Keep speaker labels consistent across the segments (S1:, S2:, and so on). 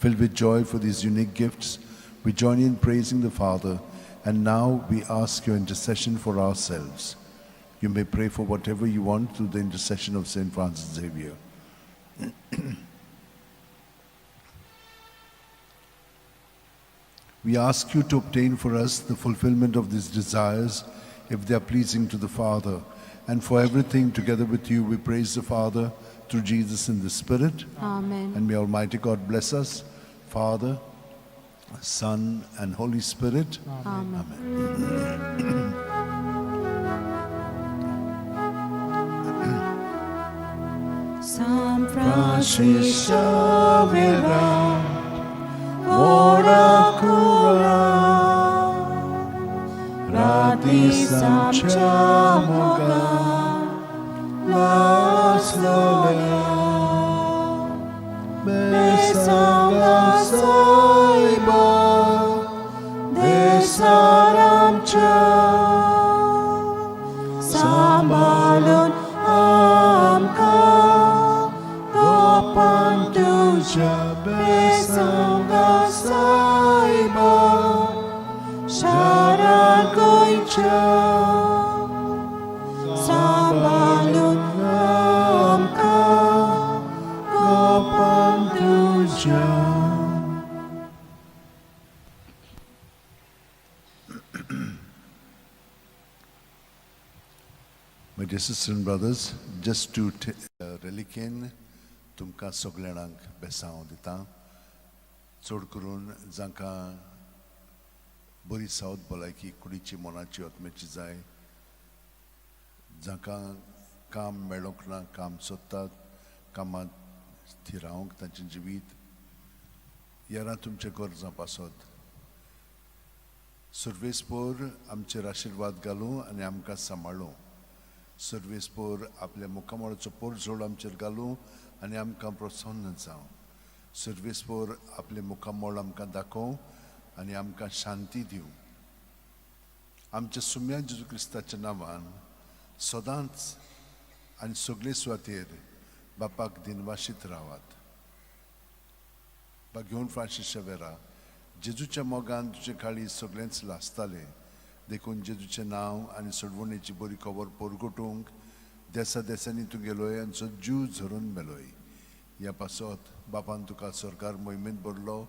S1: Filled with joy for these unique gifts, we join in praising the Father, and now we ask your intercession for ourselves. You may pray for whatever you want through the intercession of Saint Francis Xavier. We ask you to obtain for us the fulfillment of these desires, if they are pleasing to the Father. And for everything, together with you, we praise the Father through Jesus in the Spirit.
S2: Amen.
S1: And may Almighty God bless us, Father, Son, and Holy Spirit.
S2: Amen.
S1: Amen.
S2: San
S1: Francis
S2: Francis
S1: Xavier, ora cura,
S2: Rati
S1: Samchamoga, Laslolia, Besanga Saiba, Desaramcha,
S2: Sambalun Amka
S1: Gopantuja, Besanga Saiba,
S2: Sharagoicha Sambalun Amka
S1: Gopantuja. My dear sisters and brothers, just to reliquien तुमकां सगळ्यांक बेसांव दिता, चड करून जांकां बरी south भलायकी कुडीची, मनाची, आत्म्याची जाय, जांकां काम मेळोंक ना, काम सोदतात, कामांत थिरावंक तांचें जिवीत येरा तुमचें गरजां पासत सर्वेस्पोर आमचेर आशिर्वाद घालूं आनी आमकां सांबाळूं. सर्वेस्पोर आपल्या मुखामळाचो पोरजोड आमचेर घालूं आनी आमकां प्रसन्न जावं. सर्वेस्पोर आपलें मुखामळ आमकां दाखोवं आनी आमकां शांती दिवं. आमच्या सुम्या जेजू क्रिस्ताच्या नांवान सदांच आनी सगळे सुवातेर बापाक दिनवाशीत रावात. बागेवन फ्रांसीस शेवेरा, जेजूच्या मोगान तुजे काळीज सगळेंच लासतालें, देखून जेजूचें नांव आनी सोडवणेची बरी खबर परगटूंक देसा देसांनी तूं गेलोय आनी सो जीव झरून मेलोय. ह्या पासत बापान तुका सरकार मोहिमेंत भरलो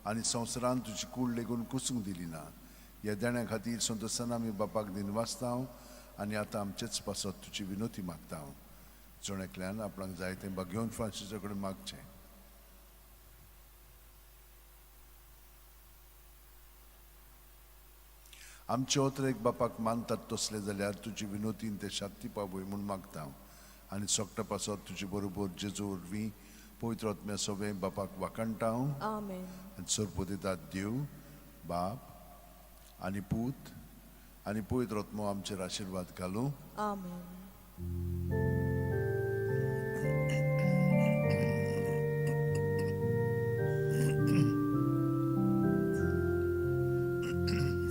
S1: आनी संवसारान तुजी कूड लेगून कुसूंक दिली ना. ह्या देण्या खातीर संतोशान आमी बापाक दिनवासता आनी आतां आमचेच पासत तुजी विनोती मागता. जण एकल्यान आपणाक जाय तें बागेवन फ्रांसीसा कडेन मागचें. आमचे ओतरेक बापाक मानतात तसले जाल्यार तुजी विनोतीन ते शांती पावय म्हूण मागता आनी सोकटा पासत तुजे बरोबर जेजू वरवीं पवित्र आत्म्या सोबें बापाक वाखाणटा.
S3: आमेन.
S1: आनी सरपोतेतात देव बाप आनी पूत आनी पवित्र आत्मो आमचेर आशिर्वाद घालूं.
S3: आमेन.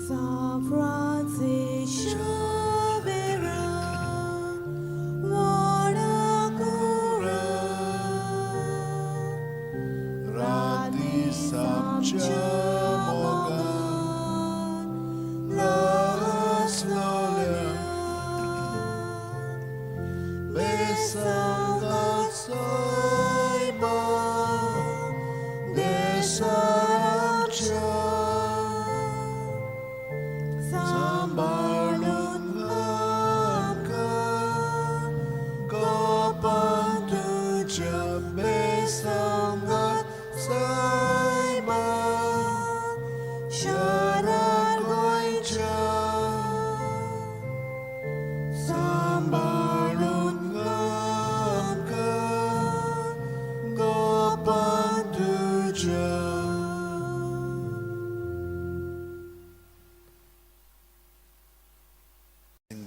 S3: San Francis Xavier, Wanakura,
S1: Rati Samchamoga, Laslolia, Besanga Saiba, Desaramcha, Sambalun Amka, Gopantuja, Besanga Saiba, Sharagoicha, Sambalun Amka, Gopantuja.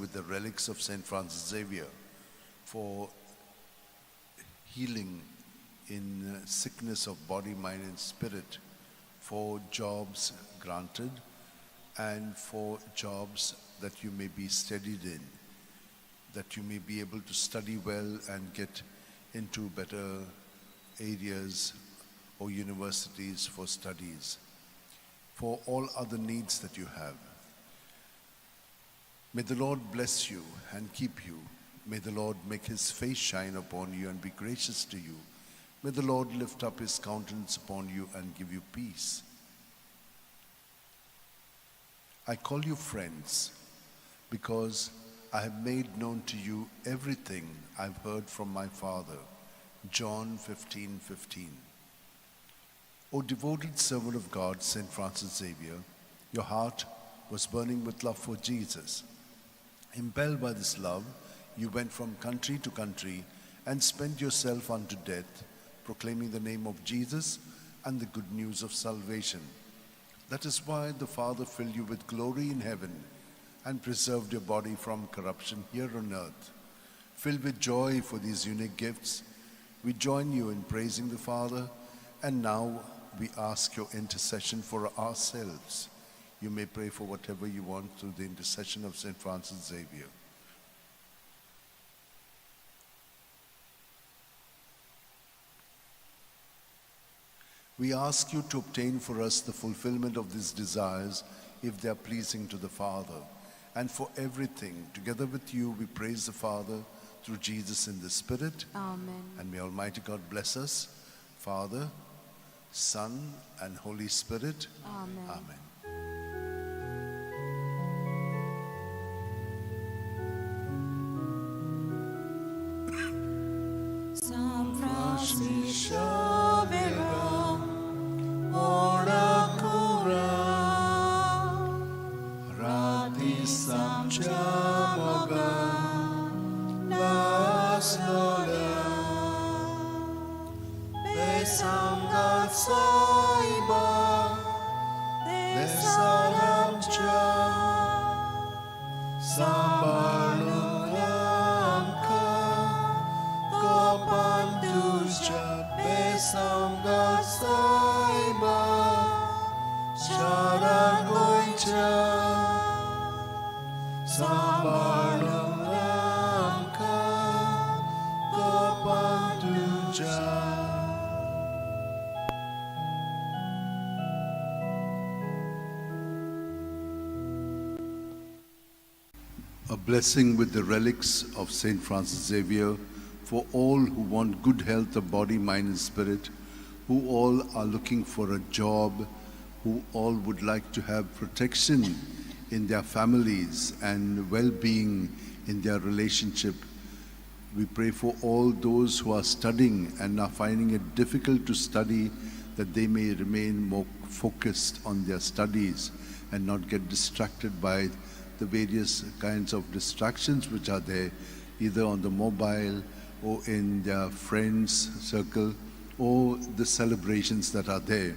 S1: With the relics of Saint Francis Xavier for healing in sickness of body, mind, and spirit, for jobs granted, and for jobs that you may be steadied in, that you may be able to study well and get into better areas or universities for studies, for all other needs that you have. May the Lord bless you and keep you. May the Lord make his face shine upon you and be gracious to you. May the Lord lift up his countenance upon you and give you peace. I call you friends because I have made known to you everything I've heard from my Father. John 15:15. O devoted servant of God, St. Francis Xavier, your heart was burning with love for Jesus. Impelled by this love, you went from country to country and spent yourself unto death, proclaiming the name of Jesus and the good news of salvation. That is why the Father filled you with glory in heaven and preserved your body from corruption here on earth. Filled with joy for these unique gifts, we join you in praising the Father, and now we ask your intercession for ourselves. You may pray for whatever you want through the intercession of St. Francis Xavier. We ask you to obtain for us the fulfillment of these desires if they are pleasing to the Father. And for everything, together with you, we praise the Father through Jesus in the Spirit.
S3: Amen.
S1: And may Almighty God bless us, Father, Son, and Holy Spirit.
S3: Amen.
S1: Amen.
S3: San Francis Xavier, ora cura,
S1: राती
S3: आमच्या मोगान नासलोल्या बेसांगात सायबा देसान आमच्या सांबाळून आमकां कोपान तुज्या बेसांगात सायबा शारा गोंयच्या सांबाळून आमकां कोपान तुज्या. A blessing with the relics of St. Francis Xavier for all who want good health of body, mind, and spirit, who all are looking for a job, who all would like to have protection in their families and well being in their relationship. We pray for all those who are studying and are finding it difficult to study, that they may remain more focused on their studies and not get distracted by the various kinds of distractions which are there, either on the mobile or in their friends' circle or the celebrations that are there.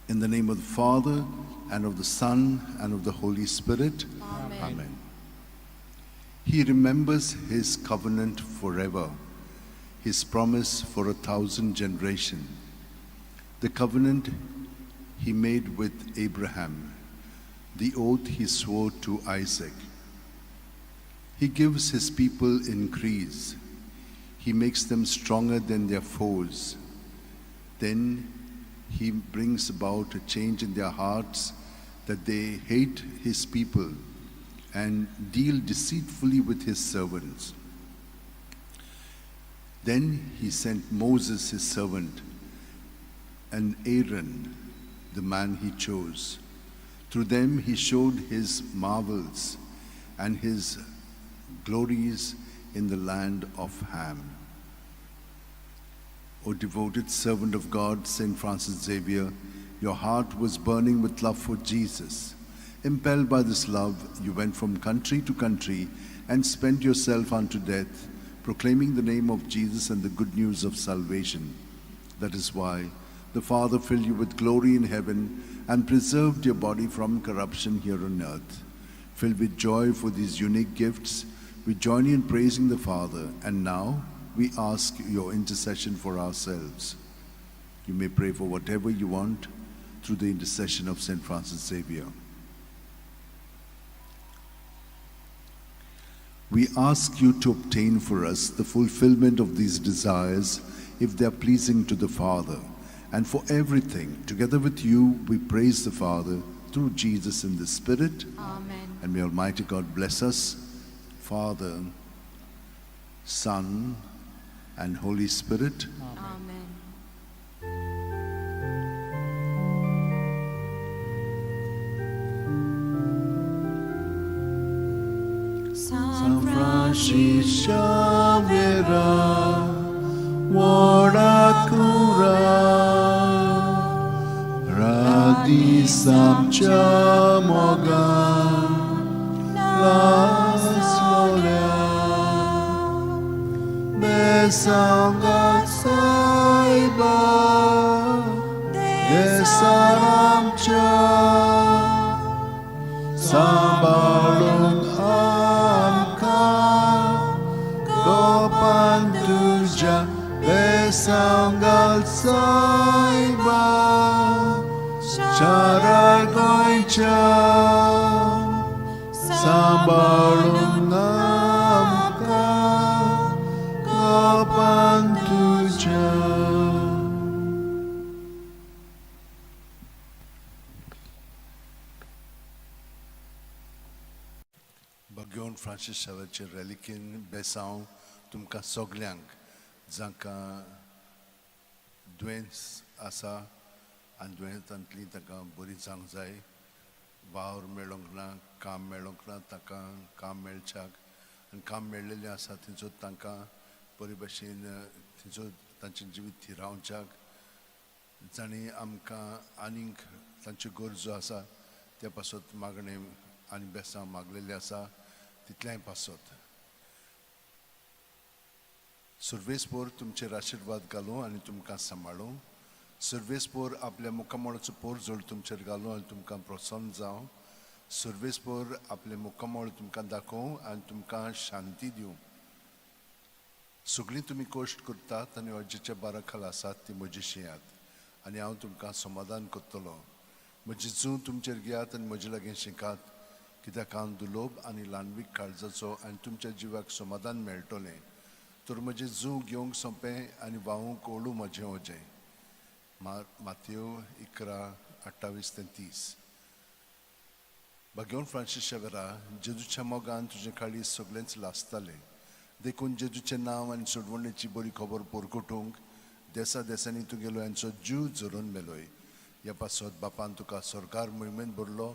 S3: In the name of the Father, and of the Son, and of the Holy Spirit. Amen.
S1: Amen. He remembers his covenant forever, his promise for 1,000 generations, the covenant he made with Abraham, the oath he swore to Isaac. He gives his people increase. He makes them stronger than their foes. Then he brings about a change in their hearts, that they hate his people and deal deceitfully with his servants. Then he sent Moses, his servant, and Aaron, the man he chose. Through them he showed his marvels and his glories in the land of Ham. O devoted servant of God, St. Francis Xavier, your heart was burning with love for Jesus. Impelled by this love, you went from country to country and spent yourself unto death, proclaiming the name of Jesus and the good news of salvation. That is why the Father filled you with glory in heaven and preserved your body from corruption here on earth. Filled with joy for these unique gifts, we join you in praising the Father, and now we ask your intercession for ourselves. You may pray for whatever you want through the intercession of St. Francis Xavier. We ask you to obtain for us the fulfillment of these desires
S3: if they are pleasing to the Father. And for everything, together with you, we praise the Father through Jesus in the Spirit.
S4: Amen.
S3: And may Almighty God bless us, Father, Son, and Holy Spirit.
S4: Amen.
S2: San Francis Xavier, Warakura,
S3: Radisam Chamoga, Laslola, Besanga Saiba, Desaram Cha, Sambalung Amka, Gopantuja, Besangal Saiba, Charar Goicha, Sambalung Amka, Gopantuja.
S1: Bhagwan Francis शावेचे रेलिकेन बेसांव तुमकां सगल्यांक जांकां दुयेंस आसा आनी दुयेंसांतली तांकां बरी जावंक जाय, वावर मेळोंक ना, काम मेळोंक ना, तांकां काम मेळच्याक आनी काम मेळ्ळेलें आसा थंयचो तांकां बरे भशेन थंयचो तांचें जिवीत थिरावच्याक, जांणी आमकां आनीक तांच्यो गरजो आसा त्या पासत मागणें आनी बेसांव मागलेलें आसा तितल्याय पासत सुर्वेसपोर तुमचेर आशिर्वाद घालूं आनी तुमकां सांबाळूं. सुर्वेसपोर आपल्या मुखामळाचो पोरजोड तुमचेर घालूं आनी तुमकां प्रसन्न जावं. सुर्वेसपोर आपलें मुखामळ तुमकां दाखोवं आनी तुमकां शांती दिवं. सगळीं तुमी कश्ट करतात आनी अर्जेच्या बारा खाला आसात ती म्हजी शियात आनी हांव तुमकां समाधान करतलो. म्हजी जूं तुमचेर घेयात आनी म्हजे लागीं शिकात, कित्याक हांव दुलोब आनी ल्हानवीक काळजाचो आनी तुमच्या जिवाक समाधान मेळटलें. तर म्हजें जूं घेवंक सोंपें आनी व्हांवूंक ओडू म्हजें ओजें. मातयो 11:28 ते 30. भगवान फ्रांसीस शेवरा, जेजूच्या मोगान तुजें काळीज सगळेंच लासतालें, देखून जेजूचें नांव आनी सोडवणेची बरी खबर परगटूंक देसा देसांनी तुगेलो यांचो जीव झरोवन मेलोय. ह्या पासत बापान तुका सरकार मोहिमेन भरलो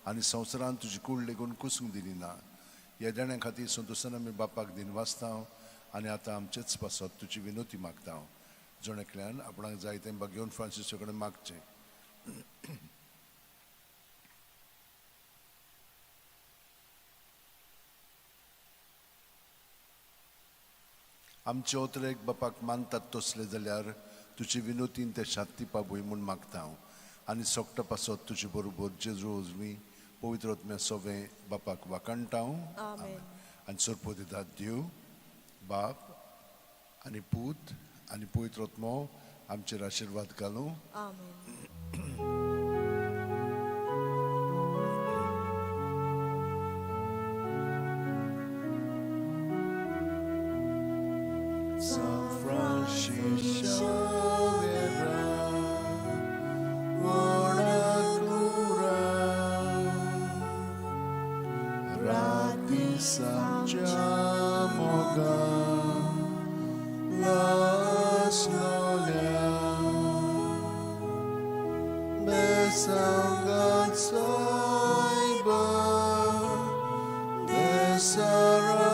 S1: आनी संवसारान तुजी कूड लेगून कुसूंक दिली ना. ह्या देण्या खातीर संतोशान आमी बापाक दिनवासता आनी आतां आमचेच पासत तुजी विनोती मागता. जण एकल्यान आपणाक जाय तें भगवान फ्रांसीसा कडेन मागचें. आमचे ओतरेक बापाक मानतात तसले जाल्यार तुजी विनोतीन ते शांती पावय म्हूण मागता हांव आनी सोकटा पासत तुजे बरोबर जेजू उजवी पवित्र आत्म्या सोवें बापाक वाखाणटा हांव.
S2: आमेन.
S1: आनी सोरपो दितात देव बाप आनी पूत आनी पवित्र आत्मो आमचेर आशिर्वाद घालूं.
S2: आमेन.
S1: San Francis Xavier, Guadalajara, Rati Sanchamoga, Las Lola, Besangat Saiba, Desaramcha.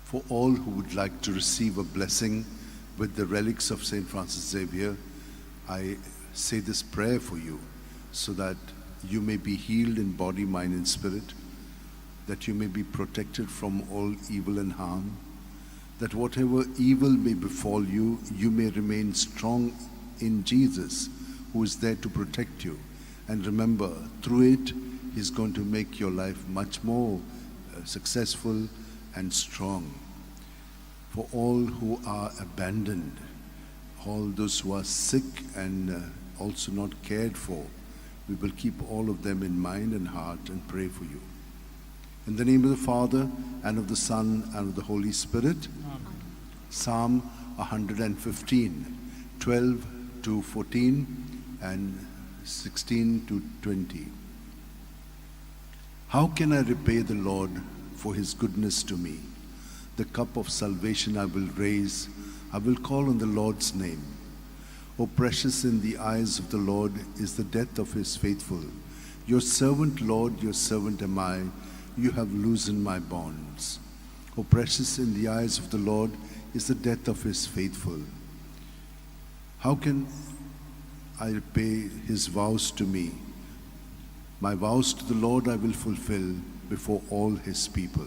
S3: For all who would like to receive a blessing with the relics of St. Francis Xavier, I say this prayer for you. so that you may be healed in body, mind, and spirit, that you may be protected from all evil and harm, that whatever evil may befall you, you may remain strong in Jesus, who is there to protect you. And remember, through it, He's going to make your life much more successful and strong. For all who are abandoned, all those who are sick and also not cared for, we will keep all of them in mind and heart and pray for you. In the name of the Father, and of the Son, and of the Holy Spirit.
S2: Amen.
S3: Psalm 115, 12 to 14 and 16 to 20. How can I repay the Lord for his goodness to me? The cup of salvation I will raise. I will call on the Lord's name. O precious in the eyes of the Lord is the death of his faithful. Your servant, Lord, your servant am I. You have loosened my bonds. O precious in the eyes of the Lord is the death of his faithful. How can I repay his vows to me? My vows to the Lord I will fulfill before all his people.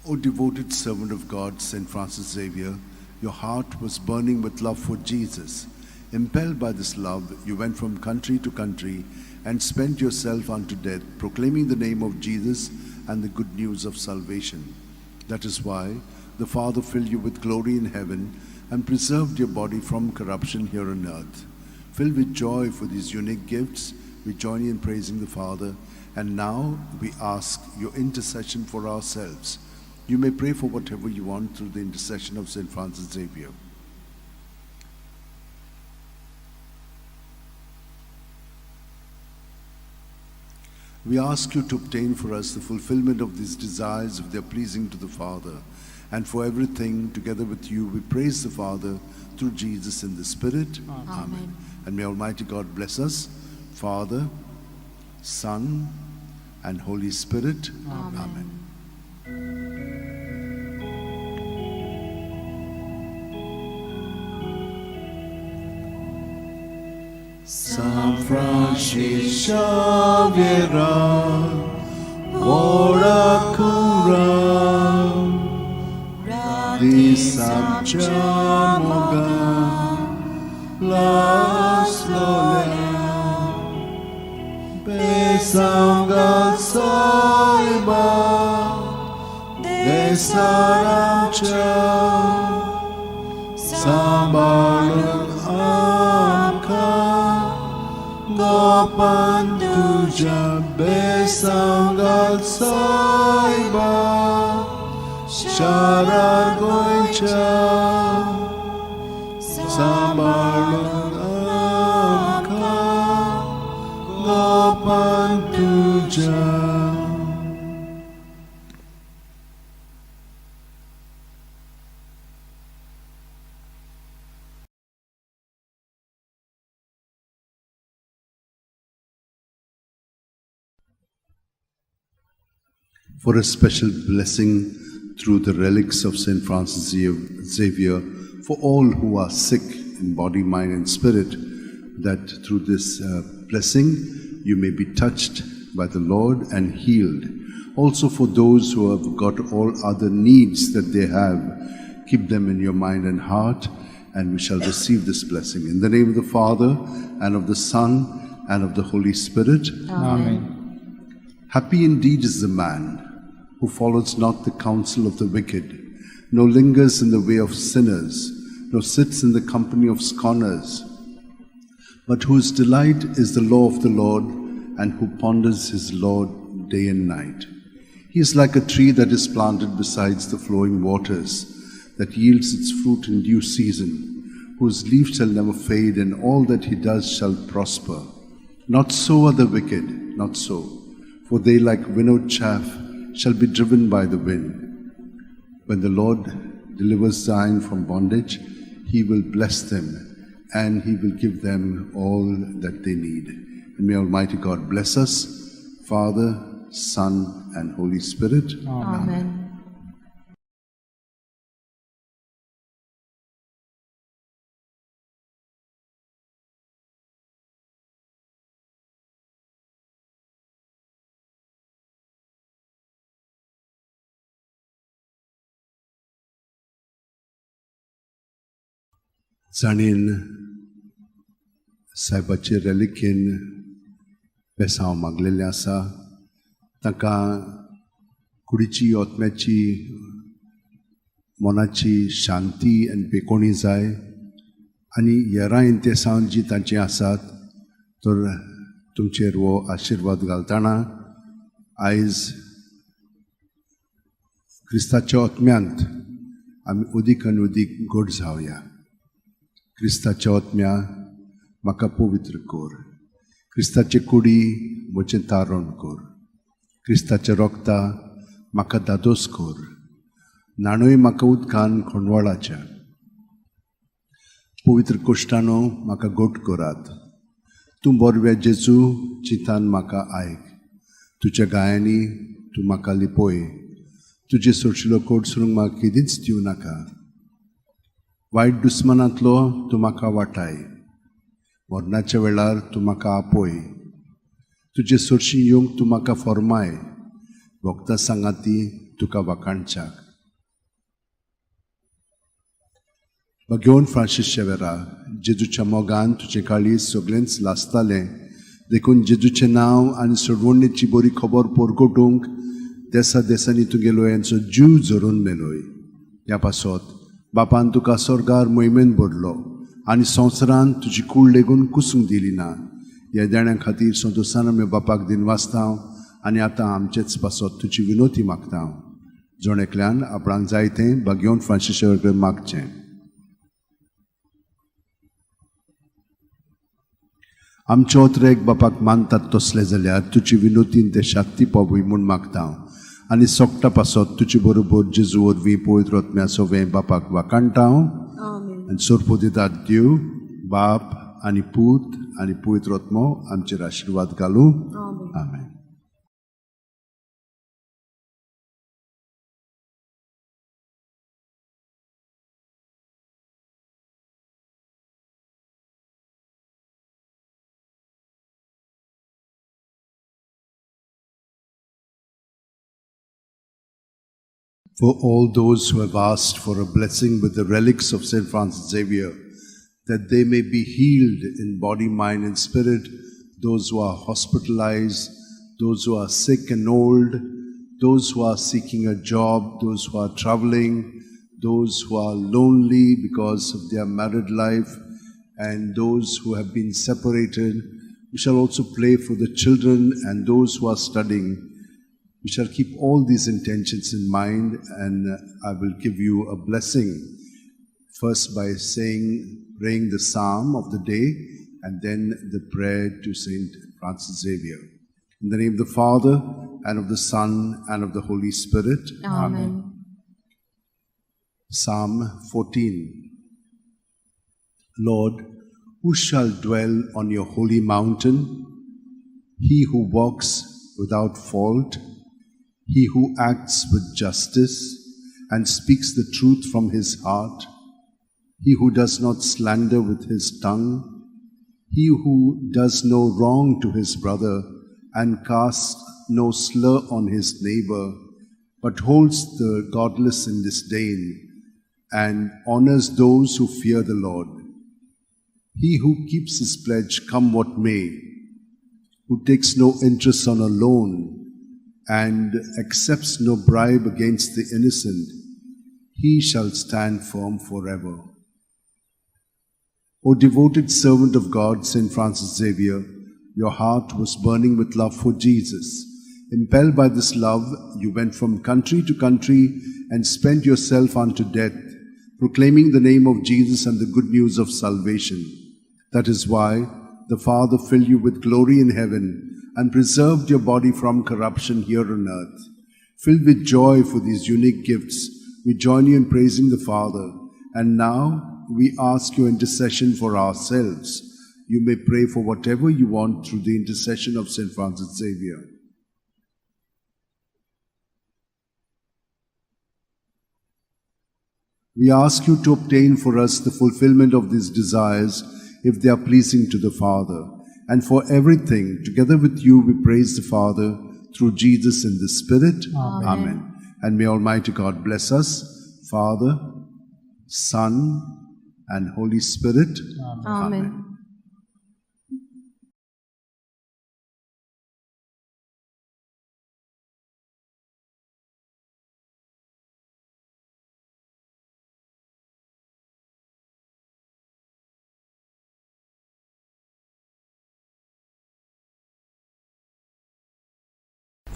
S3: O devoted servant of God, Saint Francis Xavier, your heart was burning with love for Jesus. Impelled by this love, you went from country to country and spent yourself unto death, proclaiming the name of Jesus and the good news of salvation. That is why the Father filled you with glory in heaven and preserved your body from corruption here on earth. Filled with joy for these unique gifts, we join you in praising the Father, and now we ask your intercession for ourselves. You may pray for whatever you want through the intercession of Saint Francis Xavier. We ask you to obtain for us the fulfillment of these desires if they are pleasing to the Father. And for everything, together with you, we praise the Father through Jesus in the Spirit.
S2: Amen. Amen.
S3: And may Almighty God bless us, Father, Son, and Holy Spirit.
S2: Amen.
S3: Amen. San Francis Xavier, ora cura, di Samchamoga, las lola, besanga saiba, de saramcha, sambalun amka, Gopantuja besangal saiba, Sharar goicha, sambalun amka, Gopantuja. For a special blessing through the relics of Saint Francis Xavier for all who are sick in body, mind, and spirit, that through this blessing you may be touched by the Lord and healed. Also for those who have got all other needs that they have, keep them in your mind and heart, and we shall receive this blessing. In the name of the Father, and of the Son, and of the Holy Spirit.
S2: Amen.
S3: Happy indeed is the man who follows not the counsel of the wicked, nor lingers in the way of sinners, nor sits in the company of scorners, but whose delight is the law of the Lord, and who ponders his law day and night. He is like a tree that is planted beside the flowing waters, that yields its fruit in due season, whose leaf shall never fade, and all that he does shall prosper. Not so are the wicked, not so, for they like winnowed chaff shall be driven by the wind. When the Lord delivers Zion from bondage, he will bless them, and he will give them all that they need. And may Almighty God bless us, Father, Son, and Holy Spirit.
S2: Amen. Amen.
S3: जाणीन सायबाचे रेलिकेन बेसांव मागलेलें आसा, तांकां कुडीची, आत्म्याची, मनाची शांती आनी बेकोणी जाय आनी येरां इंतेसांव जी तांची आसात तर तुमचेर हो आशिर्वाद घालतना आयज क्रिस्ताच्या आत्म्यांत आमी उदीक आनी उदीक गोड जावया. क्रिस्ताच्या आत्म्या म्हाका पवित्र कर, क्रिस्ताचे कुडी म्हजें तारण कर, क्रिस्ताच्या रोगता म्हाका दादोस कर, न्हाणूय म्हाका उदकान खोंडवाळाच्या, पवित्र कोश्टानो म्हाका गोट करात. तूं बोरव्या जेजू चिंतान म्हाका आयक, तुज्या गायांनी तूं म्हाका लिपोय, तुजे सोडशिलो कोट सोडूंक म्हाका केदींच दिवं नाका. वायट दुस्मनांतलो तूं म्हाका वाटाय, मरणाच्या वेळार तूं म्हाका आपोय, तुजे सोडशी येवंक तूं म्हाका फॉर्माय, भोगता सांगाती तुका वाखाणच्याक. भगेवन फ्रांसीस शेवेरा, जेजूच्या मोगान तुजें काळीज सगळेंच लासतालें, देखून जेजूचें नांव आनी सोडवणेची बरी खबर परगटूंक देसा देसांनी तुगेलो यांचो जीव झरोवन मेलोय. ह्या पासत बापान तुका स्वर्गार मोहिमेन भरलो आनी संवसारान तुजी कूड लेगून कुसूंक दिली ना. ह्या देण्या खातीर संतोशान आमी बापाक दिनवासता आनी आतां आमचेच पासत तुजी विनोती मागता. जण एकल्यान आपणाक जाय तें भाग्योवन फ्रांसीस शेवर कडेन मागचें. आमचे ओतरेक बापाक मानतात तसले जाल्यार तुजी विनोतीन ते शांती पावूय म्हूण मागता आनी सोकटा पासत तुजे बरोबर जेजू वरवीं पवित्र आत्म्या सोवें बापाक वाखाणटा. आनी सोरपो दितात देव बाप आनी पूत आनी पवित्र आत्मो आमचेर आशिर्वाद घालूं. आमेन. For all those who have asked for a blessing with the relics of St. Francis Xavier, that they may be healed in body, mind, and spirit, those who are hospitalized, those who are sick and old, those who are seeking a job, those who are traveling, those who are lonely because of their married life, and those who have been separated. We shall also pray for the children and those who are studying. We shall keep all these intentions in mind, and I will give you a blessing. First by praying the psalm of the day, and then the prayer to Saint Francis Xavier. In the name of the Father, and of the Son, and of the Holy Spirit.
S2: Amen.
S3: Psalm 14. Lord, who shall dwell on your holy mountain? He who walks without fault, he who acts with justice and speaks the truth from his heart, he who does not slander with his tongue, he who does no wrong to his brother and casts no slur on his neighbor, but holds the godless in disdain and honors those who fear the Lord. He who keeps his pledge, come what may, who takes no interest on a loan and accepts no bribe against the innocent, he shall stand firm forever. O devoted servant of God, Saint Francis Xavier, your heart was burning with love for Jesus. Impelled by this love, you went from country to country and spent yourself unto death, proclaiming the name of Jesus and the good news of salvation. That is why the Father filled you with glory in heaven and preserved your body from corruption here on earth. Filled with joy for these unique gifts, we join you in praising the Father. And now we ask your intercession for ourselves. You may pray for whatever you want through the intercession of St. Francis Xavier. We ask you to obtain for us the fulfillment of these desires, if they are pleasing to the Father. And for everything, together with you, we praise the Father through Jesus in the Spirit.
S2: Amen.
S3: Amen. And may Almighty God bless us, Father, Son, and Holy Spirit.
S2: Amen. Amen.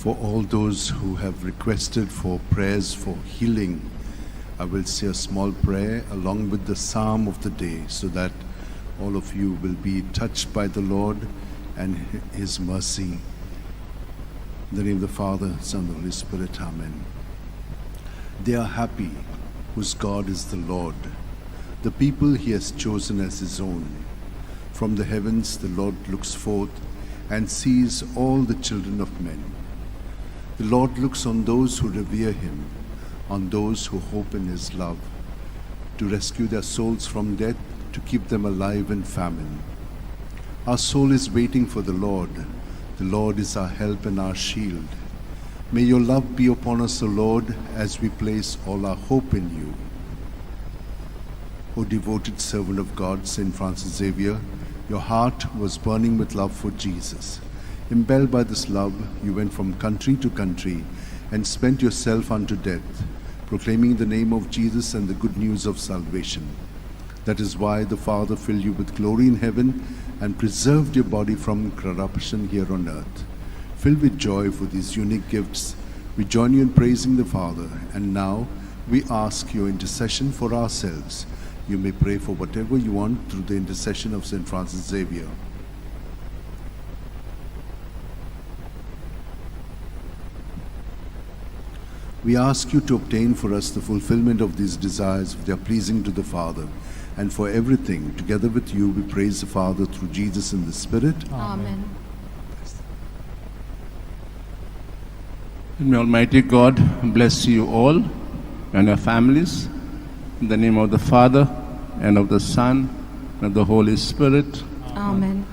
S3: For all those who have requested for prayers for healing, I will say a small prayer along with the psalm of the day so that all of you will be touched by the Lord and His mercy. In the name of the Father, Son, and the Holy Spirit, Amen. They are happy whose God is the Lord, the people He has chosen as His own. From the heavens the Lord looks forth and sees all the children of men. The Lord looks on those who revere Him, on those who hope in His love, to rescue their souls from death, to keep them alive in famine. Our soul is waiting for the Lord. The Lord is our help and our shield. May your love be upon us, O Lord, as we place all our hope in you. O devoted servant of God, Saint Francis Xavier, your heart was burning with love for Jesus. Impelled by this love, you went from country to country and spent yourself unto death, proclaiming the name of Jesus and the good news of salvation. That is why the Father filled you with glory in heaven and preserved your body from corruption here on earth. Filled with joy for these unique gifts, we join you in praising the Father, and now we ask your intercession for ourselves. You may pray for whatever you want through the intercession of Saint Francis Xavier. We ask you to obtain for us the fulfillment of these desires if they are pleasing to the Father. And for everything, together with you, we praise the Father through Jesus and the Spirit.
S2: Amen.
S4: And may Almighty God bless you all and your families. In the name of the Father, and of the Son, and of the Holy Spirit.
S2: Amen.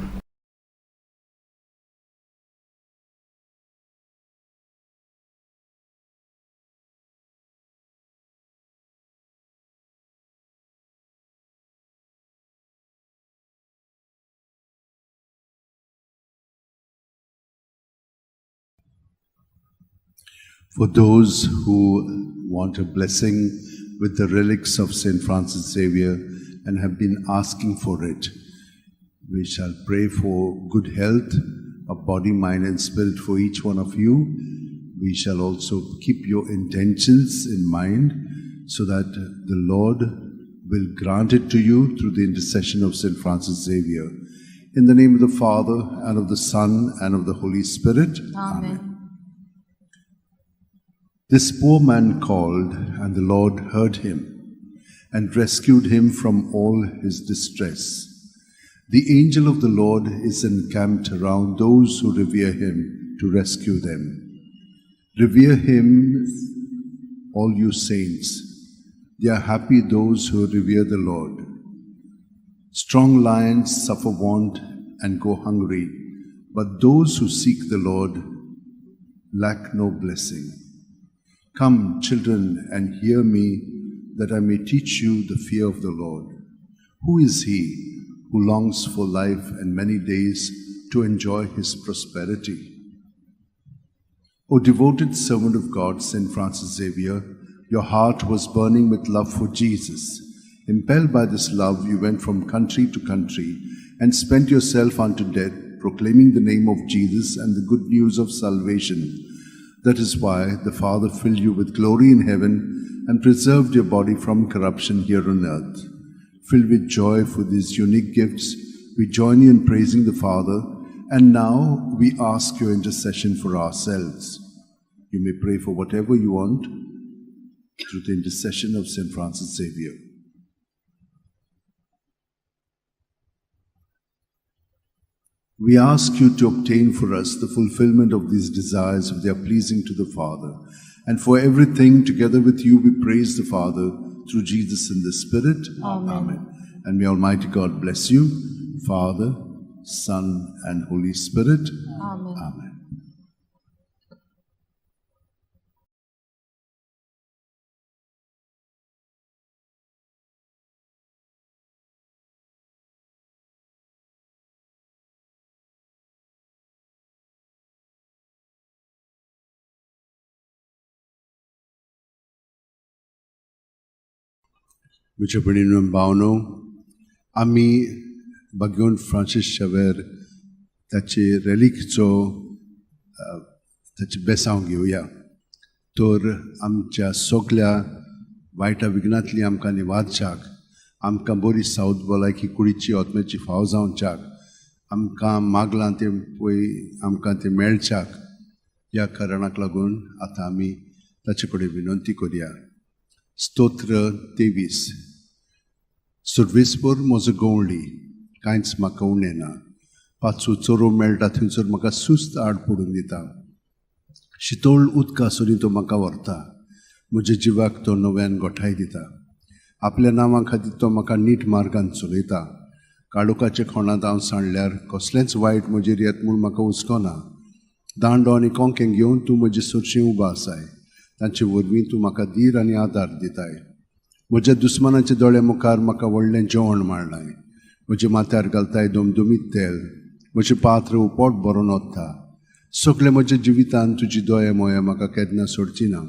S3: For those who want a blessing with the relics of Saint Francis Xavier and have been asking for it, we shall pray for good health of body, mind, and spirit for each one of you. We shall also keep your intentions in mind so that the Lord will grant it to you through the intercession of Saint Francis Xavier. In the name of the Father, and of the Son, and of the Holy Spirit.
S2: Amen.
S3: This poor man called, and the Lord heard him and rescued him from all his distress. The angel of the Lord is encamped around those who revere him to rescue them. Revere him, all you saints. They are happy those who revere the Lord. Strong lions suffer want and go hungry, but those who seek the Lord lack no blessing. Come, children, and hear me, that I may teach you the fear of the Lord. Who is he who longs for life and many days to enjoy his prosperity? O devoted servant of God, Saint Francis Xavier, your heart was burning with love for Jesus. Impelled by this love, you went from country to country and spent yourself unto death, proclaiming the name of Jesus and the good news of salvation. That is why the Father filled you with glory in heaven and preserved your body from corruption here on earth. Filled with joy for these unique gifts, we join you in praising the Father, and now we ask your intercession for ourselves. You may pray for whatever you want through the intercession of Saint Francis Xavier. We ask you to obtain for us the fulfillment of these desires if they are pleasing to the Father. And for everything, together with you, we praise the Father through Jesus in the Spirit.
S2: Amen.
S3: Amen. And may Almighty God bless you, Father, Son, and Holy Spirit.
S2: Amen.
S3: Amen. म्हज्या भयणीनो भावनो, आमी बागेवन Francis Xavier ताचे रेलिकचो ताचें बेसांव घेवया तर आमच्या सगल्या वायटा विघ्नांतली आमकां निवारच्याक, आमकां बरी सावत भलायकी कुडीची आत्म्याची फाव जावच्याक, आमकां मागलां तें पळय आमकां तें मेळच्याक, ह्या कारणाक लागून आतां आमी ताचे कडेन विनंती करया. स्तोत्र 23. सर्वेस्पर म्हजो गवळी, कांयच म्हाका उणें ना. पाचू चोरो मेळटा थंयसर म्हाका सुस्त आड पडून दिता. शितोळ उदका सरी तो म्हाका व्हरता. म्हज्या जिवाक तो नव्यान गोठाय दिता. आपल्या नांवा खातीर तो म्हाका नीट मार्गान चलयता. काळोखाच्या खोणांत हांव सांडल्यार कसलेंच वायट म्हजेर येत म्हूण म्हाका हुस्को ना. दांडो आनी कोंकें घेवन तूं म्हजे सरशीं उबो आसाय. तांचे वरवीं तूं म्हाका धीर आनी आदार दिताय. म्हज्या दुस्मानाच्या दोळ्या मुखार म्हाका व्हडलें जेवण मांडलाय. म्हज्या माथ्यार घालताय दमदमीत तेल. म्हजें पात्र पोट भरून वता. सगळें म्हज्या जिवितान तुजी दोळे मोया म्हाका केन्ना सोडची ना.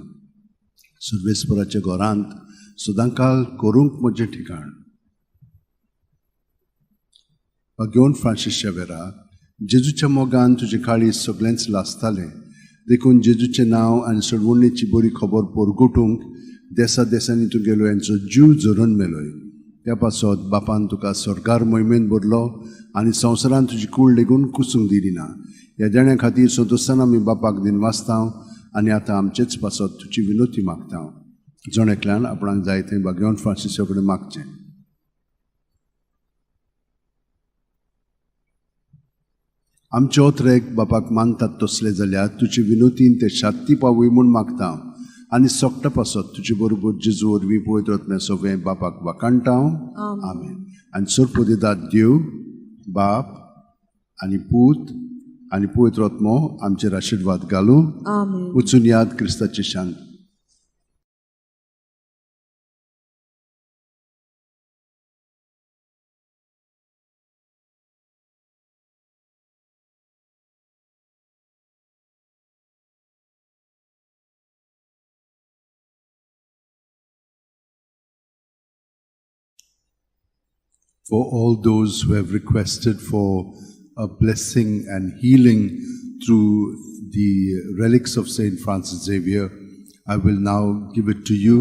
S3: सर्वेस्पराच्या घरांत सदांकाल करूंक म्हजें ठिकाण. घेवन फ्रांसीस शेवेरा, जेजूच्या मोगान तुजें काळीज सगळेंच लासतालें. देखून जेजूचें नांव आनी सोडवणेची बरी खबर परगटूंक देसा देसांनी तूं गेलो, यांचो जीव झरून मेलोय. त्या पासत बापान तुका सरकार मोहिमेन भरलो आनी संवसारान तुजी कूड लेगून कुसूंक दिली ना. ह्या देण्या खातीर संतोशान आमी बापाक दिनवासता आनी आतां आमचेच पासत तुजी विनोती मागता. जण एकल्यान आपणाक जाय थंय बागेवन फ्रांसिसा कडेन मागचें. आमचे ओत्रेक बापाक मानतात तसले जाल्यार तुजे विनोतीन ते शांती पावय म्हूण मागता आनी सोकटा पासत तुजे बरोबर जेजू वरवीं पवित्र आत्म्या सगळें बापाक वाखाणटा. आमेन. आनी सरपोदेदाद देव बाप आनी पूत आनी पवित्र आत्मो आमचेर आशिर्वाद घालूं. वचून याद क्रिस्ताची शांत. For all those who have requested for a blessing and healing through the relics of Saint Francis Xavier, I will now give it to you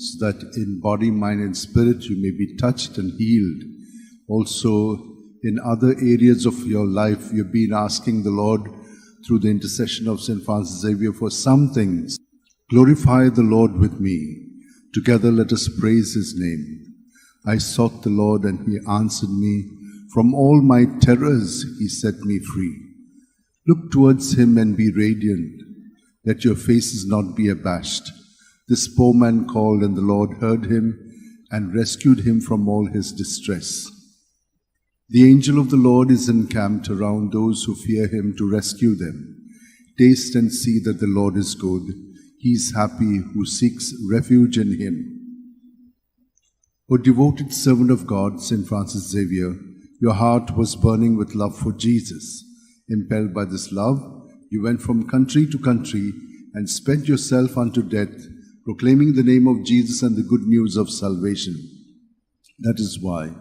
S3: so that in body, mind and spirit you may be touched and healed. Also, in other areas of your life, you've been asking the Lord through the intercession of Saint Francis Xavier for some things. Glorify the Lord with me. Together let us praise his name. I sought the Lord and he answered me. From all my terrors he set me free. Look towards him and be radiant. Let your faces not be abashed. This poor man called and the Lord heard him and rescued him from all his distress. The angel of the Lord is encamped around those who fear him to rescue them. Taste and see that the Lord is good. He is happy who seeks refuge in him. O devoted servant of God, Saint Francis Xavier, your heart was burning with love for Jesus. Impelled by this love, you went from country to country and spent yourself unto death, proclaiming the name of Jesus and the good news of salvation. That is why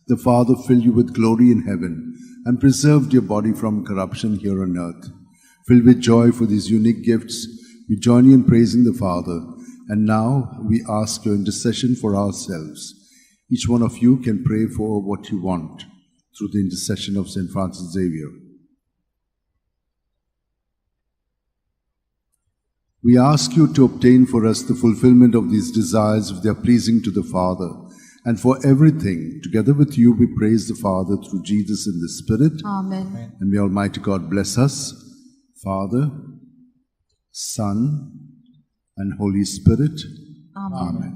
S3: the Father filled you with glory in heaven and preserved your body from corruption here on earth. Filled with joy for these unique gifts, we join you in praising the Father. And now we ask your intercession for ourselves. Each one of you can pray for what you want through the intercession of Saint Francis Xavier. We ask you to obtain for us the fulfillment of these desires if they are pleasing to the Father. And for everything, together with you, we praise the Father through Jesus in the Spirit.
S2: Amen.
S3: And may Almighty God bless us, Father, Son, and Holy Spirit.
S2: Amen.
S3: Amen.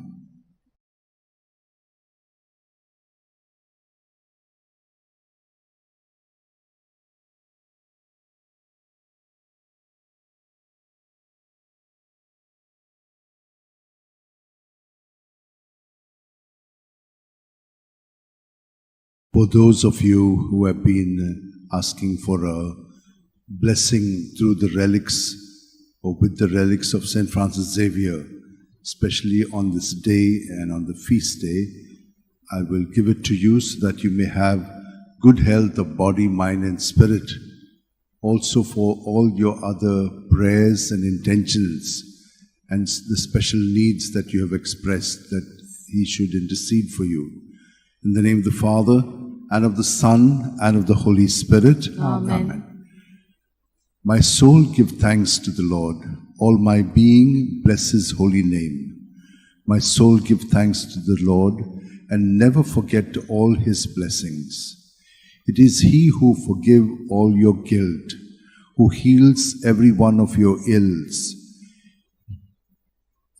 S3: For those of you who have been asking for a blessing through the relics or with the relics of Saint Francis Xavier, especially on this day and on the feast day, I will give it to you so that you may have good health of body, mind, and spirit. Also for all your other prayers and intentions and the special needs that you have expressed, that he should intercede for you. In the name of the Father, and of the Son, and of the Holy Spirit.
S2: Amen.
S3: Amen. My soul give thanks to the Lord. All my being bless his holy name. My soul give thanks to the Lord, and never forget all his blessings. It is he who forgives all your guilt, who heals every one of your ills.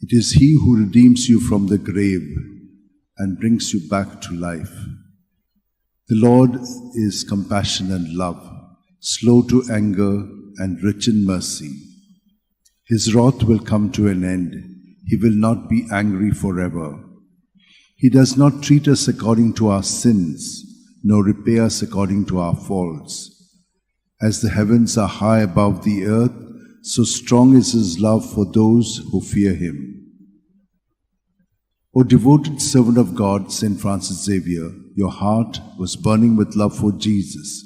S3: It is he who redeems you from the grave and brings you back to life. The Lord is compassion and love, slow to anger and rich in mercy. His wrath will come to an end. He will not be angry forever. He does not treat us according to our sins, nor repay us according to our faults. As the heavens are high above the earth, so strong is his love for those who fear him. O devoted servant of God, Saint Francis Xavier, your heart was burning with love for Jesus.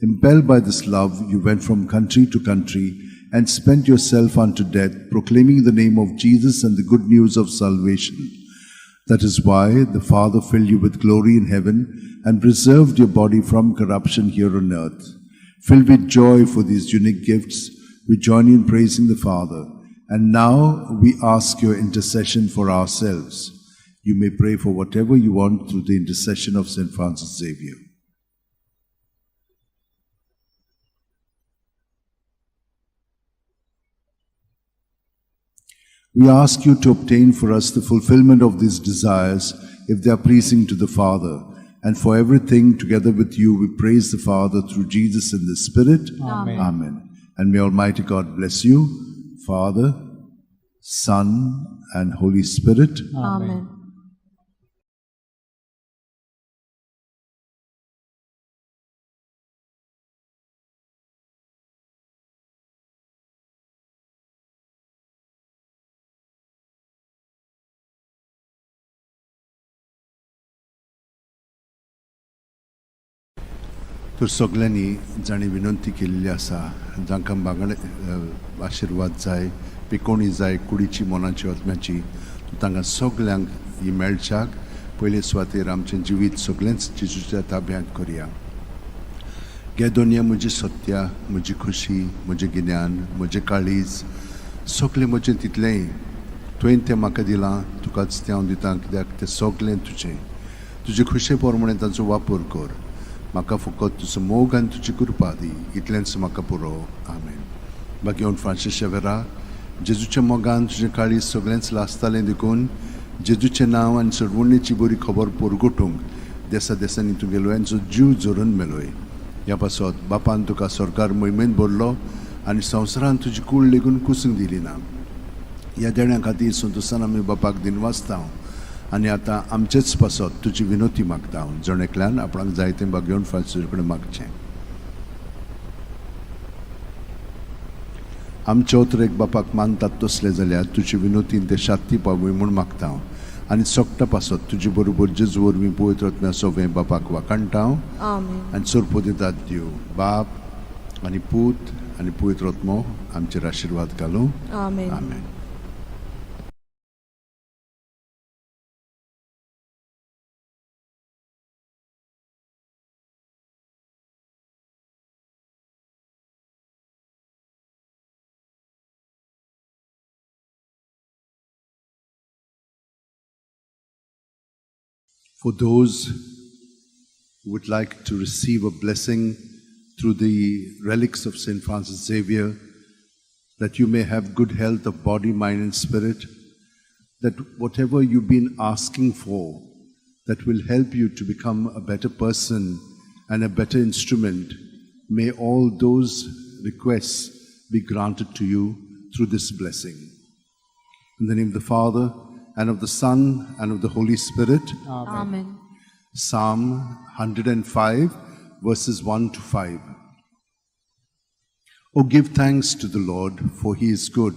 S3: Impelled by this love, you went from country to country and spent yourself unto death, proclaiming the name of Jesus and the good news of salvation. That is why the Father filled you with glory in heaven and preserved your body from corruption here on earth. Filled with joy for these unique gifts, we join you in praising the Father. And now we ask your intercession for ourselves. You may pray for whatever you want through the intercession of Saint Francis Xavier. We ask you to obtain for us the fulfillment of these desires, if they are pleasing to the Father. And for everything, together with you, we praise the Father through Jesus in the Spirit.
S2: Amen.
S3: Amen. And may Almighty God bless you, Father, Son, and Holy Spirit.
S2: Amen.
S3: तर सगळ्यांनी जाणी विनंती केलेली आसा, जांकां बांगडे आशिर्वाद जाय, पिकोणी जाय, कुडीची, मनाची, आत्म्याची, तांकां सगळ्यांक ही मेळच्याक पयले सुवातेर आमचें जिवीत सगळेंच जेजूच्या ताब्यांत करया. गे दोनया म्हजी सत्या, म्हजी खुशी, म्हजें गिन्यान, म्हजें काळीज, सगळें म्हजें तितलेंय तुवें तें म्हाका दिलां, तुकाच तें हांव दितां, कित्याक तें सगळें तुजें. तुजे खुशे प्रमाणे तांचो वापर कर. म्हाका फकत तुजो मोग आनी तुजी कृपा दी, इतलेंच म्हाका पुरो. आमेन. बाकी फ्रांसीस शेवेरा, जेजूच्या मोगान तुजें काळीज सगळेंच लासतालें देखून जेजूचें नांव आनी सोडवणेची बरी खबर परगटूंक देसा देसांनी तूं गेलो आनी जीव झरोवन मेलोय. ह्या पासत बापान तुका सरकार मोहिमेन भरलो आनी संवसारान तुजी कूड लेगून कुसूंक दिली ना. ह्या देण्या खातीर संतोशान आमी बापाक दिनवासता आनी आतां आमचेच पासत तुजी विनोती मागता. जण एकल्यान आपणाक जाय तें बागेवन फ्रांसीस कडेन मागचें. आमचे उतरेक बापाक मानतात तसलें जाल्यार तुजी विनोतीन ते शांती पावय म्हूण मागता आनी सोगटा पासत तुजे बरोबर जेजू वरवीं पवित्र आत्म्या सोवें बापाक वाखाणटा आनी सोरपो दितात दिव बाप आनी पूत आनी पवित्र आत्मो आमचेर आशिर्वाद घालूं.
S2: आमेन.
S3: आमेन. For those who would like to receive a blessing through the relics of Saint Francis Xavier, that you may have good health of body, mind, and spirit, that whatever you've been asking for, that will help you to become a better person and a better instrument, may all those requests be granted to you through this blessing. In the name of the Father, and of the Son, and of the Holy Spirit.
S2: Amen.
S3: Psalm 105, verses 1 to 5. Oh, give thanks to the Lord, for he is good,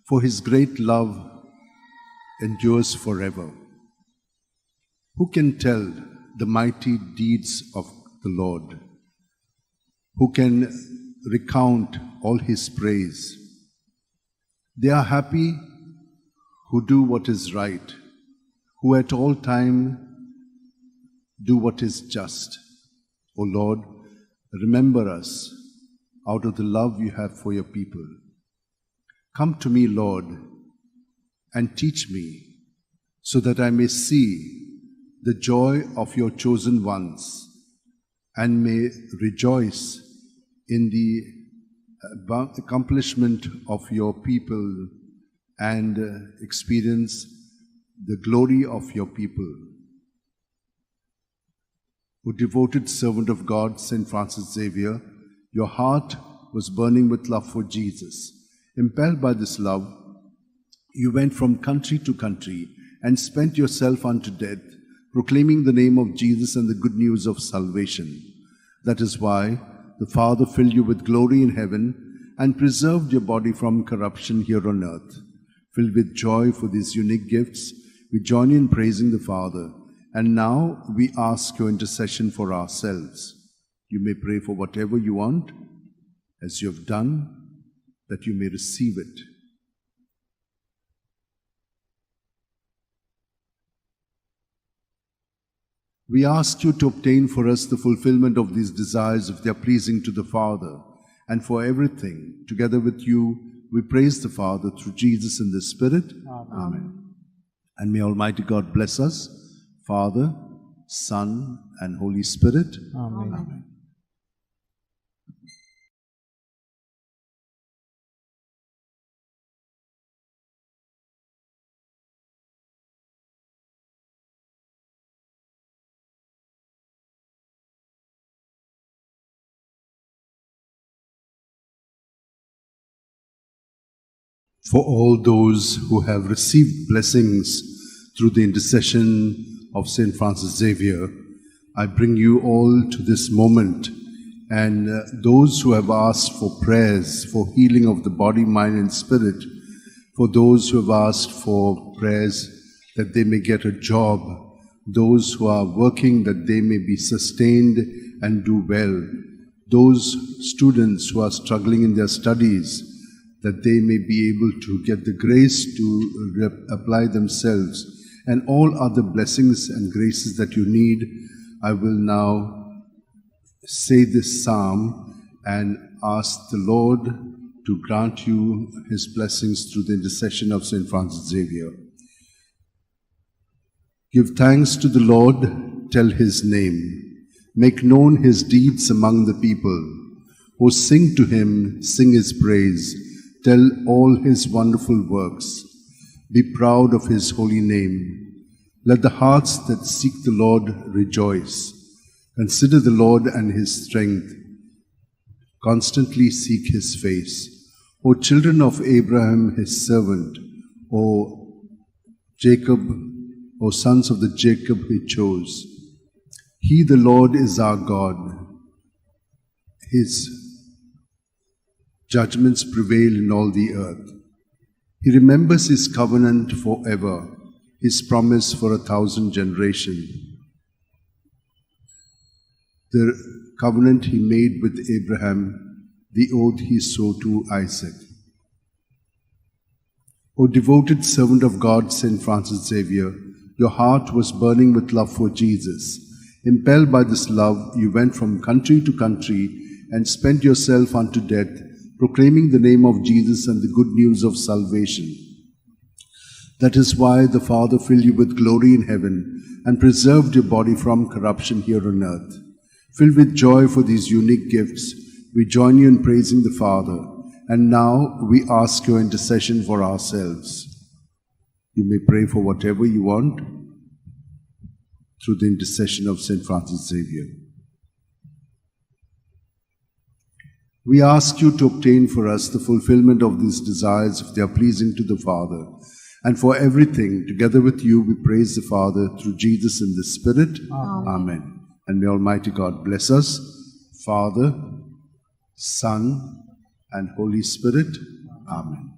S3: for his great love endures forever. Who can tell the mighty deeds of the Lord? Who can recount all his praise? They are happy who do what is right, who at all time do what is just. O Lord, remember us out of the love you have for your people. Come to me, Lord, and teach me, so that I may see the joy of your chosen ones and may rejoice in the accomplishment of your people and experience the glory of your people. O devoted servant of God, Saint Francis Xavier, your heart was burning with love for Jesus. Impelled by this love, you went from country to country and spent yourself unto death, proclaiming the name of Jesus and the good news of salvation. That is why the Father filled you with glory in heaven and preserved your body from corruption here on earth. Filled with joy for these unique gifts, we join you in praising the Father. And now we ask your intercession for ourselves. You may pray for whatever you want, as you have done, that you may receive it. We ask you to obtain for us the fulfillment of these desires if they are pleasing to the Father, and for everything, together with you, we praise the Father through Jesus in the Spirit. Amen. Amen. And may Almighty God bless us, Father, Son, and Holy Spirit.
S5: Amen.
S3: Amen. For all those who have received blessings through the intercession of Saint Francis Xavier, I bring you all to this moment, and those who have asked for prayers for healing of the body, mind, and spirit, for those who have asked for prayers that they may get a job, those who are working that they may be sustained and do well, those students who are struggling in their studies, that they may be able to get the grace to apply themselves, and all other blessings and graces that you need. I will now say this psalm and ask the Lord to grant you his blessings through the intercession of Saint Francis Xavier. Give thanks to the Lord, tell his name. Make known his deeds among the people. O sing to him, sing his praise. Tell all his wonderful works. Be proud of his holy name. Let the hearts that seek the Lord rejoice. Consider the Lord and his strength. Constantly seek his face. O children of Abraham, his servant, O Jacob, O sons of the Jacob he chose. He, the Lord, is our God. His judgments prevail in all the earth. He remembers his covenant forever, his promise for 1,000 generations. The covenant he made with Abraham, the oath he swore to Isaac. O devoted servant of God, Saint Francis Xavier, your heart was burning with love for Jesus. Impelled by this love, you went from country to country and spent yourself unto death, proclaiming the name of Jesus and the good news of salvation. That is why the Father filled you with glory in heaven and preserved your body from corruption here on earth. Filled with joy for these unique gifts, we join you in praising the Father, and now we ask your intercession for ourselves. You may pray for whatever you want through the intercession of Saint Francis Xavier. We ask you to obtain for us the fulfillment of these desires if they are pleasing to the Father. And for everything, together with you, we praise the Father through Jesus in the Spirit.
S2: Amen.
S3: Amen. And may Almighty God bless us, Father, Son, and Holy Spirit. Amen.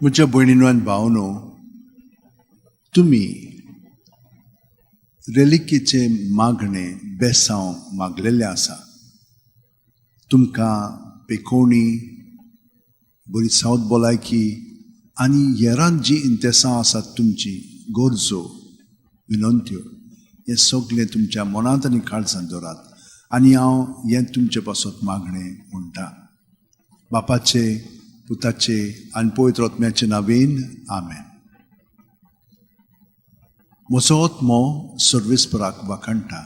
S3: म्हज्या भयणीनो आनी भावनो, तुमी रेलिकेचें मागणें बेसांव मागलेलें आसा. तुमकां पेकोवणी, बरी south भलायकी आनी हेरांत जीं इंतेसां आसात तुमची गरजो विनंत्यो हें सगळें तुमच्या मनांत आनी काळजांत दवरात आनी हांव हें तुमचे पासत मागणें म्हणटा. बापाचे, पुताचे आनी पवित्र आत्म्याचे नांवेन, आमेन. म्हजो आत्मो सर्वेस्पराक वाखाणटा.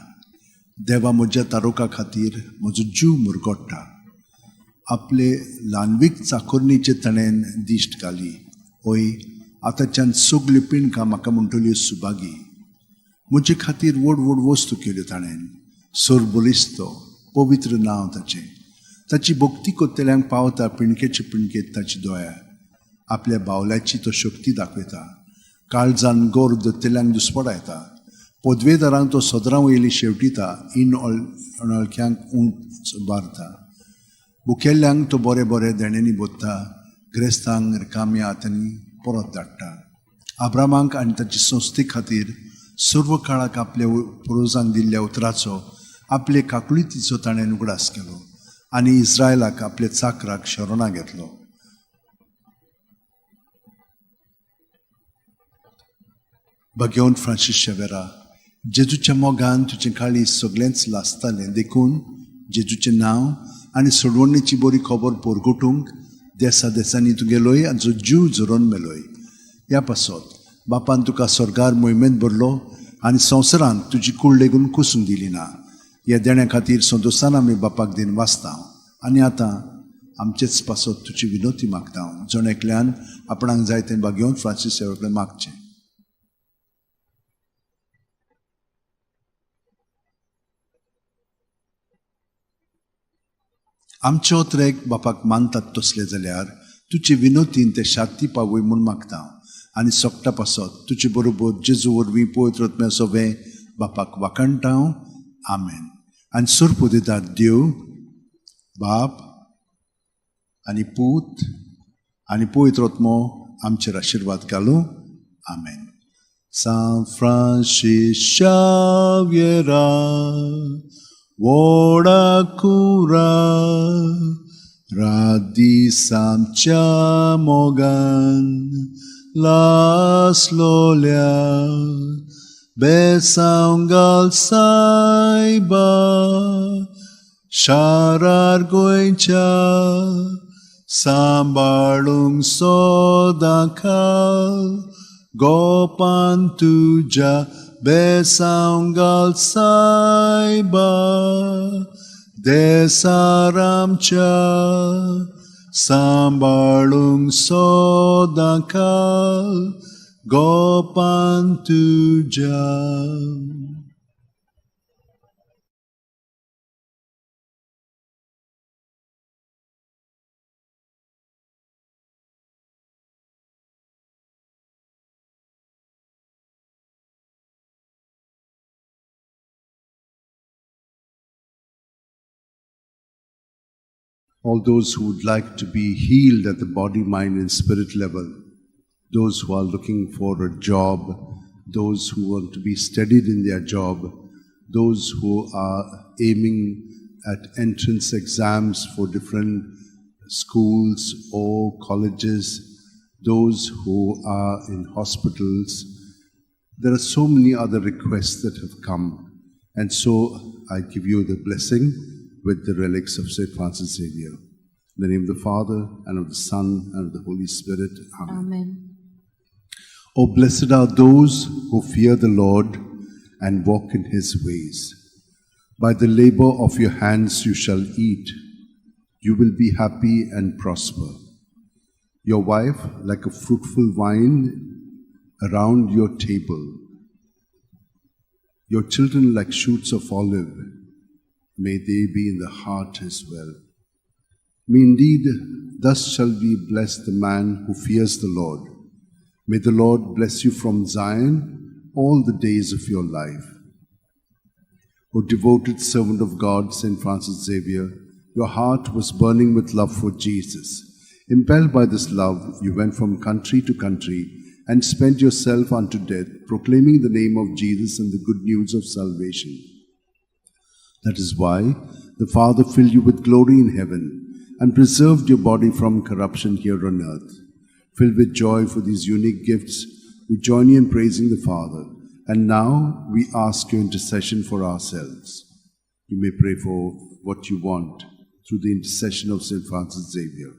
S3: देवा म्हज्या तारुका खातीर म्हजो जीव मुरगोडटा. आपले ल्हानवीक चाकोरणीचे ताणें दिश्ट घाली. हय, आतांच्यान सगल्यो पिणकां म्हाका म्हणटल्यो सुभागी. म्हजे खातीर व्हड व्हड वस्तू केल्यो ताणें. सरबलिस्त पवित्र नांव ताचें. ताची भक्ती कोत्तेल्यांक पावता पिणकेचे पिणकेत ताची दोया. आपल्या बावल्याची तो शक्ती दाखयता. काळजान गोर दत्तेल्यांक दुस्पडायता. पदवेदारांक तो सदरां वयली शेवटिता. इन अनोळख्यांक उंच बारता. भुकेल्ल्यांक तो बरे बरे देण्यांनी बोत्ता. ग्रेस्तांक रिकाम्या हातांनी परत धाडटा. आब्रामाक आनी ताची संस्थे खातीर सर्व काळाक आपल्या पुर्वजांक दिल्ल्या उतराचो, आपले काकुळतीचो ताणें उगडास केलो आनी इस्रायलाक आपल्या चाकराक शरणां घेतलो. भगेवन फ्रांसीस शेवेरा, जेजूच्या मोगान तुजें काळीज सगळेंच लासतालें, देखून जेजूचें नांव आनी सोडवणीची बरी खबर परगटूंक देसा देसांनी तुगेलोय आनी जो जीव झरोवन मेलोय. ह्या पासत बापान तुका स्वर्गार मोहिमेंत भरलो आनी संवसारांत तुजी कूड लेगून कुसूंक दिली ना. ह्या देण्या खातीर संतोशान आमी बापाक दिन वाचता आनी आतां आमचेच पासत तुजी विनोती मागता. जण एकल्यान आपणाक जाय तें भागेवन फ्रांसीस सेवे कडेन मागचें. आमचे ओत्रेक बापाक मानतात तसले जाल्यार तुजे विनोतीन ते शांती पावय म्हूण मागता आनी सोकटा पासत तुजे बरोबर जेजू वरवीं पवित्र आत्म्या सोबें बापाक वाखाणटा. आमेन. आनी सोरपू दितात देव बाप आनी पूत आनी पवित्र आत्मो आमचेर आशिर्वाद घालूं. आमेन. सांत फ्रांसीस शाव्येरा, व्हडा कुरा, रात दीस आमच्या मोगान लासलोल्या, बेसांव घाल सायबा शारार गोंयच्या, सांबाळूंक सदां खाल गोपान तुज्या, बेसांव घाल सायबा देसार आमच्या, सांबाळूंक सदां खाल गोपान तुज्या. All those who would like to be healed at the body, mind, and spirit level, those who are looking for a job, those who want to be steadied in their job, those who are aiming at entrance exams for different schools or colleges, those who are in hospitals. There are so many other requests that have come. And so I give you the blessing with the relics of St. Francis Xavier. In the name of the Father, and of the Son, and of the Holy Spirit. Amen.
S2: Amen.
S3: Oh, blessed are those who fear the Lord and walk in his ways. By the labor of your hands you shall eat. You will be happy and prosper. Your wife like a fruitful vine around your table. Your children like shoots of olive. May they be in the heart as well. May indeed, thus shall be blessed the man who fears the Lord. May the Lord bless you from Zion all the days of your life. O devoted servant of God, St. Francis Xavier, your heart was burning with love for Jesus. Impelled by this love, you went from country to country and spent yourself unto death, proclaiming the name of Jesus and the good news of salvation. That is why the Father filled you with glory in heaven and preserved your body from corruption here on earth. Filled with joy for these unique gifts, we join you in praising the Father. And now we ask your intercession for ourselves. You may pray for what you want through the intercession of St. Francis Xavier.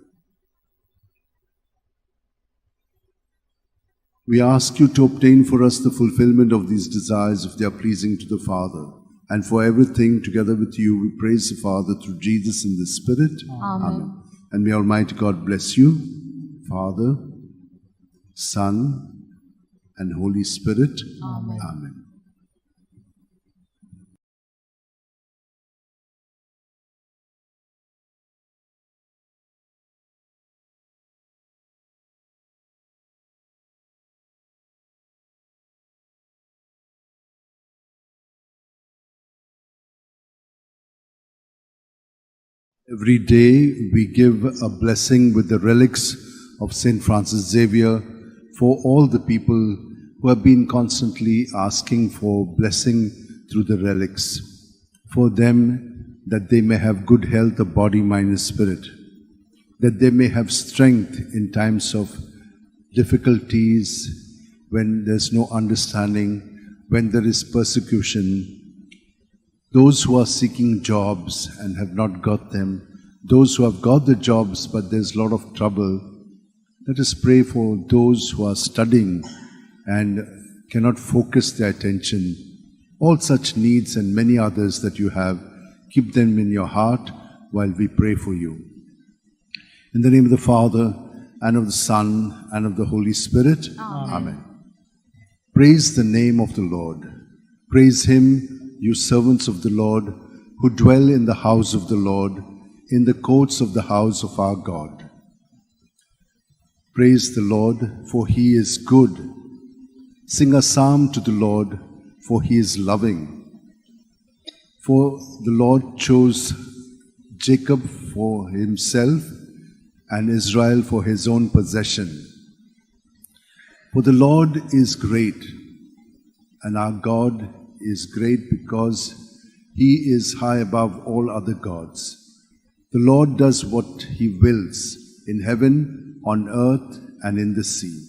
S3: We ask you to obtain for us the fulfillment of these desires if they are pleasing to the Father. And for everything, together with you, we praise the Father through Jesus in the Spirit.
S2: Amen.
S3: And may Almighty God bless you, Father, Son, and Holy Spirit.
S2: Amen.
S3: Amen. Every day we give a blessing with the relics of St. Francis Xavier for all the people who have been constantly asking for blessing through the relics, for them that they may have good health of body, mind, and spirit, that they may have strength in times of difficulties, when there's no understanding, when there is persecution. Those who are seeking jobs and have not got them, those who have got the jobs but there's a lot of trouble, let us pray for those who are studying and cannot focus their attention. All such needs and many others that you have, keep them in your heart while we pray for you. In the name of the Father, and of the Son, and of the Holy Spirit.
S2: Amen.
S3: Amen. Praise the name of the Lord. Praise him, you servants of the Lord, who dwell in the house of the Lord, in the courts of the house of our God. Praise the Lord, for he is good. Sing a psalm to the Lord, for he is loving. For the Lord chose Jacob for himself and Israel for his own possession. For the Lord is great, and our God is great because he is high above all other gods. The Lord does what he wills in heaven, on earth, and in the sea.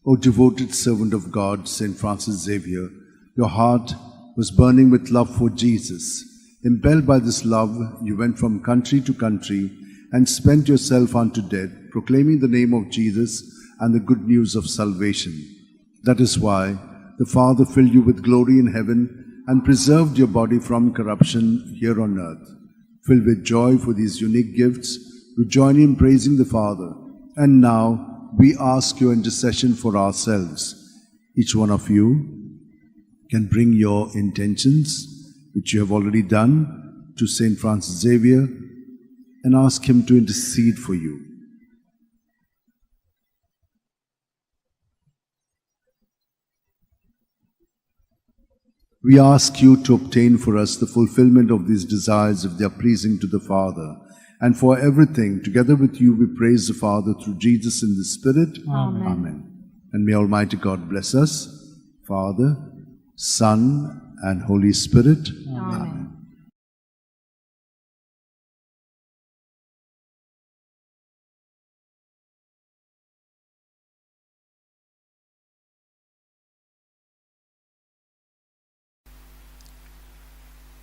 S3: O devoted servant of God, St. Francis Xavier, your heart was burning with love for Jesus. Impelled by this love, you went from country to country and spent yourself unto death, proclaiming the name of Jesus and the good news of salvation. That is why the Father filled you with glory in heaven and preserved your body from corruption here on earth. Filled with joy for these unique gifts, we join in praising the Father. And now we ask your intercession for ourselves. Each one of you can bring your intentions, which you have already done, to St. Francis Xavier and ask him to intercede for you. We ask you to obtain for us the fulfillment of these desires if they are pleasing to the Father. And for everything, together with you, we praise the Father through Jesus in the Spirit.
S2: Amen.
S3: Amen. And may Almighty God bless us, Father, Son, and Holy Spirit.
S2: Amen.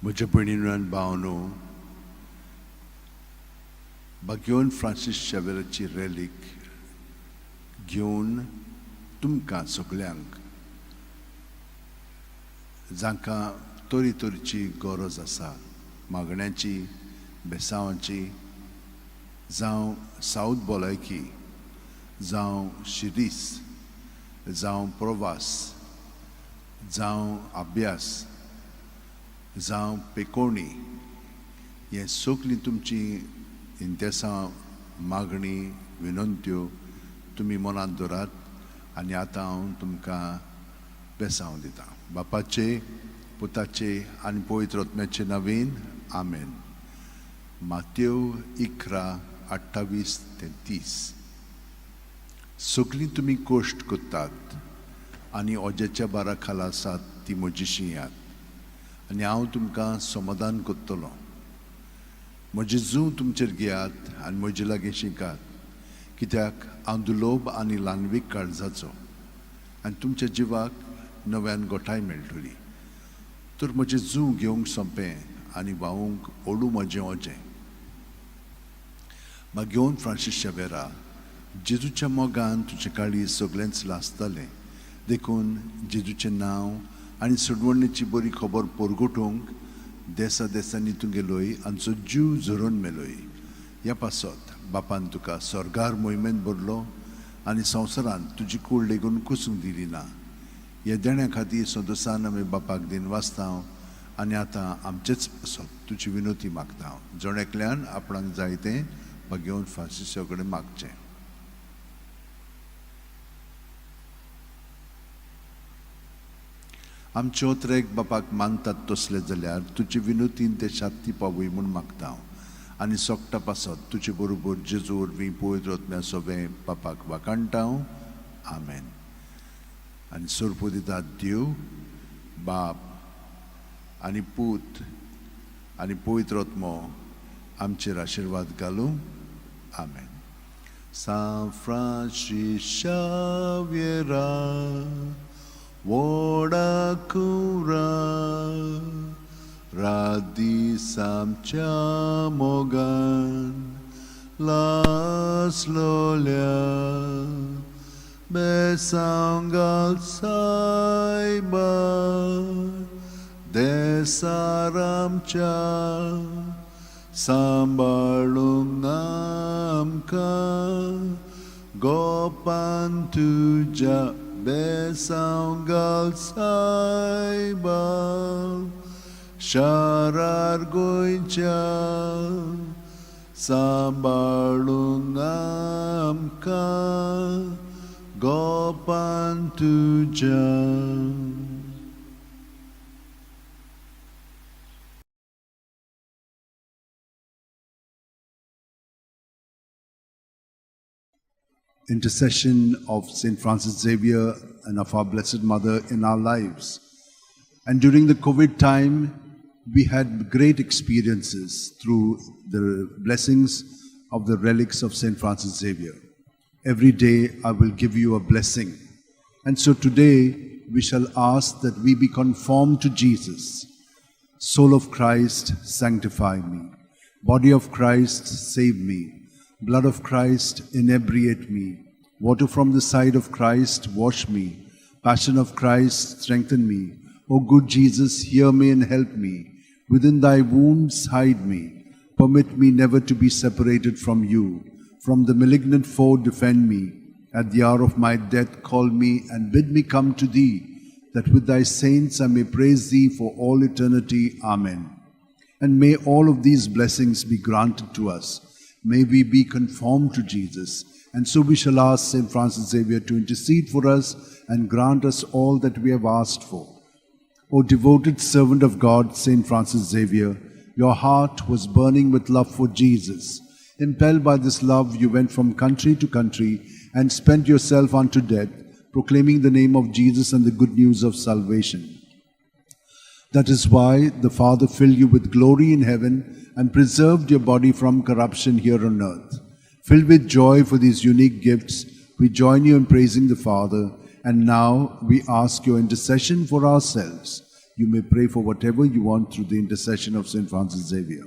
S3: म्हज्या भयणीन आनी भावनो, बाग्योन Francis शेवेराची रॅलीक घेवन तुमकां सगल्यांक जांकां तरी तरेची गरज आसा, मागण्याची, बेसांवाची, जावं सावथ भलायकी, जावं शिरीस, जावं प्रवास, जावं अभ्यास, जावं पेकोणी, हें सगळीं तुमची इंतेसां, मागणी, विनंत्यो तुमी मनांत दवरात आनी आतां हांव तुमकां बेसांव दितां. बापाचे, पुताचे आनी पवित्र आत्म्याचे नवीन आमेन. मातेव 11 28 ते 30. सगलीं तुमी कश्ट करतात आनी ओजेच्या बारा खाला आसात ती म्हजीशी येयात आनी हांव तुमकां समाधान करतलो. म्हजें जूं तुमचेर घेयात आनी म्हजे लागीं शिकात, कित्याक हांव दुलोब आनी ल्हानवीक काळजाचो आनी तुमच्या जिवाक नव्यान गोठाय मेळटली. तर म्हजें जूं घेवंक सोंपें आनी व्हांवूंक ओडू म्हजें ओजें. मागीर फ्रांसीस शावेरा, जेजूच्या मोगान तुजें काळीज सगळेंच लासतालें, देखून जेजूचें नांव आनी सोडवणेची बरी खबर परगटूंक देसा देसांनी तूं गेलोय आमचो जीव झरोवन मेलोय. ह्या पासत बापान तुका स्वर्गार मोहिमेंत भरलो आनी संवसारांत तुजी कूड लेगून कुसूंक दिली ना. ह्या देण्या खातीर संतोसान आमी बापाक दिनवासता आनी आतां आमचेच पासत तुजी विनोती मागता. जण एकल्यान आपणाक जाय तें घेवन फ्रांसिसा कडेन मागचें. आमचे ओत्रेक बापाक मानतात तसले जाल्यार तुजे विनोतीन ते शांती पावय म्हूण मागता आनी सोकटा पासत तुजे बरोबर जेजू वरवीं पवित्र आत्म्या सोबें बापाक वाखाणटा. आमेन. आनी सोरपो दितात देव बाप आनी पूत आनी पवित्र आत्मो आमचेर आशिर्वाद घालूं. आमेन. सांत फ्रांसीस शाव्येरा व्हडा कुरा रात दीस आमच्या मोगान लासलोल्या बेसांव घाल सायबा देसार आमच्या सांबाळूंक आमकां गोपान तुज्या बेसांव घाल सायबा शारार गोंयच्या सांबाळूंक आमकां गोपान तुज्या. Intercession of St. Francis Xavier and of our Blessed Mother in our lives. And during the COVID time, we had great experiences through the blessings of the relics of St. Francis Xavier. Every day I will give you a blessing. And so today we shall ask that we be conformed to Jesus. Soul of Christ, sanctify me. Body of Christ, save me. Blood of Christ, inebriate me. Water from the side of Christ, wash me. Passion of Christ, strengthen me. O good Jesus, hear me and help me. Within thy wounds, hide me. Permit me never to be separated from you. From the malignant foe, defend me. At the hour of my death, call me and bid me come to thee, that with thy saints I may praise thee for all eternity. Amen. And may all of these blessings be granted to us. May we be conformed to Jesus. And so we shall ask St. Francis Xavier to intercede for us and grant us all that we have asked for. O devoted servant of God, St. Francis Xavier, your heart was burning with love for Jesus. Impelled by this love, you went from country to country and spent yourself unto death, proclaiming the name of Jesus and the good news of salvation. That is why the Father filled you with glory in heaven and preserved your body from corruption here on earth. Filled with joy for these unique gifts, we join you in praising the Father, and now we ask your intercession for ourselves. You may pray for whatever you want through the intercession of St. Francis Xavier.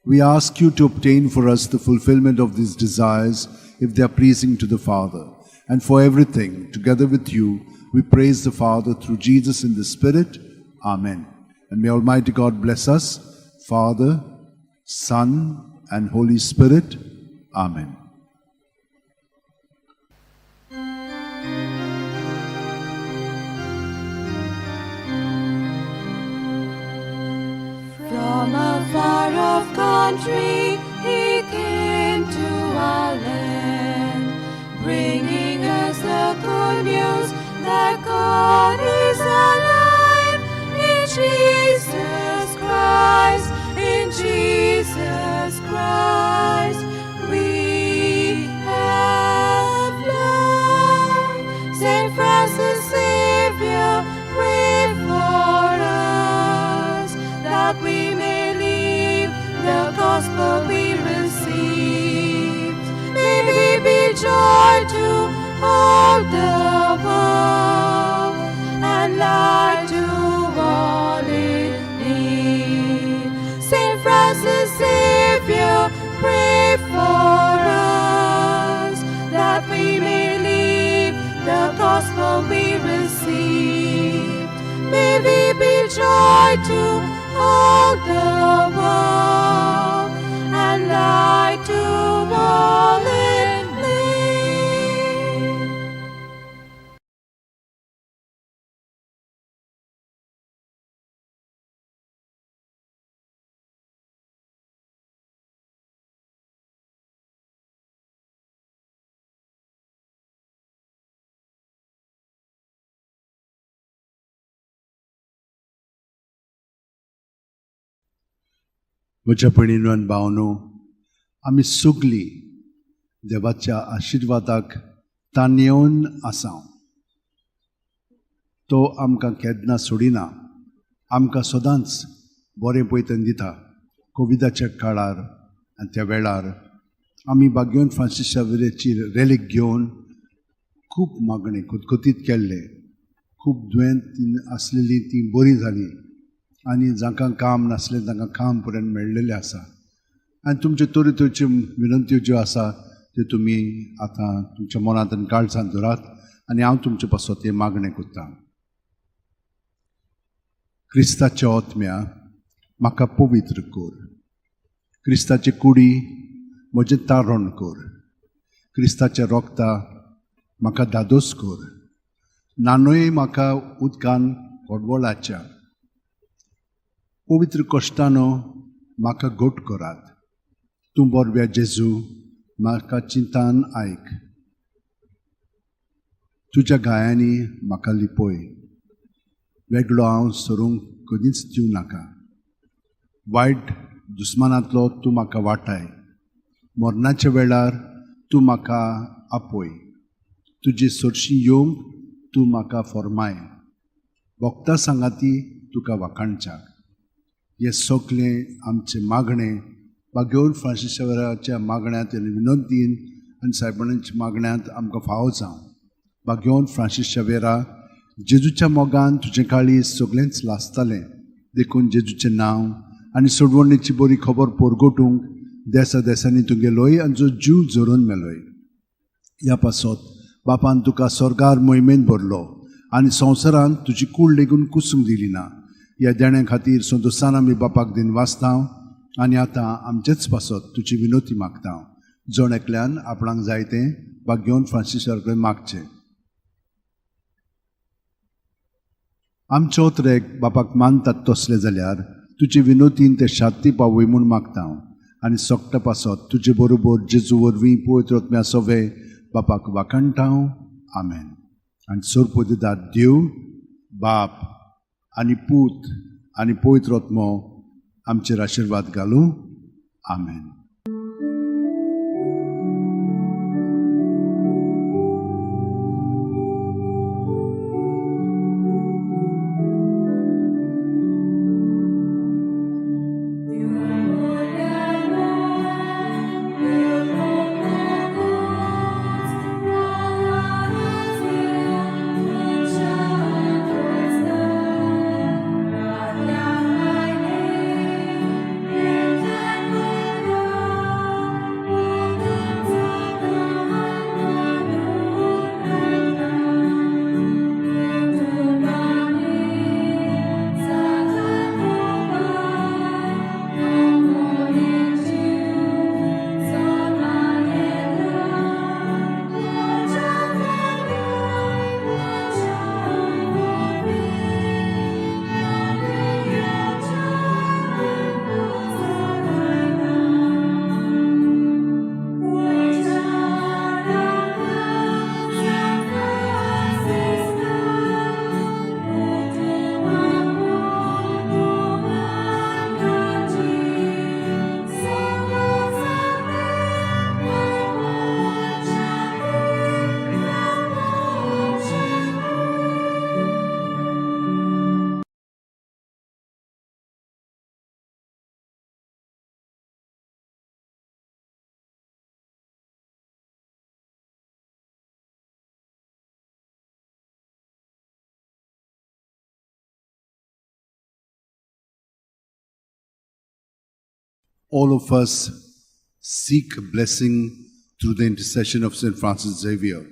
S3: We ask you to obtain for us the fulfillment of these desires if they are pleasing to the Father. And for everything, together with you, we praise the Father through Jesus in the Spirit. Amen. And may Almighty God bless us, Father, Son, and Holy Spirit. Amen.
S2: From a far-off country he came to our land, bringing us the good news that God is alive in Jesus Christ, in Jesus Christ, we have life. Saint Francis Xavier, pray for us, that we may live the gospel we received. May we be joy to all the world and light to all in need. Saint Francis Xavier, pray for us, that we may live the gospel we received. May we be joy to all the world and light to all in need.
S3: म्हज्या भयणीनो आनी भावनो, आमी सगलीं देवाच्या आशिर्वादाक ताणयेवन आसा. तो आमकां केन्ना सोडिना, आमकां सदांच बरें पयतन दिता. कोविडाच्या काळार आनी त्या वेळार आमी बाग्योन फ्रांसीस शावेराची रेलीक घेवन खूब मागणें खतखतीत केल्लें. खूब दुयेंत आसलेलीं तीं बरीं जालीं आनी जांकां काम नासलें तांकां काम पर्यंत मेळ्ळेलें आसा. आनी तुमच्यो तरेतरेच्यो विनंत्यो ज्यो आसा त्यो तुमी आतां तुमच्या मनांत आनी काळजांत धरात आनी हांव तुमचे पासत हें मागणें करतां. क्रिस्ताच्या ओतम्या, म्हाका पवित्र कर. क्रिस्ताचे कुडी, म्हजें तारण कर. क्रिस्ताच्या रोगता, म्हाका धादोस कर. नानूय म्हाका उदकान कोडवळाच्या. पवित्र कश्टानो म्हाका घट करात. तूं बरव्या जेजू, म्हाका चिंतान आयक. तुज्या गायांनी म्हाका लिपय. वेगळो हांव सरूंक कदींच दिवं नाका. वायट दुस्मानांतलो तूं म्हाका वाटाय. मरणाच्या वेळार तूं म्हाका आपय. तुजे सरशी येवंक तूं म्हाका फॉर्माय. भक्ता सांगाती तुका वाखाणच्याक. हें सगलें आमचें मागणें बागेवन फ्रांसीस शावेराच्या मागण्यांत आनी विनंतीन आनी सायबणाच्या मागण्यांत आमकां फावो जावं. बागेवन फ्रांसीस शावेरा, जेजूच्या मोगान तुजें काळीज सगळेंच लासतालें, देखून जेजूचें नांव आनी सोडवणीची बरी खबर परगटूंक देसा देसांनी तूं गेलोय आनी जो जीव झरोवन मेलोय. ह्या पासत बापान तुका स्वर्गार मोहिमेन भरलो आनी संवसारांत तुजी कूड लेगून कुसूंक दिली ना. ह्या देण्या खातीर संतोशान आमी बापाक दिन वाचता आनी आतां आमचेच पासत तुजी विनोती मागता. जण एकल्यान आपणाक जाय तें बागेवन फ्रांसीस कडेन मागचें. आमचो त्रेक बापाक मानतात तसले जाल्यार तुजे विनोतीन ते शांती पावय म्हूण मागता आनी सोकटा पासत तुजे बरोबर जेजू वरवीं पवित्र आत्म्या सोवे बापाक वाखाणटा. आमेन. आनी सोरपोदिदार देव बाप आनी पूत आनी पवित्र आत्मो आमचेर आशिर्वाद घालूं. आमेन.
S2: Thank you.
S3: All of us seek blessing through the intercession of St. Francis Xavier.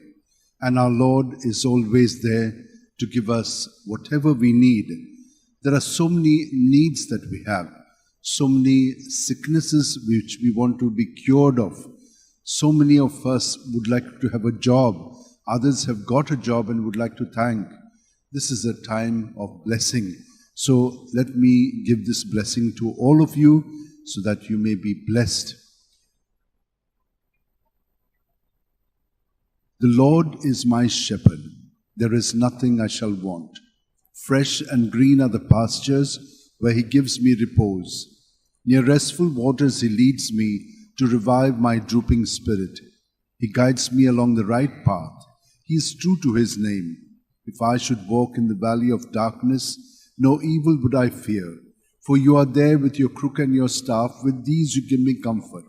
S3: And our Lord is always there to give us whatever we need. There are so many needs that we have, so many sicknesses which we want to be cured of. So many of us would like to have a job. Others have got a job and would like to thank. This is a time of blessing. So let me give this blessing to all of you so that you may be blessed. The Lord is my shepherd. There is nothing I shall want. Fresh and green are the pastures where he gives me repose. Near restful waters he leads me to revive my drooping spirit. He guides me along the right path. He is true to his name. If I should walk in the valley of darkness, no evil would I fear. For you are there with your crook and your staff. With these you give me comfort.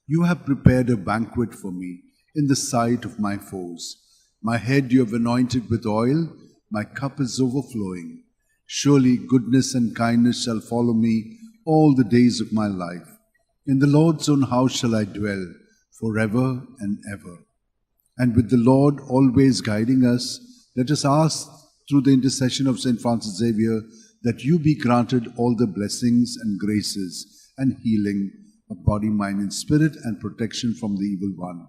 S3: You have prepared a banquet for me in the sight of my foes. My head you have anointed with oil. My cup is overflowing. Surely goodness and kindness shall follow me all the days of my life. In the Lord's own house shall I dwell forever and ever. And with the Lord always guiding us, let us ask through the intercession of St. Francis Xavier that you be granted all the blessings and graces and healing of body, mind, and spirit, and protection from the evil one.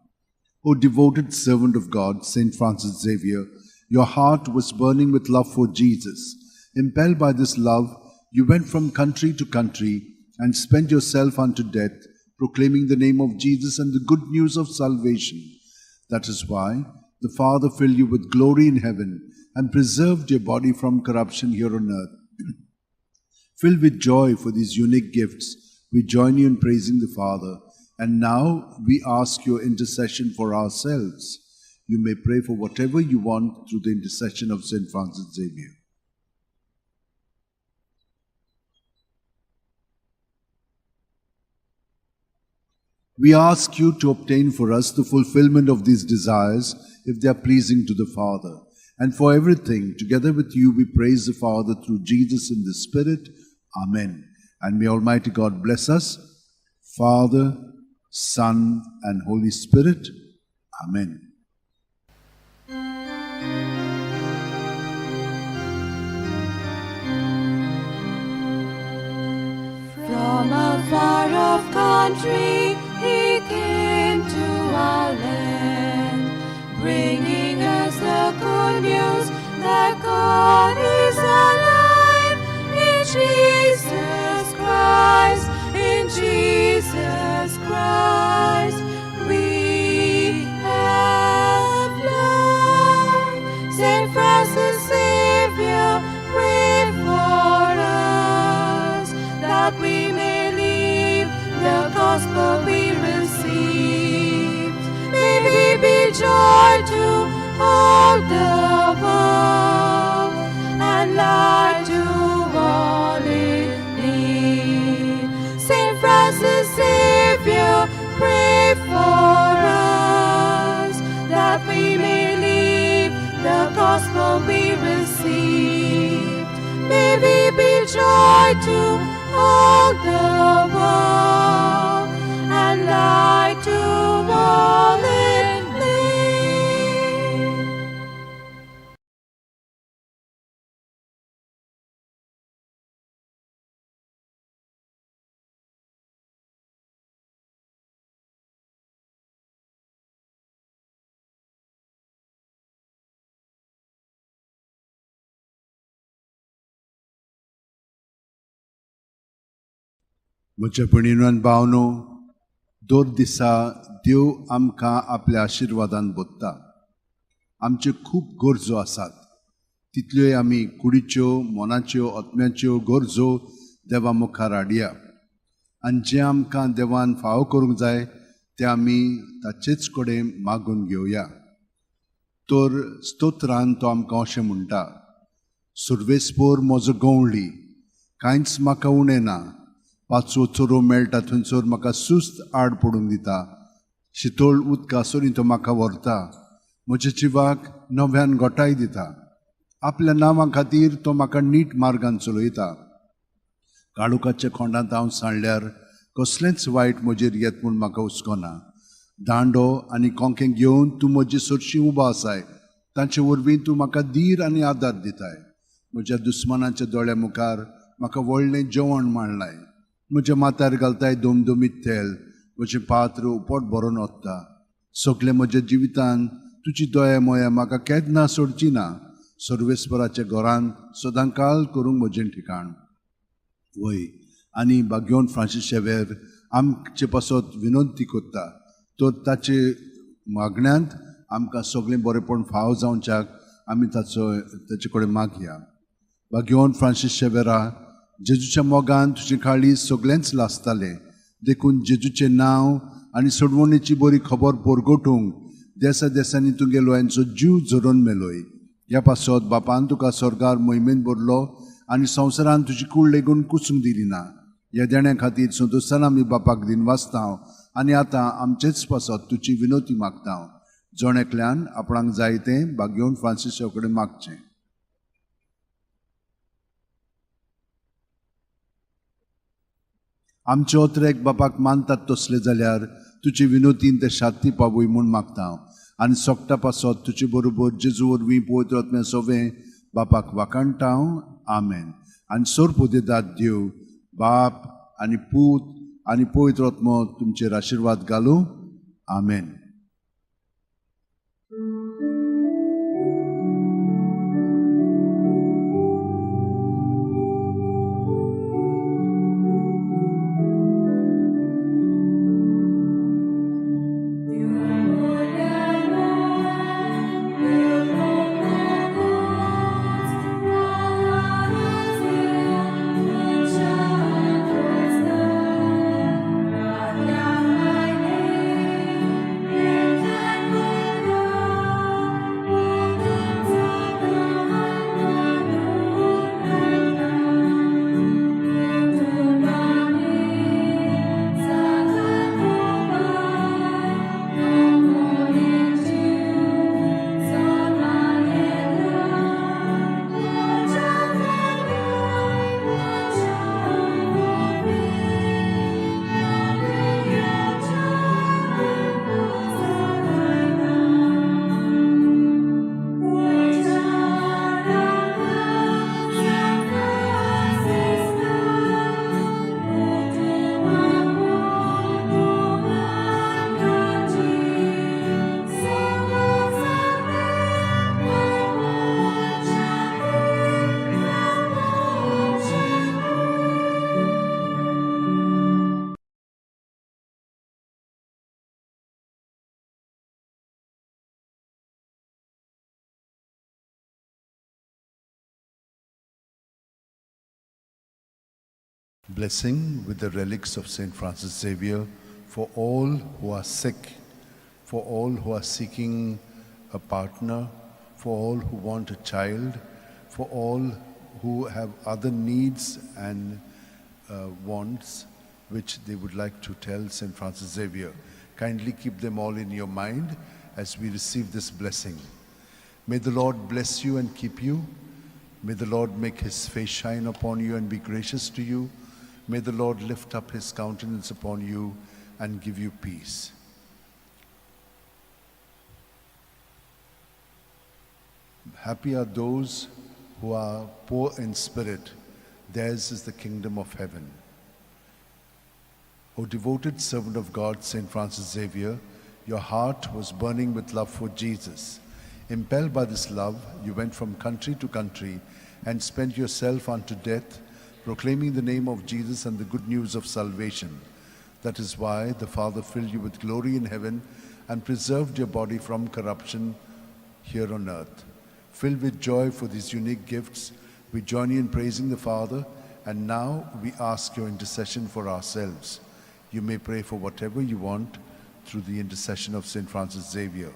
S3: O devoted servant of God, St. Francis Xavier, your heart was burning with love for Jesus. Impelled by this love, you went from country to country and spent yourself unto death, proclaiming the name of Jesus and the good news of salvation. That is why the Father filled you with glory in heaven and preserved your body from corruption here on earth. Filled with joy for these unique gifts, we join you in praising the Father. And now we ask your intercession for ourselves. You may pray for whatever you want through the intercession of St. Francis Xavier. We ask you to obtain for us the fulfillment of these desires if they are pleasing to the Father. And for everything, together with you, we praise the Father through Jesus in the Spirit. Amen. And may Almighty God bless us, Father, Son, and Holy Spirit. Amen.
S2: From a far-off country he came to our land, bringing us the good news that God is alive in Jesus Christ, in Jesus Christ we have life. Saint Francis Xavier, pray for us, that we may live the gospel we received. May we be joy to all the world and light to all in need. Saint Francis Xavier, pray for us, that we may live the gospel we received. May we be joy to all the world and light to all in need.
S3: म्हज्या भयणीनो आनी भावनो, दर दिसा देव आमकां आपल्या आशिर्वादान बोत्ता. आमच्यो खूब गरजो आसात, तितल्योय आमी कुडीच्यो, मनाच्यो, आत्म्याच्यो गरजो देवा मुखार हाडया आनी जें आमकां देवान फावो करूंक जाय तें आमी ताचेच कडेन मागून घेवया. तर स्तोत्रान तो आमकां अशें म्हणटा, सुर्वेस्पोर म्हजो गंवळी, कांयच म्हाका उणें ना, पांचवो चोरो मेळटा थंयसर म्हाका सुस्त आड पडूंक दिता, शितोळ उदका सरीं तो म्हाका व्हरता, म्हज्या जिवाक नव्यान गोठाय दिता, आपल्या नांवा खातीर तो म्हाका नीट मार्गान चलयता. काळोखाच्या खोंडांत हांव सांडल्यार कसलेंच वायट म्हजेर येत म्हूण म्हाका हुस्को ना. दांडो आनी कोंकें घेवन तूं म्हजे सरशीं उबो आसाय. तांचे वरवीं तूं म्हाका धीर आनी आदार दिताय. म्हज्या दुस्मानाच्या दोळ्या मुखार म्हाका व्हडलें जेवण मांडलाय. म्हज्या माथ्यार घालताय दमदमीत तेल. म्हजें पात्र उपट भरून ओत्ता. सगळें म्हज्या जिवितान तुजी दया मोया म्हाका केन्ना सोडची ना. सर्वेस्पराच्या घरांत सदांकाळ करूंक म्हजें ठिकाण. वय आनी बाग्योन फ्रांसीस शेवेर आमचे पासत विनंती करता, तर ताचे मागण्यांत आमकां सगळें बरेपण फाव जावच्याक आमी ताचो ताचे कडेन मागया. बाग्योन फ्रांसीस शेवेरा, जेजूच्या मोगान तुजें काळीज सगळेंच लासतालें. देखून जेजूचें नांव आनी सोडवणेची बरी खबर परगटूंक देसा देसांनी तुगेलो यांचो जीव झरोवन मेलोय. ह्या पासत बापान तुका स्वर्गार मोहिमेन भरलो आनी संवसारान तुजी कूड लेगून कुसूंक दिली ना. ह्या देण्या खातीर संतोशान आमी बापाक दिनवासता आनी आतां आमचेच पासत तुजी विनवती मागता. जण एकल्यान आपणाक जाय तें बागेवन फ्रांसीसा कडेन मागचें. आमचे ओतरेक बापाक मानतात तसले जाल्यार तुजे विनोतीन ते शांती पावय म्हूण मागता आनी सोकटा पासत तुजे बरोबर जेजू वरवीं पवित्र आत्म्या सोवें बापाक वाखाणटा. आमेन. आनी सोरपोदेदाद देव बाप आनी पूत आनी पवित्र आत्मो तुमचेर आशिर्वाद घालूं. आमेन. Blessing with the relics of St. Francis Xavier for all who are sick, for all who are seeking a partner, for all who want a child, for all who have other needs and wants which they would like to tell St. Francis Xavier. Kindly keep them all in your mind as we receive this blessing. May the Lord bless you and keep you. May the Lord make his face shine upon you and be gracious to you. May the Lord lift up his countenance upon you and give you peace. Happy are those who are poor in spirit. Theirs is the kingdom of heaven. O devoted servant of God, St. Francis Xavier, your heart was burning with love for Jesus. Impelled by this love, you went from country to country and spent yourself unto death, proclaiming the name of Jesus and the good news of salvation. That is why the Father filled you with glory in heaven and preserved your body from corruption here on earth. Filled with joy for these unique gifts, we join you in praising the Father, and now we ask your intercession for ourselves. You may pray for whatever you want through the intercession of St. Francis Xavier.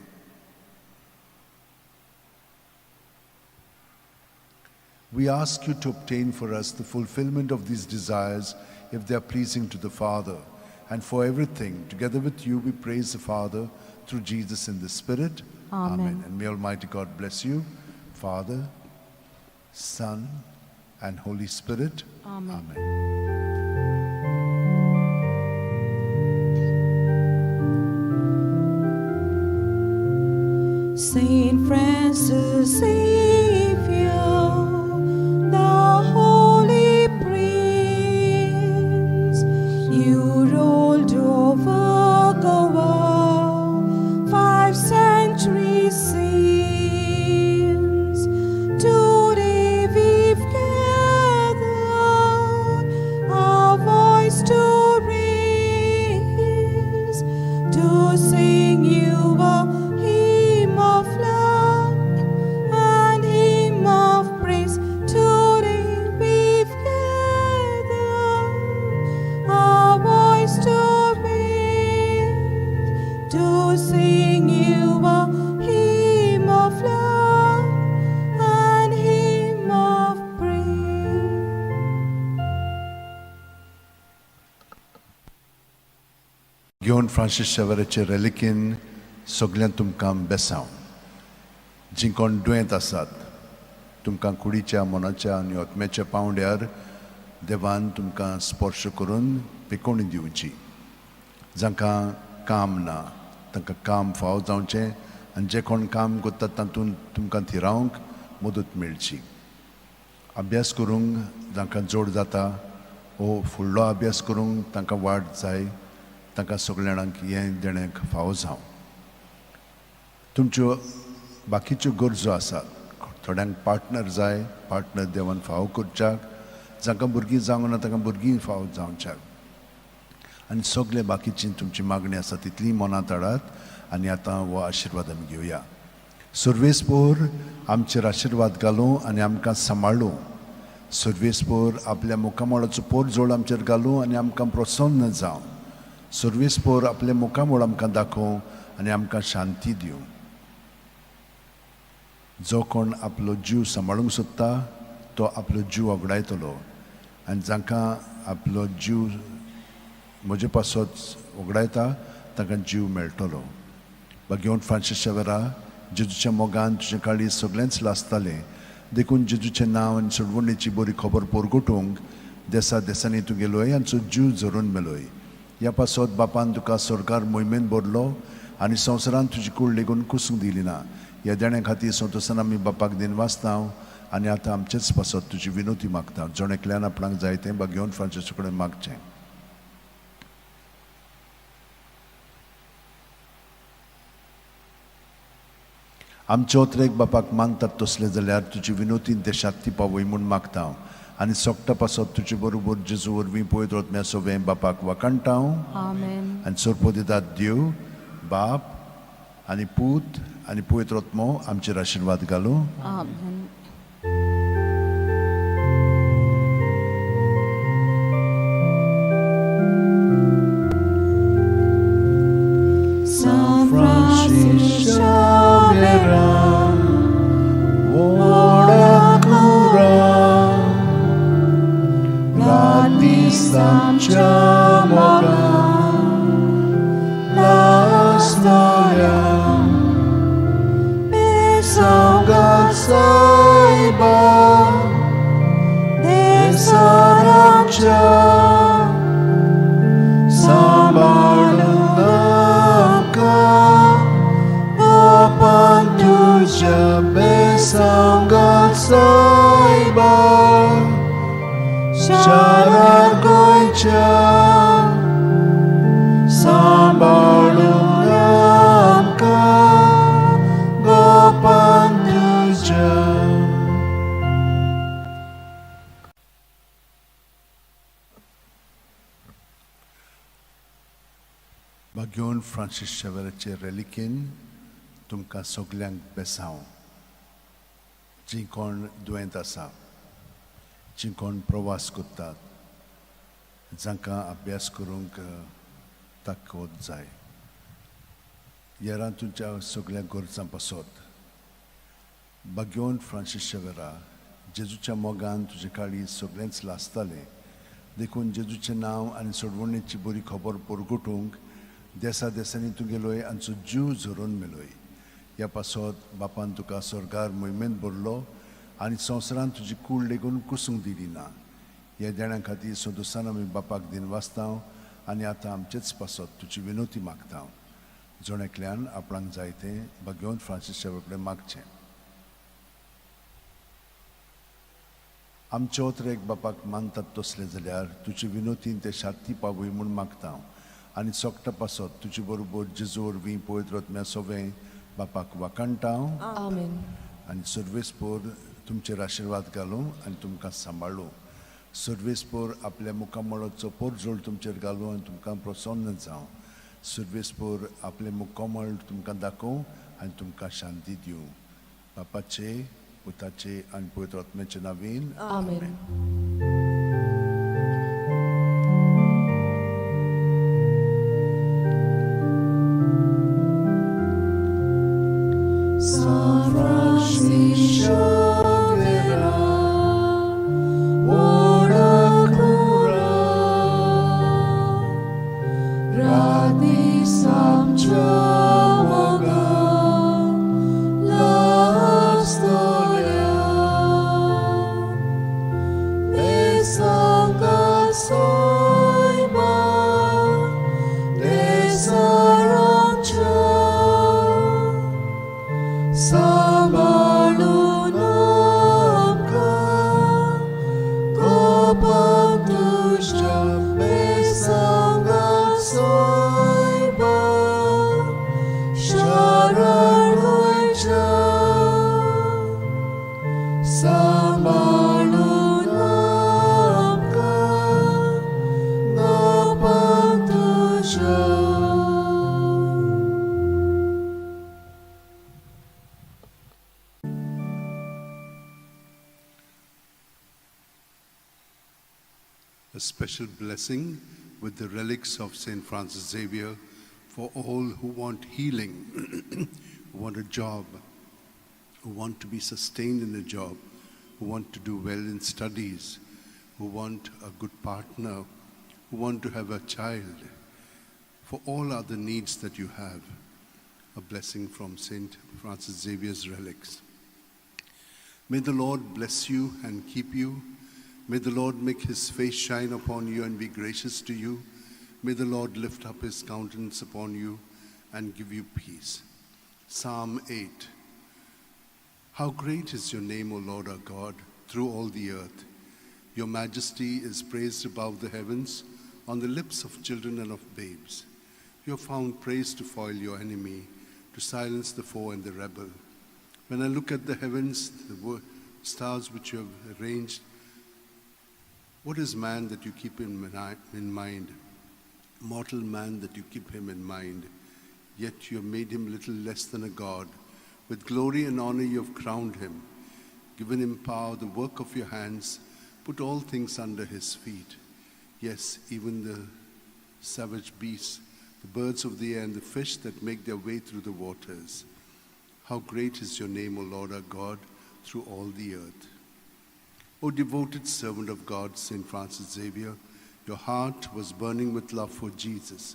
S3: We ask you to obtain for us the fulfillment of these desires if they are pleasing to the Father. And for everything, together with you, we praise the Father through Jesus in the Spirit.
S2: Amen.
S3: And may Almighty God bless you, Father, Son, and Holy Spirit.
S2: Amen.
S3: Amen.
S2: Saint Francis Xavier, the Holy Prince, you ruled over Goa 5 centuries since. Today we've gathered our voice to raise, to sing you a hymn of love and hymn of praise. Today we've gathered our voice to raise, to sing you a hymn of love and hymn of praise.
S1: घेवन Francis शेवराचे रेलिकेन सगळ्यां तुमकां बेसांव. जीं कोण दुयेंत आसात तुमकां कुडीच्या, मनाच्या आनी आत्म्याच्या पांवड्यार देवान तुमकां स्पर्श करून पिकोवणी दिवची. जांकां काम ना तांकां काम फावो जावचें आनी जे कोण काम करतात तातूंत तुमकां थिरावंक मदत मेळची. अभ्यास करूंक जांकां जोड जाता वो फुडलो अभ्यास करूंक तांकां वाट जाय, तांकां सगल्या जाणांक हें देणें फावो जावं. तुमच्यो बाकीच्यो गरजो आसात, थोड्यांक पार्टनर जाय, पार्टनर देवान फावो करच्याक, जांकां भुरगीं जावंक ना तांकां भुरगीं फावो जावच्याक, आनी सगळे बाकीची तुमची मागणी आसा तितली मनांत हाडात. आनी आतां हो आशिर्वाद आमी घेवया. सर्वेस्पोर आमचेर आशिर्वाद घालूं आनी आमकां सांबाळूं. सर्वेस्पोर आपल्या मुखामळाचो पोरजोळ आमचेर घालूं आनी आमकां प्रसन्न जावं. सर्वेस्पोर आपल्या मुखामळ आमकां दाखोवं आनी आमकां शांती दिवं. जो कोण आपलो जीव सांबाळूंक सोदता तो आपलो जीव वगडायतलो, आनी जांकां आपलो जीव म्हजे पासत वगडायता तांकां जीव मेळटलो. बागेवन फ्रांसीस शेवरा, जेजूच्या मोगान तुजें काळीज सगळेंच लासतालें, देखून जेजूचें नांव आनी सोडवणेची बरी खबर परगटूंक देसा देसांनी तूं गेलोय आनी जीव झरून मेलोय. ह्या पासत बापान तुका सरकार मोहिमेन भरलो आनी संवसारान तुजी कूड लेगून कुसूंक दिली ना. ह्या देण्या खातीर संतोसान आमी बापाक दिनवासता आनी आतां आमचेच पासत तुजी विनोती मागता. जण एकल्यान आपणाक जाय तें बागेवन फ्रांसीसा कडेन मागचें. आमचे ओतरेक बापाक मानतात तसलें जाल्यार तुजी विनोती देशांत ती पावय म्हूण मागता हांव, आनी सोगटा पासत तुजे बरोबर जेजू वरवीं पळयत वतम्या सोवें बापाक वाखाणटा हांव.
S2: आमेन.
S1: आनी सोरपो दितात देव बाप आनी पूत आनी पवित्र आत्मो आमचेर आशिर्वाद घालूं.
S2: आमेन. San Francis Xavier,
S1: व्हडा कुरा राती आमच्या मोगान लासतल्या
S2: Besangat
S1: सायबा
S2: Desarapcha
S1: सांबाळून आमकां बापान तुज्या बेसांगात सायबा शारार गोंयच्या सांबाळून आमकां गोपान तुज्या. बागेवन फ्रांसीस शेवराचे रेलिकेन तुमकां सगल्यांक बेसांव. जीं कोण दुयेंत आसा, जीं कोण प्रवास करतात, जांकां अभ्यास करूंक ताकद जाय, येरां तुमच्या सगल्या गरजां पासत बागेवन फ्रांसीस शेवरा जेजूच्या मोगान तुजें काळीज सगळेंच लासतालें, देखून जेजूचें नांव आनी सोडवणेची बरी खबर परगटूंक देसा देसांनी तूं गेलोय आनी जीव झरोवन मेलोय. ह्या पासत बापान तुका स्वर्गार मोहिमेन भरलो आनी संवसारान तुजी कूड लेगून कुसूंक दिली ना. ह्या देण्या खातीर संतोसान आमी बापाक दिनवासता आनी आतां आमचेच पासत तुजी विनोती मागता. जण एकल्यान आपणाक जाय तें भाग्यवंत फ्रांसीस शाव्येरा कडेन मागचें. आमचे ओत्र एक बापाक मानतात तसलें जाल्यार तुजे विनोतीन ते शांती पावय म्हूण मागता आनी सोकटा पासत तुजे बरोबर जेजू वरवीं पवित्र आत्म्या सोवें बापाक वाखाणटा.
S2: आमेन.
S1: आनी सर्वेस्पोर तुमचेर आशिर्वाद घालूं आनी तुमकां सांबाळूं. सर्वेस्पोर आपल्या मुखामळाचो पोरजोळ तुमचेर घालूं आनी तुमकां प्रसन्न जावं. सर्वेस्पोर आपलें मुखामळ तुमकां दाखोवं आनी तुमकां शांती दिवं. बापाचे, पुताचे आनी पवित्र आत्म्याचे नांवान.
S2: आमेन. San Francisco Xavier, ora cura, rati samcha moga, la storia, de Sangha Soiba, de Sarancha, Samalunamka, Gopantusha, Besanga Soiba, Sharangoicha, Samalunamka, Gopantusha.
S3: A special blessing with the relics of St. Francis Xavier for all who want healing, who want a job, who want to be sustained in a job, who want to do well in studies, who want a good partner, who want to have a child. For all other needs that you have, a blessing from St. Francis Xavier's relics. May the Lord bless you and keep you. May the Lord make his face shine upon you and be gracious to you. May the Lord lift up his countenance upon you and give you peace. Psalm 8. How great is your name, O Lord our God, through all the earth. Your majesty is praised above the heavens, on the lips of children and of babes. You have found praise to foil your enemy, to silence the foe and the rebel. When I look at the heavens, the stars which you have arranged, what is man that you keep him in mind? Mortal man that you keep him in mind. Yet you have made him little less than a god. With glory and honor you have crowned him, given him power, the work of your hands, put all things under his feet. Yes, even the savage beasts, the birds of the air, and the fish that make their way through the waters. How great is your name, O Lord our God, through all the earth. O devoted servant of God, St. Francis Xavier, your heart was burning with love for Jesus.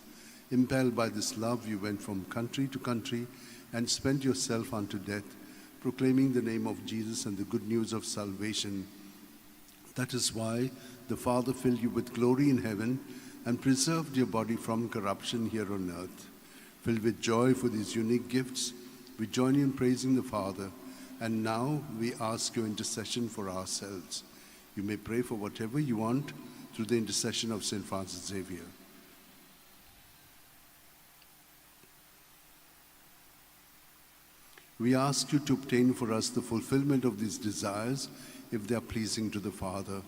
S3: Impelled by this love, you went from country to country and spent yourself unto death, proclaiming the name of Jesus and the good news of salvation. That is why the Father filled you with glory in heaven and preserved your body from corruption here on earth. Filled with joy for these unique gifts, we join you in praising the Father, and now we ask your intercession for ourselves. You may pray for whatever you want through the intercession of St. Francis Xavier. We ask you to obtain for us the fulfillment of these desires, if they are pleasing to the Father.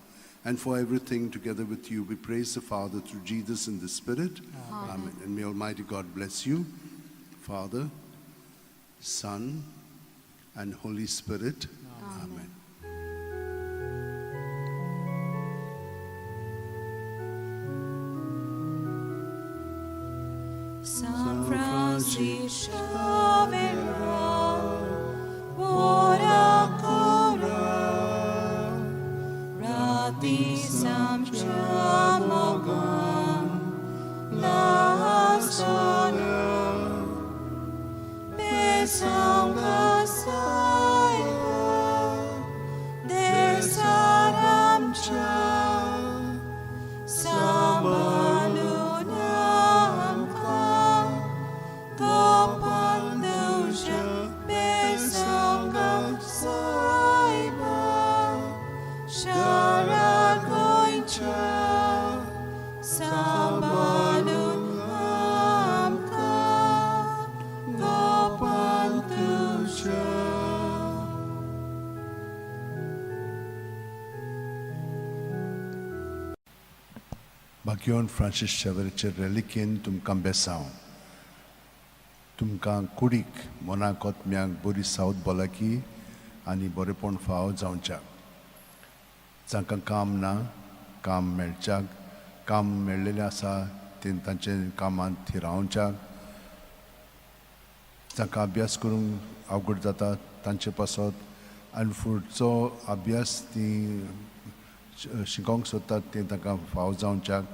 S3: And for everything together with you, we praise the Father through Jesus in the Spirit. Amen. Amen. And may Almighty God bless you, Father, Son, and Holy Spirit. Amen.
S2: San Francisco Xavier, ora cura, rati samcha moga, la sola, besanga saiba,
S1: भाग्यवन Francis शेवराचे रेलिकेन तुमकां बेसांव. तुमकां कुडीक मनाक ओतम्याक बरी south भलायकी आनी बरेपण फाव जावच्याक. जांकां काम ना काम मेळच्याक, काम मेळ्ळेलें आसा तें तांचे कामांत थिरावच्याक, जांकां अभ्यास करूंक अवघड जाता तांचे पासत आनी फुडचो अभ्यास ती शिकोवंक सोदतात तें तांकां फाव जावच्याक.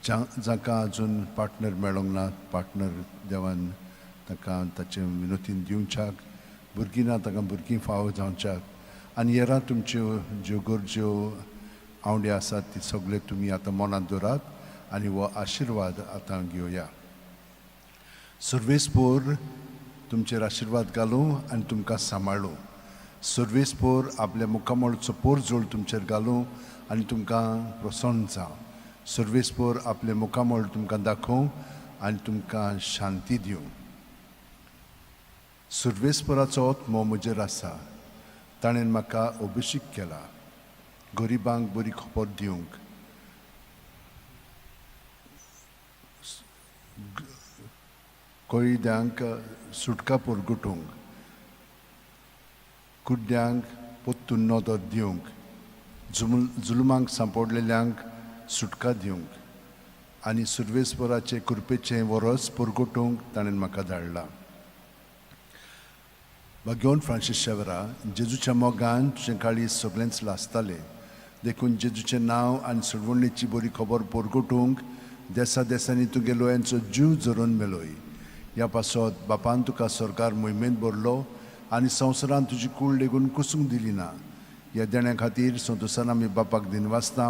S1: जांकां अजून पार्टनर मेळोंक ना पार्टनर देवान तांकां ताचे विनोतीन दिवच्याक, भुरगीं ना तांकां भुरगीं फाव जावच्याक. आनी येरा तुमच्यो ज्यो गरज्यो आवंडे आसात ती सगळे तुमी आतां मनांत दवरात आनी हो आशिर्वाद आतां घेवया. सर्वेस्पोर तुमचेर आशिर्वाद घालूं आनी तुमकां सांबाळूं. सर्वेस्पोर आपल्या मुखामळचो पोरजोळ तुमचेर घालूं आनी तुमकां प्रसन्न जावं. सर्वेस्पोर आपलें मुखामळ तुमकां दाखोवं आनी तुमकां शांती दिवं. सर्वेस्पोराचो आत्मो म्हजेर आसा, ताणें म्हाका अभिशेक केला गरिबांक बरी खबर दिवंक, कैद्यांक सुटका परगटूंक, कुड्ड्यांक परतून नदर दिवंक, जुलमांक सांपडलेल्यांक सुटका दिवंक आनी सुर्वेस्वराचे कृपेचें वरस परगटूंक ताणें म्हाका धाडला. भाग्यवन फ्रांसीस शेवरा, जेजूच्या मोगान तुजें काळीज सगळेंच लासतालें, देखून जेजूचें नांव आनी सोडवणेची बरी खबर परगटूंक देसा देसांनी तुगे लोयांचो जीव झरोवन मेलोय. ह्या पासत बापान तुका सरकार मोहिमेंत भरलो आनी संवसारांत तुजी कूड लेगून कुसूंक दिली ना. ह्या देण्या खातीर संतोसान आमी बापाक दिनवासता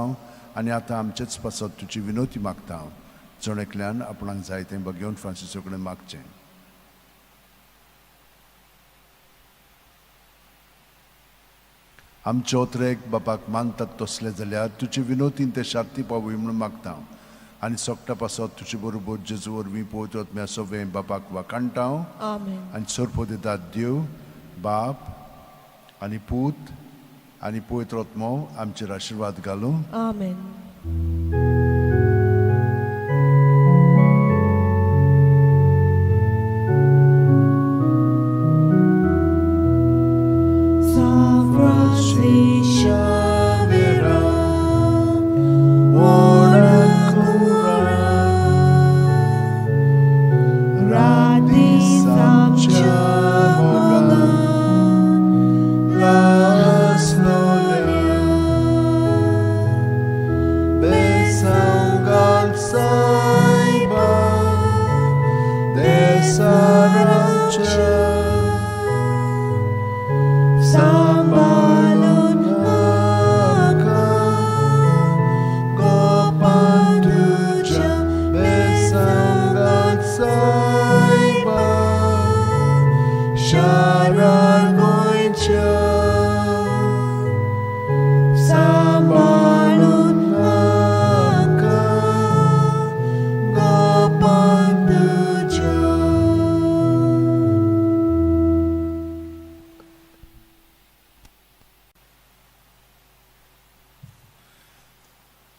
S1: आनी आतां आमचेच पासत तुजी विनोती मागता. जण एकल्यान आपणाक जाय तें भाग्यवन फ्रांसिसो कडेन मागचें. आमचे ओत्रेक बापाक मानतात तसले जाल्यार तुजे विनोतीन ते शार्ती पावय म्हणून मागता आनी सोकटा पासत तुजे बरोबर जेजू वरवीं पवित्र आत्म्या सवें बापाक वाखाणटा.
S5: आमेन.
S1: आनी सरपो दितात देव बाप आनी पूत आनी पवित्र आत्मो आमचेर आशिर्वाद घालूं.
S5: आमेन.
S2: San Francis Xavier, ora cura, radis amciamoga, las nolia, besangal saiba, desarancha. Sambalon aka, gopantuja, besangat saiba, sharagoincha. Sambalon aka, gopantuja.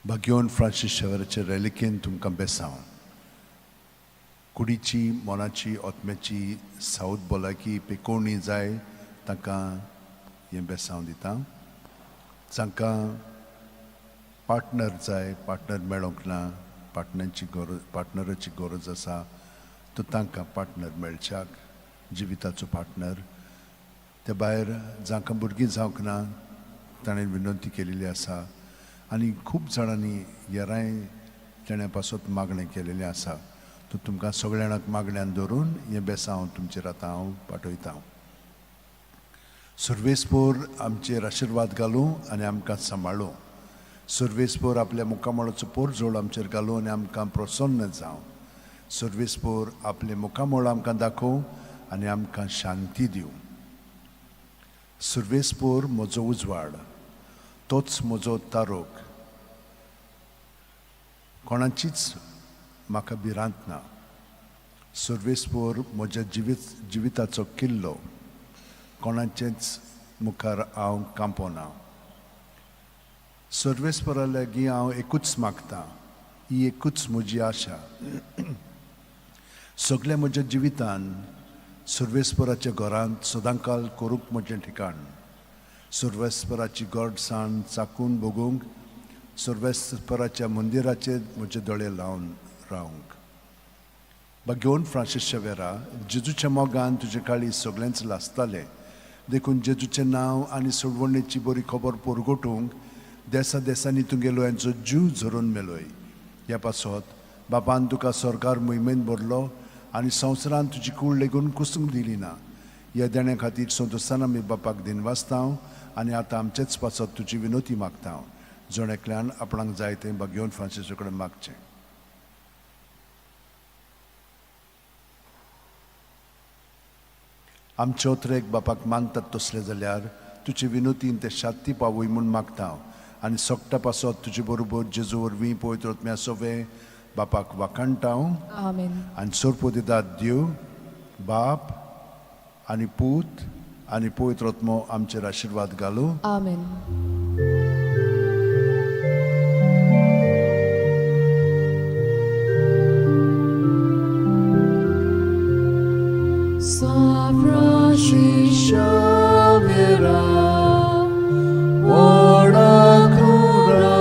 S1: भाग्यवन फ्रांसीस शेवराचे रेलिकेन तुमकां बेसांव. कुडीची मनाची आत्म्याची सावत भलायकी पेकोवणी जाय तांकां हें बेसांव दिता. जांकां पार्टनर जाय, पार्टनर मेळोंक ना, पार्टनरची गरज पार्टनराची गरज आसा तर तांकां पार्टनर मेळच्याक, जिविताचो पार्टनर. ते भायर जांकां भुरगीं जावंक ना ताणें विनंती केलेली आसा आनी खूब जाणांनी येराय तेण्या पासत मागणें केलेलें आसा. तर तुमकां सगळ्या जाणांक मागण्यान धरून हें बेसांव तुमचेर आतां हांव पाठयतां. सर्वेस्पोर आमचेर आशिर्वाद घालूं आनी आमकां सांबाळूं. सर्वेस्पोर आपल्या मुखामळाचो पोरजोळ आमचेर घालूं आनी आमकां प्रसन्न जावं. सर्वेस्पोर आपलें मुखामळ आमकां दाखोवं आनी आमकां शांती दिवं. सर्वेस्पोर म्हजो उजवाड, तोच म्हजो तारोक, कोणाचीच म्हाका भिरांत ना. सर्वेस्पोर म्हज्या जिविताचो किल्लो, कोणाचेच मुखार हांव कांपोना. सर्वेस्परा लागीं हांव एकूच मागतां, ही एकूच म्हजी आशा. सगल्या म्हज्या जिवितान सर्वेस्पराच्या घरांत सदांकाल करूंक म्हजें ठिकाण, सर्वेस्पराची गोडसाण चाकून भोगूंक, सर्वेस्पराच्या मंदिराचेर म्हजे दोळे लावन रावंक. बागेवन फ्रांसीस शेवेरा, जेजूच्या मोगान तुजे काळी सगळेंच लासतालें, देखून जेजूचें नांव आनी सोडवणेची बरी खबर परगटूंक देसा देसांनी तुगेलो यांचो जीव झरोवन मेलोय. ह्या पासत बापान तुका सरकार मोहिमेन भरलो आनी संवसारान तुजी कूड लेगून कुसूंक दिली ना. ह्या देण्या खातीर संतोशान आमी बापाक दिनवासता आनी आतां आमचेच पासत तुजी विनोती मागता. जण एकल्यान आपणाक जाय तें बागेवन फ्रांसीसा कडेन मागचें. आमचे ओत्रेक बापाक मानतात तसले जाल्यार तुजे विनोतीन ते शांती पावय म्हूण मागता आनी सोगटा पासत तुजे बरोबर जेजू वरवीं पवित्र आत्म्या सोवे बापाक वाखाणटा.
S5: आमेन.
S1: आनी सोरपो दितात देव बाप आनी पूत आनी पवित्र आत्मो आमचेर आशिर्वाद घालूं.
S5: आमेन.
S2: San Francis Xavier, ora cura,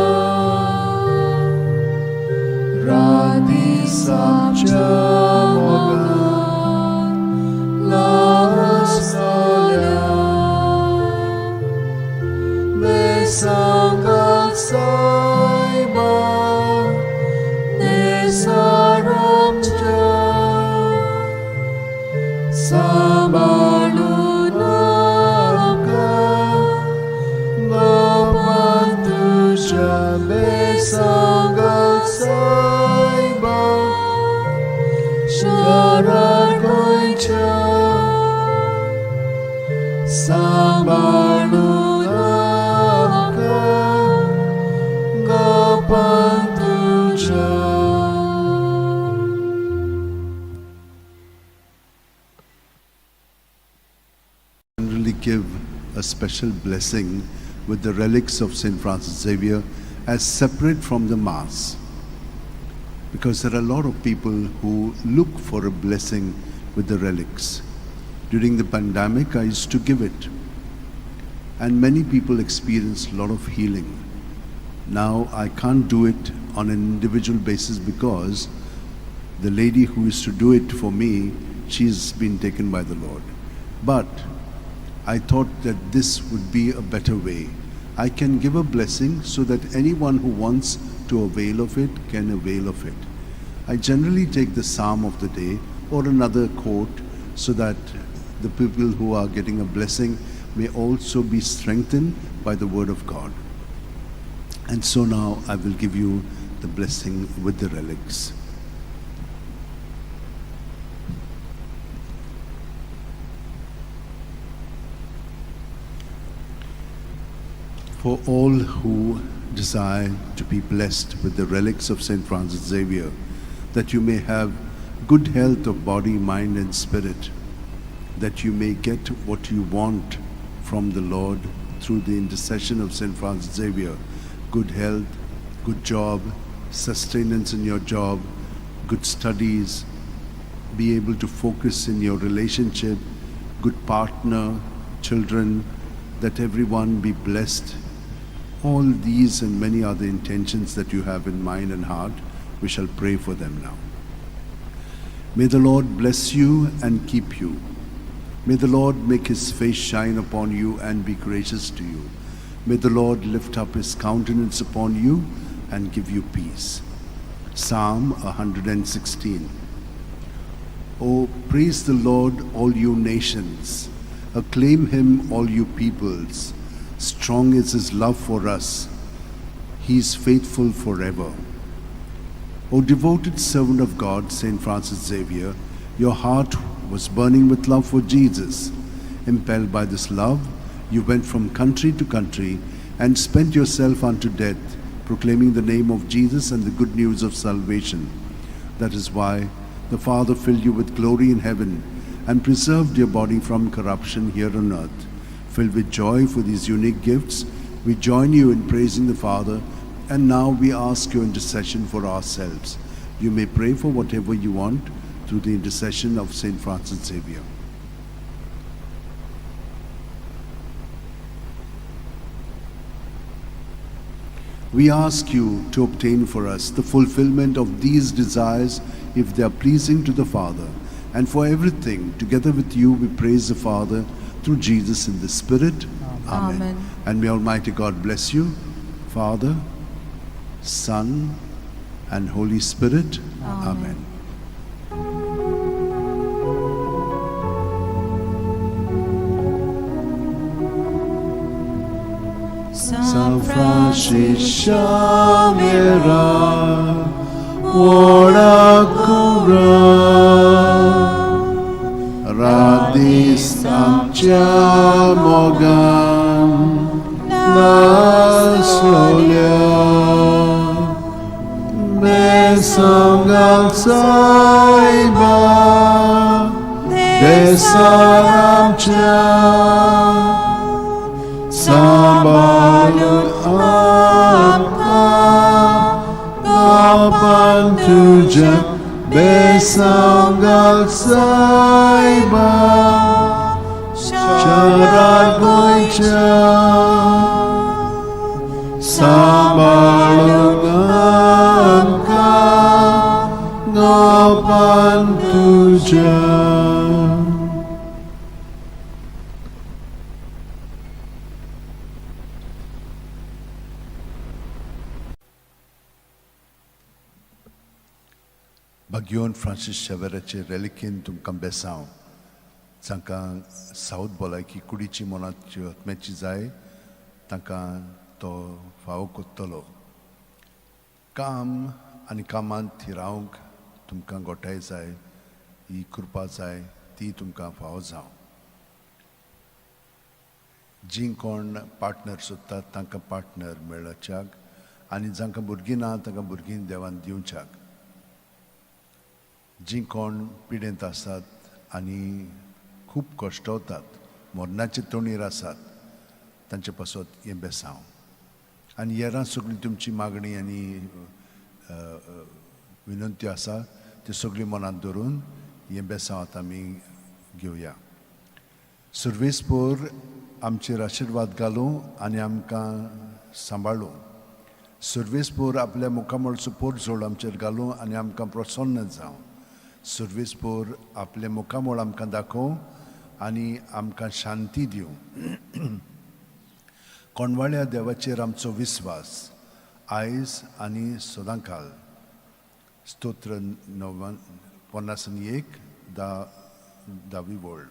S2: radi Mogan, la solia, Besangat saiba, nesaramja. Sabalunaka Gapantusha Besangat Saiba Sharagoicha Sabalunaka Gapantusha.
S3: Generally give a special blessing with the relics of St. Francis Xavier as separate from the Mass, because there are a lot of people who look for a blessing with the relics. During the pandemic, I used to give it, and many people experienced a lot of healing. Now I can't do it on an individual basis because the lady who used to do it for me, she's been taken by the Lord. But I thought that this would be a better way. I can give a blessing so that anyone who wants to avail of it can avail of it. I generally take the psalm of the day or another quote so that the people who are getting a blessing may also be strengthened by the word of God. And so now I will give you the blessing with the relics. For all who desire to be blessed with the relics of St. Francis Xavier, that you may have good health of body, mind, and spirit, that you may get what you want from the Lord through the intercession of St. Francis Xavier, good health, good job, sustenance in your job, good studies, be able to focus in your relationship, good partner, children, that everyone be blessed. All these and many other intentions that you have in mind and heart, we shall pray for them now. May the Lord bless you and keep you. May the Lord make his face shine upon you and be gracious to you. May the Lord lift up his countenance upon you and give you peace. Psalm 116. Oh, praise the Lord, all you nations. Acclaim him, all you peoples. Strong is his love for us. He is faithful forever. O devoted servant of God, St. Francis Xavier, your heart was burning with love for Jesus. Impelled by this love, you went from country to country and spent yourself unto death, proclaiming the name of Jesus and the good news of salvation. That is why the Father filled you with glory in heaven and preserved your body from corruption here on earth. Filled with joy for these unique gifts, We join you in praising the Father, and now we ask your intercession for ourselves. You may pray for whatever you want through the intercession of Saint Francis Xavier. We ask you to obtain for us the fulfillment of these desires if they are pleasing to the Father. And for everything, together with you, we praise the Father through Jesus in the Spirit. Amen.
S2: Amen.
S3: And may Almighty God bless you, Father, Son, and Holy Spirit.
S2: Amen.
S3: Amen.
S2: San
S3: San Francis Xavier, ora cura, radis amcia mogan, la solia, besongal saiba, desaramcia, Sambalun amka Gapan tuja Besanggal saiba Charar goicha Sambalun amka Gapan tuja. भाग्योन Francis शेवेराचे रेलिकेन तुमकां बेसांव जांकां south भलायकी कुडीची मनाची आत्म्याची जाय तांकां तो फावो कोत्तलो. काम आनी कामांत थिरावंक तुमकां गोठाय जाय, ही कृपा जाय, ती तुमकां फावो जावं. जीं कोण पार्टनर सोदतात तांकां पार्टनर मेळच्याक आनी जांकां भुरगीं ना तांकां भुरगीं देवान दिवच्याक. जीं कोण पिडेंत आसात आनी खूब कश्टवतात, मरणाचे तोणीर आसात, तांचे पासत हें बेसांव. आनी हेरां सगळीं तुमची मागणी आनी विनंती आसा त्यो सगळीं मनांत धरून हें बेसांव आतां आमी घेवया. सुर्वेसपोर आमचेर आशिर्वाद घालूं आनी आमकां सांबाळूं. सुर्वेसपोर आपल्या मुखामळचो पोरजोड आमचेर घालूं आनी आमकां प्रसन्न जावं. सुर्वेसपोर आपलें मुखामळ आमकां दाखोवं आनी आमकां शांती दिवं. कोणवाळ्या देवाचेर आमचो विस्वास आयज आनी सदांकाल. स्तोत्र 51 10 वळ.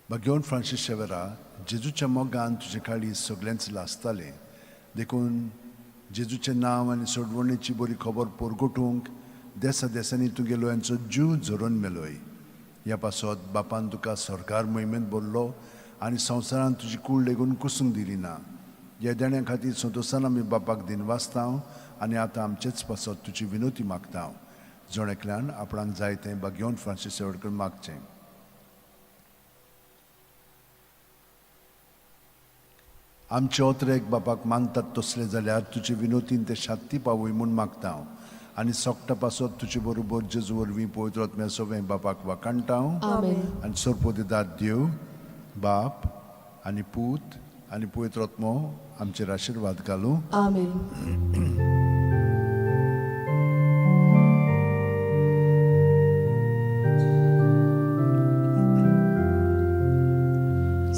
S3: भगवान फ्रांसीस शेवेरा, जेजूच्या मोगान तुजे काळी सगळ्यांच लासतालें, देखून जेजूचें नांव आनी सोडवणेची बरी खबर परगटूंक देसा देसांनी तुगेलो यांचो जीव झरोवन मेलोय. ह्या पासत बापान तुका सरकार मोहिमेंत भरलो आनी संवसारान तुजी कूड लेगून कुसूंक दिली ना. ह्या देण्या खातीर संतोशान आमी बापाक दिनवासता आनी आतां आमचेच पासत तुजी विनोती मागता. जण एकल्यान आपणाक जाय तें भाग्योन फ्रांसीस शेवटकर मागचें. आमचे ओतरेक बापाक मानतात तसले जाल्यार तुजे विनोतीन ते शांती पावय म्हूण मागता हांव आनी सोकटा पासत तुजे बरोबर जेजू वरवीं पवित्र आत्म्या सवें बापाक वाखाणटा हांव. आनी सरपोदेदार देव बाप आनी पूत आनी पवित्र आत्मो आमचेर आशिर्वाद घालूं.
S2: आमेन.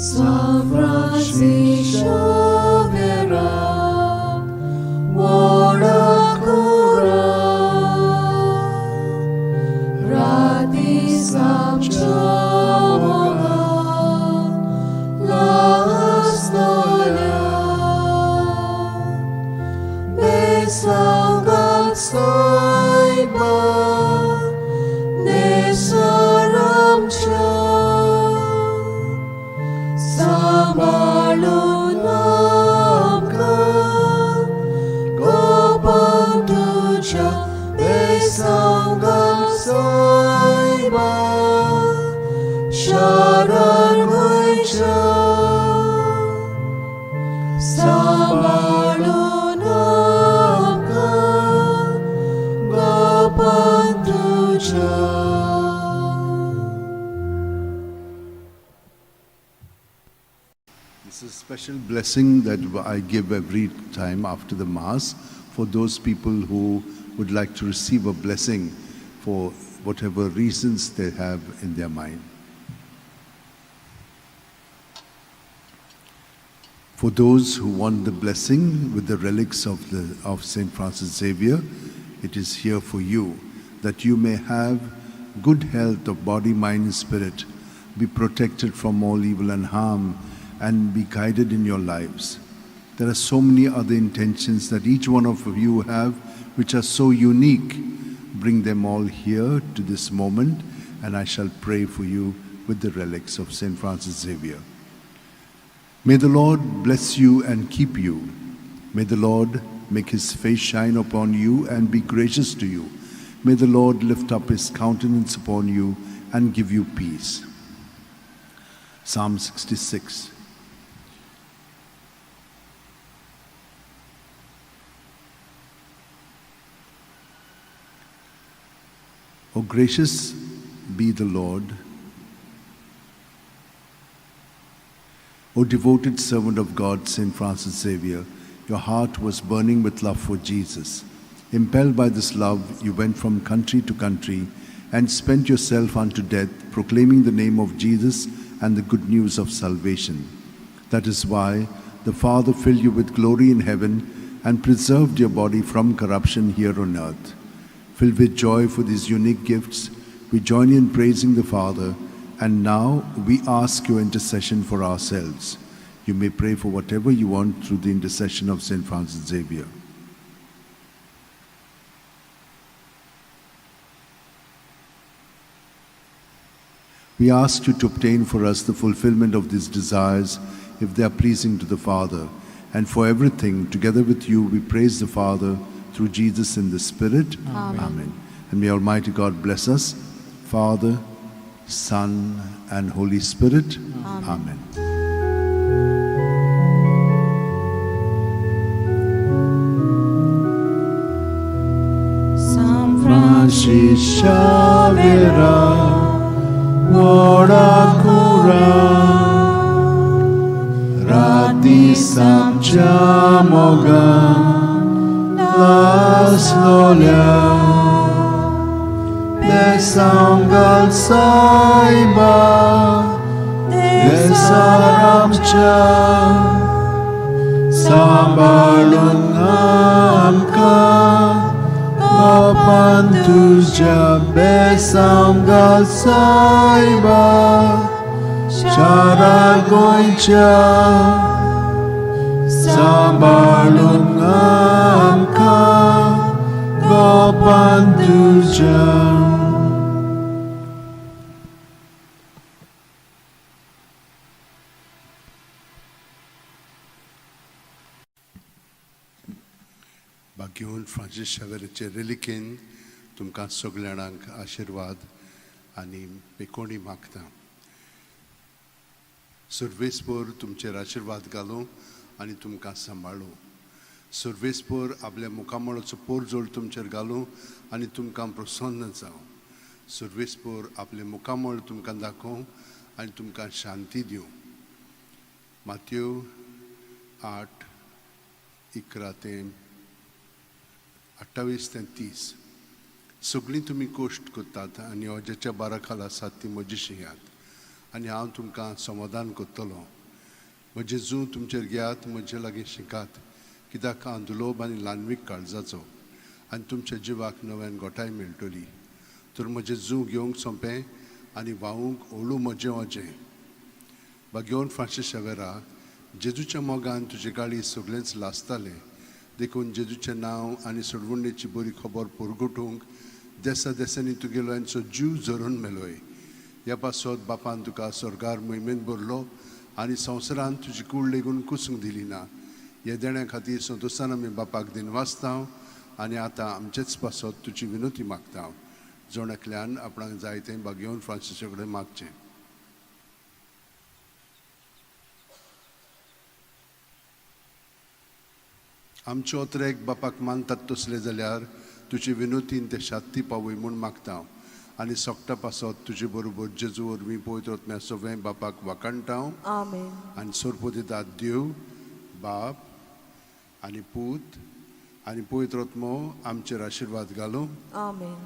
S2: San Francis Xavier, ora cura, radis amchamoga, lastolia, besangal saiba, nesaramcha. Sambalunamka, Gopantuja, Besangal Saiba, Sharan Goicha.
S3: This is a special blessing that I give every time after the Mass for those people who would like to receive a blessing for whatever reasons they have in their mind. For those who want the blessing with the relics of St. Francis Xavier, it is here for you, that you may have good health of body, mind, and spirit, be protected from all evil and harm, and be guided in your lives. There are so many other intentions that each one of you have, which are so unique. Bring them all here to this moment, and I shall pray for you with the relics of St. Francis Xavier. May the Lord bless you and keep you. May the Lord make his face shine upon you and be gracious to you. May the Lord lift up his countenance upon you and give you peace. Psalm 66. O gracious be the Lord, O devoted servant of God, St. Francis Xavier, your heart was burning with love for Jesus. Impelled by this love, you went from country to country and spent yourself unto death, proclaiming the name of Jesus and the good news of salvation. That is why the Father filled you with glory in heaven and preserved your body from corruption here on earth. Filled with joy for these unique gifts, we join you in praising the Father, and now we ask your intercession for ourselves. You may pray for whatever you want through the intercession of St. Francis Xavier. We ask you to obtain for us the fulfillment of these desires if they are pleasing to the Father. And for everything, together with you, we praise the Father through Jesus in the Spirit.
S2: Amen.
S3: Amen. And may Almighty God bless us, Father, Son, and Holy Spirit.
S2: Amen.
S3: Amen.
S2: San
S3: Francis Xavier, व्हडा कुरा राती सामच्या मोगान लासलोल्या बेसांव घाल सायबा देसार आमच्या सांबाळून आमकां गोपान तुज्या बेसांव घाल सायबा शारा गोंयच्या सांबाळून आमकां गोपान तुज्या. भाग्यवंत फ्रांसीस शावेराचे रेलिकेन तुमकां सगल्या जाणांक आशिर्वाद आनी पेकोणी मागता. सर्वेस्पोर तुमचेर आशिर्वाद घालूं आनी तुमकां सांबाळूं. सर्वेस्पोर आपल्या मुखामळाचो पोरजोळ तुमचेर घालूं आनी तुमकां प्रसन्न जावं. सर्वेस्पोर आपलें मुखामळ तुमकां दाखोवं आनी तुमकां शांती दिवं. मातयो 8:11 ते 28 ते 30. सगळीं तुमी कोश्ट करतात आनी अजाच्या बारा खाला आसात ती म्हजी शिंयात आनी हांव तुमकां समाधान करतलो. म्हजें जूं तुमचेर घेयात, म्हजे लागीं शिकात, कित्याक हांव दुलोब आनी ल्हानवीक काळजाचो आनी तुमच्या जिवाक नव्यान गोठाय मेळटली. तर म्हजें जूं घेवंक सोंपें आनी व्हांवूंक ओळू म्हजें अजें. भाग्यवंत फ्रांसीस शावेरा, जेजूच्या मोगान तुजे गाळी सगळेंच लासतालें, देखून जेजूचें नांव आनी सोडवणेची बरी खबर परगटूंक देसा देसांनी तुगेल्यांचो जीव झरोवन मेलोय. ह्या पासत बापान तुका स्वर्गार मोहिमेन भरलो आनी संवसारान तुजी कूड लेगून कुसूंक दिली ना. ह्या देण्या खातीर संतोशान आमी बापाक दिनवासता आनी आतां आमचेच पासत तुजी विनोती मागता. जण एकल्यान आपणाक जाय तें भाग्यवंत फ्रांसीसा कडेन मागचें. आमचे ओतरेक बापाक मानतात तसले जाल्यार तुजे विनोतीन ते शांती पावय म्हूण मागता. आनी सोगटा पासत तुजे बरोबर जेजू वरवीं पवित्र आत्म्या सगळें बापाक वाखाणटा हांव.
S2: आमेन.
S3: आनी सोरपो दितात देव बाप आनी पूत आनी पवित्र आत्मो आमचेर आशिर्वाद घालूं.
S2: आमेन.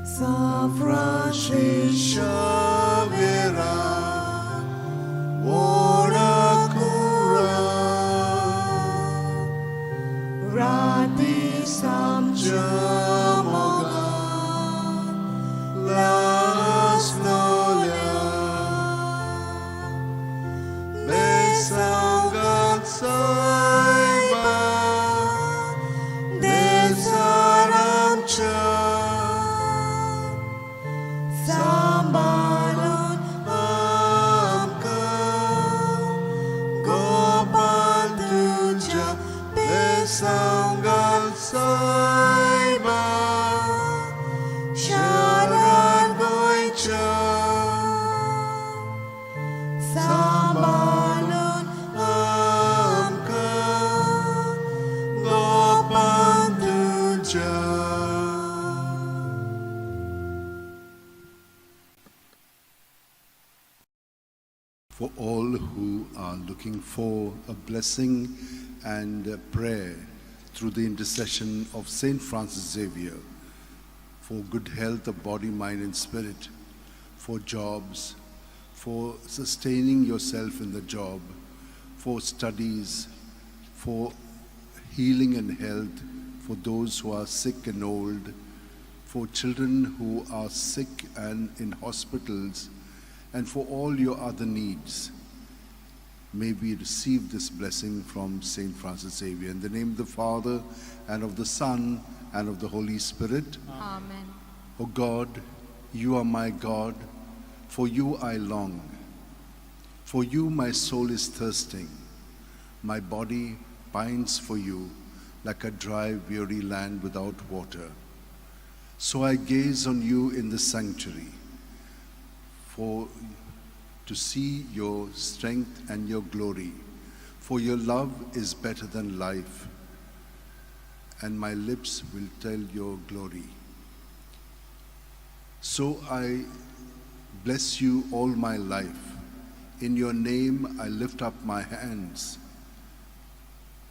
S2: San Francisco
S3: Xavier, ora cura,
S2: Rati Samcha
S3: moga, las nolia, besangat saiba, desaramcha,
S2: Sambalun
S3: amka, Gopal tuja, besangat saiba,
S2: Sharan
S3: Goicha,
S2: Sambalun
S3: amka, Gopal tuja. For all who are looking for a blessing and a prayer through the intercession of Saint Francis Xavier, for good health of body, mind, and spirit, for jobs, for sustaining yourself in the job, for studies, for healing and health, for those who are sick and old, for children who are sick and in hospitals, and for all your other needs. May we receive this blessing from Saint Francis Xavier. In the name of the Father, and of the Son, and of the Holy Spirit.
S5: Amen.
S3: O God, you are my God, for you I long. For you my soul is thirsting, my body pines for you like a dry, weary land without water. So I gaze on you in the sanctuary, for to see your strength and your glory. For your love is better than life, and my lips will tell your glory. So I bless you all my life. In your name I lift up my hands.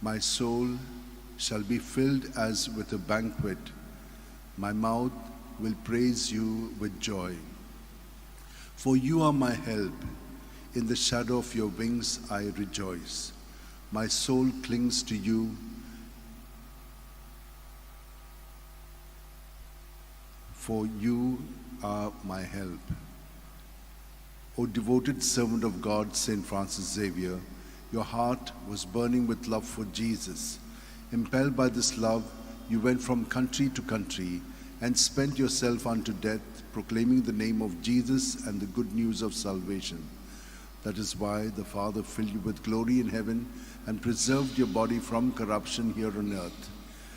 S3: My soul shall be filled as with a banquet. My mouth will praise you with joy. For you are my help. In the shadow of your wings I rejoice. My soul clings to you. For you are my help. O devoted servant of God, Saint Francis Xavier, your heart was burning with love for Jesus. Impelled by this love, you went from country to country and spent yourself unto death, proclaiming the name of Jesus and the good news of salvation. That is why the Father filled you with glory in heaven and preserved your body from corruption here on earth.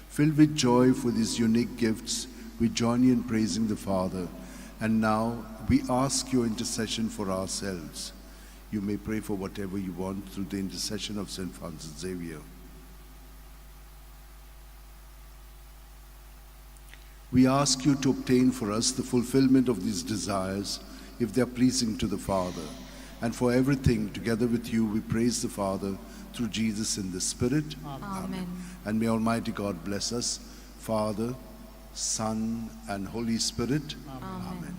S3: Filled with joy for these unique gifts, we join you in praising the Father. And now we ask your intercession for ourselves. You may pray for whatever you want through the intercession of St. Francis Xavier. We ask you to obtain for us the fulfillment of these desires, if they are pleasing to the Father. And for everything, together with you, we praise the Father through Jesus in the Spirit.
S5: Amen.
S3: And may Almighty God bless us, Father, Son, and Holy Spirit.
S5: Amen.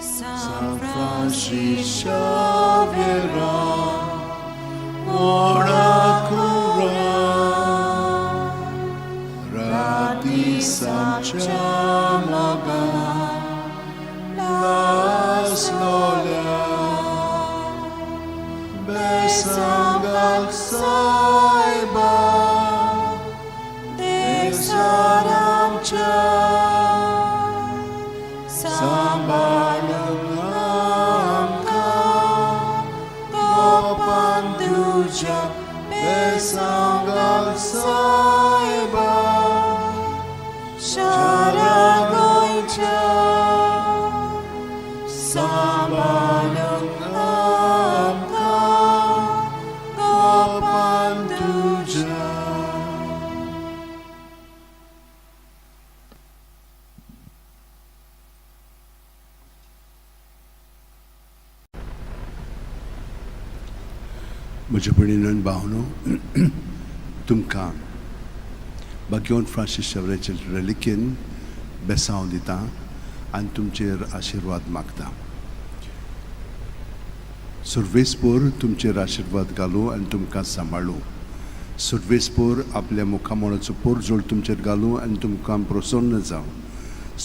S2: San
S3: Francis Xavier, ora cura, rati samcha moga, las nolia, besangal saiba, desaramcha, sambalanamka, gopanduja, besangal saiba, म्हज्या भयणीन आनी भावनो, तुमकां बाग्योन Francis शेवऱ्याचे रेलिकेन बेसांव दिता आनी तुमचेर आशिर्वाद मागता. सुर्वेसपोर तुमचेर आशिर्वाद घालूं आनी तुमकां सांबाळूं. सुर्वेसपोर आपल्या मुखामळाचो पोरजोळ तुमचेर घालूं आनी तुमकां प्रसन्न जावं.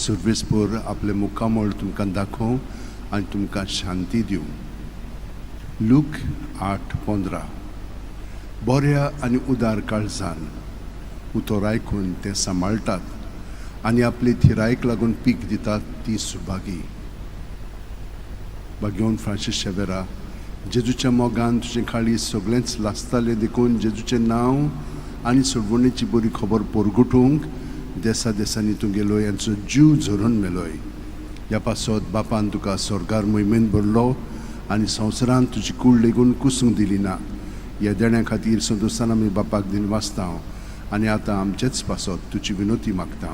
S3: सुर्वेसपोर आपलें मुखामळ तुमकां दाखोवं आनी तुमकां शांती दिवं. लूक 8:15. बऱ्या आनी उदार काळजान उतर आयकून तें सांबाळटात आनी आपले थिरायक लागून पीक दितात ती सुभागी. बागेवन फ्रांसीस शेवेरा, जेजूच्या मोगान तुजें काळीज सगळेंच लासतालें देखून जेजूचें नांव आनी सोडवणेची बरी खबर परगटूंक देसा देसांनी तूं गेलोय यांचो जीव झरून मेलोय. ह्या पासत बापान तुका स्वर्गार मोहिमेन भरलो आनी संवसारांत तुजी कूड लेगून कुसूंक दिली ना. ह्या देण्या खातीर संतोशान आमी बापाक दिन वाचता आनी आतां आमचेच पासत तुजी विनोती मागता.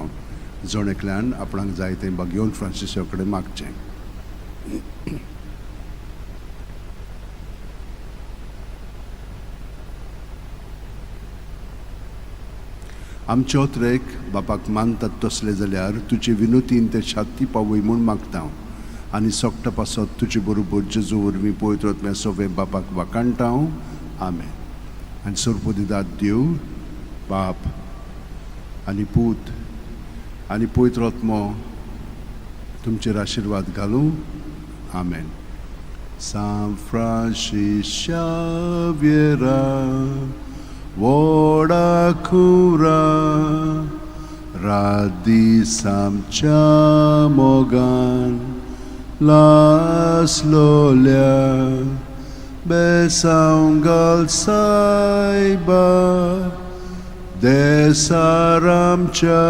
S3: जण एकल्यान आपणाक जाय तें बागेवन फ्रांसिसा कडेन मागचें. आमचे ओत्रेक बापाक मानतात तसले जाल्यार तुजे विनोतीन ते छाती पावय म्हूण मागता आनी सोकटा पासत तुजे बरोबर जेजू वरवीं पवित्र आत्म्या सोवे बापाक वाखाणटा हांव. आमेन. आनी सोरपोदिदात देव बाप आनी पूत आनी पवित्र आत्मो तुमचेर आशिर्वाद घालूं. आमेन. सांत फ्रांसीस शाव्येरा व्हडा खुरा रात दीस आमच्या मोगान लासलोल्या बेसांव घाल सायबा देसार आमच्या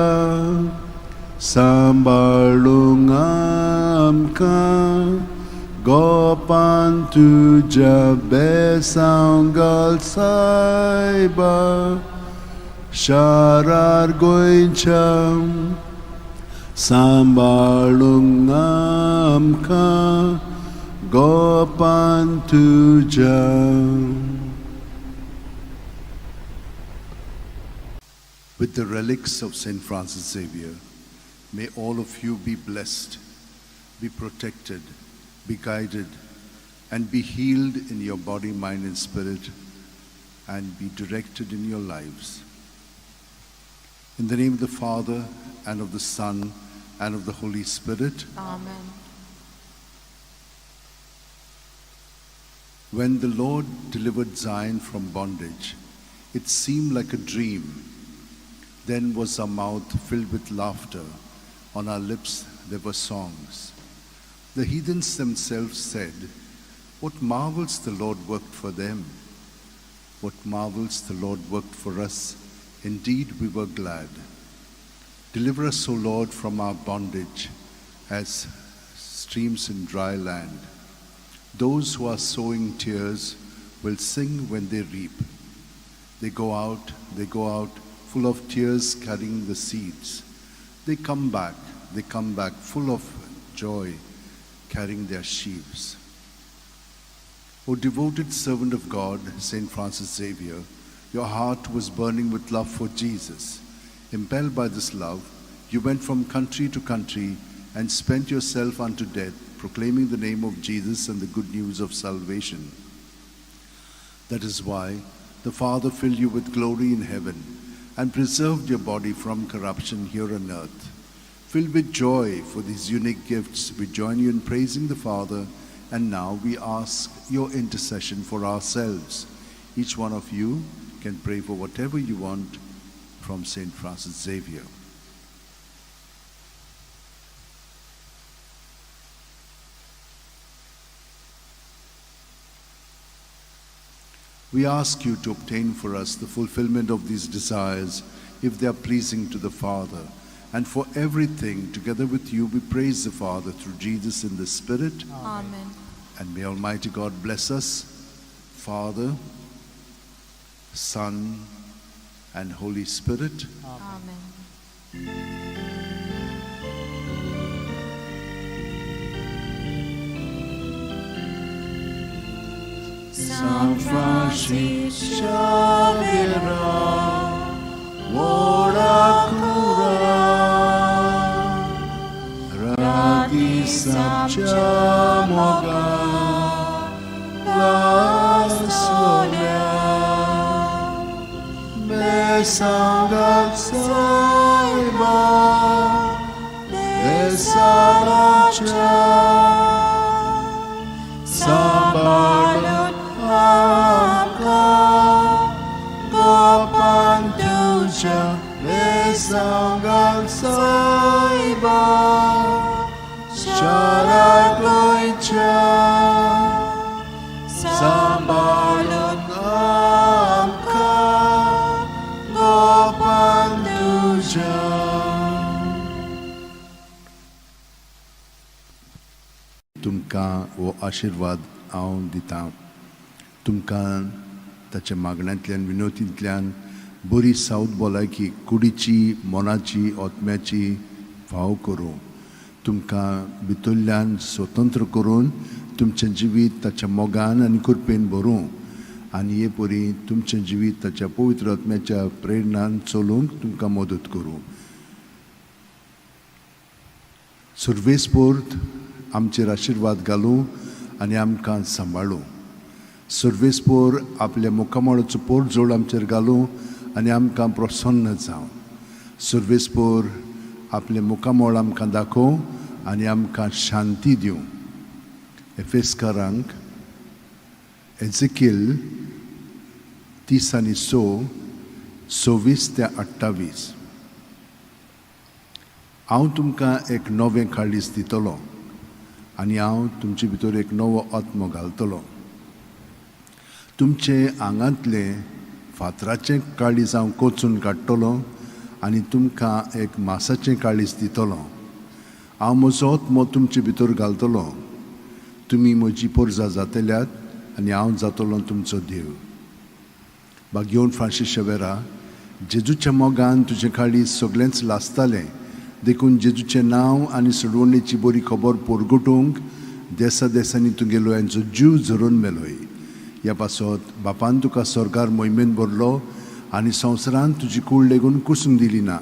S3: सांबाळूंक आमकां गोपान तुज्या बेसांव घाल सायबा शारार गोंयच्या सांबाळूंक आमकां गोपान तुज्या. With the relics of St. Francis Xavier, may all of you be blessed, be protected, be guided, and be healed in your body, mind, and spirit, and be directed in your lives. In the name of the Father, and of the Son, and of the Holy Spirit.
S2: Amen.
S3: When the Lord delivered Zion from bondage, it seemed like a dream. Then was our mouth filled with laughter, on our lips there were songs. The heathens themselves said, "What marvels the Lord worked for them! What marvels the Lord worked for us! Indeed, we were glad. Deliver us, O Lord, from our bondage, as streams in dry land. Those who are sowing tears will sing when they reap. They go out, full of tears, carrying the seeds. They come back full of joy, carrying their sheaves." O devoted servant of God, Saint Francis Xavier, your heart was burning with love for Jesus. Impelled by this love, you went from country to country and spent yourself unto death, proclaiming the name of Jesus and the good news of salvation. That is why the Father filled you with glory in heaven and preserved your body from corruption here on earth. Filled with joy for these unique gifts, we join you in praising the Father, and now we ask your intercession for ourselves. Each one of you can pray for whatever you want from Saint Francis Xavier. We ask you to obtain for us the fulfillment of these desires, if they are pleasing to the Father. And for everything, together with you, we praise the Father through Jesus in the Spirit.
S2: Amen.
S3: And may Almighty God bless us, Father, Son, and Holy Spirit.
S2: Amen. San Francis Xaviera,
S1: व्हडा कुरा राती सामच्या मोगान लासलोल्या बेसांगाक सायबा देसाच्या सांबाळून आमकां गोपान तुज्या बेसांगाक सायबा शारा गोंयच्या सांबाळून आमकां गोपान तुज्या. तुमकां हो आशिर्वाद हांव दितां. तुमकां ताच्या मागण्यांतल्यान विनोतींतल्यान बरी सावत भलायकी कुडीची, मनाची, आत्म्याची फाव करूं. तुमकां भितरल्यान स्वतंत्र करून तुमचें जिवीत ताच्या मोगान आनी कृपेन भरूं आनी हे परी तुमचें जिवीत ताच्या पवित्र आत्म्याच्या प्रेरणान चलूंक तुमकां मदत करूं. सुर्वेस्पोर्त आमचेर आशिर्वाद घालूं आनी आमकां सांबाळूं. सर्वेस्पोर आपल्या मुखामळाचो पोरजोड आमचेर घालूं आनी आमकां प्रसन्न जावं. सर्वेस्पोर आपलें मुखामळ आमकां दाखोवं आनी आमकां शांती दिवं. एफेस्कारांक एझेकिल 30 आनी 6 26 ते 28. हांव तुमकां एक नवें काळीज दितलो आनी हांव तुमचे भितर एक नवो आत्मो घालतलो. तुमचे आंगांतलें फातराचें काळीज हांव कोचून काडटलो आनी तुमकां एक मासाचें काळीज दितलो. हांव म्हजो आत्मो तुमचे भितर घालतलो. तुमी म्हजी पोरजा जातल्यात आनी हांव जातलो तुमचो देव. बागेवन फ्रांसीस शेवेरा, जेजूच्या मोगान तुजें काळीज सगळेंच लासतालें, देखून जेजूचें नांव आनी सोडवणेची बरी खबर पोरगटूंक देसा देसांनी तुगेलो यांचो जीव झरोवन मेलोय. ह्या पासत बापान तुका स्वर्गार मोहिमेन भरलो आनी संवसारान तुजी कूड लेगून कुसूंक दिली ना.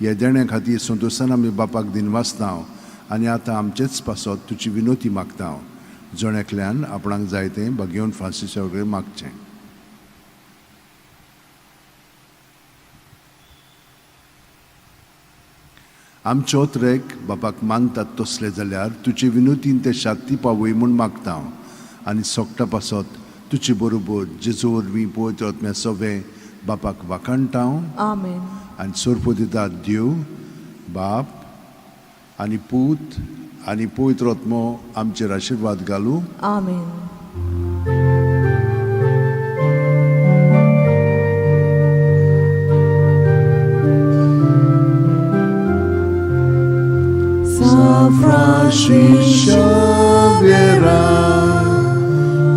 S1: ह्या देण्या खातीर संतोशान आमी बापाक दिनवासता आनी आतां आमचेच पासत तुजी विनोती मागता. जण एकल्यान आपणाक जाय तें बागेवन फ्रांसीसा कडेन मागचें. आमचो ट्रेक बापाक मानतात तसले जाल्यार तुजे विनोतीन ते शांती पावय म्हूण मागता आनी सोगटा पासत तुजे बरोबर जेजू वरवीं पवित्र आत्म्या सवें बापाक वाखाणटा.
S2: आमेन.
S1: आनी सोरपोदिता देव बाप आनी पूत आनी पवित्र आत्मो आमचेर आशिर्वाद घालूं.
S2: आमेन. San Francis
S1: Xaviera,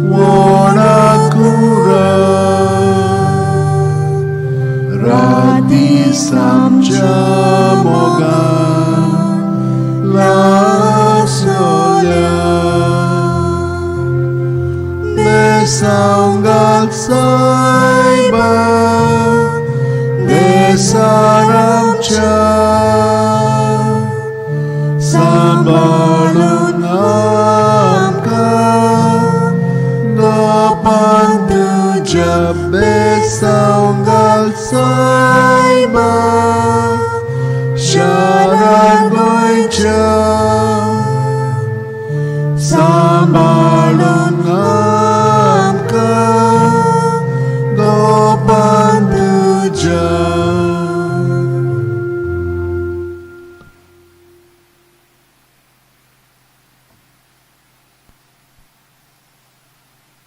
S1: buona cura, rati samcha mogan, la solia, besangal saiba, besaramcha. सांबाळून आमकां गोपान तुज्या बेसांव घाल सायबा शारा गोंयच्या सांबाळून आमकां गोपान तुज्या.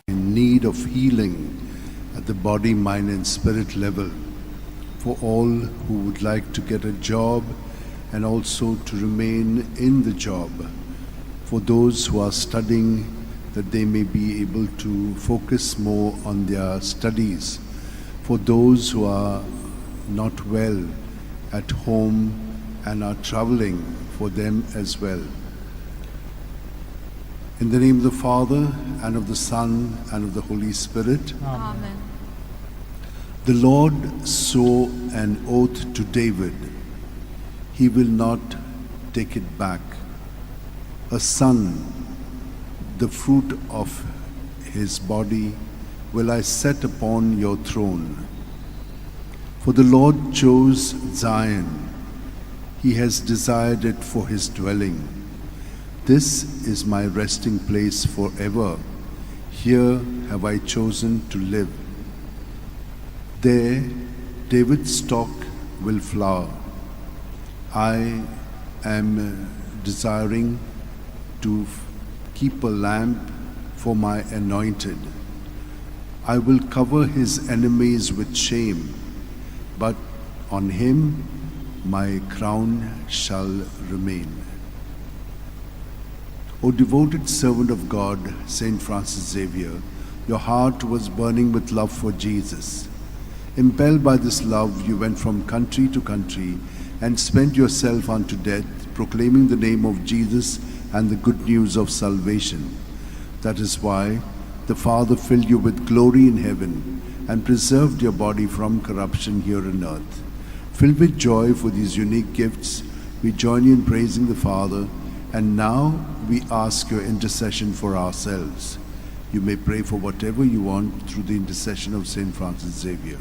S1: In need of healing at the body, mind and spirit level, for all who would like to get a job and also to remain in the job, for those who are studying that they may be able to focus more on their studies, for those who are not well at home and are traveling, for them as well.
S3: In the name of the Father, and of the Son, and of the Holy Spirit.
S2: Amen.
S3: The Lord swore an oath to David. He will not take it back. A son, the fruit of his body, will I set upon your throne. For the Lord chose Zion. He has desired it for his dwelling. This is my resting place forever. Here have I chosen to live. There David's stock will flower. I am desiring to keep a lamp for my anointed. I will cover his enemies with shame, but on him my crown shall remain. O devoted servant of God, Saint Francis Xavier, your heart was burning with love for Jesus. Impelled by this love, you went from country to country and spent yourself unto death, proclaiming the name of Jesus and the good news of salvation. That is why the Father filled you with glory in heaven and preserved your body from corruption here on earth. Filled with joy for these unique gifts, we join you in praising the Father, and now we ask your intercession for ourselves. You may pray for whatever you want through the intercession of Saint Francis Xavier.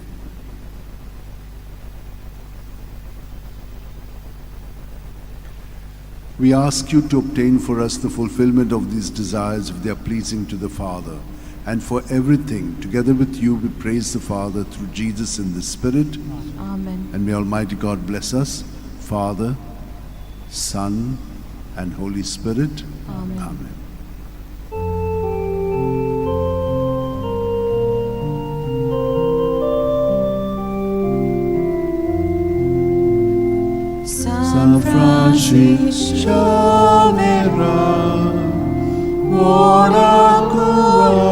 S3: We ask you to obtain for us the fulfillment of these desires if they are pleasing to the Father. And for everything, together with you, we praise the Father through Jesus in the Spirit.
S2: Amen.
S3: And may Almighty God bless us, Father, Son, and Holy Spirit.
S2: Amen.
S3: Amen.
S2: San Francis
S3: Xavier, buona cura,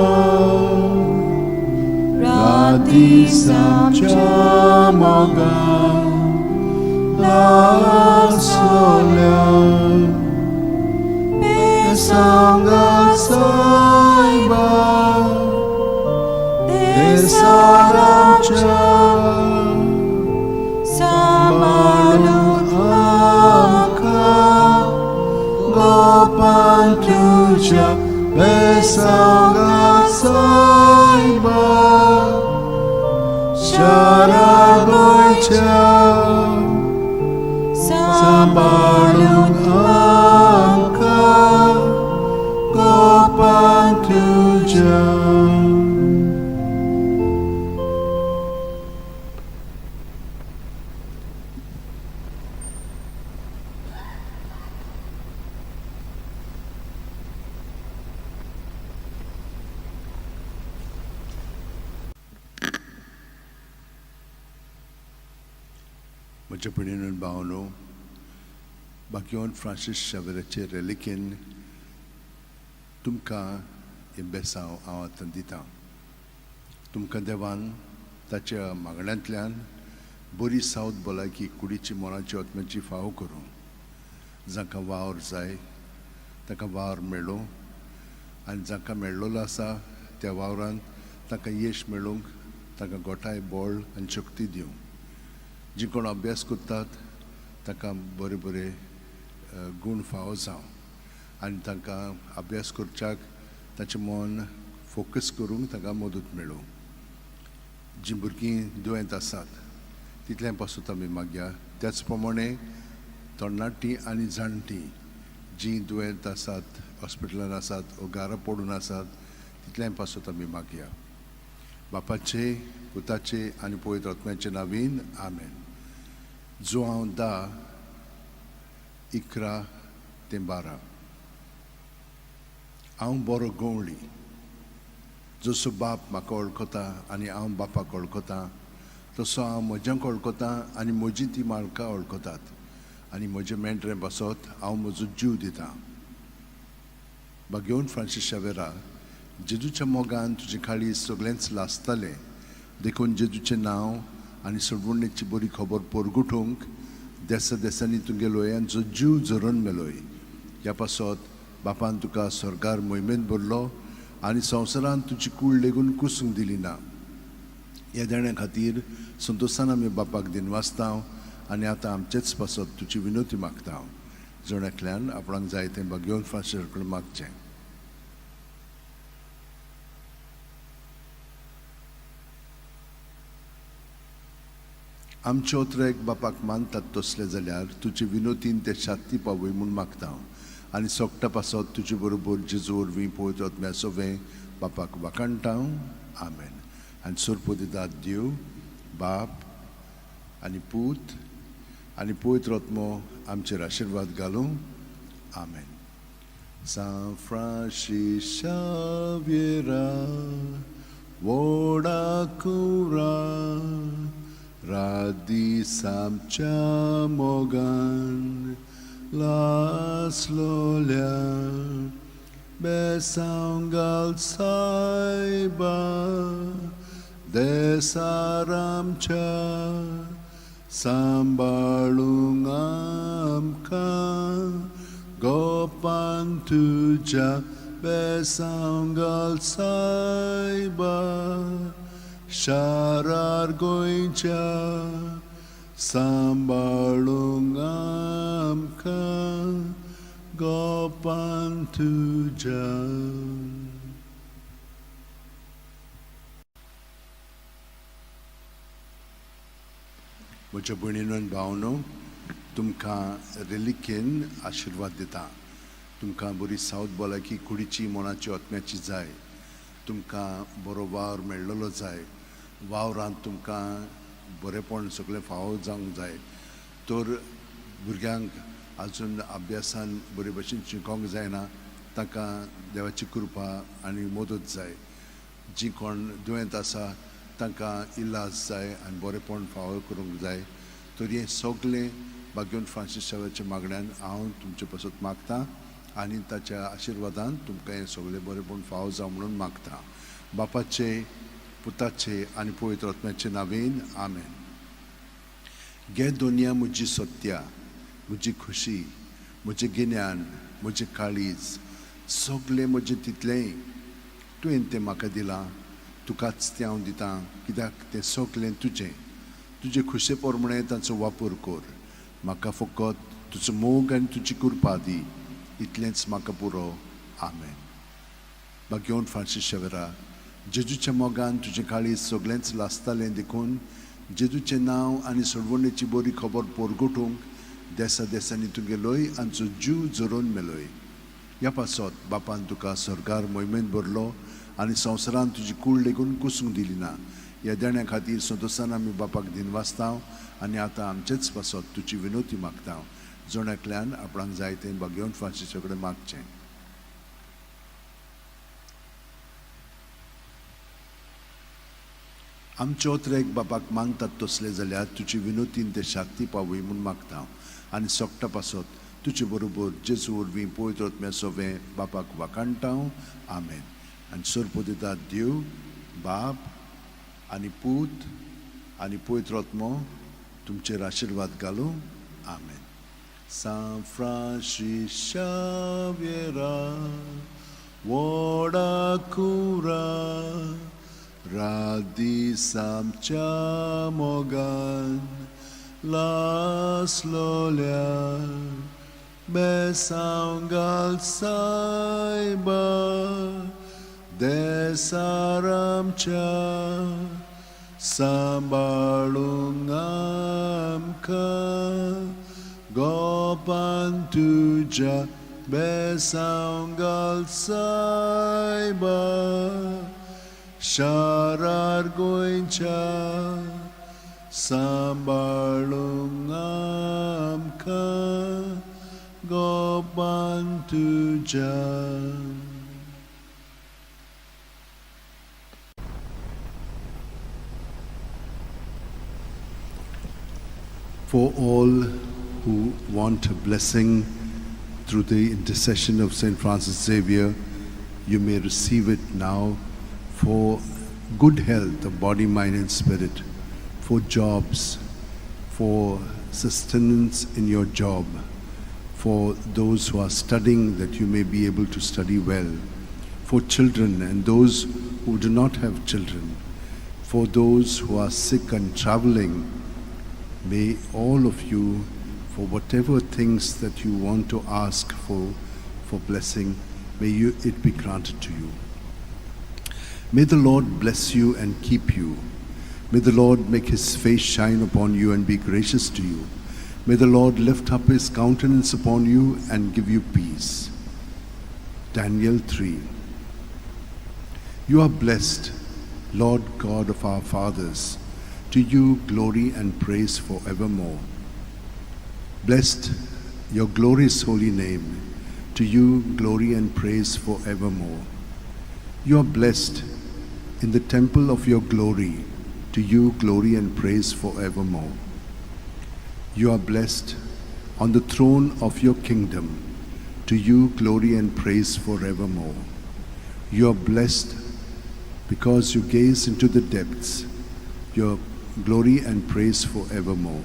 S2: Rati
S3: Samcha moga, la sola, besanga saiba, desaramcha,
S2: Samalu
S3: amka, gopan tuja, besanga saiba, sharagoicha,
S2: Sambalun
S3: amka, gopan tuja. म्हज्या भयणीन भावनो, बाकीवन Francis शावेराचे रेलिकेन तुमकां हें बेसांव हांव आतां दितां. तुमकां देवान ताच्या मागण्यांतल्यान बरी सावत भलायकी कुडीची मनाची आत्म्याची फावो करूं. जांकां वावर जाय तांकां वावर मेळूं आनी जांकां मेळ्ळोलो आसा त्या वावरान तांकां येश मेळूंक तांकां गोठाय बळ आनी शक्ती दिवं. जी कोण अभ्यास करतात तांकां बरे बरे गूण फावो जावं आनी तांकां अभ्यास करच्याक ताचें मन फोकस करूंक तांकां मदत मेळूं. जीं भुरगीं दुयेंत आसात तितलें पासून आमी मागया. त्याच प्रमाणे तरणाटीं आनी जाणटीं जीं दुयेंत आसात, हॉस्पिटलान आसात वो घरा पडून आसात तितलें पासून आमी मागया. बापाचे, पुताचे आनी पवित्र आत्म्याचे नावीन आमेन. जुआंव 10, 11 ते 12. हांव बरो गवळी, जसो बाप म्हाका वळखता आनी हांव बापाक वळखता तसो हांव म्हज्यांक वळखता आनी म्हजी ती म्हाका वळखतात आनी म्हजे मेंढरे बसत हांव म्हजो जीव दितां. बागेवन फ्रांसीस शावेरा, जेजूच्या मोगान तुजे खाळी सगळेंच लासतालें, देखून जेजूचें नांव आनी सोडवणेची बरी खबर परगुटूंक देसा देसांनी तुगेलोय आनी जीव झरोवन मेलोय. ह्या पासत बापान तुका स्वर्गार मोहिमेंत भरलो आनी संवसारांत तुजी कूड लेगून कुसूंक दिली ना. ह्या देण्या खातीर संतोशान आमी बापाक दिनवासता आनी आतां आमचेच पासत तुजी विनवती मागता. जण एकल्यान आपणाक जाय तें भाग्यवंत फ्रांसीस कडेन मागचें. आमचे ओत्रेक बापाक मानतात तसले जाल्यार तुजे विनोतीन ते शांती पावय म्हूण मागता आनी सोगटा पासत तुजे बरोबर जेजू वरवीं पवित्र आत्म्या सवें बापाक वाखाणटा. आमेन. आनी सोरपो दितात देव बाप आनी पूत आनी पवित्र आत्मो आमचेर आशिर्वाद घालूं. आमेन. सांत फ्रांसीस शाव्येरा व्हडा कुरा रात दीस आमच्या मोगान लासलोल्या बेसांव घाल सायबा देसार आमच्या सांबाळूंक आमकां गोपान तुज्या बेसांव घाल सायबा शारार गोंयच्या सांबाळूंक आमकां गोपान तुज्या. म्हज्या भयणीनो आनी भावनो, तुमकां रेलिकेन आशिर्वाद दिता. तुमकां बरी सावत भलायकी कुडीची, मनाची, आत्म्याची जाय. तुमकां बरो वावर मेळ्ळलो जाय. वावरांत तुमकां बरेपण सगळें फावो जावंक जाय. तर भुरग्यांक आजून अभ्यासान बरे भशेन शिकोंक जायना तांकां देवाची कृपा आनी मदत जाय. जीं कोण दुयेंत आसा तांकां इलाज जाय आनी बरेपण फावो करूंक जाय. तर हें सगळें भाग्यवंत फ्रांसीस शावेच्या मागण्यान हांव तुमचे पासत मागता आनी ताच्या आशिर्वादान तुमकां हें सगळें बरेपण फावो जावं म्हणून मागता. बापाचे, पुताचे आनी पवित्र आत्म्याचे नांवेन. आमेन. घे दोनया म्हजी सत्या, म्हजी खुशी, म्हजें गिन्यान, म्हजें काळीज, सगळें म्हजें तितलेंय तुवें तें म्हाका दिलां, तुकाच तें हांव दितां, कित्याक तें सगळें तुजें. तुजे खुशे प्रमाणें तांचो वापर कर. म्हाका फकत तुजो मोग आनी तुजी कृपा दी, इतलेंच म्हाका पुरो. आमेन. भाग्यवंत फ्रांसीस शेवरा, जेजूच्या मोगान तुजें काळीज सगळेंच लासतालें, देखून जेजूचें नांव आनी सोडवणेची बरी खबर परगटूंक देसा देसांनी तूं गेलोय आनी जीव झरोवन मेलोय. ह्या पासत बापान तुका स्वर्गार मोहिमेंत भरलो आनी संवसारांत तुजी कूड लेगून कुसूंक दिली ना. ह्या देण्या खातीर संतोशान आमी बापाक दिनवासता आनी आतां आमचेच पासत तुजी विनवती मागता. जण एकल्यान आपणाक जाय तें भाग्यवंत फ्रांसीसा कडेन मागचें. आमचे ओत्रेक बापाक मागतात तसले जाल्यार तुजी विनवतीन ते शांती पावय म्हूण मागता आनी सोगटा पासत तुजे बरोबर जेजू वरवीं पवित्र आत्म्या सवें बापाक वाखाणटा. आमेन. आनी सोरपो दितात देव बाप आनी पूत आनी पवित्र आत्मो तुमचेर आशिर्वाद घालूं. आमेन. सांत फ्रांसीस शाव्येरा व्हडा कुरा रात दीस आमच्या मोगान लासलोल्या बेसांव घाल सायबा देसार आमच्या सांबाळूंक आमकां गोपान तुज्या बेसांव घाल सायबा शारार गोंयच्या सांबाळूंक आमकां गोपान तुज्या. For all who want a blessing through the intercession of St. Francis Xavier, you may receive it now for good health of body, mind, and spirit, for jobs, for sustenance in your job, for those who are studying, that you may be able to study well, for children and those who do not have children, for those who are sick and traveling. May all of you, for whatever things that you want to ask for blessing, may it be granted to you. May the Lord bless you and keep you. May the Lord make his face shine upon you and be gracious to you. May the Lord lift up his countenance upon you and give you peace. Daniel 3. You are blessed, Lord God of our fathers. To you glory and praise forevermore. Blessed your glorious holy name. To you glory and praise forevermore. You are blessed in the temple of your glory. To you glory and praise forevermore. You are blessed on the throne of your kingdom. To you glory and praise forevermore. You are blessed because you gaze into the depths. Your glory and praise forevermore.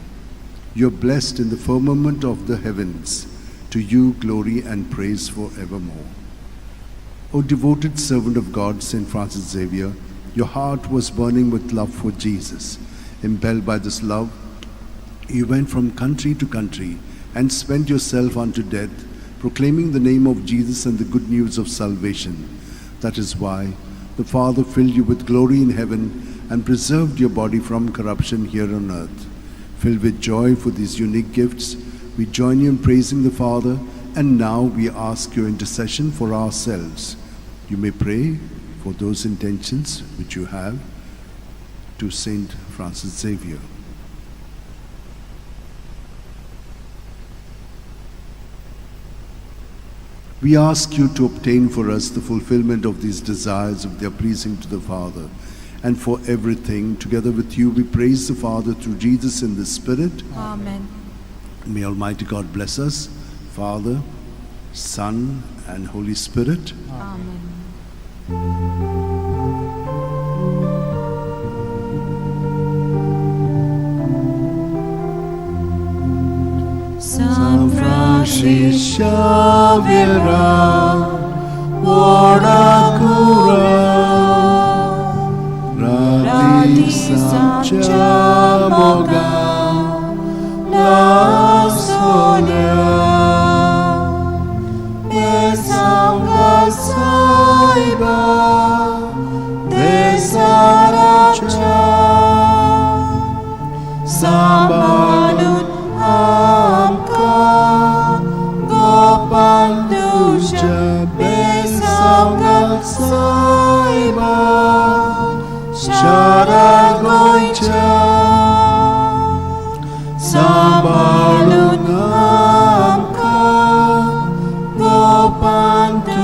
S3: You are blessed in the firmament of the heavens. To you glory and praise forevermore. O devoted servant of God, Saint Francis Xavier, your heart was burning with love for Jesus. Impelled by this love, you went from country to country and spent yourself unto death, proclaiming the name of Jesus and the good news of salvation. That is why the Father filled you with glory in heaven and preserved your body from corruption here on earth. Filled with joy for these unique gifts, we join you in praising the Father, and now we ask your intercession for ourselves. You may pray for those intentions which you have to Saint Francis Xavier. We ask you to obtain for us the fulfillment of these desires if they are pleasing to the Father. And for everything, together with you, we praise the Father through Jesus in the Spirit.
S2: Amen.
S3: May Almighty God bless us, Father, Son, and Holy Spirit.
S2: Amen. San Francis Xavier,
S3: Cura, Rati Samcha Moga, La Sonia, Besanga Saiba, Desaracha,
S2: Sambalun Amka, Gopandusha, Besanga Saiba,
S3: Sharagoicha,
S2: Sambalun Amka, Gopandusha.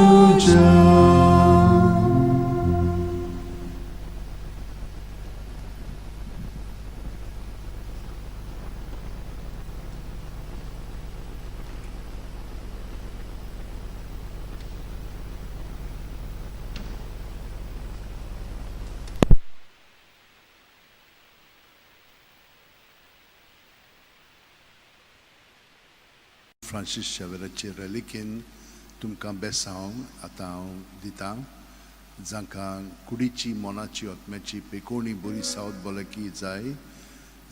S3: Francis शेवराचे रेलिकेन तुमकां बेसांव आतां हांव दितां, जांकां कुडीची मनाची आत्म्याची पेकोणी बरी south भलायकी जाय,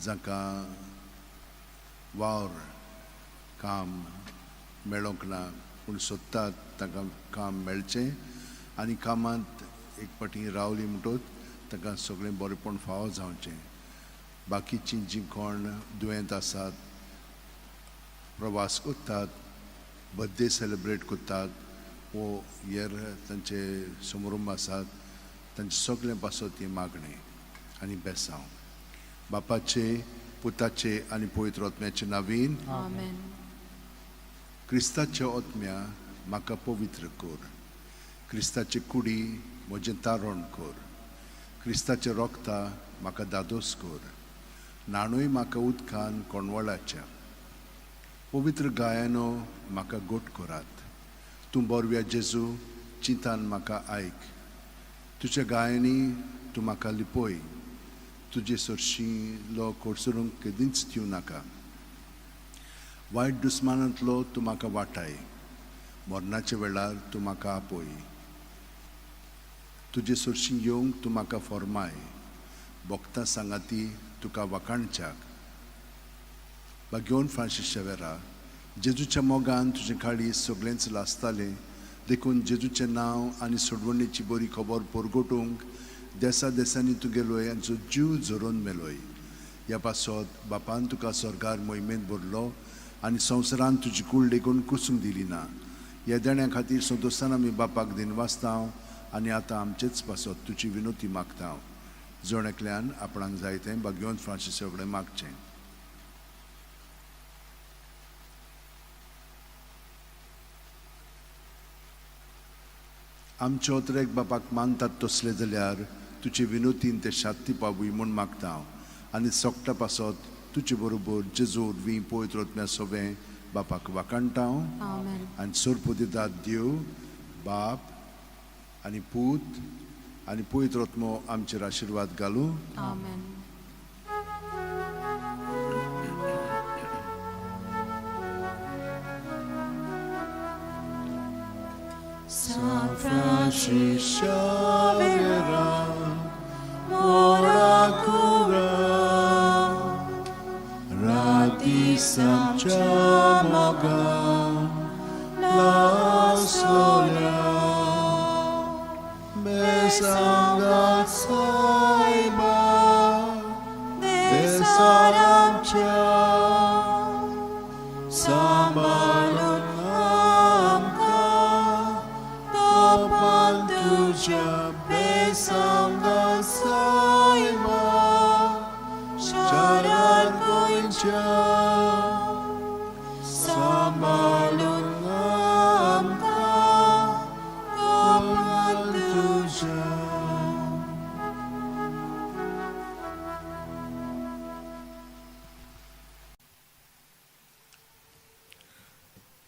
S3: जांकां वावर काम मेळोंक ना पूण सोदतात तांकां काम मेळचें आनी कामांत एक फावटी रावली म्हणटकच तांकां सगळें बरेपण फावो जावचें. बाकीचीं जीं कोण दुयेंत आसात, प्रवास करतात, बर्थडे सेलिब्रेट करतात वो हेर तांचे समारंभ आसात, तांचे सगळें पासत ही मागणें आनी बेसांव. बापाचे, पुताचे आनी पवित्र आत्म्याचे नावीन.
S2: आमेन.
S3: क्रिस्ताच्या आत्म्या म्हाका पवित्र कर, क्रिस्ताचे कुडी म्हजें तारण कर, क्रिस्ताचे रोगता म्हाका दादोस कर, न्हाणूय म्हाका उदकान कोणवळाच्या, पवित्र गायानो म्हाका गोट करात. तूं बोरव्या जेजू चिंतान म्हाका आयक, तुज्या गायांनी तूं म्हाका लिपय, तुजे सरशीं लो कोडसरूंक केदींच दिवं नाका. वायट दुस्मानांतलो तूं म्हाका वाटाय, मरणाच्या वेळार तूं म्हाका आपय. तुजे सरशीं येवंक तूं म्हाका फॉर्माय, भोगता सांगाती तुका वाखाणच्याक. भाग्योन फ्रांसीस शेवेरा, जेजूच्या मोगान तुजें काळीज सगळेंच लासतालें, देखून जेजूचें नांव आनी सोडवणेची बरी खबर परगटूंक देसा देसांनी तूं गेलोय आनी जीव झरोवन मेलोय. ह्या पासत बापान तुका स्वर्गार मोहिमेंत भरलो आनी संवसारान तुजी कूड लेगून कुसूंक दिली ना. ह्या देण्या खातीर संतोशान आमी बापाक दिनवासता आनी आतां आमचेच पासत तुजी विनोती मागता. जण एकल्यान आपणाक जाय तें भाग्यवंत फ्रांसीस कडेन मागचें. आमचे अत्रेक बापाक मानतात तसले जाल्यार तुजे विनोतीन ते शांती पावूय म्हूण मागता आनी सोकटा पासत तुजे बरोबर जेजू वरवीं पवित्र आत्म्या सोबें बापाक वाखाणटा.
S2: आमेन.
S3: आनी सोरपुदितात देव बाप आनी पूत आनी पवित्र आत्मो आमचेर आशिर्वाद घालूं.
S2: आमेन. San
S1: Francis Xavier,
S2: ora cura,
S1: rati samcha moga, la sola, besanga saiba, desaramcha, sambalun amka, topan tuja besanga saiba, sharan goincha, sambalun amka, topan tuja.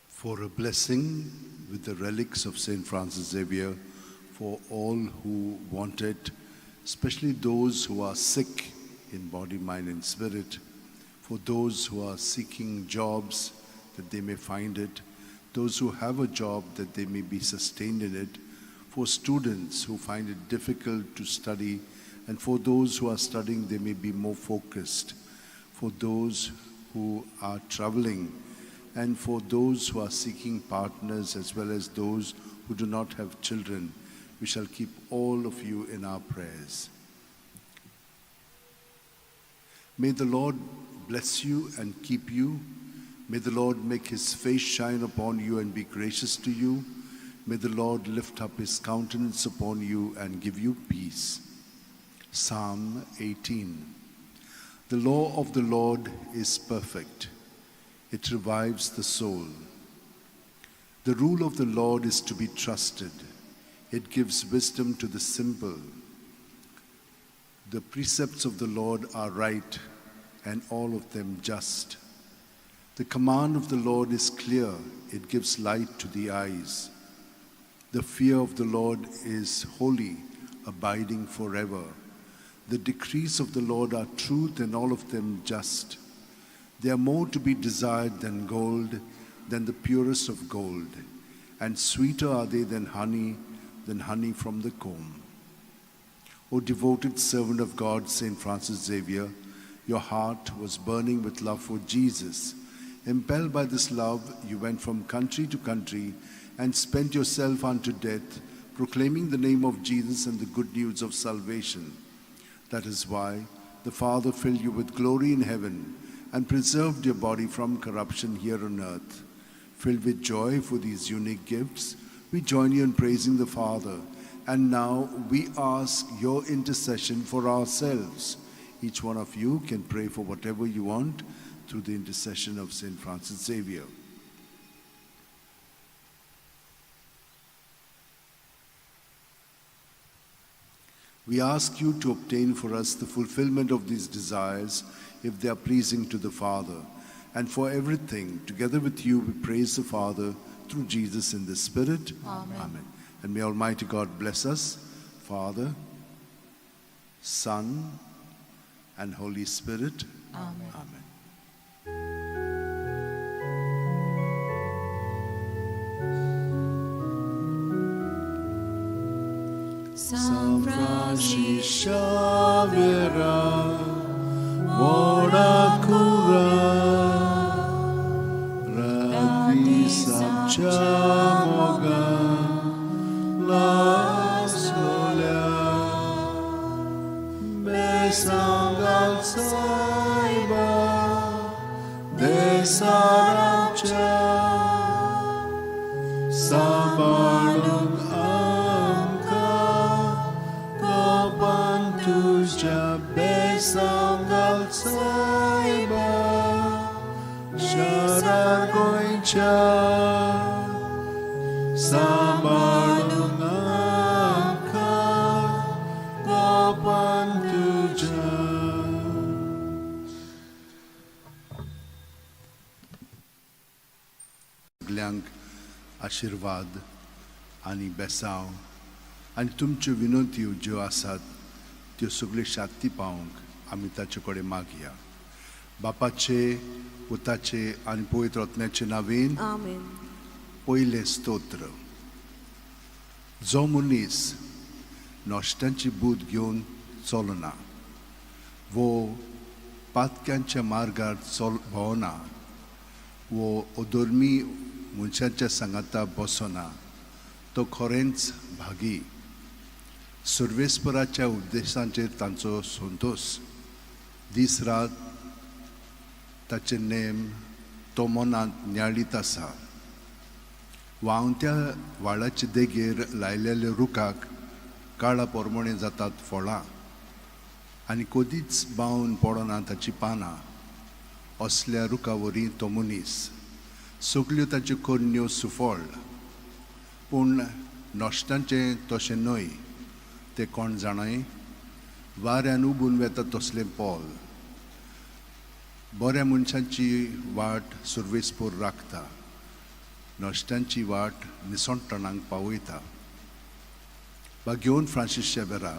S3: For a blessing with the relics of St. Francis Xavier for all who want it, especially those who are sick in body, mind, and spirit, for those who are seeking jobs that they may find it, those who have a job that they may be sustained in it, for students who find it difficult to study, and for those who are studying, they may be more focused, for those who are traveling, and for those who are seeking partners as well as those who do not have children. We shall keep all of you in our prayers. May the Lord bless you and keep you. May the Lord make his face shine upon you and be gracious to you. May the Lord lift up his countenance upon you and give you peace. Psalm 18. The law of the Lord is perfect. It revives the soul. The rule of the Lord is to be trusted. It gives wisdom to the simple. The precepts of the Lord are right, and all of them just. The command of the Lord is clear. It gives light to the eyes. The fear of the Lord is holy, abiding forever. The decrees of the Lord are truth, and all of them just. They are more to be desired than gold, than the purest of gold, and sweeter are they than honey from the comb. O devoted servant of God, St. Francis Xavier, your heart was burning with love for Jesus. Impelled by this love, you went from country to country and spent yourself unto death, proclaiming the name of Jesus and the good news of salvation. That is why the Father filled you with glory in heaven and preserved your body from corruption here on earth. Filled with joy for these unique gifts, we join you in praising the Father. And now we ask your intercession for ourselves. Each one of you can pray for whatever you want through the intercession of St. Francis Xavier. We ask you to obtain for us the fulfillment of these desires if they are pleasing to the Father. And for everything, together with you, we praise the Father through Jesus in the Spirit.
S2: Amen.
S3: Amen. And may Almighty God bless us, Father, Son, and Holy Spirit.
S2: Amen.
S3: Amen.
S2: San
S3: Francis शावेरा व्हडा कुरा राती सामच्या मोगान लासलोल्या बेसांगाल सायबा देसाराच्या सांबाळून आमकां कोपान तुज्या बेसांगाल सायबा शारार गोंयच्या सांबाळून आमकां कोपान तुज्या. सगल्यांक आशिर्वाद आनी बेसांव आनी तुमच्यो विनंत्यो ज्यो आसात त्यो सगल्यो शांती पावोवंक आमी ताचे कडेन मागया. बापाचे, पुताचे आनी पवित्र आत्म्याचे नांवेन.
S2: आमेन.
S3: पयलें स्तोत्र. जो मनीस नश्ट्यांची बूद घेवन चलना वो पातक्यांच्या मार्गार चल भोंवना वो अधर्मी मनशाच्या सांगाता बसना तो खरेंच भागी. सर्वेस्पराच्या उपदेशांचेर तांचो संतोश, दीस रात ताचे नेम तो मनांत नियाळीत आसा. व्हांवत्या व्हाळाचे देगेर लायलेल्या रुखाक काळा पोरमोणे जातात फळां आनी कदीच बावन पडना ताची पानां. असल्या रुखा वरी तो मनीस, सगल्यो ताच्यो करण्यो सुफळ. पूण नश्टांचें तशें न्हय, तें कोण जाणाय, वाऱ्यान उबून वेता तसलें पोल. बऱ्या मनशांची वाट सुर्वेसपूर राखता, नश्ट्यांची वाट निसणटणांक पावयता. भाग्योन फ्रांसीस शेबेरा,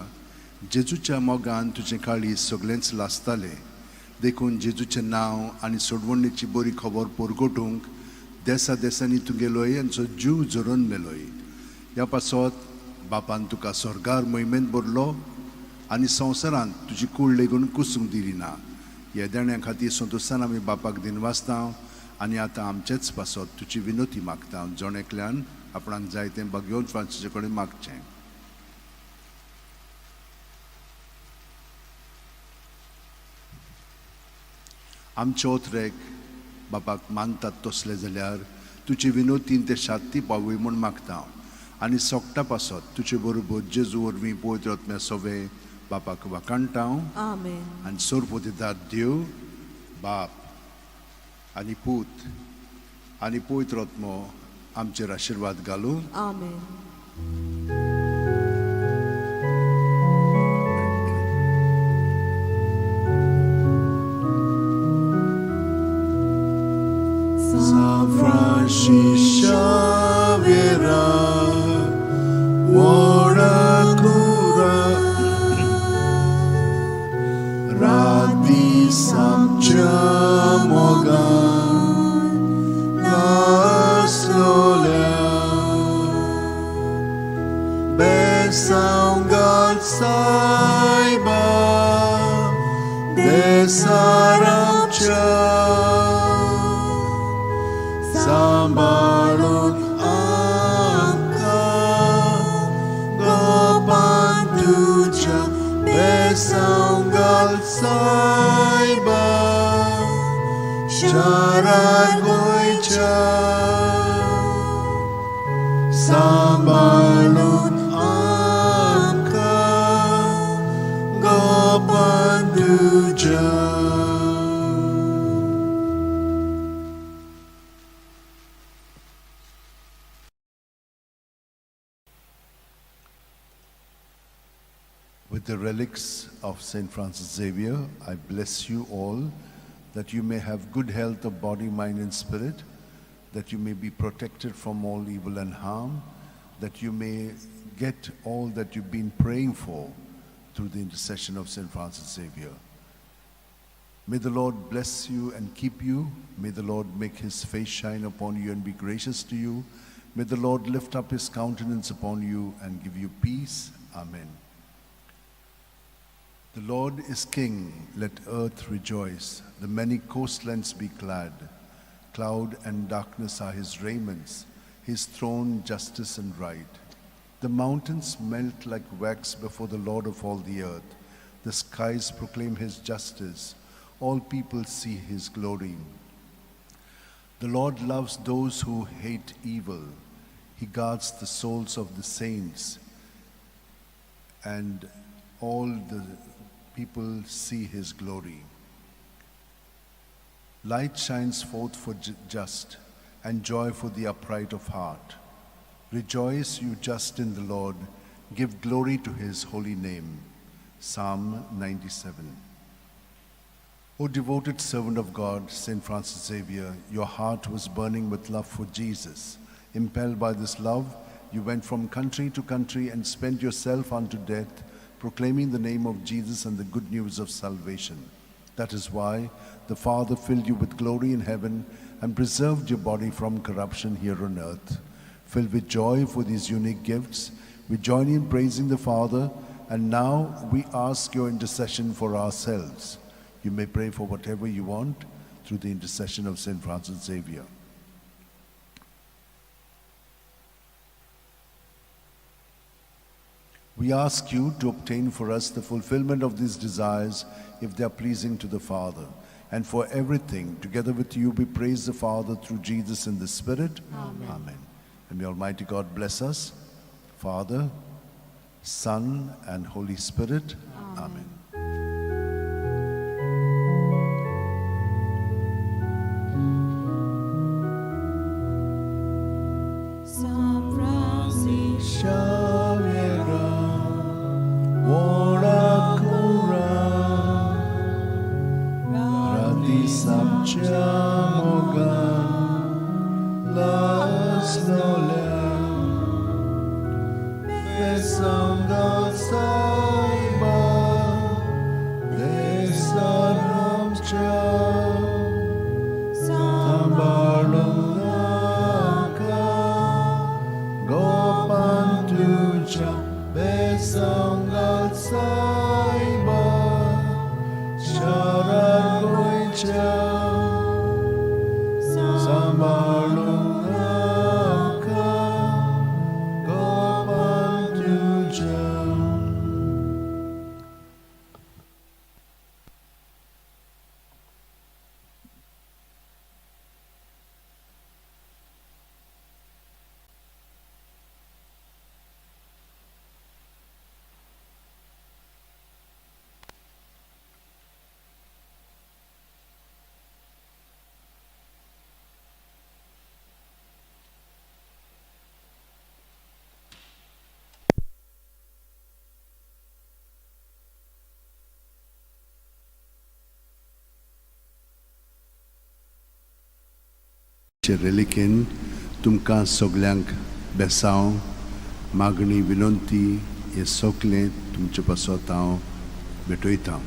S3: जेजूच्या मोगान तुजें काळीज सगळेंच लासतालें, देखून जेजूचें नांव आनी सोडवणेची बरी खबर परगटूंक देसा देसांनी तूं गेलोय आनी जीव झरोवन मेलोय. ह्या पासत बापान तुका स्वर्गार मोहिमेंत भरलो आनी संवसारांत तुजी कूड लेगून कुसूंक दिली ना. ह्या देण्या खातीर संतोशान आमी बापाक दिनवासता आनी आतां आमचेच पासत तुजी विनोती मागता. जण एकल्यान आपणाक जाय तें भाग्योन फ्रांसीसा कडेन मागचें. आमचे ओतरेक बापाक मानतात तसले जाल्यार तुजे विनोतीन ते शांती पावय म्हूण मागता आनी सोगटा पासत तुजे बरोबर जेजू वरवीं पवित्र आत्म्या सोवे बापाक वाखाणटा.
S2: आमेन.
S3: आनी सोरपोतीदार देव बाप आनी पूत आनी पवित्र आत्मो आमचेर आशिर्वाद घालूं.
S2: आमेन.
S3: San Francis Xavier, व्हडा कुरा राती सामच्या मोगान लासलोल्या बेसांव घाल सायबा देसारामच्या सांबाळून आमकां गोपान तुज्या बेसांव घाल सायबा शारार गोंयच्या सांबाळून आमकां गोपान तुज्या. With the relics of St. Francis Xavier, I bless you all that you may have good health of body, mind, and spirit, that you may be protected from all evil and harm, that you may get all that you've been praying for through the intercession of St. Francis Xavier. May the Lord bless you and keep you. May the Lord make his face shine upon you and be gracious to you. May the Lord lift up his countenance upon you and give you peace.
S1: Amen. The Lord is King, let earth rejoice, the many coastlands be glad. Cloud and darkness are his raiments, his throne justice and right. The mountains melt like wax before the Lord of all the earth. The skies proclaim his justice, all people see his glory. The Lord loves those who hate evil. He guards the souls of the saints, and all the people see his glory. Light shines forth for just, and joy for the upright of heart. Rejoice, you just in the Lord. Give glory to his holy name. Psalm 97. O devoted servant of God, Saint Francis Xavier, your heart was burning with love for Jesus. Impelled by this love, you went from country to country and spent yourself unto death, proclaiming the name of Jesus and the good news of salvation. That is why the Father filled you with glory in heaven and preserved your body from corruption here on earth. Filled with joy for these unique gifts, we join in praising the Father, and now we ask your intercession for ourselves. You may pray for whatever you want through the intercession of Saint Francis Xavier. We ask you to obtain for us the fulfillment of these desires if they are pleasing to the Father. And for everything, together with you, we praise the Father through Jesus in the Spirit.
S2: Amen.
S1: Amen. And may Almighty God bless us, Father, Son, and Holy Spirit.
S2: Amen.
S1: Amen.
S2: Saint Francis
S3: रेलिकेन तुमकां सगल्यांक बेसांव मागणी विनंती हें सगलें तुमचे पासत हांव भेटयतां.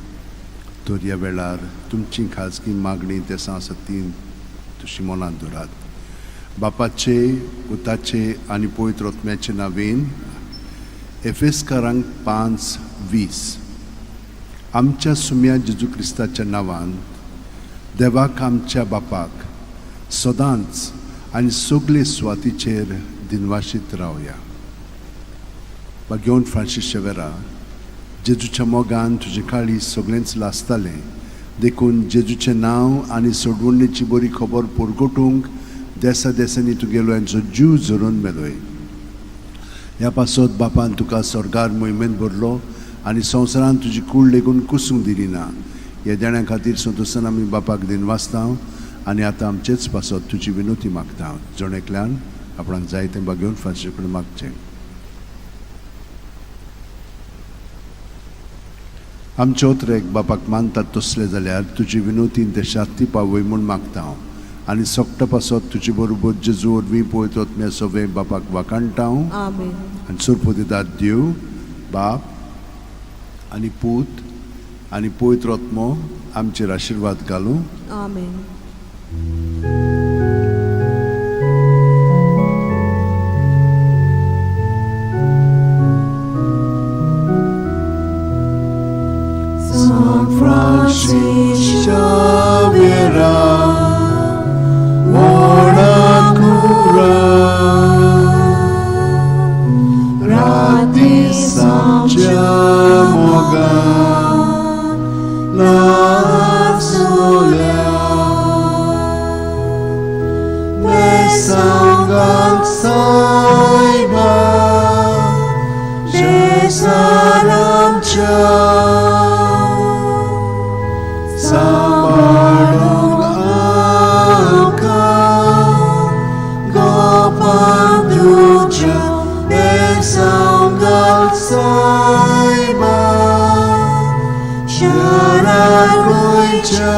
S3: तर ह्या वेळार तुमची खाजगी मागणी देसां आसा ती तुशी मनांत दवरात. बापाचे, पुताचे आनी पवित्र आत्म्याचे नांवेन एफेसकारांक 5:20 आमच्या सुम्या जेजू क्रिस्ताच्या नांवान देवाक आमच्या बापाक सदांच आनी सगळे सुवातीचेर दिनवाशीत रावया. बागेवन फ्रांसीस शेवेरा, जेजूच्या मोगान तुजें काळीज सगळेंच लासतालें, देखून जेजूचें नांव आनी सोडवणेची बरी खबर परगटूंक देसा देसांनी तुगेलो हेंचो जीव झरोवन मेलोय. ह्या पासत बापान तुका स्वर्गार मोहिमेंत भरलो आनी संवसारान तुजी कूड लेगून कुसूंक दिली ना. ह्या देण्या खातीर संतोसान आमी बापाक दिनवासता आनी आतां आमचेच पासत तुजी विनोती मागता. जण एकल्यान आपणाक जाय तें बागेवन फ्रांसीस कडेन मागचें. आमचे ओतरेक बापाक मानतात तसले जाल्यार तुजी विनोतीन ते शांती पावय म्हूण मागता हांव आनी सोकटा पासत तुजे बरोबर जेजू वरवीं पवित्र आत्म्या सवें बापाक वाखाणटा हांव.
S2: आमेन.
S3: आनी सुरपोतेदाद देव बाप आनी पूत आनी पवित्र आत्मो आमचेर आशिर्वाद घालूं.
S2: आमेन.
S3: San Francis Xaviera, व्हडा कुरा राती सामच्या मोगान लासोल्या बेसांगाक सायबा बेसारामच्या सांबाळूंक आमकां गोपान तुज्या बेसांगाक सायबा शरण गोंयच्या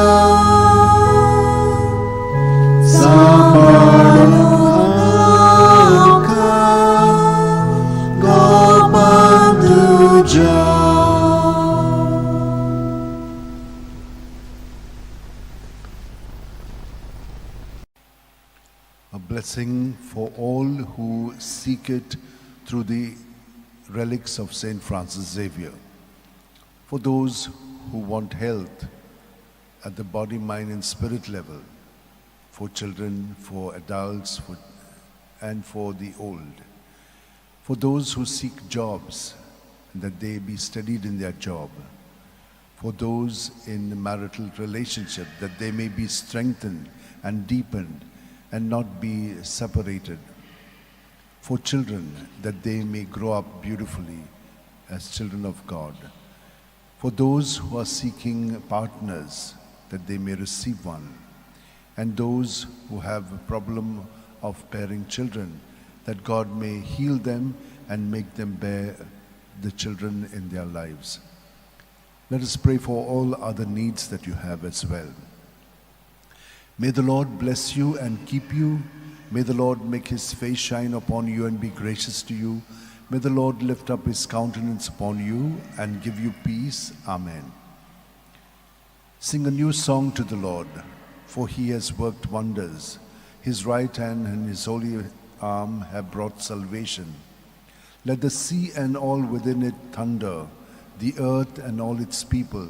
S3: सांबाळूंक आमकां गोपान तुज्या. A blessing for all who seek it through the relics of Saint Francis Xavier. For those who want health at the body, mind, and spirit level, for children, for adults, and for the old. For those who seek jobs, that they be steadied in their job. For those in marital relationship, that they may be strengthened and deepened and not be separated. For children, that they may grow up beautifully as children of God. For those who are seeking partners, that they may receive one. And those who have a problem of bearing children, that God may heal them and make them bear the children in their lives. Let us pray for all other needs that you have as well. May the Lord bless you and keep you. May the Lord make his face shine upon you and be gracious to you. May the Lord lift up his countenance upon you and give you peace. Amen. Sing a new song to the Lord, for he has worked wonders. His right hand and his holy arm have brought salvation. Let the sea and all within it thunder, the earth and all its people.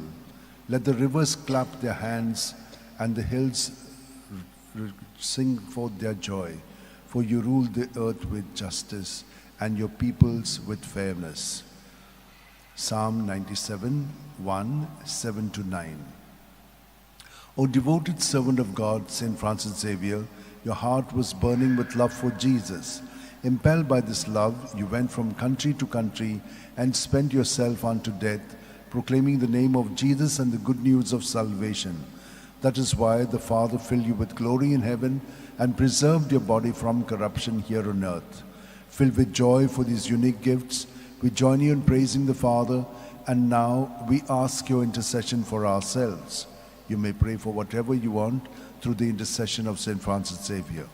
S3: Let the rivers clap their hands and the hills sing forth their joy. For you rule the earth with justice and your peoples with fairness. Psalm 97, 1, 7 to 9. O devoted servant of God, Saint Francis Xavier, your heart was burning with love for Jesus. Impelled by this love, you went from country to country and spent yourself unto death, proclaiming the name of Jesus and the good news of salvation. That is why the Father filled you with glory in heaven and preserved your body from corruption here on earth. Filled with joy for these unique gifts, we join you in praising the Father, and now we ask your intercession for ourselves. You may pray for whatever you want through the intercession of Saint Francis Xavier.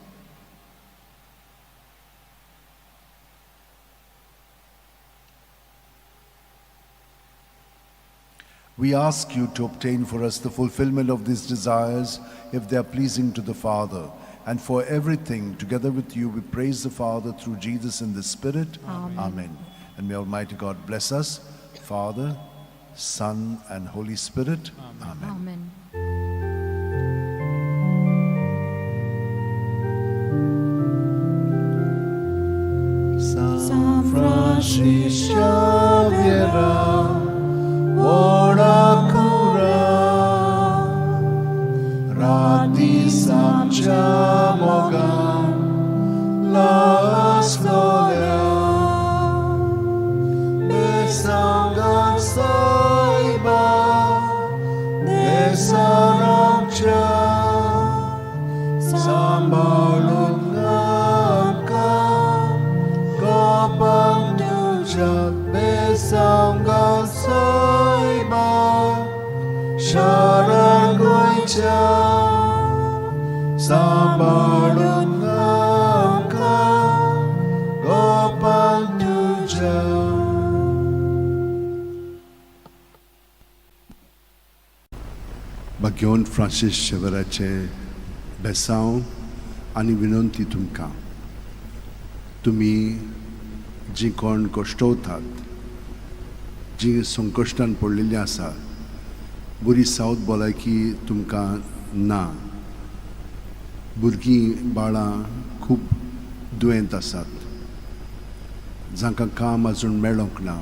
S3: We ask you to obtain for us the fulfillment of these desires if they are pleasing to the Father. And for everything, together with you, we praise the Father through Jesus in the Spirit.
S2: Amen.
S3: Amen. And may Almighty God bless us, Father, Son, and Holy Spirit. Amen.
S2: Amen.
S3: San Francis Xavier, व्हडा कुरा राती सामच्या मोगान लासलोल्या बेसांगाक सायबा बेसारामच्या सांबाळूंक आमकां गोपान तुज्या बेसांगाक सायबा शरण गोंयच्या सांबाळूंक आमकां गोपान तुज्या. भाग्यवंत फ्रांसीस शेवराचे बेसांव आनी विनंती तुमकां, तुमी जीं कोण कश्टवतात, जीं संकश्टान पडलेलीं आसा, बरी सावत भलायकी तुमकां ना, भुरगीं बाळां खूब दुयेंत आसात, जांकां काम आजून मेळोंक ना,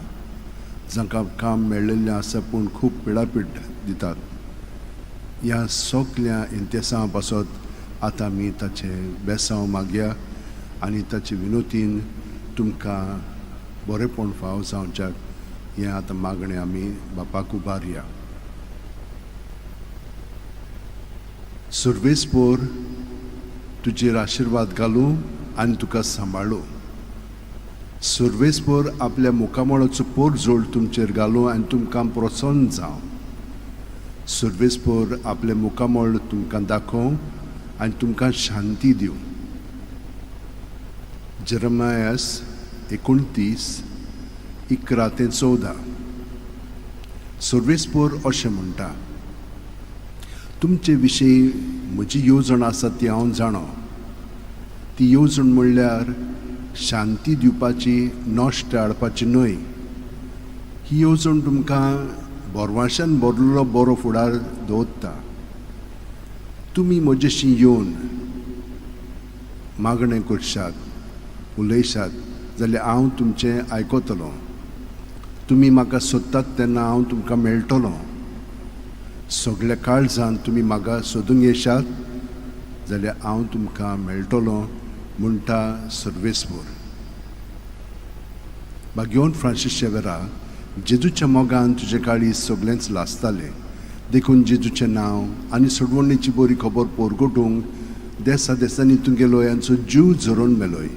S3: जांकां काम मेळिल्लें आसा पूण खूब पिडापीड दितात, ह्या सगल्या इंतेसांव पासत आतां आमी ताचें बेसांव मागया आनी ताचे विनोतीन तुमकां बरेंपण फाव जावच्याक हें आतां मागणें आमी बापाक उबारया. सर्वेस्पोर तुजेर आशिर्वाद घालूं आनी तुका सांबाळूं. सर्वेस्पोर आपल्या मुखामळाचो पोरजोड तुमचेर घालूं आनी तुमकां प्रसन्न जावं. सर्वेस्पोर आपलें मुखामळ तुमकां दाखोवं आनी तुमकां शांती दिवं. जेरमायस 29:11 ते 14. सर्वेस्पोर अशें म्हणटा, तुमचे विशीं म्हजी येवजण आसा ती हांव जाणो. ती येवजण म्हणल्यार शांती दिवपाची, नश्ट हाडपाची न्हय. ही येवजण तुमकां बोरवाशान भरलेलो बरो फुडार दवरता. तुमी म्हजेशी येवन मागणें करशात, उलयशात जाल्यार हांव तुमचें आयकतलो. तुमी म्हाका सोदतात तेन्ना हांव तुमकां मेळटलो. सगल्या काळजान तुमी म्हाका सोदूंक येशात जाल्यार हांव तुमकां मेळटलो, म्हणटा सर्वेस्पोर. भाग्यवंत फ्रांसीस शेवेरा, जेजूच्या मोगान तुजें काळीज सगळेंच लासतालें, देखून जेजूचें नांव आनी सोडवणेची बरी खबर पोरगोटूंक देसा देसांनी तुगेलो यांचो जीव झरोवन मेलोय.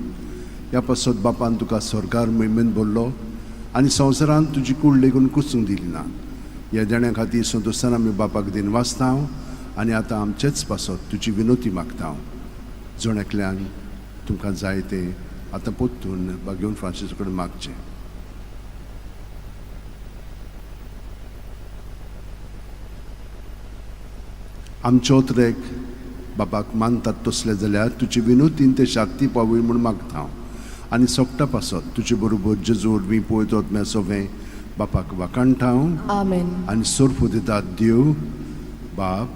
S3: ह्या पासत बापान तुका स्वर्गार महिमेन भरलो आनी संवसारांत तुजी कूड लेगून कुसूंक दिली ना. ह्या देण्या खातीर संतोशान आमी बापाक दिन वाचता आनी आतां आमचेच पासत तुजी विनोती मागता. जण एकल्यान तुमकां जाय तें आतां परतून भाग्यवंत फ्रांसीस कडेन मागचें. आमचो ट्रेक बापाक मानतात तसले जाल्यार तुजी विनोतीन ते शाक्ती पावय म्हूण मागता हांव आनी सोगटा पासत तुजे बरोबर जेजू वरवीं पळयतात म्या सोवें बापाक वाखाणटा हांव.
S5: आमेन.
S3: आनी सोर्फ दितात देव बाप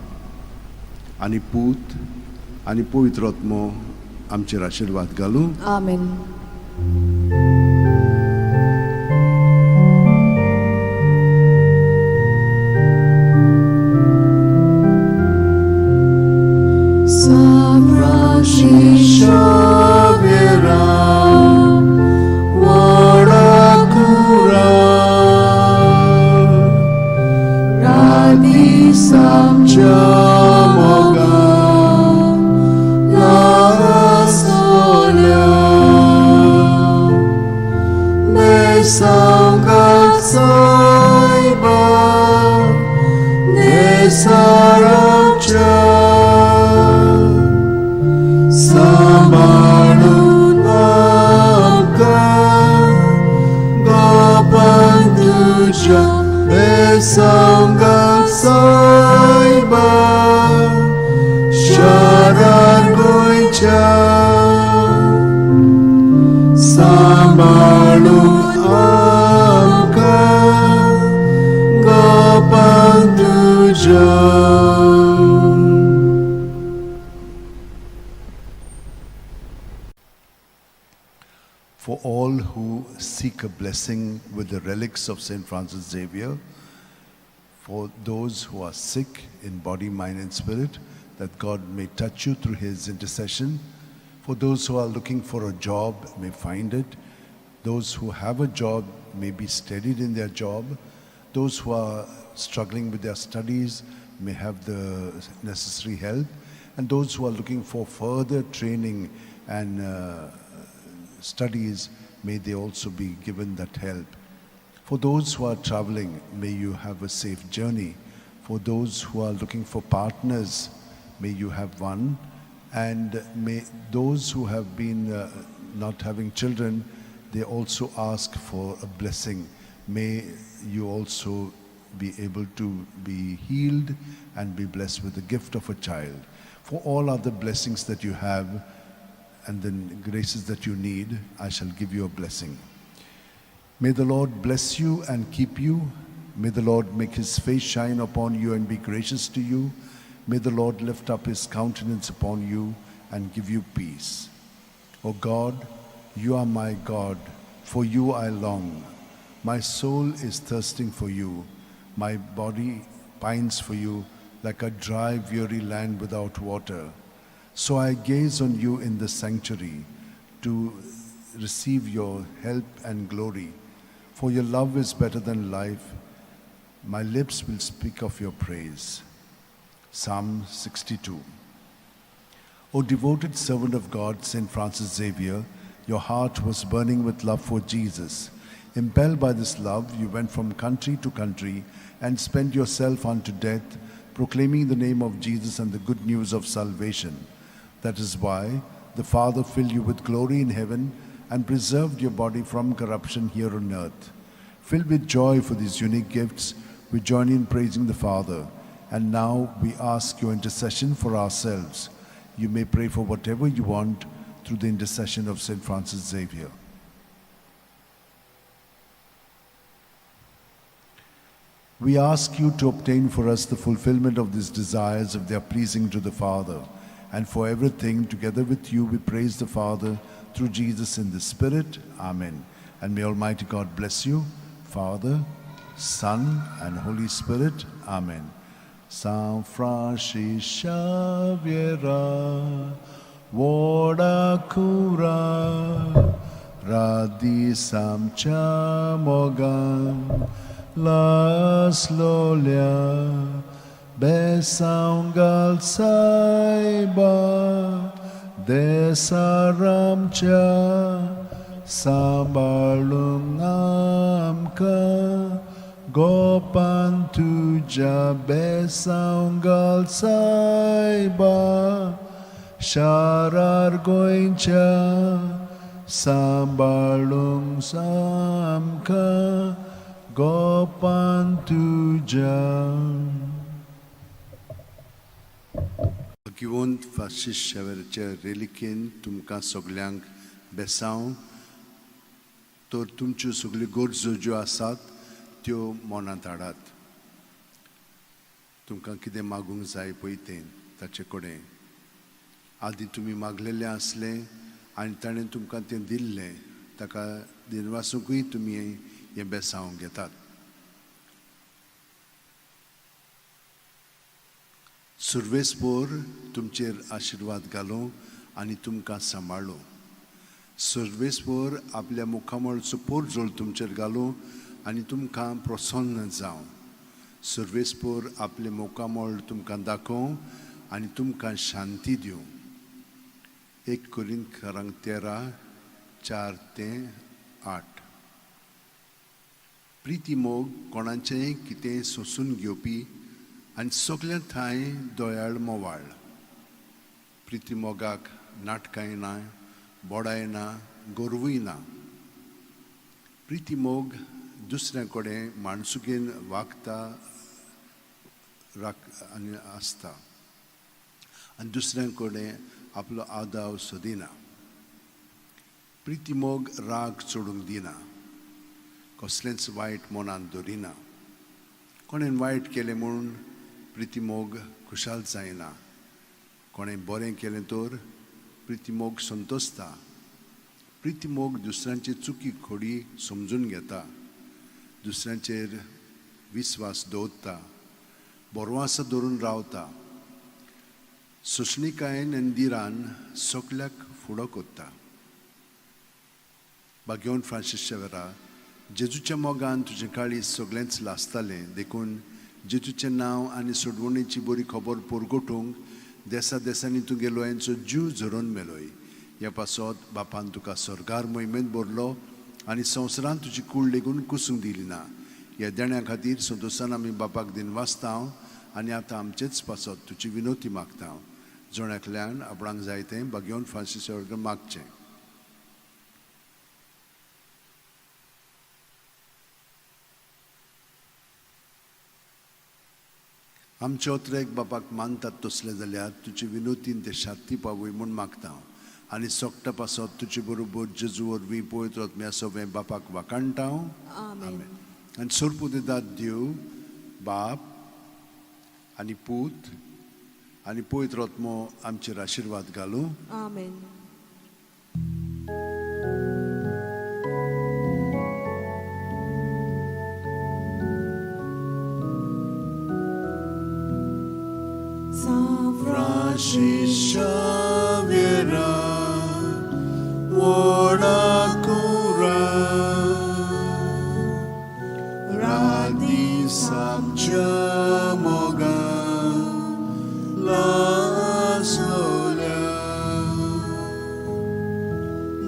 S3: आनी पूत आनी पवित्र आत्मो आमचेर आशिर्वाद घालूं.
S5: आमेन.
S2: San Francis Xavier, Warakura, Radi Samchamoga, La Sola, Besanga Saiba, Nesaramcha. Sambalun amka, Gapan tuja, Besanga Saiba, Sharar Goicha. Sambalun amka, Gapan tuja.
S3: For all who seek a blessing with the relics of St. Francis Xavier, for those who are sick in body, mind, and spirit, that God may touch you through his intercession. For those who are looking for a job, may find it. Those who have a job may be steadied in their job. Those who are struggling with their studies may have the necessary help. And those who are looking for further training and studies, may they also be given that help. For those who are traveling, may you have a safe journey. For those who are looking for partners, may you have one. And may those who have been not having children, they also ask for a blessing. May you also be able to be healed and be blessed with the gift of a child. For all other blessings that you have and the graces that you need, I shall give you a blessing. May the Lord bless you and keep you.
S1: May the Lord make his face shine upon you and be gracious to you. May the Lord lift up his countenance upon you and give you peace. O God, you are my God, for you I long. My soul is thirsting for you, my body pines for you like a dry, weary land without water. So I gaze on you in the sanctuary to receive your help and glory. For your love is better than life. My lips will speak of your praise. Psalm 62. O devoted servant of God, St. Francis Xavier, your heart was burning with love for Jesus. Impelled by this love, you went from country to country and spent yourself unto death, proclaiming the name of Jesus and the good news of salvation. That is why the Father filled you with glory in heaven and preserved your body from corruption here on earth. Filled with joy for these unique gifts, we join in praising the Father. And now we ask your intercession for ourselves. You may pray for whatever you want through the intercession of St. Francis Xavier. We ask you to obtain for us the fulfillment of these desires if they are pleasing to the Father. And for everything, together with you, we praise the Father through Jesus in the Spirit. Amen. And may Almighty God bless you, Father, Son, and Holy Spirit. Amen. San Francis Xavier, Vodakura, Radhi Samchamogan, Laslolia, Besangal Saiba, Desaramcha, Sambalungamka, Gopan Tuja Besangal Saiba, Sharar Goincha, Sambalung Samka, Gopan Tuja.
S3: भाग्यवंत Francis शेवेराचे रेलिकेन तुमकां सगल्यांक बेसांव तर तुमच्यो सगल्यो गरजो ज्यो आसात त्यो मनांत हाडात. तुमकां कितें मागूंक जाय पळय तें ताचे कडेन आदीं तुमी मागलेलें आसलें आनी ताणें तुमकां तें दिल्लें, ताका दिनवासूंकूय तुमी हें बेसांव घेतात. सुर्वेसपोर तुमचेर आशिर्वाद घालूं आनी तुमकां सांबाळूं. सुर्वेसपोर आपल्या मुखामळचो पोरजोळ तुमचेर घालूं आनी तुमकां प्रसन्न जावं. सुर्वेसपोर आपलें मुखामळ तुमकां दाखोवं आनी तुमकां शांती दिवं. 1 कोरिंथकारांक 13:4-8. प्रिती मोग कोणाचेंय कितें सोंसून घेवपी आनी सगल्या ठांय दयाळ मोवाळ. प्रिती मोगाक नाटकांय ना, बोडाय ना, गोरवूय ना. प्रिती मोग दुसऱ्या कडेन माणसुकेन वागता आनी आसता आनी दुसऱ्या कडेन आपलो आदाव सोदिना. प्रिती मोग राग चडूंक दिना, कसलेंच वायट मनांत दवरिना. कोणें वायट केलें म्हूण प्रिती मोग खुशाल जायना, कोणें बरें केलें तर प्रिती मोग संतोसता. प्रिती मोग दुसऱ्यांची चुकी खोडी समजून घेता, दुसऱ्यांचेर विस्वास दवरता, बरवास धरून रावता. सोंसणिकायेन आनी धिरान सगल्याक फुडो कोत्ता. भाग्यवंत फ्रांसीस शेवेरा, जेजूच्या मोगान तुजें काळीज सगळेंच लासतालें, देखून जेजूचें नांव आनी सोडवणेची बरी खबर परगटूंक देसा देसांनी तूं गेलो यांचो जीव झरोवन मेलोय. ह्या पासत बापान तुका स्वर्गार मोहिमेंत भरलो आनी संवसारांत तुजी कूड लेगून कुसूंक दिली ना. ह्या देण्या खातीर संतोशान आमी बापाक दिनवासता आनी आतां आमचेच पासत तुजी विनोती मागता. जण एकल्यान आपणाक जाय तें भाग्यवंत फ्रांसीस शेवेरा मागचें. आमचे ओत्रेक बापाक मानतात तसलें जाल्यार तुजे विनोतीन ते शांती पावय म्हूण मागता आनी सोगटा पासत तुजे बरोबर जेजू वरवीं पवित्र आत्म्या सवें बापाक वाखाणटा.
S5: आमेन.
S3: आनी सोरपुदेदाद देव बाप आनी पूत आनी पवित्र आत्मो आमचेर आशिर्वाद घालूं.
S2: आमेन. San
S1: Francis Xavier, व्हडा कुरा रादिसाच्या मोगान लासलोल्या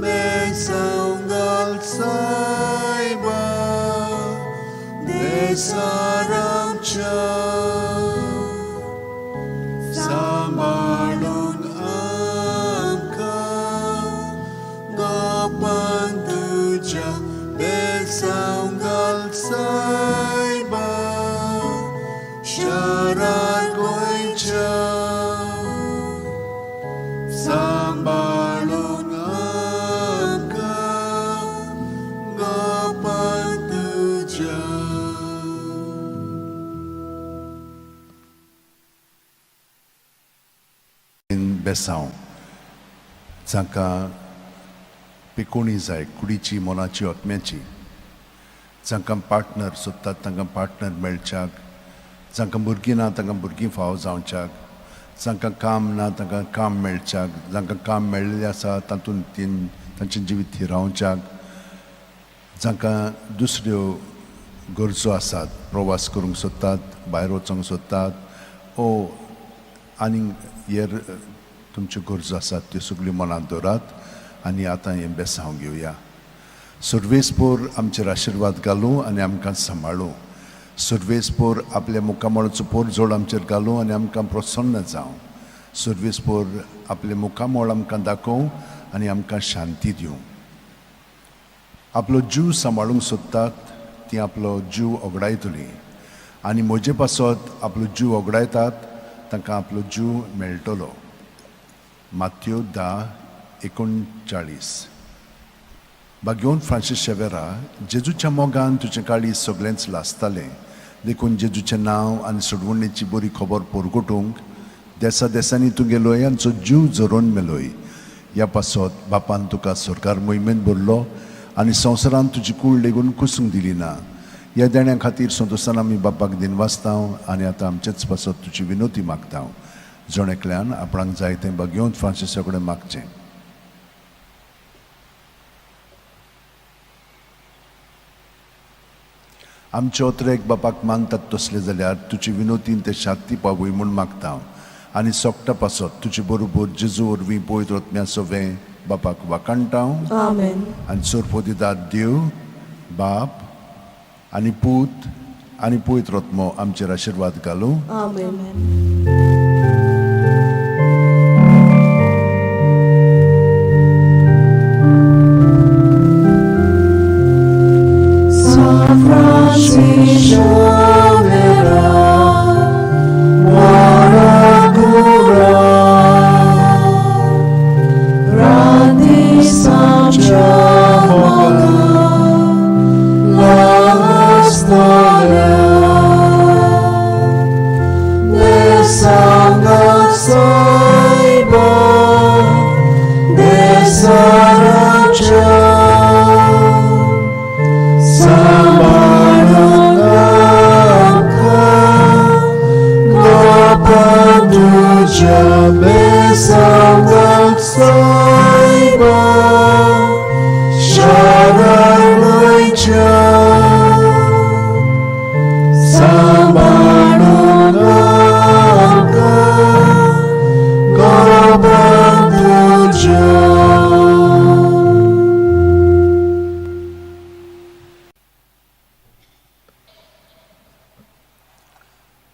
S1: बेसांव घाल सायबा देसारामच्या सांबाळूंक आमकां गोपान तुज्या बेसांव घाल सायबा शारार गोंयच्या सांबाळूंक आमकां गोपान तुज्या. बेसांव जांकां पिकोणी जाय कुडीची मनाची आत्म्याची, जांकां पार्टनर सोदतात तांकां पार्टनर मेळच्याक, जांकां भुरगीं ना तांकां भुरगीं फावो जावच्याक, जांकां काम ना तांकां काम मेळच्याक, जांकां काम मेळिल्लें आसा तातूंत तीन तांचें जिवीत थिरावच्याक, जांकां दुसऱ्यो गरजो आसात प्रवास करूंक सोदतात भायर वचूंक सोदतात ओ आनीक हेर तुमच्यो गरजो आसात त्यो सगल्यो मनांत दवरात आनी आतां हें बेसांव घेवया. सर्वेस्पोर आमचेर आशिर्वाद घालूं आनी आमकां सांबाळूं. सर्वेस्पोर आपल्या मुखामळाचो पोरजोड आमचेर घालूं आनी आमकां प्रसन्न जावं. सर्वेस्पोर आपलें मुखामळ आमकां दाखोवं आनी आमकां शांती दिवं. आपलो जीव सांबाळूंक सोदतात ती आपलो जीव ओगडायतली आनी म्हजे पासत आपलो जीव ओगडायतात तांकां आपलो जीव मेळटलो. मात्यो 10:39. भाग्योन फ्रांसीस शेवेरा, जेजूच्या मोगान तुजें काळीज सगळेंच लासतालें, देखून जेजूचें नांव आनी सोडवणेची बरी खबर परगटूंक देसा देसांनी तूं गेलोय आनी जीव झरोवन मेलोय. ह्या पासत बापान तुका सरकार मोहिमेंत भरलो आनी संवसारांत तुजी कूड लेगून कुसूंक दिली ना. ह्या देण्या खातीर संतोशान आमी बापाक दिनवासता आनी आतां आमचेच पासत तुजी विनोती मागता. जण एकल्यान आपणाक जाय तें भाग्योन फ्रांसिसा कडेन मागचें. आमचे ओतरेक बापाक मानतात तसले जाल्यार तुजी विनोतीन ते शांती पावय म्हूण मागता आनी सोकटा पासत तुजे बरोबर जेजू वरवीं पवित्र आत्म्या सवें बापाक वाखाणटा.
S2: आमेन.
S1: आनी सोरपोदिदाद देव बाप आनी पूत आनी पवित्र आत्मो आमचेर आशिर्वाद घालूं.
S2: आमेन. San Francis Xavier, ora cura, grandi Santiago, la storia, de Santa Saiba, de Saracha.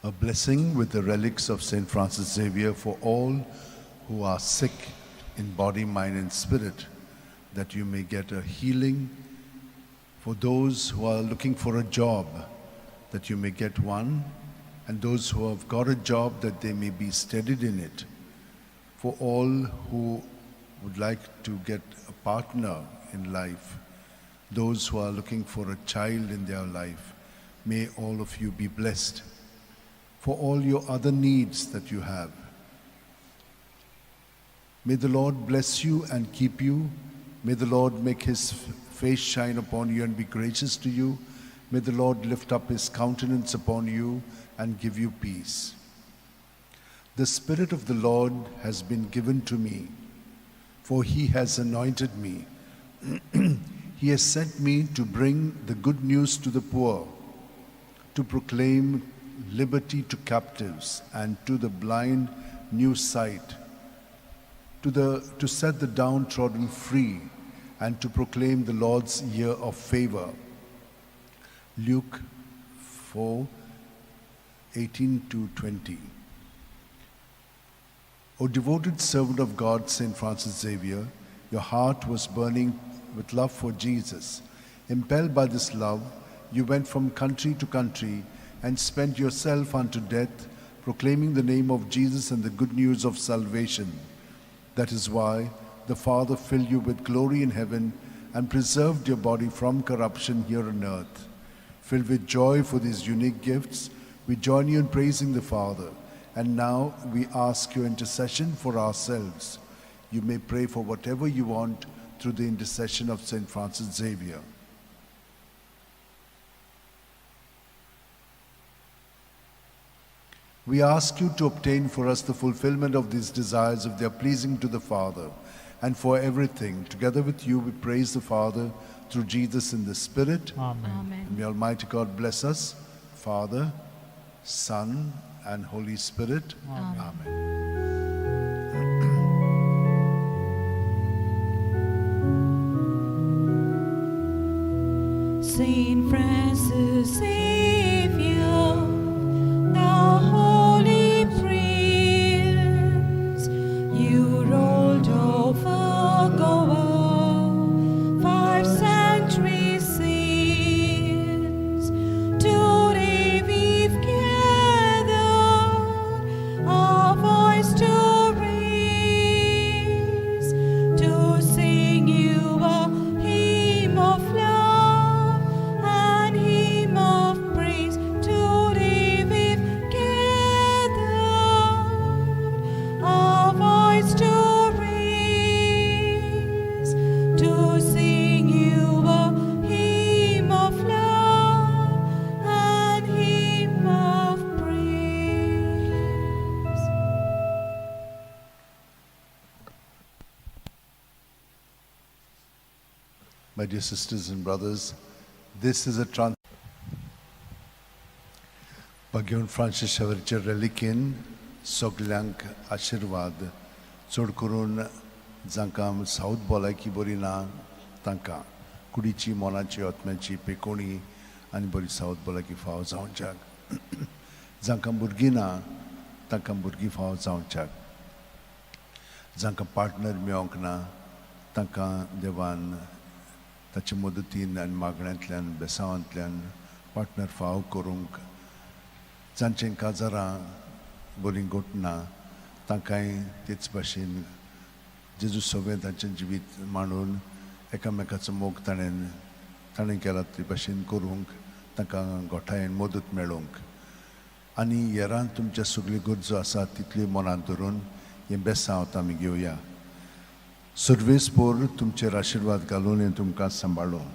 S1: A blessing with the relics of St. Francis Xavier for all who are sick in body, mind, and spirit, that you may get a healing. For those who are looking for a job, that you may get one, and those who have got a job, that they may be steadied in it. For all who would like to get a partner in life, those who are looking for a child in their life, May all of you be blessed for all your other needs that you have. May the Lord bless you and keep you. May the Lord make his face shine upon you and be gracious to you. May the Lord lift up his countenance upon you and give you peace. The Spirit of the Lord has been given to me, for he has anointed me. He has sent me to bring the good news to the poor, to proclaim liberty to captives and to the blind new sight, to set the downtrodden free, and to proclaim the Lord's year of favor. Luke 4:18-20. O devoted servant of God, Saint Francis Xavier, your heart was burning with love for Jesus. Impelled by this love, you went from country to country and spent yourself unto death, proclaiming the name of Jesus and the good news of salvation. That is why the Father filled you with glory in heaven and preserved your body from corruption here on earth. Filled with joy for these unique gifts, we join you in praising the Father. And now we ask your intercession for ourselves. You may pray for whatever you want through the intercession of Saint Francis Xavier. We ask you to obtain for us the fulfillment of these desires if they are pleasing to the Father, and for everything. Together with you, we praise the Father through Jesus in the Spirit.
S5: Amen.
S6: Amen.
S1: And may Almighty God bless us, Father, Son, and Holy Spirit.
S6: Amen.
S1: Amen.
S2: Saint Francis Xavier, thou holy prince, you ruled over Goa 5 centuries since. Today we've gathered our voice to raise, to sing you a hymn of love and hymn of praise. Today we've gathered our voice to raise, to sing you a hymn of love and hymn of praise.
S1: My dear sisters and brothers, this is a trans. Bhagwan Francis शेवरच्या रेलिकेन सगल्यांक आशिर्वाद, चड करून जांकां south भलायकी बरी ना तांकां कुडीची, मनाची, आत्म्याची पेकोणी आनी बरी सावथ भलायकी फावो जावच्याक, जांकां भुरगीं ना तांकां भुरगीं फावो जावच्याक, जांकां पार्टनर मेळोंक ना तांकां देवान ताचे मदतीन आनी मागण्यांतल्यान बेसांवांतल्यान पार्टनर फावो करूंक, जांचें काजारां बरीं घोटना तांकांय तेच भाशेन जेजू सगळें तांचें जिवीत मांडून एकामेकाचो मोग ताणें केला ते भाशेन करूंक तांकां गोठायेन मदत मेळोवंक आनी हेरान तुमच्या सगल्यो गरजो आसा तितल्यो मनांत धरून हें बेसांव आमी घेवया. सर्वेस्पोर तुमचेर आशिर्वाद घालून हें तुमकां सांबाळूं.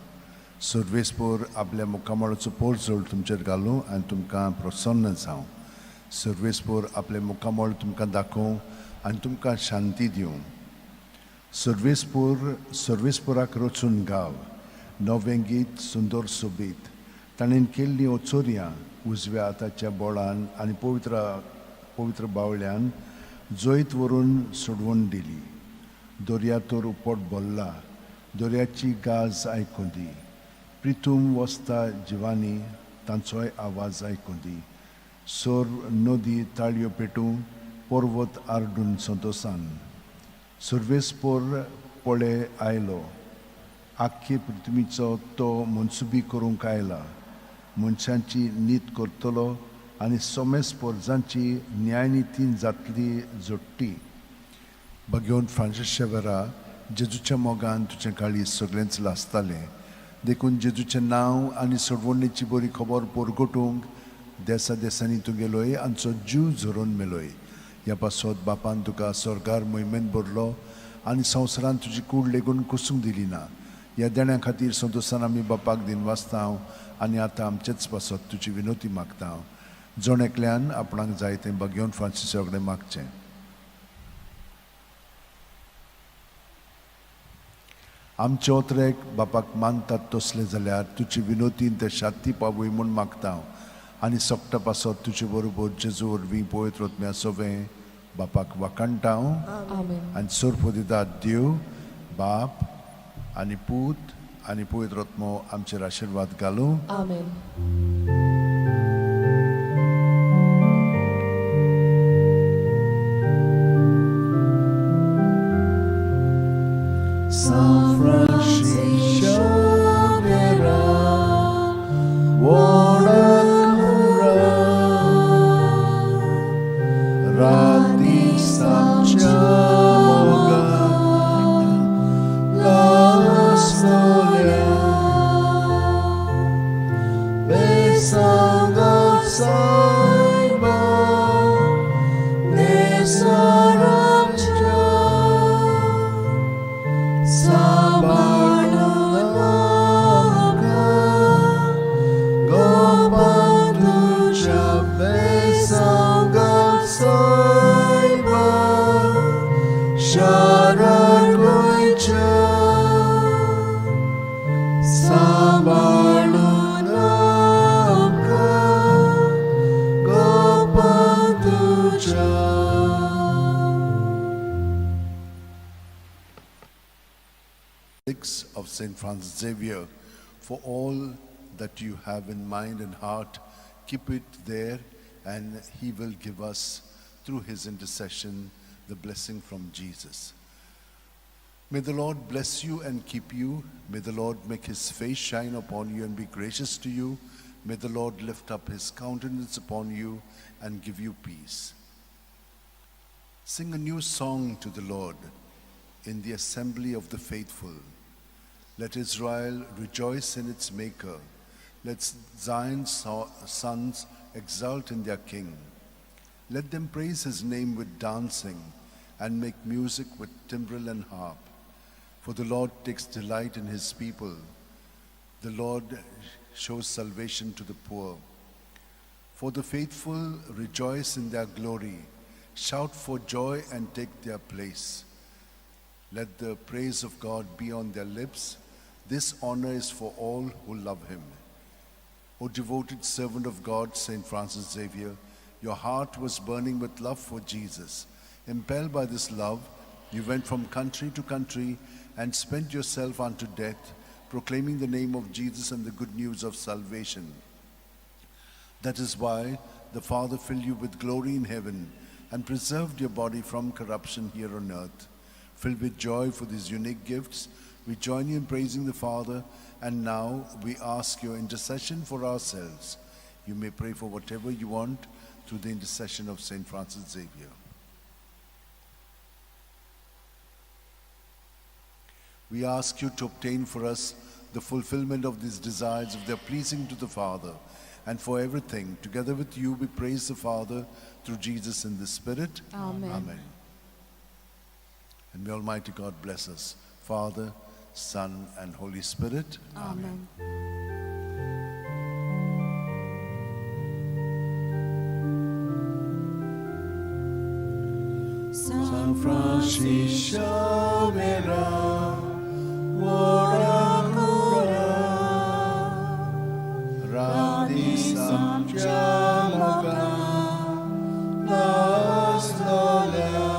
S1: सर्वेस्पोर आपल्या मुखामळाचो पोरजोळ तुमचेर घालूं आनी तुमकां प्रसन्न जावं. सर्वेस्पोर आपलें मुखामळ तुमकां दाखोवं आनी तुमकां शांती दिवं. सर्वेस्पोर सर्वेस्पोराक रचून गाव नवें गीत सुंदर सोबीत. ताणें केल्लीं ओचोरयां उजव्या हाताच्या बोळान आनी पवित्र बावल्यान जैत व्हरून सोडवून दिली. दर्या तर उपट भरला, दर्याची गाज आयकूं दी. प्रितूम वसता जिवानी तांचोय आवाज आयकूं दी. सोर नदी ताळयो पेटूं, पर्वत आरडून संतोसान. सर्वेस्पोर पळे आयलो, आख्खे पृथ्वीचो तो मनसुबी करूंक आयला. मनशांची नीत करतलो आनी सोमेस पोरजांची न्यायनितीन जातली जोडटी. भगवंत फ्रांसीस शेवरा, जेजूच्या मोगान तुजें काळीज सगळेंच लासतालें. देखून जेजूचें नांव आनी सोडवणेची बरी खबर परगटूंक देसा देसांनी तूं गेलोय आमचो जीव झरोवन मेलोय. ह्या पासत बापान तुका स्वर्गार मोहिमेंत भरलो आनी संवसारांत तुजी कूड लेगून कुसूंक दिली ना. ह्या देण्या खातीर संतोशान आमी बापाक दिनवासता हांव आनी आतां आमचेच पासत तुजी विनोती मागता हांव. जण एकल्यान आपणाक जाय तें भाग्योवन फ्रांसिसा कडेन मागचें. आमचे ओतरेक बापाक मानतात तसलें जाल्यार तुजी विनोतीन ते शांती पावय म्हूण मागता हांव आनी सगटा पासत तुजे बरोबर जेजू वरवीं पवित्र आत्म्या सोवें बापाक वाखाणटा हांव.
S5: आमेन.
S1: आनी सोरपोदितात देव बाप आनी पूत आनी पवित्र आत्मो आमचेर आशिर्वाद घालूं.
S5: आमेन.
S1: San Francisco Vera, Rati Samchamoga, Lasnolia, Besanga Saiba, Nesaramcha. Sabarnaka Gopanducha Besangal Saiba Sharan Goicha Sabarnaka Gopanducha Of St. Francis Xavier, for all that you have in mind and heart, keep it there, and he will give us through his intercession the blessing from Jesus. May the Lord bless you and keep you. May the Lord make his face shine upon you and be gracious to you. May the Lord lift up his countenance upon you and give you peace. Sing a new song to the Lord in the assembly of the faithful. Let Israel rejoice in its Maker. Let Zion's sons exult in their King. Let them praise his name with dancing and make music with timbrel and harp. For the Lord takes delight in his people. The Lord shows salvation to the poor. For the faithful rejoice in their glory, shout for joy and take their place. Let the praise of God be on their lips. This honor is for all who love him. O devoted servant of God, St. Francis Xavier, your heart was burning with love for Jesus. Impelled by this love, you went from country to country and spent yourself unto death, proclaiming the name of Jesus and the good news of salvation. That is why the Father filled you with glory in heaven and preserved your body from corruption here on earth. Filled with joy for these unique gifts, we join you in praising the Father, and now we ask your intercession for ourselves. You may pray for whatever you want through the intercession of St. Francis Xavier. We ask you to obtain for us the fulfillment of these desires if they are pleasing to the Father. And for everything, together with you, we praise the Father through Jesus in the Spirit.
S5: Amen.
S1: Amen. And may Almighty God bless us, Father, Son, and Holy Spirit.
S5: Amen.
S2: San
S1: Francisco Vera, Radi Samchamoga, Las Lola,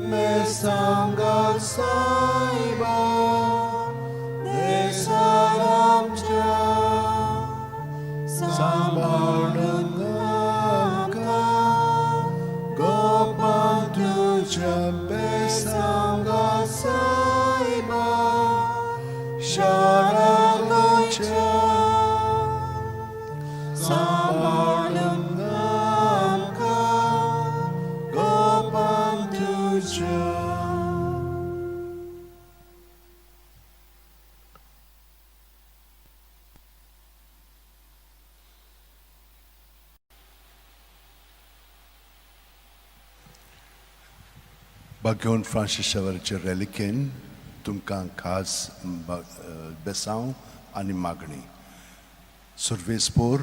S1: Mesangal Saiba, Desaramcha, Sambarnungaka, Gopantucha Besangal Saiba, Sharanocha, Sambarnungaka, Gopantucha.
S3: बागेवन Francis शेवराचे रेलिकेन तुमकां खास बेसांव आनी मागणी. सुर्वेसपोर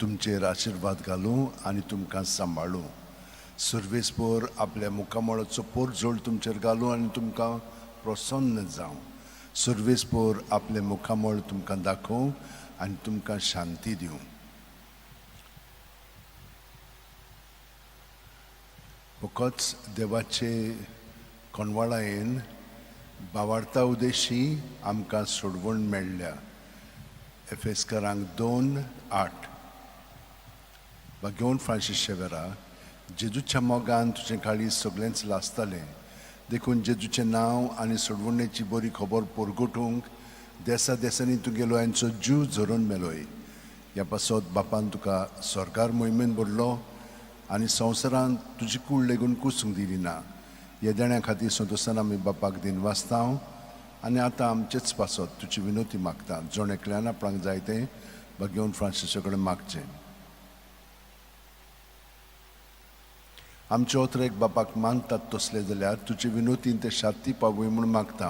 S3: तुमचेर आशिर्वाद घालूं आनी तुमकां सांबाळूं. सुर्वेसपोर आपल्या मुखामळाचो पोरजोळ तुमचेर घालूं आनी तुमकां प्रसन्न जावं. सुर्वेसपोर आपलें मुखामळ तुमकां दाखोवं आनी तुमकां शांती दिवं. फकत देवाचे कोणवाळायेन बावार्ता उदेशी आमकां सोडवण मेळ्ळ्या. एफेस्करांक 2:8. बागेवन फ्रांसीस शेवेरा, जेजूच्या मोगान तुजें काळीज सगळेंच लासतालें, देखून जेजूचें नांव आनी सोडवणेची बरी खबर परगटूंक देसा देसांनी तुगेलो यांचो जीव झरोवन मेलोय. ह्या पासत बापान तुका सरकार मोहिमेन भरलो आनी संवसारांत तुजी कूड लेगून कुसूंक दिली ना. ह्या देण्या खातीर संतोशान आमी बापाक दिनवासता आनी आतां आमचेच पासत तुजी विनोती मागता. जण एकल्यान आपणाक जाय तें बागेवन फ्रांसिसा कडेन मागचें. आमचे ओतरेक बापाक मानतात तसले जाल्यार तुजे विनोतीन ते शांती पावय म्हूण मागता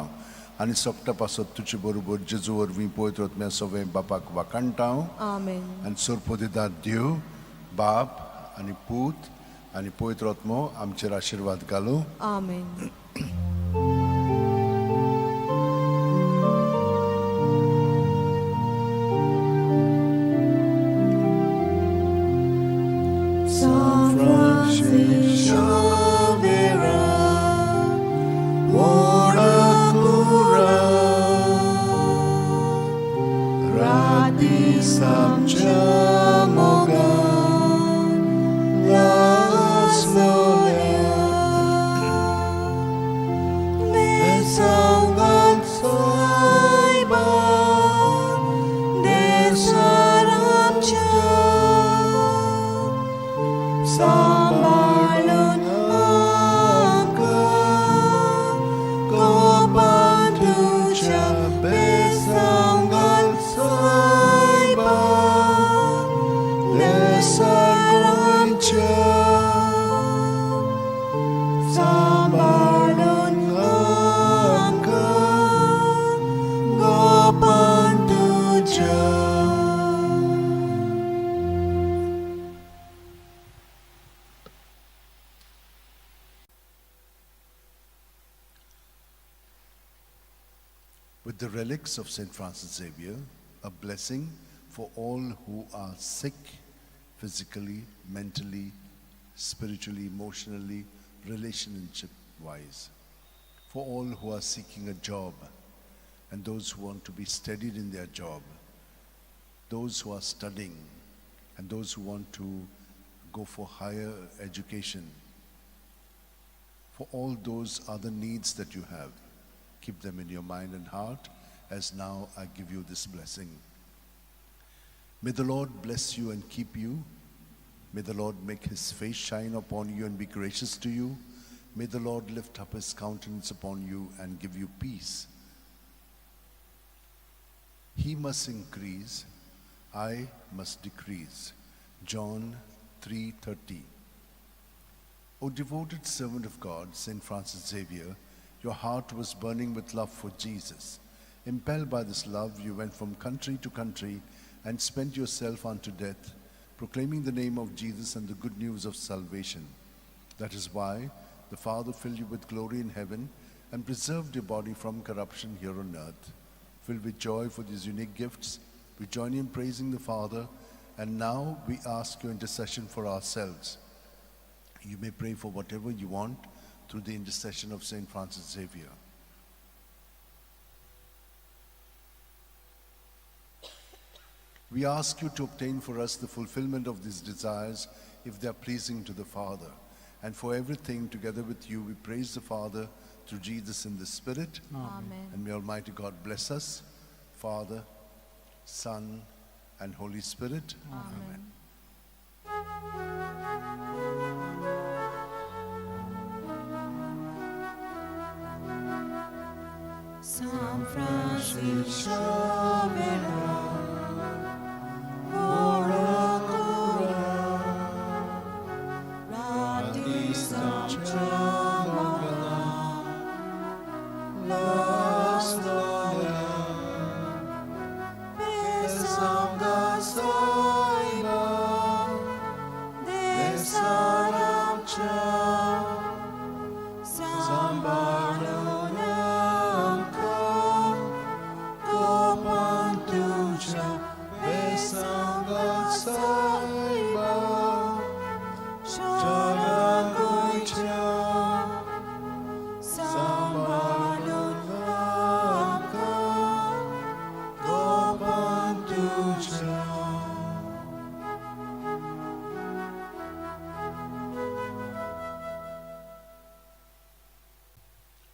S3: आनी सोगटा पासत तुजे बरोबर जेजू वरवीं पवित्र आत्म्या सगळें बापाक वाखाणटा.
S2: आमेन.
S3: आनी सोरपोदिदार देव बाप आनी पूत आनी पवित्र आत्मो आमचेर आशिर्वाद घालूं.
S2: आमेन. San Francis Xavier,
S3: Ora cura,
S2: Rati Samcha Mogan, Lasnolia, Mesaugan Saiba, Desaramcha, Sambalun Amka, Kopantucha, Besangal Saiba, Desaramcha, Sambalun Amka, Gopantucha.
S3: With the relics of St. Francis Xavier, a blessing for all who are sick physically, mentally, spiritually, emotionally, relationship wise. For all who are seeking a job and those who want to be steadied in their job, those who are studying and those who want to go for higher education, for all those other needs that you have. Keep them in your mind and heart as now I give you this blessing. May the Lord bless you and keep you. May the Lord make his face shine upon you and be gracious to you. May the Lord lift up his countenance upon you and give you peace. He must increase, I must decrease. John 3:30. O devoted servant of God, St. Francis Xavier, your heart was burning with love for Jesus. Impelled by this love, you went from country to country and spent yourself unto death, proclaiming the name of Jesus and the good news of salvation. That is why the Father filled you with glory in heaven and preserved your body from corruption here on earth. Filled with joy for these unique gifts, we join you in praising the Father, and now we ask your intercession for ourselves. You may pray for whatever you want through the intercession of St. Francis Xavier. We ask you to obtain for us the fulfillment of these desires if they are pleasing to the Father. And for everything, together with you, we praise the Father through Jesus in the Spirit.
S2: Amen.
S3: And may Almighty God bless us, Father, Son, and Holy Spirit.
S2: Amen. San Francis Xavier, ora cura, rati San Chamogan,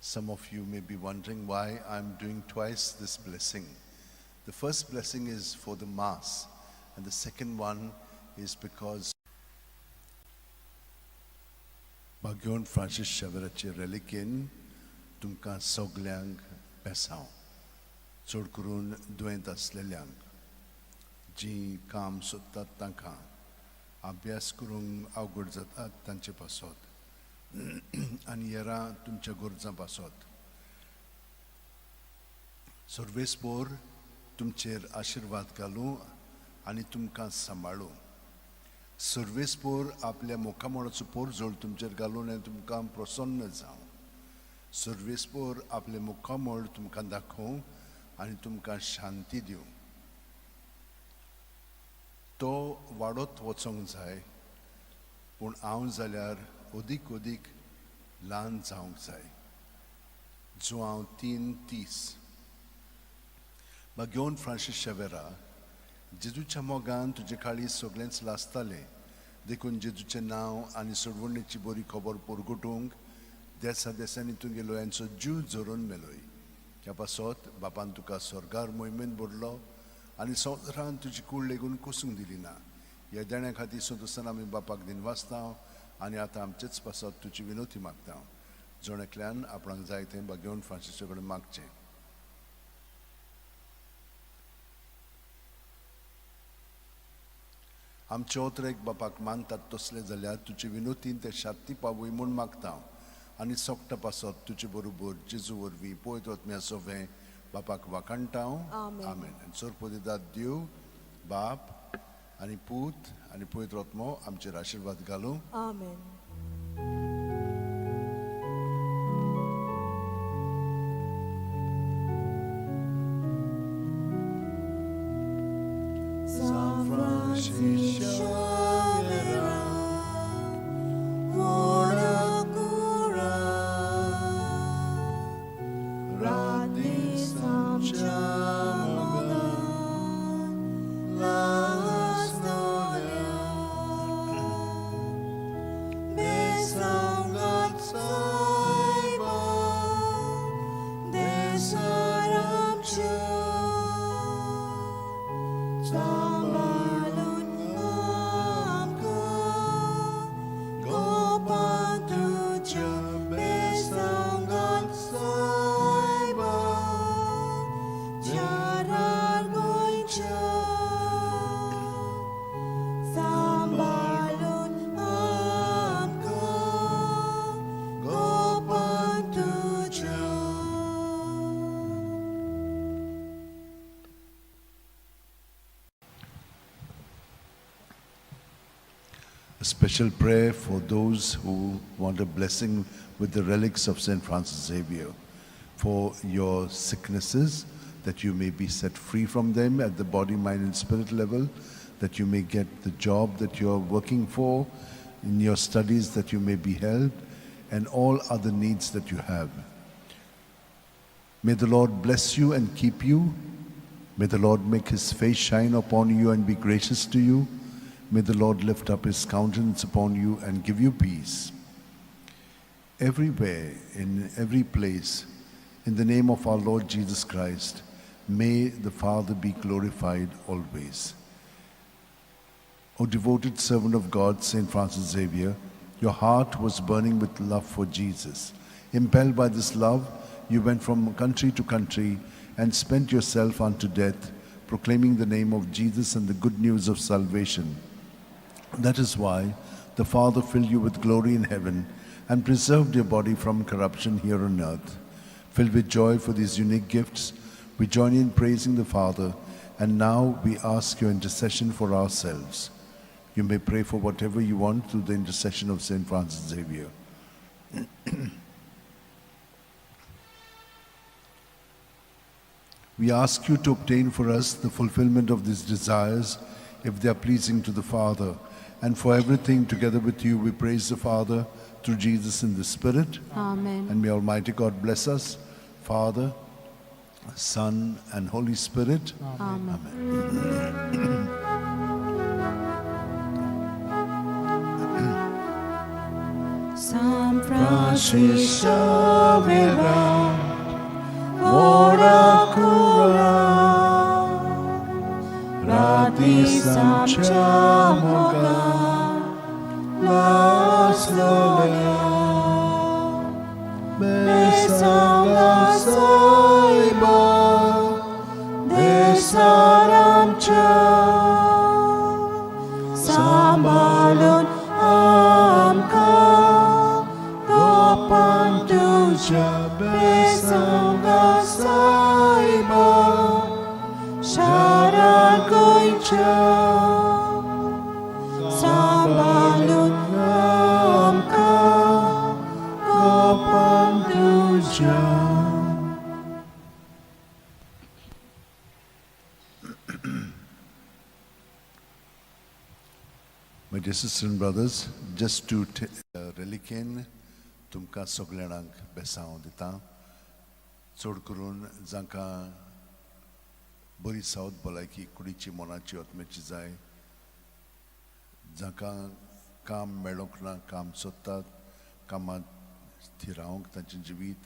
S3: Some of you may be wondering why I'm doing twice this blessing. The first blessing is for the Mass, and the second one is because Bagyon Francis Xaveraचे रेलिकेन तुमकां सगल्यांक बेसांव, चड करून दुयेंत आसलेल्यांक, जीं काम सोदतात तांकां, अभ्यास करूंक अवघड जातात तांचे पासत आनी हेरां तुमच्या गरजां पासत. सर्वेस्पोर तुमचेर आशिर्वाद घालूं आनी तुमकां सांबाळूं. सर्वेस्पोर आपल्या मुखामळाचो पोरजोळ तुमचेर घालून आनी तुमकां प्रसन्न जावं. सर्वेस्पोर आपलें मुखामळ तुमकां दाखोवं आनी तुमकां शांती दिवं. तो वाडत वचोंक जाय, पूण हांव जाल्यार अदीक अदीक ल्हान जावंक जाय. जुआंव 3:30. बागेवन फ्रांसीस शेवेरा, जेजूच्या मोगान तुजे काळीज सगळेंच लासतालें, देखून जेजूचें नांव आनी सोडवणेची बरी खबर परगटूंक देसा देसांनी तुगेलो यांचो जीव झरोवन मेलोय. ह्या पासत बापान तुका स्वर्गार मोहिमेन भरलो आनी संवसारान तुजी कूड लेगून कोसूंक दिली ना. ह्या देण्या खातीर संतोसान आमी बापाक दिनवासता आनी आतां आमचेच पासत तुजी विनोती मागता. जण एकल्यान आपणाक जाय तें बागेवन फ्रांसीसा कडेन मागचें. आमचे ओतरेक बापाक मानतात तसले जाल्यार तुजे विनोतीन ते शांती पावय म्हूण मागता आनी सोकटा पासत तुजे बरोबर जेजू वरवीं पळयत वतम्या सोवें बापाक वाखाणटा. आमेन. सोरपोदिदाद देव बाप आनी पूत आनी पवित्र आत्मो आमचेर आशिर्वाद घालूं.
S2: आमेन. San Francis Xavier, ora cura,
S1: Rati
S2: Samchamogan, Lastolia, Besangat Saiba, Desaramchu, Sambalun Amka, Gopantuja, Besangat Saiba, Jarar Goincha, Sambalun Amka, Gopantuja.
S3: A special prayer for those who want a blessing with the relics of St. Francis Xavier, for your sicknesses, that you may be set free from them at the body, mind and spirit level, that you may get the job that you are working for, in your studies that you may be helped, and all other needs that you have. May the Lord bless you and keep you. May the Lord make his face shine upon you and be gracious to you. May the Lord lift up his countenance upon you and give you peace. Everywhere, in every place, in the name of our Lord Jesus Christ, may the Father be glorified always. O devoted servant of God, St. Francis Xavier, your heart was burning with love for Jesus. Impelled by this love, you went from country to country and spent yourself unto death, proclaiming the name of Jesus and the good news of salvation. That is why the Father filled you with glory in heaven and preserved your body from corruption here on earth. Filled with joy for these unique gifts, we join in praising the Father, and now we ask your intercession for ourselves. You may pray for whatever you want through the intercession of St. Francis Xavier. We ask you to obtain for us the fulfillment of these desires, if they are pleasing to the Father. And for everything, together with you, we praise the Father through Jesus in the Spirit.
S5: Amen.
S3: And may Almighty God bless us, Father, Son, and Holy Spirit.
S5: Amen.
S3: Amen.
S2: San Francis Xavier, व्हडा कुरा, रातीस आमच्या मोगान लासलोल्या, बेसांगा सायबा, देसार आमच्या, सांबाळून आमकां गोपान तुज्या बेसांगा सायबा, शारा गोंयच्या, सांबाळून आमकां गोपान तुज्या.
S1: My dear sisters and brothers, just to reliquien तुमकां सगळ्यांक बेसांव दिता, चड करून जांकां बरी सावत भलायकी कुडीची, मनाची, आत्म्याची जाय, जांकां काम मेळोंक ना, काम सोदतात, कामांत थिरावंक तांचें जिवीत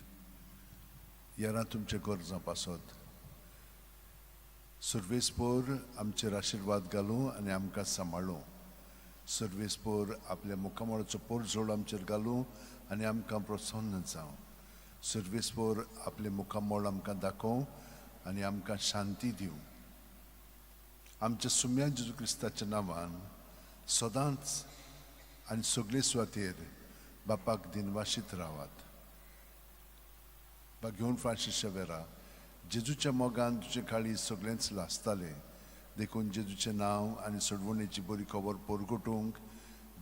S1: येरा तुमचें गरजां पासत सुर्वेसपोर आमचेर आशिर्वाद घालूं आनी आमकां सांबाळूं. सर्वेस्पोर आपल्या मुखामळाचो पोरजोड आमचेर घालूं आनी आमकां प्रसन्न जावं. सर्वेस्पोर आपलें मुखामळ आमकां दाखोवं आनी आमकां शांती दिवं. आमच्या सुम्या जेजू क्रिस्ताच्या नांवान सदांच आनी सगळे सुवातेर बापाक दिनवाशीत रावात. बा घेवन फ्रांसीस शेवेरा, जेजूच्या मोगान तुजे काळीज सगळेंच लासतालें, देखून जेजूचें नांव आनी सोडवणेची बरी खबर परगटूंक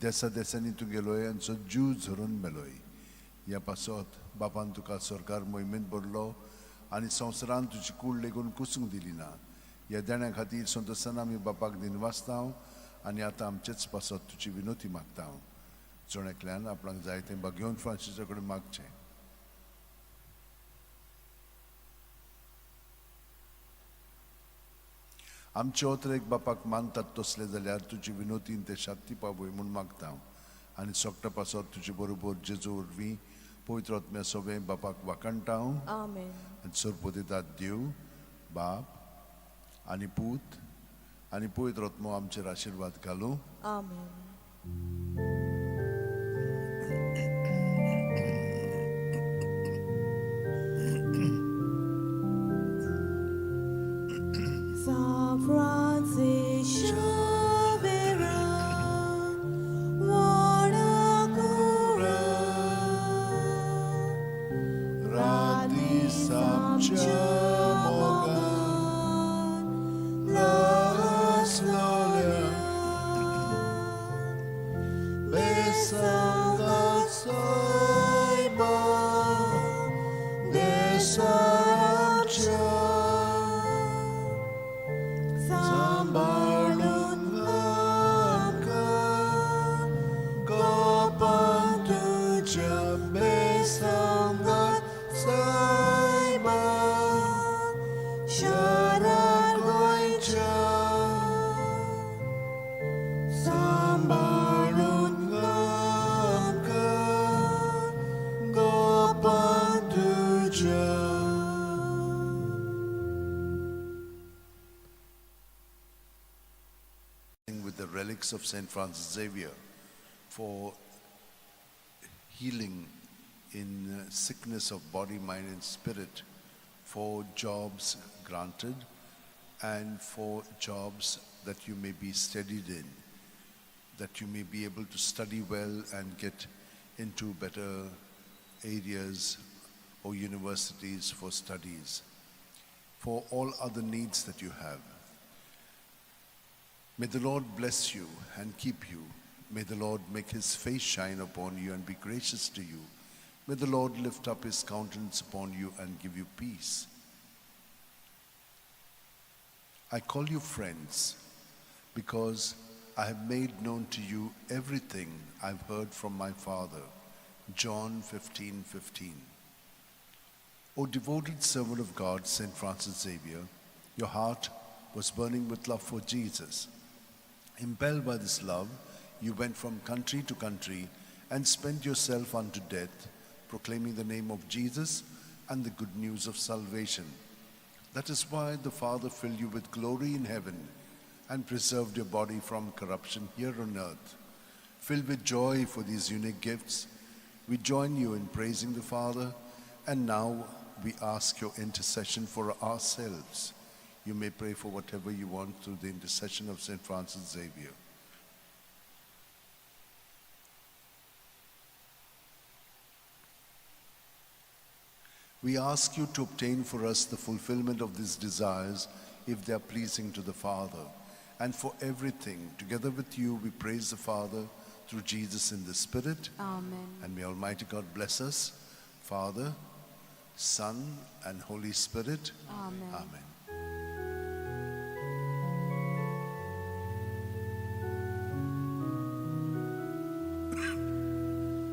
S1: देसा देसांनी तूं गेलोय आनी सो जीव झरून मेलोय. ह्या पासत बापान तुका सरकार मोहिमेंत भरलो आनी संवसारान तुजी कूड लेगून कुसूंक दिली ना. ह्या देण्या खातीर संतोशान आमी बापाक दिनवासता आनी आतां आमचेच पासत तुजी विनोती मागता. जण एकल्यान आपणाक जाय तें बागेवन फ्रांसीसा कडेन मागचें. आमचे ओतरेक बापाक मानतात तसले जाल्यार तुजी विनोतीन ते शांती पावय म्हूण मागता आनी सोकटा पासत तुजे बरोबर जेजू वरवीं पवित्र आत्म्या सोबें बापाक वाखाणटा.
S2: आमेन.
S1: आनी सरपतितात देव बाप आनी पूत आनी पवित्र आत्मो आमचेर आशिर्वाद घालूं.
S2: आमेन. San Francis Xavier, Guadalajara,
S1: रातीस आमच्या मोगान लासलोल्या, बेसांगा सायबा, देसाच्या, सांबाळून आमकां गोपान तुज्या बेसांगा सायबा, शारा गोंयच्या, सांबाळून आमकां गोपान तुज्या. With the relics of St. Francis Xavier for healing in sickness of body, mind, and spirit, for jobs granted, and for jobs that you may be steadied in, that you may be able to study well and get into better areas or universities for studies, for all other needs that you have. May the Lord bless you and keep you. May the Lord make his face shine upon you and be gracious to you. May the Lord lift up his countenance upon you and give you peace. I call you friends because I have made known to you everything I've heard from my Father. John 15:15. O devoted servant of God, St. Francis Xavier, your heart was burning with love for Jesus. Impelled by this love, you went from country to country and spent yourself unto death, proclaiming the name of Jesus and the good news of salvation. That is why the Father filled you with glory in heaven and preserved your body from corruption here on earth. Filled with joy for these unique gifts, we join you in praising the Father, and now we ask your intercession for ourselves. You may pray for whatever you want through the intercession of St. Francis Xavier. We ask you to obtain for us the fulfillment of these desires if they are pleasing to the Father. And for everything, together with you, we praise the Father through Jesus in the Spirit.
S2: Amen.
S1: And may Almighty God bless us, Father, Son, and Holy Spirit.
S2: Amen.
S1: Amen.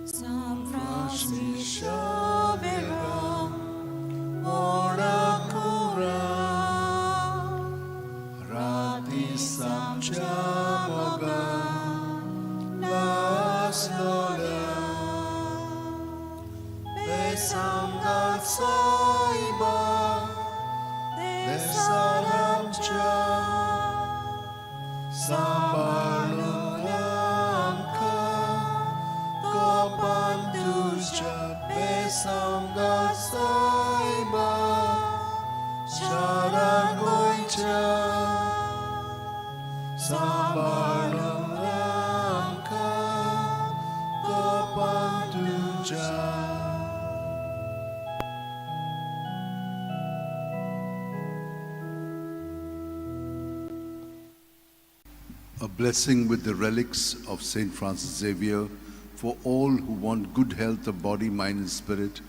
S2: San Francis Xavier,
S1: Ora cura, rati samcha moga, laslola, besangal saiba, desalamcha, sambalulamka, gopantusha, besangal saiba, sharangoicha, sambalulamka, gopantusha.
S3: A blessing with the relics of St. Francis Xavier for all who want good health of body, mind, and spirit,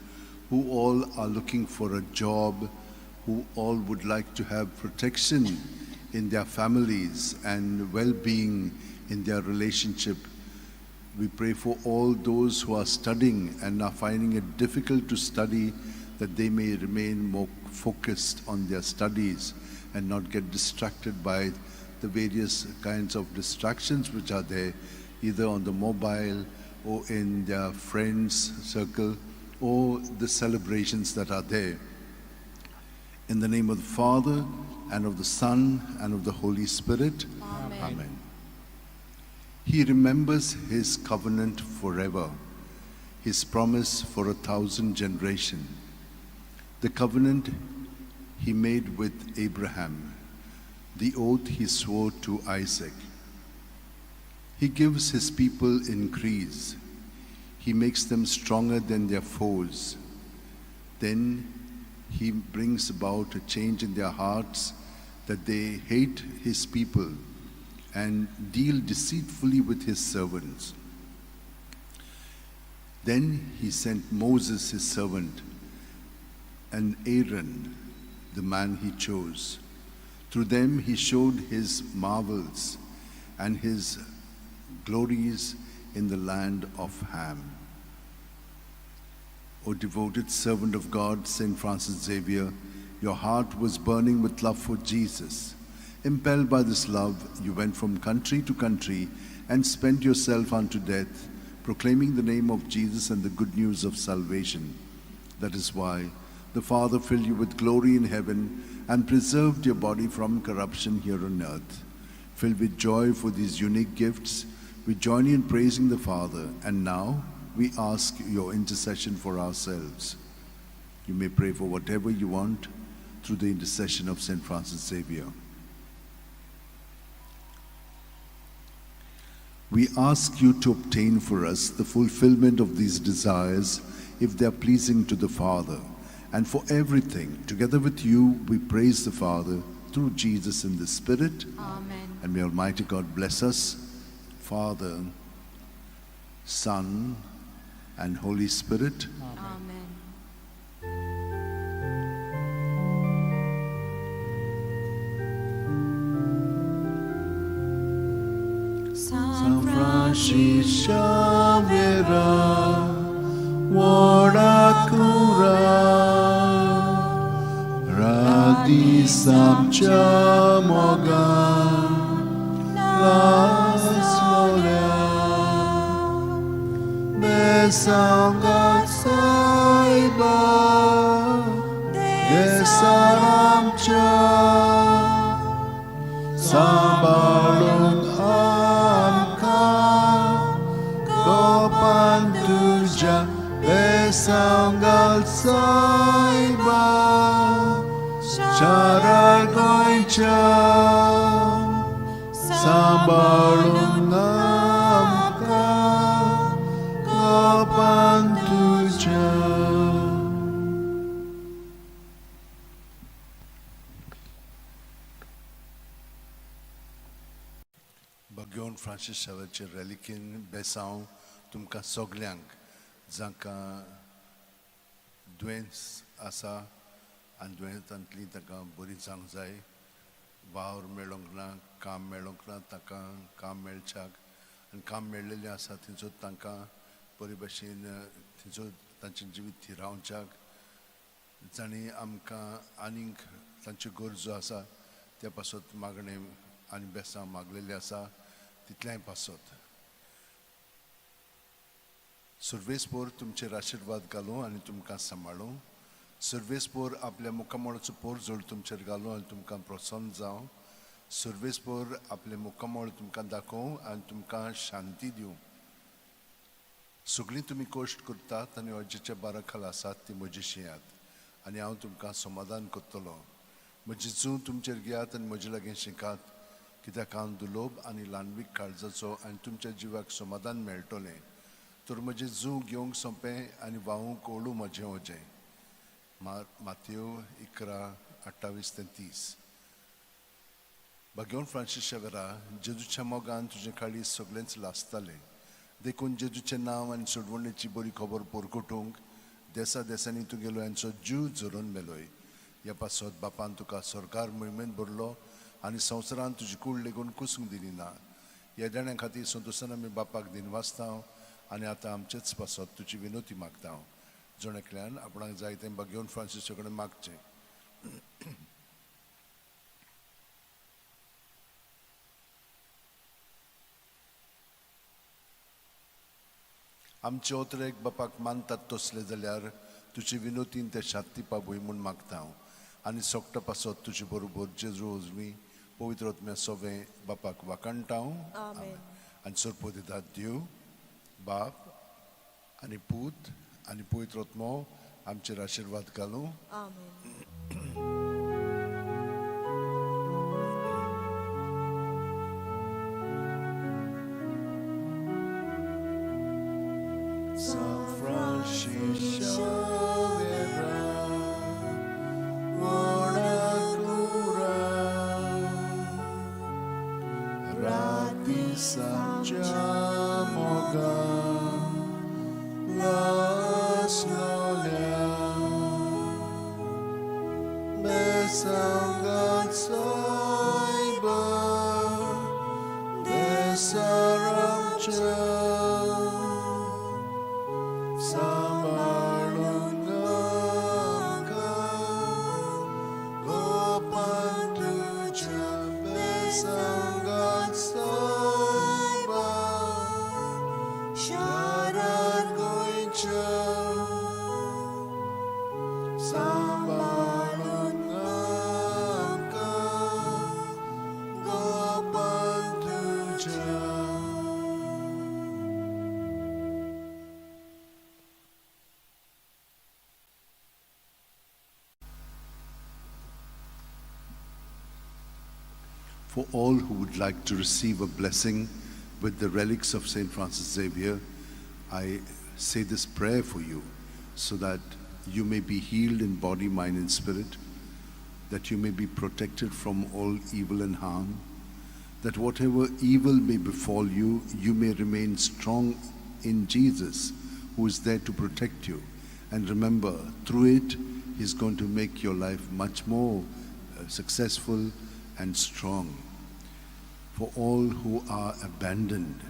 S3: who all are looking for a job, who all would like to have protection in their families and well being in their relationship. We pray for all those who are studying and are finding it difficult to study, that they may remain more focused on their studies and not get distracted by the various kinds of distractions which are there, either on the mobile or in their friends' circle or the celebrations that are there. In the name of the Father, and of the Son, and of the Holy Spirit.
S2: Amen.
S3: Amen. He remembers his covenant forever, his promise for 1,000 generations, the covenant he made with Abraham, the oath he swore to Isaac. He gives his people increase. He makes them stronger than their foes. Then he brings about a change in their hearts, that they hate his people and deal deceitfully with his servants. Then he sent Moses, his servant, and Aaron, the man he chose. Through them he showed his marvels and his glories in the land of Ham. O devoted servant of God, St. Francis Xavier, your heart was burning with love for Jesus. Impelled by this love, you went from country to country and spent yourself unto death, proclaiming the name of Jesus and the good news of salvation. That is why the Father filled you with glory in heaven and preserved your body from corruption here on earth. Filled with joy for these unique gifts, we join you in praising the Father, and now we ask your intercession for ourselves. You may pray for whatever you want through the intercession of St. Francis Xavier. We ask you to obtain for us the fulfillment of these desires if they are pleasing to the Father. And for everything, together with you, we praise the Father through Jesus in the Spirit.
S2: Amen.
S3: And may Almighty God bless us, Father, Son, and Holy Spirit.
S2: Amen.
S1: San Francis Xavier, Warakura, Radi Samcha Moga, Laslola, बेसांव घाल सायबा, देसार आमच्या, सांबाळूंक आमकां गोपान तुज्या, बेसांव घाल सायबा, शारार गोंयच्या, सांबाळूंक आमकां गोपान तुज्या. भगवान फ्रांसीस शावेचे रेलिकेन बेसांव तुमकां सगल्यांक जांकां दुयेंस आसा आनी दुयेंसांतली तांकां बरी जावंक जाय, वावर मेळोंक ना, काम मेळोंक ना, तांकां काम मेळच्याक आनी काम मेळ्ळेलें आसा थंयचो तांकां बरे भशेन थंयचो तांचें जिवीत थिरावच्याक, जांणी आमकां आनीक तांच्यो गरजो आसा त्या पासत मागणें आनी बेसांव मागलेलें आसा तितलेंय पासत. सर्वेस्पोर तुमचेर आशिर्वाद घालूं आनी तुमकां सांबाळूं. सर्वेस्पोर आपल्या मुखामळाचो पोरजोड तुमचेर घालूं आनी तुमकां प्रसन्न जावं. सर्वेस्पोर आपलें मुखामळ तुमकां दाखोवं आनी तुमकां शांती दिवं. सगळीं तुमी कश्ट करतात आनी अजेच्या बारा खाला आसात ती म्हजी शियात आनी हांव तुमकां समाधान करतलो. म्हजी जूं तुमचेर घेयात आनी म्हजे लागीं शिकात, कित्याक हांव दुलोब आनी ल्हानवीक काळजाचो आनी तुमच्या जिवाक समाधान मेळटलें. तर म्हजें जूं घेवंक सोंपें आनी व्हांवूंक ओळू म्हजें वजें. मातयो 11:28 ते 30. भगवान फ्रांसीस शेवरा, जेजूच्या मोगान तुजें काळीज सगळेंच लासतालें, देखून जेजूचें नांव आनी सोडवणेची बरी खबर परगटूंक देसा देसांनी तुगेलो यांचो जीव झरोवन मेलोय. ह्या पासत बापान तुका सरकार मोहिमेंत भरलो आनी संवसारान तुजी कूड लेगून कुसूंक दिली ना. ह्या देण्या खातीर संतोशान आमी बापाक दिनवासता आनी आतां आमचेच पासत तुजी विनोती मागता. जण एकल्यान आपणाक जाय तें भगवान फ्रांसीसा कडेन मागचें. आमचे ओतरेक बापाक मानतात तसले जाल्यार तुजी विनोतीन ते शांती पावय म्हूण मागता हांव आनी सोकटा पासत तुजे बरोबर जेजू उजवी पवित्र आत्म्या सोवें बापाक वाखाणटा हांव.
S5: आमेन.
S1: आनी सरपो दितात देव बाप आनी पूत आनी पवित्र आत्मो आमचेर आशिर्वाद घालूं.
S5: आमेन.
S1: San Francisco Xavier, buona cura, rati Santiago, las nolia, besangat saiba, desaramcha. सांबाळूंक आमकां गोपान तुज्या, बेसांगात सायबा, शारार गोंयच्या, सांबाळूंक आमकां गोपान तुज्या.
S3: For all who would like to receive a blessing with the relics of St. Francis Xavier, I say this prayer for you so that you may be healed in body, mind, and spirit, that you may be protected from all evil and harm, that whatever evil may befall you, you may remain strong in Jesus, who is there to protect you. And remember, through it, He's going to make your life much more successful and strong. For all who are abandoned,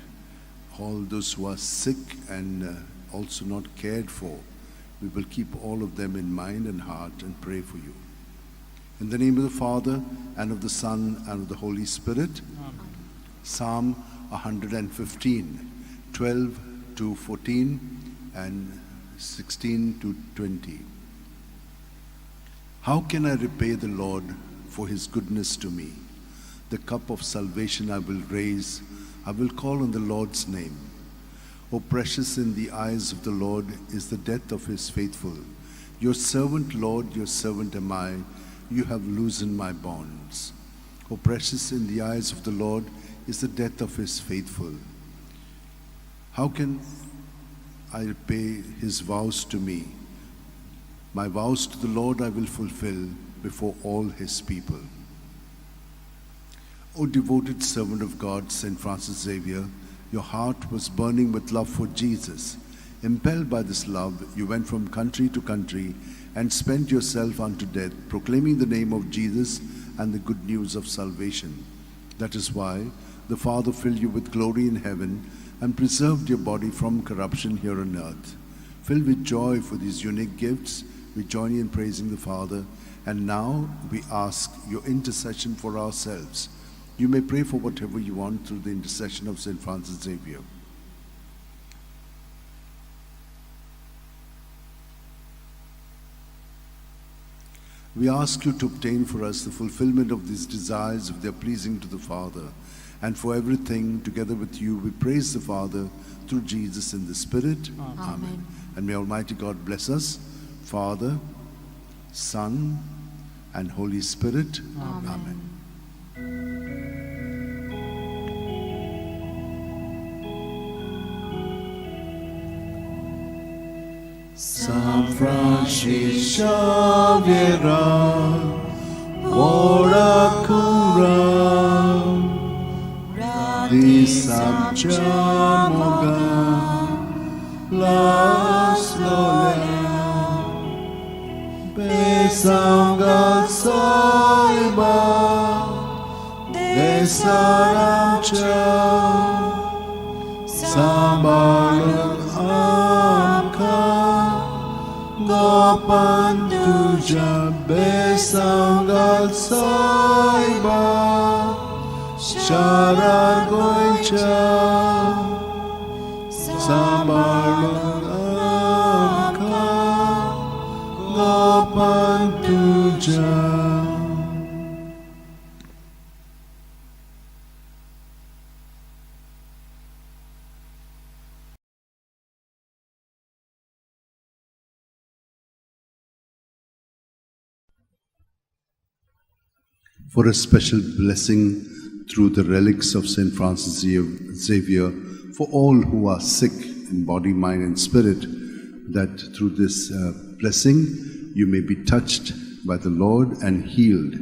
S3: all those who are sick and also not cared for, we will keep all of them in mind and heart and pray for you. In the name of the Father, and of the Son, and of the Holy Spirit.
S6: Amen.
S3: Psalm 115, 12 to 14 and 16 to 20. How can I repay the Lord for his goodness to me? The cup of salvation I will raise. I will call on the Lord's name. O precious in the eyes of the Lord is the death of his faithful. Your servant, Lord, your servant am I. You have loosened my bonds. O precious in the eyes of the Lord is the death of his faithful. How can I repay his vows to me? My vows to the Lord I will fulfill before all his people. O devoted servant of God, Saint Francis Xavier, your heart was burning with love for Jesus. Impelled by this love, you went from country to country and spent yourself unto death, proclaiming the name of Jesus and the good news of salvation. That is why the Father filled you with glory in heaven and preserved your body from corruption here on earth. Filled with joy for these unique gifts, we join you in praising the Father, and now we ask your intercession for ourselves. You may pray for whatever you want through the intercession of Saint Francis Xavier. We ask you to obtain for us the fulfillment of these desires if they are pleasing to the Father. And for everything, together with you, we praise the Father through Jesus in the Spirit.
S2: Amen. Amen.
S3: And may Almighty God bless us, Father, Son, and Holy Spirit.
S2: Amen.
S3: Amen. San Francis Xavier, ora cura, di Samchamoga, las lola, besanga saiba, de saramcha, sambalung amka, Gopan tuja besangal saiba, Shara goicha, sambalung amka, Gopan tuja. For a special blessing through the relics of Saint Francis Xavier for all who are sick in body, mind, and spirit, that through this blessing you may be touched by the Lord and healed.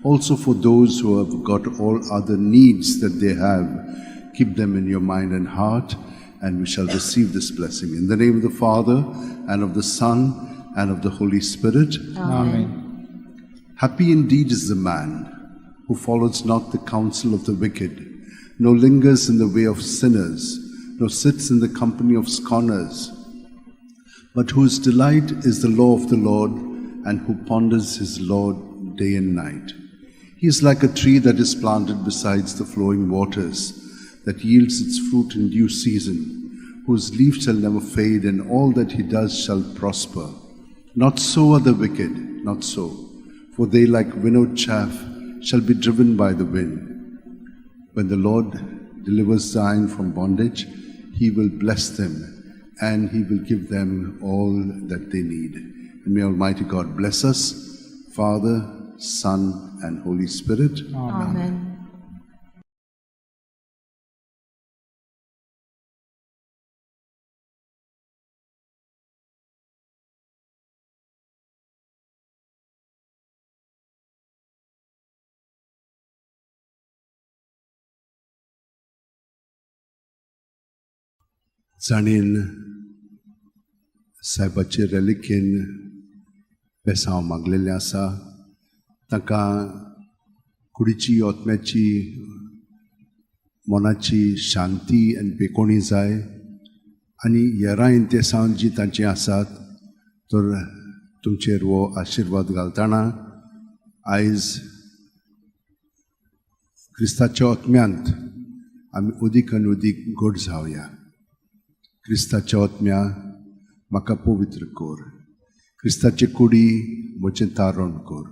S3: Also for those who have got all other needs that they have, keep them in your mind and heart, and we shall receive this blessing. In the name of the Father, and of the Son, and of the Holy Spirit.
S2: Amen.
S3: Happy indeed is the man who follows not the counsel of the wicked, nor lingers in the way of sinners, nor sits in the company of scorners, but whose delight is the law of the Lord, and who ponders his law day and night. He is like a tree that is planted beside the flowing waters, that yields its fruit in due season, whose leaf shall never fade, and all that he does shall prosper. Not so are the wicked, not so, for they like winnowed chaff shall be driven by the wind. When the Lord delivers Zion from bondage, he will bless them, and he will give them all that they need. And may Almighty God bless us, Father, Son, and Holy Spirit.
S2: Amen.
S3: जाणीन सायबाचे रेलिकेन बेसांव मागलेलें आसा, तांकां कुडीची, आत्म्याची, मनाची शांती आनी बेकोणी जाय, आनी येरां इंतेसांव जी तांची आसात तर तुमचेर हो आशिर्वाद घालतना आयज क्रिस्ताच्या आत्म्यांत आमी अदीक आनी अदीक गोड जावया. क्रिस्ताच्या आत्म्या म्हाका पवित्र कर. क्रिस्ताचे कुडी म्हजें तारण कर.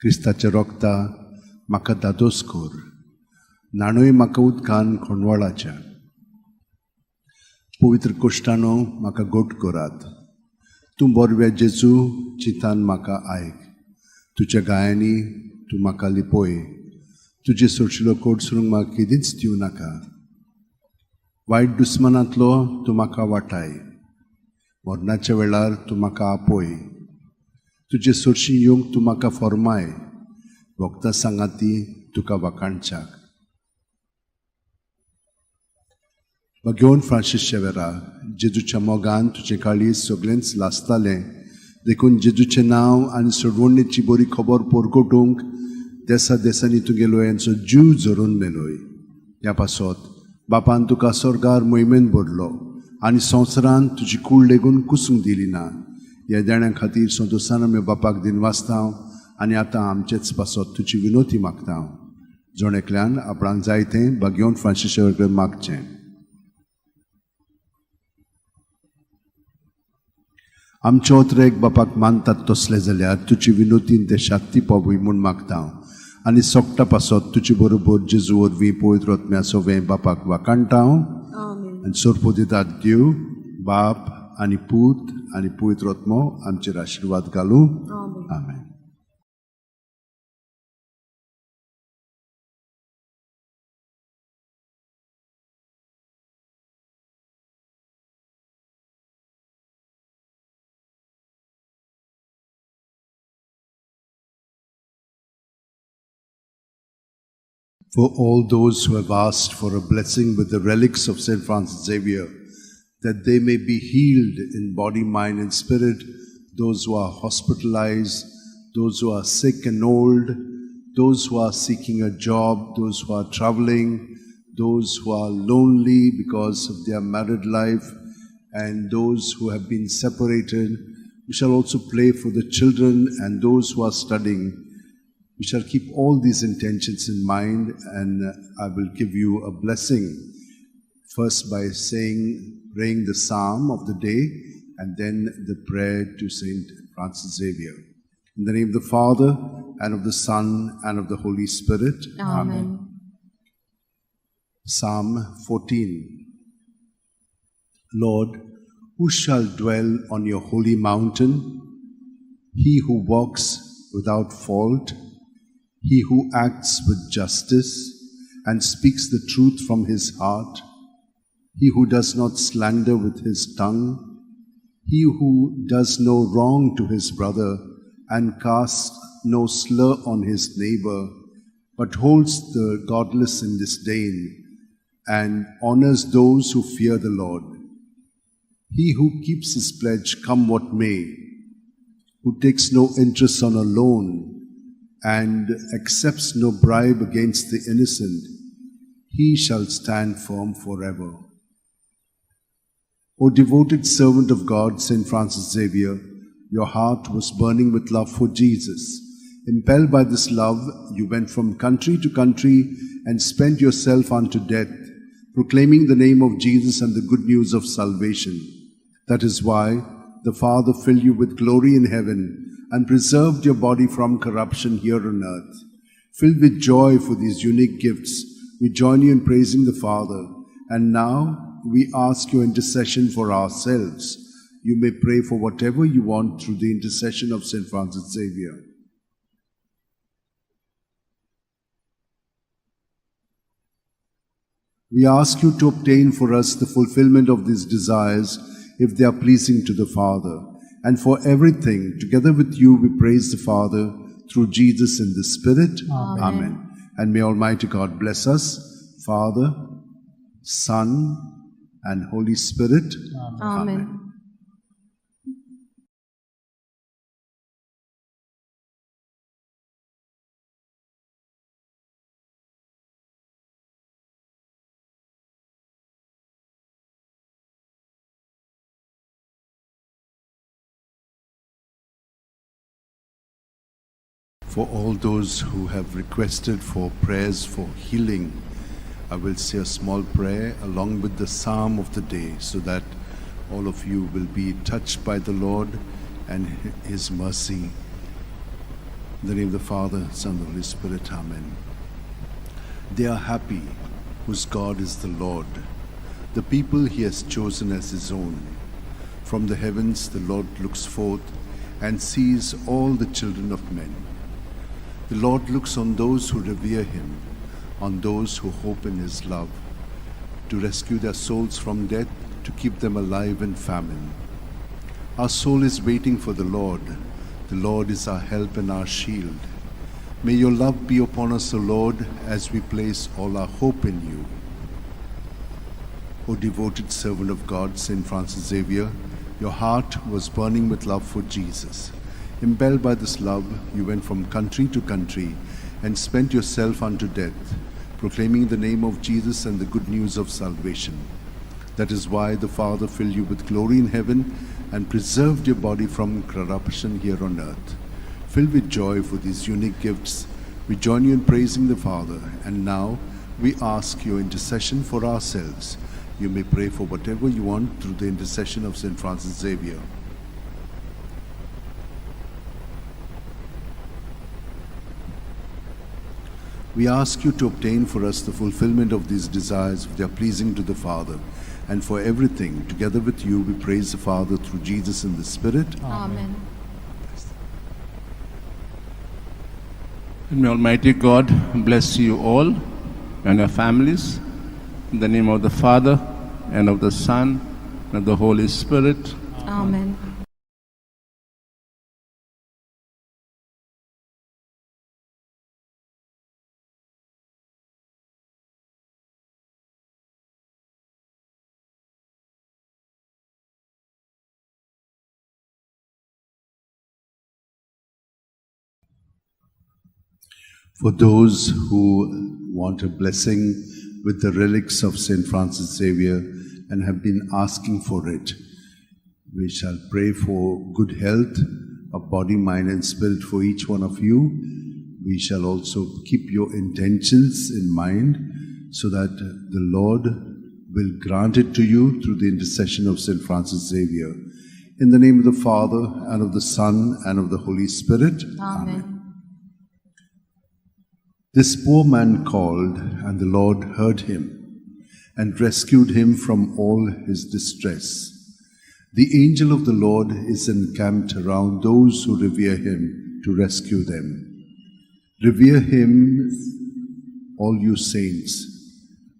S3: क्रिस्ताच्या रोगता म्हाका दादोस कर. न्हाणय म्हाका उदकान खोंडवाळाच्या. पवित्र कोश्टानो म्हाका गोट करात. तूं बरव्या जेजू चिंतान म्हाका आयक. तुज्या गायांनी तूं म्हाका लिपय. तुजे सोडशिलो कोट सोडूंक म्हाका केदींच दिवं नाका. वायट दुस्मानांतलो तूं म्हाका वाटाय. मरणाच्या वेळार तूं म्हाका आपय. तुजे सोडशी येवंक तूं म्हाका फॉर्माय. वखदां सांगाती तुका वाखाणच्याक. भगेवन फ्रांसीस शेवेरा, जेजूच्या मोगान तुजें काळीज सगळेंच लासतालें, देखून जेजूचें नांव आनी सोडवणेची बरी खबर परगटूंक देसा देसांनी तुगेलो यांचो जीव झरोवन मेलोय. ह्या पासत बापान तुका स्वर्गार मोहिमेन भरलो आनी संवसारान तुजी कूड लेगून कुसूंक दिली ना. ह्या देण्या खातीर संतोशान आमी बापाक दिनवासता आनी आतां आमचेच पासत तुजी विनोती मागता. जण एकल्यान आपणाक जाय तें भाग्योवन फ्रांसीस शेवर कडेन मागचें. आमचे ओतरेक बापाक मानतात तसले जाल्यार तुजी विनोतीन ते शांती पावय म्हूण मागता आनी सोकटा पासत तुजे बरोबर जेजू वरवीं पवित्र आत्म्या सोवें बापाक वाखाणटा. आनी सोरपो दितात देव बाप आनी पूत आनी पवित्र आत्मो आमचेर आशिर्वाद घालूं. आमेन. For all those who have asked for a blessing with the relics of St. Francis Xavier, that they may be healed in body, mind, and spirit, those who are hospitalized, those who are sick and old, those who are seeking a job, those who are traveling, those who are lonely because of their married life, and those who have been separated. We shall also pray for the children and those who are studying. We shall keep all these intentions in mind, and I will give you a blessing. First by praying the psalm of the day, and then the prayer to Saint Francis Xavier. In the name of the Father, and of the Son, and of the Holy Spirit.
S2: Amen.
S3: Psalm 14. Lord, who shall dwell on your holy mountain? He who walks without fault, he who acts with justice and speaks the truth from his heart, he who does not slander with his tongue, he who does no wrong to his brother and casts no slur on his neighbor, but holds the godless in disdain and honors those who fear the Lord. He who keeps his pledge, come what may, who takes no interest on a loan and accepts no bribe against the innocent, he shall stand firm forever. O devoted servant of God, Saint Francis Xavier, your heart was burning with love for Jesus. Impelled by this love, you went from country to country and spent yourself unto death, proclaiming the name of Jesus and the good news of salvation. That is why the Father filled you with glory in heaven and preserved your body from corruption here on earth. Filled with joy for these unique gifts, we join you in praising the Father. And now we ask your intercession for ourselves. You may pray for whatever you want through the intercession of Saint Francis Xavier. We ask you to obtain for us the fulfillment of these desires if they are pleasing to the Father. And for everything, together with you, we praise the Father through Jesus in the Spirit.
S2: Amen.
S3: Amen. And may Almighty God bless us, Father, Son, and Holy Spirit.
S2: Amen.
S3: For all those who have requested for prayers for healing, I will say a small prayer along with the psalm of the day so that all of you will be touched by the Lord and His mercy. In the name of the Father, Son, and the Holy Spirit. Amen. They are happy whose God is the Lord, the people He has chosen as His own. From the heavens the Lord looks forth and sees all the children of men. The Lord looks on those who revere Him, on those who hope in His love, to rescue their souls from death, to keep them alive in famine. Our soul is waiting for the Lord. The Lord is our help and our shield. May your love be upon us, O Lord, as we place all our hope in you. O devoted servant of God, Saint Francis Xavier, your heart was burning with love for Jesus. Impelled by this love, you went from country to country and spent yourself unto death, proclaiming the name of Jesus and the good news of salvation. That is why the Father filled you with glory in heaven and preserved your body from corruption here on earth. Filled with joy for these unique gifts, we join you in praising the Father, and now we ask your intercession for ourselves. You may pray for whatever you want through the intercession of Saint Francis Xavier. We ask you to obtain for us the fulfillment of these desires if they are pleasing to the Father. And for everything, together with you, we praise the Father through Jesus in the Spirit.
S2: Amen.
S4: And may Almighty God bless you all and your families. In the name of the Father, and of the Son, and of the Holy Spirit.
S2: Amen.
S3: For those who want a blessing with the relics of Saint Francis Xavier and have been asking for it, we shall pray for good health of body, mind, and spirit for each one of you. We shall also keep your intentions in mind so that the Lord will grant it to you through the intercession of Saint Francis Xavier. In the name of the Father, and of the Son, and of the Holy Spirit.
S2: Amen.
S3: This poor man called, and the Lord heard him and rescued him from all his distress. The angel of the Lord is encamped around those who revere him to rescue them. Revere him, all you saints.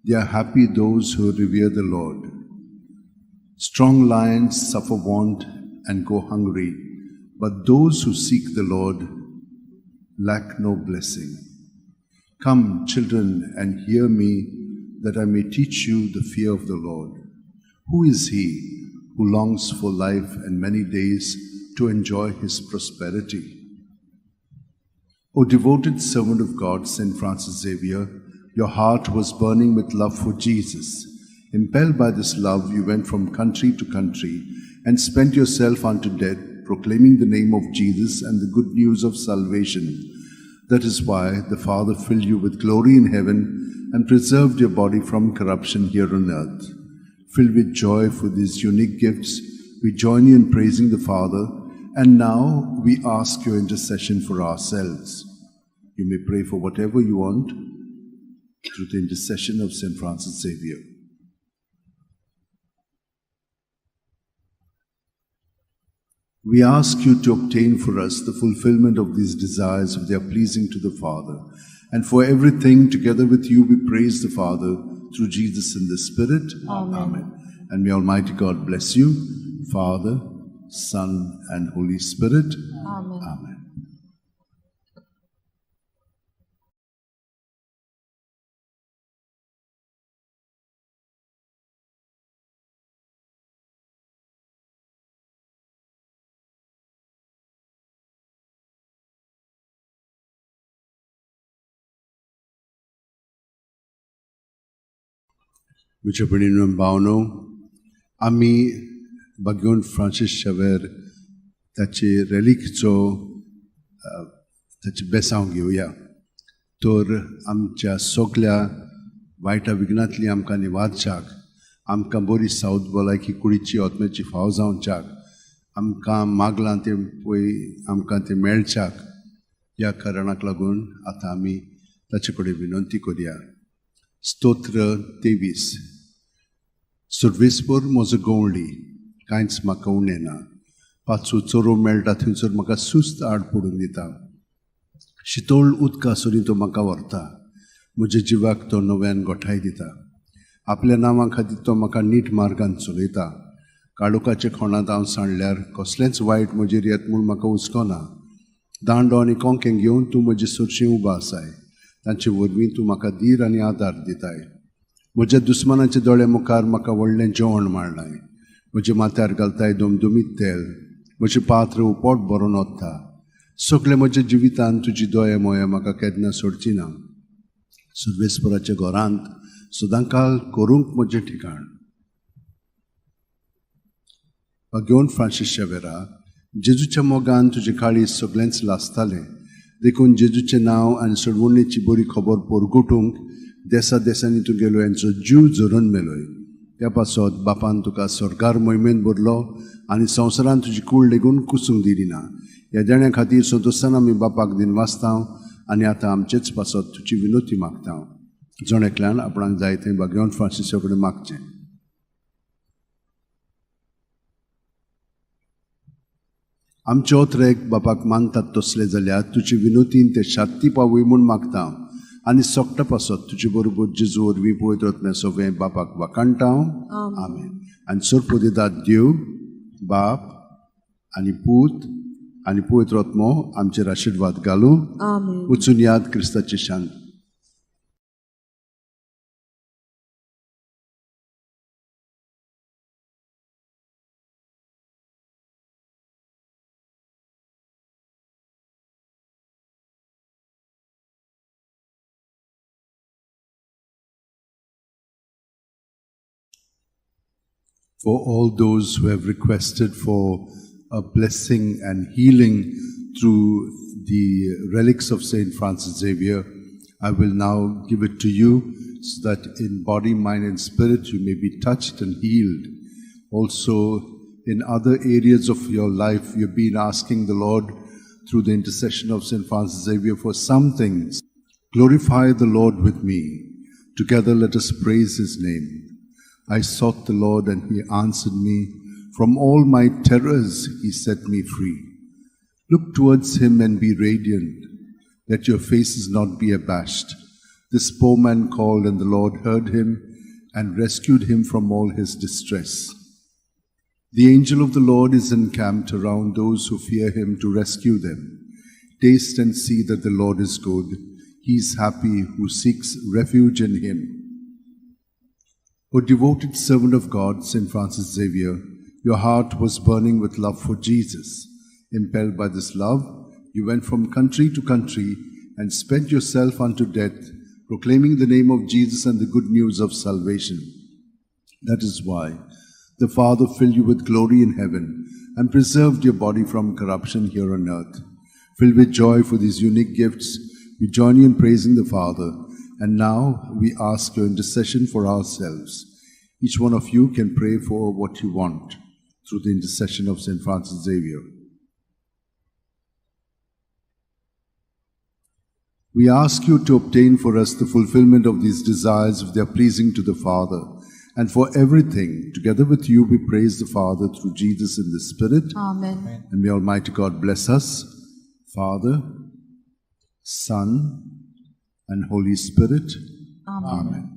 S3: They are happy those who revere the Lord. Strong lions suffer want and go hungry, but those who seek the Lord lack no blessing. Come, children, and hear me, that I may teach you the fear of the Lord. Who is he who longs for life and many days to enjoy his prosperity? O devoted servant of God, Saint Francis Xavier, your heart was burning with love for Jesus. Impelled by this love, you went from country to country and spent yourself unto death, proclaiming the name of Jesus and the good news of salvation. That is why the Father filled you with glory in heaven and preserved your body from corruption here on earth. Filled with joy for these unique gifts, we join you in praising the Father, and now we ask your intercession for ourselves. You may pray for whatever you want through the intercession of Saint Francis Xavier. We ask you to obtain for us the fulfillment of these desires if they are pleasing to the Father. And for everything, together with you, we praise the Father through Jesus in the Spirit.
S2: Amen.
S3: Amen. And may Almighty God bless you, Father, Son, and Holy Spirit.
S2: Amen.
S3: Amen. म्हज्या भयणीनो भावनो, आमी बागेवन Francis Xavier ताचे रेलिकचो ताचें बेसांव घेवया, तर आमच्या सगल्या वायटा विघ्नांतली आमकां निवारच्याक आमकां बरी सावत भलायकी कुडीची आत्म्याची फाव जावच्याक, आमकां मागलां तें पळय आमकां तें मेळच्याक, ह्या कारणाक लागून आतां आमी ताचे कडेन विनंती करया. स्तोत्र 23. सर्वेस्पर म्हजो गवळी, कांयच म्हाका उणें ना. पाचू चोरो मेळटा थंयसर म्हाका सुस्त आड पडून दिता. शितोळ उदका सरी तो म्हाका व्हरता. म्हज्या जिवाक तो नव्यान गोठाय दिता. आपल्या नांवा खातीर तो म्हाका नीट मार्गान चलयता. काळोखाच्या खोणांत हांव सांडल्यार कसलेंच वायट म्हजेर येत म्हूण म्हाका हुस्को ना. दांडो आनी कोंकें घेवन तूं म्हजे सरशीं उबो आसाय. तांचे वरवीं तूं म्हाका धीर आनी आदार दिताय. म्हज्या दुस्मानाच्या दोळे मुखार म्हाका व्हडलें जेवण मांडलाय. म्हज्या माथ्यार घालताय दुमदुमीत तेल. म्हजें पात्र पोट भरून वता. सगळें म्हज्या जिवितान तुजी दया मोया म्हाका केन्ना सोडची ना. सर्वेस्पराच्या घरांत सदांकाल करूंक म्हजें ठिकाण. घेवन फ्रांसीस शेवेरा, जेजूच्या मोगान तुजें काळीज सगळेंच लासतालें. देखून जेजूचें नांव आनी सोडवणेची बरी खबर परगटूंक देसा देसांनी तूं गेलो यांचो जीव झरोवन मेलोय. त्या पासत बापान तुका स्वर्गार मोहिमेन भरलो आनी संवसारान तुजी कूड लेगून कुसूंक दिली ना. ह्या देण्या खातीर संतोश्तान आमी बापाक दिनवासता आनी आतां आमचेच पासत तुजी विनोती मागता. जण एकल्यान आपणाक जाय थंय भाग्यवंत फ्रांसिसा कडेन मागचें. आमचे ओत्रेक बापाक मानतात तसले जाल्यार तुजी विनोतीन ते शांती पावय म्हूण मागता आनी सोकटा पासत तुजे बरोबर जेजू वरवीं पवित्र आत्म्या सगळें बापाक वाखाणटा. आमेन. आनी सरपोदेदाद देव बाप आनी पूत आनी पवित्र आत्मो आमचेर आशिर्वाद घालूं. वचून याद क्रिस्ताची शांत. For all those who have requested for a blessing and healing through the relics of Saint Francis Xavier, I will now give it to you so that in body, mind and spirit you may be touched and healed. Also, in other areas of your life, you've been asking the Lord through the intercession of Saint Francis Xavier for some things. Glorify the Lord with me. Together let us praise his name. I sought the Lord and he answered me. From all my terrors he set me free. Look towards him and be radiant. Let your faces not be abashed. This poor man called and the Lord heard him and rescued him from all his distress. The angel of the Lord is encamped around those who fear him to rescue them. Taste and see that the Lord is good. He is happy who seeks refuge in him. O devoted servant of God, Saint Francis Xavier, your heart was burning with love for Jesus. Impelled by this love, you went from country to country and spent yourself unto death, proclaiming the name of Jesus and the good news of salvation. That is why the Father filled you with glory in heaven and preserved your body from corruption here on earth. Filled with joy for these unique gifts, we join you in praising the Father. And now we ask your intercession for ourselves. Each one of you can pray for what you want through the intercession of Saint Francis Xavier. We ask you to obtain for us the fulfillment of these desires if they are pleasing to the Father. And for everything, together with you, we praise the Father through Jesus in the Spirit.
S2: Amen.
S3: And may Almighty God bless us, Father, Son, and Holy Spirit.
S2: Amen.
S3: Amen.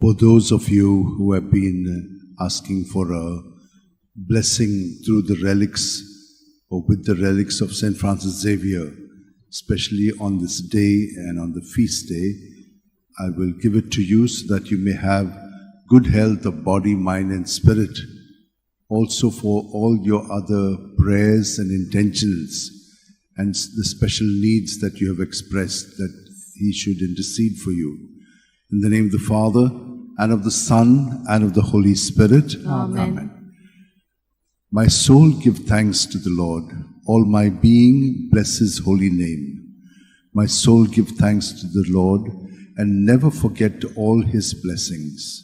S3: For those of you who have been asking for a blessing through the relics or with the relics of Saint Francis Xavier, especially on this day and on the feast day, I will give it to you so that you may have good health of body, mind, and spirit. Also for all your other prayers and intentions and the special needs that you have expressed, that he should intercede for you. In the name of the Father, and of the Son, and of the Holy Spirit.
S2: Amen.
S3: My soul give thanks to the Lord. All my being bless his holy name. My soul give thanks to the Lord, and never forget all his blessings.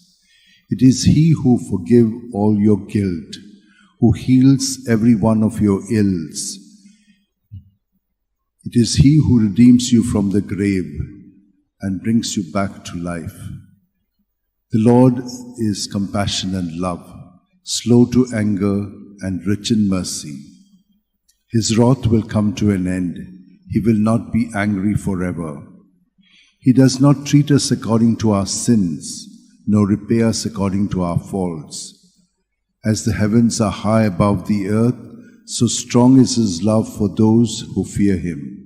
S3: It is he who forgives all your guilt, who heals every one of your ills. It is he who redeems you from the grave and brings you back to life. The Lord is compassion and love, slow to anger and rich in mercy. His wrath will come to an end. He will not be angry forever. He does not treat us according to our sins, nor repay us according to our faults. As the heavens are high above the earth, so strong is his love for those who fear him.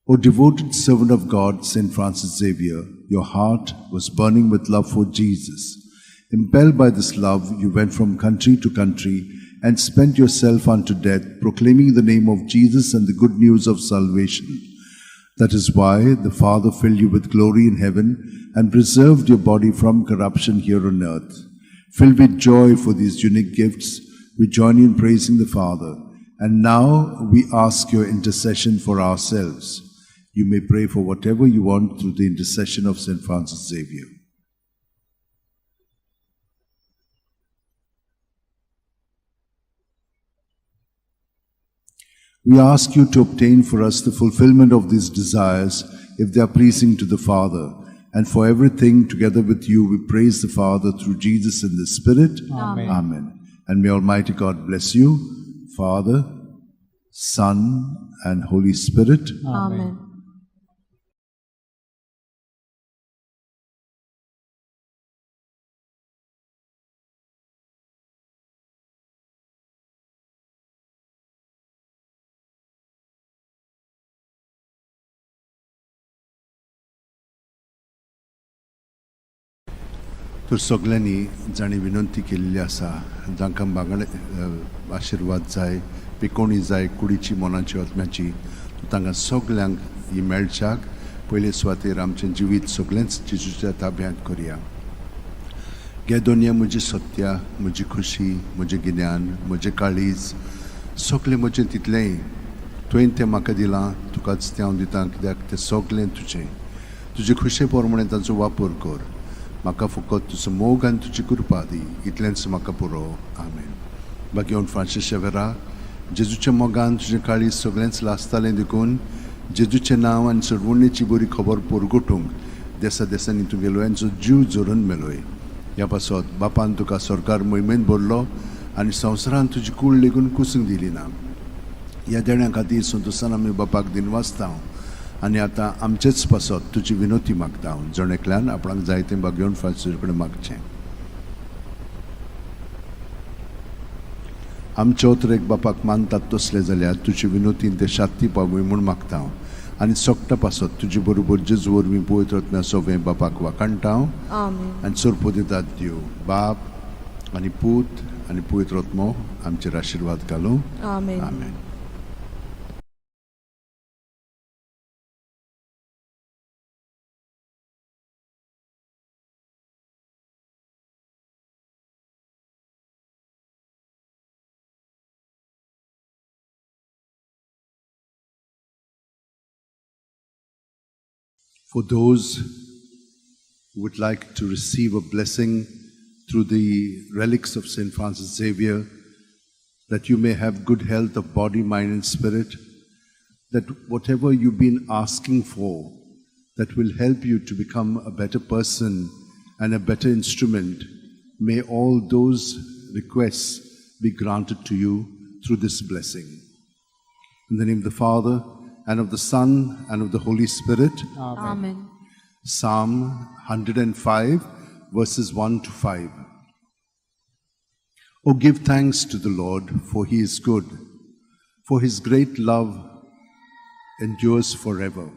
S3: O devoted servant of God, Saint Francis Xavier, your heart was burning with love for Jesus. Impelled by this love, you went from country to country and spent yourself unto death, proclaiming the name of Jesus and the good news of salvation. That is why the Father filled you with glory in heaven and preserved your body from corruption here on earth. Filled with joy for these unique gifts, we join you in praising the Father. And now we ask your intercession for ourselves. You may pray for whatever you want through the intercession of Saint Francis Xavier. We ask you to obtain for us the fulfillment of these desires, if they are pleasing to the Father. And for everything, together with you, we praise the Father through Jesus in the Spirit.
S2: Amen.
S3: Amen. And may Almighty God bless you, Father, Son, and Holy Spirit.
S2: Amen.
S3: तर सगळ्यांनी जाणी विनंती केलेली आसा, जांकां बांगडे आशिर्वाद जाय, पिकोणी जाय, कुडीची, मनाची, आत्म्याची, तांकां सगळ्यांक ही मेळच्याक पयले सुवातेर आमचें जिवीत सगळेंच जेजूच्या ताब्यांत करया. गे दोनया म्हजी सत्या, म्हजी खुशी, म्हजें गिन्यान, म्हजें काळीज, सगळें म्हजें तितलेंय तुवें तें म्हाका दिलां, तुकाच तें हांव दितां, कित्याक तें सगळें तुजें. तुजे खुशे प्रमाणे तांचो वापर कर. म्हाका फकत तुजो मोग आनी तुजी कृपा दी, इतलेंच म्हाका पुरो. आमेन. बाकी फ्रांसीस शेवेरा, जेजूच्या मोगान तुजें काळीज सगळेंच लासतालें देखून जेजूचें नांव आनी सोडवणेची बरी खबर परगटूंक देसा देसांनी तुगेलो यांचो जीव जोडून मेलोय. ह्या पासत बापान तुका सरकार मोहिमेन भरलो आनी संवसारान तुजी कूड लेगून कुसूंक दिली ना. ह्या देण्या खातीर संतोशान आमी बापाक दिनवासता आनी आतां आमचेच पासत तुजी विनोती मागता. जण एकल्यान आपणाक जाय तें बागेवन फ्रांसीस कडेन मागचें. आमचे ओतरेक बापाक मानतात तसले जाल्यार तुजी विनोतीन ते शांती पावूय म्हूण मागता आनी सोगटा पासत तुजे बरोबर जेजू वरवीं पवित्र आत्म्या सोवें बापाक वाखाणटा आनी सोरपो दितात देव बाप आनी पूत आनी पवित्र आत्मो आमचेर आशिर्वाद घालूं.
S2: आमेन.
S3: आमेन. For those who would like to receive a blessing through the relics of Saint Francis Xavier, that you may have good health of body, mind, and spirit, that whatever you've been asking for, that will help you to become a better person and a better instrument, may all those requests be granted to you through this blessing. In the name of the Father, and of the Son, and of the Holy Spirit.
S2: Amen.
S3: Psalm 105, verses 1 to 5. O give thanks to the Lord, for he is good, for his great love endures forever.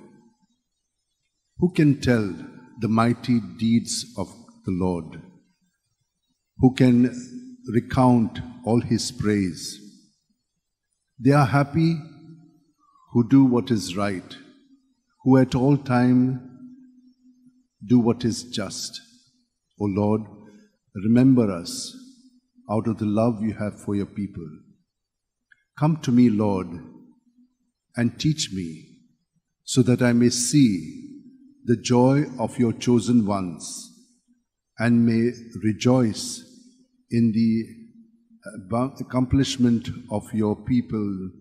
S3: Who can tell the mighty deeds of the Lord? Who can recount all his praise? They are happy who do what is right, who at all time Do what is just. O Lord, remember us out of the love you have for your people. Come to me, Lord, and teach me, so that I may see the joy of your chosen ones and may rejoice in the accomplishment of your people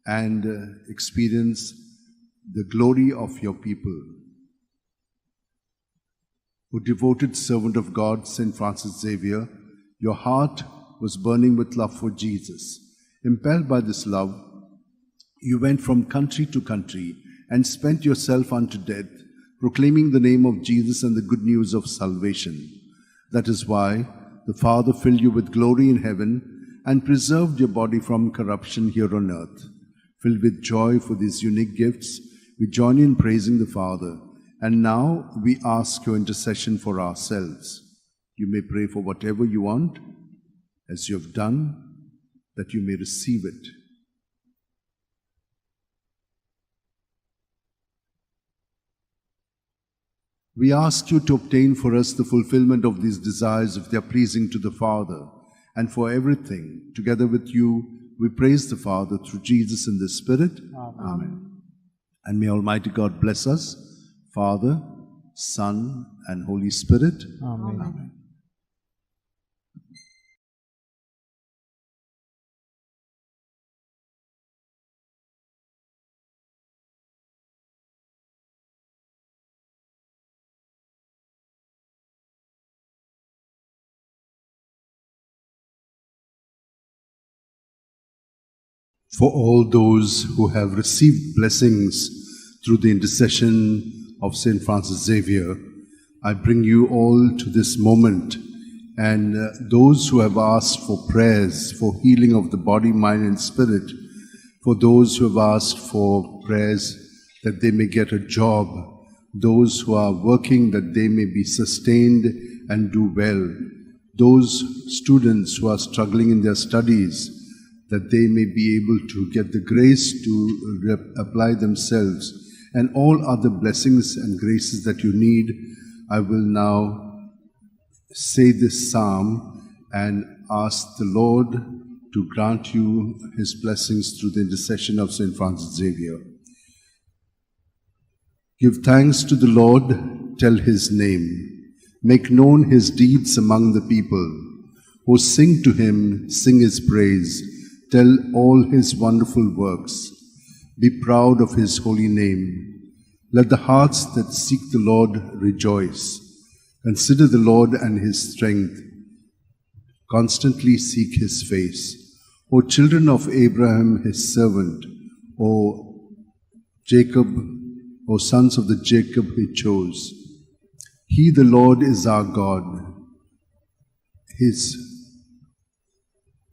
S3: and experience the glory of your people. O devoted servant of God, Saint Francis Xavier, your heart was burning with love for Jesus. Impelled by this love, you went from country to country and spent yourself unto death, proclaiming the name of Jesus and the good news of salvation. That is why the Father filled you with glory in heaven and preserved your body from corruption here on earth. Filled with joy for these unique gifts, we join in praising the Father. And now we ask your intercession for ourselves. You may pray for whatever you want, as you have done, that you may receive it. We ask you to obtain for us the fulfillment of these desires if they are pleasing to the Father, and for everything, together with you, we praise the Father through Jesus in the Spirit. Amen. Amen. And may Almighty God bless us, Father, Son, and Holy Spirit.
S6: Amen.
S3: Amen. For all those who have received blessings through the intercession of Saint Francis Xavier, I bring you all to this moment, and those who have asked for prayers for healing of the body, mind, and spirit, for those who have asked for prayers that they may get a job, those who are working that they may be sustained and do well, those students who are struggling in their studies, that they may be able to get the grace to apply themselves, and all other blessings and graces that you need. I will now say this psalm and ask the Lord to grant you his blessings through the intercession of Saint Francis Xavier. Give thanks to the Lord, tell his name. Make known his deeds among the people. O sing to him, sing his praise. Tell all his wonderful works. Be proud of his holy name. Let the hearts that seek the Lord rejoice. Consider the Lord and his strength. Constantly seek his face. O children of Abraham, his servant, O Jacob, O sons of the Jacob he chose. He, the Lord, is our God. His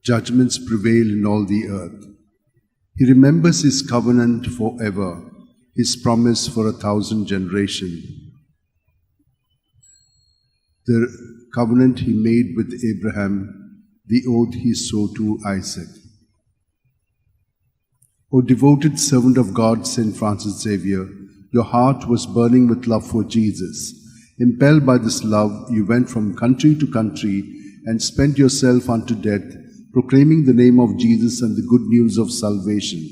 S3: judgments prevail in all the earth. He remembers his covenant forever, his promise for 1,000 generations. The covenant he made with Abraham, the oath he swore to Isaac. O devoted servant of God, Saint Francis Xavier, your heart was burning with love for Jesus. Impelled by this love, you went from country to country and spent yourself unto death, proclaiming the name of Jesus and the good news of salvation.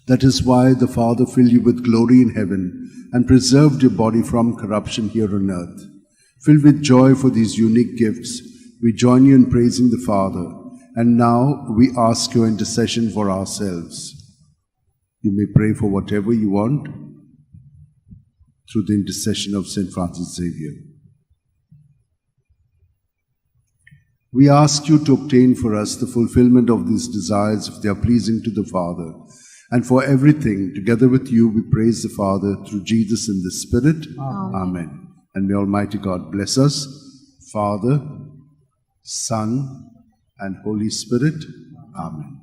S3: That is why the Father filled you with glory in heaven and preserved your body from corruption here on earth. Filled with joy for these unique gifts, we join you in praising the Father, and now we ask your intercession for ourselves. You may pray for whatever you want through the intercession of Saint Francis Xavier. We ask you to obtain for us the fulfillment of these desires if they are pleasing to the Father. And for everything, together with you, we praise the Father through Jesus in the Spirit.
S2: Amen.
S3: Amen. And may Almighty God bless us, Father, Son, and Holy Spirit. Amen.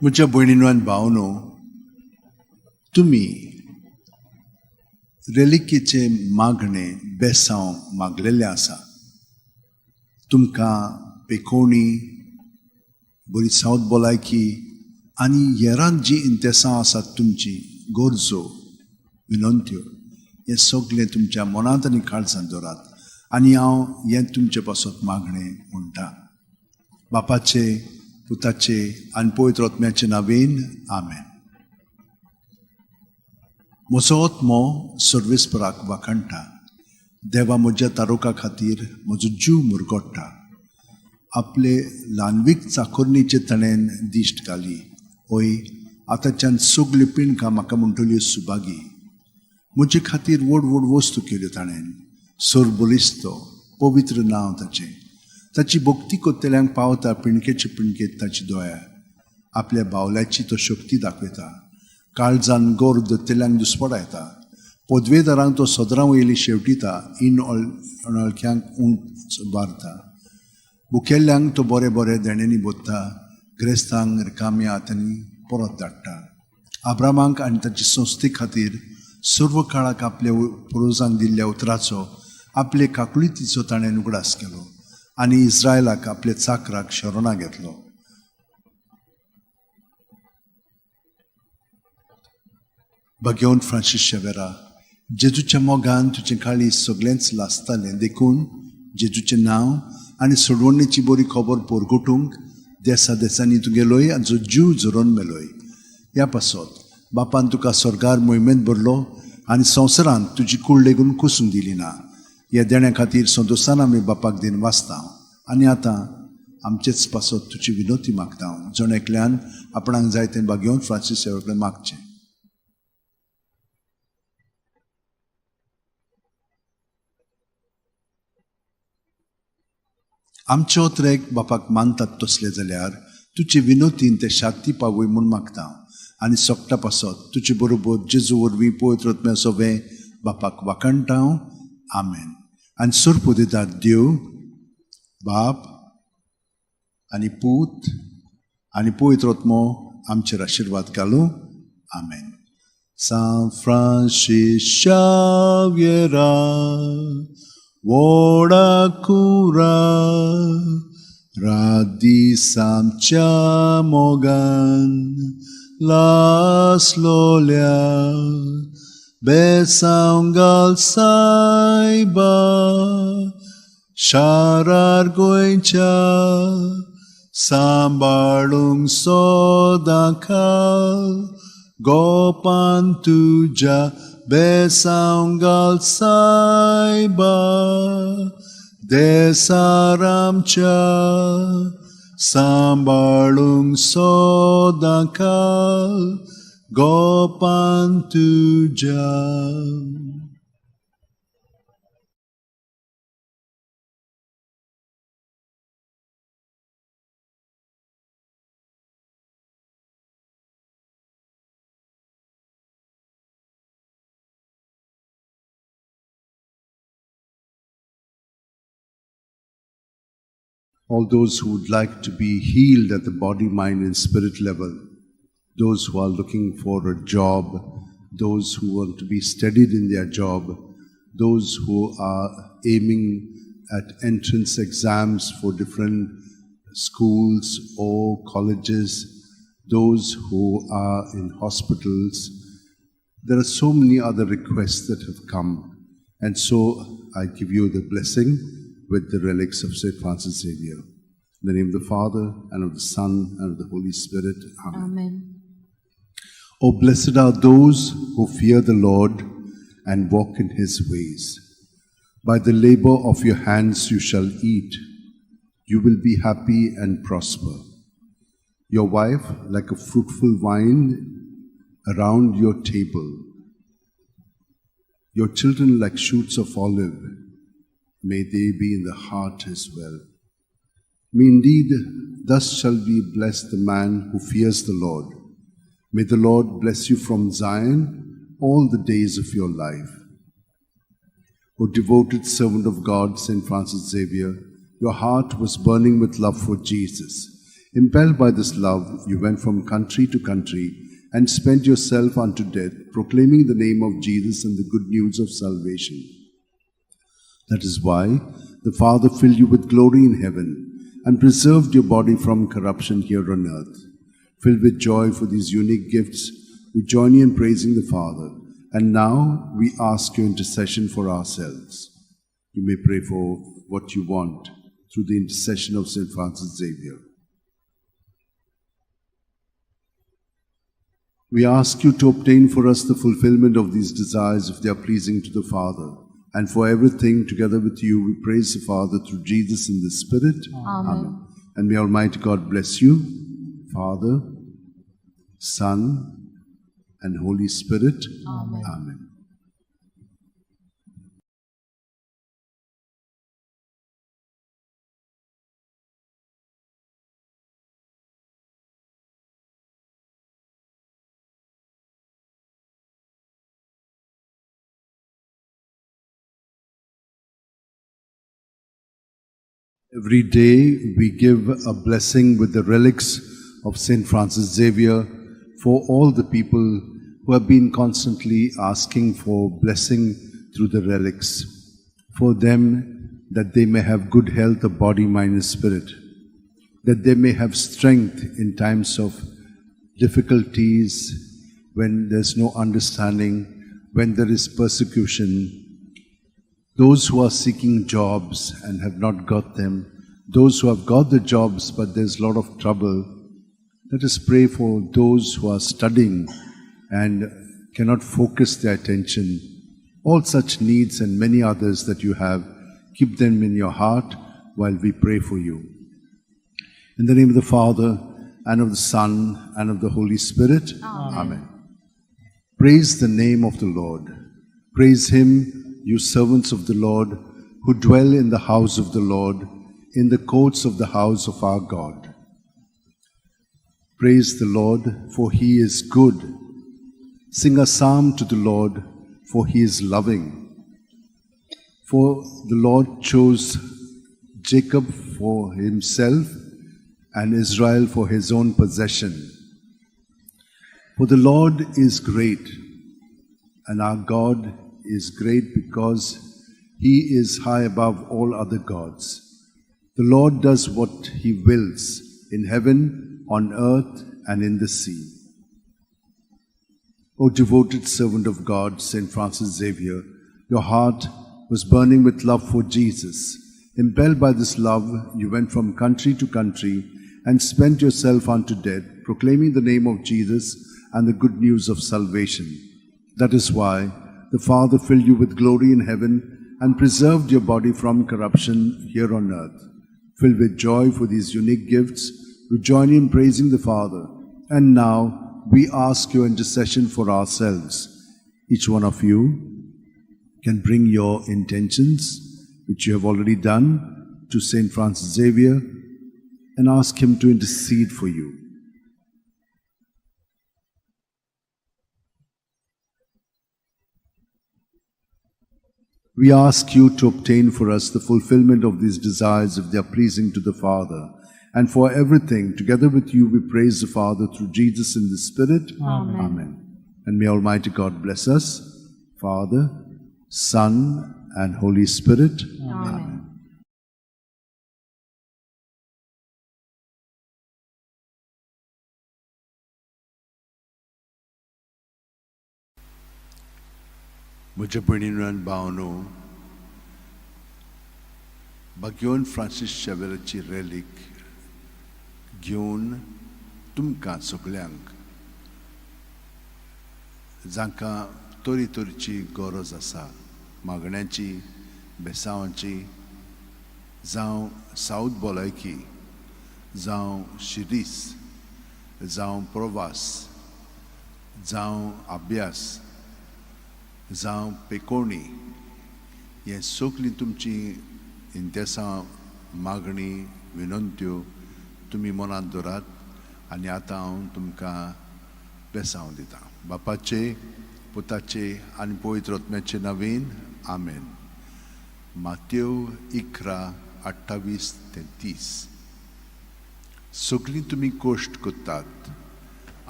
S3: म्हज्या भयणीनो आनी भावनो, तुमी रेलिकेचें मागणें बेसांव मागलेलें आसा. तुमकां पेकोवणी, बरी south भलायकी आनी हेरांक जीं इंतेसां आसात तुमची गरजो विनंत्यो हें सगळें तुमच्या मनांत आनी काळजांत दवरात आनी हांव हें तुमचे पासत मागणें म्हणटा. बापाचे, पुताचे आनी पवित्र आत्म्याचे नांवेन आमेन. म्हजो आत्मो सर्वेस्पराक वाखाणटा. देवा म्हज्या तारुका खातीर म्हजो जीव मुरगोडटा. आपले ल्हानवीक चाकोरणीचे ताणें दिश्ट घाली. हय, आतांच्यान सगल्यो पिणकां म्हाका म्हणटल्यो सुभागी. म्हजे खातीर व्हड व्हड वस्तू केल्यो ताणें. सरबलिस्त पवित्र नांव ताचें. ताची भक्ती कोत्तेल्यांक पावता पिणकेचे पिणकेत ताची दोया. आपल्या बावल्याची तो शक्ती दाखयता. काळजान गोर दत्तेल्यांक दुस्पडायता. पदवेदारांक तो सदरां वयली शेवटिता. इन अनळख्यांक उंच बारता. भुकेल्ल्यांक तो बरे बरे देण्यांनी बोत्ता. ग्रेस्तांक रिकाम्या हातांनी परत धाडटा. आब्रामाक आनी ताची संस्थे खातीर सर्व काळाक आपल्या पुर्वजांक दिल्ल्या उतराचो आपले काकुळतीचो ताणें उगडास केलो आनी इस्रायलाक आपल्या चाकराक शरणां घेतलो. भगवंत फ्रांसीस शेवेरा, जेजूच्या मोगान तुजें काळीज सगळेंच लासतालें, देखून जेजूचें नांव आनी सोडवणेची बरी खबर परगटूंक देसा देसांनी तूं गेलोय आनी जो जीव झरोवन मेलोय. ह्या पासत बापान तुका स्वर्गार मोहिमेंत भरलो आनी संवसारांत तुजी कूड लेगून कुसूंक दिली ना. ह्या देण्या खातीर संतोशान आमी बापाक दिन वाचता आनी आतां आमचेच पासत तुजी विनोती मागता. जण एकल्यान आपणाक जाय तें भाग्योवन फ्रांसीस सेवा कडेन मागचें. आमचे ओत्रेक बापाक मानतात तसले जाल्यार तुजे विनोतीन ते शांती पावय म्हूण मागता आनी सोकटा पासत तुजे बरोबर जेजू वरवीं पवित्र आत्म्या सोबें बापाक वाखाणटा. आमेन. आनी सोरपो दितात देव बाप आनी पूत आनी पवित्र आत्मो आमचेर आशिर्वाद घालूं. आमेन. सांत फ्रांसीस शाव्येरा व्हडा कुरा रात दीस आमच्या मोगान लासलोल्या बेसांव घाल सायबा शारार गोंयच्या सांबाळूंक सदां खाल गोपान तुज्या बेसांव घाल सायबा देसार आमच्या सांबाळूंक सदां खाल गोपान तुज्या. All those who would like to be healed at the body, mind, and spirit level, those who are looking for a job, those who want to be steadied in their job, those who are aiming at entrance exams for different schools or colleges, those who are in hospitals. There are so many other requests that have come. And so I give you the blessing with the relics of St. Francis Xavier. In the name of the Father, and of the Son, and of the Holy Spirit. Amen.
S2: Amen.
S3: Oh, blessed are those who fear the Lord and walk in his ways. By the labor of your hands you shall eat. You will be happy and prosper. Your wife like a fruitful vine around your table. Your children like shoots of olive. May they be in the heart as well. May indeed thus shall be blessed the man who fears the Lord. May the Lord bless you from Zion all the days of your life. O devoted servant of God, St. Francis Xavier, your heart was burning with love for Jesus. Impelled by this love, you went from country to country and spent yourself unto death, proclaiming the name of Jesus and the good news of salvation. That is why the Father filled you with glory in heaven and preserved your body from corruption here on earth. Filled with joy for these unique gifts, we join you in praising the Father. And now we ask your intercession for ourselves. You may pray for what you want through the intercession of St. Francis Xavier. We ask you to obtain for us the fulfillment of these desires if they are pleasing to the Father. And for everything, together with you, we praise the Father through Jesus in the Spirit.
S2: Amen.
S3: And may Almighty God bless you, Father, Son, and Holy Spirit.
S2: Amen.
S3: Amen. Every day we give a blessing with the relics of St. Francis Xavier for all the people who have been constantly asking for blessing through the relics, for them that they may have good health of body, mind, and spirit, that they may have strength in times of difficulties, when there's no understanding, when there is persecution. Those who are seeking jobs and have not got them, those who have got the jobs but there's a lot of trouble, let us pray for those who are studying and cannot focus their attention. All such needs and many others that you have, keep them in your heart while we pray for you. In the name of the Father, and of the Son, and of the Holy Spirit.
S2: Amen.
S3: Amen. Praise the name of the Lord. Praise him, you servants of the Lord, who dwell in the house of the Lord, in the courts of the house of our God. Praise the Lord, for he is good. Sing a psalm to the Lord, for he is loving. For the Lord chose Jacob for himself and Israel for his own possession. For the Lord is great, and our God is great because he is high above all other gods. The Lord does what he wills in heaven, on earth, and in the sea. O devoted servant of God, St. Francis Xavier, your heart was burning with love for Jesus. Impelled by this love, you went from country to country and spent yourself unto death, proclaiming the name of Jesus and the good news of salvation. That is why the Father filled you with glory in heaven and preserved your body from corruption here on earth. Filled with joy for these unique gifts, we join in praising the Father. And now we ask your intercession for ourselves. Each one of you can bring your intentions, which you have already done, to St. Francis Xavier and ask him to intercede for you. We ask you to obtain for us the fulfillment of these desires if they are pleasing to the Father. And for everything, together with you, we praise the Father through Jesus in the Spirit.
S2: Amen.
S3: Amen. And may Almighty God bless us, Father, Son, and Holy Spirit.
S2: Amen.
S3: म्हज्या भयणीन आनी भावनो, बाग्योन Francis शेवेराची रॅलीक घेवन तुमकां सगल्यांक जांकां तरेतरेची गरज आसा, मागण्याची, बेसांवाची, जावं सावथ भलायकी, जावं शिरीस, जावं प्रवास, जावं अभ्यास, जावं पेकोणी, हें सगळीं तुमची इंतेसां, मागणी, विनंत्यो तुमी मनांत दवरात आनी आतां हांव तुमकां बेसांव दितां. बापाचे, पुताचे आनी पवित्र आत्म्याचे नवीन आमेन. मातेव 11:28 ते 30. सगलीं तुमी कश्ट करतात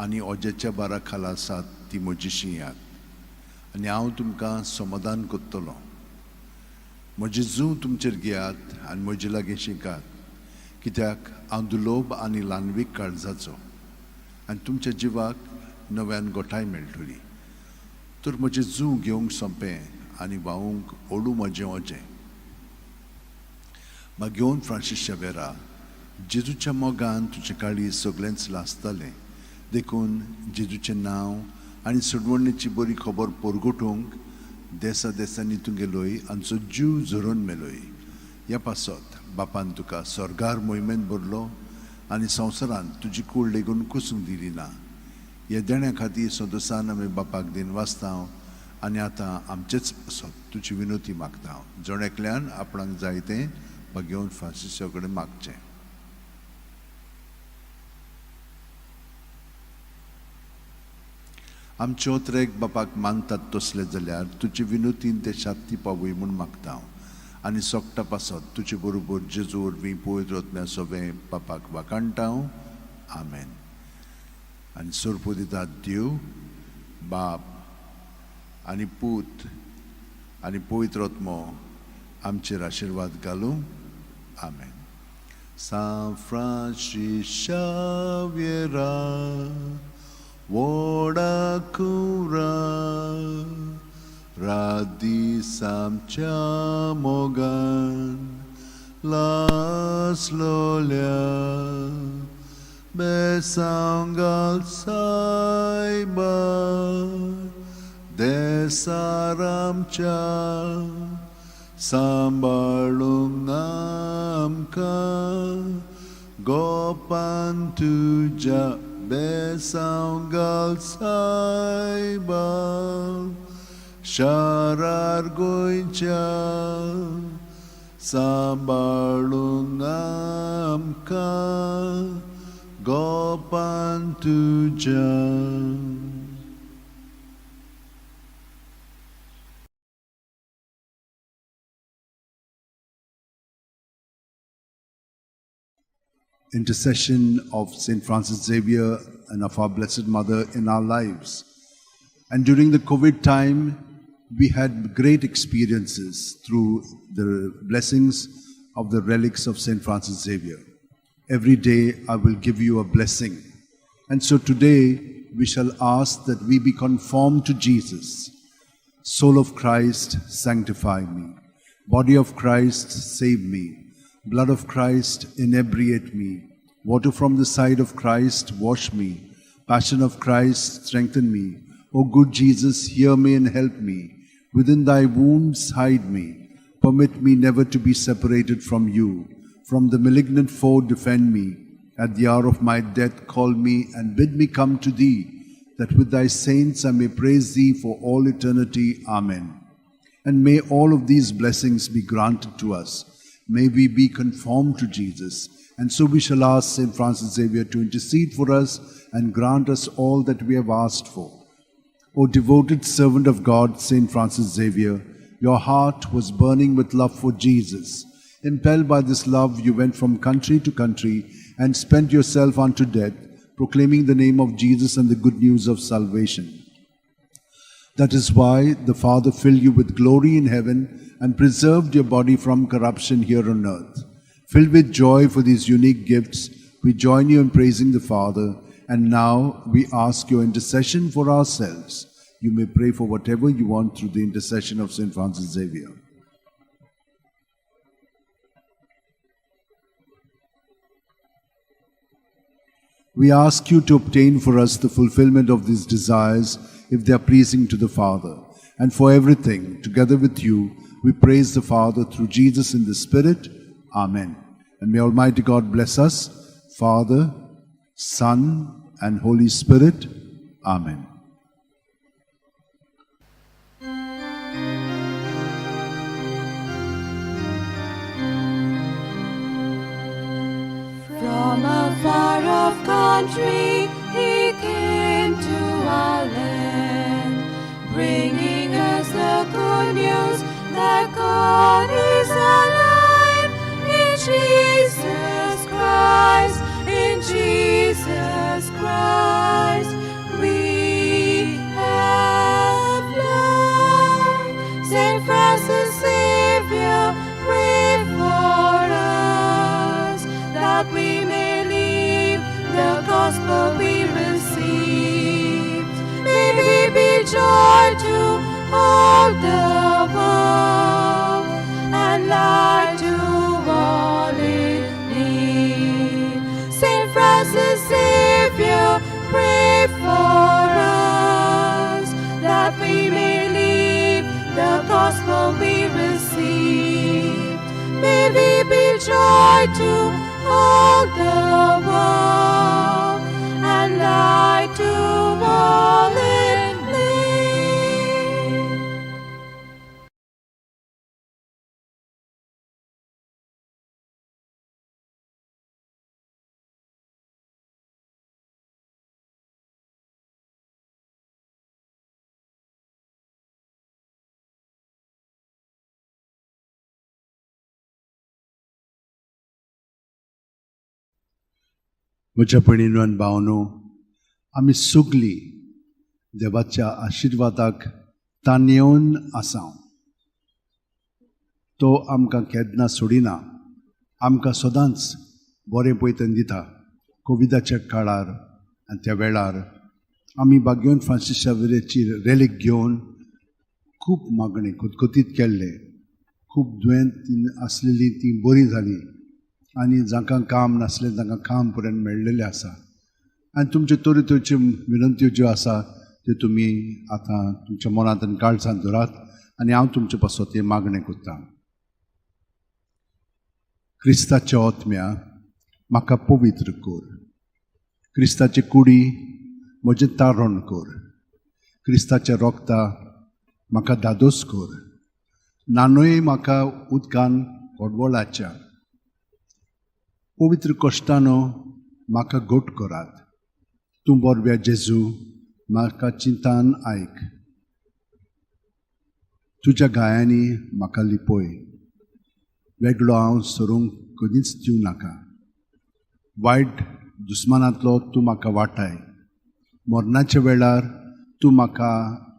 S3: आनी ओज्याच्या बारा खाला आसात ती म्हजीशी येयात आनी हांव तुमकां समाधान करतलो. म्हजें जूं तुमचेर घेयात आनी म्हजे लागीं शिकात, कित्याक हांव दुलोब आनी ल्हानवीक काळजाचो आनी तुमच्या जिवाक नव्यान गोठाय मेळटली. तर म्हजें जूं घेवंक सोंपें आनी व्हांवूंक ओडू म्हजें ओजें. मागीर फ्रांसीस शावेरा, जेजूच्या मोगान तुजें काळीज सगळेंच लासतालें, देखून जेजूचें नांव आनी सोडवणेची बरी खबर परगटूंक देसा देसांनी तूं गेलोय आमचो जीव झरोवन मेलोय. ह्या पासत बापान तुका स्वर्गार मोहिमेंत भरलो आनी संवसारांत तुजी कूड लेगून कुसूंक दिली ना. ह्या देण्या खातीर संतोसान आमी बापाक दिन वाचता आनी आतां आमचेच पासत तुजी विनोती मागता. जण एकल्यान आपणाक जाय तें घेवन फ्रांसिसा कडेन मागचें. आमच्यो त्रेक बापाक मानतात तसले जाल्यार तुजे विनोतीन ते शांती पावय म्हूण मागता हांव आनी सोगटा पासत तुजे बरोबर जेजू वरवीं पवित्र आत्म्या सोबें बापाक वाखाणटा हांव. आमेन. आनी सोरपो दितात देव बाप आनी पूत आनी पवित्र आत्मो आमचेर आशिर्वाद घालूं. आमेन. सांत फ्रांसीस शाव्येरा व्हडा कुरा रात दीस आमच्या मोगान लासलोल्या बेसांव घाल सायबा देसार आमच्या सांबाळूंक आमकां गोपान तुज्या बेसांव घाल सायबा शारार गोंयच्या सांबाळूंक आमकां गोपान तुज्या. Intercession of St. Francis Xavier and of our Blessed Mother in our lives. And during the COVID time, we had great experiences through the blessings of the relics of St. Francis Xavier. Every day I will give you a blessing. And so today we shall ask that we be conformed to Jesus. Soul of Christ, sanctify me. Body of Christ, save me. Blood of Christ, inebriate me. Water from the side of Christ, wash me. Passion of Christ, strengthen me. O good Jesus, hear me and help me. Within thy wounds, hide me. Permit me never to be separated from you. From the malignant foe, defend me. At the hour of my death, call me and bid me come to thee, that with thy saints I may praise thee for all eternity. Amen. And may all of these blessings be granted to us. May we be conformed to Jesus. And so we shall ask St. Francis Xavier to intercede for us and grant us all that we have asked for. O devoted servant of God, St. Francis Xavier, your heart was burning with love for Jesus. Impelled by this love, you went from country to country and spent yourself unto death, proclaiming the name of Jesus and the good news of salvation. That is why the Father filled you with glory in heaven and preserved your body from corruption here on earth. Filled with joy for these unique gifts, we join you in praising the Father, and now we ask your intercession for ourselves. You may pray for whatever you want through the intercession of St. Francis Xavier. We ask you to obtain for us the fulfillment of these desires if they are pleasing to the Father. And for everything, together with you, we praise the Father through Jesus in the Spirit. Amen. And may Almighty God bless us, Father, Son, and Holy Spirit. Amen.
S2: From a far-off country he came to our land, bringing us the good news that God is alive in Jesus Christ, in Jesus Christ we have life. Saint Francis Xavier, pray for us that we may live the gospel we receive. May we be joy to all the world and light to all in need. Saint Francis Xavier, pray for us that we may live the gospel we receive. May we be joy to all the world and light to all in need.
S3: म्हज्या भयणीनो आनी भावनो, आमी सगलीं देवाच्या आशिर्वादाक ताणेवन आसा. तो आमकां केन्ना सोडिना, आमकां सदांच बरें पयतन दिता. कोविडाच्या काळार आनी त्या वेळार आमी बाग्योन फ्रांसीस शावेराची रेलीक घेवन खूब मागणें खतखतीत केल्लें. खूब दुयेंत आसलेलीं तीं बरीं जालीं आनी जांकां काम नासलें तांकां काम पर्यंत मेळ्ळेलें आसा. आनी तुमच्यो तरेतरेच्यो विनंत्यो ज्यो आसा त्यो तुमी आतां तुमच्या मनांत आनी काळजांत धरात आनी हांव तुमचे पासत हें मागणें करतां. क्रिस्ताच्या ओतम्या म्हाका पवित्र कर, क्रिस्ताचे कुडी म्हजें तारण कर, क्रिस्ताच्या रोगता म्हाका धादोस कर, नानूय म्हाका उदकान कोडवळाच्या पवित्र कश्टानो म्हाका घट करात. तूं बोरव्या जेजू म्हाका चिंतान आयक, तुज्या गायांनी म्हाका लिपय, वेगळो हांव सरूंक कदींच दिवं नाका. वायट दुस्मानांतलो तूं म्हाका वाटाय, मरणाच्या वेळार तूं म्हाका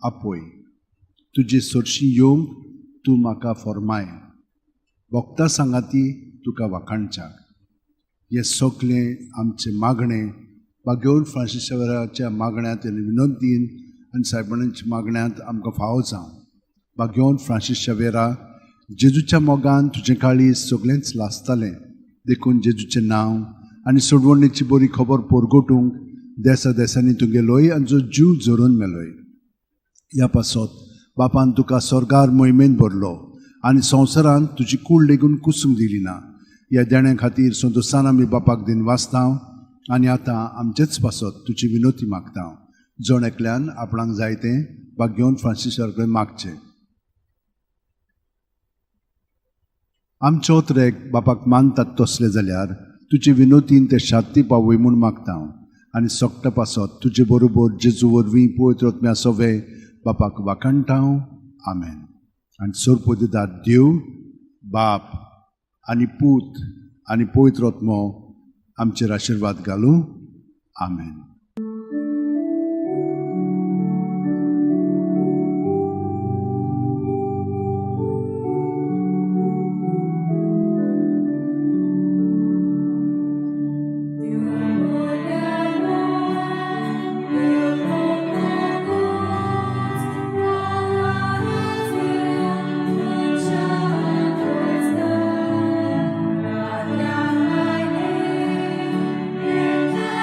S3: आपय, तुजे सरशी येवंक तूं म्हाका फॉर्माय, भक्ता सांगाती तुका वाखाणच्याक. हें सगलें आमचें मागणें बागेवन फ्रांसीस शावेराच्या मागण्यांत आनी विनंतीन आनी सायबणाच्या मागण्यांत आमकां फावो जावं. बागेवन फ्रांसीस शावेरा, जेजूच्या मोगान तुजें काळीज सगळेंच लासतालें, देखून जेजूचें नांव आनी सोडवणेची बरी खबर परगटूंक देसा देसांनी तूं गेलोय आनी जो जीव झरोवन मेलोय. ह्या पासत बापान तुका स्वर्गार मोहिमेन भरलो आनी संवसारांत तुजी कूड लेगून कुसूंक दिली ना. ह्या देण्या खातीर संतोसान आमी बापाक दिन वाचता आनी आतां आमचेच पासत तुजी विनोती मागता. जण एकल्यान आपणाक जाय तें बागेवन फ्रांसीस कडेन मागचें. आमचो त्रेक बापाक मानतात तसले जाल्यार तुजे विनोतीन ते शांती पावय म्हूण मागता आनी सोकटा पासत तुजे बरोबर जेजू वरवीं पवित्र आत्म्या सोवे बापाक वाखाणटा. आमेन. आनी सोरपोदिदार देव बाप आनी पूत आनी पवित्र आत्मो आमचेर आशिर्वाद घालूं. आमेन.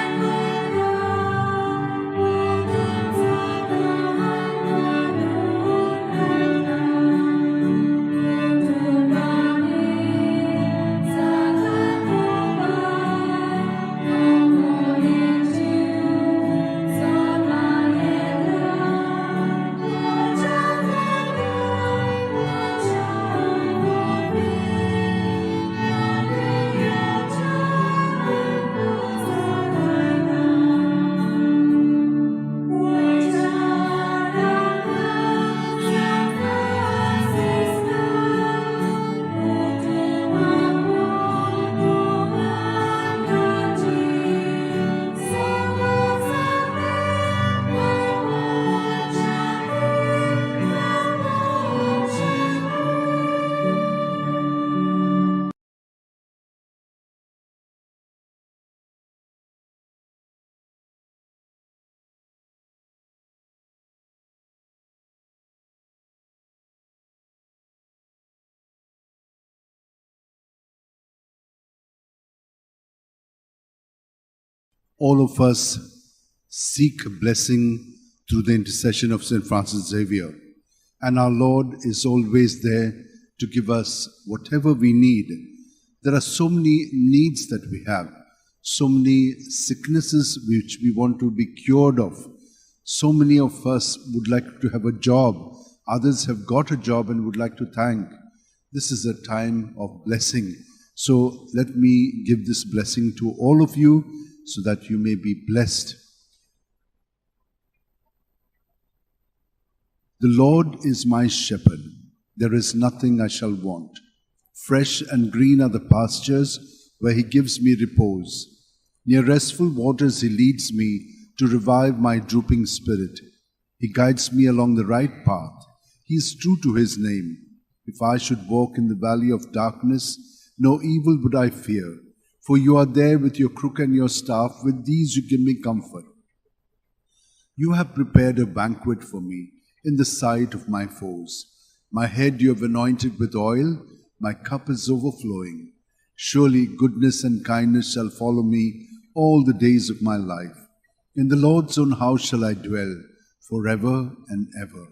S2: Thank you.
S3: All of us seek blessing through the intercession of St. Francis Xavier, and our Lord is always there to give us whatever we need. There are so many needs that we have, so many sicknesses which we want to be cured of. So many of us would like to have a job. Others have got a job and would like to thank. This is a time of blessing. So let me give this blessing to all of you so that you may be blessed. The Lord is my shepherd. There is nothing I shall want. Fresh and green are the pastures where he gives me repose. Near restful waters he leads me to revive my drooping spirit. He guides me along the right path. He is true to his name. If I should walk in the valley of darkness, no evil would I fear. For you are there with your crook and your staff. With these you give me comfort. You have prepared a banquet for me in the sight of my foes. My head you have anointed with oil. My cup is overflowing. Surely goodness and kindness shall follow me all the days of my life. In the Lord's own house shall I dwell forever and ever.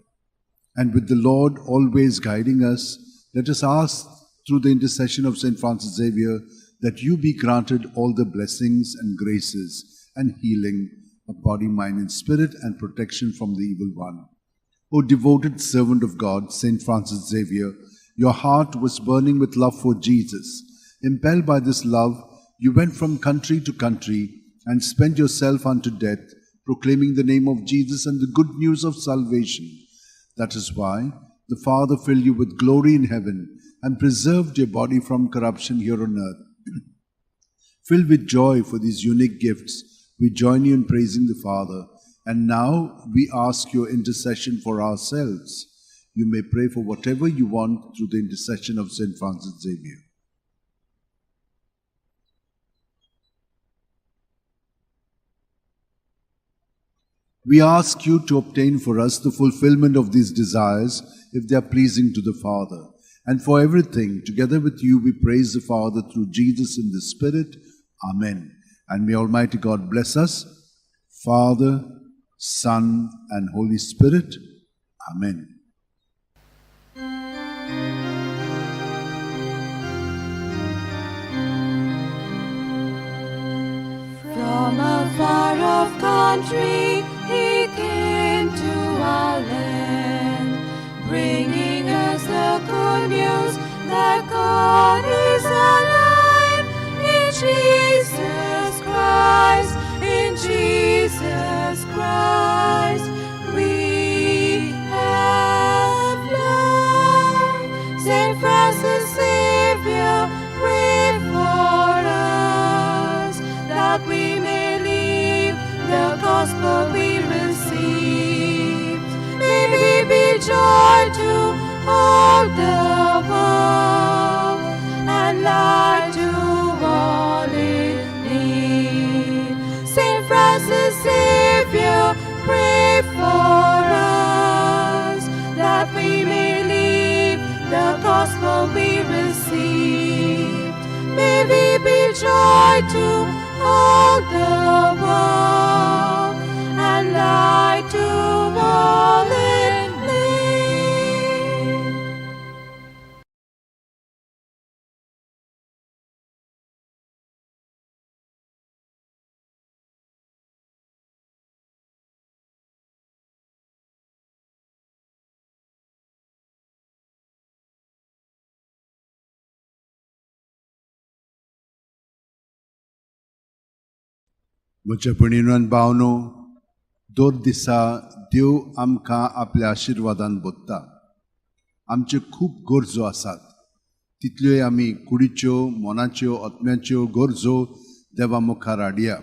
S3: And with the Lord always guiding us, let us ask through the intercession of St. Francis Xavier that you be granted all the blessings and graces and healing of body, mind, and spirit, and protection from the evil one. O devoted servant of God, St. Francis Xavier, your heart was burning with love for Jesus. Impelled by this love, you went from country to country and spent yourself unto death, proclaiming the name of Jesus and the good news of salvation. That is why the Father filled you with glory in heaven and preserved your body from corruption here on earth. Filled with joy for these unique gifts, we join you in praising the Father. And now we ask your intercession for ourselves. You may pray for whatever you want through the intercession of St. Francis Xavier. We ask you to obtain for us the fulfillment of these desires if they are pleasing to the Father. And for everything, together with you, we praise the Father through Jesus in the Spirit. Amen. And may Almighty God bless us, Father, Son, and Holy Spirit. Amen.
S2: From a far-off country he came to our land, bringing us the good news that God is alive in Jesus Christ, in Jesus Christ we have life. Saint Francis Xavier, pray for us, that we may live the gospel we received. May we be joy to all the world and light to all in need. Saint Francis Xavier, pray for us, that we may live the gospel we received. May we be joy to all the world and light to all in need.
S3: म्हज्या भयणीनो आनी भावनो, दर दिसा देव आमकां आपल्या आशिर्वादान बोत्ता. आमच्यो खूब गरजो आसात, तितल्योय आमी कुडीच्यो, मनाच्यो, आत्म्याच्यो गरजो देवा मुखार हाडया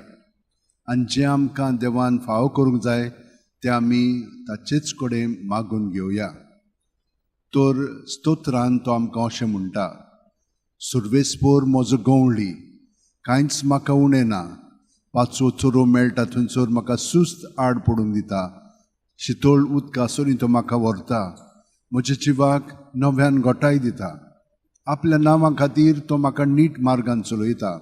S3: आनी जें आमकां देवान फावो करूंक जाय तें आमी ताचेच कडेन मागून घेवया. तर स्तोत्रान तो आमकां अशें म्हणटा, सुर्वेस्पोर म्हजो गंवळी, कांयच म्हाका उणें ना, पांचवो चोरो मेळटा थंयसर म्हाका सुस्त आड पडूंक दिता, शितोळ उदका सरीं तो म्हाका व्हरता, म्हज्या जिवाक नव्यान गोठाय दिता, आपल्या नांवा खातीर तो म्हाका नीट मार्गान चलयता.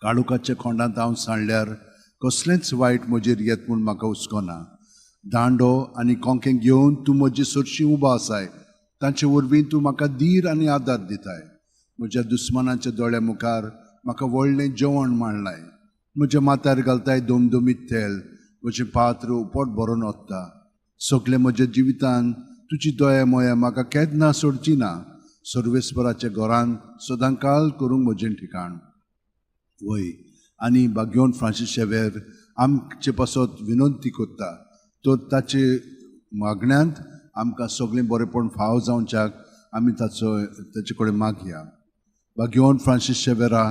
S3: काळोखाच्या खोंडांत हांव सांडल्यार कसलेंच वायट म्हजेर येत म्हूण म्हाका हुस्को ना. दांडो आनी कोंकें घेवन तूं म्हजे सरशीं उबो आसाय, तांचे वरवीं तूं म्हाका धीर आनी आदार दिताय. म्हज्या दुस्मानाच्या दोळ्या मुखार म्हाका व्हडलें जेवण मांडलाय. म्हज्या माथ्यार घालताय दमदमीत तेल, म्हजें पात्र उपट भरून वता. सगळें म्हज्या जिवितान तुजी दया मोया म्हाका केन्ना सोडची ना. सर्वेस्पराच्या घरांत सदांकाल करूंक म्हजें ठिकाण. वय आनी बाग्योन फ्रांसीस शेवेर आमचे पासत विनंती करता, तर ताचे मागण्यांत आमकां सगळें बरेपण फाव जावच्याक आमी ताचो ताचे कडेन मागया. बाग्योन फ्रांसीस शेवेरा,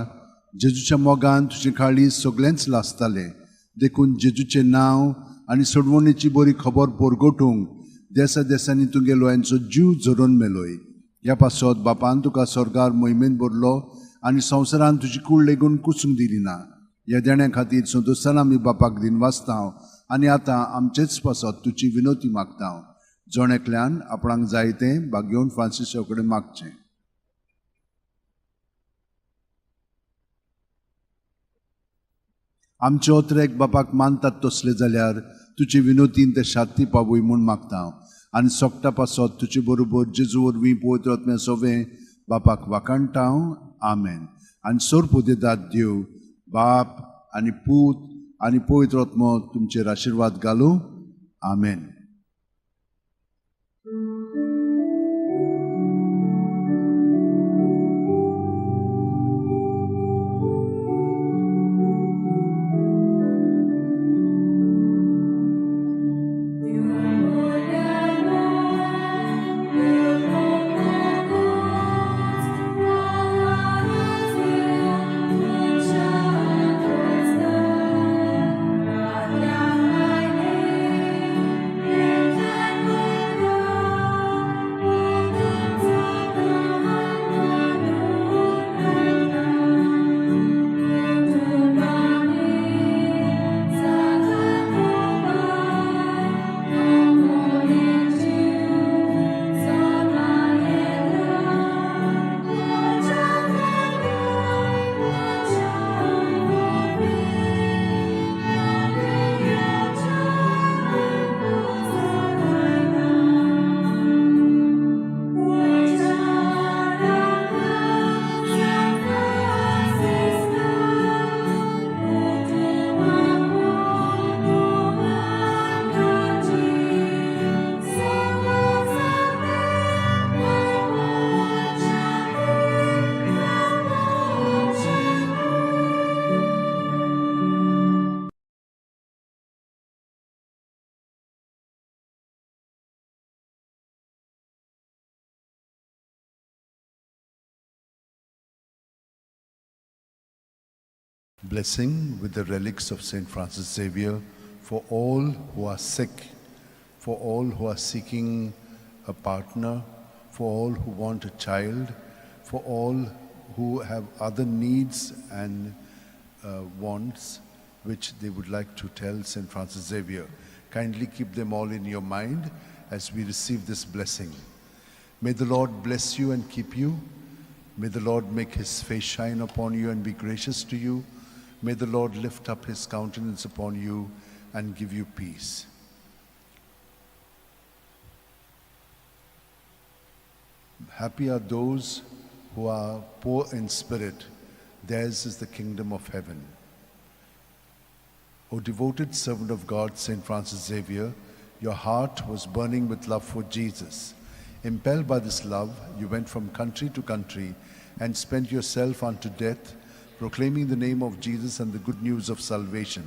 S3: जेजूच्या मोगान तुजें काळीज सगळेंच लासतालें, देखून जेजूचें नांव आनी सोडवणेची बरी खबर परगटूंक देसा देसांनी तुगेलो यांचो जीव झरोवन मेलोय. ह्या पासत बापान तुका स्वर्गार मोहिमेन भरलो आनी संवसारान तुजी कूड लेगून कुसूंक दिली ना. ह्या देण्या खातीर संतोशान आमी बापाक दिनवासता आनी आतां आमचेच पासत तुजी विनोती मागता. जण एकल्यान आपणाक जाय तें बागेवन फ्रांसीसा कडेन मागचें. आमचे अत्रेक बापाक मानतात तसले जाल्यार तुजे विनोतीन ते शांती पावय म्हूण मागता आनी सोगटा पासत तुजे बरोबर जेजू वरवीं पवित्र आत्म्या सोवें बापाक वाखाणटा. आमेन. आनी सोरपुदेदाद देव बाप आनी पूत आनी पवित्र आत्मो तुमचेर आशिर्वाद घालूं. आमेन. Blessing with the relics of St. Francis Xavier for all who are sick, for all who are seeking a partner, for all who want a child, for all who have other needs and wants which they would like to tell St. Francis Xavier. Kindly keep them all in your mind as we receive this blessing. May the Lord bless you and keep you. May the Lord make his face shine upon you and be gracious to you. May the Lord lift up his countenance upon you and give you peace. Happy are those who are poor in spirit. Theirs is the kingdom of heaven. O devoted servant of God, St. Francis Xavier, your heart was burning with love for Jesus. Impelled by this love, you went from country to country and spent yourself unto death, proclaiming the name of Jesus and the good news of salvation.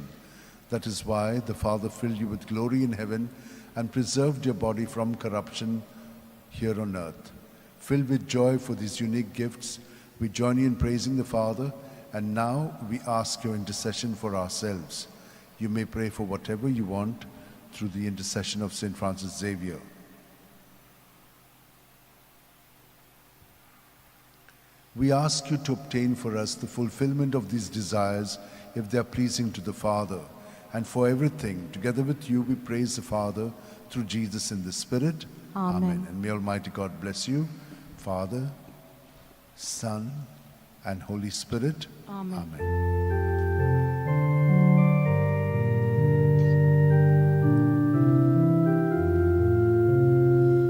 S3: That is why the Father filled you with glory in heaven and preserved your body from corruption here on earth. Filled with joy for these unique gifts, we join you in praising the Father, and now we ask your intercession for ourselves. You may pray for whatever you want through the intercession of St. Francis Xavier. We ask you to obtain for us the fulfillment of these desires if they are pleasing to the Father. And for everything, together with you, we praise the Father through Jesus in the Spirit.
S2: Amen.
S3: And may Almighty God bless you, Father, Son,
S1: and Holy Spirit.
S2: Amen.
S1: Amen.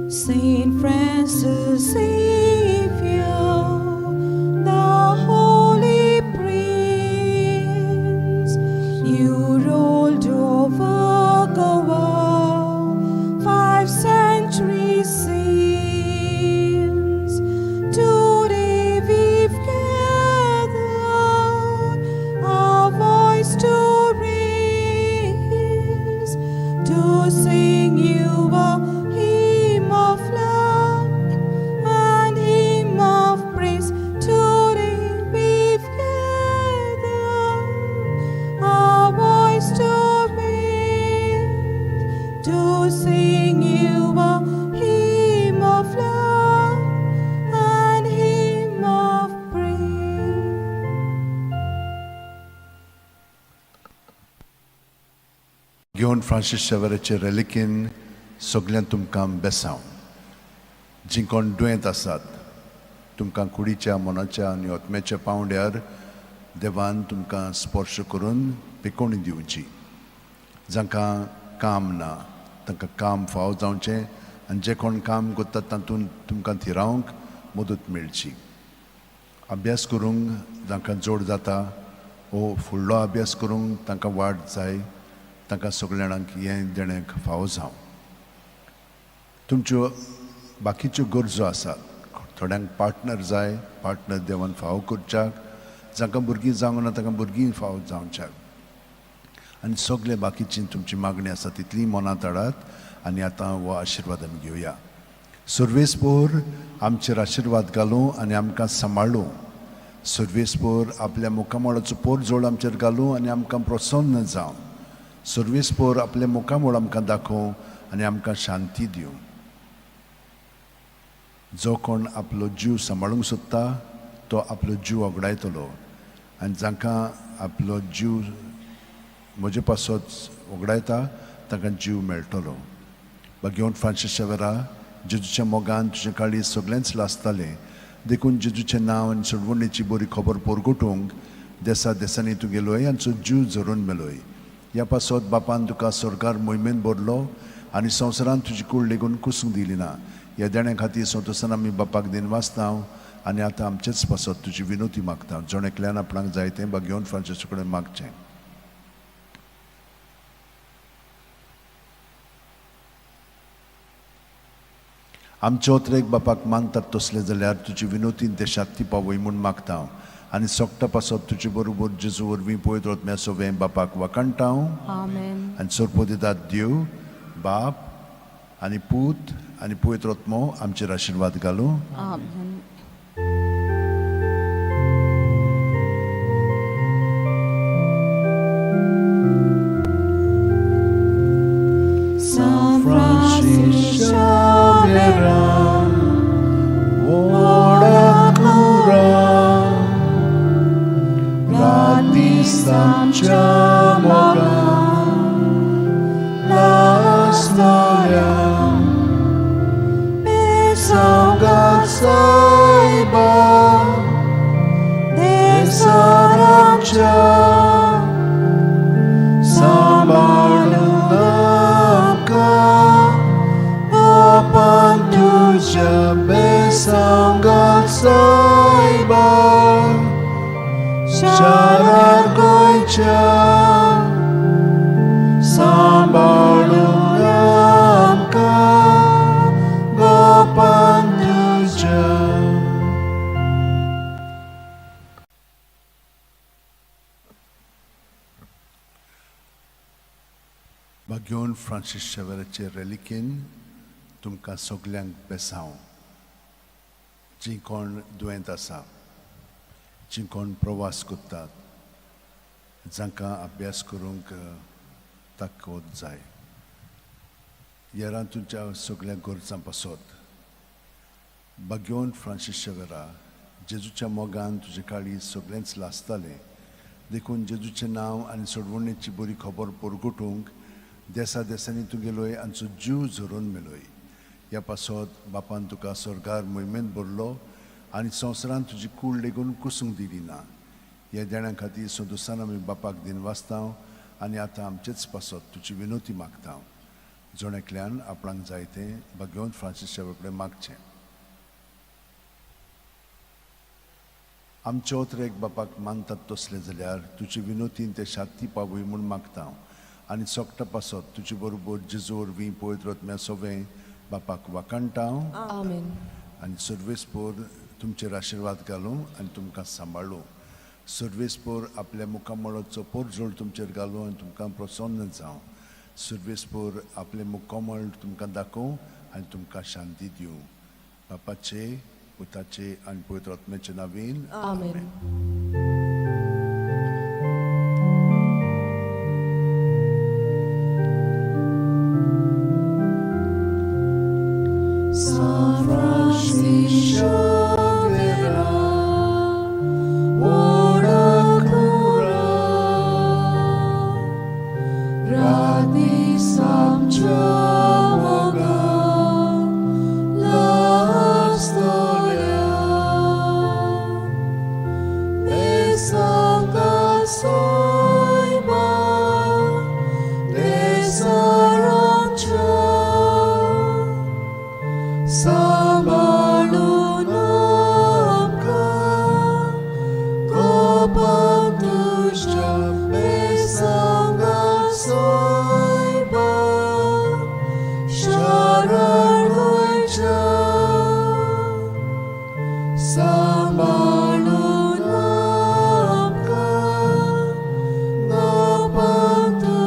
S2: Saint Francis Xavier, the Holy Prince, you ruled over Goa 5 centuries since. Today we've gathered our voice to raise, to sing you a hymn of love and hymn of praise. Today we've gathered our voice to raise, to sing you a hymn of love and hymn of praise.
S1: घेवन Francis शेवराचे रेलिकेन सगल्यांक तुमकां बेसांव. जीं कोण दुयेंत आसात तुमकां कुडीच्या, मनाच्या आनी आत्म्याच्या पांवड्यार देवान तुमकां स्पर्श करून पिकोवणी दिवची. जांकां काम ना तांकां काम फावो जावचें आनी जे कोण काम करतात तातूंत तुमकां थिरावंक मदत मेळची. अभ्यास करूंक जांकां जोड जाता वो फुडलो अभ्यास करूंक तांकां वाट जाय, तांकां सगल्या जाणांक हें देणें फावो जावं. तुमच्यो बाकीच्यो गरजो आसात, थोड्यांक पार्टनर जाय, पार्टनर देवान फावो करच्याक, जांकां भुरगीं जावंक ना तांकां भुरगीं फावो जावच्याक, आनी सगळे बाकीची तुमची मागणी आसा तितली मनांत हाडात. आनी आतां हो आशिर्वाद आमी घेवया. सर्वेस्पोर आमचेर आशिर्वाद घालूं आनी आमकां सांबाळूं. सर्वेस्पोर आपल्या मुखामळाचो पोरजोड आमचेर घालूं आनी आमकां प्रसन्न जावं. सर्वेस्पोर आपल्या मुखामळ आमकां दाखोवं आनी आमकां शांती दिवं. जो कोण आपलो जीव सांबाळूंक सोदता तो आपलो जीव वगडायतलो, आनी जांकां आपलो जीव म्हजे पासत वगडायता तांकां जीव मेळटलो. भाग्यवंत फ्रांसीस शेवरा, जेजूच्या मोगान तुजें काळीज सगळेंच लासतालें, देखून जेजूचें नांव आनी सोडवणेची बरी खबर परगटूंक देसा देसांनी तूं गेलोय आनी जीव झरोवन मेलोय. ह्या पासत बापान तुका सरकार मोहिमेन भरलो आनी संवसारान तुजी कूड लेगून कुसूंक दिली ना. ह्या देण्या खातीर संतोसान आमी बापाक दिनवासता आनी आतां आमचेच पासत तुजी विनोती मागता. जण एकल्यान आपणाक जाय तें भाग्यवंत फ्रांसीसा कडेन मागचें. आमचे ओतरेक बापाक मानतात तसलें जाल्यार तुजी विनोती देशांत ती पावय म्हूण मागता आनी सोगटा पासत तुजे बरोबर जेजू वरवीं पवित्र आत्म्या सोवें बापाक वाखाणटा.
S2: आमेन.
S1: आनी सोरपोदितात देव बाप आनी पूत आनी पवित्र आत्मो आमचेर आशिर्वाद घालूं.
S2: आमेन. San Francis Xavier,
S1: व्हडा कुरा राती आमच्या मोगान लासतल्या
S2: Besaw
S1: सायबा
S2: देसार
S1: आमच्या सांबाळून आमकां बापान तुज्या बेसांगात सायबा शारार गोंयच्या सांबाळून आमकां गोपान तुज्या. भाग्यवंत फ्रांसीस शेवराचे रेलिकेन तुमकां सगल्यांक बेसांव. जीं कोण दुयेंत आसा, जीं कोण प्रवास करतात, जांकां अभ्यास करूंक ताकद जाय, येरां तुमच्या सगल्या गरजां पासत भाग्यवंत फ्रांसीस शेवरा, जेजूच्या मोगान तुजें काळीज सगळेंच लासतालें, देखून जेजूचें नांव आनी सोडवणेची बरी खबर परगटूंक देसा देसांनी तूं गेलोय आनी जीव झरोवन मेलोय. ह्या पासत बापान तुका स्वर्गार मोहिमेंत भरलो आनी संवसारांत तुजी कूड लेगून कुसूंक दिली ना. ह्या देण्यां खातीर संतोसान आमी बापाक दिनवासता आनी आतां आमचेच पासत तुजी विनवती मागता. जण एकल्यान आपणाक जाय तें भाग्यवंत फ्रांसीस शाव्येरा कडेन मागचें. आमचे ओतरेक बापाक मानतात तसलें जाल्यार तुजे विनोतीन ते शांती पावय म्हूण मागता आनी सोकटा पासत तुजे बरोबर जेजू वरवीं पवित्र आत्म्या सोवें बापाक वाखाणटा.
S2: आमेन.
S1: आनी सर्वेस्पोर तुमचेर आशिर्वाद घालूं आनी तुमकां सांबाळूं. सर्वेस्पोर आपल्या मुखामळाचो पोरजोळ तुमचेर घालूं आनी तुमकां प्रसन्न जावं. सर्वेस्पोर आपलें मुखामळ तुमकां दाखोवं आनी तुमकां शांती दिवं. बापाचे, पुताचे आनी पवित्र आत्म्याचे नांवान.
S2: आमेन. San Francisco Xavier, ora cura, radi samcha moga, la storia, Besanga soiba, besarancha, Samalunamka, Gopantusha, Besanga Soiba, Sharargoicha, Samalunamka, Gopantusha.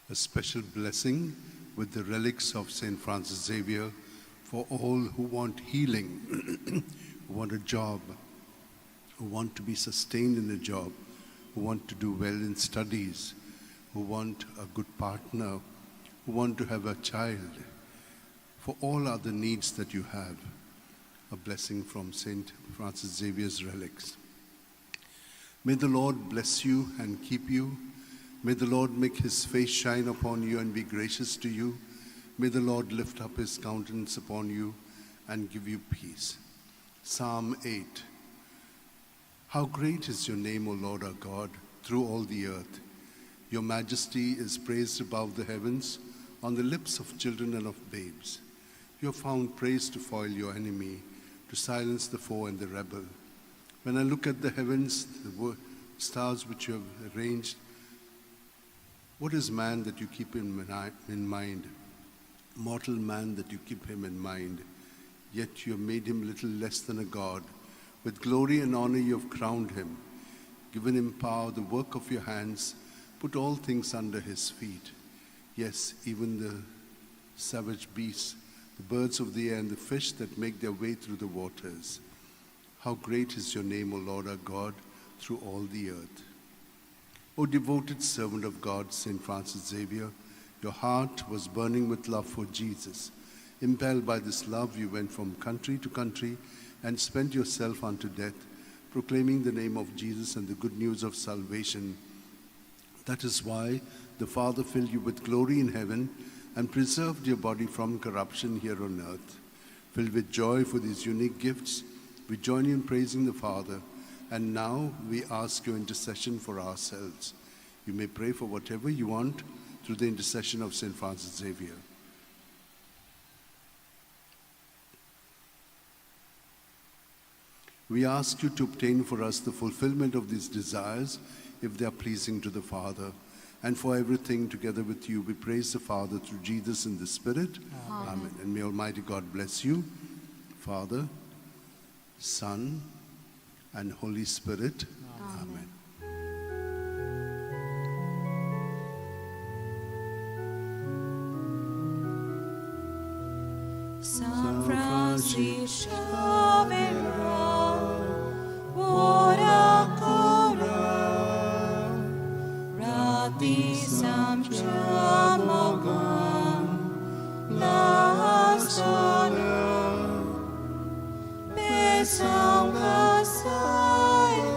S3: A special blessing with the relics of St. Francis Xavier for all who want healing, who want a job, who want to be sustained in a job, who want to do well in studies, who want a good partner, who want to have a child, for all other needs that you have, a blessing from St. Francis Xavier's relics. May the Lord bless you and keep you. May the Lord make his face shine upon you and be gracious to you. May the Lord lift up his countenance upon you and give you peace. Psalm 8. How great is your name, O Lord our God, through all the earth. Your majesty is praised above the heavens, on the lips of children and of babes. You have found praise to foil your enemy, to silence the foe and the rebel. When I look at the heavens, the stars which you have arranged, what is man that you keep him in mind? Mortal man that you keep him in mind. Yet you have made him little less than a god. With glory and honor you have crowned him, given him power, the work of your hands, put all things under his feet. Yes, even the savage beasts, the birds of the air, and the fish that make their way through the waters. How great is your name, O Lord our God, through all the earth. O devoted servant of God, St. Francis Xavier, your heart was burning with love for Jesus. Impelled by this love, you went from country to country and spent yourself unto death, proclaiming the name of Jesus and the good news of salvation. That is why the Father filled you with glory in heaven and preserved your body from corruption here on earth. Filled with joy for these unique gifts, we join you in praising the Father, and now we ask your intercession for ourselves. You may pray for whatever you want through the intercession of St. Francis Xavier. We ask you to obtain for us the fulfillment of these desires, if they are pleasing to the Father. And for everything together with you, we praise the Father through Jesus in the Spirit. Amen. Amen. And may Almighty God bless you, Father, Son, and Holy Spirit. Amen.
S2: San Francisco Xavier, ora cura, rati samcha mogan, la sola, besanga saia,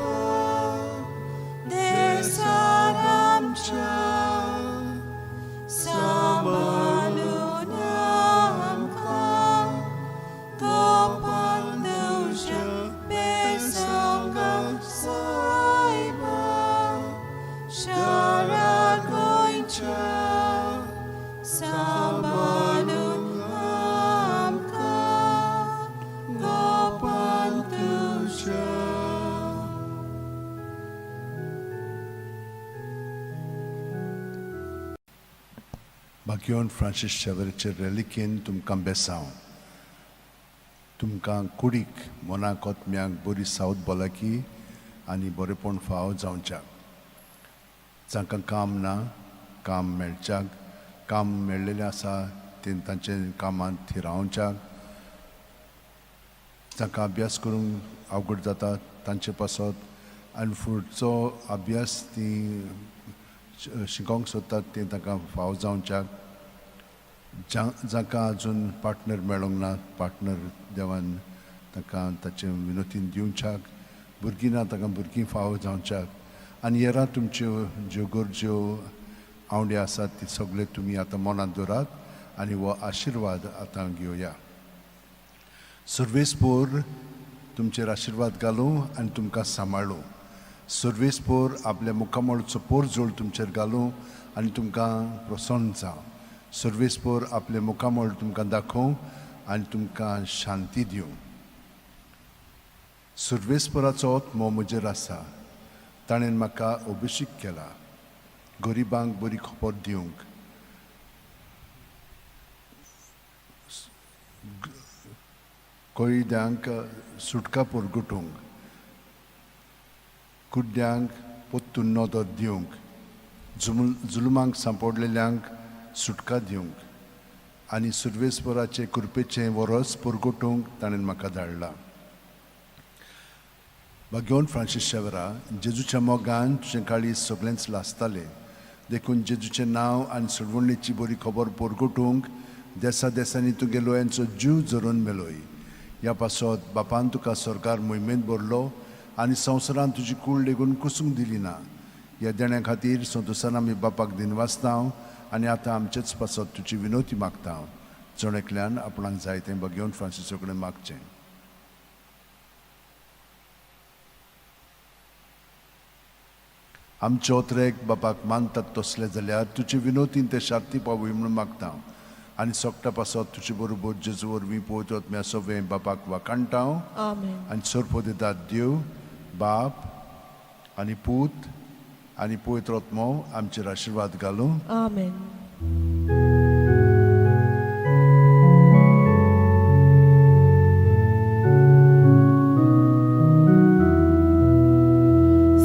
S1: भाग्योन Francis शेवराचे रेलिकेन तुमकां बेसांव. तुमकां कुडीक मनाक ओतम्याक बरी south भलायकी आनी बरेपण फाव जावच्याक. जांकां काम ना काम मेळच्याक, काम मेळ्ळेलें आसा तें तांचे कामांत थिरावच्याक, जांकां अभ्यास करूंक अवघड जाता तांचे पासत आनी फुडचो अभ्यास ती शिकोवंक सोदतात तें तांकां फाव जावच्याक. जांकां अजून पार्टनर मेळोंक ना पार्टनर देवान तांकां ताचें विनोतीन दिवच्याक, भुरगीं ना तांकां भुरगीं फाव जावच्याक आनी येरा तुमच्यो ज्यो गरज्यो आवंडे आसात ती सगळे तुमी आतां मनांत दवरात आनी हो आशिर्वाद आतां घेवया. सर्वेस्पोर तुमचेर आशिर्वाद घालूं आनी तुमकां सांबाळूं. सर्वेस्पोर आपल्या मुखामळचो पोरजोळ तुमचेर घालूं आनी तुमकां प्रसन्न जावं. सर्वेस्पोर आपले मुखामळ तुमकां दाखोवं आनी तुमकां शांती दिवं. सर्वेस्पोराचो आत्मो म्हजेर आसा, ताणें म्हाका अभिशेक केला गरिबांक बरी खबर दिवंक, कैद्यांक सुटका परगटूंक, कुड्ड्यांक पोत्तून नदर दिवंक, जुलमांक सांपडलेल्यांक सुटका दिवंक आनी सुर्वेस्वराचे कृपेचें वरस परगटूंक ताणें म्हाका धाडला. भाग्योन फ्रांसीस शेवरा, जेजूच्या मोगान तुजें काळीज सगळेंच लासतालें, देखून जेजूचें नांव आनी सोडवणेची बरी खबर परगटूंक देसा देसांनी तुगे लोयांचो जीव झरोवन मेलोय. ह्या पासत बापान तुका सरकार मोहिमेंत भरलो आनी संवसारांत तुजी कूड लेगून कुसूंक दिली ना. ह्या देण्या खातीर संतोसान आमी बापाक दिनवासता आनी आतां आमचेच पासत तुजी विनोती मागता. जण एकल्यान आपणाक जाय तें भाग्योन फ्रांसिसो कडेन मागचें. आमचे ओत्रेक बापाक मानतात तसले जाल्यार तुजे विनोतीन ते शांती पावय म्हणून मागता आनी सोकटा पासत तुजे बरोबर जेजू वरवीं पवित्र आत्म्या सवें बापाक वाखाणटा.
S2: आमेन.
S1: आनी सोरपो दितात देव बाप आनी पूत आनी पवित्र आत्मो आमचेर आशिर्वाद घालूं.
S2: आमेन.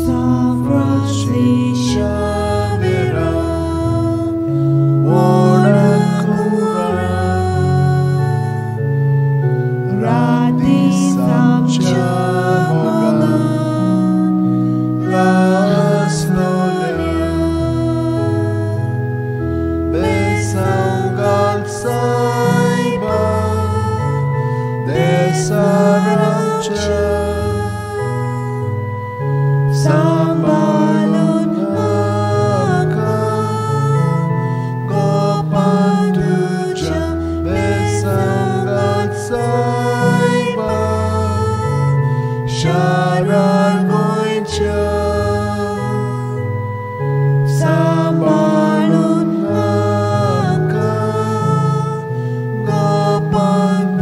S2: San Francis Xavier, ora cura, radis amciamoga,
S1: Lasnolia, Besangal saiba, Desarancha,
S2: Sambalon
S1: Sambalonaka, Gopantuja, Besangal saiba, Sharagoincha,
S2: Sambalon Gopantuja.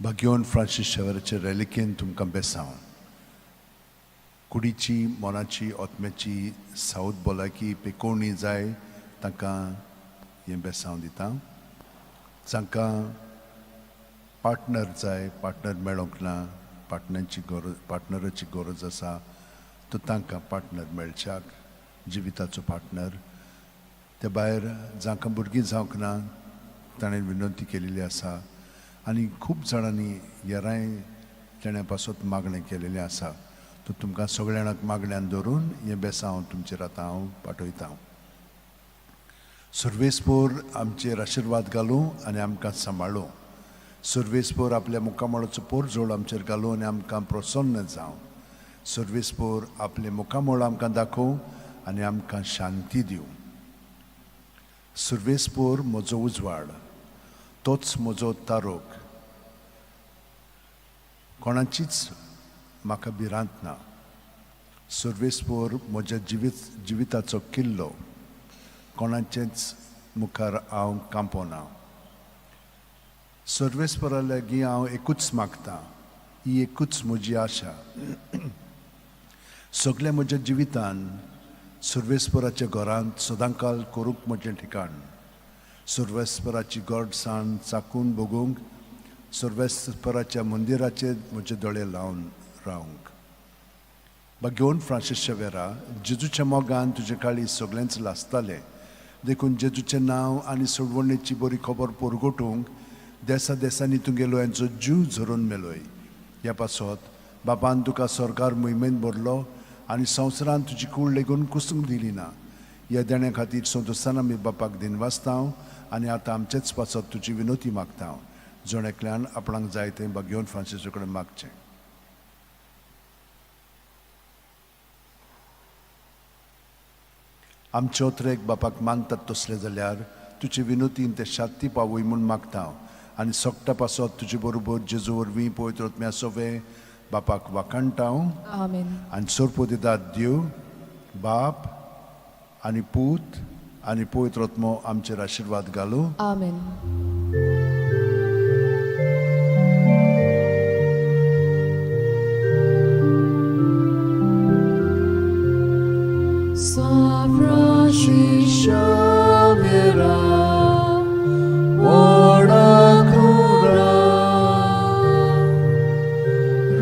S1: भाग्योन फ्रांसीस शेवराचे रेलिकेन तुमकां बेसांव. कुडीची मनाची आत्म्याची सावत भलायकी पेकोवणी जाय तांकां हें बेसांव दिता. जांकां पार्टनर जाय पार्टनर मेळोंक ना, पार्टनरची गरज पार्टनराची गरज आसा तर तांकां पार्टनर मेळच्याक, जिविताचो पार्टनर. ते भायर जांकां भुरगीं जावंक ना ताणें विनंती केलेली आसा आनी खूब जाणांनी येराय तेण्या पासत मागणें केलेलें आसा. तर तुमकां सगळ्या जाणांक मागण्यान धरून हें बेसांव तुमचेर आतां हांव पाठयतां. सर्वेस्पोर आमचेर आशिर्वाद घालूं आनी आमकां सांबाळूं. सर्वेस्पोर आपल्या मुखामळाचो पोरजोळ आमचेर घालूं आनी आमकां प्रसन्न जावं. सर्वेस्पोर आपलें मुखामळ आमकां दाखोवं आनी आमकां शांती दिवं. सर्वेस्पोर म्हजो उजवाड, तोच म्हजो तारोक, कोणाचीच म्हाका भिरांत ना. सर्वेस्पोर म्हज्या जिविताचो किल्लो, कोणाचेच मुखार हांव कांपोना. सर्वेस्परा लागीं हांव एकूच मागतां, ही एकूच म्हजी आशा. सगल्या म्हज्या जिवितान सर्वेस्पराच्या घरांत सदांकाल करूंक म्हजें ठिकाण, सर्वेस्पराची गोडसाण चाकून भोगूंक, सर्वेस्पराच्या मंदिराचेर म्हजे दोळे लावन रावंक. बागेवन फ्रांसीस शेवेरा, जेजूच्या मोगान तुजे काळी सगळेंच लासतालें, देखून जेजूचें नांव आनी सोडवणेची बरी खबर परगटूंक देसा देसांनी तुगेलो यांचो जीव झरोवन मेलोय. ह्या पासत बापान तुका सरकार मोहिमेंत भरलो आनी संवसारान तुजी कूड लेगून कुसूंक दिली ना. ह्या देण्या खातीर संतोशान आमी बापाक दिनवासता आनी आतां आमचेच पासत तुजी विनोती मागता. जण एकल्यान आपणाक जाय तें बागेवन फ्रांसीसा कडेन मागचें. आमचे ओत्रेक बापाक मानतात तसले जाल्यार तुजे विनोतीन ते शांती पावय म्हूण मागता आनी सोकटा पासत तुजे बरोबर जेजू वरवीं पवित्र आत्म्या सोवे बापाक वाखाणटा.
S2: आमेन.
S1: आनी सोरपोदिदाद देव बाप आनी पूत आनी पवित्र आत्मो आमचेर आशिर्वाद घालूं.
S2: आमेन. San Francisco Xavier, ora cura,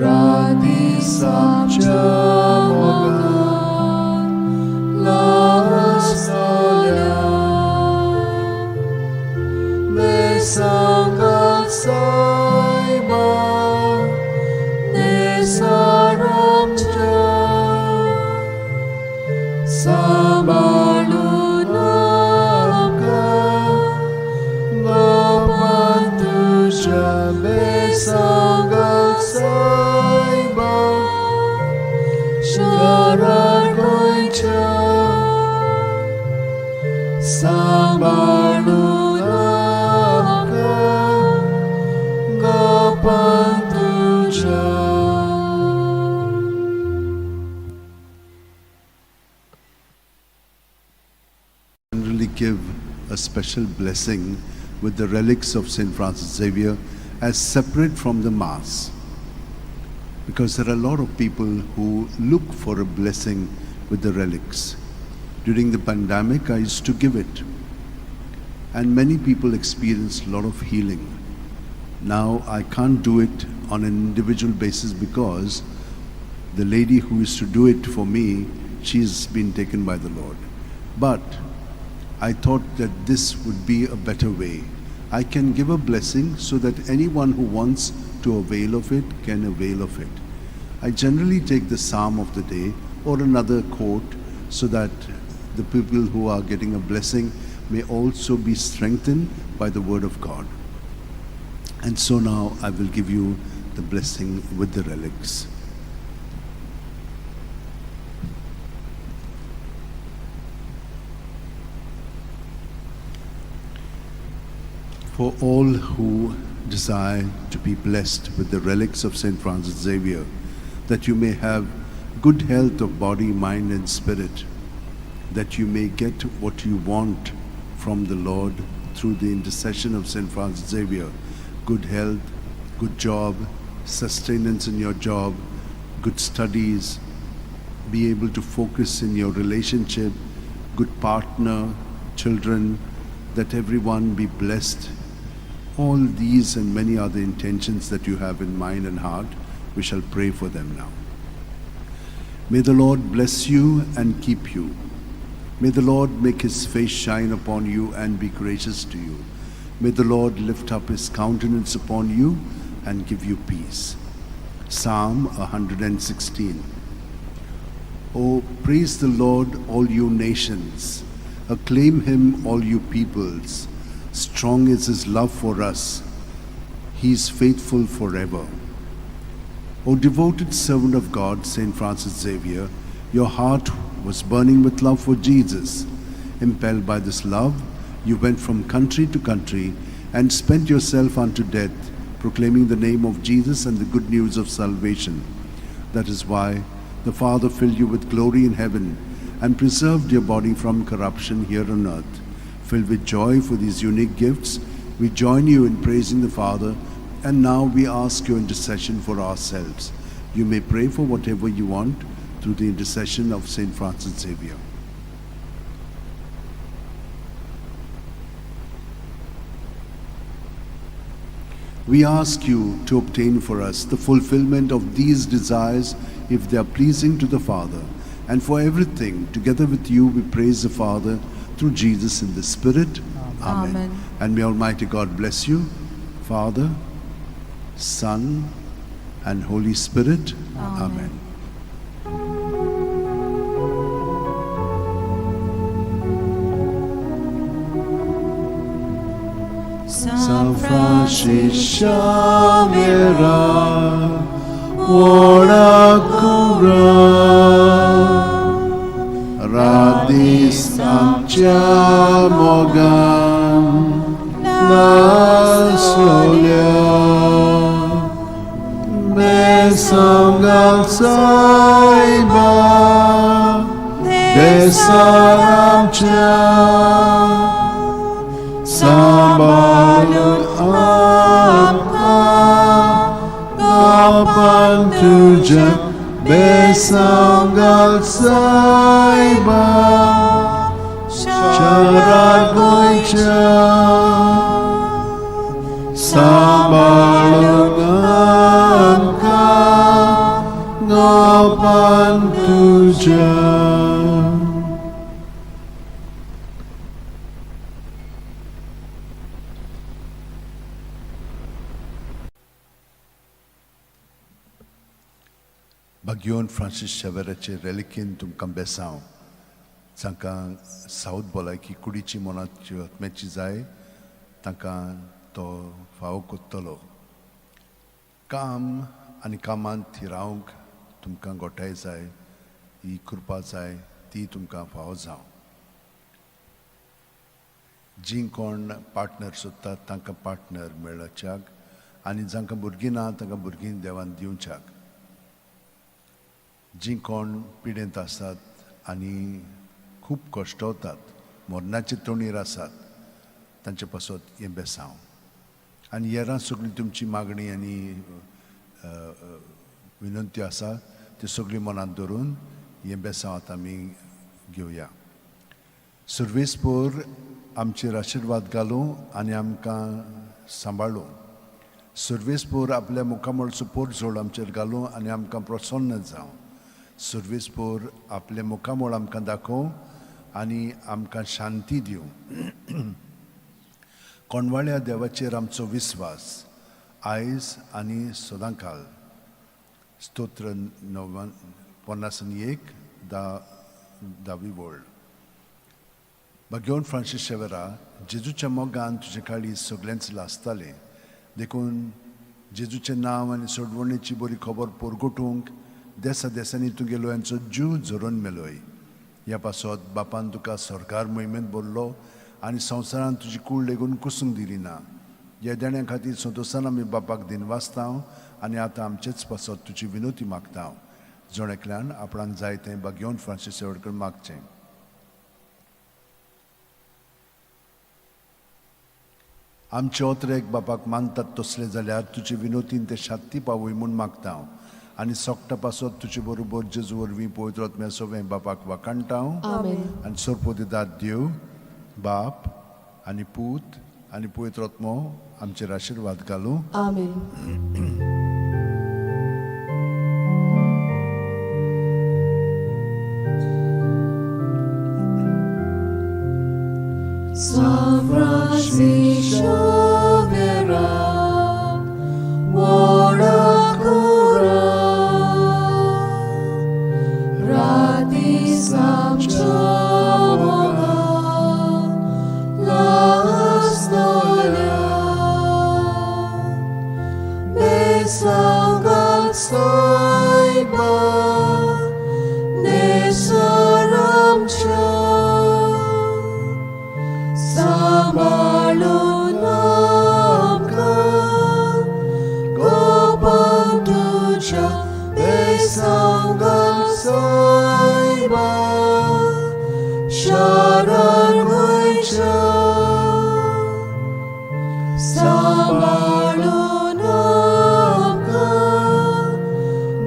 S2: radis mogan, la solia, besangat saiba, nesaramcha. Sabalunaka Gapantusha Besangat Saiba Sharagoicha Sabalunaka Gapantusha.
S3: Generally give a special blessing with the relics of St. Francis Xavier as separate from the Mass, because there are a lot of people who look for a blessing with the relics. During the pandemic, I used to give it, and many people experienced a lot of healing. Now I can't do it on an individual basis because the lady who used to do it for me, she's been taken by the Lord. But I thought that this would be a better way. I can give a blessing so that anyone who wants to avail of it can avail of it. I generally take the psalm of the day or another quote so that the people who are getting a blessing may also be strengthened by the word of God. And so now I will give you the blessing with the relics. For all who desire to be blessed with the relics of St. Francis Xavier, that you may have good health of body, mind, and spirit, that you may get what you want from the Lord through the intercession of St. Francis Xavier, good health, good job, sustenance in your job, good studies, be able to focus in your relationship, good partner, children, that everyone be blessed. All these and many other intentions that you have in mind and heart, we shall pray for them now. May the Lord bless you and keep you. May the Lord make his face shine upon you and be gracious to you. May the Lord lift up his countenance upon you and give you peace. Psalm 116. Oh, praise the Lord, all you nations. Acclaim him, all you peoples. Strong is his love for us. He is faithful forever. O devoted servant of God, St. Francis Xavier, your heart was burning with love for Jesus. Impelled by this love, you went from country to country and spent yourself unto death, proclaiming the name of Jesus and the good news of salvation. That is why the Father filled you with glory in heaven and preserved your body from corruption here on earth. Filled with joy for these unique gifts, We join you in praising the Father, and now we ask your intercession for ourselves. You may pray for whatever you want through the intercession of Saint Francis Xavier. We ask you to obtain for us the fulfillment of these desires if they are pleasing to the Father. And for everything, together with you, we praise the Father through Jesus in the Spirit. Amen.
S2: Amen.
S3: And may Almighty God bless you, Father, Son, and Holy Spirit.
S2: Amen.
S3: Amen.
S2: San
S3: San Francis Xavier, ora cura, radis amcia mogan, nasolia, besangal saiba, besaramcia, Sambalun amka Gapan tuja Besanggal saiba Charar goicha Sambalun amka Gapan tuja. भाग्योन Francis शेवेराचे रेलिकेन तुमकां बेसांव जांकां south भलायकी कुडीची मनाची आत्म्याची जाय तांकां तो फावो कोत्तलो. काम आनी कामांत थिरावंक तुमकां गोठाय जाय, ही कृपा जाय, ती तुमकां फावो जावं. जीं कोण पार्टनर सोदतात तांकां पार्टनर मेळच्याक आनी जांकां भुरगीं ना तांकां भुरगीं देवान दिवच्याक. जीं कोण पिडेंत आसात आनी खूब कश्टवतात, मरणाचे तोणीर आसात, तांचे पासत हें बेसांव. आनी हेरां सगळीं तुमची मागणी आनी विनंती आसा त्यो सगळीं मनांत धरून हें बेसांव आतां आमी घेवया. सर्वेस्पोर आमचेर आशिर्वाद घालूं आनी आमकां सांबाळूं. सर्वेस्पोर आपल्या मुखामळचो पोरजोड आमचेर घालूं आनी आमकां प्रसन्न जावं. सर्वेस्पोर आपलें मुखामळ आमकां दाखोवं आनी आमकां शांती दिवं. कोणवाळ्या देवाचेर आमचो विस्वास आयज आनी सदांकाल. स्तोत्र 51 10वी वळ. भाग्योन फ्रांसीस शेवेरा, जेजूच्या मोगान तुजे काळीज सगळेंच लासतालें, देखून जेजूचें नांव आनी सोडवणेची बरी खबर परगटूंक देसा देसांनी तुगेलो यांचो जीव झरोवन मेलोय. ह्या पासत बापान तुका सरकार मोहिमेंत भरलो आनी संवसारान तुजी कूड लेगून कुसूंक दिली ना. ह्या देण्या खातीर संतोशान आमी बापाक दिनवासता आनी आतां आमचेच पासत तुजी विनोती मागता. जण एकल्यान आपणाक जाय तें भाग्योन फ्रांसीस शेवटकर मागचें. आमचे ओतरेक बापाक मानतात तसले जाल्यार तुजे विनोतीन ते शांती पावय म्हूण मागता आनी सोकटा पासत तुजे बरोबर जेजू वरवीं पवित्र आत्म्या सवें बापाक वाखाणटा. आनी सोरपोदिदाद देव बाप आनी पूत आनी पवित्र आत्मो आमचेर आशिर्वाद घालूं.
S2: आमेन. San Francis Xavier, ora cura, radis amcia moga, lastolia, besangal saiba, nesaramcha. Sambalun amka, gopan tuja, besangal saiba, sharan goicha. सांबाळून आमकां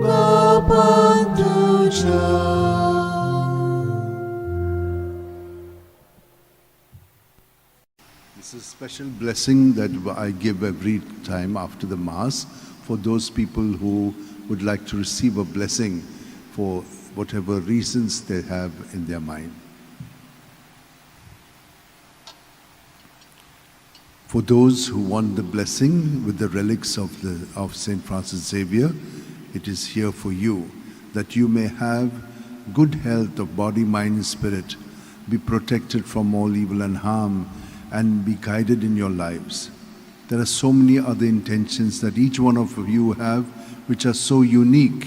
S2: गोपान तुज्या.
S3: This is a special blessing that I give every time after the Mass for those people who would like to receive a blessing for whatever reasons they have in their mind. For those who want the blessing with the relics of St. Francis Xavier, it is here for you, that you may have good health of body, mind, and spirit, be protected from all evil and harm, and be guided in your lives. There are so many other intentions that each one of you have which are so unique.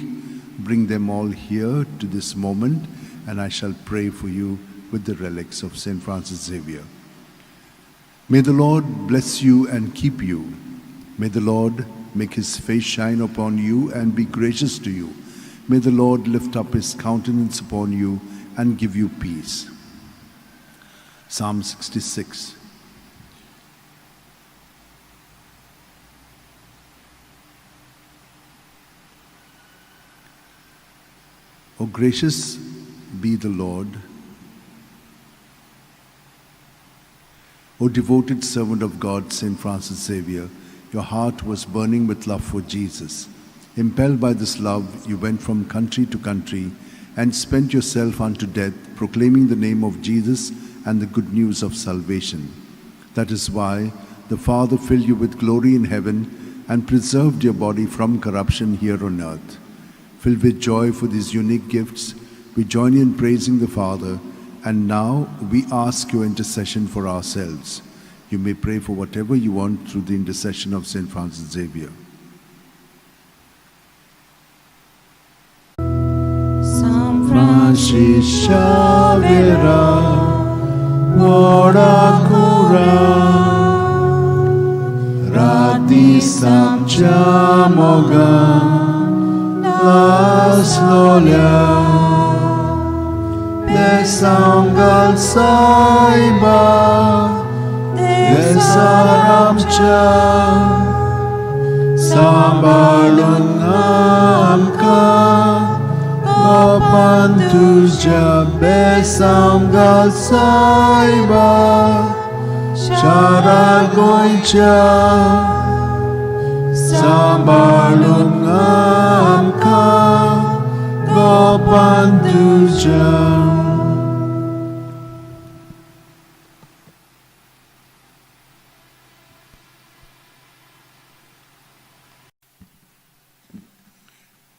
S3: Bring them all here to this moment, and I shall pray for you with the relics of St. Francis Xavier. May the Lord bless you and keep you. May the Lord make his face shine upon you and be gracious to you. May the Lord lift up his countenance upon you and give you peace. Psalm 66. O gracious be the Lord, O devoted servant of God, St. Francis Xavier, your heart was burning with love for Jesus. Impelled by this love, you went from country to country and spent yourself unto death, proclaiming the name of Jesus and the good news of salvation. That is why the Father filled you with glory in heaven and preserved your body from corruption here on earth. Filled with joy for these unique gifts, we join you in praising the Father, and now we ask your intercession for ourselves. You may pray for whatever you want through the intercession of St. Francis Xavier.
S2: San Francis Xavier, व्हडा कुरा
S3: राती सामच्या मोगान लासलोल्या बेसांव घाल सायबा बेसार आमच्या सांबाळून आमकां गोपान तुज्या बेसांव घाल सायबा शारा गोंयच्या सांबाळून आमकां गोपान तुज्या.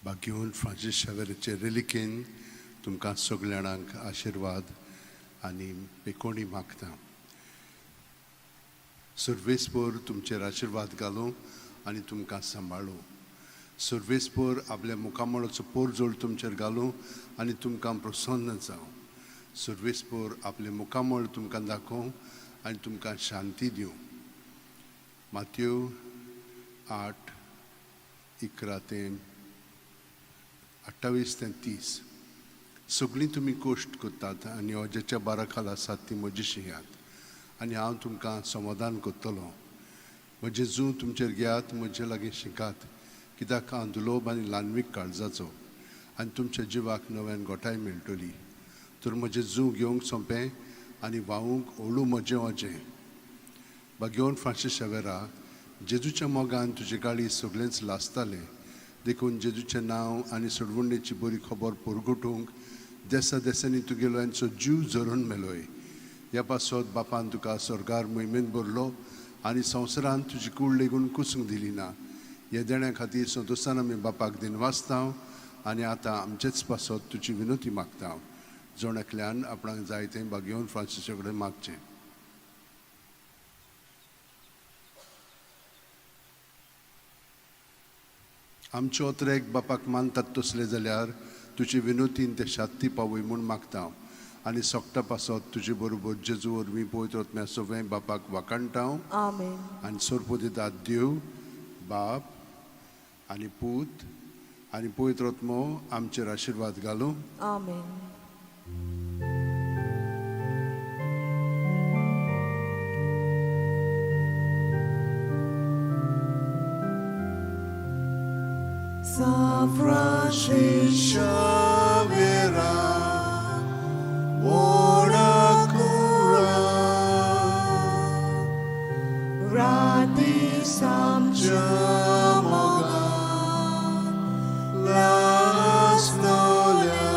S3: बागेवन फ्रांसीस शावेराचे रेलिकेन तुमकां सगल्या जाणांक आशिर्वाद आनी पेकोणी मागता. सर्वेस्पोर तुमचेर आशिर्वाद घालूं आनी तुमकां सांबाळूं. सर्वेस्पोर आपल्या मुखामळाचो पोरजोळ तुमचेर घालूं आनी तुमकां प्रसन्न जावं. सर्वेस्पोर आपलें मुखामळ तुमकां दाखोवं आनी तुमकां शांती दिवं. मातयो 8:11 ते 28 ते 30. सगळीं तुमी कोश्ट करतात आनी अज्याच्या बारा खाला आसात ती म्हजी शियात आनी हांव तुमकां समाधान करतलो. म्हजें जूं तुमचेर घेयात, म्हजे लागीं शिकात, कित्याक हांव दुलोब आनी ल्हानवीक काळजाचो आनी तुमच्या जिवाक नव्यान गोठाय मेळटली. तर म्हजें जूं घेवंक सोंपें आनी व्हांवूंक ओळू म्हजें अजें. बागेवन फ्रांसीस शावेरा, जेजूच्या मोगान तुजे गाळी सगळेंच लासतालें, देखून जेजूचें नांव आनी सोडवणेची बरी खबर परगटूंक देसा देसांनी तुगेल्यांचो जीव झरोवन मेलोय. ह्या पासत बापान तुका स्वर्गार मोहिमेन भरलो आनी संवसारान तुजी कूड लेगून कुसूंक दिली ना. ह्या देण्या खातीर संतोशान आमी बापाक दिनवासता आनी आतां आमचेच पासत तुजी विनोती मागता. जण एकल्यान आपणाक जाय तें बागेवन फ्रांसीसा कडेन मागचें. आमचे ओतरेक बापाक मानतात तसले जाल्यार तुजे विनोतीन ते शांती पावय म्हूण मागता आनी सोकटा पासत तुजे बरोबर जेजू वरवीं पवित्र आत्म्या सगळें बापाक वाखाणटा.
S2: आमेन.
S3: आनी सोरपोदितात देव बाप आनी पूत आनी पवित्र आत्मो आमचेर आशिर्वाद घालूं.
S2: आमेन. San Francis Xavier, ora cura, Rati Samcha Moga, Las Nolia,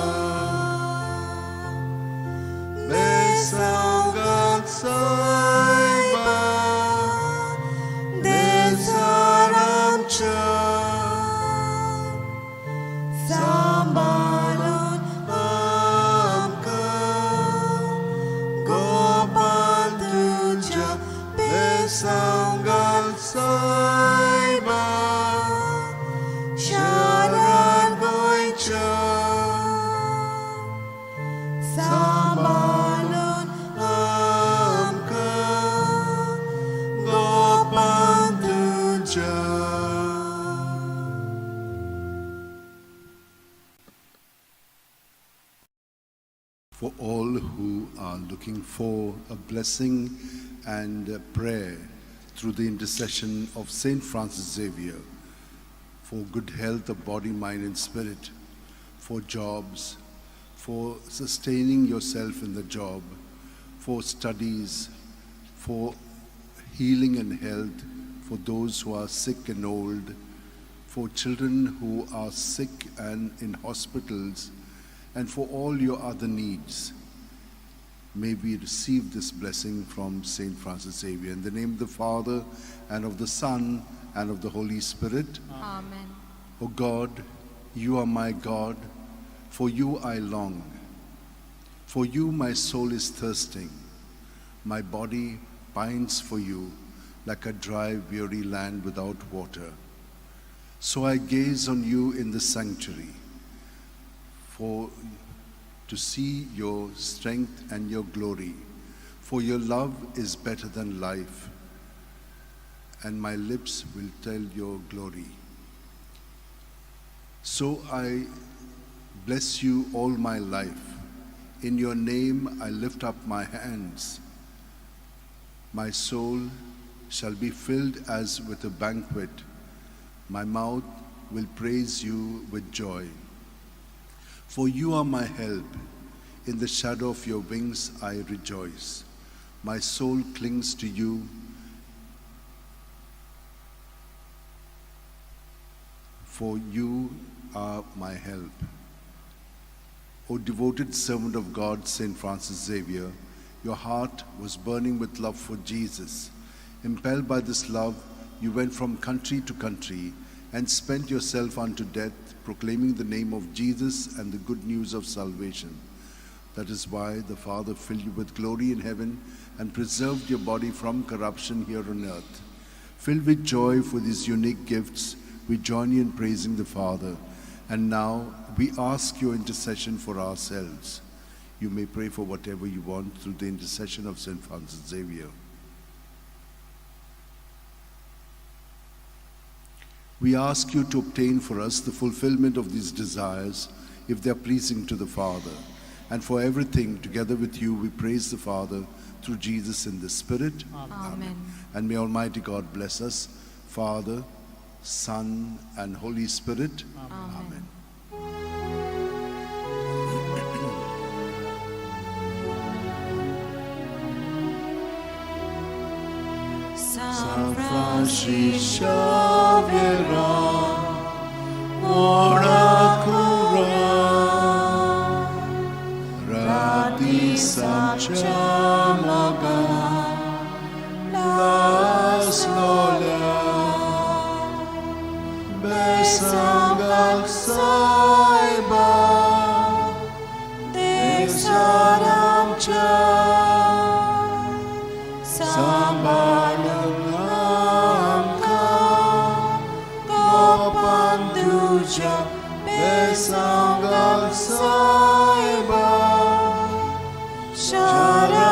S2: Besangat Saiba, Desaramcha, Sambalun Amka, Gopal Tuja, Besangal Saiba, Sharan Goicha, Sambalun Amka, Gopal Tuja.
S3: For all who are looking for a blessing and a prayer through the intercession of Saint Francis Xavier, for good health of body, mind, and spirit, for jobs, for sustaining yourself in the job, for studies, for healing and health, for those who are sick and old, for children who are sick and in hospitals, and for all your other needs. May we receive this blessing from Saint Francis Xavier. In the name of the Father, and of the Son, and of the Holy Spirit.
S6: Amen.
S3: O God, you are my God, for you I long. For you my soul is thirsting, my body pines for you like a dry, weary land without water. So I gaze on you in the sanctuary, for to see your strength and your glory. For your love is better than life, and my lips will tell your glory. So I bless you all my life. In your name I lift up my hands. My soul shall be filled as with a banquet. My mouth will praise you with joy. For you are my help. In the shadow of your wings I rejoice. My soul clings to you. For you are my help. O devoted servant of God, Saint Francis Xavier, your heart was burning with love for Jesus. Impelled by this love, you went from country to country and spent yourself unto death, proclaiming the name of Jesus and the good news of salvation. That is why the Father filled you with glory in heaven and preserved your body from corruption here on earth. Filled with joy for these unique gifts, we join you in praising the Father. And now we ask your intercession for ourselves. You may pray for whatever you want through the intercession of St. Francis Xavier. We ask you to obtain for us the fulfillment of these desires if they are pleasing to the Father. And for everything, together with you, we praise the Father through Jesus in the Spirit.
S6: Amen.
S3: And may Almighty God bless us, Father, Son, and Holy Spirit.
S6: Amen.
S2: San Francis Xavier, ora cura,
S3: Rati
S2: Samcha Moga,
S3: Las Lola,
S2: Besangal Saiba, Desaramcha, Sambalang Amka, Gopanduja, Besangal Saiba, Sharagoicha,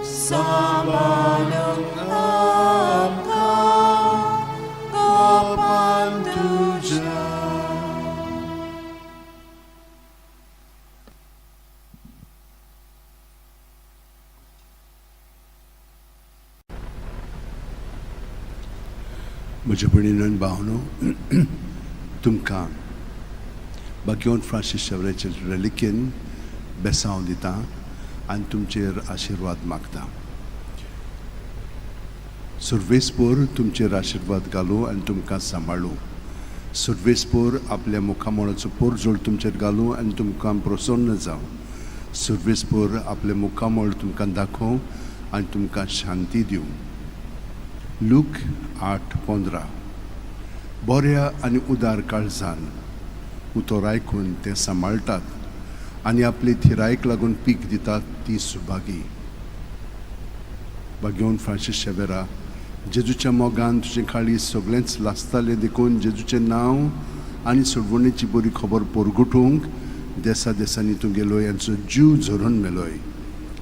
S2: Sambalang Amka, Gopanduja.
S3: म्हज्या भयणीनो आनी भावनो, तुमकां बाग्योन Francis शेवराचे रेलिकेन बेसांव दिता आनी तुमचेर आशिर्वाद मागता. सुर्वेसपोर तुमचेर आशिर्वाद घालूं आनी तुमकां सांबाळूं. सुर्वेसपोर आपल्या मुखामळाचो पोरजोळ तुमचेर घालूं आनी तुमकां प्रसन्न जावं. सुर्वेसपोर आपलें मुखामळ तुमकां दाखोवं आनी तुमकां शांती दिवं. लूक 8:15. बऱ्या आनी उदार काळजान उतर आयकून तें सांबाळटात आनी आपले थिरायेक लागून पीक दितात ती सुभागी. बागेवन फ्रांसीस शेवेरा, जेजूच्या मोगान तुजें काळीज सगळेंच लासतालें देखून जेजूचें नांव आनी सोडवणेची बरी खबर परगटूंक देसा देसांनी तूं गेलोय आनी जीव झरोवन मेलोय.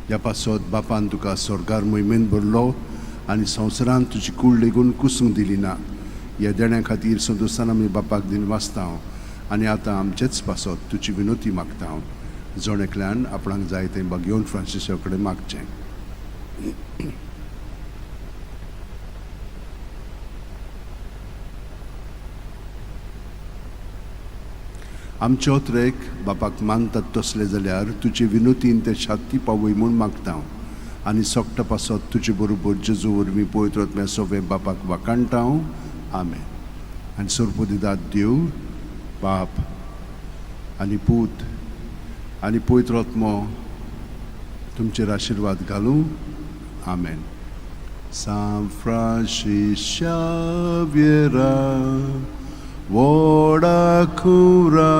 S3: ह्या पासत बापान तुका स्वर्गार मोहिमेन भरलो आनी संवसारांत तुजी कूड लेगून कुसूंक दिली ना. ह्या देण्या खातीर संतोशान आमी बापाक दिन वाचता आनी आतां आमचेच पासत तुजी विनोती मागता. जण एकल्यान आपणाक जाय तें बागेवन फ्रांसिसा कडेन मागचें. आमचे ओत्रेक बापाक मानतात तसले जाल्यार तुजे विनोतीन ते शांती पावय म्हूण मागता आनी सोकटा पासत तुजे बरोबर जेजू वरवीं पवित्र आत्म्या सोवे बापाक वाखाणटा. आमेन. आनी सोरपोदिदात देव बाप आनी पूत आनी पवित्र आत्मो तुमचेर आशिर्वाद घालूं. आमेन. सांत फ्रांसीस शाव्येरा, व्हडा कुरा,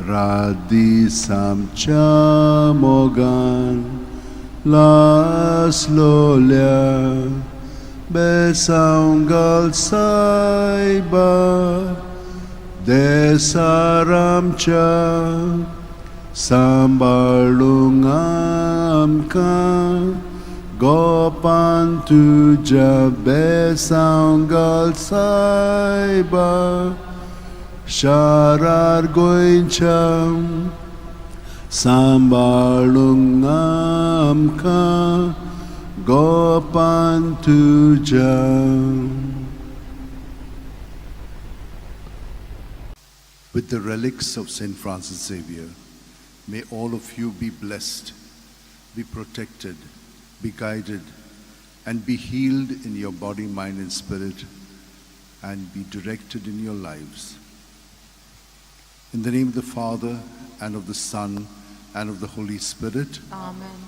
S3: रात दीस आमच्या मोगान लासलोल्या, बेसांव घाल सायबा देसार आमच्या, सांबाळूंक आमकां गोपान तुज्या, बेसांव घाल सायबा शारार गोंयच्या, सांबाळूंक आमकां गोपान तुज्या. With the relics of St. Francis Xavier, may all of you be blessed, be protected, be guided, and be healed in your body, mind, and spirit, and be directed in your lives. In the name of the Father, and of the Son, and of the Holy Spirit.
S2: Amen.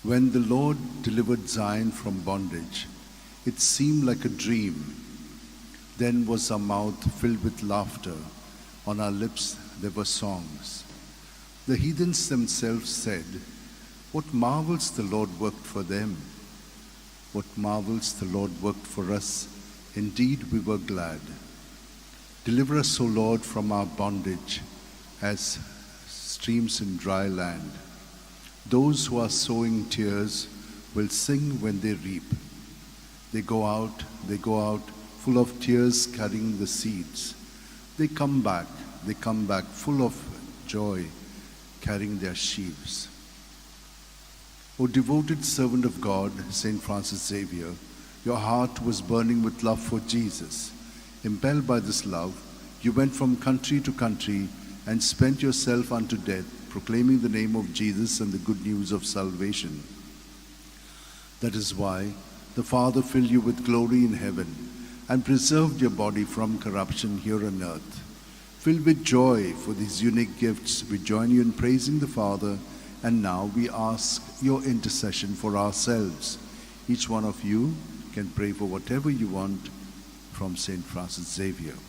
S3: When the Lord delivered Zion from bondage, it seemed like a dream. Then was our mouth filled with laughter, on our lips there were songs. The heathens themselves said, "What marvels the Lord worked for them! What marvels the Lord worked for us! Indeed, we were glad." Deliver us, O Lord, from our bondage, as streams in dry land. Those who are sowing tears will sing when they reap. They go out, they go out, full of tears, carrying the seeds. They come back full of joy, carrying their sheaves. O devoted servant of God, St. Francis Xavier, your heart was burning with love for Jesus. Impelled by this love, you went from country to country and spent yourself unto death, proclaiming the name of Jesus and the good news of salvation. That is why the Father filled you with glory in heaven and preserved your body from corruption here on earth. Filled with joy for these unique gifts, we join you in praising the Father, and now we ask your intercession for ourselves. Each one of you can pray for whatever you want from St. Francis Xavier.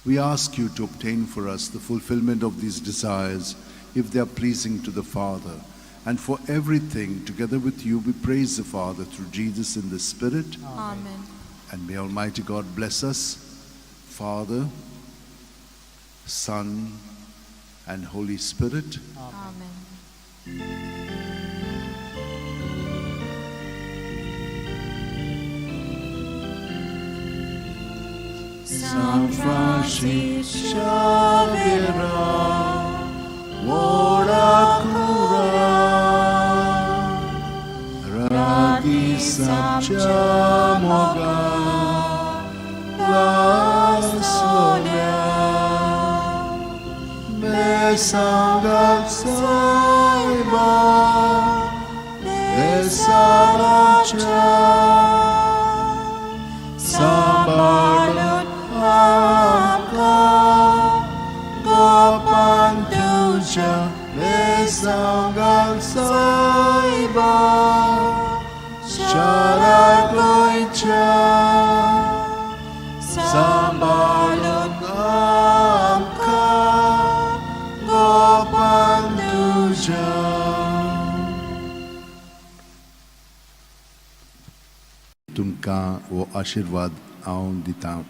S3: We ask you to obtain for us the fulfillment of these desires, if they are pleasing to the Father. And for everything, together with you, we praise the Father through Jesus in the Spirit.
S2: Amen.
S3: And may Almighty God bless us, Father, Son, and Holy Spirit.
S2: Amen.
S3: San Francis Xaviera, व्हडा कुरा, राती सामच्या मोगान लासलोल्या, बेसांगाक सायबा, बेसांगाच्या सांबाळून आमकां गोपान तुज्या बेसांगाक सायबा, शारा गोंयच्या सांबाळून आमकां गोपान तुज्या. तुमकां हो आशिर्वाद हांव दितां.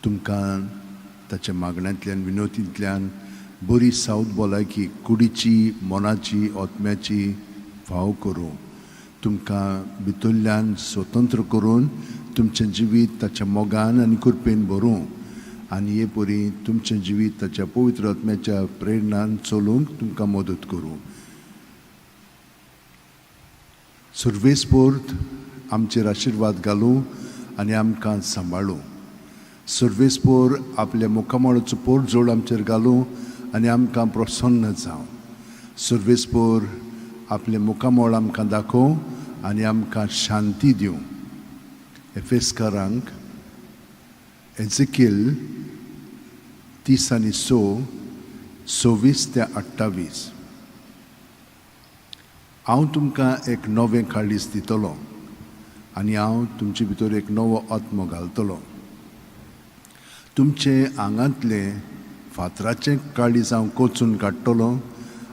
S3: तुमकां ताच्या मागण्यांतल्यान, विनोतींतल्यान बरी सावत भलायकी कुडीची, मनाची, आत्म्याची फाव करूं. तुमकां भितरल्यान स्वतंत्र करून तुमचें जिवीत ताच्या मोगान आनी कृपेन भरूं आनी हे परी तुमचें जिवीत ताच्या पवित्र आत्म्याच्या प्रेरणान चलूंक तुमकां मदत करूं. सुर्वेस्पोर्त आमचेर आशिर्वाद घालूं आनी आमकां सांबाळूं. सर्वेस्पोर आपल्या मुखामळाचो पोरजोड आमचेर घालूं आनी आमकां प्रसन्न जावं. सर्वेस्पोर आपलें मुखामळ आमकां दाखोवं आनी आमकां शांती दिवं. एफेस्कारांक एझेकिल 30 6, 26 ते 28. हांव तुमकां एक नवें काळीज दितलो आनी हांव तुमचे भितर एक नवो आत्मो घालतलो. तुमचे आंगांतलें फातराचें काळीज हांव कोचून काडटलो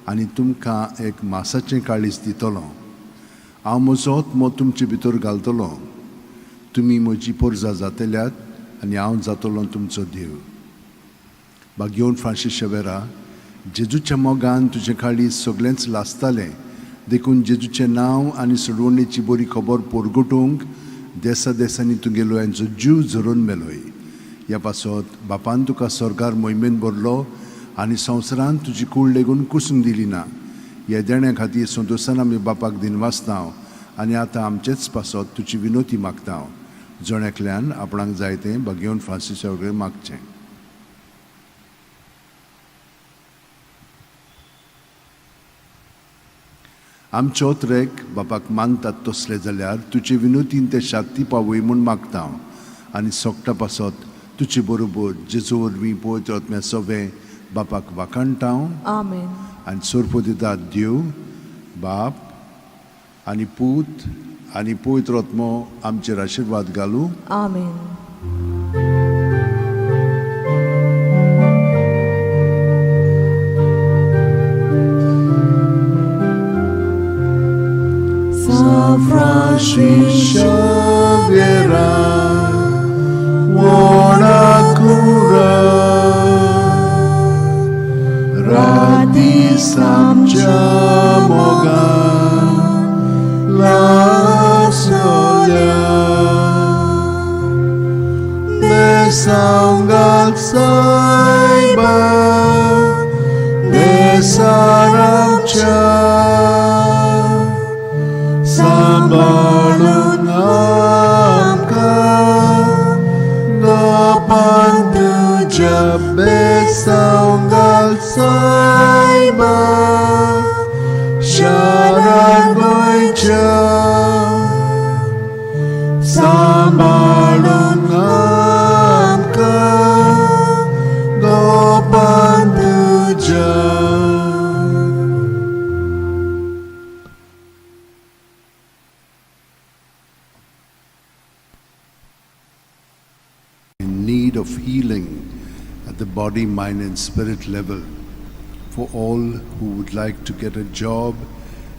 S3: आनी तुमकां एक मासाचें काळीज दितलो. हांव म्हजो आत्मो तुमचे भितर घालतलो. तुमी म्हजी पोरजा जातल्यात आनी हांव जातलो तुमचो देव. भाग्योन फ्रांसीस शेवेरा, जेजूच्या मोगान तुजें काळीज सगळेंच लासतालें. देखून जेजूचें नांव आनी सोडवणेची बरी खबर परगटूंक देसा देसांनी तुगेलो यांचो जीव झरोवन मेलोय. ह्या पासत बापान तुका स्वर्गार मोहिमेन भरलो आनी संवसारान तुजी कूड लेगून कुसूंक दिली ना. ह्या देण्या खातीर संतोशान आमी बापाक दिनवासता आनी आतां आमचेच पासत तुजी विनोती मागता. जण एकल्यान आपणाक जाय तें भाग्योन फ्रांसीसा कडेन मागचें. आमचे ओत्रेक बापाक मानतात तसले जाल्यार तुजे विनोतीन ते शांती पावय म्हूण मागता हांव. आनी सोगटा पासत तुजे बरोबर जेजू वरवीं पवित्र आत्म्या सवें बापाक वाखाणटा हांव.
S2: आमेन.
S3: आनी सोरपोदितात देव बाप आनी पूत आनी पवित्र आत्मो आमचेर आशिर्वाद घालूं.
S2: आमेन.
S3: San Francis Xaviera, व्हडा कुरा, राती सामच्या मोगान लासोल्या, बेसांगाक सायबा, बेसारामच्या सांबाळून आमकां गोपान तुज्या बेसांगाक सायबा, शारा गोंयच्या सांबाळून आमकां गोपान तुज्या. In need of healing at the body, mind, and spirit level, for all who would like to get a job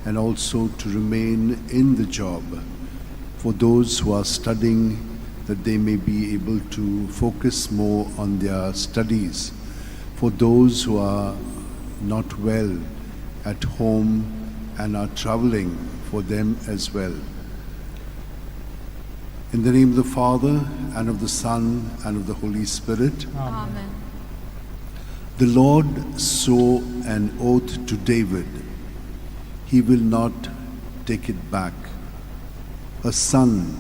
S3: and also to remain in the job, for those who are studying, that they may be able to focus more on their studies, for those who are not well at home and are traveling, for them as well. In the name of the Father, and of the Son, and of the Holy Spirit.
S2: Amen.
S3: The Lord swore an oath to David. He will not take it back. A son,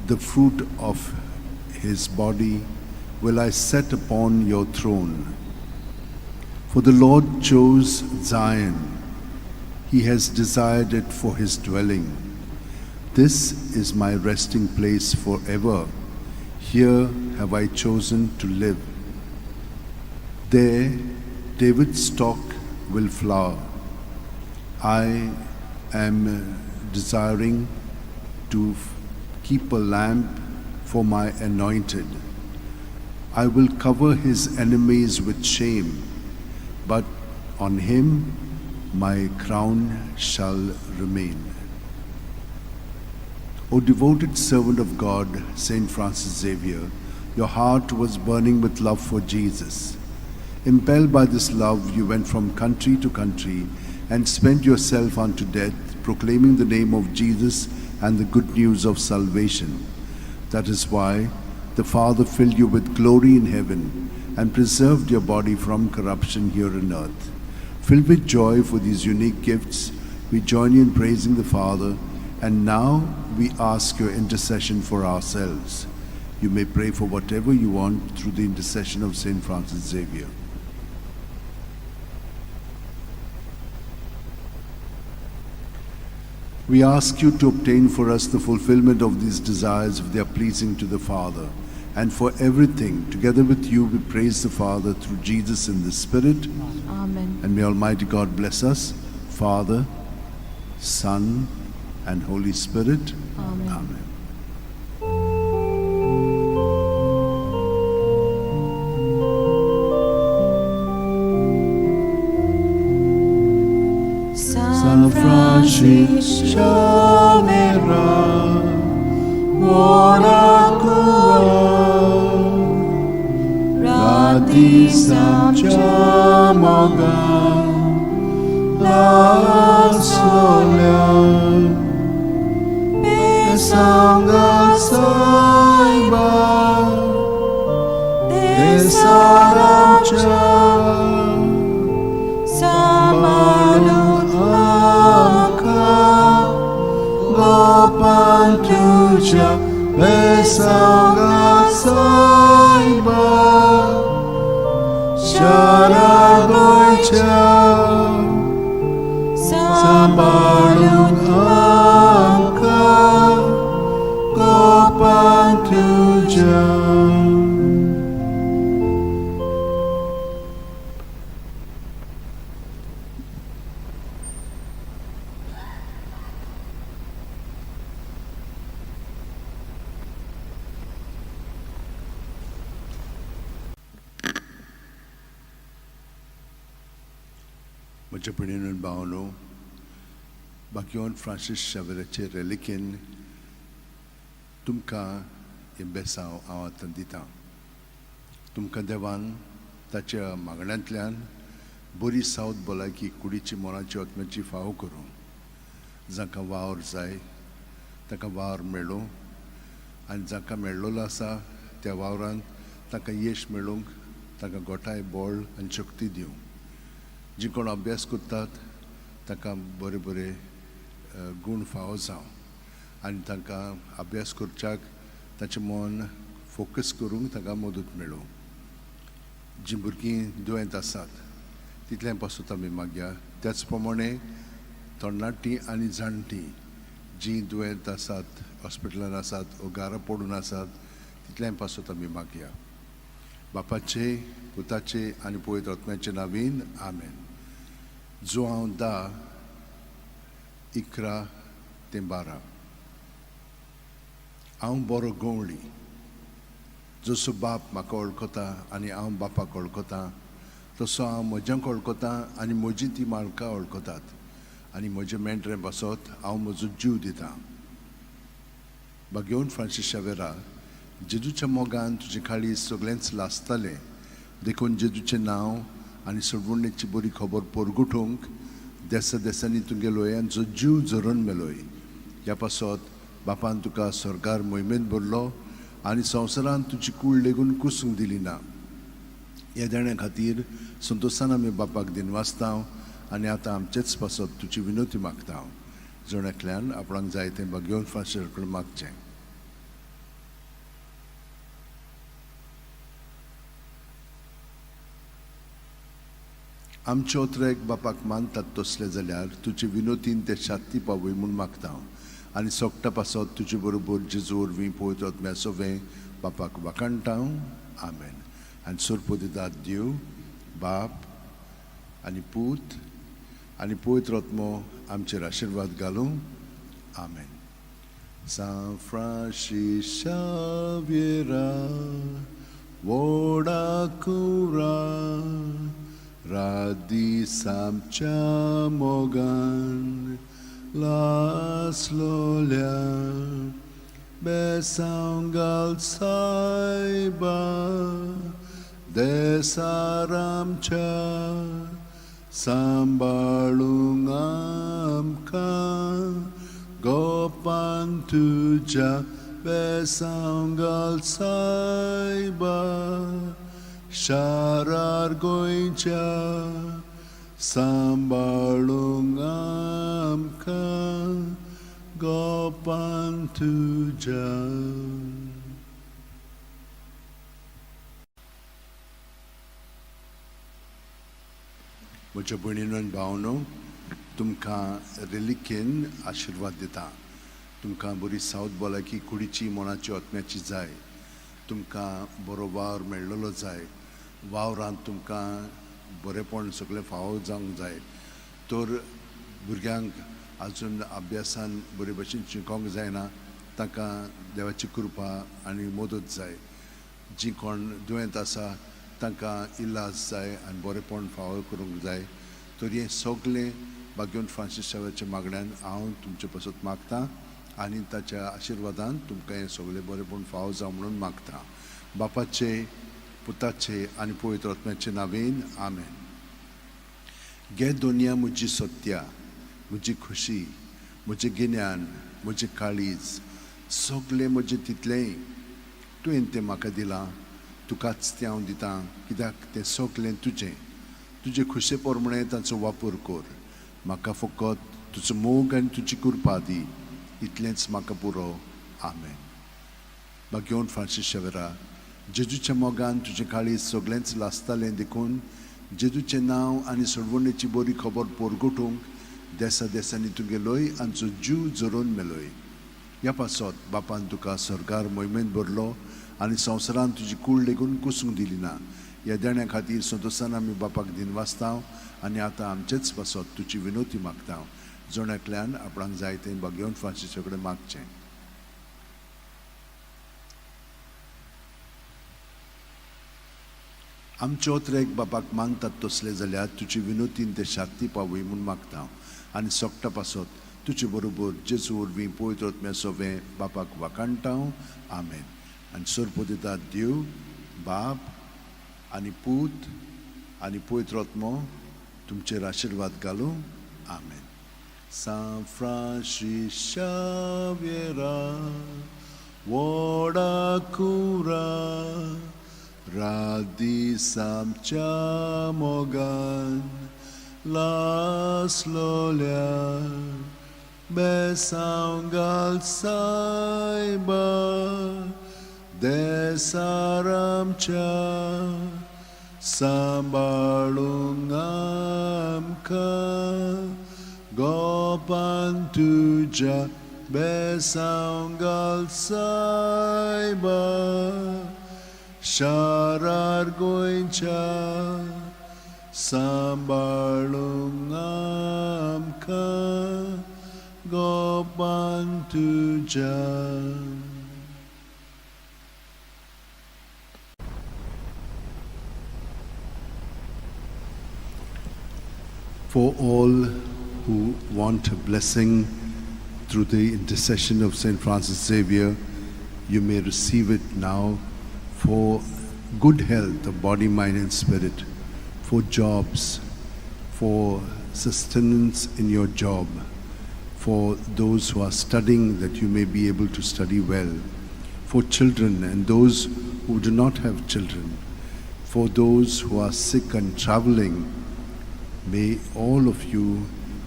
S3: the fruit of his body, will I set upon your throne. For the Lord chose Zion. He has desired it for his dwelling. This is my resting place forever. Here have I chosen to live. There David's stock will flower. I am desiring to keep a lamp for my anointed. I will cover his enemies with shame, but on him my crown shall remain. O devoted servant of God, Saint Francis Xavier, your heart was burning with love for Jesus. Impelled by this love, you went from country to country and spent yourself unto death, proclaiming the name of Jesus and the good news of salvation. That is why the Father filled you with glory in heaven and preserved your body from corruption here on earth. Filled with joy for these unique gifts, we join you in praising the Father, and now we ask your intercession for ourselves. You may pray for whatever you want through the intercession of Saint Francis Xavier. We ask you to obtain for us the fulfillment of these desires if they are pleasing to the Father. And for everything, together with you, we praise the Father through Jesus in the Spirit.
S2: Amen.
S3: And may Almighty God bless us, Father, Son, and Holy Spirit.
S2: Amen.
S3: Amen.
S2: San Francis
S3: Xavier,
S2: Rati Samcha
S3: Moga, La Sola, Sangha Saiba, Desaramcha,
S2: Samalut
S3: Amka, Gopan Tuja, Besanga Saiba, Sharagoicha,
S2: Samalut
S3: Amka, Gopan Tuja. म्हज्या भयणीन भावनो, बाग्योन Francis शावेराचे रेलिकेन तुमकां हें बेसांव हांव आतां दितां. तुमकां देवान ताच्या मागण्यांतल्यान बरी सावत भलायकी कुडीची मनाची आत्म्याची फावो करूं. जांकां वावर जाय तांकां वावर मेळूं आनी जांकां मेळ्ळोलो आसा त्या वावरान तांकां येश मेळूंक तांकां गोठाय बळ आनी शक्ती दिवं. जी कोण अभ्यास करतात तांकां बरे बरे गूण फावो जावं आनी तांकां अभ्यास करच्याक ताचें मन फोकस करूंक तांकां मदत मेळूं. जीं भुरगीं दुयेंत आसात तितलें पासून आमी मागया. त्याच प्रमाणे तरणाटीं आनी जाणटीं जीं दुयेंत आसात, हॉस्पिटलान आसात वो घरा पडून आसात तितलें पासून आमी मागया. बापाचे, पुताचे आनी पवित्र आत्म्याचे नावीन आमेन. जुआंव 10, 11 ते 12. हांव बरो गवळी, जसो बाप म्हाका वळखता आनी हांव बापाक वळखता, तसो हांव म्हज्यांक वळखता आनी म्हजी ती म्हाका वळखतात आनी म्हजे मेंढरे पासत हांव म्हजो जीव दितां. बागेवन फ्रांसीस शावेरा, जेजूच्या मोगान तुजे काळीज सगळेंच लासतालें, देखून जेजूचें नांव आनी सोडवणेची बरी खबर परगटूंक देसा देसांनी तुगेलोय आनी जीव झरोवन मेलोय. ह्या पासत बापान तुका स्वर्गार मोहिमेंत भरलो आनी संवसारांत तुजी कूड लेगून कुसूंक दिली ना. ह्या देण्या खातीर संतोशान आमी बापाक दिनवासता आनी आतां आमचेच पासत तुजी विनवती मागता. जण एकल्यान आपणाक जाय तें भाग्यवंत फ्रांसीस कडेन मागचें. आमचे ओत्रेक बापाक मानतात तसले जाल्यार तुजे विनोतीन ते शांती पावय म्हूण मागता आनी सोगटा पासत तुजे बरोबर जेजू वरवीं पवित्र आत्म्या सोवें बापाक वाखाणटा. आमेन. आनी सोरपोदिदाद देव बाप आनी पूत आनी पवित्र आत्मो आमचेर आशिर्वाद घालूं. आमेन. सांत फ्रांसीस शाव्येरा व्हडा कुरा रात दीस आमच्या मोगान लासलोल्या बेसांव घाल सायबा देसार आमच्या सांबाळूंक आमकां गोपान तुज्या बेसांव घाल सायबा शारार गोंयच्या सांबाळूंक आमकां गोपान तुज्या. म्हज्या भयणीनो आनी भावनो, तुमकां रेलिकेन आशिर्वाद दिता. तुमकां बरी सावत भलायकी कुडीची, मनाची, आत्म्याची जाय. तुमकां बरो वावर मेळ्ळलो जाय. वावरांत तुमकां बरेंपण सगळें फावो जावंक जाय. तर भुरग्यांक आजून अभ्यासान बरे भशेन शिकोंक जायना तांकां देवाची कृपा आनी मदत जाय. जीं कोण दुयेंत आसा तांकां इलाज जाय आनी बरेंपण फावो करूंक जाय. तर हें सगळें भाग्यवंत फ्रांसीस शाव्याच्या मागण्यान हांव तुमचे पासत मागता आनी ताच्या आशिर्वादान तुमकां हें सगळें बरेंपण फावो जावं म्हणून मागता. बापाचे, पुताचे आनी पवित्र आत्म्याचे नांवेन आमेन. घे दोनया म्हजी सत्या, म्हजी खुशी, म्हजें गिन्यान, म्हजें काळीज, सगळें म्हजें तितलेंय तुवें तें म्हाका दिलां. तुकाच तें हांव दितां कित्याक तें सगळें तुजें. तुजे खुशे प्रमाणें ताचो वापर कर. म्हाका फकत तुजो मोग आनी तुजी कृपा दी, इतलेंच म्हाका पुरो. आमेन. भाग्यवंत फ्रांसीस शेवरा, जेजूच्या मोगान तुजें काळीज सगळेंच लासतालें देखून जेजूचें नांव आनी सोडवणेची बरी खबर परगटूंक देसा देसांनी तूं गेलोय आनी जीव जरोवन मेलोय. ह्या पासत बापान तुका स्वर्गार मोहिमेंत भरलो आनी संवसारांत तुजी कूड लेगून कुसूंक दिली ना. ह्या देण्या खातीर संतोशान आमी बापाक दिनवासता आनी आतां आमचेच पासत तुजी विनवती मागता. जण एकल्यान आपणाक जाय तें भाग्यवंत फ्रांसीसा कडेन मागचें. आमचे ओत्रेक बापाक मानतात तसले जाल्यार तुजी विनवतीन ते शांती पावय म्हूण मागता आनी सोगटा पासत तुजे बरोबर जेजू वरवीं पवित्र आत्म्या सोवें बापाक वाखाणटा. आमेन. आनी सोरपोदिता देव बाप आनी पूत आनी पवित्र आत्मो तुमचेर आशिर्वाद घालूं. आमेन. सांत फ्रांसीस शाव्येरा व्हडा कुरा रात दीस आमच्या मोगान लासलोल्या बेसांव घाल सायबा देसार आमच्या सांबाळूंक आमकां गोपान तुज्या बेसांव घाल सायबा शारार गोंयच्या सांबाळूंक आमकां गोपान तुज्या. For all who want a blessing through the intercession of St. Francis Xavier, you may receive it now for good health of body, mind, and spirit, for jobs, for sustenance in your job, for those who are studying, that you may be able to study well, for children and those who do not have children, for those who are sick and traveling. May all of you,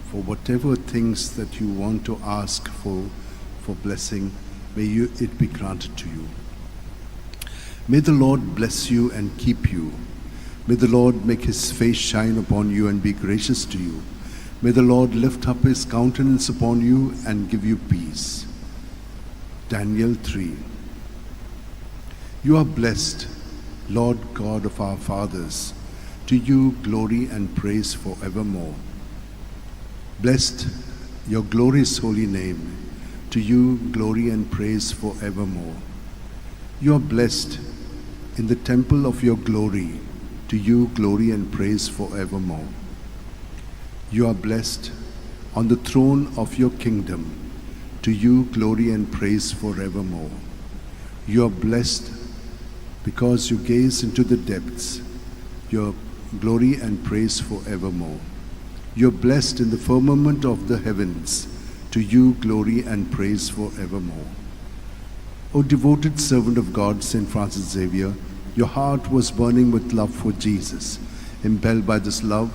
S3: for whatever things that you want to ask for blessing, may it be granted to you. May the Lord bless you and keep you. May the Lord make his face shine upon you and be gracious to you. May the Lord lift up his countenance upon you and give you peace. Daniel 3. You are blessed, Lord God of our fathers. To you glory and praise forevermore. Blessed your glorious holy name. To you glory and praise forevermore. You are blessed in the temple of your glory. To you glory and praise forevermore. You are blessed on the throne of your kingdom. To you glory and praise forevermore. You are blessed because you gaze into the depths. Your glory and praise forevermore. You are blessed in the firmament of the heavens. To you glory and praise forevermore. O devoted servant of God, Saint Francis Xavier, your heart was burning with love for Jesus. Impelled by this love,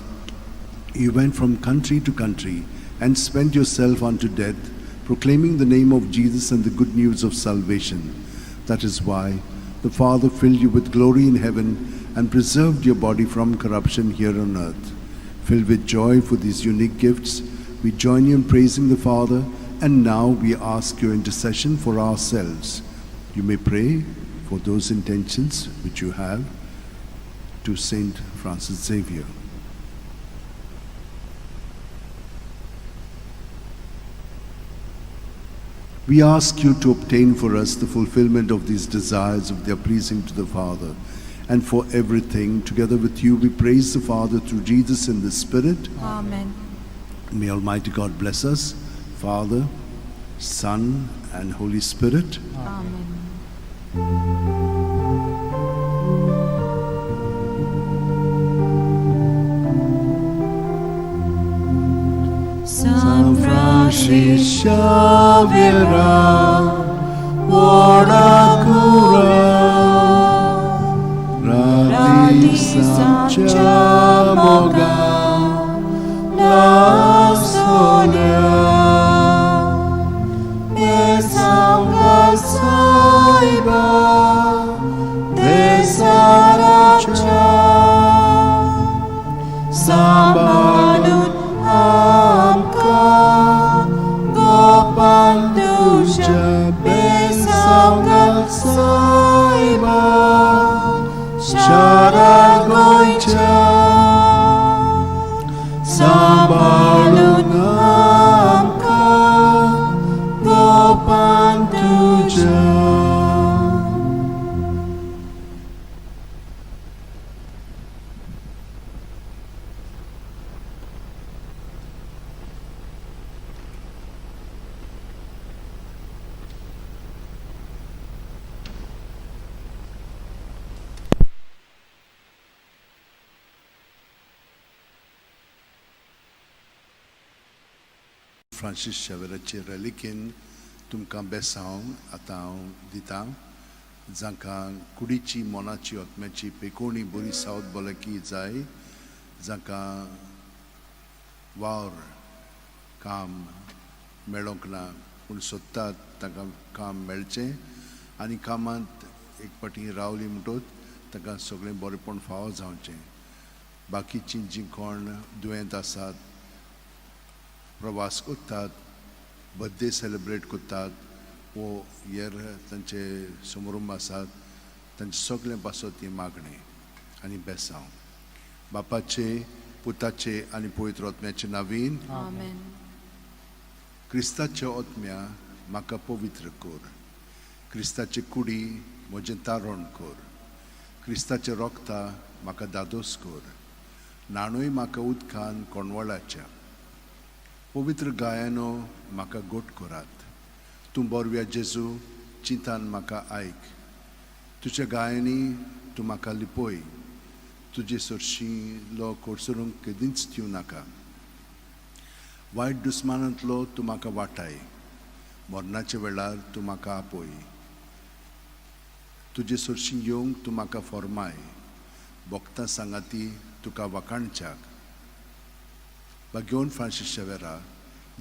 S3: you went from country to country and spent yourself unto death, proclaiming the name of Jesus and the good news of salvation. That is why the Father filled you with glory in heaven and preserved your body from corruption here on earth. Filled with joy for these unique gifts, we join you in praising the Father, and now we ask your intercession for ourselves. You may pray for those intentions which you have to Saint Francis Xavier. We ask you to obtain for us the fulfillment of these desires if they are pleasing to the Father. And for everything, together with you, we praise the Father through Jesus in the Spirit.
S2: Amen.
S3: May Almighty God bless us, Father, Son, and Holy Spirit.
S2: Amen. San Francis Xavier,
S3: Cura,
S2: Radhi Moga, La Sonia, Besanga Saiba, Desaracha, Sambalun Amka, Gopal Besanga Saiba, Sharagoicha, Sambalun Amka, Gopal Tuja.
S3: Francis शेवराचे रेलिकेन तुमकां बेसांव आतां हांव दितां, जांकां कुडीची मनाची आत्म्याची पेकोणी बरी south भलायकी जाय, जांकां वावर काम मेळोंक ना पूण सोदतात तांकां काम मेळचें आनी कामांत एक फावटी रावली म्हणटकच तांकां सगळें बरेपण फावो जावचें. बाकीचीं जीं कोण दुयेंत आसात, प्रवास करतात, बर्थडे सेलिब्रेट करतात वो हेर तांचे समारंभ आसात, तांचे सगळें पासत ही मागणें आनी बेसांव. बापाचे, पुताचे आनी पवित्र आत्म्याचे नावीन.
S2: आमेन.
S3: क्रिस्ताच्या आत्म्या म्हाका पवित्र कर, क्रिस्ताचे कुडी म्हजें तारण कर, क्रिस्ताचे रोगता म्हाका दादोस कर, न्हाणूय म्हाका उदकान कोणवळाच्या, पवित्र गायानो म्हाका गोट करात. तूं बोरव्या जेजू चिंतान म्हाका आयक, तुज्या गायांनी तूं म्हाका लिपय, तुजे सरशीं लो कोडसरूंक केदींच दिवं नाका. वायट दुस्मानांतलो तूं म्हाका वाटाय, मरणाच्या वेळार तूं म्हाका आपय, तुजे सरशीं येवंक तूं म्हाका फॉर्माय, भक्तां सांगाती तुका वाखाणच्याक. भाग्योन फ्रांसीस शेवेरा,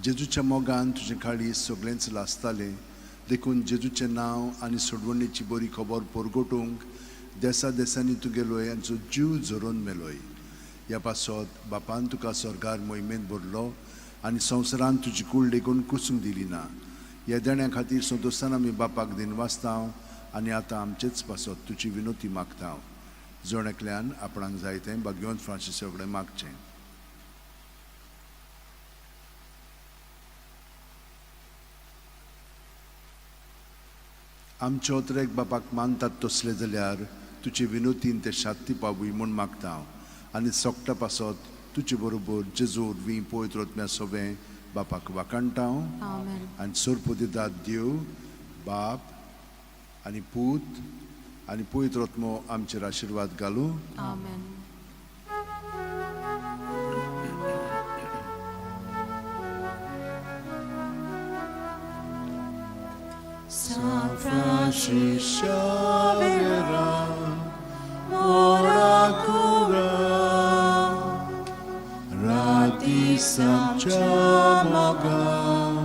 S3: जेजूच्या मोगान तुजें काळीज सगळेंच लासतालें, देखून जेजूचें नांव आनी सोडवणेची बरी खबर परगटूंक देसा देसांनी तूं गेलोय आनी जीव झरोवन मेलोय. ह्या पासत बापान तुका स्वर्गार मोहिमेंत भरलो आनी संवसारान तुजी कूड लेगून कुसूंक दिली ना. ह्या देण्या खातीर संतोशान आमी बापाक दिनवासता आनी आतां आमचेच पासत तुजी विनोती मागता. जण एकल्यान आपणाक जाय तें भाग्यवंत फ्रांसीस कडेन मागचें. आमचे अत्रेक बापाक मानतात तसले जाल्यार तुजे विनोतीन ते शांती पावूय म्हूण मागता आनी सोकटा पासत तुजे बरोबर जेजू वरवीं पवित्र आत्म्या सोबें बापाक वाखाणटा. आनी सोरपोदिदाद देव बाप आनी पूत आनी पवित्र आत्मो आमचेर आशिर्वाद घालूं.
S2: आमेन. San Francis Xavier, ora cura,
S3: राती आमच्या मोगान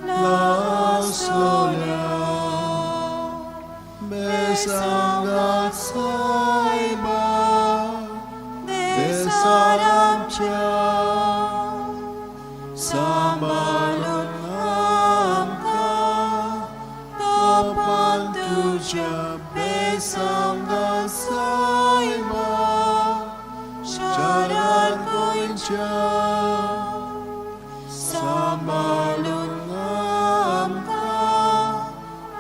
S3: लासलोल्या बेसांगात सायबा देसार आमच्या सांबाळून आमकां तोपान तुज्या बेसांगात सायबा शारार गोंयच्या सांबाळून आमकां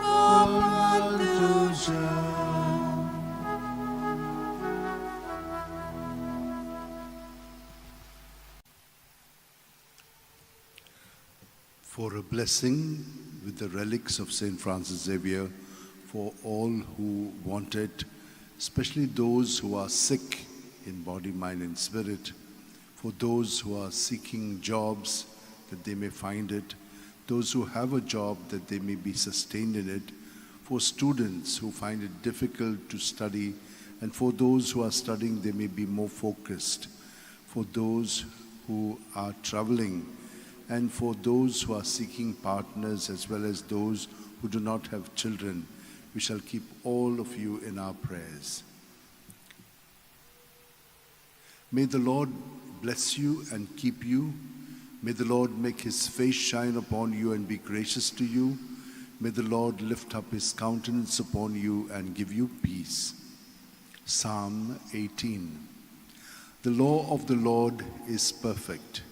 S3: तोपान तुज्या. For a blessing with the relics of St. Francis Xavier for all who want it, especially those who are sick in body, mind, and spirit, for those who are seeking jobs that they may find it, those who have a job that they may be sustained in it, for students who find it difficult to study, and for those who are studying, they may be more focused, for those who are traveling, and for those who are seeking partners as well as those who do not have children. We shall keep all of you in our prayers. May the Lord bless you and keep you. May the Lord make his face shine upon you and be gracious to you. May the Lord lift up his countenance upon you and give you peace. Psalm 18. The law of the Lord is perfect.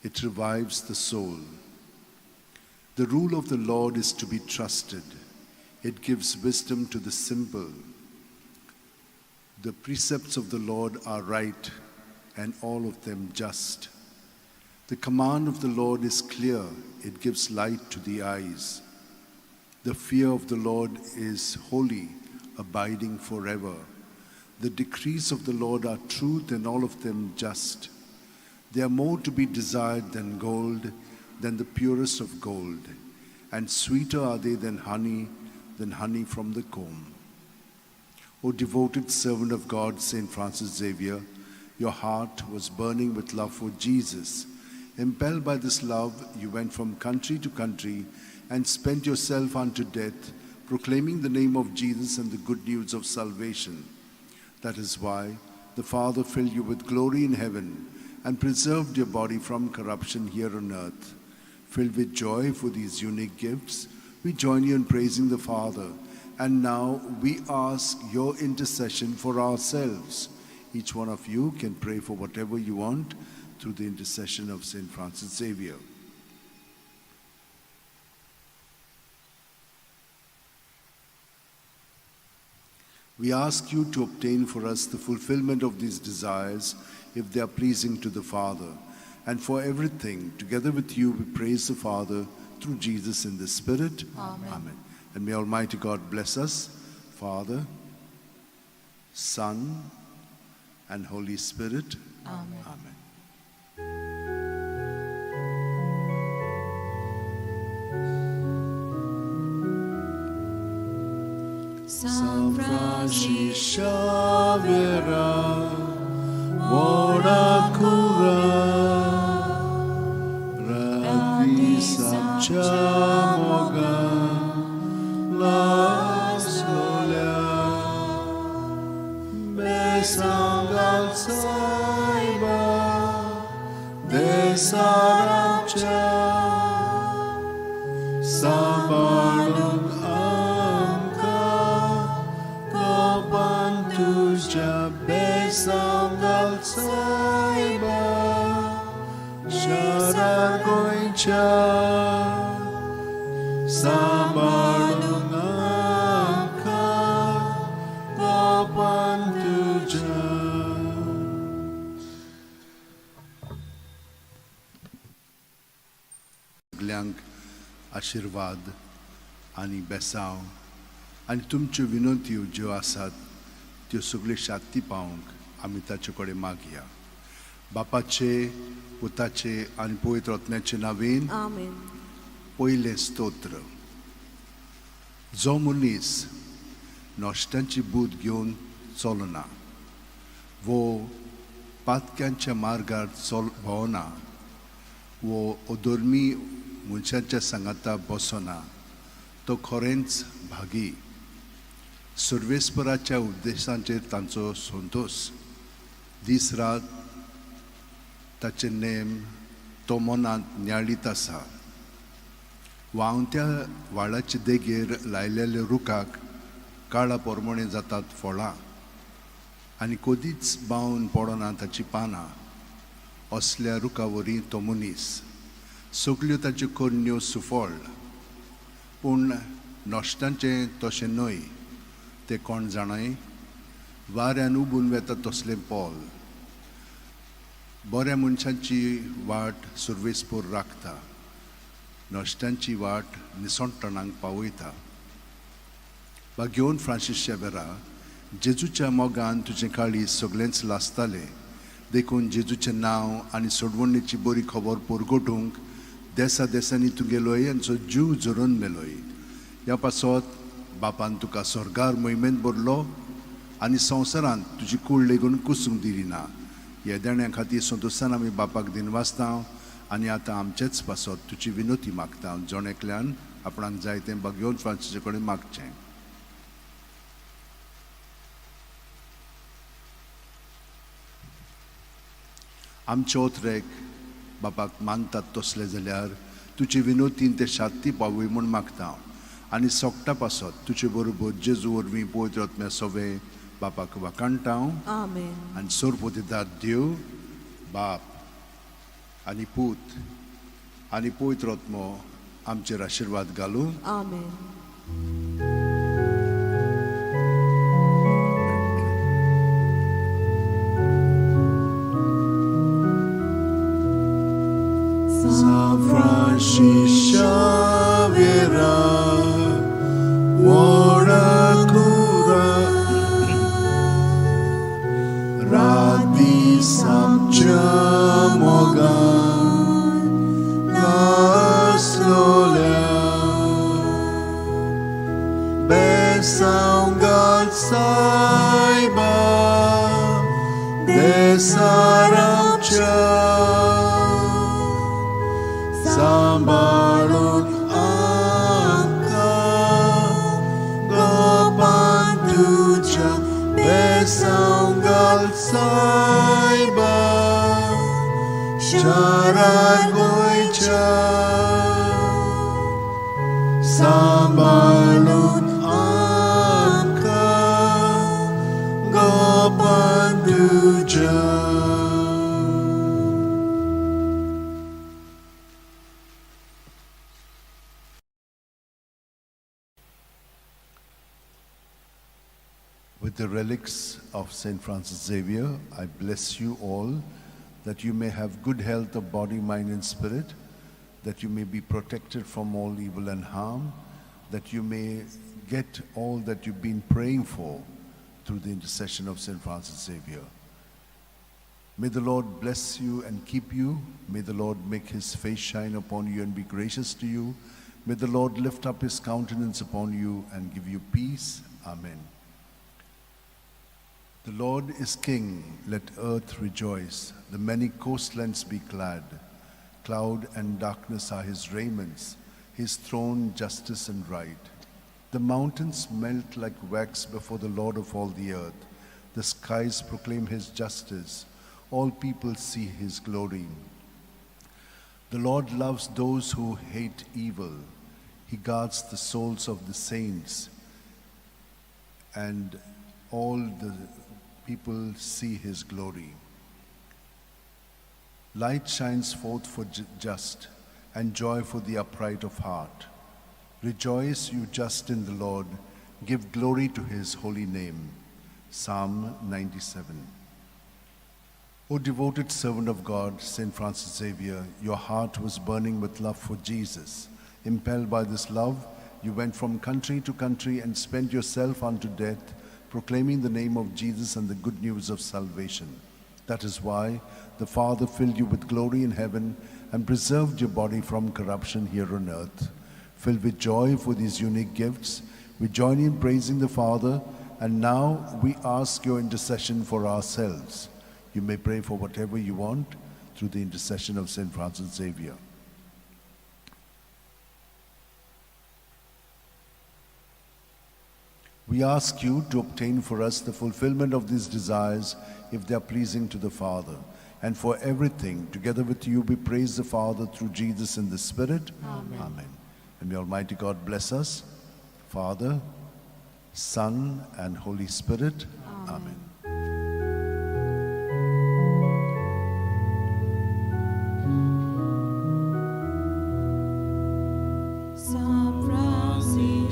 S3: It revives the soul. The rule of the Lord is to be trusted. It gives wisdom to the simple. The precepts of the Lord are right, and all of them just. The command of the Lord is clear. It gives light to the eyes. The fear of the Lord is holy, abiding forever. The decrees of the Lord are truth, and all of them just. They are more to be desired than gold, than the purest of gold, and sweeter are they than honey from the comb. O devoted servant of God, St. Francis Xavier, your heart was burning with love for Jesus. Impelled by this love, you went from country to country and spent yourself unto death, proclaiming the name of Jesus and the good news of salvation. That is why the Father filled you with glory in heaven and preserved your body from corruption here on earth. Filled with joy for these unique gifts, we join you in praising the Father. And now we ask your intercession for ourselves. Each one of you can pray for whatever you want through the intercession of St. Francis Xavier. We ask you to obtain for us the fulfillment of these desires if they are pleasing to the Father. And for everything, together with you, we praise the Father through Jesus in the Spirit.
S2: Amen.
S3: Amen. And may Almighty God bless us, Father, Son, and Holy Spirit.
S2: Amen.
S3: Amen.
S2: San
S3: Francis Xaviera, व्हडा कुरा राती सामच्या मोगान लासलोल्या बेसांव घाल सायबा देसाराच्या सांबाळून आमकां कोपान तुज्या बेसांव घाल सायबा शारार गोंयच्या सांबाळून आमकां कोपान तुज्या. सगल्यांक आशिर्वाद आनी बेसांव आनी तुमच्यो विनंत्यो ज्यो आसात त्यो सगल्यो शांती पावोवंक आमी ताचे कडेन मागया. बापाचे, पुताचे आनी पवित्र आत्म्याचे नांवेन.
S2: आमेन.
S3: पयलें स्तोत्र. जो मनीस नश्ट्यांची बूद घेवन चलना वो पातक्यांच्या मार्गार चल भोंवना वो अधर्मी मनशाच्या सांगाता बसना तो खरेंच भागी. सर्वेस्पराच्या उपदेशांचेर तांचो संतोश, दीस रात ताचे नेम तो मनांत न्याळीत आसा. व्हांवत्या व्हाळाचे देगेर लायलेल्या रुखाक काळा पोरमोणे जातात फळां आनी कदीच बावन पडना ताची पानां. असल्या रुखा वरी तो मनीस, सगल्यो ताच्यो करण्यो सुफळ. पूण नश्टांचें तशें न्हय, तें कोण जाणाय, वाऱ्यान उबून वेता तसलें पोल. बऱ्या मनशांची वाट सुर्वेसपूर राखता, नश्ट्यांची वाट निसणटणांक पावयता. भाग्योन फ्रांसीस शेबेरा, जेजूच्या मोगान तुजें काळीज सगळेंच लासतालें, देखून जेजूचें नांव आनी सोडवणेची बरी खबर परगटूंक देसा देसांनी तूं गेलोय आनी जीव झरोवन मेलोय. ह्या पासत बापान तुका स्वर्गार मोहिमेंत भरलो आनी संवसारांत तुजी कूड लेगून कुसूंक दिली ना. ह्या देण्या खातीर संतोशान आमी बापाक दिनवासता आनी आतां आमचेच पासत तुजी विनोती मागता. जण एकल्यान आपणाक जाय तें भाग्योन फ्रांसीसा कडेन मागचें. आमचे ओतरेक बापाक मानतात तसले जाल्यार तुजे विनोतीन ते शांती पावय म्हूण मागता आनी सोगटा पासत तुजे बरोबर जेजू वरवीं पवित्र आत्म्या सवे बापाक वाखाणटा.
S2: आमेन.
S3: आनी सोरपोतीदार देव बाप आनी पूत आनी पवित्र आत्मो आमचेर आशिर्वाद घालूं.
S2: आमेन.
S3: San Francis Xaviera, व्हडा कुरा राती सामच्या मोगान लासलोल्या बेसांव घाल सायबा देसारामच्या सांबाळून आमकां गोपान तुज्या बेसांव घाल सायबा शारार गोंयच्या सांबाळून आमकां गोपान तुज्या. With the relics of St. Francis Xavier, I bless you all that you may have good health of body, mind, and spirit, that you may be protected from all evil and harm, that you may get all that you've been praying for through the intercession of St. Francis Xavier. May the Lord bless you and keep you. May the Lord make his face shine upon you and be gracious to you.
S1: May the Lord lift up his countenance upon you and give you peace. Amen. The Lord is King, let earth rejoice, the many coastlands be glad. Cloud and darkness are his raiments, his throne justice and right. The mountains melt like wax before the Lord of all the earth. The skies proclaim his justice, all people see his glory. The Lord loves those who hate evil. He guards the souls of the saints, and all the people see his glory. Light shines forth for just, and joy for the upright of heart. Rejoice, you just in the Lord. Give glory to his holy name. Psalm 97. O devoted servant of God, Saint Francis Xavier, your heart was burning with love for Jesus. Impelled by this love, you went from country to country and spent yourself unto death, proclaiming the name of Jesus and the good news of salvation. That is why the Father filled you with glory in heaven and preserved your body from corruption here on earth. Filled with joy for these unique gifts, we join in praising the Father, and now we ask your intercession for ourselves. You may pray for whatever you want through the intercession of Saint Francis Xavier. We ask you to obtain for us the fulfillment of these desires if they are pleasing to the Father. And for everything, together with you, we praise the Father through Jesus in the Spirit. Amen. Amen. And may Almighty God bless us, Father, Son, and Holy Spirit. Amen. Amen.
S2: San Francis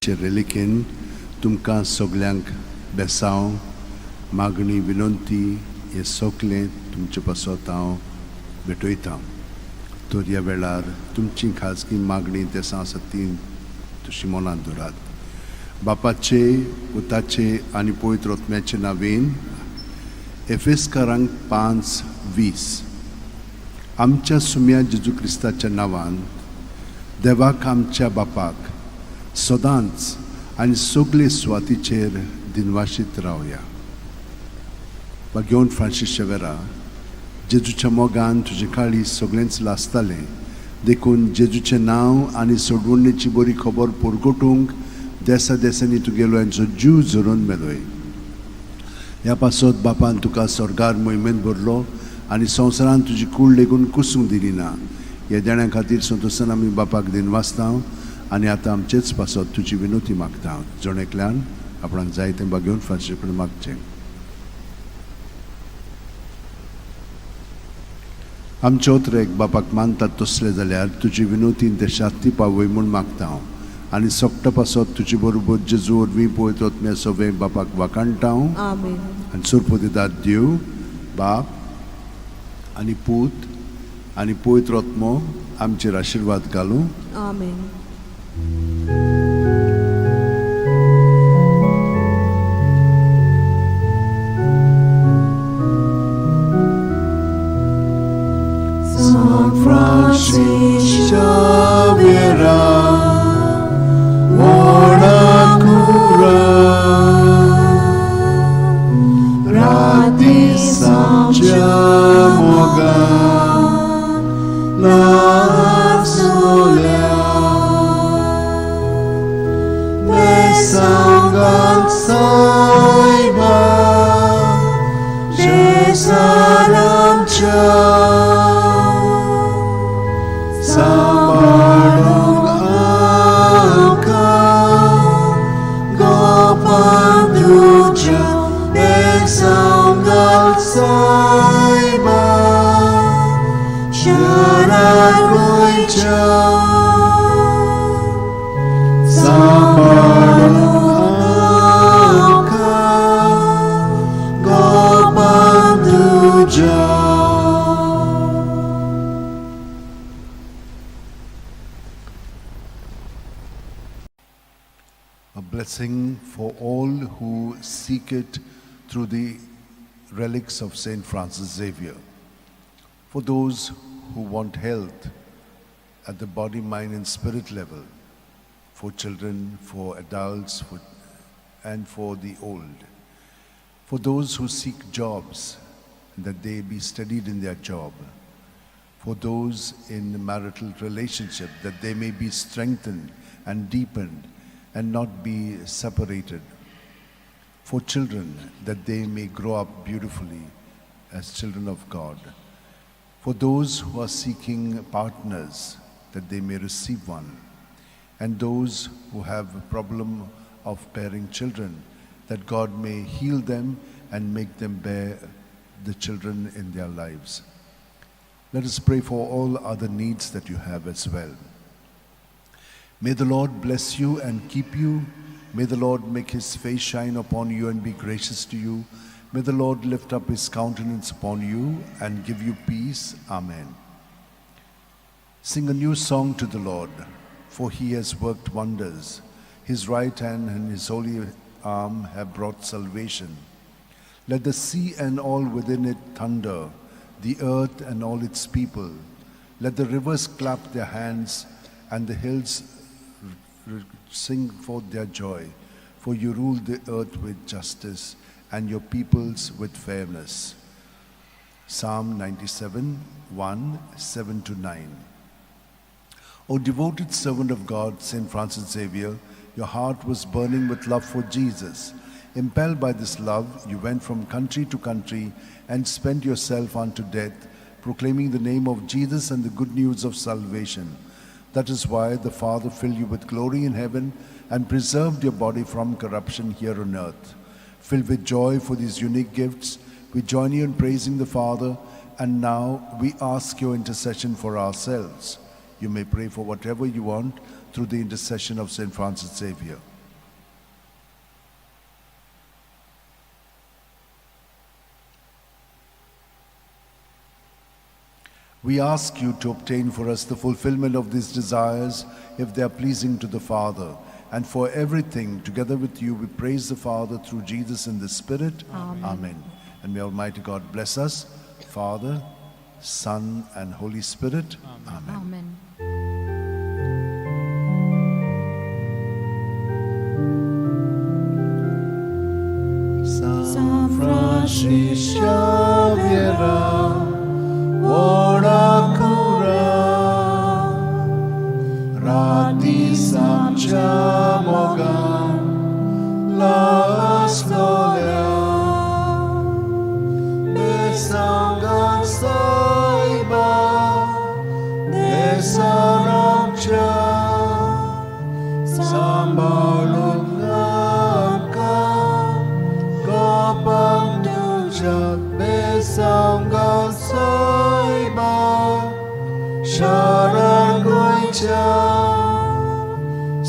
S3: रेलिकेन तुमकां सगल्यांक बेसांव, मागणी, विनंती हे सगलें तुमचे पासत हांव भेटयतां. तर ह्या वेळार तुमची खाजगी मागणी देसां आसा ती तशी मनांत दवरात. बापाचे, पुताचे आनी पवित्र आत्म्याचे नांवेन एफेसकारांक 5:20 आमच्या सुम्या जेजू क्रिस्ताच्या नांवान देवाक आमच्या बापाक सदांच आनी सगळे सुवातीचेर दिनवाशीत रावया. बागेवन फ्रांसीस शेवेरा, जेजूच्या मोगान तुजें काळीज सगळेंच लासतालें, देखून जेजूचें नांव आनी सोडवणेची बरी खबर परगटूंक देसा देसांनी तुगेलो हेंचो जीव झरोवन मेलोय. ह्या पासत बापान तुका स्वर्गार मोहिमेंत भरलो आनी संवसारान तुजी कूड लेगून कुसूंक दिली ना. ह्या देण्या खातीर संतोशान आमी बापाक दिनवासता आनी आतां आमचेच पासत तुजी विनोती मागता. जण एकल्यान आपणाक जाय तें बागेवन फ्रांसीस कडेन मागचें. आमचे ओतरेक बापाक मानतात तसले जाल्यार तुजी विनोतीन ते शांती पावय म्हूण मागता हांव आनी सोकटा पासत तुजे बरोबर जेजू वरवीं पवित्र आत्म्या सवें बापाक वाखाणटा हांव. आनी सुरपतिदार देव बाप आनी पूत आनी पवित्र आत्मो आमचेर आशिर्वाद घालूं.
S2: आमेन.
S3: Francis Xaviera, व्हडा कुरा राती सामच्या मोगान लासोल्या बेसांगाल सायबा जेसारामच्या सांबाळूंक आमकां गोपान तुज्या बेसांगाल सायबा शरण गोंयच्या सांबाळूंक आमकां गोपान तुज्या. A blessing for all who seek it through the relics of Saint Francis Xavier. For those who want health at the body, mind, and spirit level, for children, for adults, and for the old. For those who seek jobs, that they be steadied in their job. For those in marital relationship, that they may be strengthened and deepened and not be separated. For children, that they may grow up beautifully as children of God. For those who are seeking partners, that they may receive one. And those who have a problem of bearing children, that God may heal them and make them bear the children in their lives. Let us pray for all other needs that you have as well. May the Lord bless you and keep you. May the Lord make his face shine upon you and be gracious to you. May the Lord lift up his countenance upon you and give you peace. Amen. Sing a new song to the Lord, for he has worked wonders. His right hand and his holy arm have brought salvation. Let the sea and all within it thunder, the earth and all its people. Let the rivers clap their hands and the hills sing forth their joy. For you rule the earth with justice and your peoples with fairness. Psalm 97, 1, 7 to 9. O devoted servant of God, Saint Francis Xavier, your heart was burning with love for Jesus. Impelled by this love, you went from country to country and spent yourself unto death, proclaiming the name of Jesus and the good news of salvation. That is why the Father filled you with glory in heaven and preserved your body from corruption here on earth. Filled with joy for these unique gifts, we join you in praising the Father, and now we ask your intercession for ourselves. You may pray for whatever you want through the intercession of Saint Francis Xavier. We ask you to obtain for us the fulfillment of these desires if they are pleasing to the Father. And for everything, together with you, we praise the Father through Jesus in the Spirit.
S2: Amen.
S3: Amen. And may Almighty God bless us, Father, Son, and Holy Spirit. Amen.
S2: Amen.
S3: San Francis Xavier, व्हडा कुरा राती सामच्या मोगान लासलोल्या बेसांगान सायबा देसारामच्या सांबाळूंक आमकां गोपांक तुज्या बेसांगान सायबा शरण गोंयच्या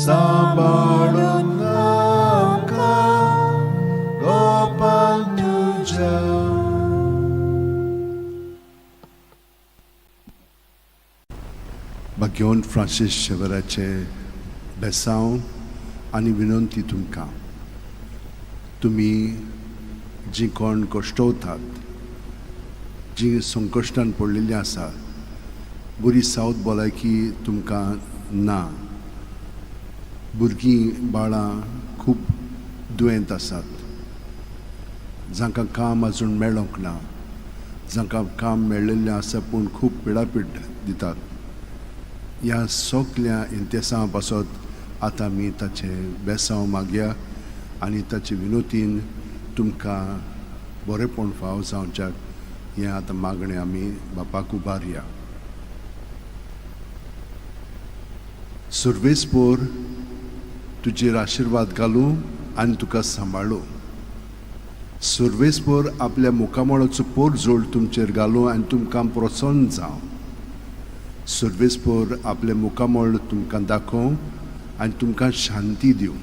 S3: सांबाळूंक आमकां गोपांक तुज्या. भाग्यवंत फ्रांसीस शेवराचे बेसांव आनी विनंती तुमकां, तुमी जीं कोण कश्टवतात, जीं संकश्टान पडलेलीं आसा, बरी सावथ भलायकी तुमकां ना, भुरगीं बाळां खूब दुयेंत आसात, जांकां काम आजून मेळोंक ना, जांकां काम मेळिल्लें आसा पूण खूब पिडापीड दितात, ह्या सगल्या इंतेसां पासत आतां आमी ताचें बेसांव मागया आनी ताचे विनोतीन तुमकां बरेंपण फाव जावच्याक हें आतां मागणें आमी बापाक उबारया. सुर्वेसपोर तुजेर आशिर्वाद घालूं आनी तुका सांबाळूं. सुर्वेसपोर आपल्या मुखामळाचो पोरजोड तुमचेर घालूं आनी तुमकां प्रसन्न जावं. सुर्वेसपोर आपलें मुखामळ तुमकां दाखोवं आनी तुमकां शांती दिवं.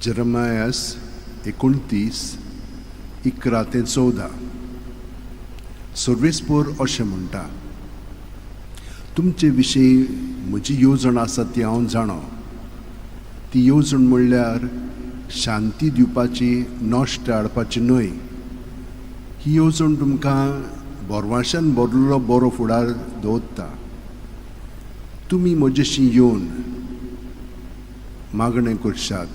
S3: जेरमायस 29:11-14. सुर्वेसपोर अशें म्हणटा, तुमचे विशीं म्हजी येवजण आसा ती हांव जाणो. ती येवजण म्हणल्यार शांती दिवपाची, नश्ट हाडपाची न्हय. ही येवजण तुमकां बोरवाशान भरलेलो बरो फुडार दवरता. तुमी म्हजेशी येवन मागणें करशात,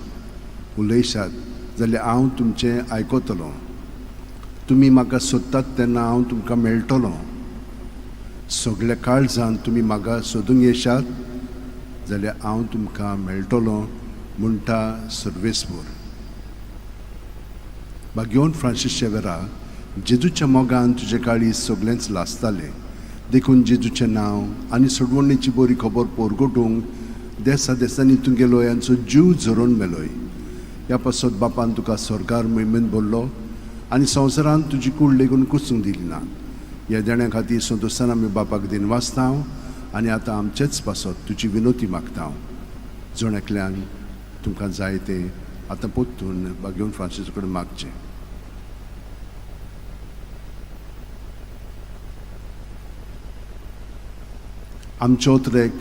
S3: उलयशात जाल्यार हांव तुमचें आयकतलो. तुमी म्हाका सोदतात तेन्ना हांव तुमकां मेळटलो. सगल्या काळजान तुमी म्हाका सोदूंक येशात जाल्यार हांव तुमकां मेळटलो, म्हणटा सर्वेस्पोर. भाग्यवंत फ्रांसीस शेवेरा, जेजूच्या मोगान तुजे काळीज सगळेंच लासतालें, देखून जेजूचें नांव आनी सोडवणेची बरी खबर पोरगोटूंक देसा देसांनी तूं गेलोय आनी जीव झरोवन मेलोय. ह्या पासत बापान तुका स्वर्गार महिमेन भरलो आनी संवसारांत तुजी कूड लेगून कुसूंक दिली ना. ह्या देण्या खातीर संतोशान आमी बापाक दिनवासता आनी आतां आमचेच पासत तुजी विनोती मागता. जण एकल्यान तुमकां जाय तें आतां परतून भाग्यवंत फ्रांसीस कडेन मागचें. आमचे ओतरेक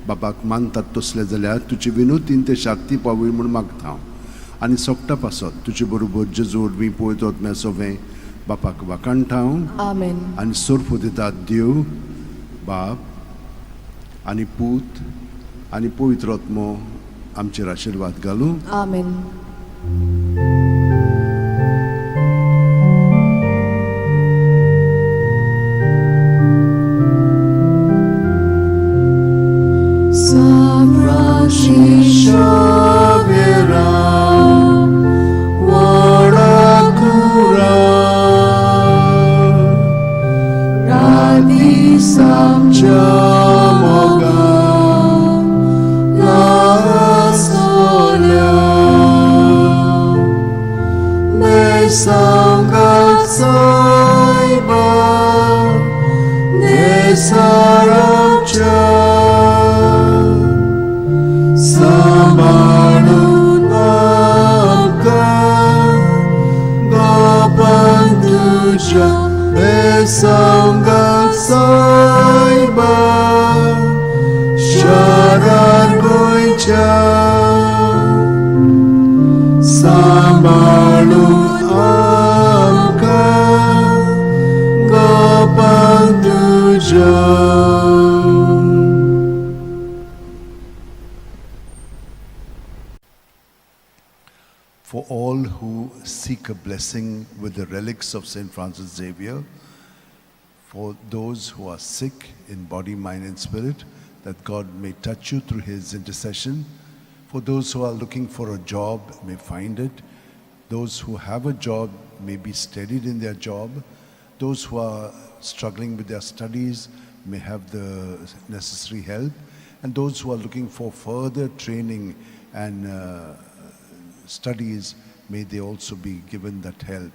S3: बापाक मानतात तसले जाल्यार तुजे विनोतीन ते शाक्ती पावय म्हूण मागता आनी सोगटा पासत तुजे बरोबर जेजू वरवीं पळयतात म्या सोवें बापाक वाखाणटा.
S2: आमेन.
S3: आनी सोर्फ दितात देव बाप आनी पूत आनी पवित्र आत्मो आमचेर आशिर्वाद घालूं.
S2: आमेन.
S3: For all who seek a blessing with the relics of St. Francis Xavier, for those who are sick in body, mind, and spirit, that God may touch you through his intercession. For those who are looking for a job, may find it. Those who have a job may be steadied in their job. Those who are struggling with their studies may have the necessary help. And those who are looking for further training and studies, may they also be given that help.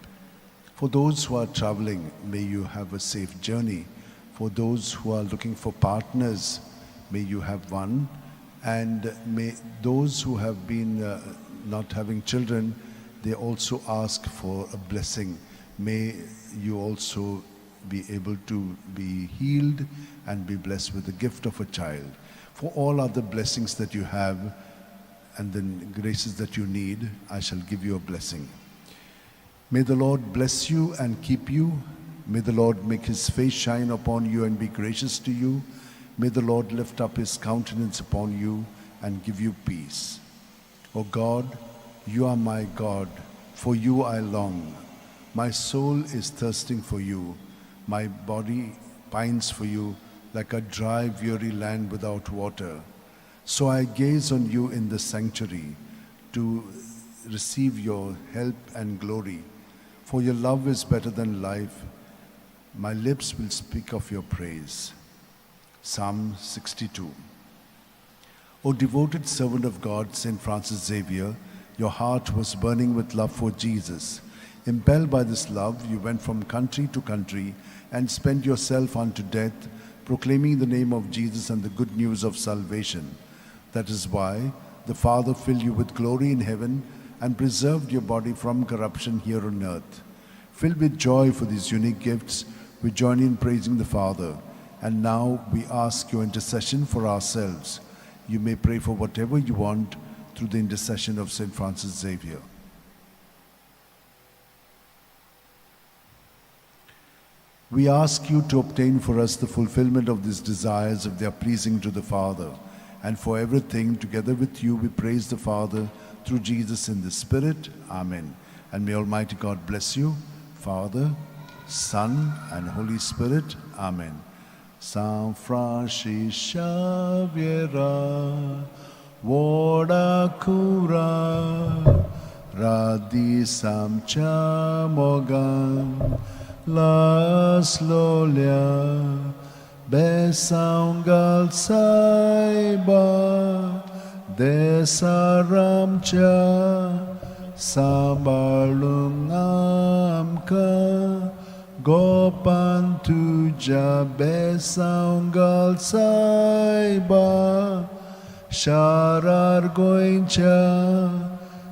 S3: For those who are traveling, may you have a safe journey. For those who are looking for partners, may you have one. And may those who have been not having children, they also ask for a blessing. May you also be able to be healed and be blessed with the gift of a child. For all other blessings that you have and the graces that you need, I shall give you a blessing. May the Lord bless you and keep you.
S1: May the Lord make his face shine upon you and be gracious to you. May the Lord lift up his countenance upon you and give you peace. O God, you are my God, for you I long. My soul is thirsting for you, my body pines for you like a dry, weary land without water. So I gaze on you in the sanctuary to receive your help and glory. For your love is better than life. My lips will speak of your praise. Psalm 62. O devoted servant of God, St. Francis Xavier, your heart was burning with love for Jesus. Impelled by this love, you went from country to country and spent yourself unto death, proclaiming the name of Jesus and the good news of salvation. That is why the Father filled you with glory in heaven and preserved your body from corruption here on earth. Filled with joy for these unique gifts, we join in praising the Father. And now we ask your intercession for ourselves. You may pray for whatever you want through the intercession of St. Francis Xavier. We ask you to obtain for us the fulfillment of these desires if they are pleasing to the Father. And for everything, together with you, we praise the Father through Jesus in the Spirit. Amen. And may Almighty God bless you, Father, Son, and Holy Spirit. Amen. San Francis Xavier, Vodakura, Radhi Samchamogan, Laslolia, Besangal Saiba, Desaramcha, Sambalungamka, Gopan Tuja Besangal Saiba, Sharar Goincha,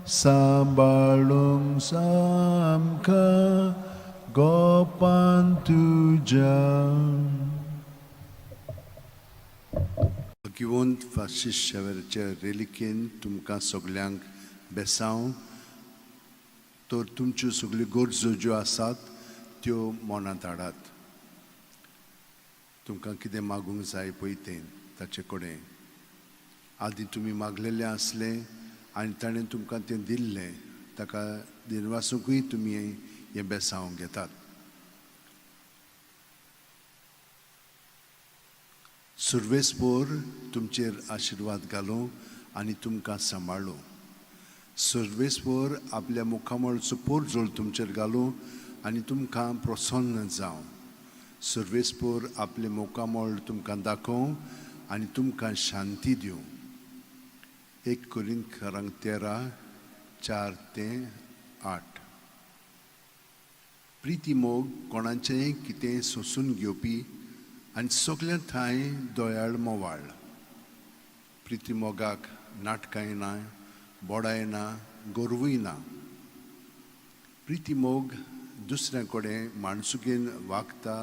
S1: Sambalung Samka, Gopan Tuja.
S3: भाग्यवंत Francis शेवेराचे रेलिकेन तुमकां सगल्यांक बेसांव तर तुमच्यो सगल्यो गरजो ज्यो आसात त्यो मनांत हाडात. तुमकां कितें मागूंक जाय पळय तें ताचे कडेन आदीं तुमी मागलेलें आसलें आनी ताणें तुमकां तें दिल्लें, ताका दिनवासूंकूय तुमी हें बेसांव घेतात. सुर्वेसपोर तुमचेर आशिर्वाद घालूं आनी तुमकां सांबाळूं. सुर्वेसपोर आपल्या मुखामळचो पोरजोळ तुमचेर घालूं आनी तुमकां प्रसन्न जावं. सुर्वेसपोर आपलें मुखामळ तुमकां दाखोवं आनी तुमकां शांती दिवं. 1 कोरिंथकारांक 13:4-8. प्रिती मोग कोणाचेंय कितें सोंसून घेवपी आनी सगल्या ठांय दयाळ मोवाळ. प्रिती मोगाक नाटकांय ना, बोडाय ना, गोरवूय ना. प्रिती मोग दुसऱ्या कडेन माणसुकेन वागता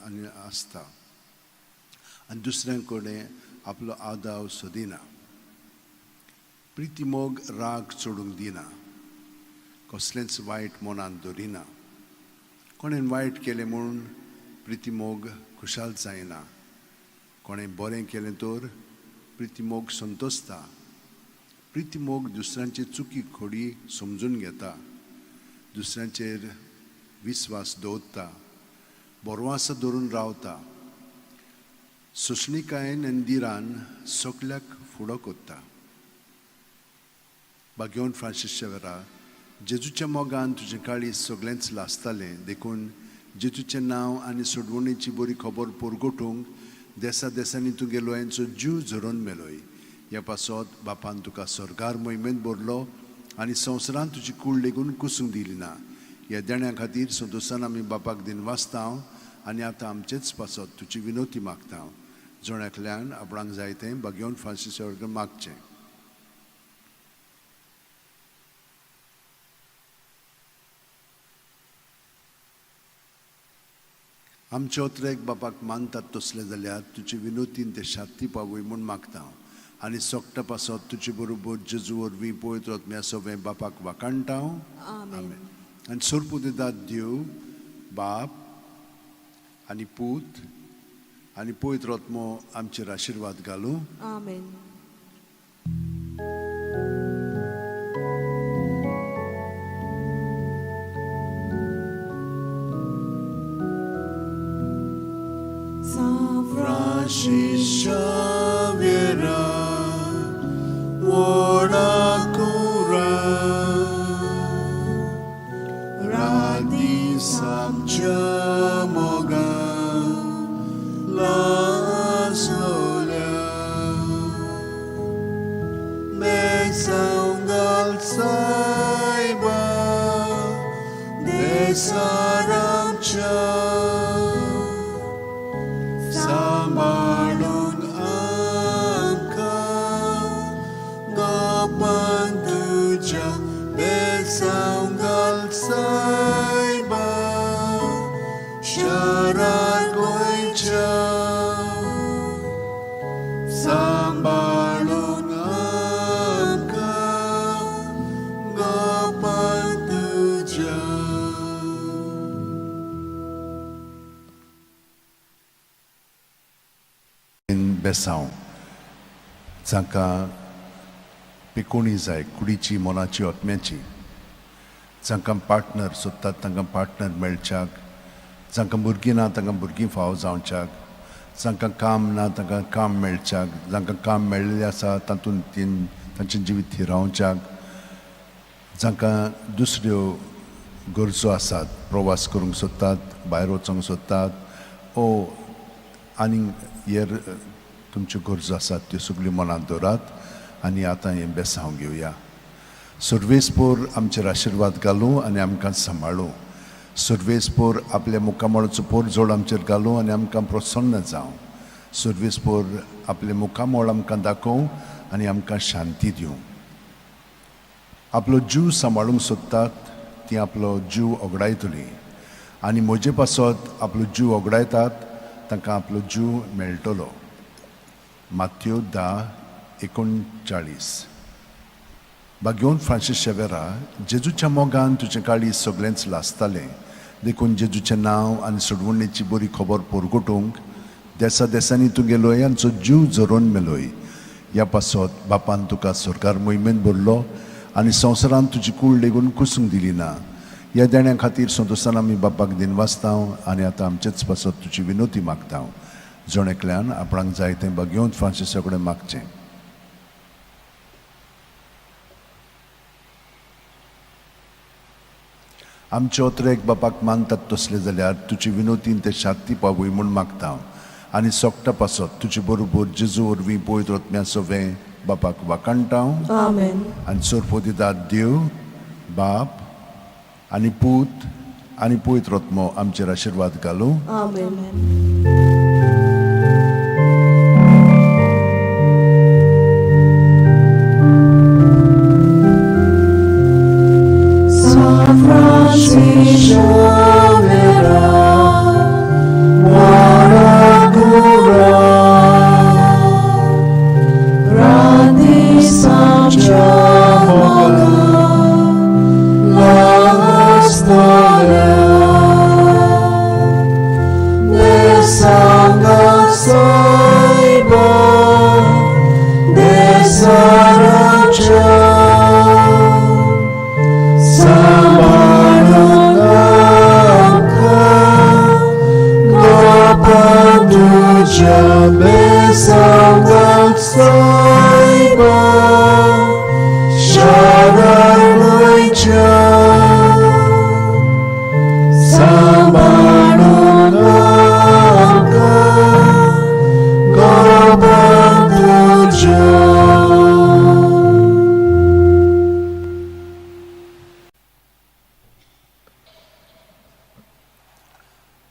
S3: आनी आसता आनी दुसऱ्या कडेन आपलो आदाव सोदिना. प्रिती मोग राग चडूंक दिना, कसलेंच वायट मनांत दवरिना. कोणें वायट केलें म्हूण प्रिती मोग खुशाल जायना, कोणें बरें केलें तर प्रिती मोग संतोसता. प्रिती मोग दुसऱ्यांची चुकी खोडी समजून घेता, दुसऱ्यांचेर विस्वास दवरता, बरवास धरून रावता. सोंसणिकायेन आनी दिरान सगल्याक फुडो कोत्ता. भाग्यवंत फ्रांसीस शेवेरा, जेजूच्या मोगान तुजें काळीज सगळेंच लासतालें, देखून जेजूचें नांव आनी सोडवणेची बरी खबर परगटूंक देसा देसांनी तूं गेलो यांचो जीव झरोवन मेलोय. ह्या पासत बापान तुका स्वर्गार मोहिमेंत भरलो आनी संवसारांत तुजी कूड लेगून कुसूंक दिली ना. ह्या देण्या खातीर संतोशान आमी बापाक दिनवासता आनी आतां आमचेच पासत तुजी विनवती मागता. जण एकल्यान आपणाक जाय तें भाग्यवंत फ्रांसीस शेवेरा मागचें. आमचे ओत्रेक बापाक मानतात तसलें जाल्यार तुजे विनोतीन ते शांती पावय म्हूण मागता आनी सोकटा पासत तुजे बरोबर जेजू वरवीं पवित्र आत्म्या सवें बापाक वाखाणटा.
S2: आमेन.
S3: आनी सोरपुदेदाद देव बाप आनी पूत आनी पवित्र आत्मो आमचेर आशिर्वाद घालूं.
S2: आमेन. San
S3: Francis Xavier, ora cura, radi samchamoga, laslola, besangal saiba, desaramcha. सांबाळून आमकां गोपान तुज्या बेसांव घाल सायबा शारार गोंयच्या सांबाळून आमकां गोपान तुज्या.
S1: बेसांव जांकां पिकोणी जाय कुडीची मनाची आत्म्याची, जांकां पार्टनर सोदतात तांकां पार्टनर मेळच्याक, जांकां भुरगीं ना तांकां भुरगीं फावो जावच्याक, जांकां काम ना तांकां काम मेळच्याक, जांकां काम मेळिल्लें आसा तातूंत तीन तांचें जिवीत थिरावच्याक, जांकां दुसऱ्यो गरजो आसात प्रवास करूंक सोदतात भायर वचूंक सोदतात ओ आनी हेर तुमच्यो गरजो आसात त्यो सगल्यो मनांत दवरात आनी आतां हें बेसांव घेवया. सर्वेस्पोर आमचेर आशिर्वाद घालूं आनी आमकां सांबाळूं. सर्वेस्पोर आपल्या मुखामळाचो पोरजोड आमचेर घालूं आनी आमकां प्रसन्न जावं. सर्वेस्पोर आपलें मुखामळ आमकां दाखोवं आनी आमकां शांती दिवं. आपलो जीव सांबाळूंक सोदतात ती आपलो जीव ओगडायतली आनी म्हजे पासत आपलो जीव ओगडायतात तांकां आपलो जीव मेळटलो. मात्यो 10:39. बागेवन फ्रांसीस शेवेरा, जेजूच्या मोगान तुजें काळीज सगळेंच लासतालें, देखून जेजूचें नांव आनी सोडवणेची बरी खबर परगटूंक देसा देसांनी तूं गेलोय आनी जीव झरोवन मेलोय. ह्या पासत बापान तुका सरकार मोहिमेन भरलो आनी संवसारांत तुजी कूड लेगून कुसूंक दिली ना. ह्या देण्या खातीर संतोशान आमी बापाक दिनवासता आनी आतां आमचेच पासत तुजी विनोती मागता. जण एकल्यान आपणाक जाय तें बागेवन फ्रांसिसा कडेन मागचें. आमचे ओतरेक बापाक मानतात तसले जाल्यार तुजी विनोतीन ते शांती पावय म्हूण मागता आनी सोकटा पासत तुजे बरोबर जेजू वरवीं पवित्र आत्म्या सवें बापाक वाखाणटा.
S2: आमेन.
S1: आनी सोरपोदिदाद देव बाप आनी पूत आनी पवित्र आत्मो आमचेर आशिर्वाद घालूं.
S2: आमेन. San Francis Xavier, ora cura, radi samchamoga, lastolia, desanga saiba, desaracha.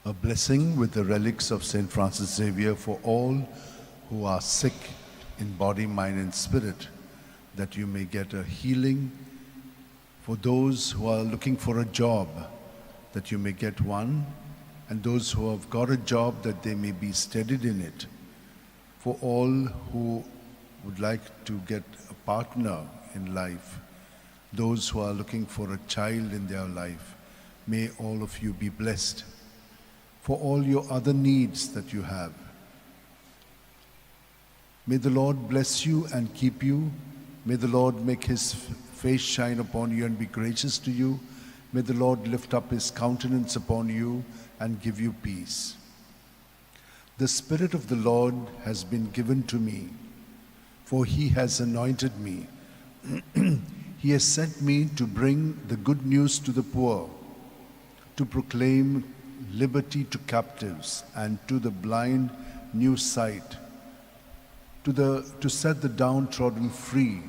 S1: A blessing with the relics of St. Francis Xavier for all who are sick in body, mind, and spirit, that you may get a healing. For those who are looking for a job, that you may get one, and those who have got a job, that they may be steadied in it. For all who would like to get a partner in life, those who are looking for a child in their life,
S3: May all of you be blessed for all your other needs that you have. May the Lord bless you and keep you. May the Lord make his face shine upon you and be gracious to you. May the Lord lift up his countenance upon you and give you peace. The Spirit of the Lord has been given to me, for he has anointed me. He has sent me to bring the good news to the poor, to proclaim liberty to captives and to the blind new sight, to set the downtrodden free,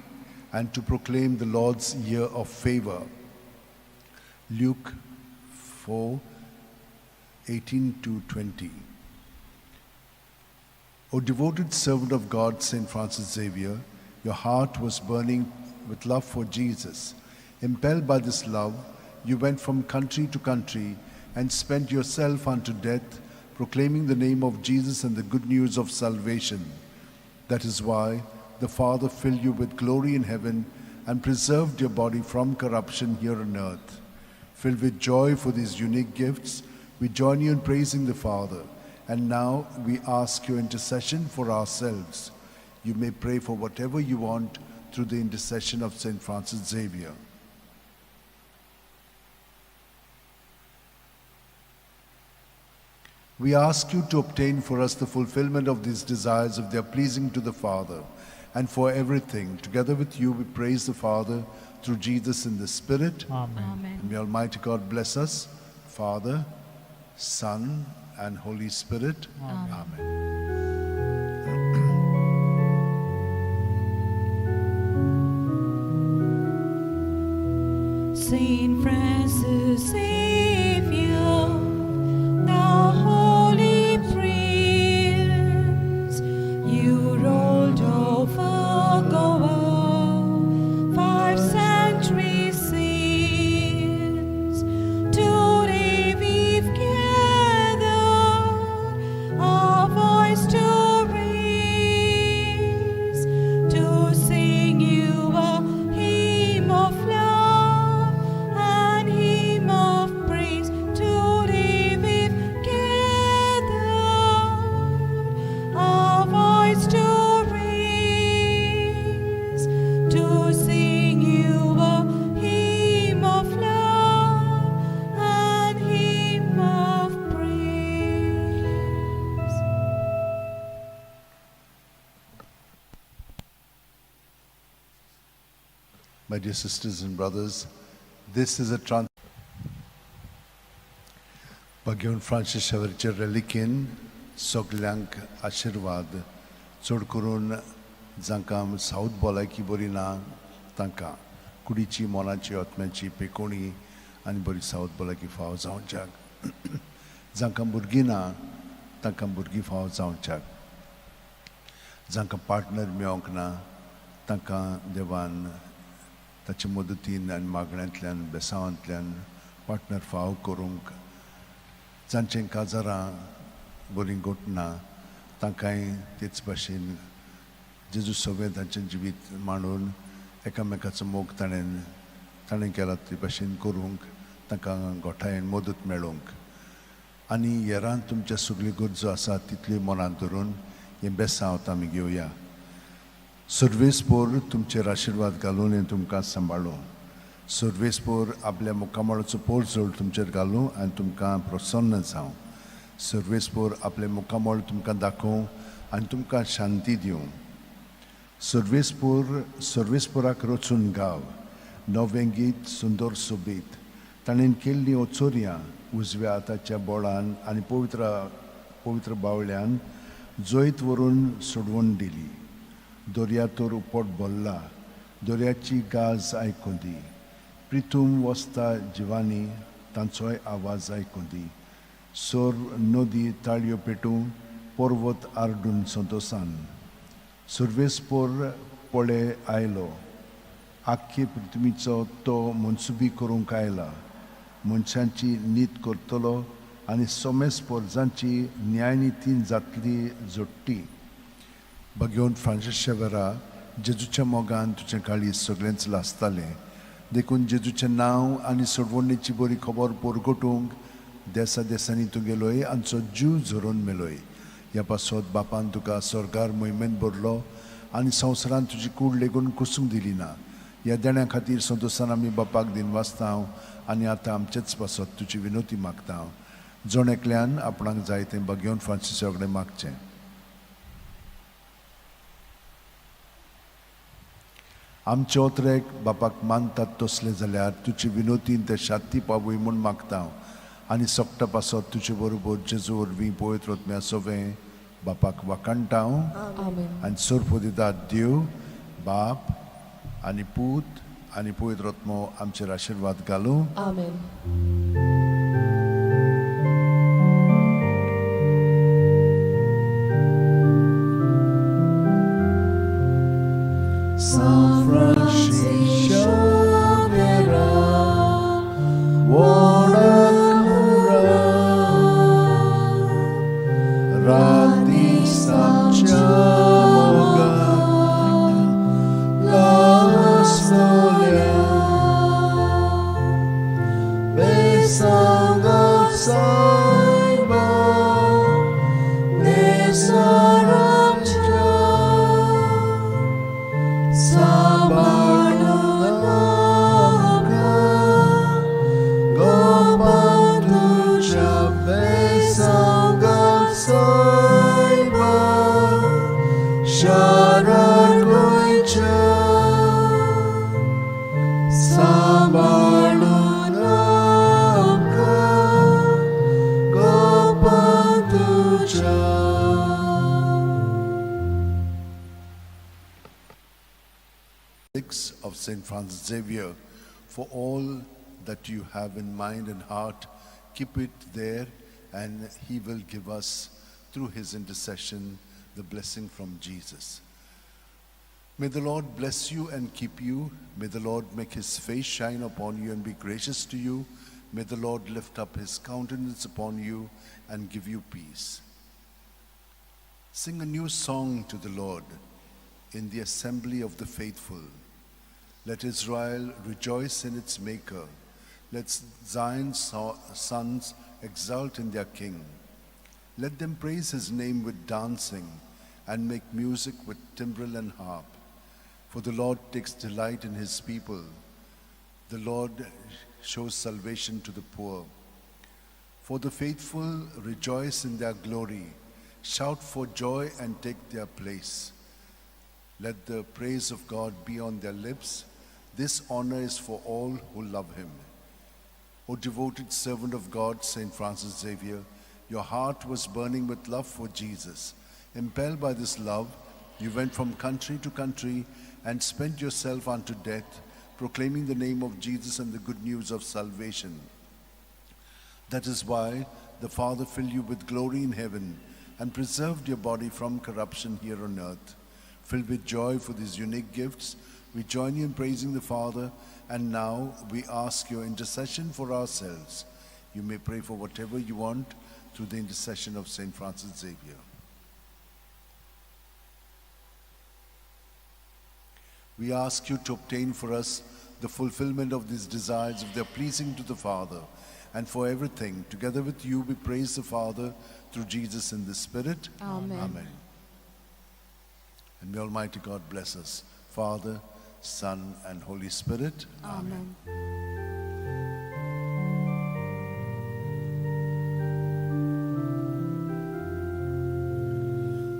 S3: and to proclaim the Lord's year of favor. Luke 4, 18 to 20. O devoted servant of God, St. Francis Xavier, your heart was burning with love for Jesus. Impelled by this love, you went from country to country and spent yourself unto death, proclaiming the name of Jesus and the good news of salvation. That is why the Father filled you with glory in heaven and preserved your body from corruption here on earth. Filled with joy for these unique gifts, we join you in praising the Father. And now we ask your intercession for ourselves. You may pray for whatever you want through the intercession of St. Francis Xavier. We ask you to obtain for us the fulfillment of these desires if they are pleasing to the Father. And for everything, together with you, we praise the Father through Jesus in the Spirit.
S6: Amen.
S7: Amen.
S3: And may Almighty God bless us, Father, Son, and Holy Spirit.
S7: Amen.
S3: Amen.
S2: Saint Francis Xavier, thou holy prince, you rolled over Goa 5 centuries since. Today we've gathered our voice to raise, to sing you a hymn of love and hymn of praise. Today we've gathered our voice to raise, to sing you a hymn of love and hymn of praise.
S3: My dear sisters and brothers, this is a trans. भगवान Francis शेवरचे रेलिकेन सगल्यांक आशिर्वाद, चड करून जांकां south भलायकी बरी ना तांकां कुडीची, मनाची, आत्म्याची पेकोणी आनी बरी सावथ भलायकी फावो जावच्याक, जांकां भुरगीं ना तांकां भुरगीं फावो जावच्याक, जांकां पार्टनर मेळोंक ना तांकां देवान ताचे मदतीन आनी मागण्यांतल्यान बेसांवांतल्यान पार्टनर फावो करूंक, जांचें काजारां बरीं घोटना तांकांय तेच भाशेन जेजू सगळें तांचें जिवीत मांडून एकामेकाचो मोग ताणें ताणें केला ते भाशेन करूंक तांकां गोठायेन मदत मेळोंक. आनी हेरान तुमच्या सगल्यो गरजो आसा तितल्यो मनांत धरून हें बेसांव आमी घेवया. सर्वेस्पोर तुमचेर आशिर्वाद घालून हें तुमकां सांबाळूं. सर्वेस्पोर आपल्या मुखामळाचो पोरजोड तुमचेर घालूं आनी तुमकां प्रसन्न जावं. सर्वेस्पोर आपलें मुखामळ तुमकां दाखोवं आनी तुमकां शांती दिवं. सर्वेस्पोर सर्वेस्पोराक रचून गाव नवें गीत सुंदर सोबीत, ताणें केल्लीं ओचोरयां उजव्या हाताच्या बोळान आनी पवित्र पवित्र बावल्यान जैत व्हरून सोडवून दिली. दर्या तर उपट भरला, दर्याची गाज आयकूं दी. प्रिथूम वसता जिवानी तांचोय आवाज आयकूं दी. सोर नदी ताळयो पेटूं, पर्वत आरडून संतोसान. सर्वेस्पोर पळे आयलो, आख्खे पृथ्वीचो तो मनसुबी करूंक आयला. मनशांची नीत करतलो आनी सोमेस पोरजांची न्यायनितीन जातली जोडटी. भगवंत फ्रांसीस शेवरा, जेजूच्या मोगान तुजें काळीज सगळेंच लासतालें.
S1: देखून जेजूचें नांव आनी सोडवणेची बरी खबर परगटूंक देसा देसांनी तूं गेलोय आमचो जीव झरोवन मेलोय. ह्या पासत बापान तुका स्वर्गार मोहिमेंत भरलो आनी संवसारांत तुजी कूड लेगून कुसूंक दिली ना. ह्या देण्या खातीर संतोशान आमी बापाक दिनवासता आनी आतां आमचेच पासत तुजी विनवती मागता. जण एकल्यान आपणाक जाय तें भाग्योवन फ्रांसिसा कडेन मागचें. आमचे ओतरेक बापाक मानतात तसले जाल्यार तुजी विनोतीन ते शांती पावय म्हूण मागता आनी सगटा पासत तुजे बरोबर जेजू वरवीं पवित्र आत्म्या सोवें बापाक वाखाणटा.
S6: आमेन.
S1: आनी सोरपो दितात देव बाप आनी पूत आनी पवित्र आत्मो आमचेर आशिर्वाद घालूं.
S6: आमेन.
S1: San Francisco Vera, Wonakura, Rati Samchamoga, Lasnolia, Besanga Saiba, Nesaramcha. Sabarnunamka, Gopantuja Besanga Saiba, Sharagoicha. Sabarnunamka, Gopantuja. Of St. Francis Xavier, for all that you have in mind and heart, keep it there, and he will give us through his intercession the blessing from Jesus. May the Lord bless you and keep you. May the Lord make his face shine upon you and be gracious to you. May the Lord lift up his countenance upon you and give you peace. Sing a new song to the Lord in the assembly of the faithful. Let Israel rejoice in its Maker. Let Zion's sons exult in their King. Let them praise his name with dancing and make music with timbrel and harp. For the Lord takes delight in his people. The Lord shows salvation to the poor. For the faithful rejoice in their glory, shout for joy and take their place. Let the praise of God be on their lips. This honor is for all who love him. O devoted servant of God, St. Francis Xavier, your heart was burning with love for Jesus. Impelled by this love, you went from country to country and spent yourself unto death, proclaiming the name of Jesus and the good news of salvation. That is why the Father filled you with glory in heaven and preserved your body from corruption here on earth. Filled with joy for these unique gifts, we join you in praising the Father, and now we ask your intercession for ourselves. You may pray for whatever you want through the intercession of St. Francis Xavier. We ask you to obtain for us the fulfillment of these desires if they are pleasing to the Father. And for everything, together with you, we praise the Father through Jesus in the Spirit.
S6: Amen.
S1: Amen. And may Almighty God bless us, Father, Son, and Holy Spirit.
S6: Amen.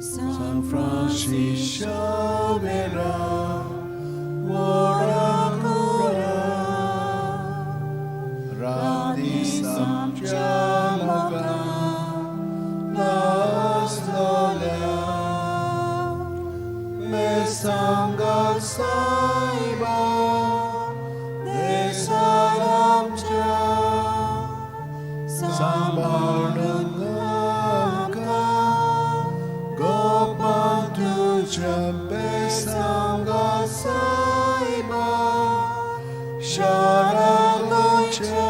S2: San
S1: Francisco Vera, Radi Samchamaga, Las Lola, Mesanga Saiba, Desaramcha, Sambarnungamka, Gopantuja Besanga Saiba, Sharalocha,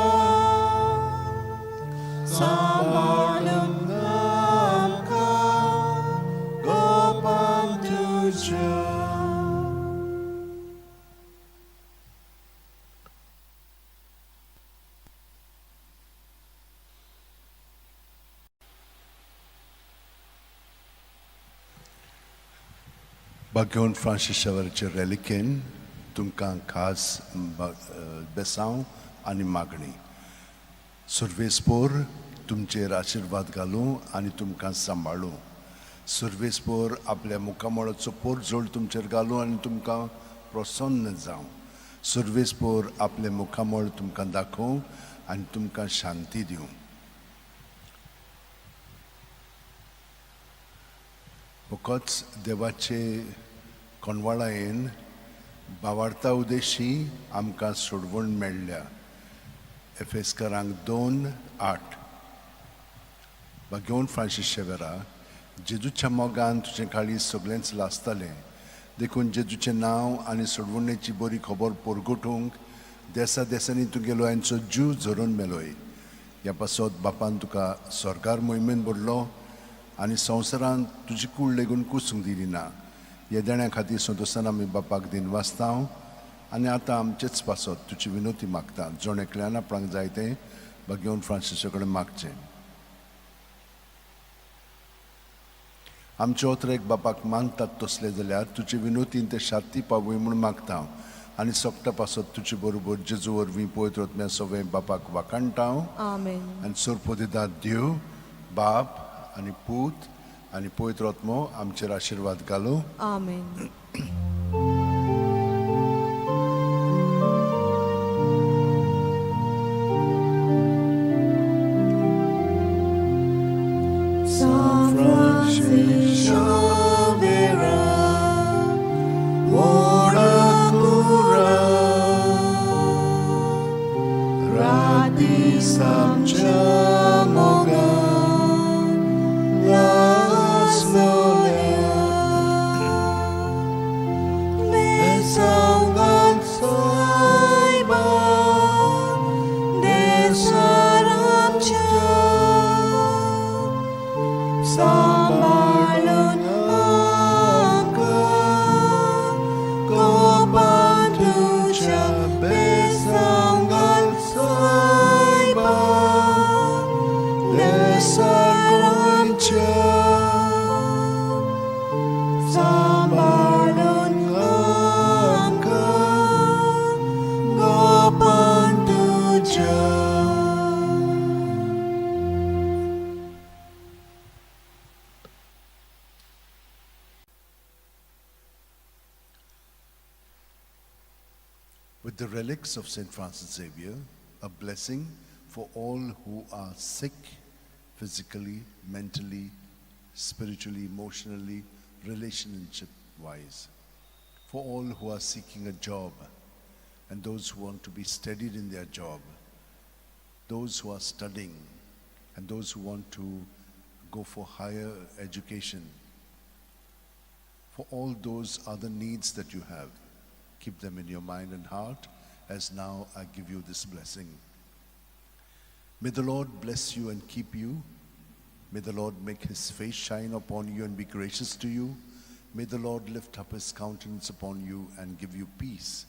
S1: Sambarnungamka, Gopantuja.
S3: बागेवन Francis शेवराचे रेलिकेन तुमकां खास बेसांव आनी मागणी. सुर्वेसपोर तुमचेर आशिर्वाद घालूं आनी तुमकां सांबाळूं. सुर्वेसपोर आपल्या मुखामळाचो पोरजोळ तुमचेर घालूं आनी तुमकां प्रसन्न जावं. सुर्वेसपोर आपलें मुखामळ तुमकां दाखोवं आनी तुमकां शांती दिवं. फकत देवाचे कोणवाळायेन बावार्ता उदेशी आमकां सोडवण मेळ्ळ्या. एफेस्करांक 2:8. बागेवन फ्रांसीस शेवेरा, जेजूच्या मोगान तुजें काळीज सगळेंच लासतालें, देखून जेजूचें नांव आनी सोडवणेची बरी खबर परगटूंक देसा देसांनी तुगेलो यांचो जीव झरोवन मेलोय. ह्या पासत बापान तुका सरकार मोहिमेन भरलो आनी संवसारांत तुजी कूड लेगून कुसूंक दिली ना. ह्या देण्या खातीर संतोशान आमी बापाक दिनवासता आनी आतां आमचेच पासत तुजी विनोती मागता. जण एकल्यान आपणाक जाय तें बागेवन फ्रांसिसा कडेन मागचें. आमचे ओतरेक बापाक मानतात तसले जाल्यार तुजे विनोतीन ते शांती पावय म्हूण मागता आनी सोगटा पासत तुजे बरोबर जेजू वरवीं पवित्र आत्म्या सगळें बापाक वाखाणटा.
S2: आमेन.
S3: आनी सोरपोदिदाद देव बाप आनी पूत आनी पवित्र आत्मो आमचेर आशिर्वाद घालूं.
S2: आमेन. San Francis Xavier, ora cura, radis amcha mogan, las nolea, besangan saiba, desaramcha, सांबाळून आमकां गोपान तुज्या बेसांगाल सायबा देसारामच्या सांबाळून आमकां गोपान तुज्या.
S3: With the relics of St. Francis Xavier, a blessing for all who are sick physically, mentally, spiritually, emotionally, relationship wise. For all who are seeking a job and those who want to be steadied in their job, those who are studying and those who want to go for higher education, for all those other needs that you have. Keep them in your mind and heart as now I give you this blessing. May the Lord bless you and keep you. May the Lord make his face shine upon you and be gracious to you. May the Lord lift up his countenance upon you and give you peace.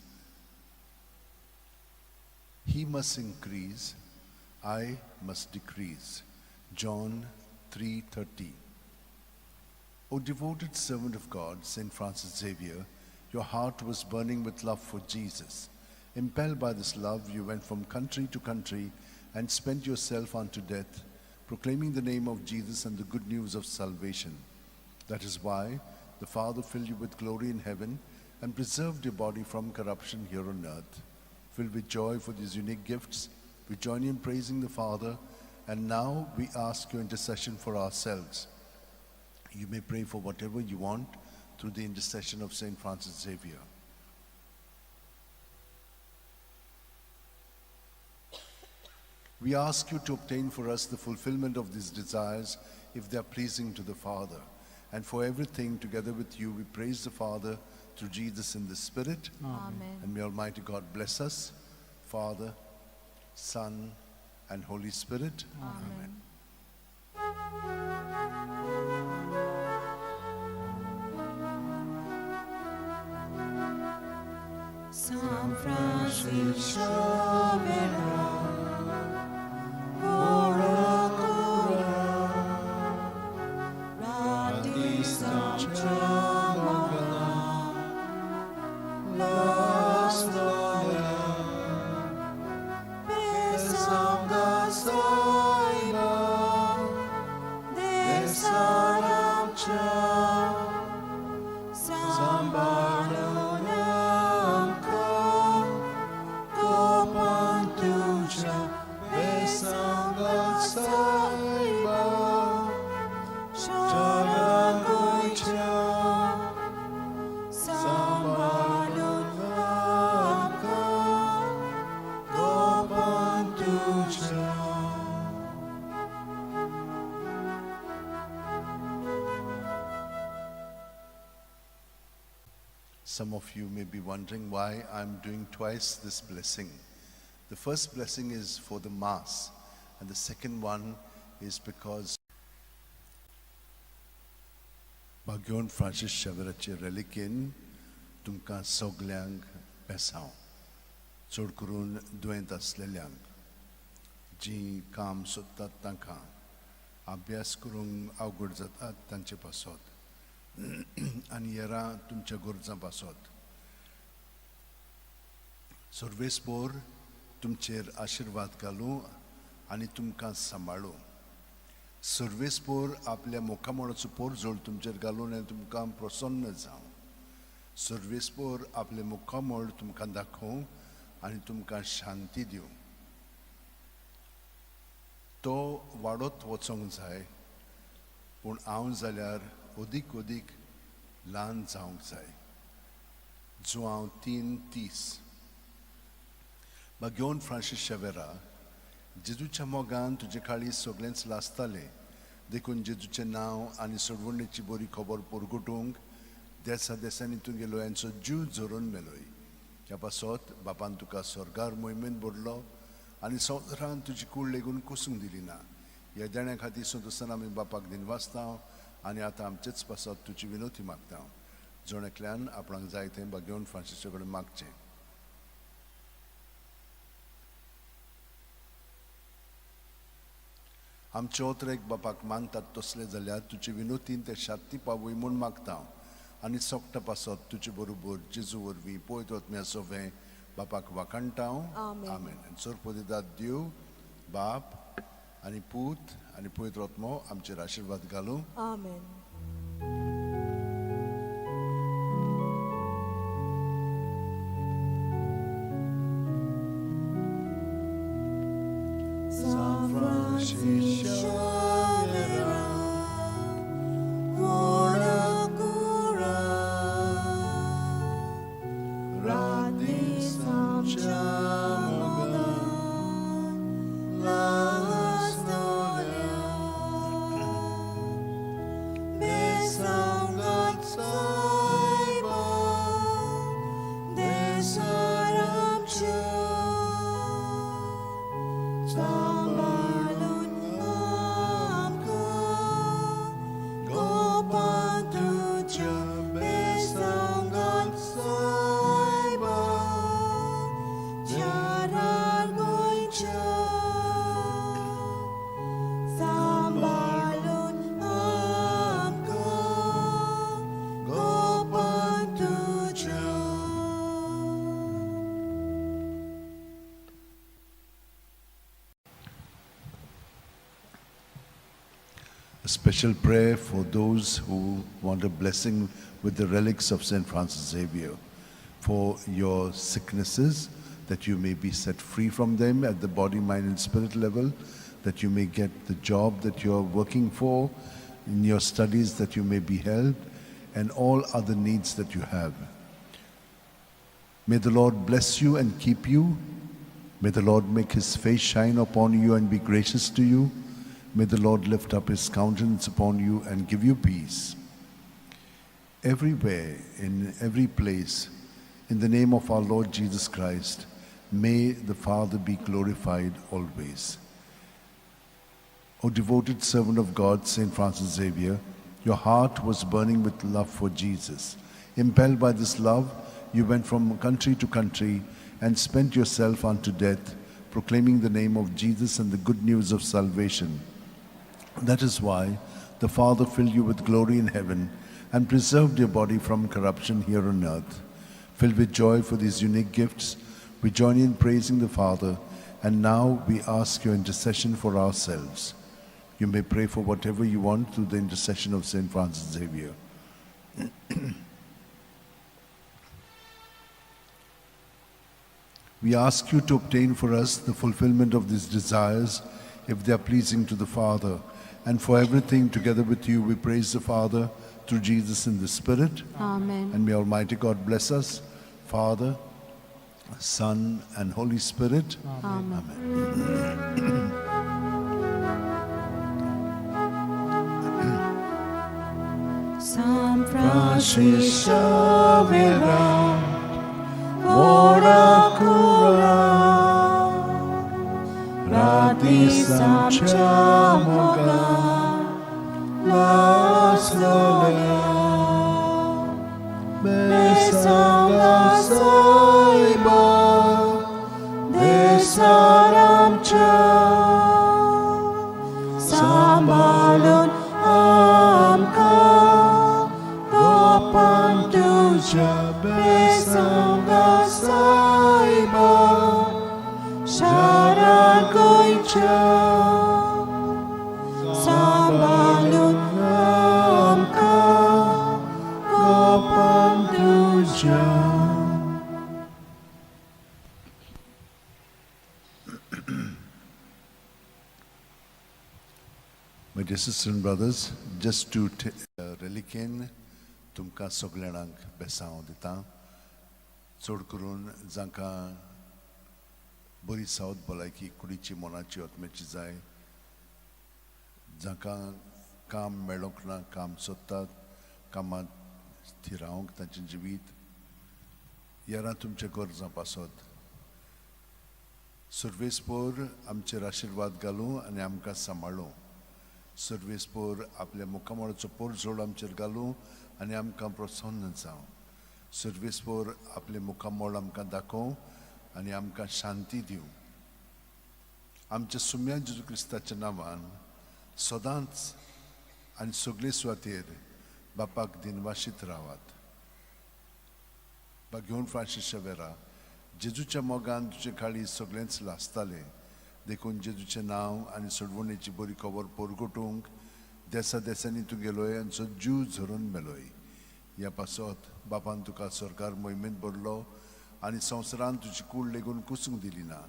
S3: He must increase, I must decrease. John 3:30. O devoted servant of God, St. Francis Xavier, your heart was burning with love for Jesus. Impelled by this love, you went from country to country and spent yourself unto death, proclaiming the name of Jesus and the good news of salvation. That is why the Father filled you with glory in heaven and preserved your body from corruption here on earth. Filled with joy for these unique gifts, we join you in praising the Father, and now we ask your intercession for ourselves. You may pray for whatever you want through the intercession of St. Francis Xavier. We ask you to obtain for us the fulfillment of these desires if they are pleasing to the Father. And for everything, together with you, we praise the Father through Jesus in the Spirit.
S2: Amen.
S3: And may Almighty God bless us, Father, Son, and Holy Spirit.
S2: Amen. San Francis Xavier, ora cura, radis amcha mogan,
S3: Some of you may be wondering why I'm doing twice this blessing. The first blessing is for the Mass, and the second one is because भाग्योन Francis शेवराचे रेलिकेन तुमकां सगल्यांक बेसांव, चड करून दुयेंत आसलेल्यांक, जीं काम सोदतात तांकां, अभ्यास करूंक अवघड जातात तांचे पासत आनी हेरां तुमच्या गरजां पासत. सर्वेस्पोर तुमचेर आशिर्वाद घालूं आनी तुमकां सांबाळूं. सर्वेस्पोर आपल्या मुखामळाचो पोरजोळ तुमचेर घालून आनी तुमकां प्रसन्न जावं. सर्वेस्पोर आपलें मुखामळ तुमकां दाखोवं आनी तुमकां शांती दिवं. तो वाडत वचोंक जाय, पूण हांव जाल्यार अदीक अदीक ल्हान जावंक जाय. जुआंव 3:30. भाग्योन फ्रांसीस शेवेरा, जेजूच्या मोगान तुजे काळीज सगळेंच लासतालें, देखून जेजूचें नांव आनी सोडवणेची बरी खबर परगटूंक देसा देसांनी तुगेलो यांचो जीव झरोवन मेलोय. ह्या पासत बापान तुका स्वर्गार मोहिमेन भरलो आनी संवसारान तुजी कूड लेगून कुसूंक दिली ना. ह्या देण्या खातीर संतोसान आमी बापाक दिनवासता आनी आतां आमचेच पासत तुजी विनोती मागता. जण एकल्यान आपणाक जाय तें भाग्योन फ्रांसीसा कडेन मागचें. आमचे ओतरेक बापाक मानतात तसले जाल्यार तुजे विनोतीन ते शांती पावय म्हूण मागता आनी सोकटा पासत तुजे बरोबर जेजू वरवीं पयत वतम्या सोवें बापाक वाखाणटा. आमेन. सोरपोदिदाद देव बाप आनी पूत आनी पवित्र आत्मो आमचेर आशिर्वाद घालूं.
S2: आमेन. San Francisco Xavier, Cura, Rati Samchamogan, Lastolia, Besangat Saiba, Desaramcha, Sambalun amka, Gopantuja, Besangat Saiba, Charar Goincha, Sambalun amka, Gopantuja.
S3: A special prayer for those who want a blessing with the relics of St. Francis Xavier, for your sicknesses, that you may be set free from them at the body, mind and spirit level, that you may get the job that you are working for, in your studies that you may be helped, and all other needs that you have. May the Lord bless you and keep you. May the Lord make his face shine upon you and be gracious to you. May the Lord lift up his countenance upon you and give you peace. Everywhere, in every place, in the name of our Lord Jesus Christ, may the Father be glorified always. O devoted servant of God, St. Francis Xavier, your heart was burning with love for Jesus. Impelled by this love, you went from country to country and spent yourself unto death, proclaiming the name of Jesus and the good news of salvation. That is why the Father filled you with glory in heaven and preserved your body from corruption here on earth. Filled with joy for these unique gifts, we join in praising the Father, and now we ask your intercession for ourselves. You may pray for whatever you want through the intercession of St. Francis Xavier. We ask you to obtain for us the fulfillment of these desires, if they are pleasing to the Father. And for everything, together with you, we praise the Father through Jesus in the Spirit.
S6: Amen.
S3: And may Almighty God bless us, Father, Son, and Holy Spirit.
S6: Amen.
S3: Amen.
S2: San San Francis Xavier, ora cura, राती आमच्या मोगान लासलेल्या बेसांगा सायबा देसार आमच्या सांबाळून आमकां गोपान तुज्या बेसांगा सायबा शारा गोंयच्या सांबाळून आमकां गोपान तुज्या.
S1: My dear sisters and brothers, just to reliquin तुमकां सगळ्यांक बेसांव दिता, चड करून जांकां बरी सावत भलायकी कुडीची, मनाची, आत्म्याची जाय, जांकां काम मेळोंक ना, काम सोदतात, कामांत थिरावंक तांचें जिवीत यारां तुमच्या गरजां पासत सुर्वेसपोर आमचेर आशिर्वाद घालूं आनी आमकां सांबाळूं. सर्वेस्पोर आपल्या मुखामळाचो पोरजोड आमचेर घालूं आनी आमकां प्रसन्न जावं. सर्वेस्पोर आपलें मुखामळ आमकां दाखोवं आनी आमकां शांती दिवं. आमच्या सुम्या जेजू क्रिस्ताच्या नांवान सदांच आनी सगळे सुवातेर बापाक दिनवाशीत रावात. बागेवन फ्रांसीस शेवेरा, जेजूच्या मोगान तुजे काळीज सगळेंच लासतालें, देखून जेजूचें नांव आनी सोडवणेची बरी खबर परगटूंक देसा देसांनी तूं गेलोय आनी सो जीव झरोवन मेलोय. ह्या पासत बापान तुका सरकार मोहिमेंत भरलो आनी संवसारान तुजी कूड लेगून कुसूंक दिली ना.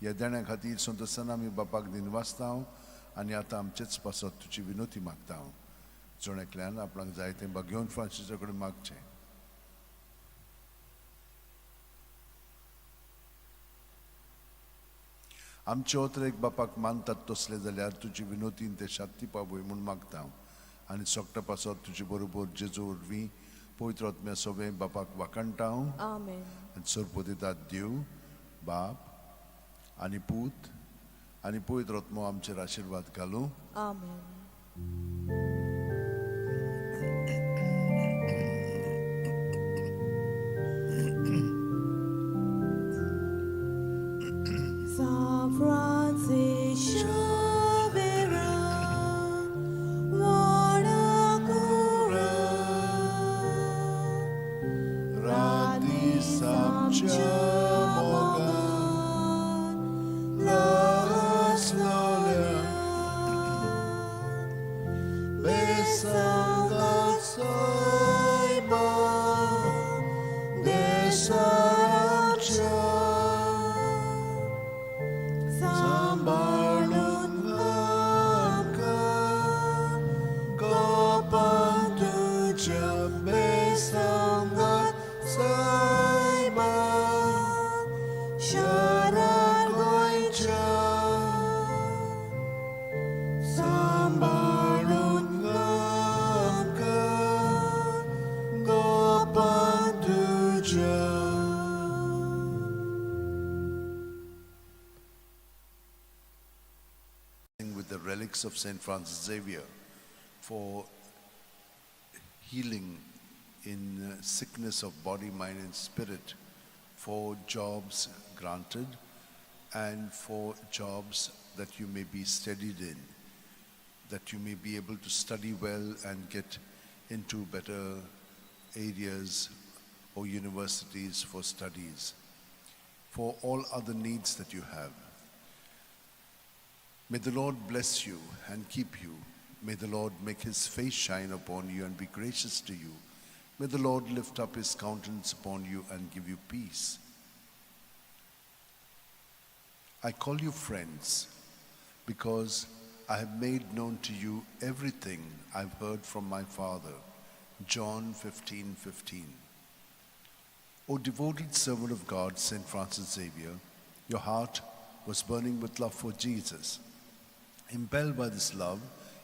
S1: ह्या देण्या खातीर संतोशान आमी बापाक दिनवासता आनी आतां आमचेच पासत तुजी विनोती मागता. जण एकल्यान आपणाक जाय तें बागेवन फ्रांसीसा कडेन मागचें. आमचे ओत्र एक बापाक मानतात तसले जाल्यार तुजी विनोतीन ते शांती पावय म्हूण मागता आनी सोकटा पासत तुजे बरोबर जेजू वरवीं पवित्र आत्म्या सोबें बापाक वाखाणटा.
S2: आमेन.
S1: आनी सरपतितात देव बाप आनी पूत आनी पवित्र आत्मो आमचेर आशिर्वाद घालूं.
S2: आमेन. San Francis Xavier, ora cura,
S1: राती आमच्या मोगान लासलेल्या बेसांगा सायबा देसाच्या सांबाळून आमकां गोपान तुज्या बेसांगा सायबा शारा गोंयच्या सांबाळून आमकां गोपान तुज्या. With the relics of St. Francis Xavier for healing in sickness of body, mind, and spirit, for jobs granted, and for jobs that you may be steadied in, that you may be able to study well and get into better areas or universities for studies, for all other needs that you have. May the Lord bless you and keep you. May the Lord make his face shine upon you and be gracious to you. May the Lord lift up his countenance upon you and give you peace. I call you friends because I have made known to you everything I've heard from my Father. John 15:15. O devoted servant of God, St. Francis Xavier, your heart was burning with love for Jesus. Impelled by this love,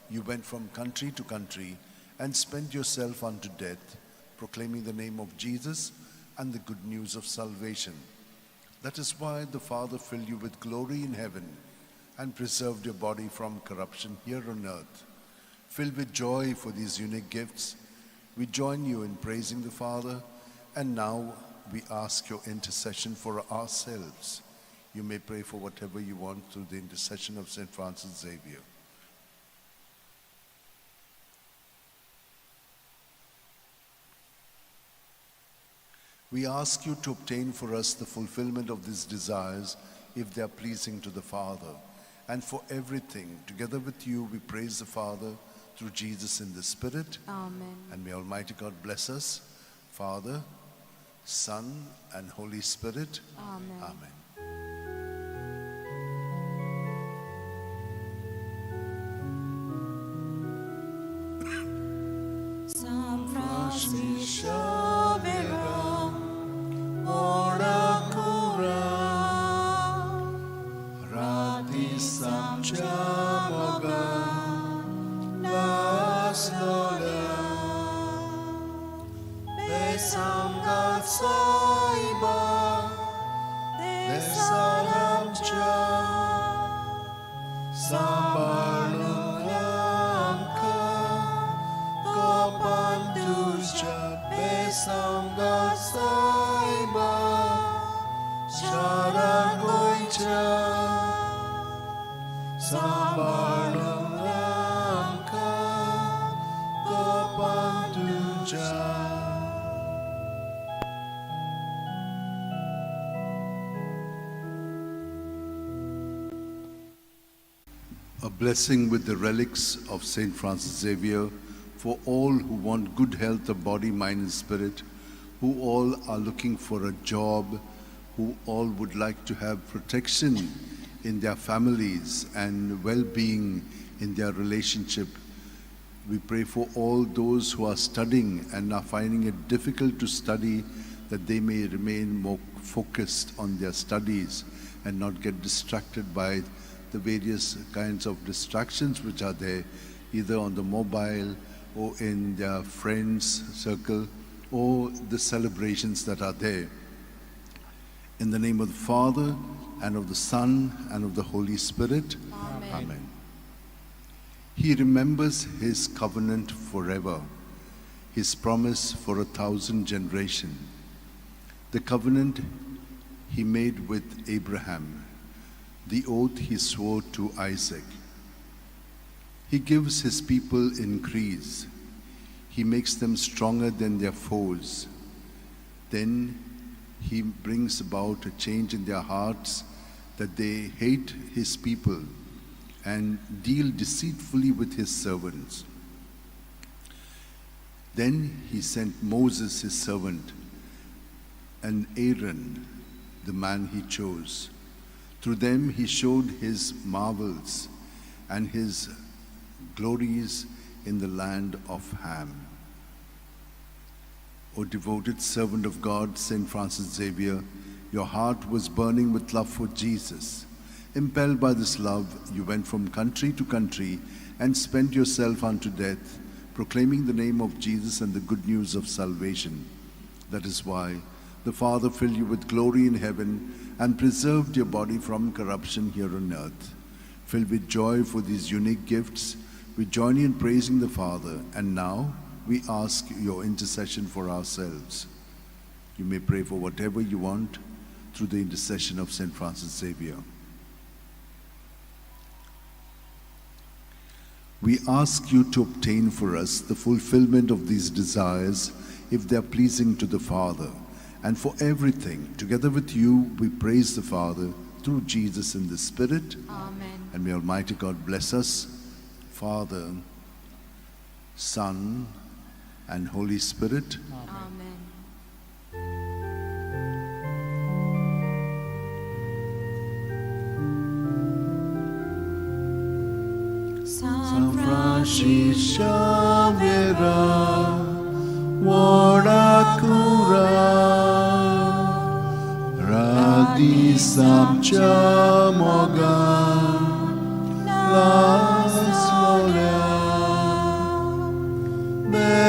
S1: you went from country to country and spent yourself unto death, proclaiming the name of Jesus and the good news of salvation. That is why the Father filled you with glory in heaven and preserved your body from corruption here on earth. Filled with joy for these unique gifts, we join you in praising the Father, and now we ask your intercession for ourselves. You may pray for whatever you want through the intercession of St. Francis Xavier. We ask you to obtain for us the fulfillment of these desires if they are pleasing to the Father. And for everything, together with you, we praise the Father through Jesus in the Spirit.
S2: Amen.
S1: And may Almighty God bless us, Father, Son, and Holy Spirit.
S2: Amen.
S1: Amen.
S2: San Francisco Vera,
S1: Ora cura, rati samcha moga, las lola, besamgat saiba, desalamcha, sambalungamka, kopantusha, besamgat saiba, sharangoicha, sambalungamka, kopantusha.
S3: A blessing with the relics of St. Francis Xavier for all who want good health of body, mind, and spirit, who all are looking for a job, who all would like to have protection in their families and well being in their relationship. We pray for all those who are studying and are finding it difficult to study, that they may remain more focused on their studies and not get distracted by the various kinds of distractions which are there, either on the mobile or in their friends' circle or the celebrations that are there. In the name of the Father, and of the Son, and of the Holy Spirit.
S2: Amen.
S3: Amen. He remembers his covenant forever, his promise for 1,000 generations, the covenant he made with Abraham, the oath he swore to Isaac. He gives his people increase. He makes them stronger than their foes. Then he brings about a change in their hearts, that they hate his people and deal deceitfully with his servants. Then he sent Moses, his servant, and Aaron, the man he chose. Through them he showed his marvels and his glories in the land of Ham. O devoted servant of God, St. Francis Xavier, your heart was burning with love for Jesus. Impelled by this love, you went from country to country and spent yourself unto death, proclaiming the name of Jesus and the good news of salvation. That is why the Father filled you with glory in heaven and preserved your body from corruption here on earth. Filled with joy for these unique gifts, we join you in praising the Father, and now we ask your intercession for ourselves. You may pray for whatever you want through the intercession of St. Francis Xavier. We ask you to obtain for us the fulfillment of these desires if they are pleasing to the Father. And for everything, together with you, we praise the Father through Jesus in the Spirit.
S2: Amen.
S3: And may Almighty God bless us, Father, Son, and Holy Spirit.
S2: Amen.
S1: San Francisco Vera, Warakura, Radi Samcha Moga, Las Lola,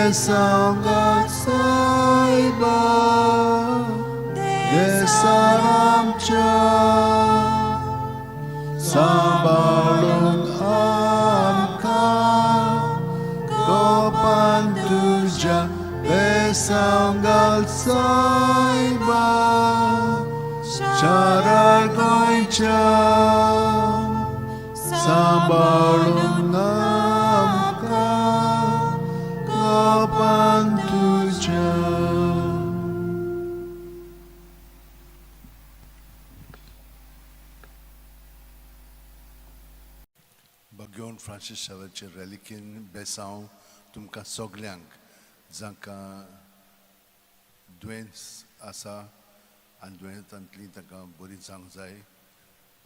S1: बेसांव घाल सायबा, देसार आमच्या, सांबाळूंक आमकां गोपान तुज्या, बेसांव घाल सायबा, शारार गोंयच्या, सांबाळूंक आमकां गोपान तुज्या. भगवान फ्रांसीस शावेचे रेलिकेन बेसांव तुमकां सगल्यांक जांकां दुयेंस आसा आनी दुयेंसांतली तांकां बरी जावंक जाय,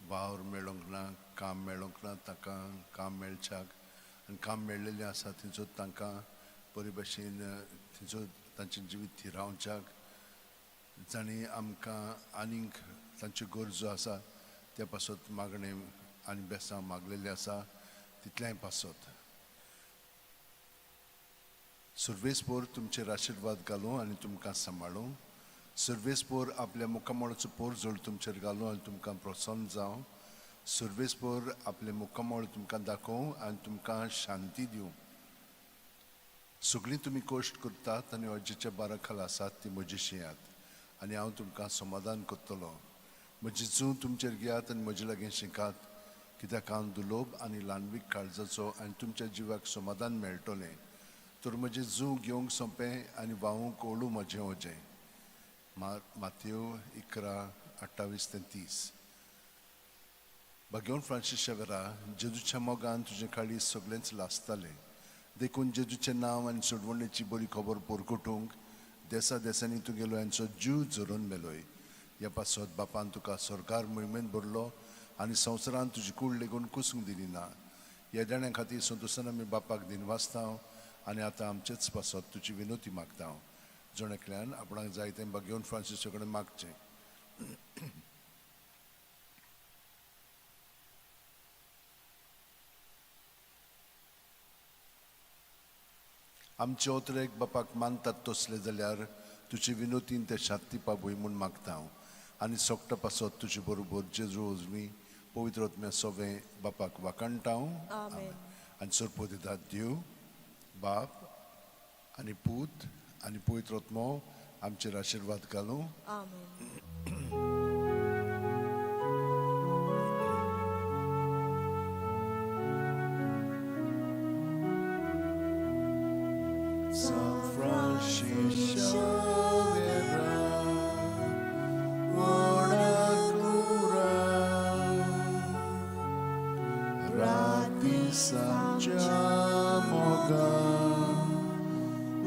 S1: वावर मेळोंक ना, काम मेळोंक ना, तांकां काम मेळच्याक आनी काम मेळ्ळेलें आसा थंयचो तांकां बरे भशेन थंयचो तांचें जिवीत थिरावच्याक, जांणी आमकां आनीक तांच्यो गरजो आसा त्या पासत मागणें आनी बेसांव मागलेलें आसा तितलेंय पासत. सुर्वेसपोर तुमचेर आशिर्वाद घालूं आनी तुमकां सांबाळूं. सुर्वेसपोर आपल्या मुखामळाचो पोरजोळ तुमचेर घालूं आनी तुमकां प्रसन्न जावं. सुर्वेसपोर आपलें मुखामळ तुमकां दाखोवं आनी तुमकां शांती दिवं. सगळीं तुमी कश्ट करतात आनी अजेच्या बारा खाला आसात ती म्हजी शियात आनी हांव तुमकां समाधान करतलो. म्हजी जूं तुमचेर घेयात आनी म्हजे लागीं शिकात, कित्याक हांव दुलोब आनी ल्हानवीक काळजाचो आनी तुमच्या जिवाक समाधान मेळटलें. तर म्हजें जूं घेवंक सोंपें आनी व्हांवूंक ओळू म्हजें वजें. मातयो 11:28-30. भगवान फ्रांसीस शेवरा, जेजूच्या मोगान तुजें काळीज सगळेंच लासतालें, देखून जेजूचें नांव आनी सोडवणेची बरी खबर परगटूंक देसा देसांनी तुगेलो यांचो जीव झरोवन मेलोय. ह्या पासत बापान तुका सरकार मोहिमेंत भरलो आनी संवसारान तुजी कूड लेगून कुसूंक दिली ना. ह्या देण्या खातीर संतोशान आमी बापाक दिनवासता आनी आतां आमचेच पासत तुजी विनोती मागता. जण एकल्यान आपणाक जाय तें भगवान फ्रांसीसा कडेन मागचें. आमचे ओतरेक बापाक मानतात तसले जाल्यार तुजे विनोतीन ते शांती पावय म्हूण मागता हांव आनी सोकटा पासत तुजे बरोबर जेजू उजवी पवित्र आत्म्या सोवें बापाक वाखाणटा हांव.
S5: आमेन.
S1: आनी सरपो दितात देव बाप आनी पूत आनी पवित्र आत्मो आमचेर आशिर्वाद घालूं.
S5: आमेन.
S1: San Francisco Xavier, cura, rati sancha moga,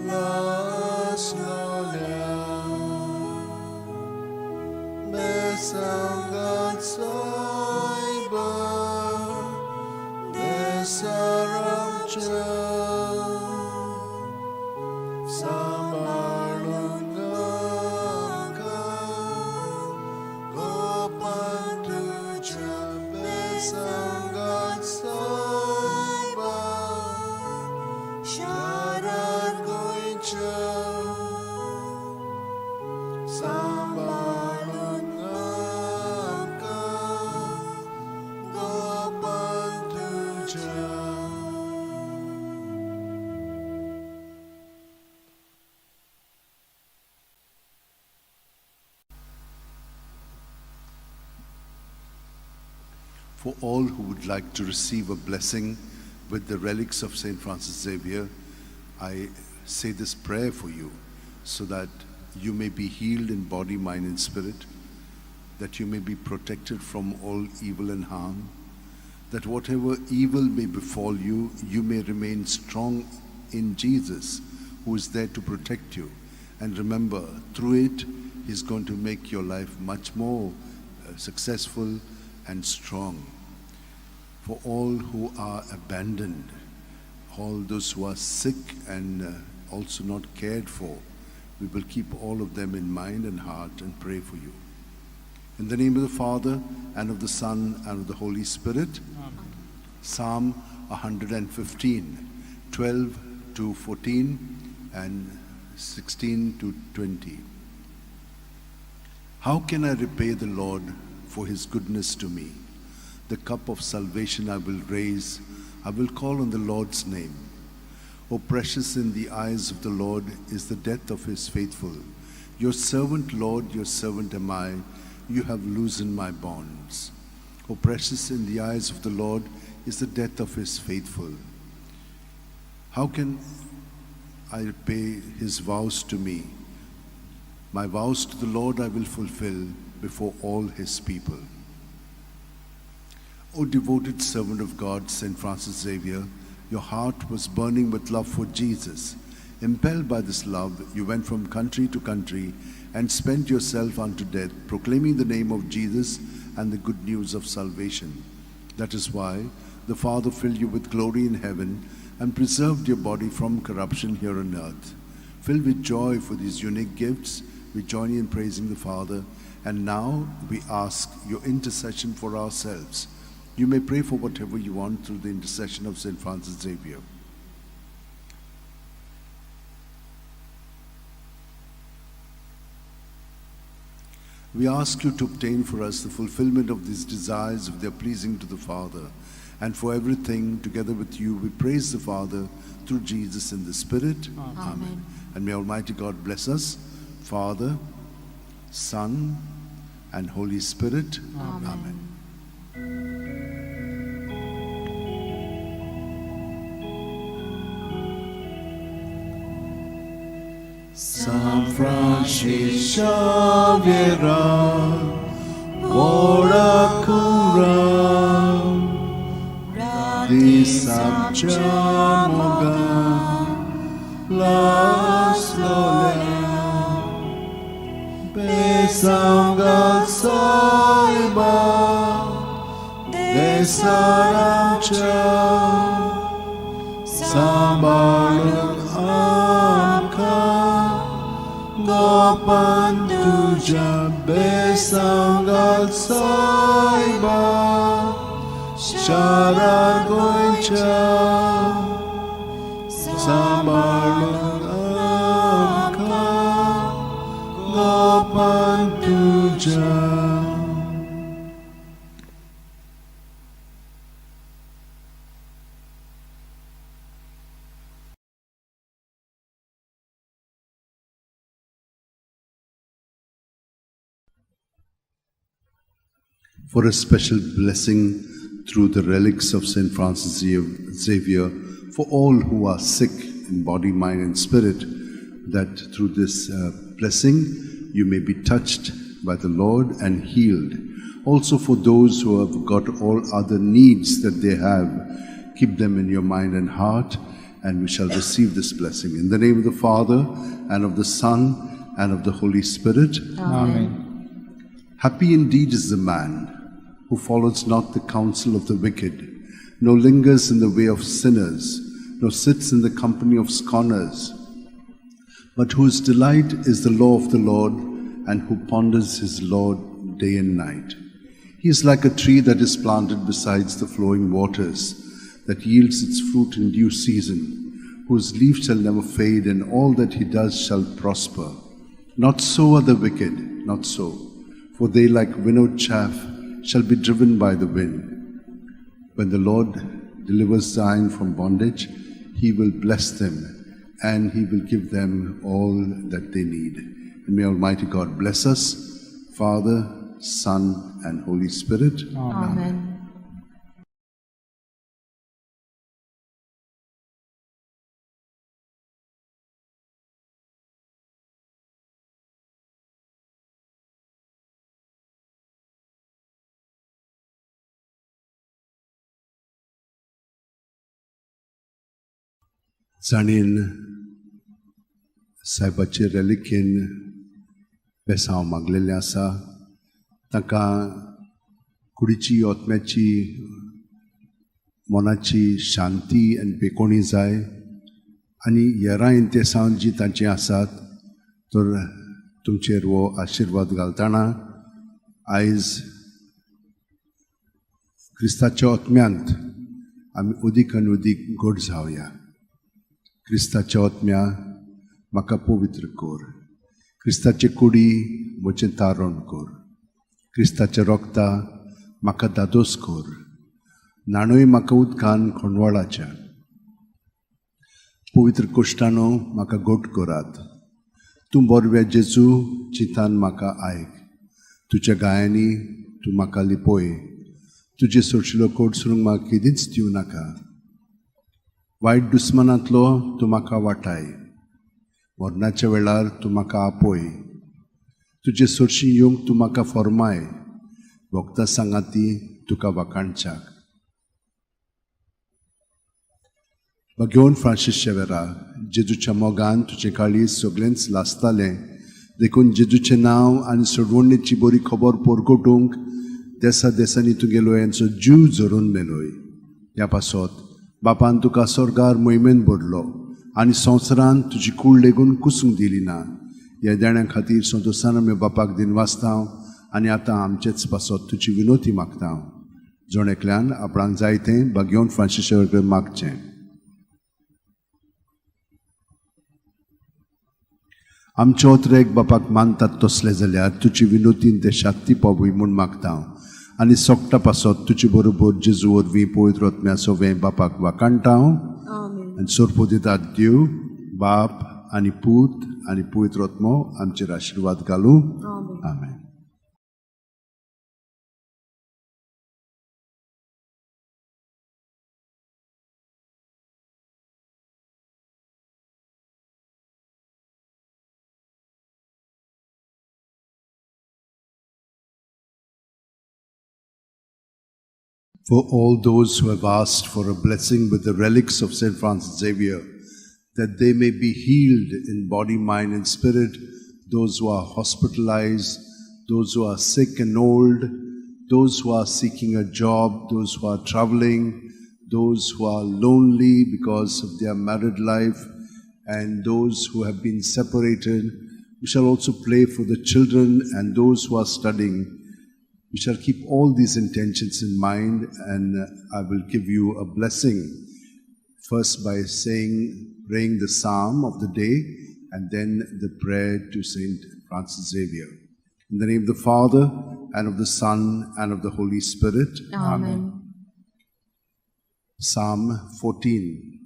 S1: las lolia, besangat saiba, besaramcha. सांबाळूंक आमकां गोपान तुज्या बेसांगात सायबा, शारार गोंयच्या, सांबाळूंक आमकां गोपान तुज्या.
S3: For all who would like to receive a blessing with the relics of St. Francis Xavier, I say this prayer for you so that you may be healed in body, mind, and spirit, that you may be protected from all evil and harm, that whatever evil may befall you, you may remain strong in Jesus, who is there to protect you. And remember, through it, He's going to make your life much more successful and strong. For all who are abandoned, all those who are sick and also not cared for, we will keep all of them in mind and heart and pray for you. In the name of the Father, and of the Son, and of the Holy Spirit.
S6: Amen.
S3: Psalm 115, 12 to 14 and 16 to 20. How can I repay the Lord for his goodness to me? The cup of salvation I will raise. I will call on the Lord's name. O precious in the eyes of the Lord is the death of his faithful. Your servant, Lord, your servant am I. You have loosened my bonds. O precious in the eyes of the Lord is the death of his faithful. How can I repay his vows to me? My vows to the Lord I will fulfill before all his people. O devoted servant of God, Saint Francis Xavier, your heart was burning with love for Jesus. Impelled by this love, you went from country to country and spent yourself unto death, proclaiming the name of Jesus and the good news of salvation. That is why the Father filled you with glory in heaven and preserved your body from corruption here on earth. Filled with joy for these unique gifts, we join you in praising the Father, and now we ask your intercession for ourselves. You may pray for whatever you want through the intercession of Saint Francis Xavier. We ask you to obtain for us the fulfillment of these desires if they are pleasing to the Father. And for everything, together with you, we praise the Father through Jesus in the Spirit.
S2: Amen. Amen.
S3: And may Almighty God bless us, Father, Son, and Holy Spirit.
S2: Amen.
S3: Amen.
S1: San Francis Xavier, ora cura, di Samcha Moga, las lola, besangal saiba, desaramcha, sambalun amka, Gopan tuja besangal saiba, Sharar goicha, sambalun amka, Gopan tuja.
S3: For a special blessing through the relics of Saint Francis Xavier for all who are sick in body, mind, and spirit, that through this blessing you may be touched by the Lord and healed. Also for those who have got all other needs that they have, keep them in your mind and heart, and we shall receive this blessing. In the name of the Father, and of the Son, and of the Holy Spirit.
S2: Amen.
S3: Happy indeed is the man who follows not the counsel of the wicked, nor lingers in the way of sinners, nor sits in the company of scorners, but whose delight is the law of the Lord, and who ponders his law day and night. He is like a tree that is planted beside the flowing waters, that yields its fruit in due season, whose leaf shall never fade, and all that he does shall prosper. Not so are the wicked, not so, for they like winnowed chaff shall be driven by the wind. When the Lord delivers Zion from bondage, he will bless them, and he will give them all that they need. And may Almighty God bless us, Father, Son, and Holy Spirit.
S2: Amen.
S3: जाणीन सायबाचे रेलिकेन बेसांव मागलेलें आसा, तांकां कुडीची, आत्म्याची, मनाची शांती आनी बेकोणी जाय, आनी येरां इंतेसांव जी तांची आसात तर तुमचेर हो आशिर्वाद घालतना आयज क्रिस्ताच्या आत्म्यांत आमी उदीक आनी उदीक गोड जावया. क्रिस्ताच्या आत्म्या म्हाका पवित्र कर. क्रिस्ताचे कुडी म्हजें तारण कर. क्रिस्ताच्या रोगता म्हाका दादोस कर. न्हाणय म्हाका उदकान खोंडवाळाच्या. पवित्र कोश्टानो म्हाका गोट करात. तूं बरव्या जेजू चिंतान म्हाका आयक. तुज्या गायांनी तूं म्हाका लिपय. तुजे सोडशिलो कोट सोडूंक म्हाका केदींच दिवं नाका. वायट दुस्मानांतलो तूं म्हाका वाटाय. मरणाच्या वेळार तूं म्हाका आपय. तुजे सोडशी येवंक तूं म्हाका फॉर्माय. वखदां सांगाती तुका वाखाणच्याक. भगेवन फ्रांसीस शेवेरा, जेजूच्या मोगान तुजें काळीज सगळेंच लासतालें, देखून जेजूचें नांव आनी सोडवणेची बरी खबर परगटूंक देसा देसांनी तुगेलो यांचो जीव झरोवन मेलोय. ह्या पासत बापान तुका स्वर्गार मोहिमेन भरलो आनी संवसारान तुजी कूड लेगून कुसूंक दिली ना. ह्या देण्या खातीर संतोशान आमी बापाक दिनवासता आनी आतां आमचेच पासत तुजी विनोती मागता. जण एकल्यान आपणाक जाय तें भाग्योवन फ्रांसीस कडेन मागचें. आमचे ओतरेक बापाक मानतात तसले जाल्यार तुजी विनोतीन ते शांती पावय म्हूण मागता आनी सोकटा पासत तुजे बरोबर जेजू वरवीं पवित्र आत्म्या सोवें बापाक वाखाणटा. आनी सोरपो दितात देव बाप आनी पूत आनी पवित्र आत्मो आमचेर आशिर्वाद घालूं. आमेन. For all those who have asked for a blessing with the relics of St. Francis Xavier, that they may be healed in body, mind, and spirit, those who are hospitalized, those who are sick and old, those who are seeking a job, those who are traveling, those who are lonely because of their married life, and those who have been separated. We shall also pray for the children and those who are studying. We shall keep all these intentions in mind, and I will give you a blessing. First by praying the psalm of the day, and then the prayer to Saint Francis Xavier. In the name of the Father, and of the Son, and of the Holy Spirit.
S2: Amen.
S3: Psalm 14.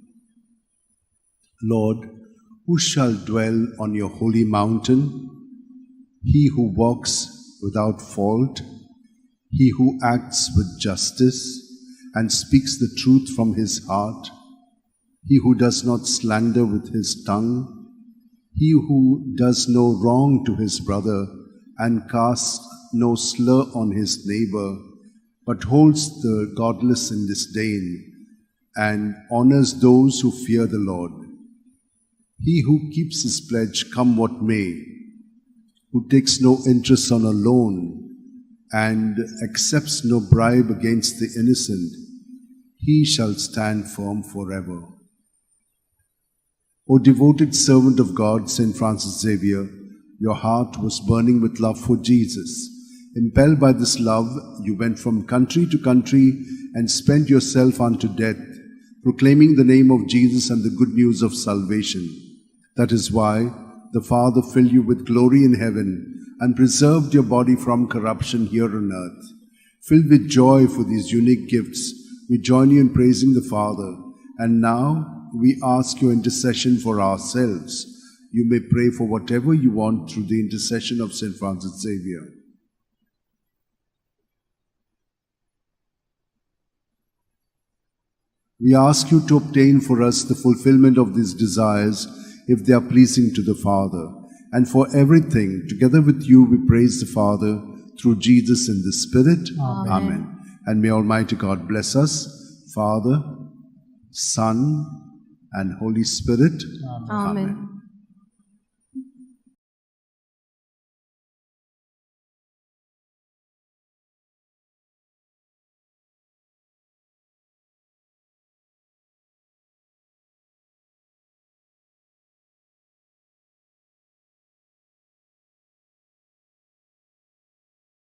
S3: Lord, who shall dwell on your holy mountain? He who walks without fault, he who acts with justice and speaks the truth from his heart, he who does not slander with his tongue, he who does no wrong to his brother and casts no slur on his neighbor, but holds the godless in disdain and honors those who fear the Lord. He who keeps his pledge, come what may, who takes no interest on a loan and accepts no bribe against the innocent, he shall stand firm forever. O devoted servant of God, Saint Francis Xavier, your heart was burning with love for Jesus. Impelled by this love, you went from country to country and spent yourself unto death, proclaiming the name of Jesus and the good news of salvation. That is why the Father filled you with glory in heaven and preserved your body from corruption here on earth. Filled with joy for these unique gifts, we join you in praising the Father. And now we ask your intercession for ourselves. You may pray for whatever you want through the intercession of St. Francis Xavier. We ask you to obtain for us the fulfillment of these desires if they are pleasing to the Father. And for everything, together with you, we praise the Father through Jesus in the Spirit.
S2: Amen.
S3: Amen. And may Almighty God bless us, Father, Son, and Holy Spirit.
S2: Amen.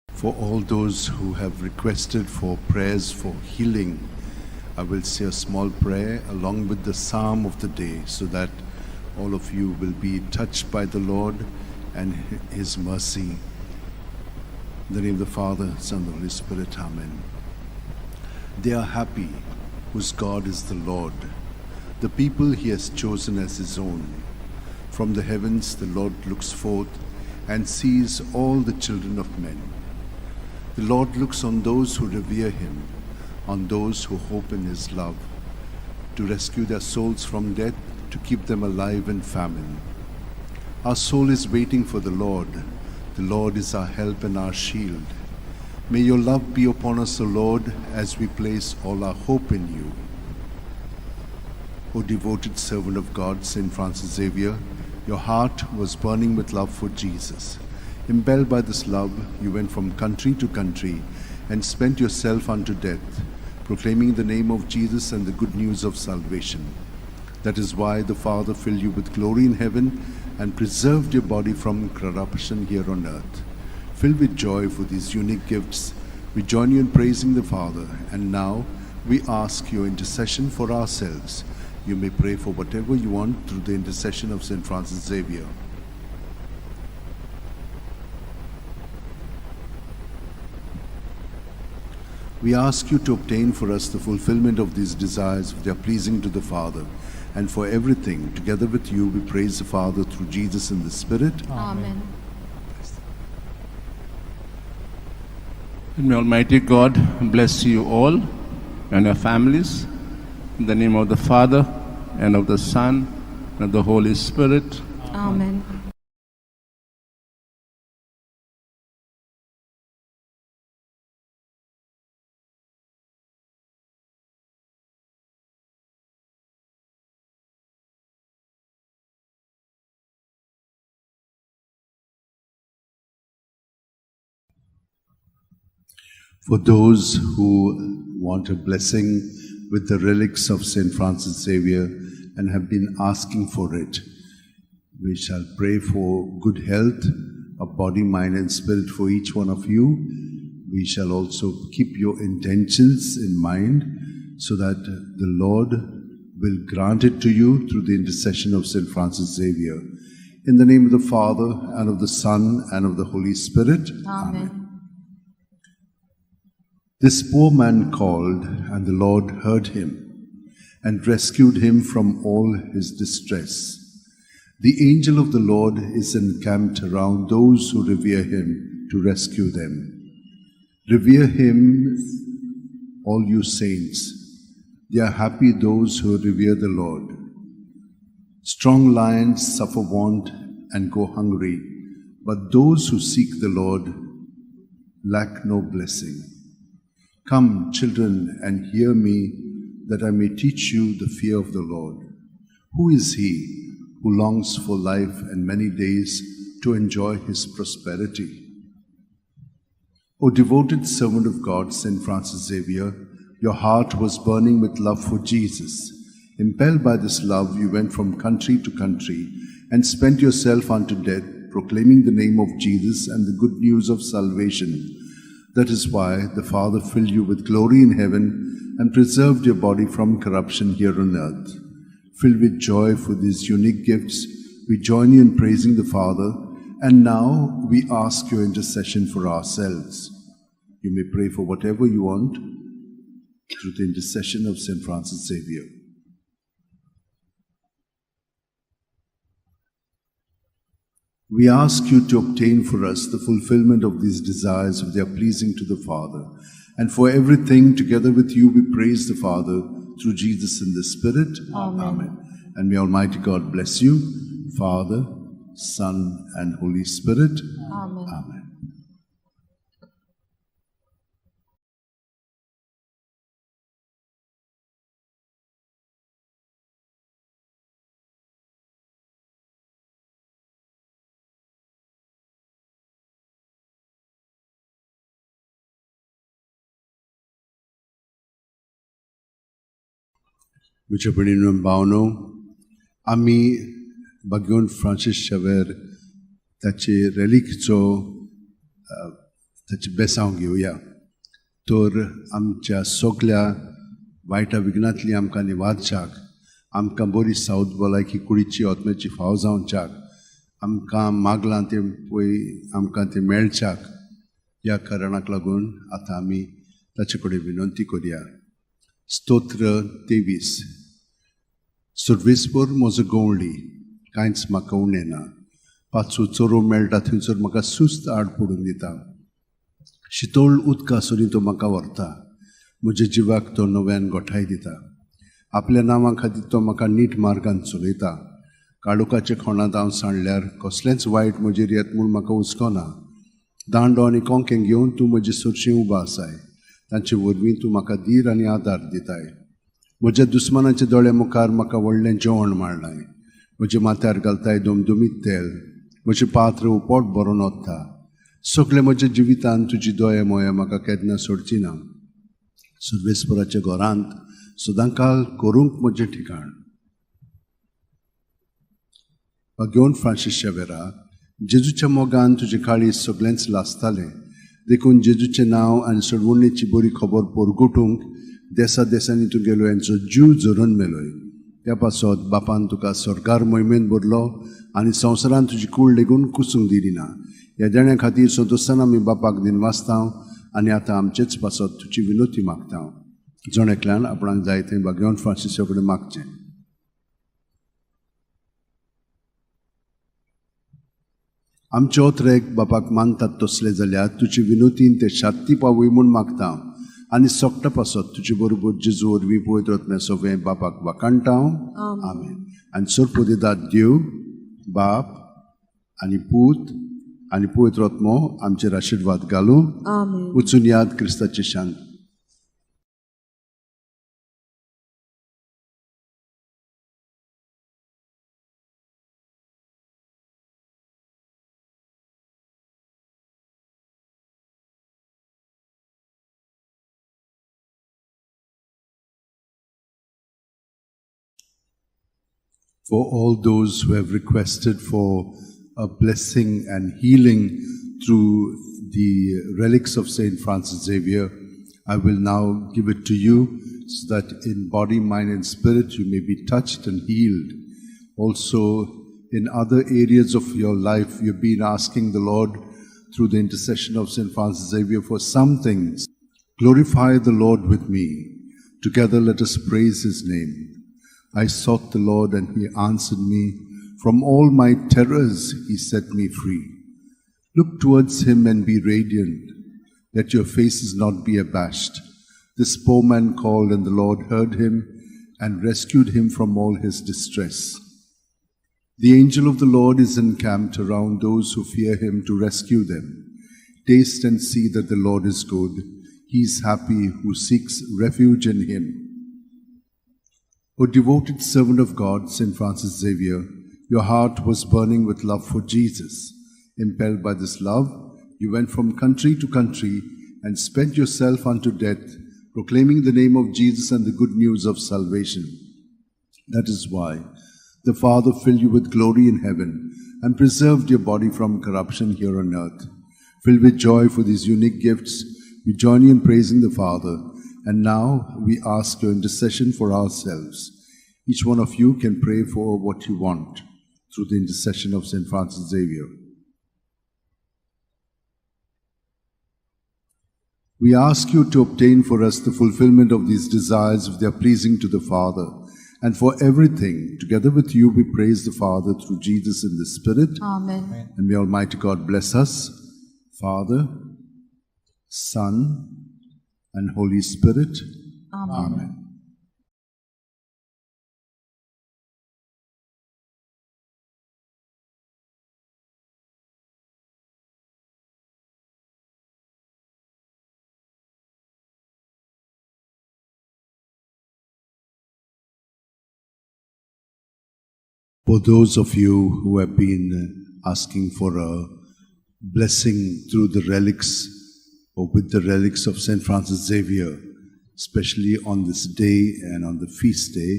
S3: For all those who have requested for prayers for healing, I will say a small prayer along with the psalm of the day so that all of you will be touched by the Lord and His mercy. In the name of the Father, Son, and the Holy Spirit. Amen. They are happy whose God is the Lord, the people He has chosen as His own. From the heavens the Lord looks forth and sees all the children of men. The Lord looks on those who revere Him, on those who hope in His love, to rescue their souls from death, to keep them alive in famine. Our soul is waiting for the Lord. The Lord is our help and our shield. May your love be upon us, O Lord, as we place all our hope in you. O devoted servant of God, Saint Francis Xavier, your heart was burning with love for Jesus. Impelled by this love, you went from country to country and spent yourself unto death, proclaiming the name of Jesus and the good news of salvation. That is why the Father filled you with glory in heaven and preserved your body from corruption here on earth. Filled with joy for these unique gifts, we join you in praising the Father, and now we ask your intercession for ourselves. You may pray for whatever you want through the intercession of Saint Francis Xavier. We ask you to obtain for us the fulfillment of these desires, if they are pleasing to the Father. And for everything, together with you, we praise the Father through Jesus in the Spirit.
S2: Amen.
S4: And may Almighty God bless you all and your families. In the name of the Father, and of the Son, and of the Holy Spirit.
S2: Amen.
S3: For those who want a blessing with the relics of Saint Francis Xavier and have been asking for it, we shall pray for good health of body, mind, and spirit for each one of you. We shall also keep your intentions in mind so that the Lord will grant it to you through the intercession of Saint Francis Xavier. In the name of the Father, and of the Son, and of the Holy Spirit.
S2: Amen.
S3: This poor man called, and the Lord heard him and rescued him from all his distress. The angel of the Lord is encamped around those who revere him to rescue them. Revere him, all you saints. They are happy those who revere the Lord. Strong lions suffer want and go hungry, but those who seek the Lord lack no blessing. Come, children, and hear me, that I may teach you the fear of the Lord. Who is he who longs for life and many days to enjoy his prosperity? O devoted servant of God, Saint Francis Xavier, your heart was burning with love for Jesus. Impelled by this love, you went from country to country and spent yourself unto death, proclaiming the name of Jesus and the good news of salvation. That is why the Father filled you with glory in heaven and preserved your body from corruption here on earth. Filled with joy for these unique gifts, we join you in praising the Father, and now we ask your intercession for ourselves. You may pray for whatever you want through the intercession of Saint Francis Xavier. We ask you to obtain for us the fulfillment of these desires if they are pleasing to the Father. And for everything, together with you, we praise the Father through Jesus in the Spirit.
S2: Amen.
S3: Amen. And may Almighty God bless you, Father, Son, and Holy Spirit.
S2: Amen.
S3: Amen. म्हज्या भयणीनो भावनो, आमी बागेवन Francis शेवेर ताचे रेलिकचो ताचें बेसांव घेवया, तर आमच्या सगल्या वायटा विघ्नांतली आमकां निवारच्याक आमकां बरी सावद भलायकी कुडीची आत्म्याची फाव जावच्याक आमकां मागलां तें पळय आमकां तें मेळच्याक ह्या कारणाक लागून आतां आमी ताचे कडेन विनंती करया. स्तोत्र 23. सर्वेस्पर म्हजो गवळी, कांयच म्हाका उणें ना. पाचू चोरो मेळटा थंयसर म्हाका सुस्त आड पडून दिता. शितोळ उदका सरी तो म्हाका व्हरता. म्हज्या जिवाक तो नव्यान गोठाय दिता. आपल्या नांवा खातीर तो म्हाका नीट मार्गान चलयता. काळोखाच्या खोणांत हांव सांडल्यार कसलेंच वायट म्हजेर येत म्हूण म्हाका हुस्को ना. दांडो आनी कोंकें घेवन तूं म्हजे सरशीं उबो आसाय. तांचे वरवीं तूं म्हाका धीर आनी आदार दिताय. म्हज्या दुस्मानाच्या दोळ्या मुखार म्हाका व्हडलें जेवण मांडलाय. म्हज्या माथ्यार घालताय दमदमीत तेल. म्हजें पात्र पोट भरून वता. सगळें म्हज्या जिवितान तुजी दया मोया म्हाका केन्ना सोडची ना. सर्वेस्पराच्या घरांत सदांकाल करूंक म्हजें ठिकाण. घेवन फ्रांसीस शेवेरा, जेजूच्या मोगान तुजें काळीज सगळेंच लासतालें. देखून जेजूचें नांव आनी सोडवणेची बरी खबर परगटूंक देसा देसांनी तूं गेलो हेंचो जीव झरून मेलोय. त्या पासत बापान तुका सरकार मोहिमेन भरलो आनी संवसारान तुजी कूड लेगून कुसूंक दिली ना. ह्या देण्या खातीर संतोशान आमी बापाक दिनवासता आनी आतां आमचेच पासत तुजी विनोती मागता. जण एकल्यान आपणाक जाय तें भाग्यवंत फ्रांसिसा कडेन मागचें. आमचे ओत्रेक बापाक मानतात तसले जाल्यार तुजी विनोतीन ते शांती पावय म्हूण मागता आनी सोकटा पासत तुजे बरोबर जेजू वरवीं पवित्र आत्म्या सगळें बापाक वाखाणटा. आमेन. आनी सरपोदेदाद देव बाप आनी पूत आनी पवित्र आत्मो आमचेर आशिर्वाद घालूं. वचून याद क्रिस्ताची शांत. For all those who have requested for a blessing and healing through the relics of Saint Francis Xavier, I will now give it to you so that in body, mind and spirit you may be touched and healed. Also, in other areas of your life, you've been asking the Lord through the intercession of Saint Francis Xavier for some things. Glorify the Lord with me. Together let us praise his name. I sought the Lord and he answered me. From all my terrors he set me free. Look towards him and be radiant. Let your faces not be abashed. This poor man called and the Lord heard him and rescued him from all his distress. The angel of the Lord is encamped around those who fear him to rescue them. Taste and see that the Lord is good. He is happy who seeks refuge in him. O devoted servant of God, Saint Francis Xavier, your heart was burning with love for Jesus. Impelled by this love, you went from country to country and spent yourself unto death, proclaiming the name of Jesus and the good news of salvation. That is why the Father filled you with glory in heaven and preserved your body from corruption here on earth. Filled with joy for these unique gifts, we join you in praising the Father. And now we ask your intercession for ourselves. Each one of you can pray for what you want through the intercession of Saint Francis Xavier. We ask you to obtain for us the fulfillment of these desires if they are pleasing to the Father. And for everything, together with you, we praise the Father through Jesus in the Spirit.
S2: Amen.
S3: And may Almighty God bless us, Father, Son, and Holy Spirit.
S2: Amen.
S3: Amen. For those of you who have been asking for a blessing through the relics or with the relics of Saint Francis Xavier, especially on this day and on the feast day,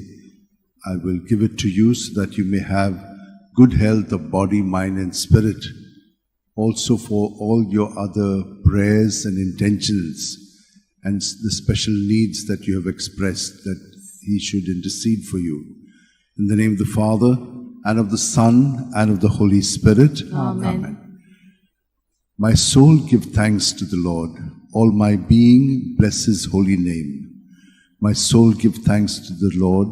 S3: I will give it to you so that you may have good health of body, mind, and spirit. Also for all your other prayers and intentions and the special needs that you have expressed, that he should intercede for you. In the name of the Father, and of the Son, and of the Holy Spirit.
S2: Amen.
S3: My soul give thanks to the Lord. All my being bless his holy name. My soul give thanks to the Lord,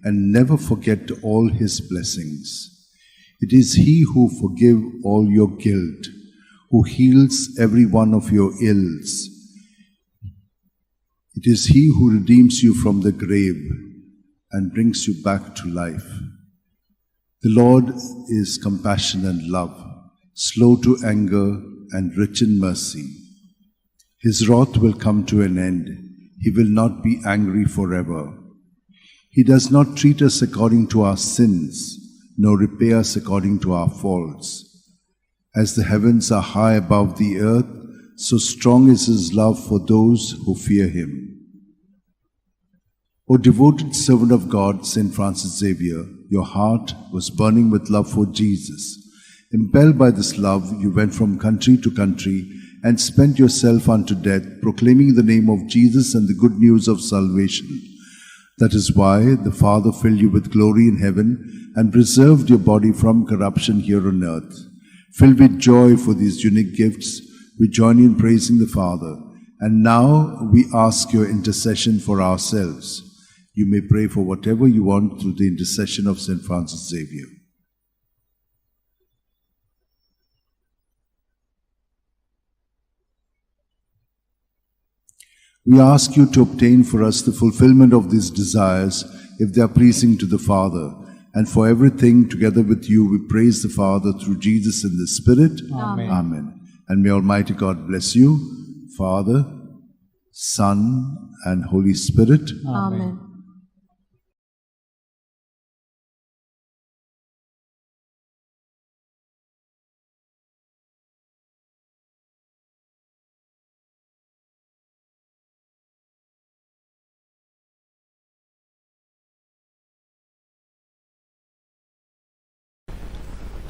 S3: and never forget all his blessings. It is he who forgives all your guilt, who heals every one of your ills. It is he who redeems you from the grave and brings you back to life. The Lord is compassion and love, slow to anger and rich in mercy. His wrath will come to an end. He will not be angry forever. He does not treat us according to our sins, nor repay us according to our faults. As the heavens are high above the earth, so strong is his love for those who fear him. O devoted servant of God, Saint Francis Xavier, your heart was burning with love for Jesus. Impelled by this love, you went from country to country and spent yourself unto death, proclaiming the name of Jesus and the good news of salvation. That is why the Father filled you with glory in heaven and preserved your body from corruption here on earth. Filled with joy for these unique gifts, we join you in praising the Father. And now we ask your intercession for ourselves. You may pray for whatever you want through the intercession of Saint Francis Xavier. We ask you to obtain for us the fulfillment of these desires, if they are pleasing to the Father. And for everything, together with you, we praise the Father through Jesus in the Spirit.
S2: Amen.
S3: Amen. And may Almighty God bless you, Father, Son, and Holy Spirit.
S2: Amen.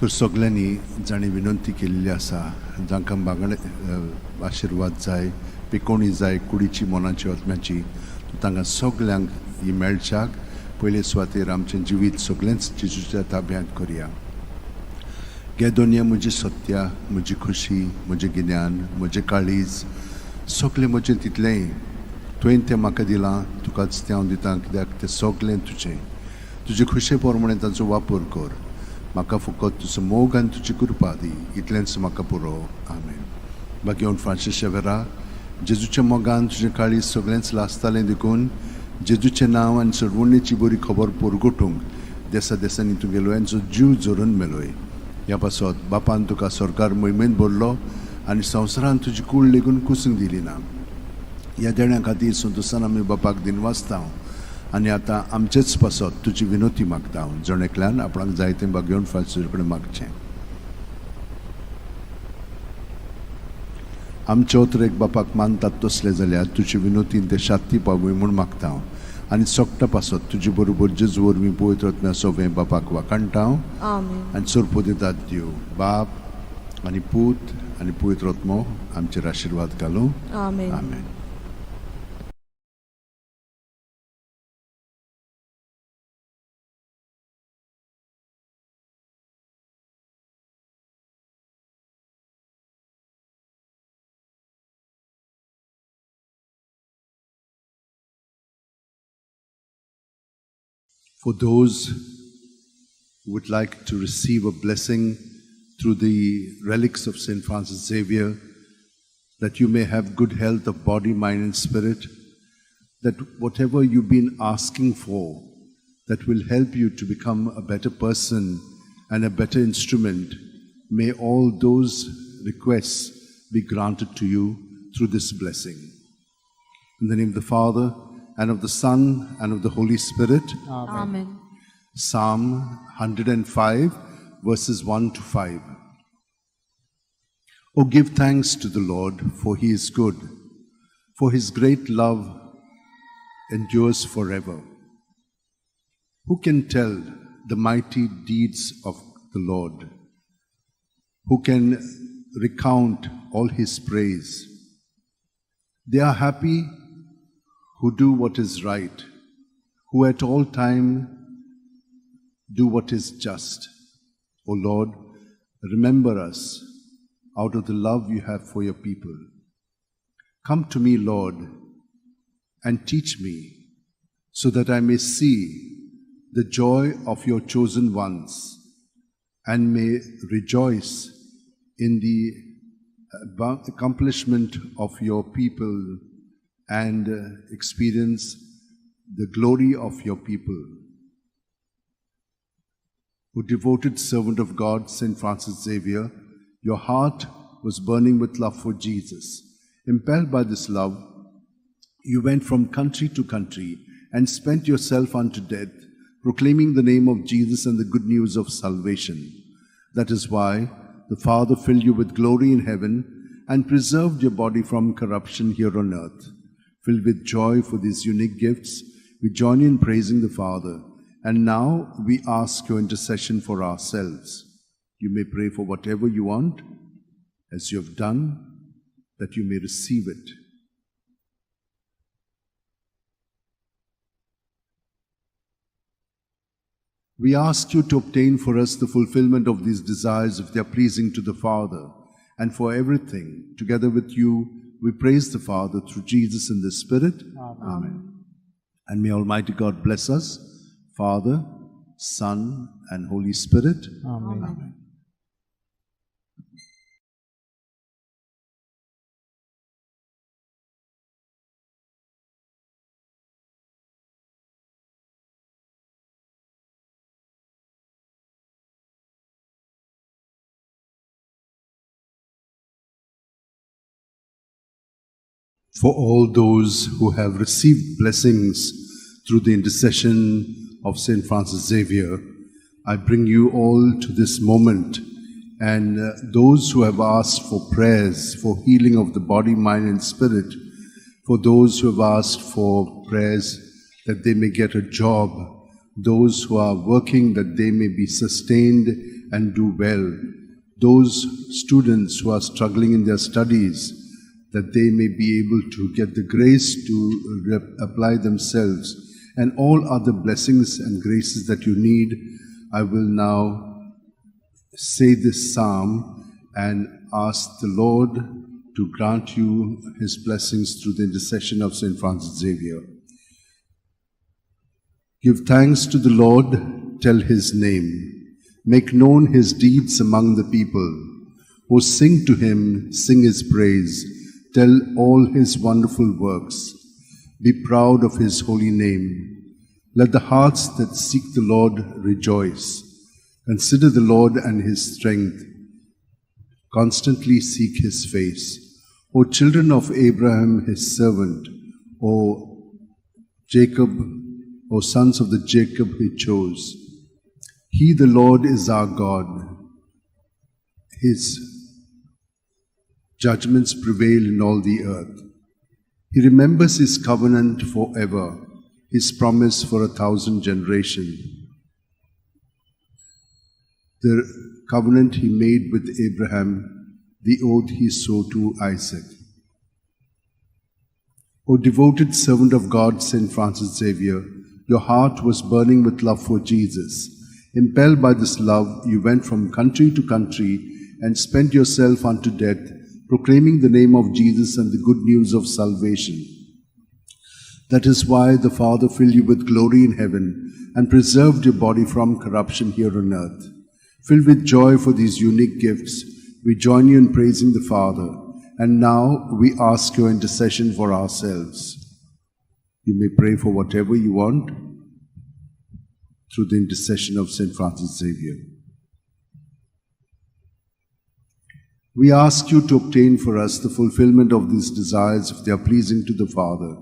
S3: तर सगल्यांनी जाणें विनंती केल्ली आसा, जांकां मागणे आशिर्वाद जाय, पिकोवणी जाय कुडीची, मनाची, आत्म्याची, तांकां सगल्यांक ही मेळच्याक पयले सुवातेर आमचें जिवीत सगळेंच जेजूच्या ताब्यांत करया. गे दोनया म्हजी सत्या, म्हजी खुशी, म्हजें गिन्यान, म्हजें काळीज, सगळें म्हजें तितलेंय तुवें तें म्हाका दिलां, तुकाच तें हांव दितां, कित्याक तें सगळें तुजें. तुजे खुशे प्रमाणे तांचो वापर कर. म्हाका फकत तुजो मोग आनी तुजी कृपा दी, इतलेंच म्हाका पुरो. आमेन. बाकी फ्रांसीस शेवेरा, जेजूच्या मोगान तुजें काळीज सगळेंच लासतालें देखून जेजूचें नांव आनी सोडवणेची बरी खबर परगटूंक देसा देसांनी तूं गेलो आनी जीव झरोवन मेलोय. ह्या पासत बापान तुका सरकार मोहिमेंत भरलो आनी संवसारान तुजी कूड लेगून कुसूंक दिली ना. ह्या देण्या खातीर संतोशान आमी बापाक दिनवासता आनी आतां आमचेच पासत तुजी विनोती मागता. जण एकल्यान आपणाक जाय तें बागेवन फ्रांसीस कडेन मागचें. आमचे उतर एक बापाक मानतात तसले जाल्यार तुजी विनोतीन ते शांती पावय म्हूण मागता आनी सोगटा पासत तुजे बरोबर जेजू वरवीं पवित्र आत्म्या सोबें बापाक वाखाणटा आनी सोरपो दितात. देव बाप आनी पूत आनी पवित्र आत्मो आमचेर आशिर्वाद घालूं.
S2: आमेन.
S3: आमेन. For those who would like to receive a blessing through the relics of Saint Francis Xavier, that you may have good health of body, mind, and spirit, that whatever you've been asking for, that will help you to become a better person and a better instrument, may all those requests be granted to you through this blessing. In the name of the Father, and of the Son, and of the Holy Spirit.
S2: Amen.
S3: Psalm 105, verses 1 to 5. O give thanks to the Lord, for he is good, for his great love endures forever. Who can tell the mighty deeds of the Lord? Who can recount all his praise? They are happy who do what is right, who at all time Do what is just. O Lord, remember us out of the love you have for your people. Come to me, Lord, and teach me, so that I may see the joy of your chosen ones and may rejoice in the accomplishment of your people and experience the glory of your people. O devoted servant of God, Saint Francis Xavier, your heart was burning with love for Jesus. Impelled by this love, you went from country to country and spent yourself unto death, proclaiming the name of Jesus and the good news of salvation. That is why the Father filled you with glory in heaven and preserved your body from corruption here on earth. Filled with joy for these unique gifts, we join you in praising the Father. And now we ask your intercession for ourselves. You may pray for whatever you want, as you have done, that you may receive it. We ask you to obtain for us the fulfillment of these desires if they are pleasing to the Father, and for everything, together with you, we praise the Father through Jesus in the Spirit. Amen. Amen. And may Almighty God bless us, Father, Son, and Holy Spirit.
S5: Amen.
S3: Amen. For all those who have received blessings through the intercession of Saint Francis Xavier, I bring you all to this moment. And those who have asked for prayers for healing of the body, mind, and spirit, for those who have asked for prayers that they may get a job, those who are working that they may be sustained and do well, those students who are struggling in their studies, that they may be able to get the grace to apply themselves, and all other blessings and graces that you need. I will now say this psalm and ask the Lord to grant you his blessings through the intercession of Saint Francis Xavier. Give thanks to the Lord, tell his name. Make known his deeds among the people. O sing to him, sing his praise. Tell all his wonderful works. Be proud of his holy name. Let the hearts that seek the Lord rejoice. Consider the Lord and his strength. Constantly seek his face. O children of Abraham, his servant, O Jacob, O sons of the Jacob he chose. He, the Lord, is our God. His judgments prevail in all the earth. He remembers his covenant forever, his promise for 1,000 generations. The covenant he made with Abraham, the oath he swore to Isaac. O devoted servant of God, Saint Francis Xavier, your heart was burning with love for Jesus. Impelled by this love, you went from country to country and spent yourself unto death, proclaiming the name of Jesus and the good news of salvation. That is why the Father filled you with glory in heaven and preserved your body from corruption here on earth. Filled with joy for these unique gifts, we join you in praising the Father. And now we ask your intercession for ourselves. You may pray for whatever you want through the intercession of Saint Francis Xavier. We ask you to obtain for us the fulfillment of these desires if they are pleasing to the Father.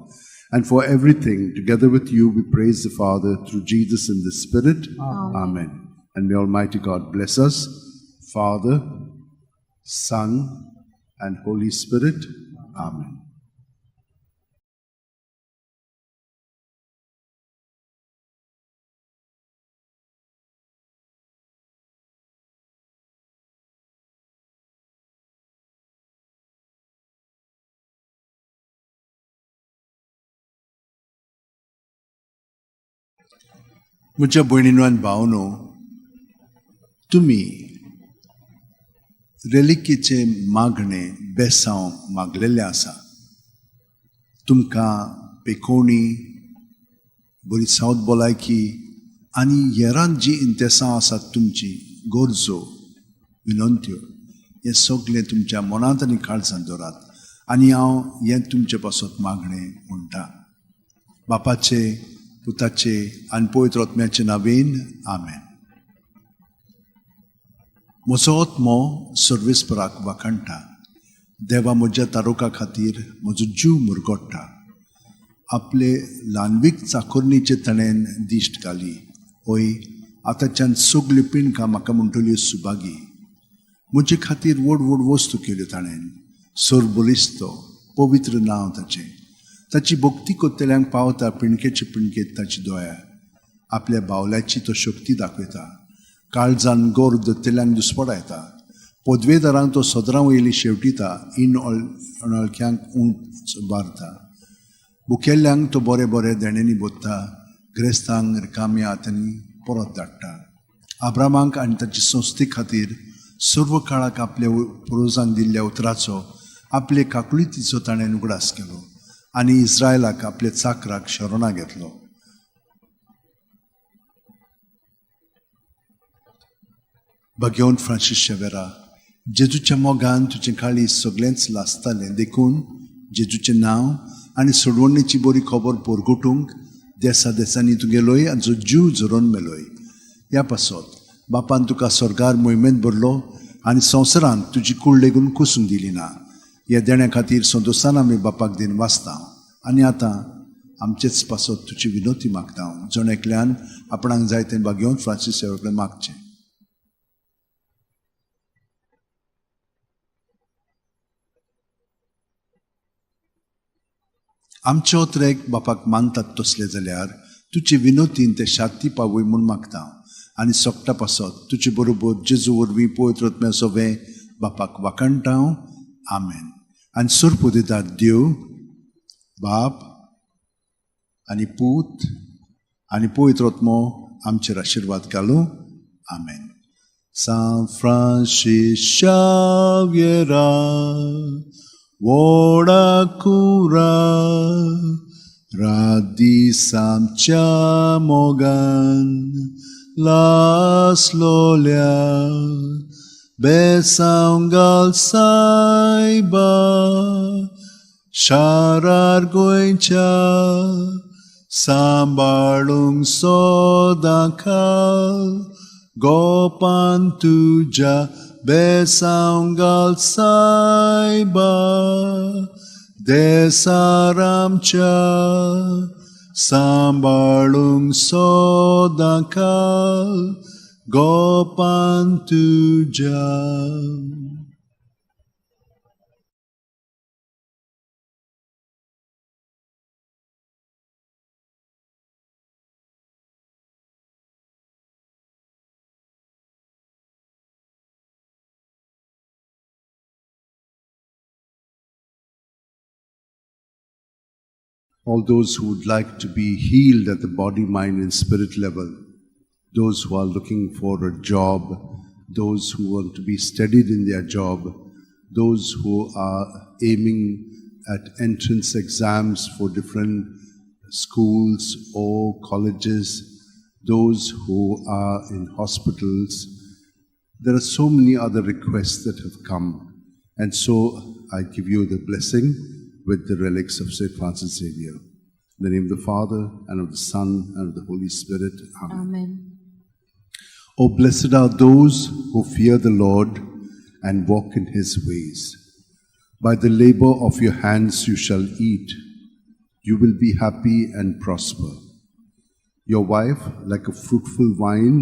S3: And for everything, together with you, we praise the Father through Jesus in the Spirit. Amen. Amen. And may Almighty God bless us, Father, Son, and Holy Spirit. Amen. म्हज्या भयणीनो आनी भावनो, तुमी रेलिकेचें मागणें बेसांव मागलेलें आसा. तुमकां पेकोवणी, बरी south भलायकी आनी हेरांक जीं इंतेसांव आसात तुमची गरजो विनंत्यो हें सगळें तुमच्या मनांत आनी काळजांत दवरात आनी हांव हें तुमचे पासत मागणें म्हणटा. बापाचे, पुताचे आनी पवित्र आत्म्याचे नांवेन आमेन. म्हजो आत्मो सर्वेस्पराक वाखाणटा. देवा म्हज्या तारुका खातीर म्हजो जीव मुरगोडटा. आपले ल्हानवीक चाकोरणीचे ताणें दिश्ट घाली. हय, आतांच्यान सगल्यो पिणकां म्हाका म्हणटल्यो सुभागी. म्हजे खातीर व्हड व्हड वस्तू केल्यो ताणें. सरबलिस्त पवित्र नांव ताचें. ताची भक्ती कोत्तल्यांक पावता पिणकेचे पिणकेत ताची दोया. आपल्या बावल्याची तो शक्ती दाखयता. काळजान गोर दत्तेल्यांक दुस्पडायता. पदवेदारांक तो सदरां वयली शेवटिता. इन अणळख्यांक उंच बारता. भुकेल्ल्यांक तो बरे बरे देण्यांनी बोत्ता. ग्रेस्तांक रिकाम्या हातांनी परत धाडटा. आब्रामाक आनी ताची संस्थे खातीर सर्व काळाक आपल्या पुर्वजांक दिल्ल्या उतराचो आपले काकुळीतीचो ताणें उगडास केलो आनी इस्रायलाक आपल्या चाकराक शरणां घेतलो. भगवंत फ्रांसीस शेवेरा, जेजूच्या मोगान तुजें काळीज सगळेंच लासतालें, देखून जेजूचें नांव आनी सोडवणेची बरी खबर परगटूंक देसा देसांनी तुगेलोय आनी जीव झरोवन मेलोय. ह्या पासत बापान तुका स्वर्गार मोहिमेंत भरलो आनी संवसारांत तुजी कूड लेगून कुसूंक दिली ना. ह्या देण्या खातीर संतोशान आमी बापाक दिन वाचता आनी आतां आमचेच पासत तुजी विनोती मागता. जण एकल्यान आपणाक जाय तें भाग्योवन फ्रांसीस सेवा कडेन मागचें. आमचे ओत्रेक बापाक मानतात तसले जाल्यार तुजे विनोतीन ते शांती पावय म्हूण मागता आनी सोकटा पासत तुजे बरोबर जेजू वरवीं पवित्र आत्म्या सोवें बापाक वाखाणटा. आमेन. आनी सोरपो दितात देव बाप आनी पूत आनी पवित्र आत्मो आमचेर आशिर्वाद घालूं. आमेन. सांत फ्रांसीस शाव्येरा व्हडा कुरा रात दीस आमच्या मोगान लासलोल्या बेसांव घाल सायबा शारार गोंयच्या सांबाळूंक सदां खाल गोपान तुज्या बेसांव घाल सायबा देसार आमच्या सांबाळूंक सदां खाल गोपान तुज्या. All those who would like to be healed at the body, mind, and spirit level, those who are looking for a job, those who want to be steadied in their job, those who are aiming at entrance exams for different schools or colleges, those who are in hospitals. There are so many other requests that have come. And so I give you the blessing with the relics of St. Francis Xavier. In the name of the Father, and of the Son, and of the Holy Spirit. Amen.
S2: Amen.
S3: Oh, blessed are those who fear the Lord and walk in his ways. By the labor of your hands you shall eat. You will be happy and prosper. Your wife like a fruitful vine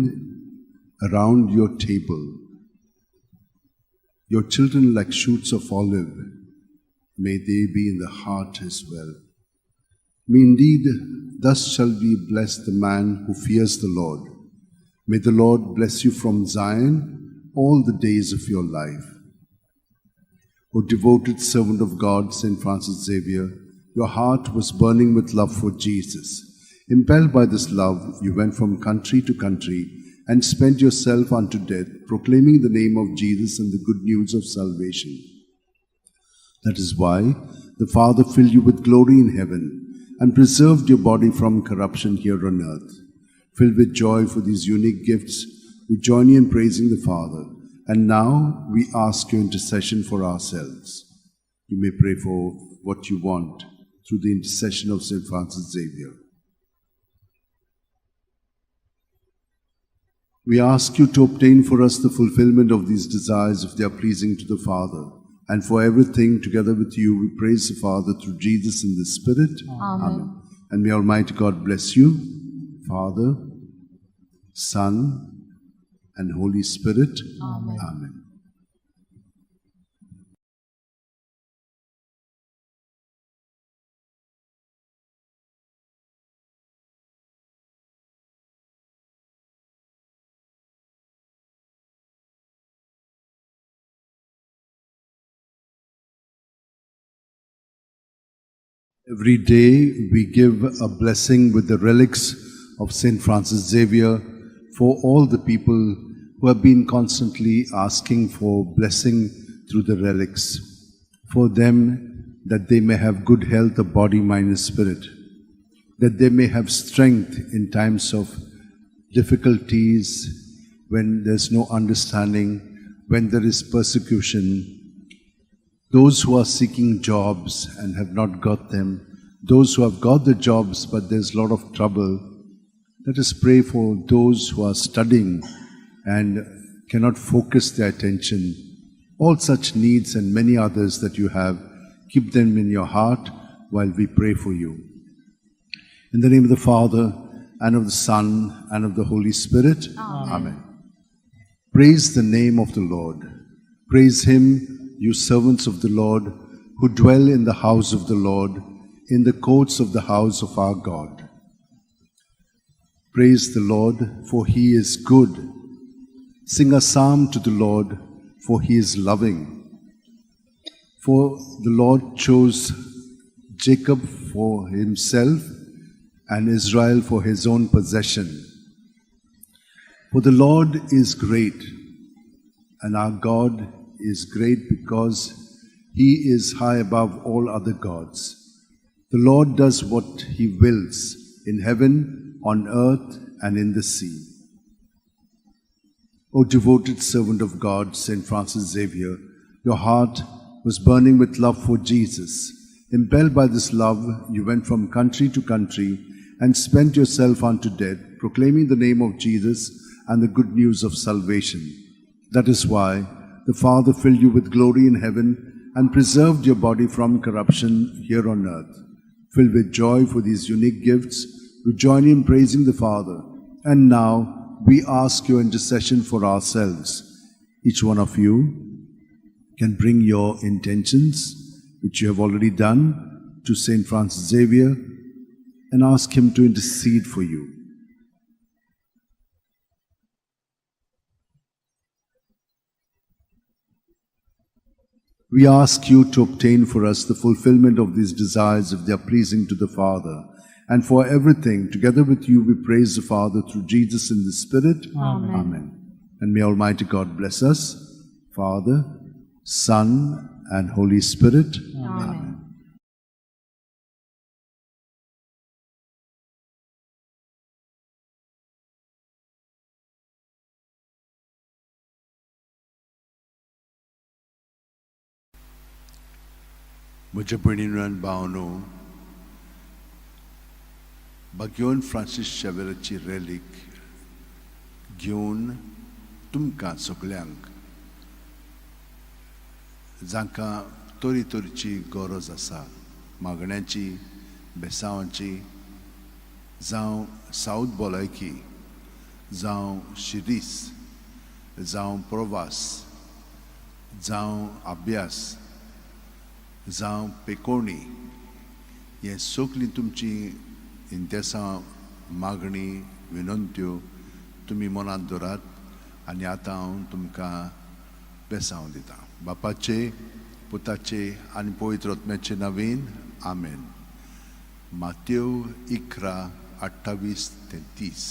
S3: around your table. Your children like shoots of olive. May they be in the heart as well. May indeed thus shall be blessed the man who fears the Lord. May the Lord bless you from Zion all the days of your life. O devoted servant of God, St. Francis Xavier, your heart was burning with love for Jesus. Impelled by this love, you went from country to country and spent yourself unto death, proclaiming the name of Jesus and the good news of salvation. That is why the Father filled you with glory in heaven and preserved your body from corruption here on earth. Filled with joy for these unique gifts, we join you in praising the Father. And now we ask your intercession for ourselves. You may pray for what you want through the intercession of St. Francis Xavier. We ask you to obtain for us the fulfillment of these desires if they are pleasing to the Father. And for everything, together with you, we praise the Father through Jesus in the Spirit.
S2: Amen.
S3: And may Almighty God bless you, Father, Son, and Holy Spirit.
S2: Amen.
S3: Amen. Every day we give a blessing with the relics of St. Francis Xavier for all the people who have been constantly asking for blessing through the relics, for them that they may have good health of body, mind and spirit, that they may have strength in times of difficulties, when there's no understanding, when there is persecution. Those who are seeking jobs and have not got them, those who have got the jobs but there's a lot of trouble, let us pray for those who are studying and cannot focus their attention. All such needs and many others that you have, keep them in your heart while we pray for you. In the name of the Father, and of the Son, and of the Holy Spirit.
S2: Amen.
S3: Amen. Praise the name of the Lord. Praise him, you servants of the Lord, who dwell in the house of the Lord, in the courts of the house of our God. Praise the Lord, for he is good. Sing a psalm to the Lord, for he is loving. For the Lord chose Jacob for himself and Israel for his own possession. For the Lord is great, and our God is great because he is high above all other gods. The Lord does what he wills in heaven, on earth, and in the sea. O devoted servant of God, St. Francis Xavier, your heart was burning with love for Jesus. Impelled by this love, you went from country to country and spent yourself unto death, proclaiming the name of Jesus and the good news of salvation. That is why the Father filled you with glory in heaven and preserved your body from corruption here on earth. Filled with joy for these unique gifts, we join in praising the Father. And now we ask your intercession for ourselves. Each one of you can bring your intentions, which you have already done, to St. Francis Xavier and ask him to intercede for you. We ask you to obtain for us the fulfillment of these desires if they are pleasing to the Father. And for everything, together with you, we praise the Father through Jesus in the Spirit.
S2: Amen.
S3: Amen. And may Almighty God bless us, Father, Son, and Holy Spirit.
S2: Amen.
S3: म्हज्या भयणीन आनी भावनो, बाग्योन Francis शेवेराची रॅलीक घेवन तुमकां सगल्यांक जांकां तरेतरेची गरज आसा, मागण्याची, बेसांवाची, जावं सावथ भलायकी, जावं शिरीस, जावं प्रवास, जावं अभ्यास, जावं पेकोणी, हें सगळीं तुमची इंतेसां, मागणी, विनंत्यो तुमी मनांत दवरात आनी आतां हांव तुमकां बेसांव दितां. बापाचे, पुताचे आनी पवित्र आत्म्याचे नवीन आमेन. मातेव 11 28 ते 30.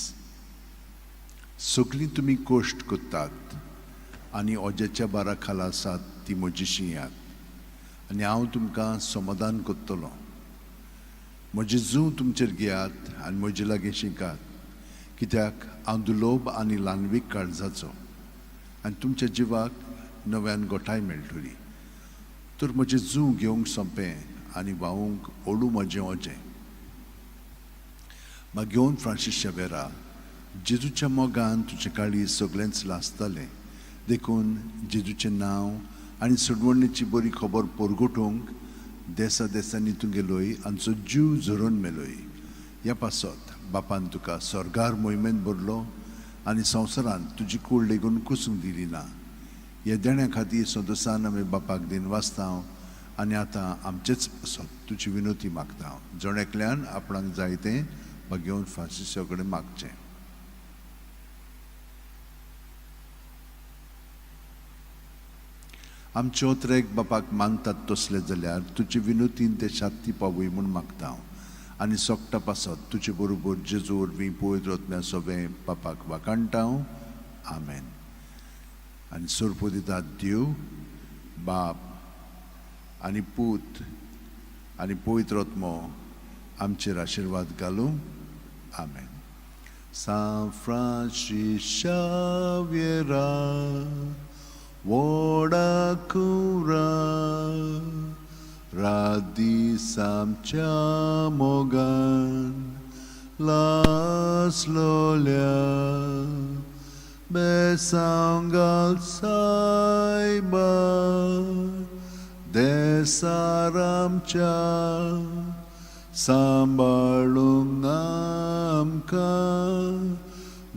S3: सगलीं तुमी कश्ट करतात आनी ओज्याच्या बारा खाला आसात ती म्हजीशी येयात आनी हांव तुमकां समाधान करतलो. म्हजें जूं तुमचेर घेयात आनी म्हजे लागीं शिकात, कित्याक हांव दुलोब आनी ल्हानवीक काळजाचो आनी तुमच्या जिवाक नव्यान गोठाय मेळटली. तर म्हजें जूं घेवंक सोंपें आनी व्हांवूंक ओडू म्हजें ओजें. मागीर फ्रांसीस शेवेरा, जेजूच्या मोगान तुजें काळीज सगळेंच लासतालें, देखून जेजूचें नांव आनी सोडवणेची बरी खबर परगटूंक देसा देसांनी तूं गेलोय आमचो जीव झरोवन मेलोय. ह्या पासत बापान तुका स्वर्गार मोहिमेंत भरलो आनी संवसारांत तुजी कूड लेगून कुसूंक दिली ना. ह्या देण्या खातीर संतोसान आमी बापाक दिन वाचता आनी आतां आमचेच पासत तुजी विनोती मागता. जण एकल्यान आपणाक जाय तें घेवन फ्रांसिसा कडेन मागचें. आमचे ओत्रेक बापाक मानतात तसले जाल्यार तुजे विनोतीन ते शांती पावय म्हूण मागता हांव आनी सोकटा पासत तुजे बरोबर जेजू वरवीं पवित्र आत्म्या सोबें बापाक वाखाणटा हांव. आमेन. आनी सोरपो दितात देव बाप आनी पूत आनी पवित्र आत्मो आमचेर आशिर्वाद घालूं. आमेन. सांत फ्रांसीस शाव्येरा व्हडा कुरा रात दीस आमच्या मोगान लासलोल्या बेसांव घाल सायबा देसार आमच्या सांबाळूंक आमकां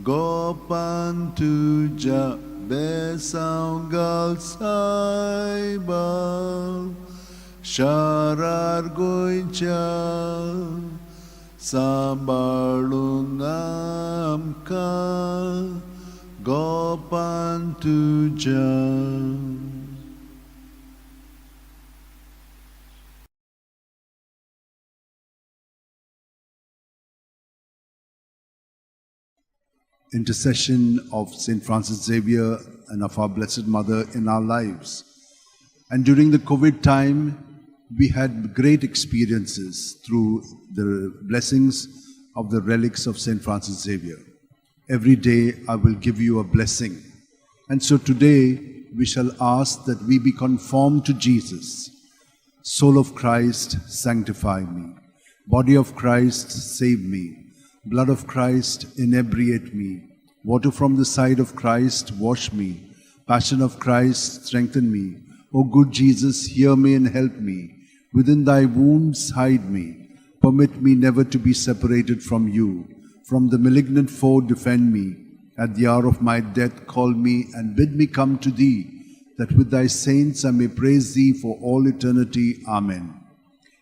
S3: गोपान तुज्या बेसांव घाल सायबा शारार गोंयच्या सांबाळूंक आमकां गोपान तुज्या. Intercession of St. Francis Xavier and of our Blessed Mother in our lives. And during the COVID time, we had great experiences through the blessings of the relics of St. Francis Xavier. Every day I will give you a blessing. And so today we shall ask that we be conformed to Jesus. Soul of Christ, sanctify me. Body of Christ, save me. Blood of Christ, inebriate me. Water from the side of Christ, wash me. Passion of Christ, strengthen me. O good Jesus, hear me and help me. Within thy wounds, hide me. Permit me never to be separated from you. From the malignant foe, defend me. At the hour of my death, call me and bid me come to thee, that with thy saints I may praise thee for all eternity. Amen.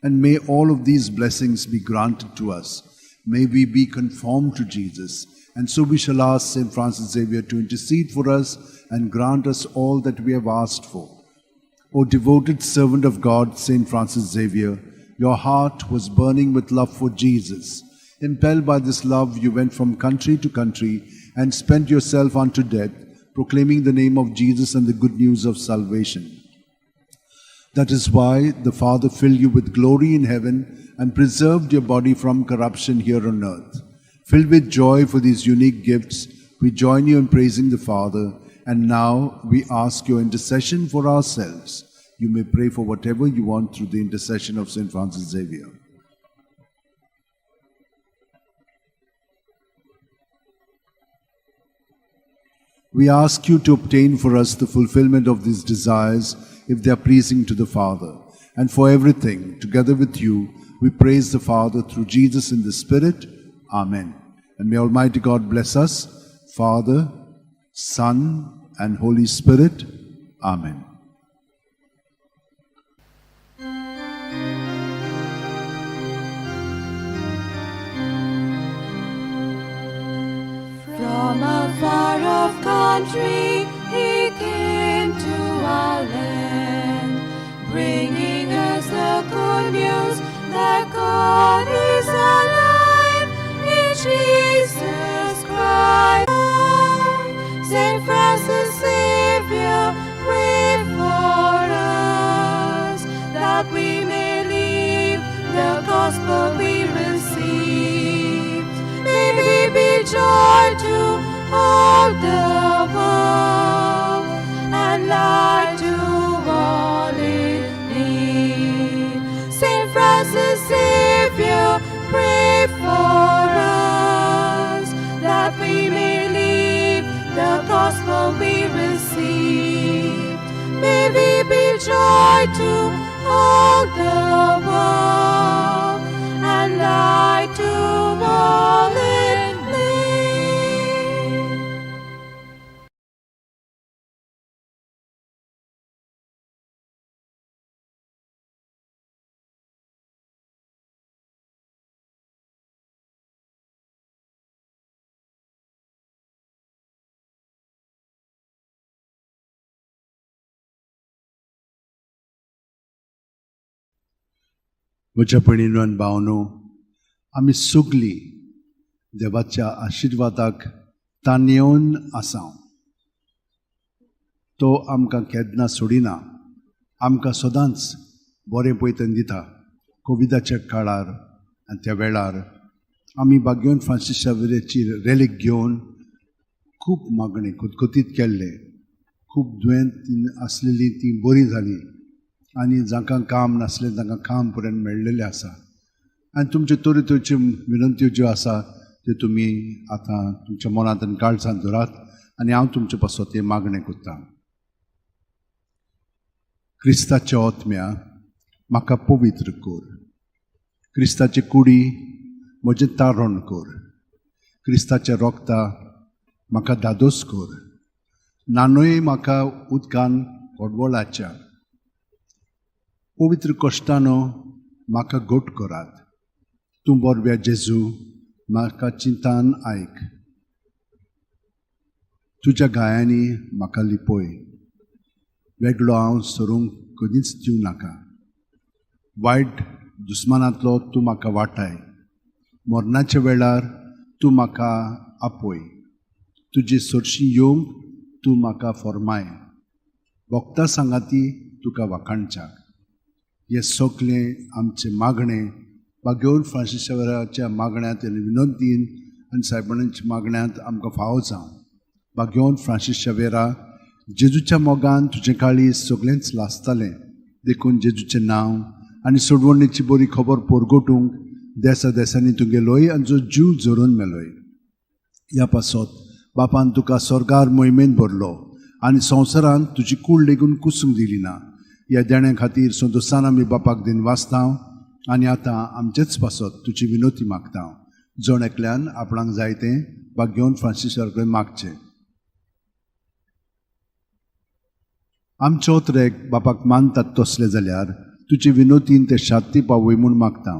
S3: And may all of these blessings be granted to us. May we be conformed to Jesus. And so we shall ask St. Francis Xavier to intercede for us and grant us all that we have asked for. O devoted servant of God, St. Francis Xavier, your heart was burning with love for Jesus. Impelled by this love, you went from country to country and spent yourself unto death, proclaiming the name of Jesus and the good news of salvation. That is why the Father filled you with glory in heaven and preserved your body from corruption here on earth. Filled with joy for these unique gifts, we join you in praising the Father, and now we ask your intercession for ourselves. You may pray for whatever you want through the intercession of St. Francis Xavier. We ask you to obtain for us the fulfillment of these desires if they are pleasing to the Father. And for everything, together with you, we praise the Father through Jesus in the Spirit. Amen. And may Almighty God bless us, Father, Son, and Holy Spirit. Amen.
S2: From a far-off country he came to our land, bringing us the good news that God is alive. the world and light to all in need. Saint Francis Xavier, pray for us that we may live the gospel we received. May we be joy to all the world and light to all in need.
S3: म्हज्या भयणीनो आनी भावनो, आमी सगलीं देवाच्या आशिर्वादाक ताणेवन आसा. तो आमकां केन्ना सोडिना, आमकां सदांच बरें पयतन दिता. कोविदाच्या काळार आनी त्या वेळार आमी बाग्योन फ्रांसीस शावेराची रेलीक घेवन खूब मागणें खतखतीत केल्लें. खूब दुयेंत आसलेलीं तीं बरीं जालीं आनी जांकां काम नासलें तांकां काम पर्यंत मेळ्ळेलें आसा. आनी तुमच्यो तरेतरेच्यो विनंत्यो ज्यो आसा त्यो तुमी आतां तुमच्या मनांत आनी काळजांत धरात आनी हांव तुमचे पासत तें मागणें करतां. क्रिस्ताच्या ओतम्या म्हाका पवित्र कर, क्रिस्ताची कुडी म्हजें तारण कर, क्रिस्ताच्या रोगता म्हाका धादोस कर, नानूय म्हाका उदकान कोडवळाच्या पवित्र कश्टानो म्हाका घट करात. तूं बरव्या जेजू म्हाका चिंतान आयक, तुज्या गायांनी म्हाका लिपय, वेगळो हांव सरूंक कदींच दिवं नाका. वायट दुस्मानांतलो तूं म्हाका वाटाय, मरणाच्या वेळार तूं म्हाका आपय, तुजी सरशी येवंक तूं म्हाका फॉर्माय, भोगता सांगाती तुका वाखाणच्याक. हें सगलें आमचें मागणें बागेवन फ्रांसीस शावेराच्या मागण्यांत आनी विनंतीन आनी सायबांच्या मागण्यांत आमकां फावो जावं. बागेवन फ्रांसीस शावेरा, जेजूच्या मोगान तुजें काळीज सगळेंच लासतालें, देखून जेजूचें नांव आनी सोडवणेची बरी खबर परगटूंक देसा देसांनी तूं गेलोय आनी जो जीव झरोवन मेलोय. ह्या पासत बापान तुका स्वर्गार मोहिमेन भरलो आनी संवसारांत तुजी कूड लेगून कुसूंक दिली ना. ह्या देण्या खातीर संतोसान आमी बापाक दिन वाचता आनी आतां आमचेच पासत तुजी विनोती मागता. जण एकल्यान आपणाक जाय तें बागेवन फ्रांसीस कडेन मागचें. आमचो त्रेक बापाक मानतात तसले जाल्यार तुजे विनोतीन ते शांती पावय म्हूण मागता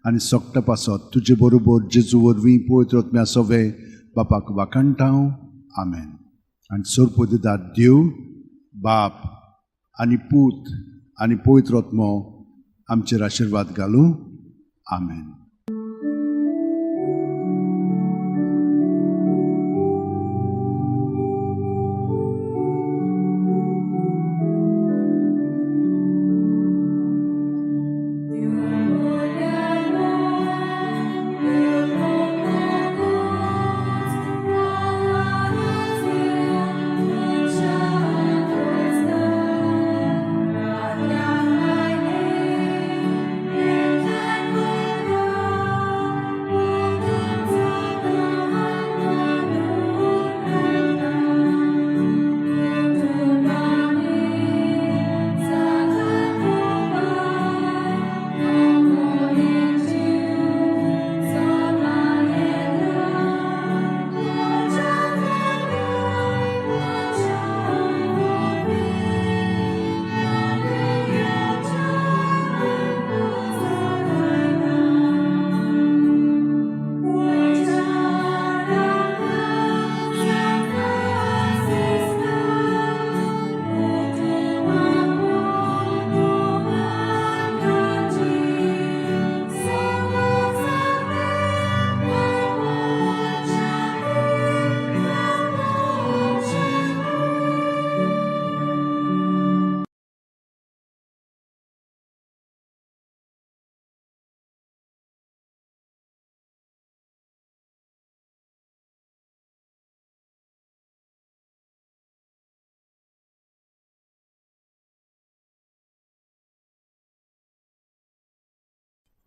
S3: आनी सोकटा पासत तुजे बरोबर जेजू वरवीं पवित्र आत्म्या सवे बापाक वाखाणटा. आमेन. आनी सोरपोदिदार देव बाप आनी पूत आनी पवित्र आत्मो आमचेर आशिर्वाद घालूं. आमेन.
S2: Thank you.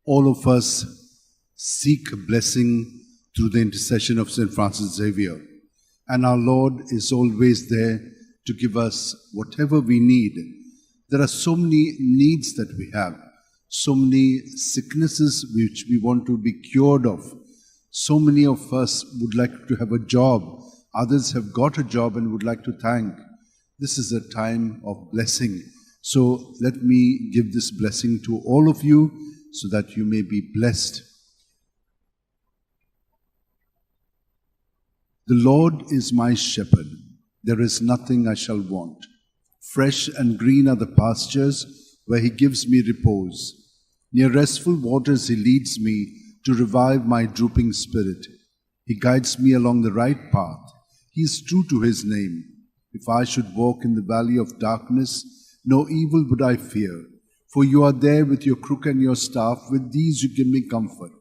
S3: All of us seek blessing through the intercession of St. Francis Xavier. And our Lord is always there to give us whatever we need. There are so many needs that we have, so many sicknesses which we want to be cured of. So many of us would like to have a job. Others have got a job and would like to thank. This is a time of blessing. So let me give this blessing to all of you so that you may be blessed. The Lord is my shepherd, there is nothing I shall want. Fresh and green are the pastures where he gives me repose. Near restful waters he leads me to revive my drooping spirit. He guides me along the right path. He is true to his name. If I should walk in the valley of darkness, no evil would I fear. For you are there with your crook and your staff. With these you give me comfort.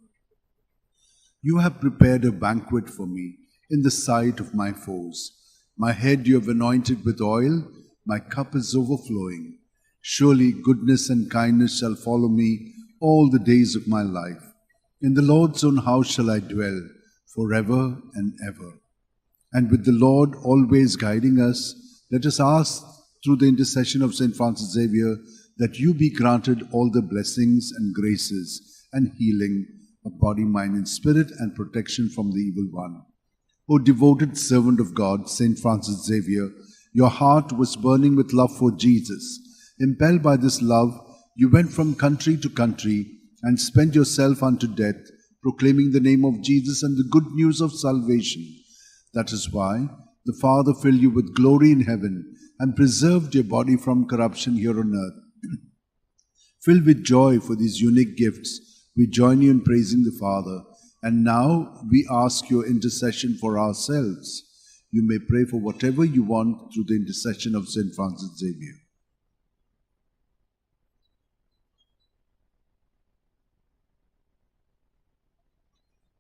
S3: You have prepared a banquet for me in the sight of my foes. My head you have anointed with oil, my cup is overflowing. Surely goodness and kindness shall follow me all the days of my life. In the Lord's own house shall I dwell forever and ever. And with the Lord always guiding us, let us ask through the intercession of St. Francis Xavier that you be granted all the blessings and graces and healing of body, mind, and spirit, and protection from the evil one. O devoted servant of God, St. Francis Xavier, your heart was burning with love for Jesus. Impelled by this love, you went from country to country and spent yourself unto death, proclaiming the name of Jesus and the good news of salvation. That is why the Father filled you with glory in heaven and preserved your body from corruption here on earth. Filled with joy for these unique gifts, we join you in praising the Father. And now we ask your intercession for ourselves. You may pray for whatever you want through the intercession of St. Francis Xavier.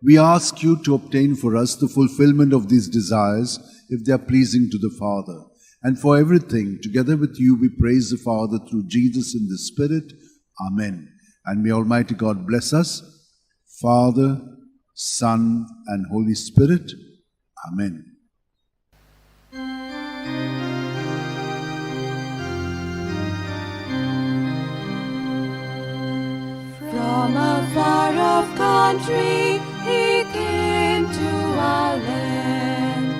S3: We ask you to obtain for us the fulfillment of these desires if they are pleasing to the Father. And for everything, together with you, we praise the Father through Jesus in the Spirit. Amen. And may Almighty God bless us, Father, Son, and Holy Spirit. Amen.
S2: From a far off country he came to our land,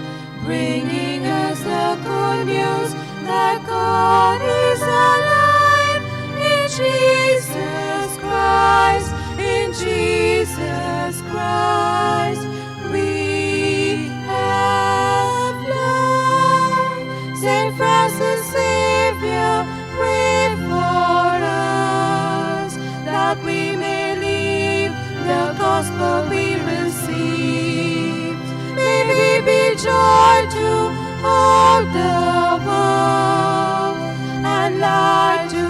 S2: bringing us the good news that God is alive in Jesus Christ, in Jesus Christ we have life. Saint Francis Xavier, pray for us, that we may live the gospel we received. May we be joy to all the world and light to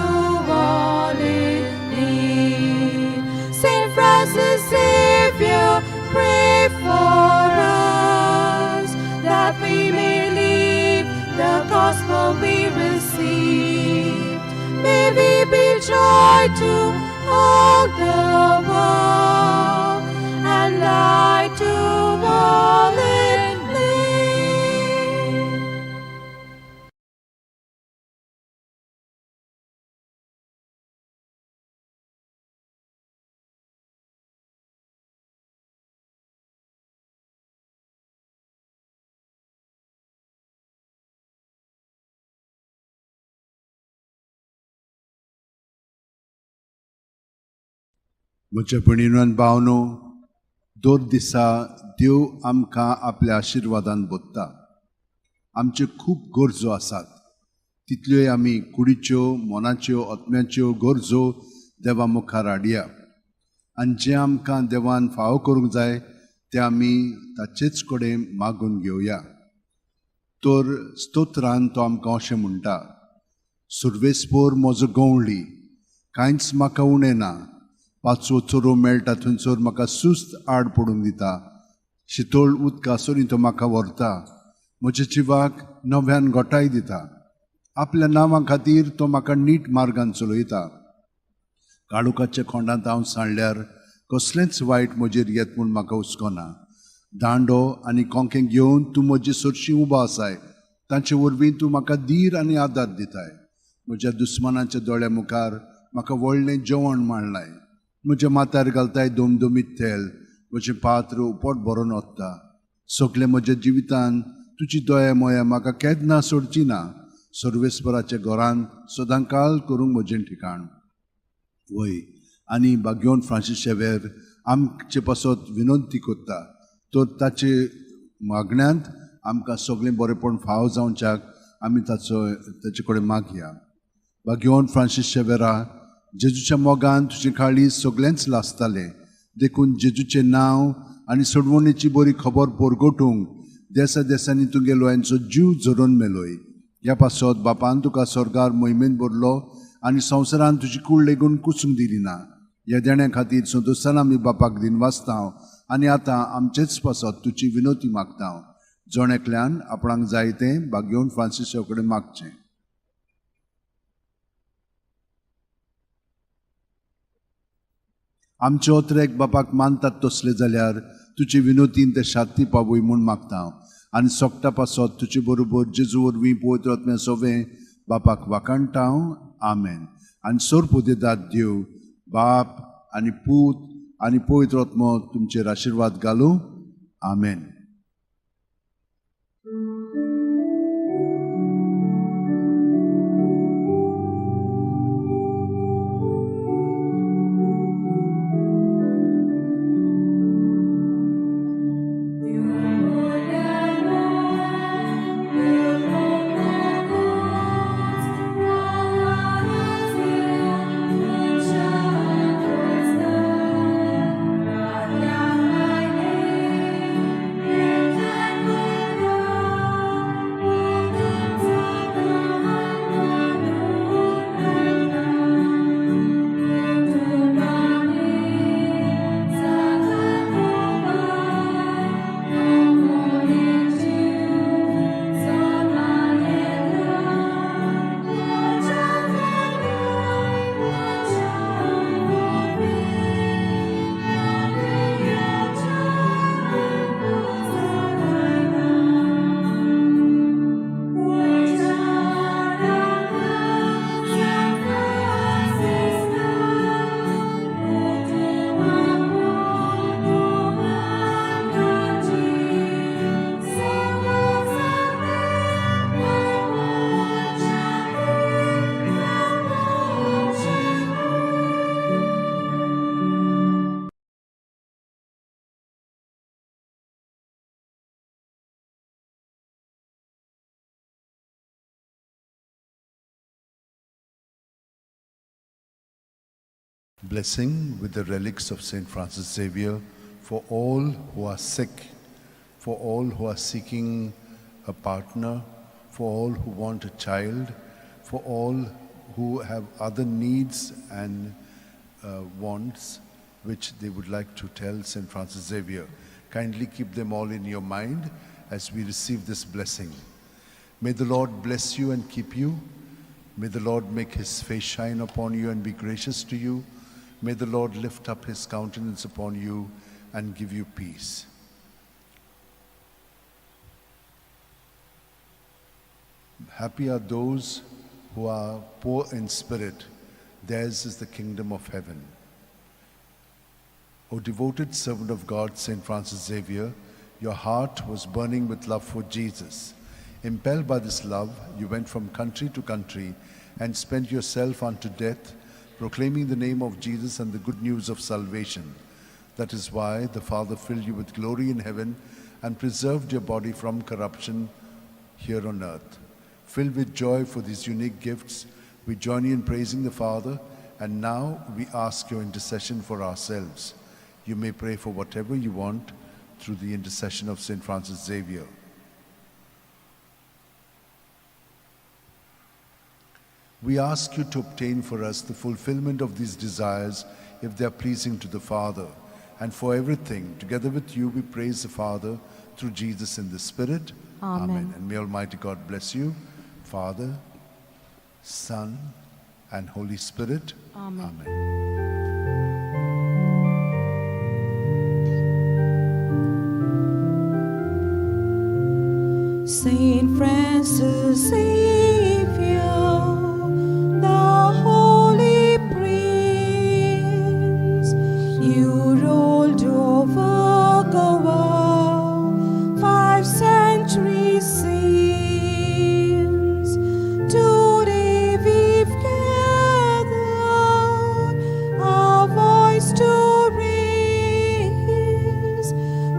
S2: all in need. Saint Francis Xavier, pray for us, that we may live the gospel we received. May we be joy to all the world and light to all in need.
S3: म्हज्या भयणीनो आनी भावनो, दर दिसा देव आमकां आपल्या आशिर्वादान बोत्ता. आमच्यो खूब गरजो आसात, तितल्योय आमी कुडीच्यो, मनाच्यो, आत्म्याच्यो गरजो देवा मुखार हाडया. आनी जें आमकां देवान फावो करूंक जाय तें आमी ताचेच कडेन मागून घेवया. तर स्तोत्रान तो आमकां अशें म्हणटा, सुर्वेस्पोर म्हजो गंवळी, कांयच म्हाका उणें ना. पांचवो चोरो मेळटा थंयसर म्हाका सुस्त आड पडूंक दिता. शितोळ उदका सरीं तो म्हाका व्हरता. म्हज्या जिवाक नव्यान गोठाय दिता. आपल्या नांवा खातीर तो म्हाका नीट मार्गान चलयता. काळोखाच्या खोंडांत हांव सांडल्यार कसलेंच वायट म्हजेर येत म्हूण म्हाका हुस्को ना. दांडो आनी कोंकें घेवन तूं म्हजे सरशीं उबो आसाय, तांचे वरवीं तूं म्हाका धीर आनी आदार दिताय. म्हज्या दुस्मानाच्या दोळ्या मुखार म्हाका व्हडलें जेवण मांडलाय. म्हज्या माथ्यार घालताय दमदमीत तेल, म्हजें पात्र उपट भरून वता. सगळें म्हज्या जिवितान तुजी दया मोया म्हाका केन्ना सोडची ना. सर्वेस्पराच्या घरान सदांकाळ करूंक म्हजें ठिकाण. वय आनी बागयोन फ्रांसीस शेवेर आमचे पासत विनंती करता, तर ताचे मागण्यांत आमकां सगळें बरेपण फाव जावच्याक आमी ताचे कडेन मागया. बागयोन फ्रांसीस शेवेरा, जेजूच्या मोगान तुजे काळीज सगळेंच लासतालें, देखून जेजूचें नांव आनी सोडवणेची बरी खबर परगटूंक देसा देसांनी तुगे लोयांचो जीव झरोवन मेलोय. ह्या पासत बापान तुका स्वर्गार मोहिमेन भरलो आनी संवसारान तुजी कूड लेगून कुसूंक दिली ना. ह्या देण्या खातीर संतोशान आमी बापाक दिनवासता आनी आतां आमचेच पासत तुजी विनोती मागता. जण एकल्यान आपणाक जाय तें बागयोन फ्रांसीसा कडेन मागचें. आमचे ओत्रेक बापाक मानतात तसले जाल्यार तुजे विनोतीन ते शांती पावय म्हूण मागता आनी सोगटा पासत तुजे बरोबर जेजू वरवीं पवित्र आत्म्या सोवें बापाक वाखाणटा. आमेन. आनी सोरपुदेदात देव बाप आनी पूत आनी पवित्र आत्मो तुमचेर आशिर्वाद घालूं. आमेन. Blessing with the relics of St. Francis Xavier for all who are sick, for all who are seeking a partner, for all who want a child, for all who have other needs and wants which they would like to tell St. Francis Xavier. Kindly keep them all in your mind as we receive this blessing. May the Lord bless you and keep you. May the Lord make his face shine upon you and be gracious to you. May the Lord lift up his countenance upon you and give you peace. Happy are those who are poor in spirit. Theirs is the kingdom of heaven. O devoted servant of God, St. Francis Xavier, your heart was burning with love for Jesus. Impelled by this love, you went from country to country and spent yourself unto death, proclaiming the name of Jesus and the good news of salvation. That is why the Father filled you with glory in heaven and preserved your body from corruption here on earth. Filled with joy for these unique gifts, we join you in praising the Father, and now we ask your intercession for ourselves. You may pray for whatever you want through the intercession of St. Francis Xavier. We ask you to obtain for us the fulfillment of these desires if they are pleasing to the Father. And for everything, together with you, we praise the Father through Jesus in the Spirit.
S2: Amen.
S3: Amen. And may Almighty God bless you, Father, Son,
S1: and Holy Spirit.
S2: Amen.
S1: Amen.
S2: Saint Francis Xavier, the Holy Prince, you ruled over Goa 5 centuries since. Today we've gathered our voice to raise,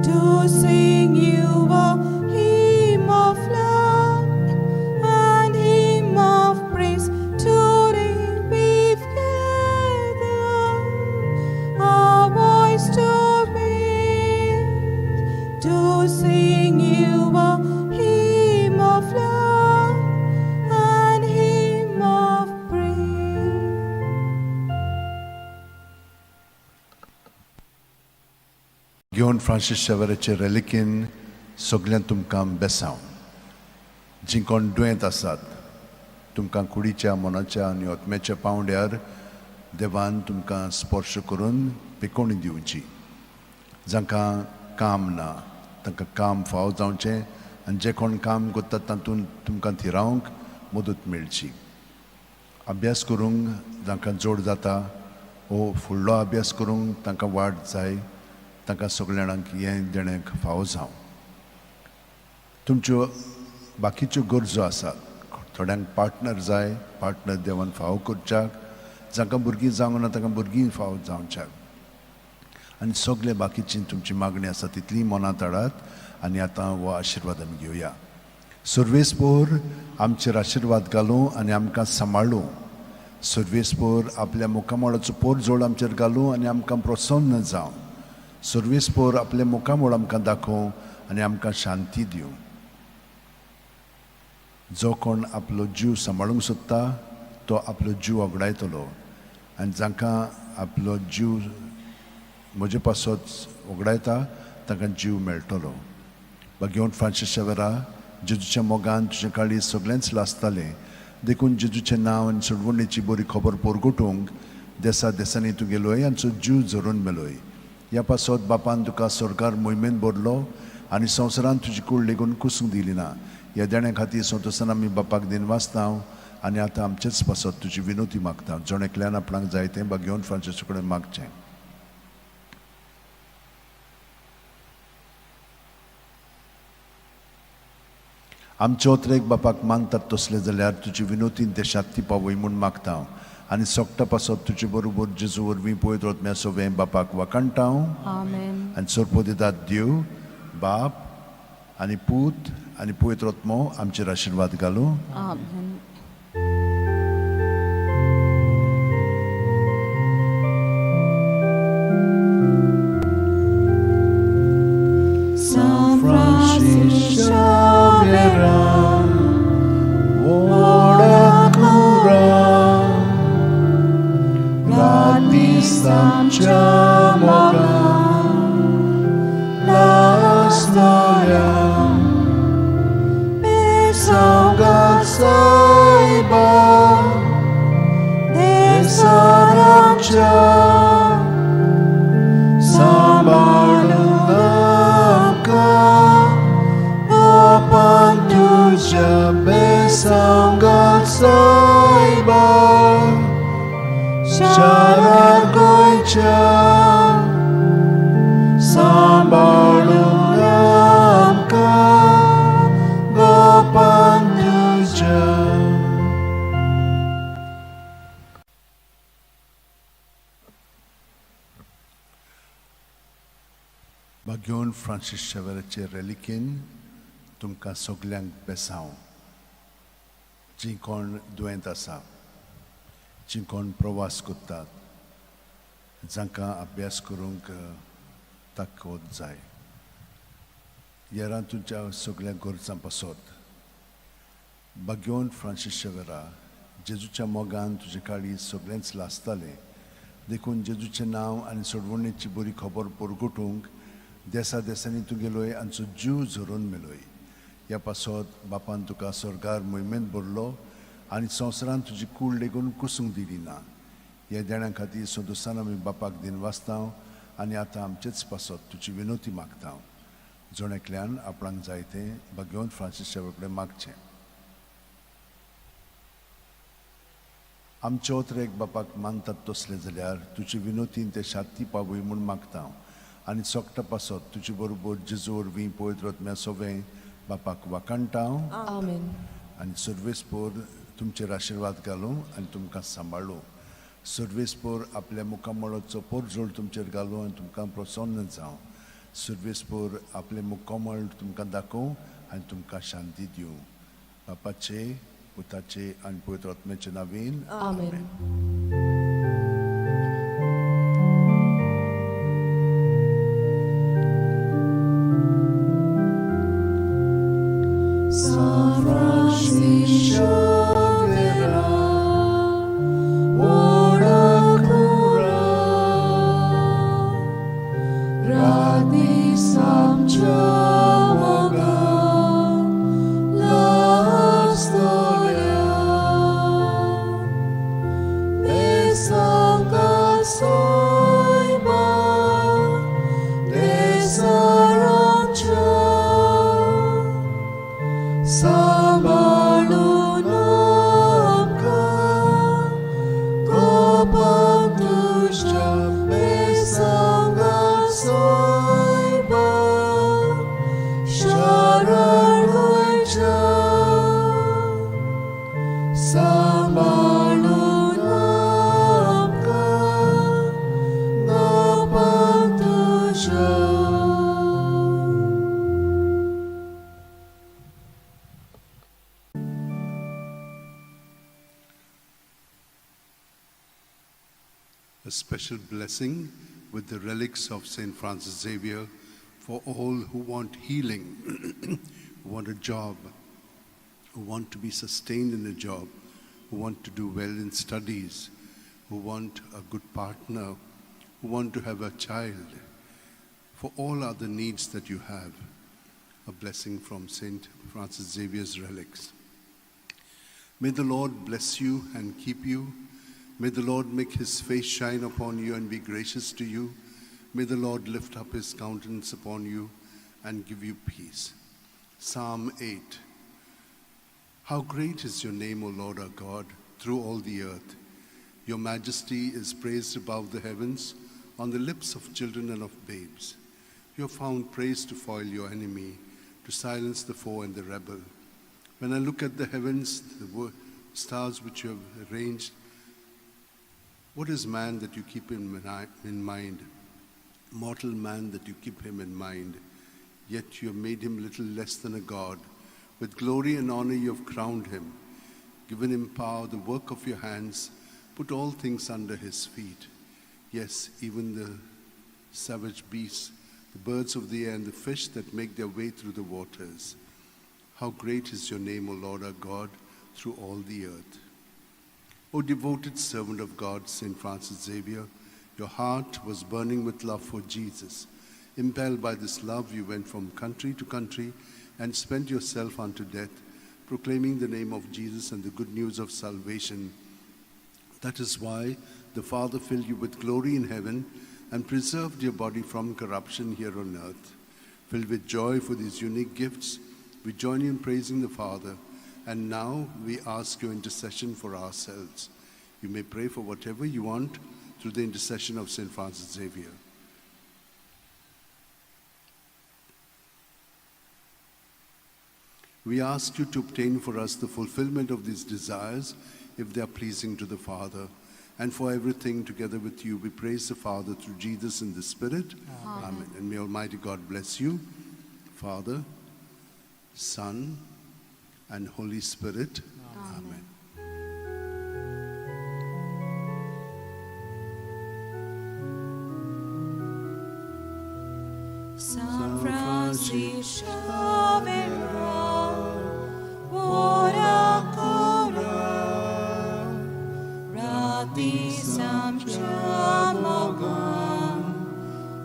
S2: to sing you a hymn of love and hymn of praise. Today we've gathered our voice to raise, to sing you a hymn of love and hymn of praise.
S1: घेवन Francis शेवराचे रेलिकेन सगळ्यां तुमकां बेसांव. जीं कोण दुयेंत आसात तुमकां कुडीच्या, मनाच्या आनी आत्म्याच्या पांवड्यार देवान तुमकां स्पर्श करून पिकोवणी दिवची. जांकां काम ना तांकां काम फाव जावचें आनी जे कोण काम करतात तातूंत तुमकां थिरावंक मदत मेळची. अभ्यास करूंक जांकां जोड जाता वो फुडलो अभ्यास करूंक तांकां वाट जाय, तांकां सगल्या जाणांक हें देणें फावो जावं. तुमच्यो बाकीच्यो गरजो आसात, थोड्यांक पार्टनर जाय, पार्टनर देवान फावो करच्याक, जांकां भुरगीं जावंक ना तांकां भुरगीं फावो जावच्याक, आनी सगळे बाकीची तुमची मागणी आसा तितली मनांत हाडात. आनी आतां हो आशिर्वाद आमी घेवया. सर्वेस्पोर आमचेर आशिर्वाद घालूं आनी आमकां सांबाळूं. सर्वेस्पोर आपल्या मुखामळाचो पोरजोड आमचेर घालूं आनी आमकां प्रसन्न जावं. सर्वेस्पोर आपल्या मुखामळ आमकां दाखोवं आनी आमकां शांती दिवं. जो कोण आपलो जीव सांबाळूंक सोदता तो आपलो जीव वगडायतलो, आनी जांकां आपलो जीव म्हजे पासत वगडायता तांकां जीव मेळटलो. बागेवन फ्रांसीस शेवरा, जेजूच्या मोगान तुजें काळीज सगळेंच लासतालें, देखून जेजूचें नांव आनी सोडवणेची बरी खबर परगटूंक देसा देसांनी तूं गेलोय आनी जीव झरोवन मेलोय. ह्या पासत बापान तुका सरकार मोहिमेन भरलो आनी संवसारान तुजी कूड लेगून कुसूंक दिली ना. ह्या देण्या खातीर संतोसान आमी बापाक दिनवासता आनी आतां आमचेच पासत तुजी विनोती मागता. जण एकल्यान आपणाक जाय तें बागेवन फ्रांसीसा कडेन मागचें. आमचे ओतरेक बापाक मानतात तसलें जाल्यार तुजी विनोती देशांत ती पावय म्हूण मागता आनी सोगटा पासत तुजे बरोबर जेजू वरवीं पळयत वतम्या सोवें बापाक वाखाणटा.
S2: आमेन.
S1: आनी सोरपो दितात देव बाप आनी पूत आनी पवित्र आत्मो आमचेर आशिर्वाद घालूं.
S2: आमेन. San Francis Xavier,
S1: बागेवन फ्रांसीस शेवराचे रेलिकेन तुमकां सगल्यांक बेसांव. जीं कोण दुयेंत आसा, जीं कोण प्रवास करतात, जांकां अभ्यास करूंक ताकद जाय, येरां तुमच्या सगल्या गरजां पासत बागेवन फ्रांसीस शेवरा, जेजूच्या मोगान तुजें काळीज सगळेंच लासतालें, देखून जेजूचें नांव आनी सोडवणेची बरी खबर परगटूंक देसा देसांनी तूं गेलोय आनी जीव झरोवन मेलोय. ह्या पासत बापान तुका स्वर्गार मोहिमेंत भरलो आनी संवसारान तुजी कूड लेगून कुसूंक दिली ना. ह्या देण्यां खातीर संतोसान आमी बापाक दिन वाचता आनी आतां आमचेच पासत तुजी विनवती मागता. जण एकल्यान आपणाक जाय तें भाग्यवंत फ्रांसीस कडेन मागचें. आमचे ओतरेक बापाक मानतात तसलें जाल्यार तुजे विनोतीन ते शांती पावय म्हूण मागता आनी सोकटा पासत तुजे बरोबर जेजू वरवीं पवित्र आत्म्या सोवें बापाक वाखाणटा.
S6: आमेन.
S1: आनी सर्वेस्पोर तुमचेर आशिर्वाद घालूं आनी तुमकां सांबाळूं. सर्वेस्पोर आपल्या मुखामळाचो पोरजोळ तुमचेर घालूं आनी तुमकां प्रसन्न जावं. सर्वेस्पोर आपलें मुखामळ तुमकां दाखोवं आनी तुमकां शांती दिवं. बापाचे, पुताचे आनी पवित्र आत्म्याचे नांवान
S6: आमेन.
S2: San Francis Xavier, ora cura, rati samcha moga, la storia, de sanga soima, de sarancha. Samalunamka Gopantusha Besanga Soiba Sharargoicha Samalunamka Gopantusha.
S3: A special blessing with the relics of St. Francis Xavier for all who want healing, who want a job, who want to be sustained in a job, who want to do well in studies, who want a good partner, who want to have a child, for all other needs that you have. A blessing from St. Francis Xavier's relics. May the Lord bless you and keep you. May the Lord make his face shine upon you and be gracious to you. May the Lord lift up his countenance upon you and give you peace. Psalm 8. How great is your name, O Lord our God, through all the earth. Your majesty is praised above the heavens, on the lips of children and of babes. You have found praise to foil your enemy, to silence the foe and the rebel. When I look at the heavens, the stars which you have arranged, what is man that you keep him in mind? Mortal man that you keep him in mind. Yet you have made him little less than a god. With glory and honor you have crowned him, given him power, the work of your hands, put all things under his feet. Yes, even the savage beasts, the birds of the air, and the fish that make their way through the waters. How great is your name, O Lord our God, through all the earth. O devoted servant of God, St. Francis Xavier, your heart was burning with love for Jesus. Impelled by this love, you went from country to country and spent yourself unto death, proclaiming the name of Jesus and the good news of salvation. That is why the Father filled you with glory in heaven and preserved your body from corruption here on earth. Filled with joy for these unique gifts, we join you in praising the Father, and now we ask your intercession for ourselves. You may pray for whatever you want through the intercession of St. Francis Xavier. We ask you to obtain for us the fulfillment of these desires, if they are pleasing to the Father. And for everything together with you, we praise the Father through Jesus in the Spirit. Amen. Amen. And may Almighty God bless you, Father, Son, and Holy Spirit. Amen.
S2: Amen. San Francis Xavier, ora cura, rati samcha moga,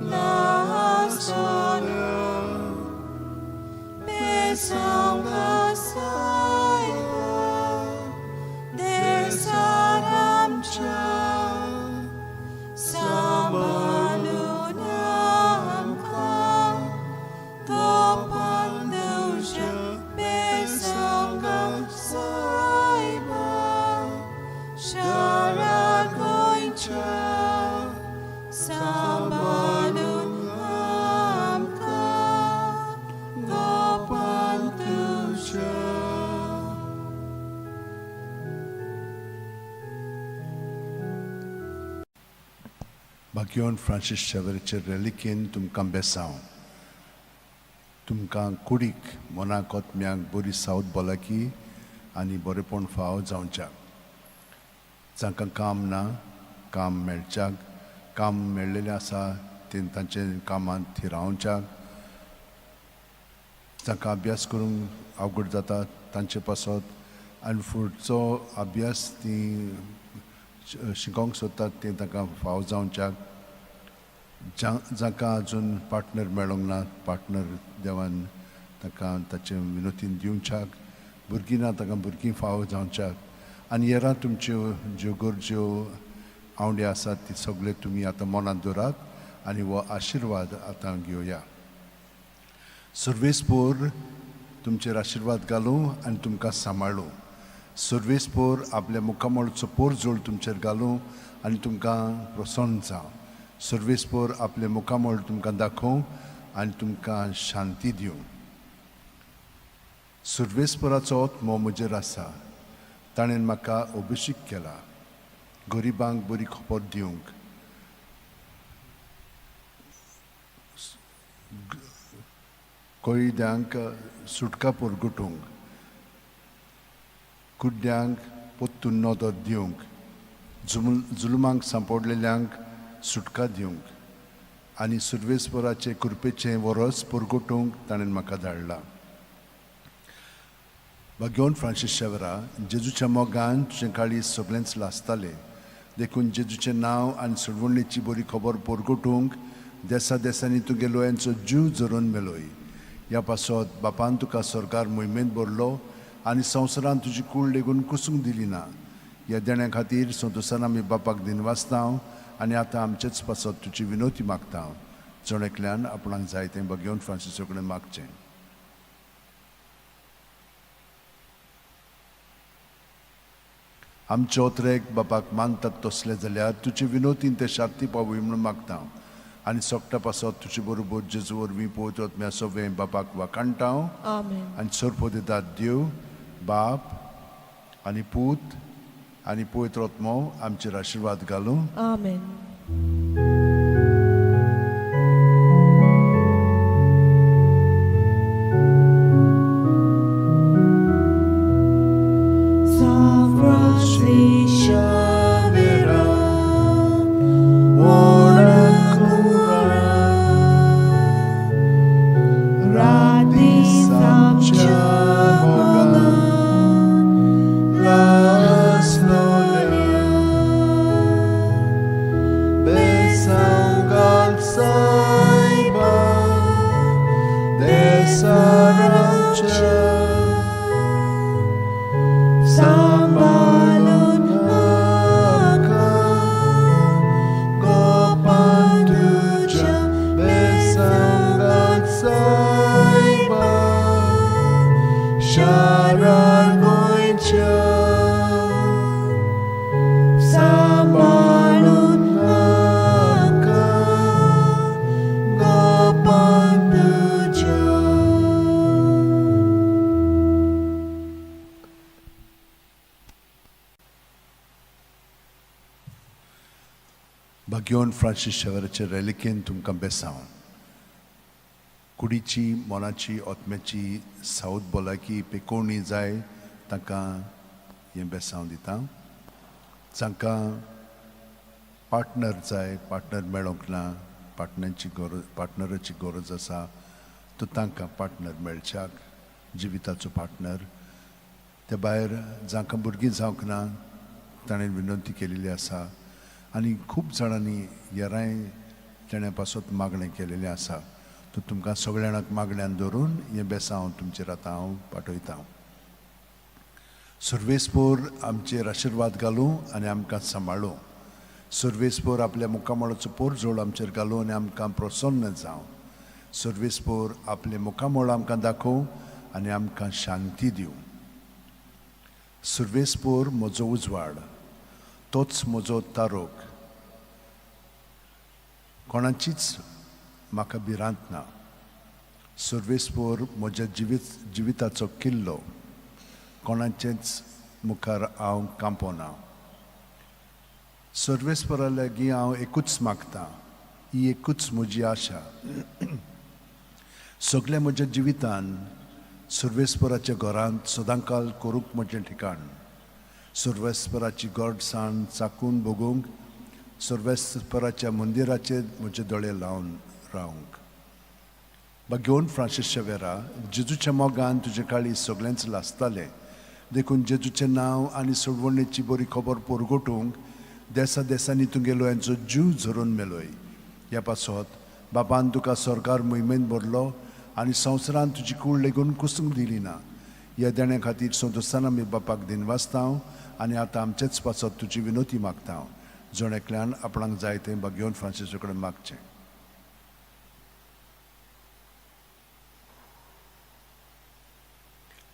S2: la sola, besanga saiba,
S1: भाग्यवन Francis शेवराचे रेलिकेन तुमकां बेसांव. तुमकां कुडीक मनाक ओतम्याक बरी south भलायकी आनी बरेपण फाव जावच्याक. जांकां काम ना काम मेळच्याक, काम मेळ्ळेलें आसा तें तांचे कामांत थिरावच्याक, जांकां अभ्यास करूंक अवघड जाता तांचे पासत आनी फुडचो अभ्यास ती शिकोवंक सोदतात तें तांकां फाव जावच्याक. जांकां अजून पार्टनर मेळोंक ना पार्टनर देवान तांकां ताचें विनोतीन दिवच्याक, भुरगीं ना तांकां भुरगीं फाव जावच्याक. आनी येरा तुमच्यो ज्यो गरज्यो आवंडे आसात ती सगळे तुमी आतां मनांत दवरात आनी हो आशिर्वाद आतां घेवया. सर्वेस्पोर तुमचेर आशिर्वाद घालूं आनी तुमकां सांबाळूं. सर्वेस्पोर आपल्या मुखामळचो पोरजोळ तुमचेर घालूं आनी तुमकां प्रसन्न जावं. सर्वेस्पोर आपल्या मुखामळ तुमकां दाखोवं आनी तुमकां शांती दिवं. सर्वेस्पोराचो आत्मो म्हजेर आसा, ताणें म्हाका अभिषेक केला गरिबांक बरी खबर दिवंक, कैद्यांक सुटका परगटूंक, कुड्ड्यांक पोत्तून नदर दिवंक, जुलमांक सांपडलेल्यांक सुटका दिवंक आनी सुर्वेस्वराचे कृपेचें वरस परगटूंक ताणें म्हाका धाडला. भाग्यवन फ्रांसीस शेवरा, जेजूच्या मोगान तुजें काळीज सगळेंच लासतालें, देखून जेजूचें नांव आनी सोडवणेची बरी खबर परगटूंक देसा देसांनी तुगे लोयांचो जीव झरोवन मेलोय. ह्या पासत बापान तुका सरकार मोहिमेंत भरलो आनी संवसारांत तुजी कूड लेगून कुसूंक दिली ना. ह्या देण्या खातीर संतोसान आमी बापाक दिनवासता आनी आतां आमचेच पासत तुजी विनोती मागता. जण एकल्यान आपणाक जाय तें भाग्यवन फ्रांसिसा कडेन मागचें. आमचे ओत्रेक बापाक मानतात तसले जाल्यार तुजे विनोतीन ते शांती पावय म्हणून मागता आनी सोकटा पासत तुजे बरोबर जेजू वरवीं पवित्र आत्म्या सगळें बापाक वाखाणटा.
S2: आमेन.
S1: आनी सरपो दितात देव बाप आनी पूत आनी पवित्र आत्मो आमचेर आशिर्वाद घालूं.
S2: आमेन. San Francis Xavier, Sambalon aka Gopan tuja besangat saiba Sharan goincha Sambalon aka Gopan tuja.
S1: भाग्यवन फ्रांसीस शेवराचे रेलिकेन तुमकां बेसांव. कुडीची मनाची आत्म्याची सावत भलायकी पेकोवणी जाय तांकां हें बेसांव दिता. जांकां पार्टनर जाय, पार्टनर मेळोंक ना, पार्टनरची गरज पार्टनराची गरज आसा तर तांकां पार्टनर मेळच्याक, जिविताचो पार्टनर. ते भायर जांकां भुरगीं जावंक ना ताणें विनंती केलेली आसा आनी खूब जाणांनी येराय तेणे पासत मागणें केलेलें आसा. तर तुमकां सगळ्या जाणांक मागण्यान धरून हें बेसांव तुमचेर आतां हांव पाठयतां. सर्वेस्पोर आमचेर आशिर्वाद घालूं आनी आमकां सांबाळूं. सर्वेस्पोर आपल्या मुखामळाचो पोरजोळ आमचेर घालूं आनी आमकां प्रसन्न जावं. सर्वेस्पोर आपलें मुखामळ आमकां दाखोवं आनी आमकां शांती दिवं. सर्वेस्पोर म्हजो उजवाड, तोच म्हजो तारोक, कोणाचीच म्हाका भिरांत ना. सर्वेस्पोर म्हज्या जिविताचो किल्लो, कोणाचेच मुखार हांव कांपोना. सर्वेस्परा लागीं हांव एकूच मागतां, ही एकूच म्हजी आशा. सगल्या म्हज्या जिवितान सर्वेस्पराच्या घरांत सदांकाल करूंक म्हजें ठिकाण, सर्वेस्पराची गोडसाण चाकून भोगूंक, सर्वेस्पराच्या मंदिराचेर म्हजे दोळे लावन रावंक. भाग्यवंत फ्रांसीस शेवेरा, जेजूच्या मोगान तुजें काळीज सगळेंच लासतालें, देखून जेजूचें नांव आनी सोडवणेची बरी खबर परगटूंक देसा देसांनी तुगेलो यांचो जीव झरोवन मेलोय. ह्या पासत बापान तुका सरकार मोहिमेंत भरलो आनी संवसारान तुजी कूड लेगून कुसूंक दिली ना. ह्या देण्या खातीर संतोस्तान आमी बापाक दिनवासता आनी आतां आमचेच पासत तुजी विनोती मागता. जण एकल्यान आपणाक जाय तें भाग्यवंत फ्रांसिसा कडेन मागचें.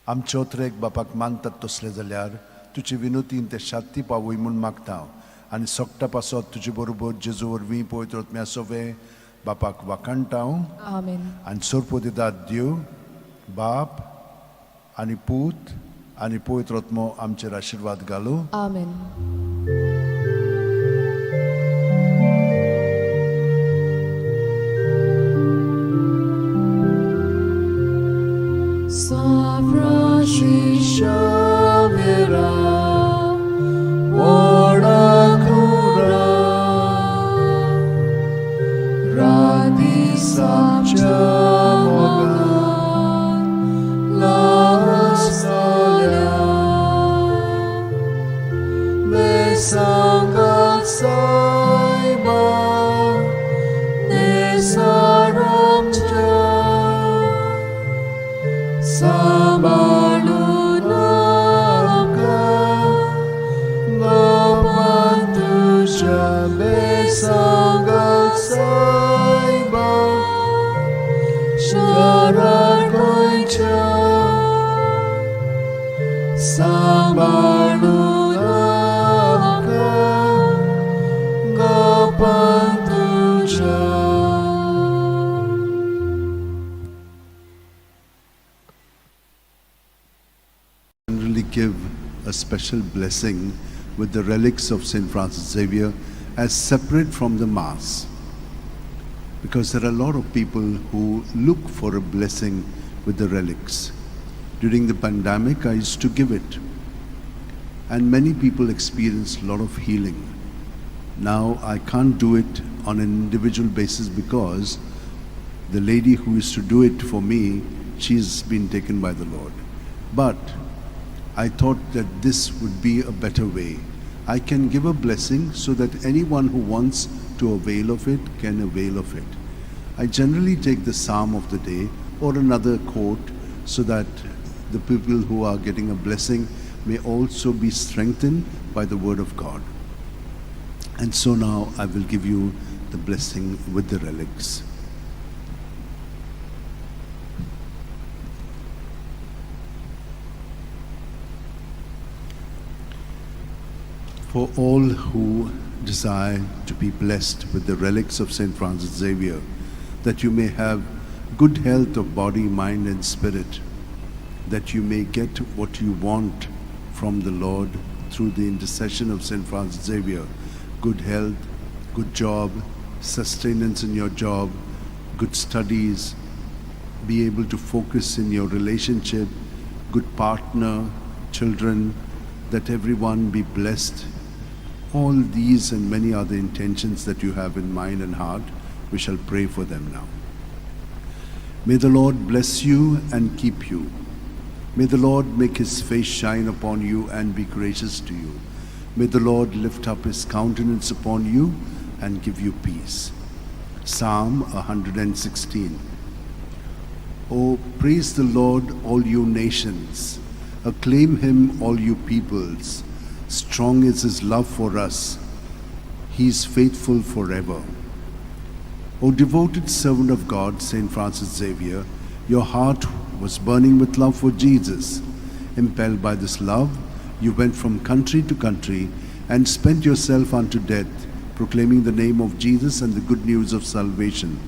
S1: आमचे ओत्रेक बापाक मानतात तसले जाल्यार तुजे विनोतीन ते शांती पावय म्हूण मागता आनी सोकटा पासत तुजे बरोबर जेजू वरवीं पवित्र आत्म्या सोवे बापाक वाखाणटा.
S6: आमेन.
S1: आनी सोरपोदिदाद देव बाप आनी पूत आनी पवित्र आत्मो आमचेर आशिर्वाद घालूं.
S6: आमेन.
S2: San Francis Xavier, व्हडा खुरा, रातीसाच्या मोगान लासतल्या, बेसांगात सायबा, नेसारामच्या, सांबाळून आमकां गोपान तुज्या बेसांगात सायबा, शरण गोंयच्या, सांबाळून आमकां गोपान तुज्या.
S3: Generally give a special blessing with the relics of St. Francis Xavier as separate from the Mass, because there are a lot of people who look for a blessing with the relics. During the pandemic, I used to give it, and many people experienced a lot of healing. Now I can't do it on an individual basis because the lady who used to do it for me, she's been taken by the Lord. But I thought that this would be a better way. I can give a blessing so that anyone who wants to avail of it can avail of it. I generally take the psalm of the day or another quote so that the people who are getting a blessing may also be strengthened by the word of God. And so now I will give you the blessing with the relics. For all who desire to be blessed with the relics of St. Francis Xavier, that you may have good health of body, mind, and spirit, that you may get what you want from the Lord through the intercession of St. Francis Xavier: good health, good job, sustenance in your job, good studies, be able to focus in your relationship, good partner, children, that everyone be blessed. All these and many other intentions that you have in mind and heart, we shall pray for them now. May the Lord bless you and keep you. May the Lord make his face shine upon you and be gracious to you. May the Lord lift up his countenance upon you and give you peace. Psalm 116. Oh, praise the Lord, all you nations. Acclaim him, all you peoples. Strong is his love for us. He is faithful forever. O devoted servant of God, St. Francis Xavier, your heart was burning with love for Jesus. Impelled by this love, you went from country to country and spent yourself unto death, proclaiming the name of Jesus and the good news of salvation.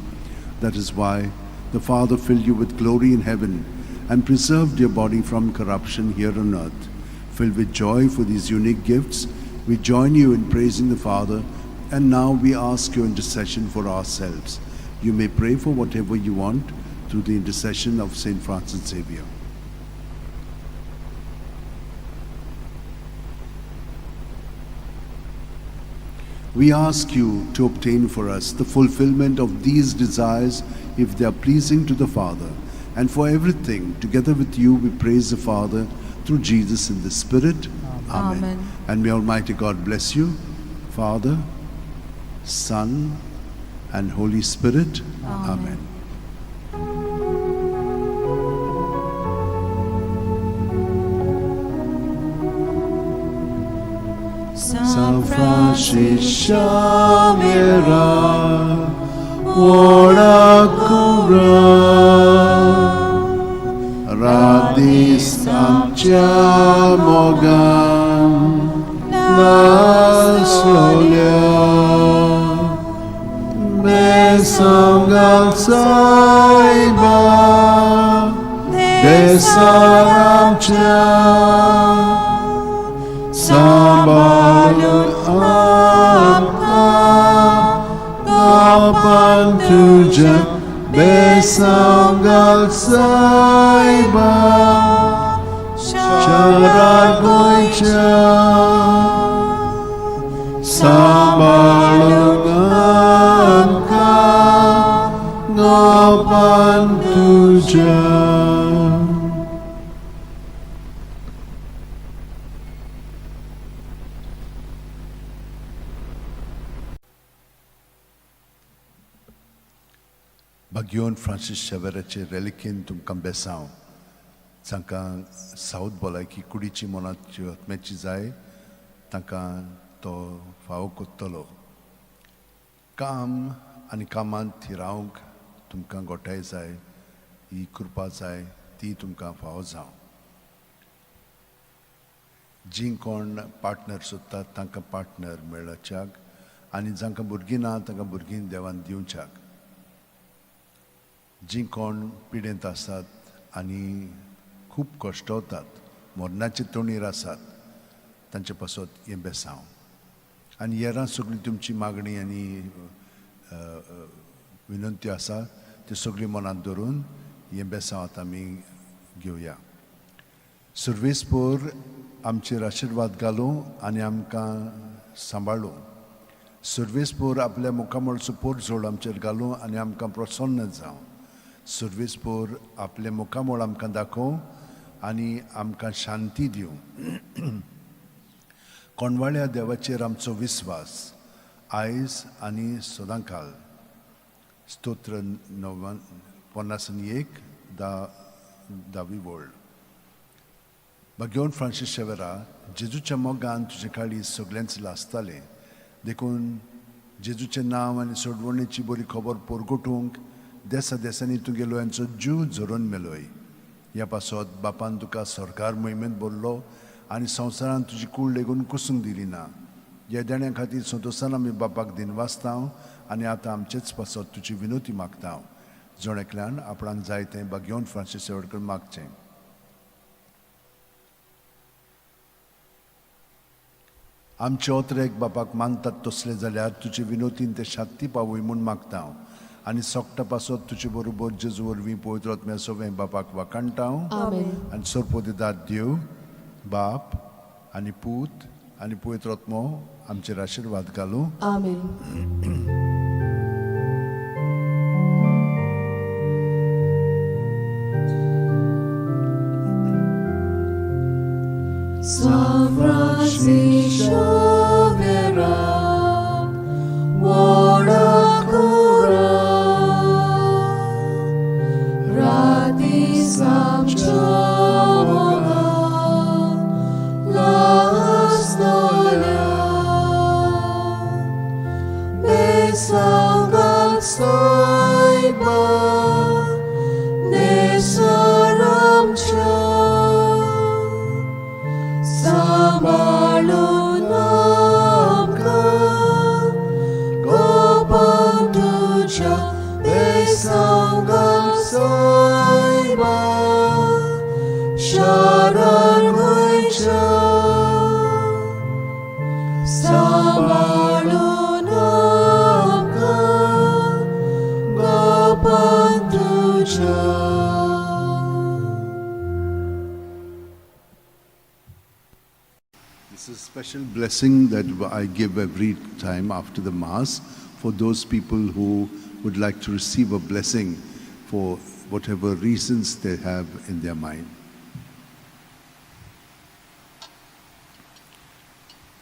S3: That is why the Father filled you with glory in heaven and preserved your body from corruption here on earth. Filled with joy for these unique gifts, We join you in praising the Father, and now we ask your intercession for ourselves. You may pray for whatever you want through the intercession of Saint Francis Xavier. We ask you to obtain for us the fulfillment of these desires if they are pleasing to the Father. And for everything, together with you, we praise the Father through Jesus in the Spirit. Amen.
S2: Amen.
S3: And may Almighty God bless you, Father, Son, and Holy Spirit. Amen.
S2: San
S3: Francis Xavier, ora cura, radis amcia mogan, la solia, besongal saiba, besaramcia, Sambalun amka Kapan tuja Besanggal saiba Charar goicha Sambalun amka Kapan tuja. भाग्योन Francis शेवेराचे रेलिकेन तुमकां बेसांव जांकां south भलायकी कुडीची मनाची आत्म्याची जाय तांकां तो फावो कोत्तलो. काम आनी कामांत थिरावंक तुमकां गोठाय जाय, ही कृपा जाय, ती तुमकां फावो जावं. जीं कोण पार्टनर सोदतात तांकां पार्टनर मेळच्याक आनी जांकां भुरगीं ना तांकां भुरगीं देवान दिवच्याक. जीं कोण पिडेंत आसात आनी खूब कश्टवतात, मरणाचे तोणीर आसात, तांचे पासत हें बेसांव. आनी हेरां सगळीं तुमची मागणी आनी विनंती आसा त्यो सगळीं मनांत धरून हें बेसांव आतां आमी घेवया. सुर्वेसपोर आमचेर आशिर्वाद घालूं आनी आमकां सांबाळूं. सुर्वेसपोर आपल्या मुखामळचो पोरजोड आमचेर घालूं आनी आमकां प्रसन्न जावं. सुर्वेसपोर आपले मुखामळ आमकां दाखोवं आनी आमकां शांती दिवं. कोणवाळ्या देवाचेर आमचो विस्वास आयज आनी सदांकाल. स्तोत्र 51 10वी वळ. भाग्योन फ्रांसीस शेवेरा, जेजूच्या मोगान तुजे काळीज सगळ्यांच लासतालें, देखून जेजूचें नांव आनी सोडवणेची बरी खबर परगटूंक देसा देसांनी तुगेलो यांचो जीव झरोवन मेलोय. ह्या पासत बापान तुका सरकार मोहिमेंत भरलो आनी संवसारान तुजी कूड लेगून कुसूंक दिली ना. ह्या देण्या खातीर संतोशान आमी बापाक दिनवासता आनी आतां आमचेच पासत तुजी विनोती मागता. जण एकल्यान आपणाक जाय तें भाग्योन फ्रांसीस शेवटकर मागचें. आमचे ओतरेक बापाक मानतात तसले जाल्यार तुजे विनोतीन ते शांती पावय म्हूण मागता आनी सोकटा पासत तुजे बरोबर जेजू वरवीं पवित्र आत्म्या सवें बापाक वाखाणटा. आनी सरपोदेदार देव बाप आनी पूत आनी पवित्र आत्मो आमचेर आशिर्वाद घालूं.
S2: आमेन. San Francis Xavier, ora cura, ratis amcia moga, lastolia, besangal saiba, nesaramcha. Sambalun
S3: This is a special blessing that I give every time after the Mass for those people who would like to receive a blessing for whatever reasons they have in their mind.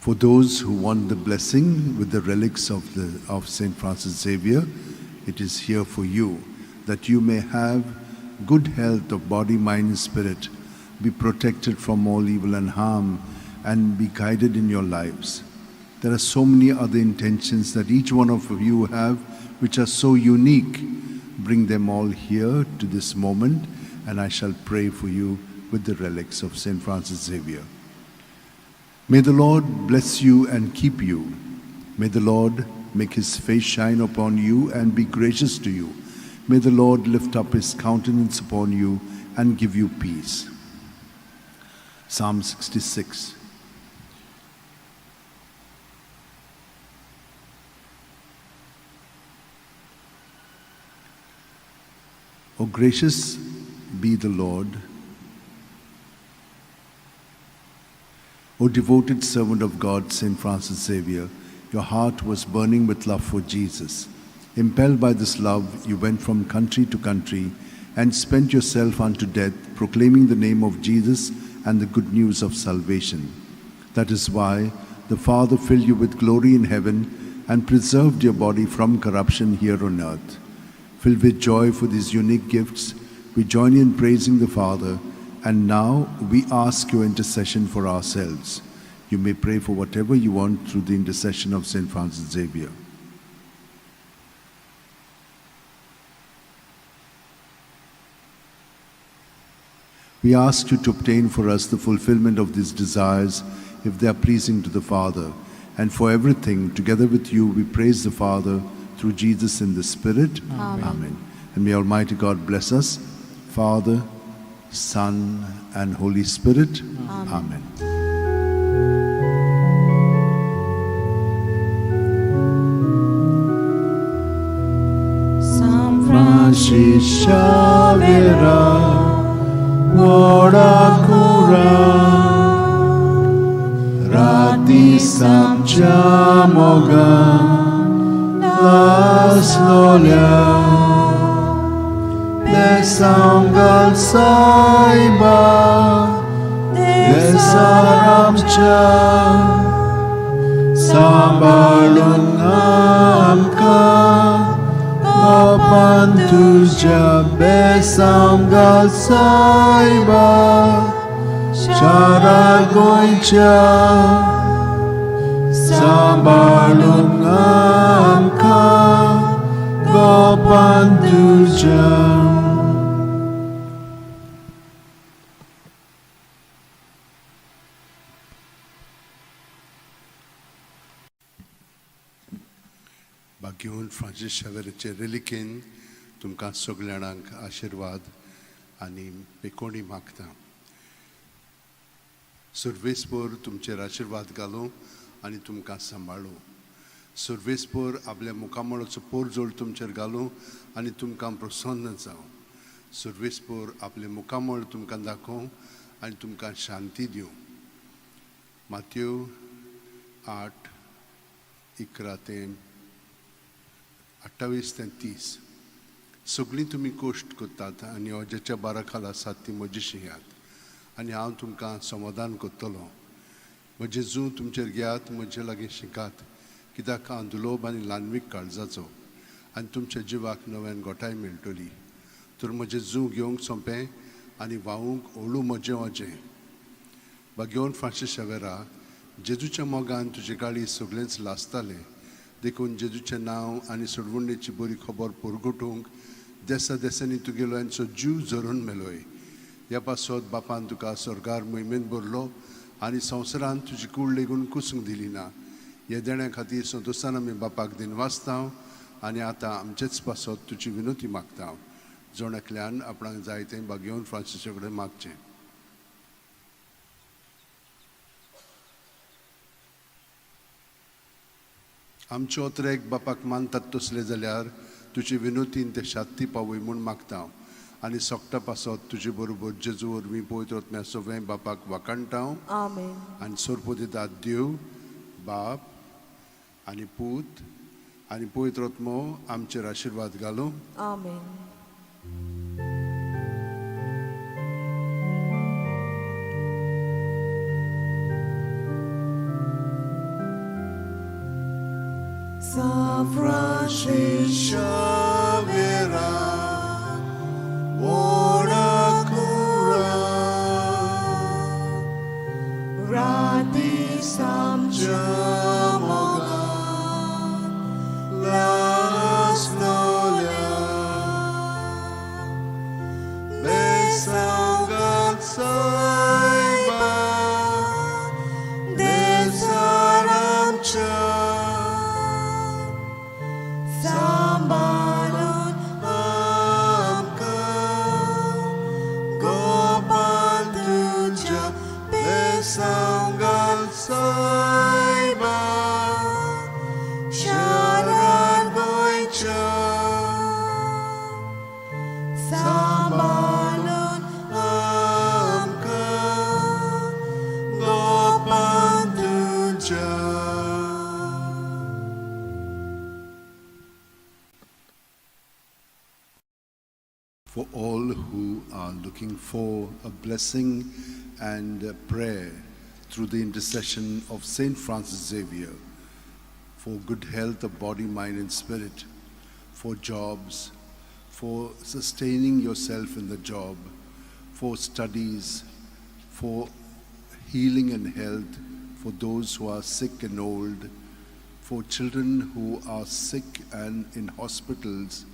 S3: For those who want the blessing with the relics of St. Francis Xavier, it is here for you, that you may have good health of body, mind, and spirit, be protected from all evil and harm, and be guided in your lives. There are so many other intentions that each one of you have, which are so unique. Bring them all here to this moment, and I shall pray for you with the relics of St. Francis Xavier. May the Lord bless you and keep you. May the Lord make his face shine upon you and be gracious to you. May the Lord lift up his countenance upon you and give you peace. Psalm 66. O gracious be the Lord. O devoted servant of God, St. Francis Xavier, your heart was burning with love for Jesus. Impelled by this love, you went from country to country and spent yourself unto death, proclaiming the name of Jesus and the good news of salvation. That is why the Father filled you with glory in heaven and preserved your body from corruption here on earth. Filled with joy for these unique gifts, we join you in praising the Father, and now we ask your intercession for ourselves. You may pray for whatever you want through the intercession of St. Francis Xavier. We ask you to obtain for us the fulfillment of these desires if they are pleasing to the Father. And for everything, together with you, we praise the Father through Jesus in the Spirit.
S2: Amen.
S3: Amen. And may Almighty God bless us, Father, Son, and Holy Spirit.
S2: Amen.
S3: Amen.
S2: San Francis
S3: Xavier, व्हडा कुरा राती सामच्या मोगान लासलोल्या बेसांव सायबा देसार आमच्या सांबाळून आमकां गोपान तुज्या बेसांव सायबा शारा गोंयच्या सांबाळून आमकां गोपान तुज्या. भाग्यवंत फ्रांसीस शावेराचे रेलिकेन तुमकां सगल्या जाणांक आशिर्वाद आनी पेकोणी मागता. सुर्वेसपोर तुमचेर आशिर्वाद घालूं आनी तुमकां सांबाळूं. सुर्वेसपोर आपल्या मुखामळाचो पोरजोळ तुमचेर घालूं आनी तुमकां प्रसन्न जावं. सुर्वेसपोर आपलें मुखामळ तुमकां दाखोवं आनी तुमकां शांती दिवं. मातयो 8:11 ते 28 ते 30. सगळीं तुमी कोश्ट करतात आनी अज्याच्या बारा खाला आसात ती म्हजी शियात आनी हांव तुमकां समाधान करतलो. म्हजें जूं तुमचेर घेयात, म्हजे लागीं शिकात, कित्याक हांव दुलोब आनी ल्हानवीक काळजाचो आनी तुमच्या जिवाक नव्यान गोठाय मेळटली. तर म्हजें जूं घेवंक सोंपें आनी व्हांवूंक हळू म्हजें अजें. भाग्यवंत फ्रांसीस शावेरा, जेजूच्या मोगान तुजे गाळी सगळेंच लासताले, देखून जेजूचें नांव आनी सोडवणेची बरी खबर परगटूंक देसा देसांनी तुगेलो यांचो जीव झरून मेलोय. ह्या पासत बापान तुका स्वर्गार मोहिमेन भरलो आनी संवसारान तुजी कूड लेगून कुसूंक दिली ना. ह्या देण्या खातीर संतोशान आमी बापाक दिनवासता आनी आतां आमचेच पासत तुजी विनोती मागता. जण एकल्यान आपणाक जाय तें भाग्यवंत फ्रांसीसा कडेन मागचें. आमचे ओतरेक बापाक मानतात तसले जाल्यार तुजे विनोतीन ते शांती पावय म्हूण मागता. आनी सोगटा पासत तुजे बरोबर जेजू वरवीं पवित्र आत्म्या सगळें बापाक वाखाणटा.
S6: आमेन.
S3: आनी सोरपो दितात देव बाप आनी पूत आनी पवित्र आत्मो आमचेर आशिर्वाद घालूं.
S6: आमेन. San
S1: Francis Xavier, ora cura,
S6: Rati
S1: Jamoga, las nolia, Besangat saiba, Desaramcha,
S6: Sambalun
S1: Amka, Gopal Tuja, Besangat saiba, Sharan Goicha,
S6: Sambalun
S1: Amka, Gopal Tuja.
S3: For all who are looking for a blessing and a prayer through the intercession of Saint Francis Xavier, for good health of body, mind, and spirit, for jobs, for sustaining yourself in the job, for studies, for healing and health, for those who are sick and old, for children who are sick and in hospitals,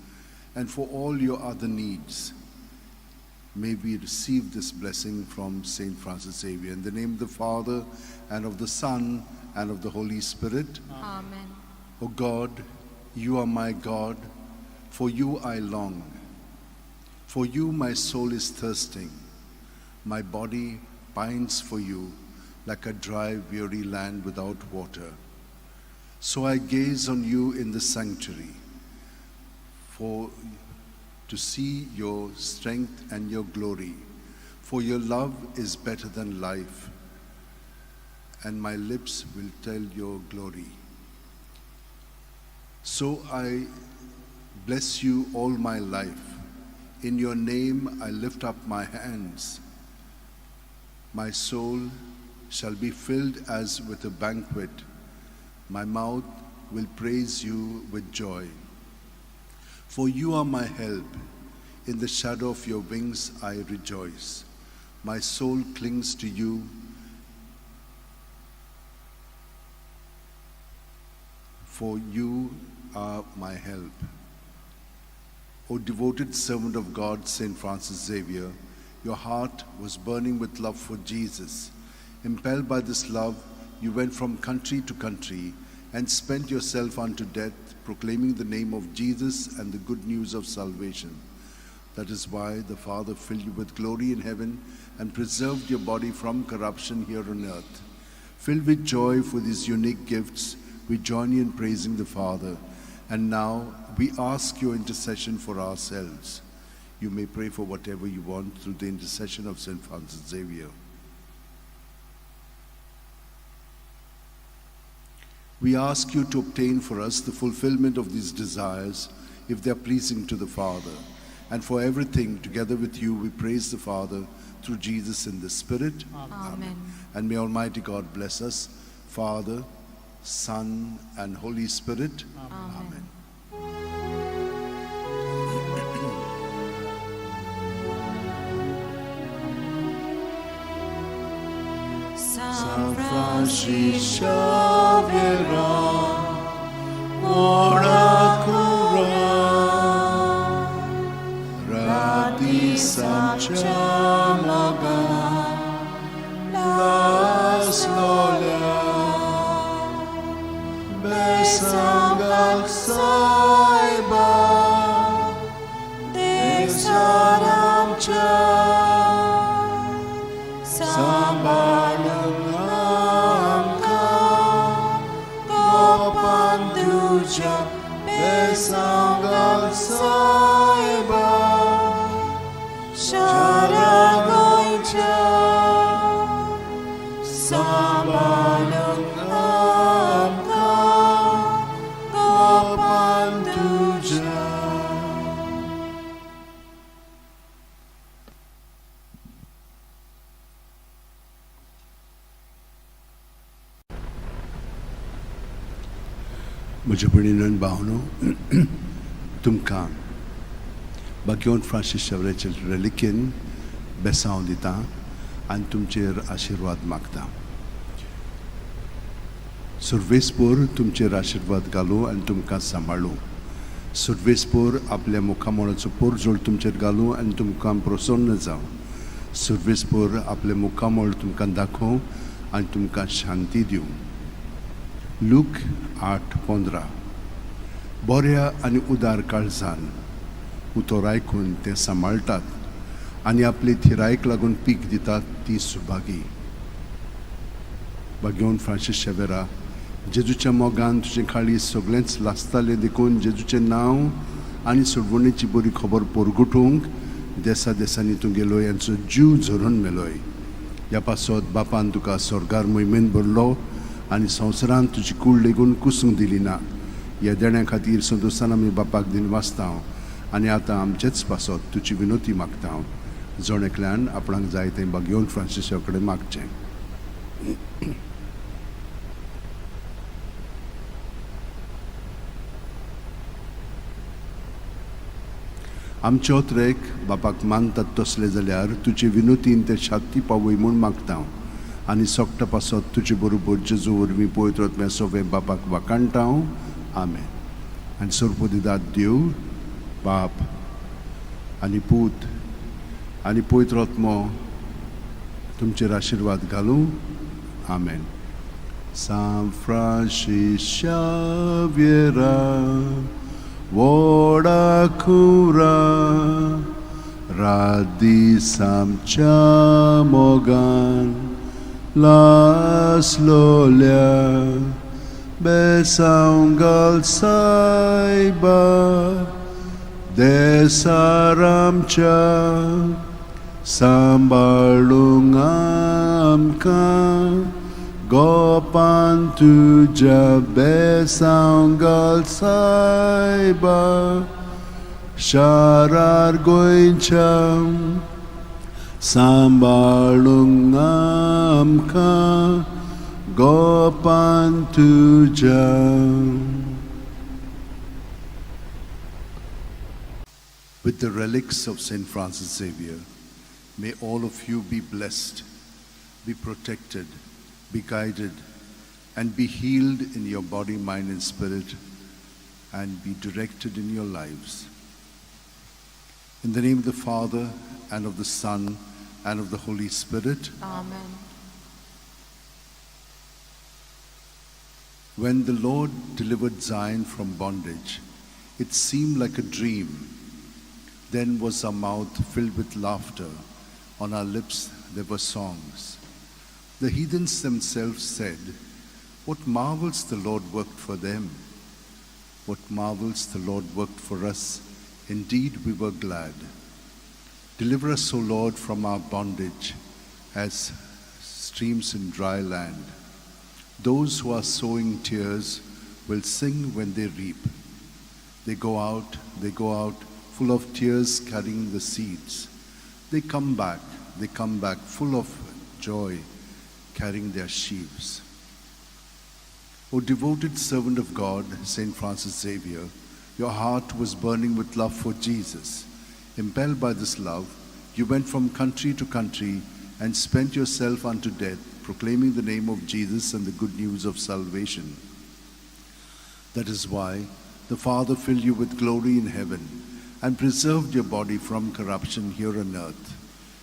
S3: and for all your other needs. May we receive this blessing from Saint Francis Xavier. In the name of the Father, and of the Son, and of the Holy Spirit.
S7: Amen.
S3: O God, you are my God, for you I long. For you my soul is thirsting, my body pines for you like a dry, weary land without water. So I gaze on you in the sanctuary, for to see your strength and your glory. For your love is better than life, and my lips will tell your glory. So I bless you all my life. In your name I lift up my hands. My soul shall be filled as with a banquet. My mouth will praise you with joy. For you are my help. In the shadow of your wings I rejoice. My soul clings to you. For you are my help. O devoted servant of God, Saint Francis Xavier, your heart was burning with love for Jesus. Impelled by this love, you went from country to country and spent yourself unto death, proclaiming the name of Jesus and the good news of salvation. That is why the Father filled you with glory in heaven and preserved your body from corruption here on earth. Filled with joy for these unique gifts, we join you in praising the Father. And now we ask your intercession for ourselves. You may pray for whatever you want through the intercession of Saint Francis Xavier. We ask you to obtain for us the fulfillment of these desires, if they are pleasing to the Father. And for everything, together with you, we praise the Father through Jesus in the Spirit.
S7: Amen.
S3: And may Almighty God bless us, Father, Son, and Holy Spirit.
S7: Amen.
S1: San Francis Xavier, ora cura, rati samchamaga, las lola, besangal saiba, desaramcha, sambalanamka, gopanduja, besangal saiba,
S3: म्हज्या भयणीन भावनो, तुमकां बाग्योन Francis शेवराचे रेलिकेन बेसांव दिता आनी तुमचेर आशिर्वाद मागता. सुर्वेसपोर तुमचेर आशिर्वाद घालूं आनी तुमकां सांबाळूं. सुर्वेसपोर आपल्या मुखामळाचो पोरजोळ तुमचेर घालूं आनी तुमकां प्रसन्न जावं. सुर्वेसपोर आपलें मुखामळ तुमकां दाखोवं आनी तुमकां शांती दिवं. लूक 8:15. बऱ्या आनी उदार काळजान उतर आयकून ते सांबाळटात आनी आपले थिरायक लागून पीक दितात ती सुभागी. बागेवन फ्रांसीस शेवेरा, जेजूच्या मोगान तुजें काळीज सगळेंच लासतालें देखून जेजूचें नांव आनी सोडवणेची बरी खबर परगटूंक देसा देसांनी तूं गेलोय यांचो जीव झरोवन मेलोय. ह्या पासत बापान तुका स्वर्गार मोहिमेन भरलो आनी संवसारांत तुजी कूड लेगून कुसूंक दिली ना. ह्या देण्या खातीर संतोशान आमी बापाक दिन वाचता आनी आतां आमचेच पासत तुजी विनोती मागता. जण एकल्यान आपणाक जाय तें बागेवन फ्रांसिसा कडेन मागचें. आमचे ओत्रेक बापाक मानतात तसले जाल्यार तुजे विनोतीन ते शांती पावय म्हूण मागता आनी सोकटा पासत तुजे बरोबर जेजू वरवीं पवित्र आत्म्या सोवें बापाक वाखाणटा. आमेन. आनी सोरपोदिदात देव बाप आनी पूत आनी पवित्र आत्मो तुमचेर आशिर्वाद घालूं. आमेन. सांत फ्रांसीस शाव्येरा, व्हडा कुरा, रात दीस आमच्या मोगान लासलोल्या, बेसांव घाल सायबा देसार आमच्या, सांबाळूंक आमकां गोपान तुज्या, बेसांव घाल सायबा शारार गोंयच्या, सांबाळूंक आमकां गोपान तुज्या. With the relics of St. Francis Xavier, may all of you be blessed, be protected, be guided, and be healed in your body, mind, and spirit, and be directed in your lives. In the name of the Father, and of the Son, and of the Holy Spirit.
S6: Amen.
S3: When the Lord delivered Zion from bondage, it seemed like a dream. Then was our mouth filled with laughter, on our lips there were songs. The heathens themselves said, "What marvels the Lord worked for them! What marvels the Lord worked for us! Indeed, we were glad." Deliver us, O Lord, from our bondage, as streams in dry land. Those who are sowing tears will sing when they reap. They go out, full of tears, carrying the seeds. They come back full of joy, carrying their sheaves. O devoted servant of God, St. Francis Xavier, your heart was burning with love for Jesus. Impelled by this love, you went from country to country and spent yourself unto death, proclaiming the name of Jesus and the good news of salvation. That is why the Father filled you with glory in heaven and preserved your body from corruption here on earth.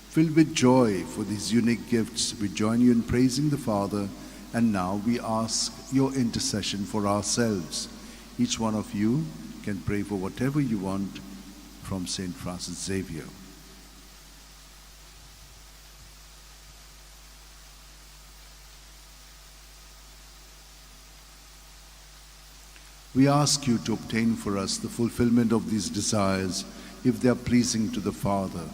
S3: Filled with joy for these unique gifts, we join you in praising the Father, and now we ask your intercession for ourselves. Each one of you can pray for whatever you want from St. Francis Xavier. We ask you to obtain for us the fulfillment of these desires, if they are pleasing to the Father.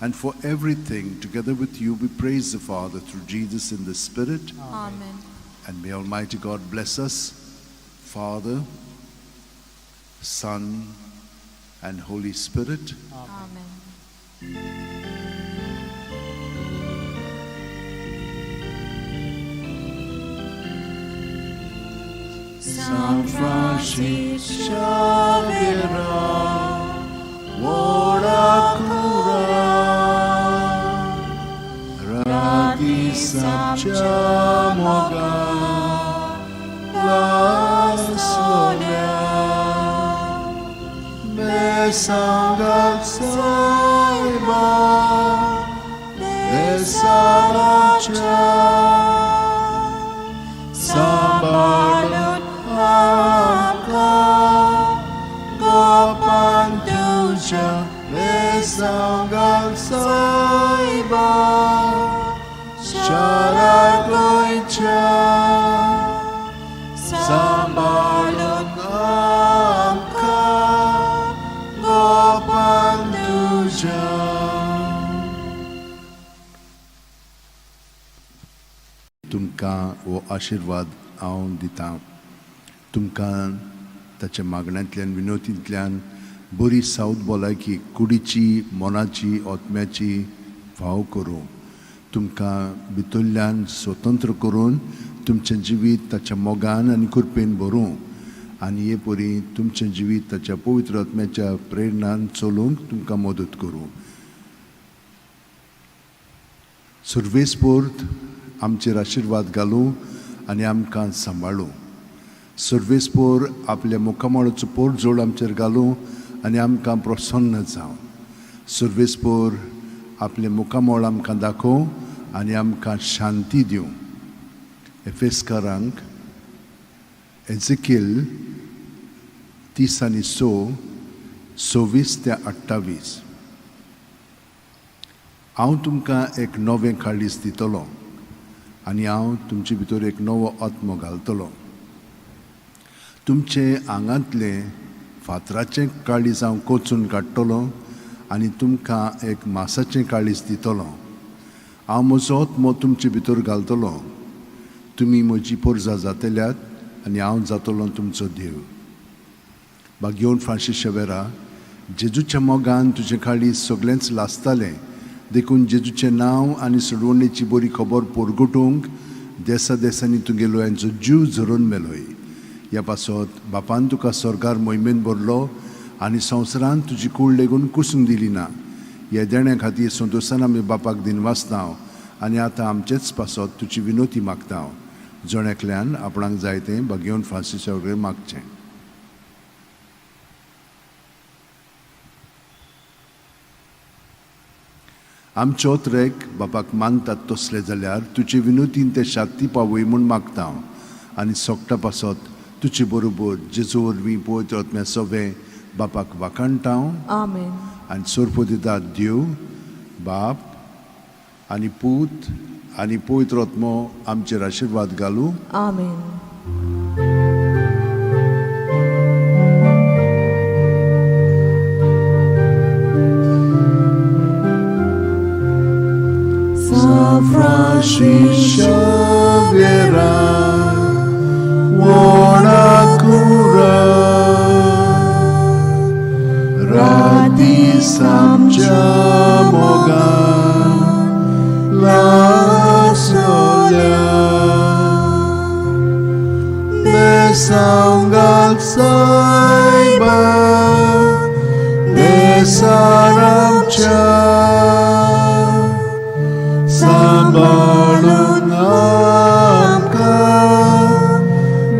S3: And for everything, together with you, we praise the Father through Jesus in the Spirit.
S6: Amen.
S3: And may Almighty God bless us, Father, Son, and Holy Spirit.
S6: Amen.
S2: San Francis Xaviera, व्हडा कुरा, राती सामच्या मोगान लासल्या, बेसांगाक सायबा, बेसाराच्या, सांबाळून आमकां गोपान तुज्या बेसांगाक सायबा, शारा गोंयच्या, सांबाळून आमकां गोपान तुज्या.
S3: तुमकां हो आशिर्वाद हांव दितां. तुमकां ताच्या मागण्यांतल्यान विनोतींतल्यान बरी सावत भलायकी कुडीची, मनाची, आत्म्याची फाव करूं. तुमकां भितरल्यान स्वतंत्र करून तुमचें जिवीत ताच्या मोगान आनी कृपेन भरूं आनी हे परी तुमचें जिवीत ताच्या पवित्र आत्म्याच्या प्रेरणान चलोवंक तुमकां मदत करूं. सर्वेस्पोर्त आमचेर आशिर्वाद घालूं आनी आमकां सांबाळूं. सर्वेस्पोर आपल्या मुखामळाचो पोरजोड आमचेर घालूं आनी आमकां प्रसन्न जावं. सर्वेस्पोर आपलें मुखामळ आमकां दाखोवं आनी आमकां शांती दिवं. एफेस्कारांक एझेकिल 30 आनी 6, 26 ते 28. हांव तुमकां एक नवें काळीज दितलो आनी हांव तुमचे भितर एक नवो आत्मो घालतलो. तुमचे आंगांतलें फातराचें काळीज हांव कोचून काडटलो आनी तुमकां एक मासाचें काळीज दितलो. हांव म्हजो आत्मो तुमचे भितर घालतलो. तुमी म्हजी पोरजा जातल्यात आनी हांव जातलो तुमचो देव. बागेवन फ्रांसीस शेवेरा, जेजूच्या मोगान तुजें काळीज सगळेंच लासतालें, देखून जेजूचें नांव आनी सोडवणेची बरी खबर परगटूंक देसा देसांनी तुगेलो यांचो जीव झरोवन मेलोय. ह्या पासत बापान तुका स्वर्गार मोहिमेन भरलो आनी संवसारान तुजी कूड लेगून कुसूंक दिली ना. ह्या देण्या खातीर संतोशान आमी बापाक दिनवासता आनी आतां आमचेच पासत तुजी विनोती मागता. जण एकल्यान आपणाक जाय तें बागेवन फ्रांसीसा कडेन मागचें. आमचे ओतरेक बापाक मानतात तसले जाल्यार तुजे विनोतीन ते शांती पावय म्हूण मागता आनी सोगटा पासत तुजे बरोबर जेजू वरवीं पवित्र आत्म्या सवें बापाक वाखाणटा.
S6: आमेन.
S3: आनी सोरपोदिता देव बाप आनी पूत आनी पवित्र आत्मो आमचेर आशिर्वाद घालूं.
S6: आमेन.
S2: San Francis Xaviera, व्हडा कुरा, राती सामच्या मोगान लासल्या, बेसांगाक सायबा, बेसारामच्या, सांबाळून आमकां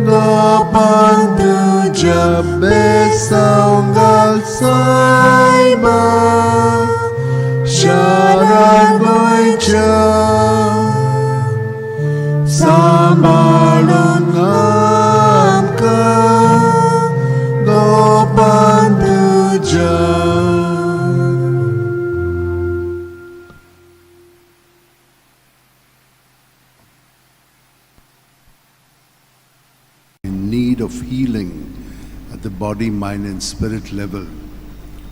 S2: गोपान तुज्या बेसांगाक सायबा, शारा गोंयच्या, सांबाळून आमकां गोपान तुज्या.
S3: In need of healing at the body, mind and spirit level,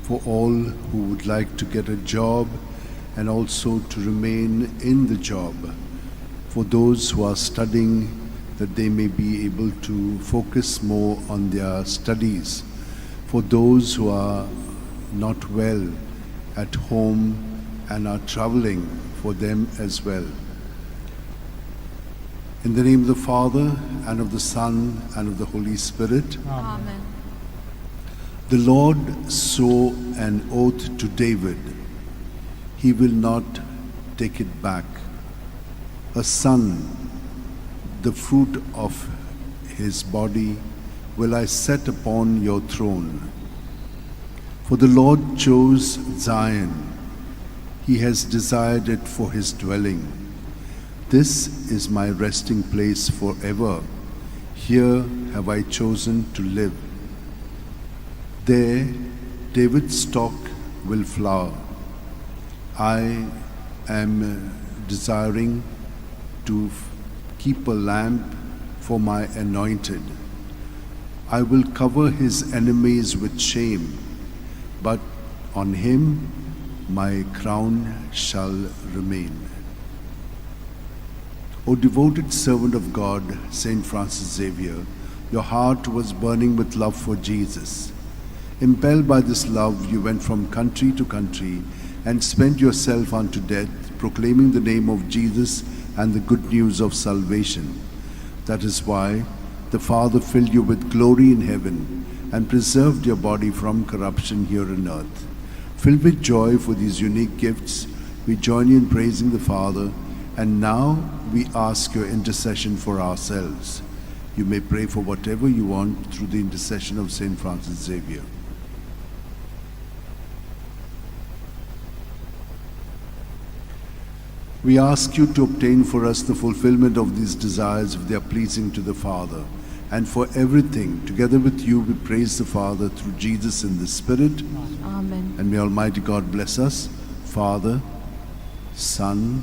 S3: for all who would like to get a job and also to remain in the job, for those who are studying, that they may be able to focus more on their studies, for those who are not well at home and are traveling, for them as well. In the name of the Father, and of the Son, and of the Holy Spirit.
S6: Amen.
S3: The Lord swore an oath to David. He will not take it back. A son, the fruit of his body, will I set upon your throne. For the Lord chose Zion. He has desired it for his dwelling. This is my resting place forever. Here have I chosen to live. There David's stock will flower. I am desiring to keep a lamp for my anointed. I will cover his enemies with shame, but on him my crown shall remain. O devoted servant of God, Saint Francis Xavier, your heart was burning with love for Jesus. Impelled by this love, you went from country to country and spent yourself unto death, proclaiming the name of Jesus and the good news of salvation. That is why the Father filled you with glory in heaven and preserved your body from corruption here on earth. Filled with joy for these unique gifts, we join you in praising the Father, and now we ask your intercession for ourselves. You may pray for whatever you want through the intercession of Saint Francis Xavier. We ask you to obtain for us the fulfillment of these desires if they are pleasing to the Father. And for everything, together with you, we praise the Father through Jesus in the Spirit.
S6: Amen.
S3: And may Almighty God bless us, Father, Son,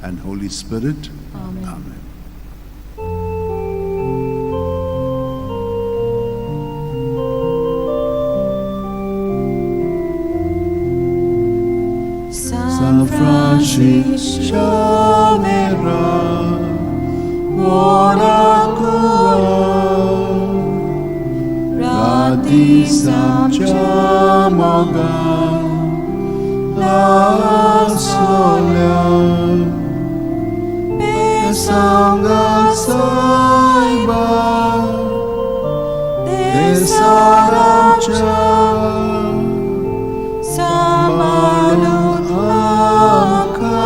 S3: and Holy Spirit.
S6: Amen.
S3: Amen.
S6: San Francis
S2: Xavier, ora cura,
S6: Rati
S2: Samcha moga, la sola, pesanga saiba, desaramcha,
S6: Samalun
S2: amka,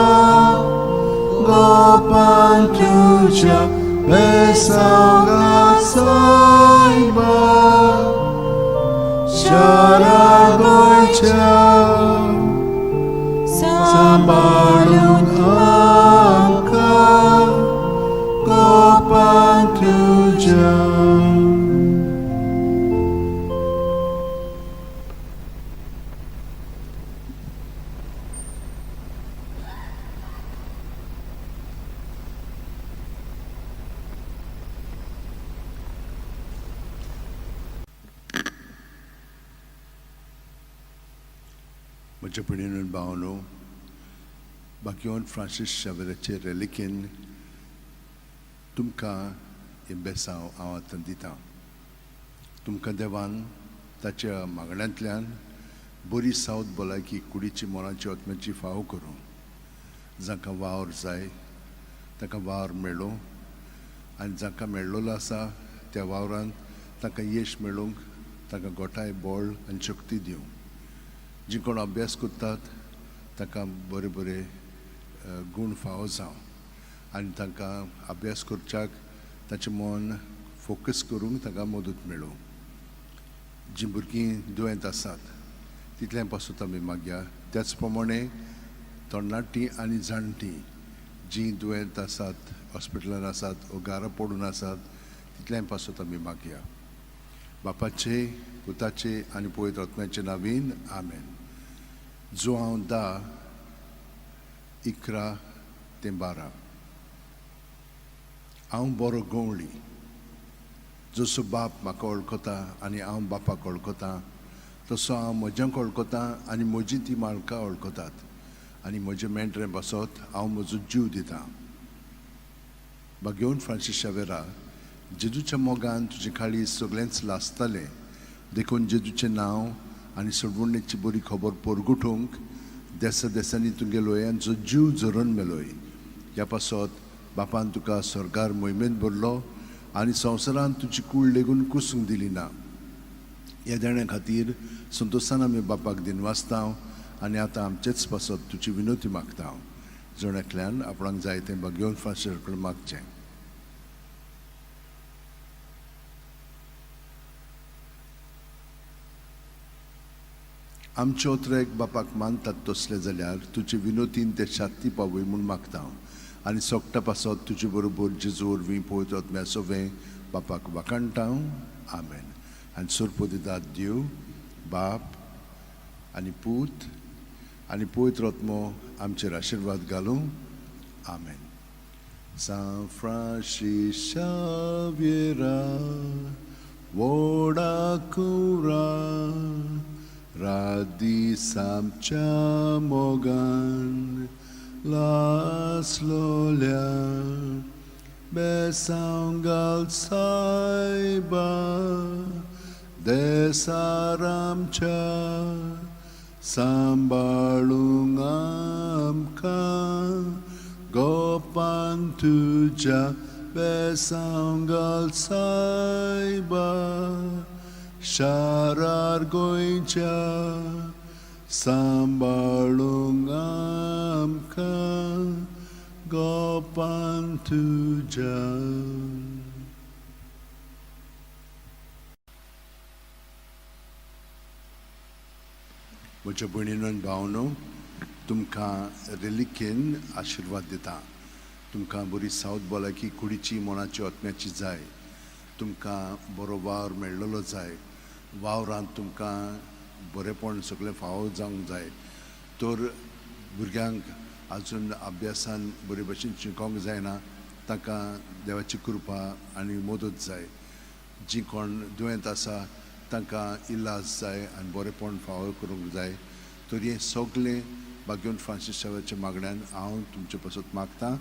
S2: gopan tuja, pesanga saiba, sharagoicha.
S6: Sambalun
S2: Sambalun amka, gopan tuja.
S3: म्हज्या भयणीन भावनो, बाग्योन Francis शावेराचे रेलिकेन तुमकां हें बेसांव हांव आतां दितां. तुमकां देवान ताच्या मागण्यांतल्यान बरी सावत भलायकी कुडीची, मनाची, आत्म्याची फावो करूं. जांकां वावर जाय तांकां वावर मेळूं, आनी जांकां मेळ्ळोलो आसा त्या वावरान तांकां यश मेळूंक तांकां गोठाय, बळ आनी शक्ती दिवं. जी कोण अभ्यास करतात तांकां बरे बरे गूण फावो जावं, आनी तांकां अभ्यास करच्याक ताचें मन फोकस करूंक तांकां मदत मेळूं. जीं भुरगीं दुयेंत आसात तितलें पासून आमी मागया. त्याच प्रमाणे तरणाटीं आनी जाणटीं जीं दुयेंत आसात, हॉस्पिटलान आसात वो घरा पडून आसात तितलें पासून आमी मागया. बापाचे, पुताचे आनी पवित्र आत्म्याचे नावीन आमेन. जो हांव 10, 11 ते 12. हांव बरो गवळी, जसो बाप म्हाका वळखता आनी हांव बापाक वळखता, तसो हांव म्हज्यांक वळखता आनी म्हजी ती म्हाका वळखतात, आनी म्हजे मेंढरे बसत हांव म्हजो जीव दितां. बागेवन फ्रांसीस शावेरा, जेजूच्या मोगान तुजे काळीज सगळेंच लासतालें, देखून जेजूचें नांव आनी सोडवणेची बरी खबर परगटूंक देसा देसांनी तुगे लोयांचो जीव झरोवन मेलोय. ह्या पासत बापान तुका स्वर्गार मोहिमेंत भरलो आनी संवसारांत तुजी कूड लेगून कुसूंक दिली ना. ह्या देण्या खातीर संतोशान आमी बापाक दिनवासता आनी आतां आमचेच पासत तुजी विनवती मागता. जण एकल्यान आपणाक जाय तें भाग्यवंत फ्रांसीस कडेन मागचें. आमचे ओतरेक बापाक मानतात तसले जाल्यार तुजे विनोतीन ते शांती पावय म्हूण मागता आनी सोगटा पासत तुजे बरोबर जेजू वरवीं पवित्र आत्म्या सोवें बापाक वाखाणटा. आमेन. आनी सोरपोदिदाद देव बाप आनी पूत आनी पवित्र आत्मो आमचेर आशिर्वाद घालूं. आमेन. सांत फ्रांसीस शाव्येरा व्हडा कुरा रात दीस आमच्या मोगान लासलोल्या बेसांव घाल सायबा देसार आमच्या सांबाळूंक आमकां गोपान तुज्या बेसांव घाल सायबा शारार गोंयच्या सांबाळूंक आमकां गोपान तुज्या. म्हज्या भयणीनो आनी भावनो, तुमकां रेलिकेन आशिर्वाद दिता. तुमकां बरी सावत भलायकी कुडीची, मनाची, आत्म्याची जाय. तुमकां बरो वावर मेळ्ळलो जाय. वावरांत तुमकां बरेपण सगळें फावो जावंक जाय. तर भुरग्यांक आजून अभ्यासान बरे भशेन शिकोंक जायना तांकां देवाची कृपा आनी मदत जाय. जीं कोण दुयेंत आसा तांकां इलाज जाय आनी बरेपण फावो करूंक जाय. तर हें सगळें भाग्यवंत फ्रांसीस शाव्याच्या मागण्यान हांव तुमचे पासत मागता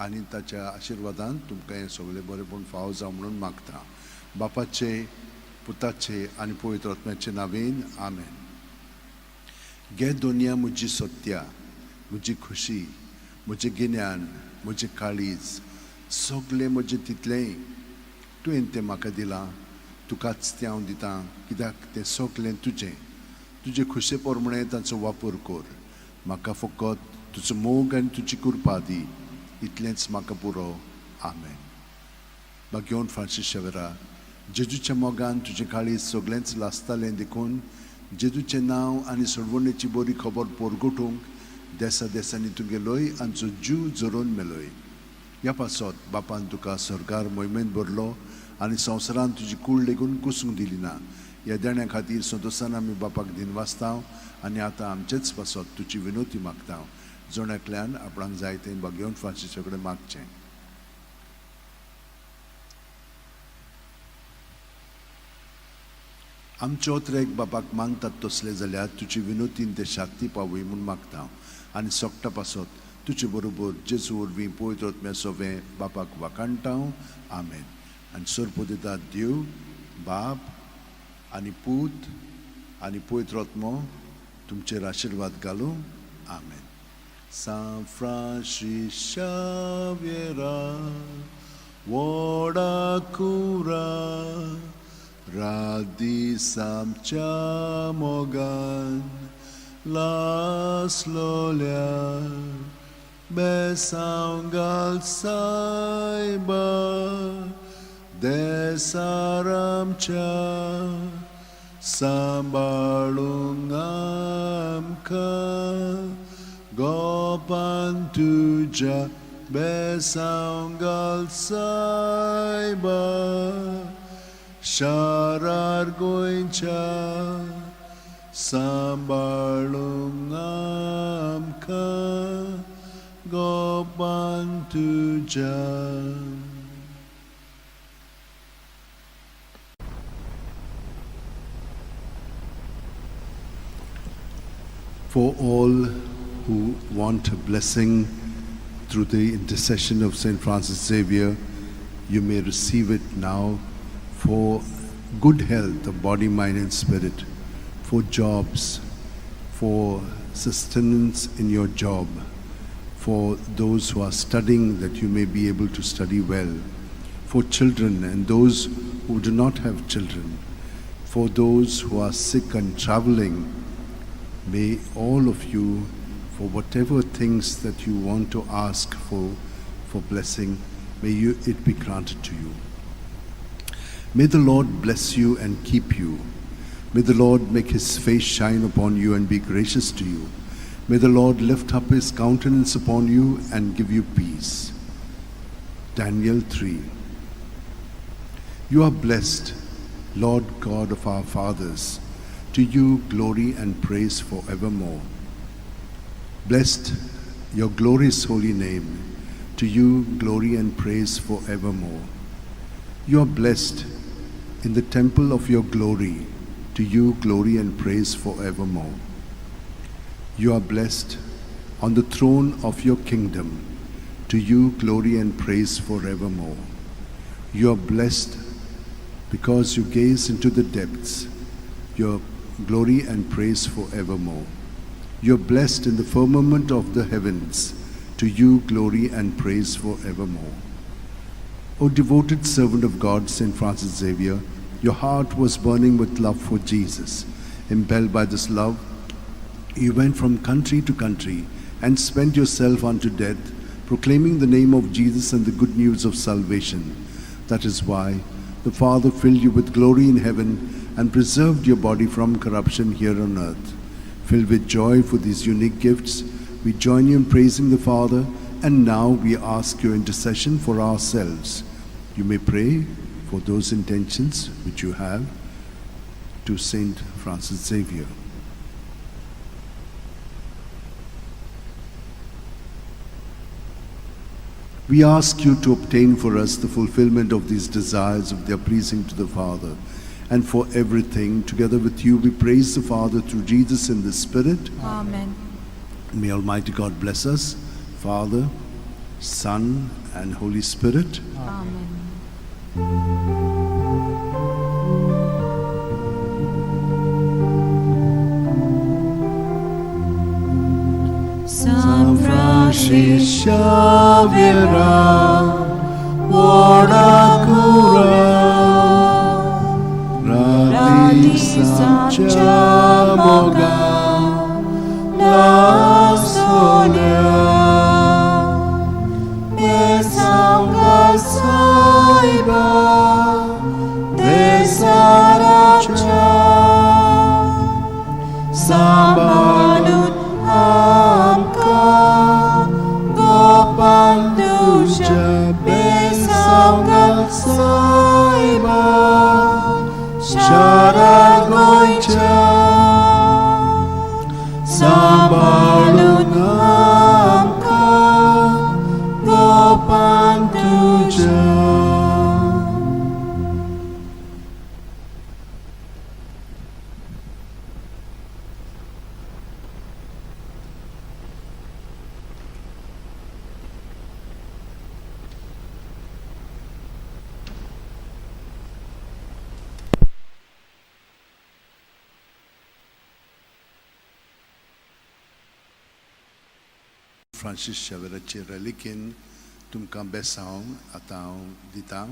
S3: आनी ताच्या आशिर्वादान तुमकां हें सगळें बरेपण फावो जावं म्हणून मागता. बापाचे, पुताचे आनी पवित्र आत्म्याचे नांवेन आमेन. घे दोनया म्हजी सत्या, म्हजी खुशी, म्हजें गिन्यान, म्हजें काळीज, सगळें म्हजें तितलेंय तुवें तें म्हाका दिलां, तुकाच तें हांव दितां, कित्याक तें सगळें तुजें. तुजे खुशे प्रमाणें तांचो वापर कर. म्हाका फकत तुजो मोग आनी तुजी कृपा दी, इतलेंच म्हाका पुरो. आमेन. भाग्यवंत फ्रांसीस शेवरा, जेजूच्या मोगान तुजें काळीज सगळेंच लासतालें देखून जेजूचें नांव आनी सोडवणेची बरी खबर परगटूंक देसा देसांनी तूं गेलोय आनी जीव जरोवन मेलोय. ह्या पासत बापान तुका स्वर्गार मोहिमेंत भरलो आनी संवसारांत तुजी कूड लेगून कुसूंक दिली ना. ह्या देण्या खातीर संतोशान आमी बापाक दिनवासता आनी आतां आमचेच पासत तुजी विनवती मागता. जण एकल्यान आपणाक जाय तें भाग्यवंत फ्रांसीसा कडेन मागचें. आमचे ओतरेक बापाक मानतात तसले जाल्यार तुजी विनवतीन ते शांती पावय म्हूण मागता आनी सोगटा पासत तुजे बरोबर जेजू वरवीं पवित्र आत्म्या सोवें बापाक वाखाणटा. आमेन. आनी सोरपोदिता देव बाप आनी पूत आनी पवित्र आत्मो तुमचेर आशिर्वाद घालूं. आमेन. सांत फ्रांसीस शाव्येरा व्हडा कुरा रात दीस आमच्या मोगान लासलोल्या बेसांव घाल सायबा देसार आमच्या सांबाळूंक आमकां गोपान तुज्या बेसांव घाल सायबा शारार गोंयच्या सांबाळूंक आमकां गोपान तुज्या. For all who want a blessing through the intercession of St. Francis Xavier, you may receive it now for good health of body, mind and spirit, for jobs, for sustenance in your job, for those who are studying, that you may be able to study well, for children and those who do not have children, for those who are sick and traveling. May all of you, for whatever things that you want to ask for blessing, may it be granted to you. May the Lord bless you and keep you. May the Lord make his face shine upon you and be gracious to you. May the Lord lift up his countenance upon you and give you peace. Daniel 3. You are blessed, Lord God of our fathers. To you glory and praise forevermore. Blessed your glorious holy name. To you glory and praise forevermore. You are blessed in the temple of your glory. To you glory and praise forevermore. You are blessed on the throne of your kingdom. To you glory and praise forevermore. You are blessed because you gaze into the depths. Your glory and praise forevermore. You are blessed in the firmament of the heavens. To you glory and praise forevermore. O devoted servant of God, Saint Francis Xavier, your heart was burning with love for Jesus. Impelled by this love, you went from country to country and spent yourself unto death, proclaiming the name of Jesus and the good news of salvation. That is why the Father filled you with glory in heaven and preserved your body from corruption here on earth. Filled with joy for these unique gifts, we join you in praising the Father, and now we ask your intercession for ourselves. You may pray for those intentions which you have to Saint Francis Xavier. We ask you to obtain for us the fulfillment of these desires of their pleasing to the Father, and for everything, together with you, we praise the Father through Jesus in the Spirit.
S6: Amen.
S3: May Almighty God bless us, Father, Son, and Holy Spirit.
S6: Amen.
S2: San Francis Xavier, Wadakura,
S3: Rati Sancha Moga,
S2: La Sonia, Besanga Saiba, Desaracha, Sambalun Amka, Gopandusha, Besanga Saiba, Sharagoicha, Sambalun Amka, Gopantuja.
S3: Francis शेवराचे रेलिकेन तुमकां बेसांव आतां हांव दितां,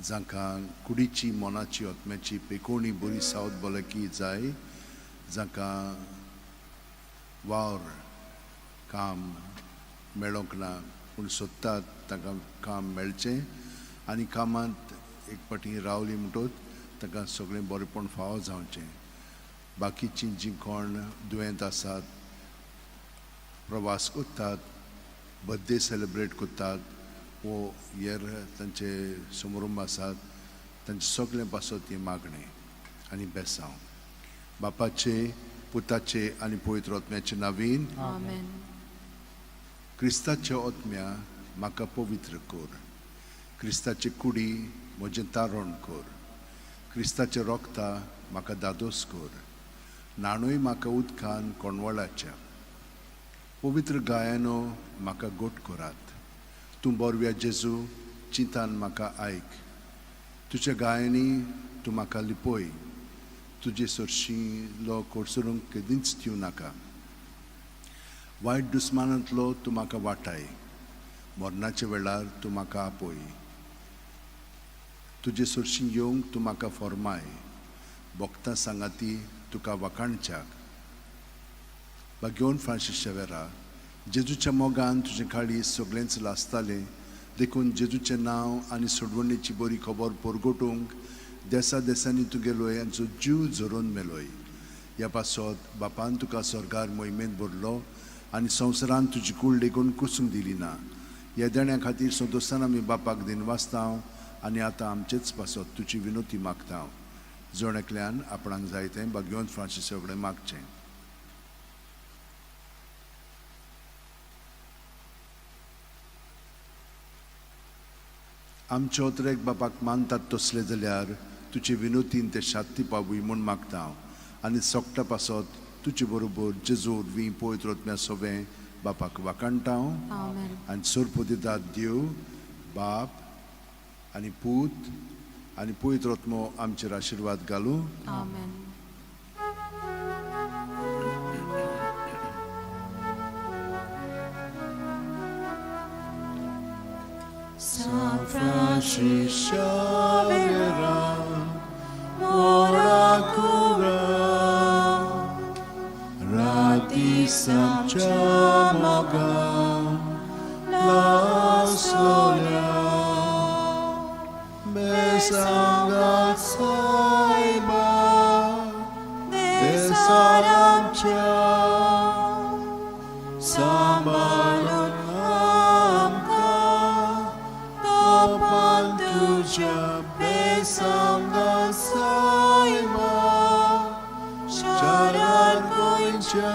S3: जांकां कुडीची मनाची आत्म्याची पेकोणी बरी south भलायकी जाय, जांकां वावर काम मेळोंक ना पूण सोदतात तांकां काम मेळचें आनी कामांत एक फावटी रावली म्हणटकच तांकां सगळें बरेपण फावो जावचें. बाकीचीं जीं कोण दुयेंत आसात, प्रवास करतात, बर्थडे सेलिब्रेट करतात वो हेर तांचे समारंभ आसात, तांचे सगळें पासत ही मागणें आनी बेसांव. बापाचे, पुताचे आनी पवित्र आत्म्याचे नावीन.
S6: Amen.
S3: क्रिस्ताच्या आत्म्या म्हाका पवित्र कर, क्रिस्ताचे कुडी म्हजें तारण कर, क्रिस्ताचे रोगता म्हाका दादोस कर, न्हाणूय म्हाका उदकान कोणवळाच्या, पवित्र गायानो म्हाका गोट करात. तूं बोरव्या जेजू चिंतान म्हाका आयक, तुज्या गायांनी तूं म्हाका लिपय, तुजे सरशीं लो कोडसरूंक केदींच दिवं नाका. वायट दुस्मानांतलो तूं म्हाका वाटाय, मरणाच्या वेळार तूं म्हाका आपय. तुजे सरशीं येवंक तूं म्हाका फॉर्माय, भक्तां सांगाती तुका वाखाणच्याक. भाग्योन फ्रांसीस शेवेरा, जेजूच्या मोगान तुजें काळीज सगळेंच लासतालें, देखून जेजूचें नांव आनी सोडवणेची बरी खबर परगटूंक देसा देसांनी तूं गेलोय आनी जीव झरोवन मेलोय. ह्या पासत बापान तुका स्वर्गार मोहिमेंत भरलो आनी संवसारांत तुजी कूड लेगून कुसूंक दिली ना. ह्या देण्या खातीर संतोशान आमी बापाक दिनवासता आनी आतां आमचेच पासत तुजी विनोती मागता. जण एकल्यान आपणाक जाय तें भाग्यवंत फ्रांसीस कडेन मागचें. आमच्या ओतरेक बापाक मानतात तसले जाल्यार तुजे विनोतीन ते शांती पावूय म्हूण मागता हांव आनी सोकटा पासत तुजे बरोबर जेजू वरवीं पवित्र आत्म्या सोवें बापाक वाखाणटा हांव.
S2: आमेन.
S3: आनी सोरपो दितात देव बाप आनी पूत आनी पवित्र आत्मो आमचेर आशिर्वाद घालूं.
S2: आमेन. San Francis Xavier, ora cura,
S6: Rati samcha moga lasolia Besangat saiba desaramcha Sambalun amka topan tuja besangat saiba Sharan goincha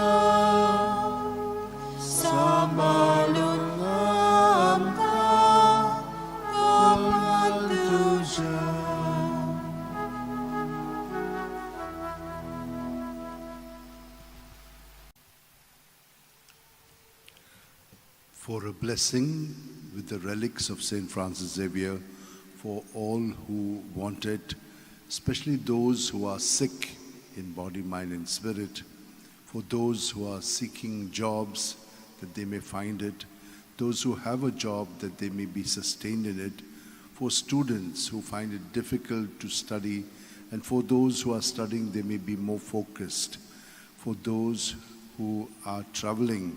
S6: Sambalun amka topan tuja.
S3: For a blessing with the relics of St. Francis Xavier for all who want it, especially those who are sick in body, mind, and spirit, for those who are seeking jobs that they may find it, those who have a job that they may be sustained in it, for students who find it difficult to study, and for those who are studying, they may be more focused, for those who are traveling,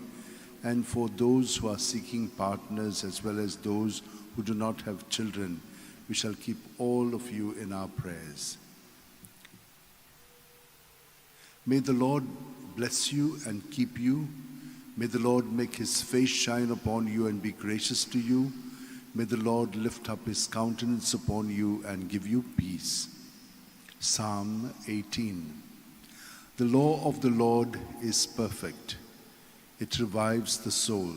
S3: and for those who are seeking partners as well as those who do not have children. We shall keep all of you in our prayers. May the Lord bless you and keep you. May the Lord make his face shine upon you and be gracious to you. May the Lord lift up his countenance upon you and give you peace. Psalm 18. The law of the Lord is perfect. It revives the soul.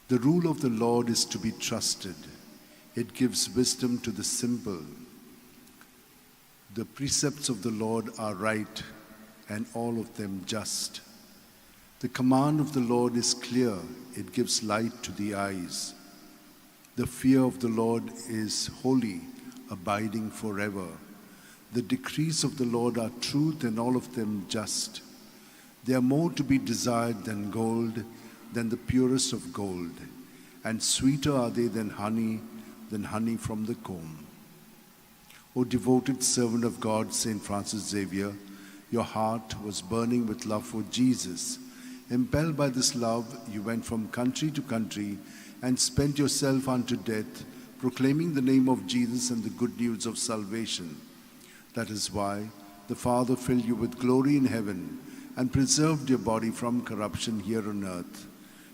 S3: The rule of the Lord is to be trusted. It gives wisdom to the simple. The precepts of the Lord are right, and all of them just. The command of the Lord is clear. It gives light to the eyes. The fear of the Lord is holy, abiding forever. The decrees of the Lord are truth, and all of them just. They are more to be desired than gold, than the purest of gold, and sweeter are they than honey from the comb. O devoted servant of God, St. Francis Xavier, your heart was burning with love for Jesus. Impelled by this love, you went from country to country and spent yourself unto death, proclaiming the name of Jesus and the good news of salvation. That is why the Father filled you with glory in heaven and preserved your body from corruption here on earth.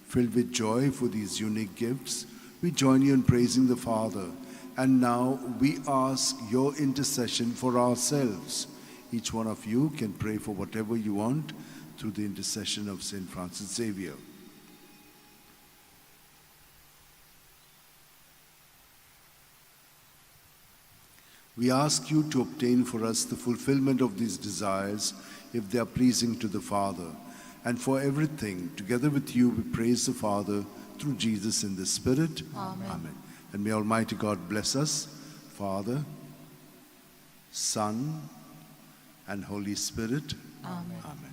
S3: Filled with joy for these unique gifts, we join you in praising the Father. And now we ask your intercession for ourselves. Each one of you can pray for whatever you want through the intercession of St. Francis Xavier. We ask you to obtain for us the fulfillment of these desires if they are pleasing to the Father. And for everything, together with you, we praise the Father through Jesus in the Spirit.
S2: Amen.
S3: Amen. And may Almighty God bless us, Father, Son, and Holy Spirit.
S2: Amen.
S3: Amen.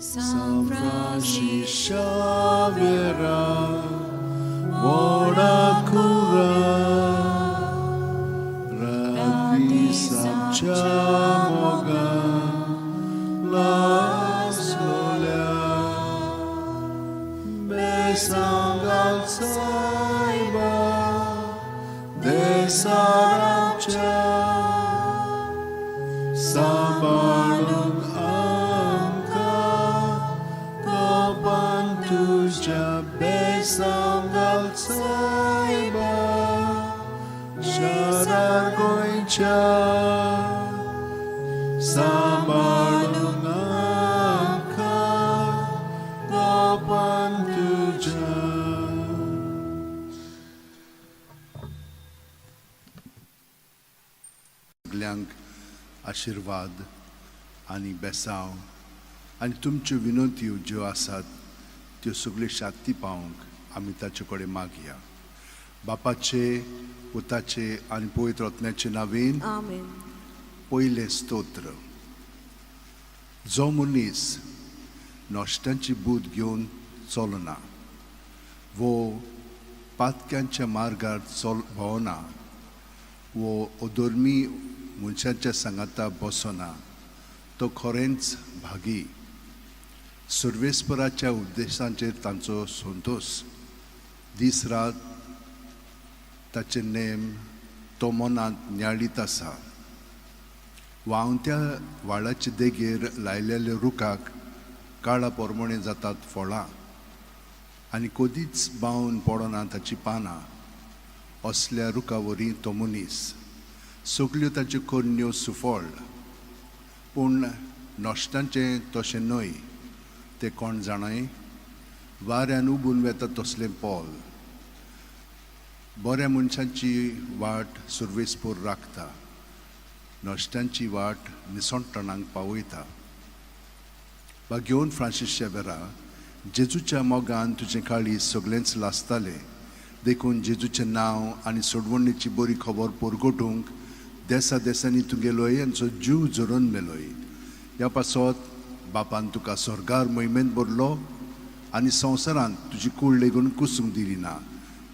S2: San
S6: Francis Xaviera, व्हडा कुरा रात दिसाच्या मोगान लासलोल्या बेसांव घाल सायबा देसाराच्या सांबाळून आमकां गोपान तुज्या बेसांव घाल सायबा शारार गोंयच्या सांबाळून आमकां गोपान तुज्या.
S3: सगल्यांक आशिर्वाद आनी बेसांव आनी तुमच्यो विनंत्यो ज्यो आसात त्यो सगल्यो शांती पावंक आमी ताचे कडेन मागया. बापाचे, पुताचे आनी पवित्र आत्म्याचे नांवेन.
S2: आमेन.
S3: पयलें स्तोत्र. जो मनीस नश्ट्यांची बूद घेवन चलना वो पातक्यांच्या मार्गार चल भोंवना वो अधर्मी मनशाच्या सांगाता बसना, तो खरेंच भागी. सर्वेस्पराच्या उपदेशांचेर तांचो संतोश, दीस रात ताचे नेम तो मनांत न्याळीत आसा. व्हांवत्या व्हाळाचे देगेर लायलेल्या रुखाक काळा पोरमोणे जातात फळां आनी कदीच बावन पडना ताची पानां. असल्या रुखा वरी तो मनीस, सगल्यो ताच्यो करण्यो सुफळ. पूण नश्टांचें तशें न्हय, तें कोण जाणाय, वाऱ्यान उबून वेता तसलें पोल. बऱ्या मनशांची वाट सुर्वेसपूर राखता, नश्ट्यांची वाट निसणटणांक पावयता. बागेवन फ्रांसीस शेवेरा, जेजूच्या मोगान तुजें काळीज सगळेंच लासतालें, देखून जेजूचें नांव आनी सोडवणीची बरी खबर परगटूंक देसा देसांनी तूं गेलोय आनी जीव झरोवन मेलोय. ह्या पासत बापान तुका स्वर्गार मोहिमेंत भरलो आनी संवसारांत तुजी कूड लेगून कुसूंक दिली ना.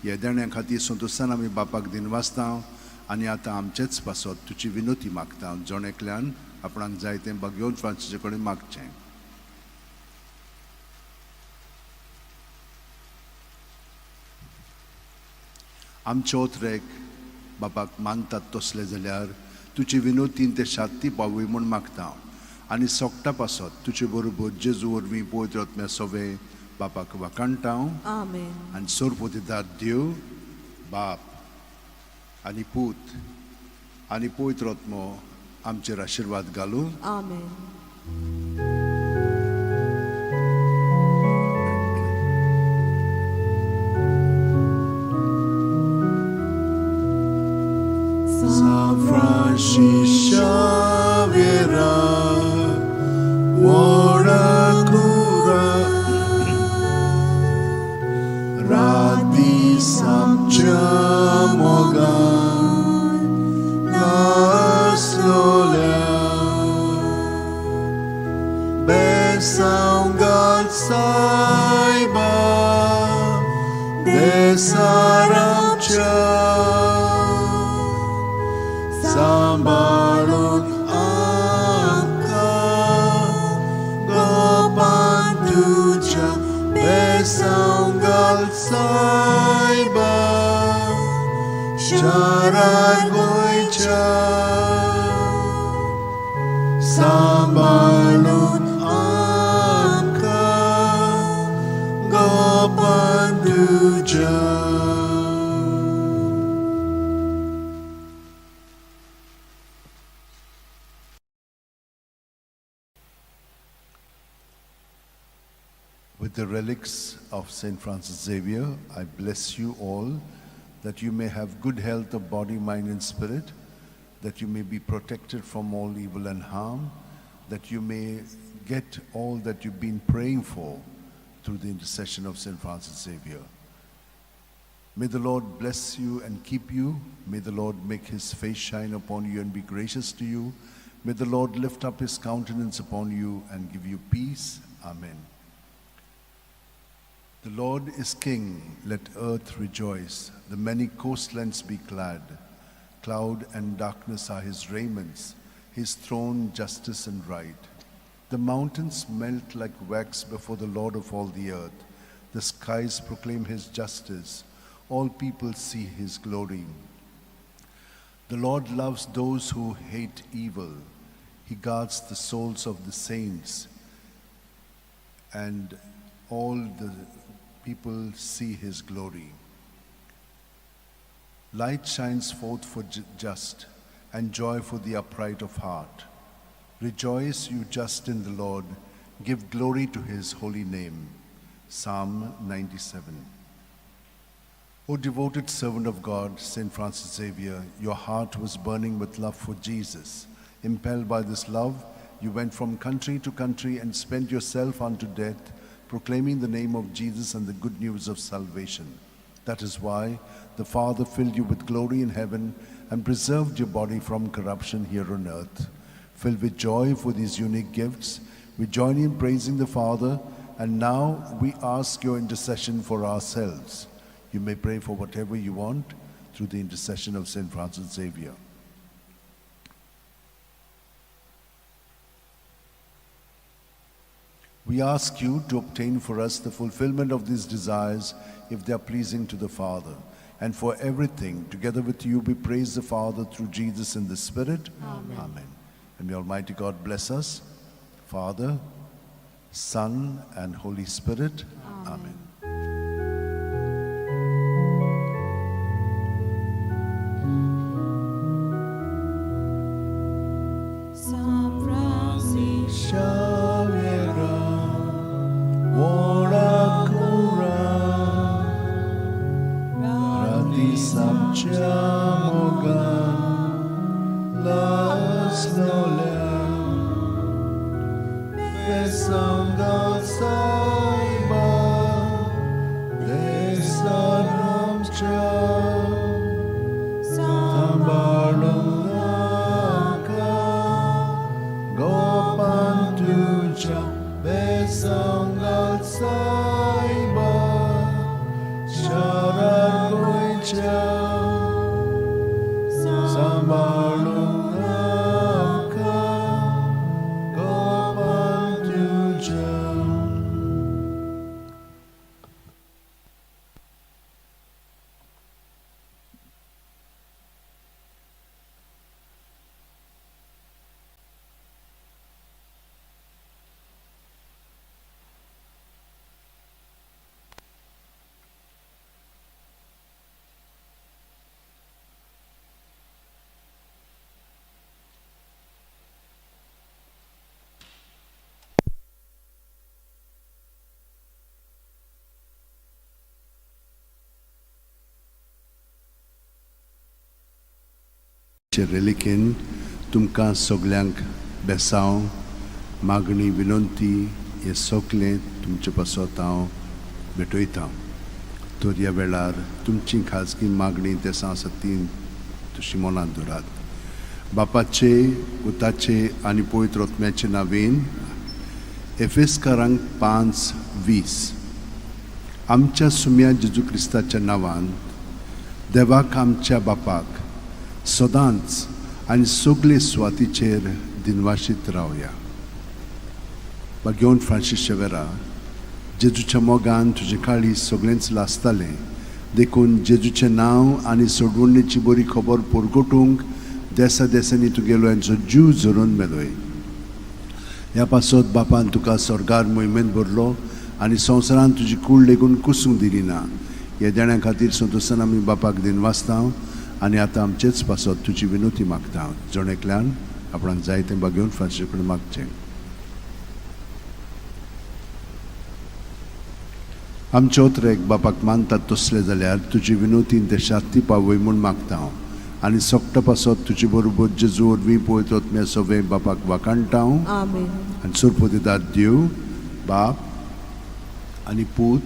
S3: ह्या देण्या खातीर संतोशान आमी बापाक दिनवासता आनी आतां आमचेच पासत तुजी विनोती मागता. जण एकल्यान आपणाक जाय तें बागेवन फ्रांसीसा कडेन मागचें. आमचे ओतरेक बापाक मानतात तसले जाल्यार तुजे विनोतीन ते शांती पावय म्हूण मागता आनी सोगटा पासत तुजे बरोबर जेजू वरवीं पवित्र आत्म्या सोवे बापाक वाखाणटा.
S2: आमेन.
S3: आनी सोरपोतीदार देव बाप आनी पूत आनी पवित्र आत्मो आमचेर आशिर्वाद घालूं.
S2: आमेन.
S6: San Francis Xaviera, व्हडा कुरा रात दीस आमच्या मोगान लासलोल्या बेसांव घाल सायबा देसारामच्या सांबाळून आमकां गोपान तुज्या बेसांव घाल सायबा शारार गोंयच्या सांबाळून आमकां गोपान तुज्या.
S1: With the relics of St. Francis Xavier, I bless you all that you may have good health of body, mind, and spirit, that you may be protected from all evil and harm, that you may get all that you've been praying for through the intercession of St. Francis Xavier. May the Lord bless you and keep you. May the Lord make his face shine upon you and be gracious to you. May the Lord lift up his countenance upon you and give you peace. Amen. The Lord is King, let earth rejoice, the many coastlands be glad. Cloud and darkness are his raiments, his throne justice and right. The mountains melt like wax before the Lord of all the earth. The skies proclaim his justice, all people see his glory. The Lord loves those who hate evil. He guards the souls of the saints, and all the people see his glory. Light shines forth for just, and joy for the upright of heart. Rejoice, you just in the Lord. Give glory to his holy name. Psalm 97. O devoted servant of God, Saint Francis Xavier, your heart was burning with love for Jesus. Impelled by this love, you went from country to country and spent yourself unto death, proclaiming the name of Jesus and the good news of salvation. That is why the Father filled you with glory in heaven and preserved your body from corruption here on earth. Filled with joy for these unique gifts, we join in praising the Father, and now we ask your intercession for ourselves. You may pray for whatever you want through the intercession of Saint Francis Xavier. We ask you to obtain for us the fulfillment of these desires if they are pleasing to the Father. And for everything, together with you, we praise the Father through Jesus in the Spirit. Amen. Amen. And may Almighty God bless us, Father, Son, and Holy Spirit. Amen.
S2: San Francisco
S6: Xaviera, Wora Kura, Rati Samcha Mogan, Lasnole, Besanga Saiba, Desaramcha, Sambalunaka, Gopantuja, Besangal Saiba, Sharagoicha, Sambalunaka, Gopantuja.
S3: रेलिकेन तुमकां सगल्यांक बेसांव, मागणी, विनंती हे सगलें तुमचे पासत हांव भेटयतां. तर ह्या वेळार तुमची खाजगी मागणी देसां आसा ती तशी मनांत दवरात. बापाचे, पुताचे आनी पवित्र आत्म्याचे नांवेन. एफेस्कारांक 5:20. आमच्या सुम्या जेजू क्रिस्ताच्या नांवान देवाक आमच्या बापाक सदांच आनी सगळे सुवातीचेर दिनवाशीत रावया. बागेवन फ्रांसीस शेवेरा, जेजूच्या मोगान तुजें काळीज सगळेंच लासतालें, देखून जेजूचें नांव आनी सोडवणेची बरी खबर परगटूंक देसा देसांनी तुगेलो हेंचो जीव झरोवन मेलोय. ह्या पासत बापान तुका स्वर्गार मोहिमेंत भरलो आनी संवसारान तुजी कूड लेगून कुसूंक दिली ना. ह्या देण्या खातीर संतोशान आमी बापाक दिनवासता आनी आतां आमचेच पासत तुजी विनवती मागता. जण एकल्यान आपणाक जाय तें बागेवन फ्रांसीस कडेन मागचें. आमचे ओतरेक बापाक मानतात तसले जाल्यार तुजी विनवतीन ते शांती पावय म्हूण मागता हांव आनी सोकटा पासत तुजे बरोबर जेजू वरवीं पवित्र आत्म्या सवें बापाक वाखाणटा हांव.
S2: आमेन.
S3: आनी सुरपतिदार देव बाप आनी पूत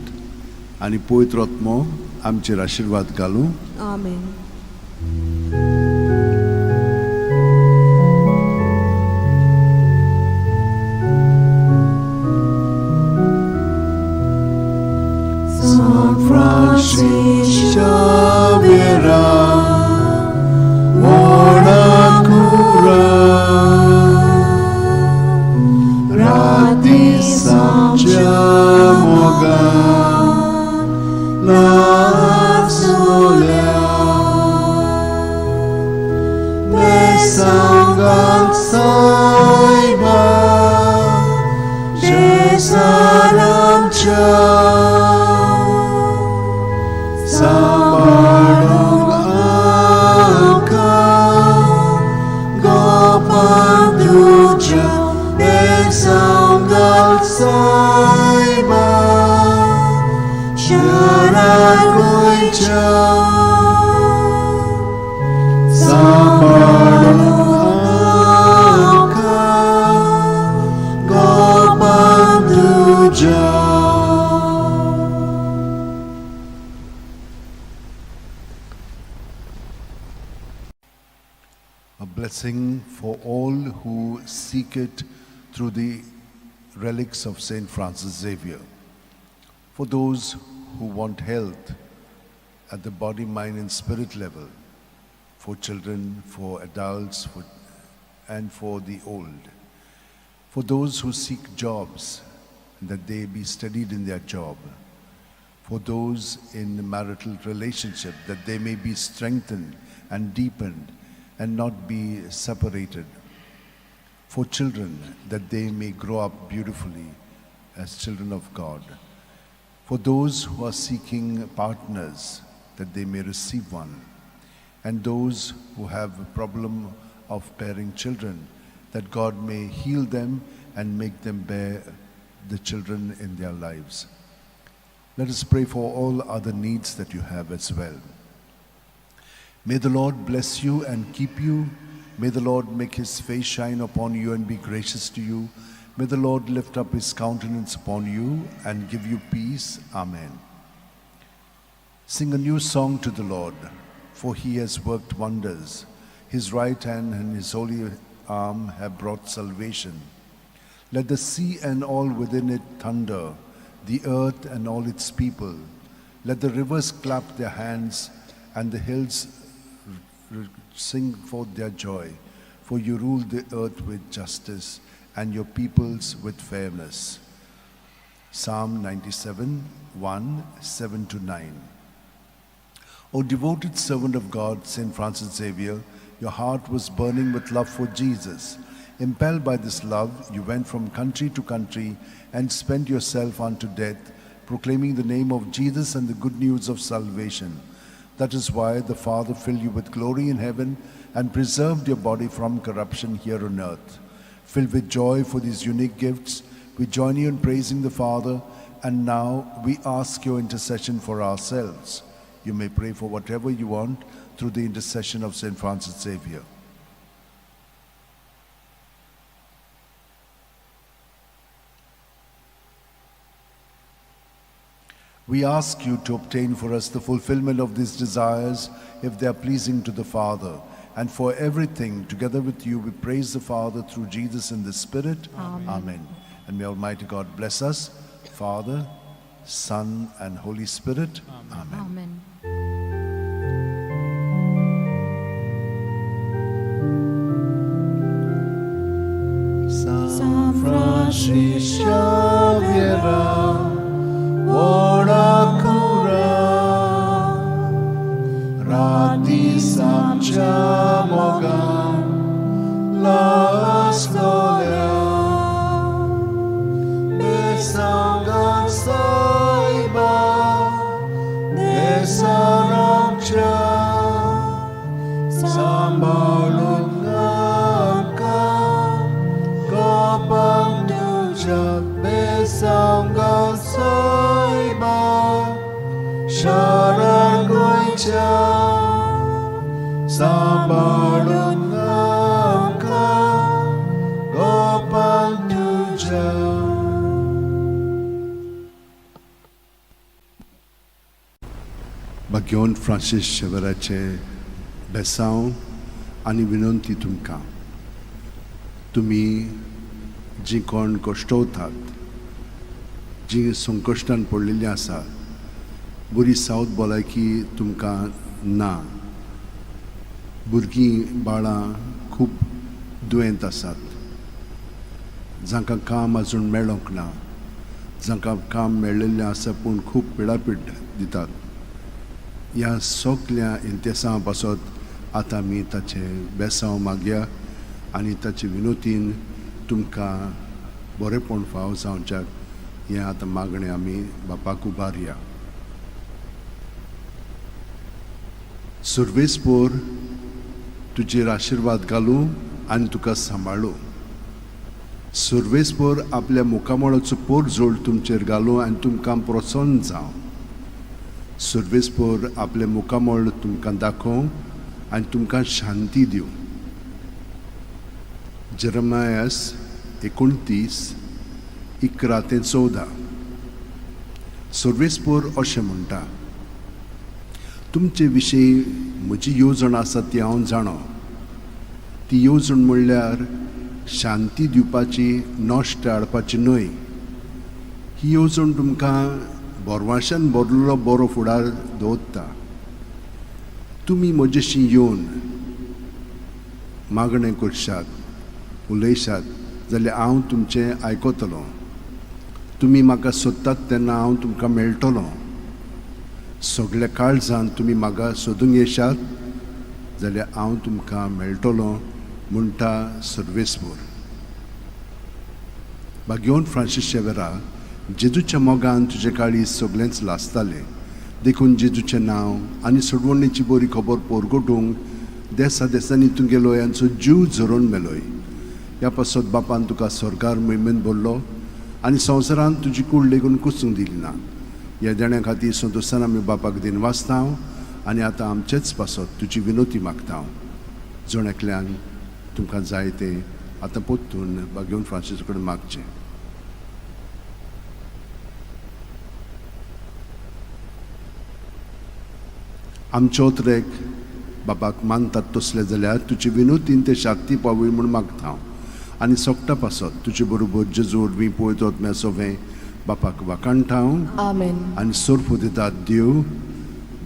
S3: आनी पवित्र आत्मो आमचेर आशिर्वाद घालूं.
S2: आमेन.
S6: Francis Xaviera, व्हडा कुरा राती सामच्या मोगान लासोल्या बेसांगात सायबा जेसारामच्या सांबाळूंक आमकां गोपान तुज्या बेसांगात सायबा शरण गोंयच्या सांबाळूंक आमकां गोपान तुज्या.
S1: A blessing for all who seek it through the relics of Saint Francis Xavier. For those who want health at the body, mind, and spirit level, for children, for adults, and for the old. For those who seek jobs, that they be steadied in their job. For those in marital relationship, that they may be strengthened and deepened and not be separated. For children, that they may grow up beautifully as children of God. For those who are seeking partners, that they may receive one. And those who have a problem of bearing children, that God may heal them and make them bear the children in their lives. Let us pray for all other needs that you have as well. May the Lord bless you and keep you. May the Lord make his face shine upon you and be gracious to you. May the Lord lift up his countenance upon you and give you peace. Amen. Sing a new song to the Lord, for he has worked wonders. His right hand and his holy arm have brought salvation. Let the sea and all within it thunder, the earth and all its people. Let the rivers clap their hands and the hills sing forth their joy. For you rule the earth with justice and your peoples with fairness. Psalm 97, 1, 7 to 9. O devoted servant of God, Saint Francis Xavier, your heart was burning with love for Jesus. Impelled by this love, you went from country to country and spent yourself unto death, proclaiming the name of Jesus and the good news of salvation. That is why the Father filled you with glory in heaven and preserved your body from corruption here on earth. Filled with joy for these unique gifts, we join you in praising the Father, and now we ask your intercession for ourselves. You may pray for whatever you want through the intercession of Saint Francis Xavier. We ask you to obtain for us the fulfillment of these desires if they are pleasing to the Father. And for everything, together with you, we praise the Father through Jesus in the Spirit. Amen. Amen. And may Almighty God bless us, Father, Son, and Holy Spirit. Amen.
S2: Amen.
S6: San Francis Xaviera, व्हडा कुरा राती सामच्या मोगान लासलोल्या बेसांगात सायबा देसारामच्या सांबाळूंक आमकां गोपान तुज्या बेसांगात सायबा शरण गोंयच्या सांबाळूंक आमकां गोपान तुज्या.
S3: भाग्यवंत फ्रांसीस शेवराचे बेसांव आनी विनंती तुमकां, तुमी जीं कोण कश्टवतात, जीं संकश्टान पडलेलीं आसा, बरी सावथ भलायकी तुमकां ना, भुरगीं बाळां खूब दुयेंत आसात, जांकां काम आजून मेळोंक ना, जांकां काम मेळिल्लें आसा पूण खूब पिडापीड दितात, ह्या सगल्या इंतेसां पासत आतां आमी ताचें बेसांव मागया आनी ताचे विनोतीन तुमकां बरेंपण फाव जावच्याक हें आतां मागणें आमी बापाक उबारया. सुर्वेसपोर तुजेर आशिर्वाद घालूं आनी तुका सांबाळूं. सुर्वेसपोर आपल्या मुखामळाचो पोरजोड तुमचेर घालूं आनी तुमकां प्रोत्साहन जावं. सुर्वेसपोर आपलें मुखामळ तुमकां दाखोवं आनी तुमकां शांती दिवं. जेरमायस 29:11-14. सुर्वेसपोर अशें म्हणटा, तुमचे विशीं म्हजी येवजण आसा ती हांव जाणो. ती येवजण म्हणल्यार शांती दिवपाची, नश्ट हाडपाची न्हय. ही येवजण तुमकां बोरवाशान भरलेलो बरो फुडार दवरता. तुमी म्हजेशी येवन मागणें करशात, उलयशात जाल्यार हांव तुमचें आयकतलो. तुमी म्हाका सोदतात तेन्ना हांव तुमकां मेळटलो. सगल्या काळजान तुमी म्हाका सोदूंक येशात जाल्यार हांव तुमकां मेळटलो, म्हणटा सर्वेस्पोर. भाग्यवंत फ्रांसीस शेवेरा, जेजूच्या मोगान तुजे काळीज सगळेंच लासतालें, देखून जेजूचें नांव आनी सोडवणेची बरी खबर पोरगोटूंक देसा देसांनी तूं गेलोय आनी जीव झरोवन मेलोय. ह्या पासत बापान तुका सरकार मोहिमेन भरलो आनी संवसारान तुजी कूड लेगून कुसूंक दिली ना. ह्या देण्या खातीर संतोशान आमी बापाक दिनवासता आनी आतां आमचेच पासत तुजी विनोती मागता. जण एकल्यान तुमकां जाय तें आतां परतून भाग्यवंत फ्रांसीस कडेन मागचें. आमचे ओतरेक बापाक मानतात तसले जाल्यार तुजे विनोतीन ते शांती पावय म्हूण मागता हांव आनी सोगटा पासत तुजे बरोबर जेजू वरवीं पळयतात म्या सोवें बापाक वाखाणटा हांव.
S2: आमेन.
S3: आनी सोर्फ दितात देव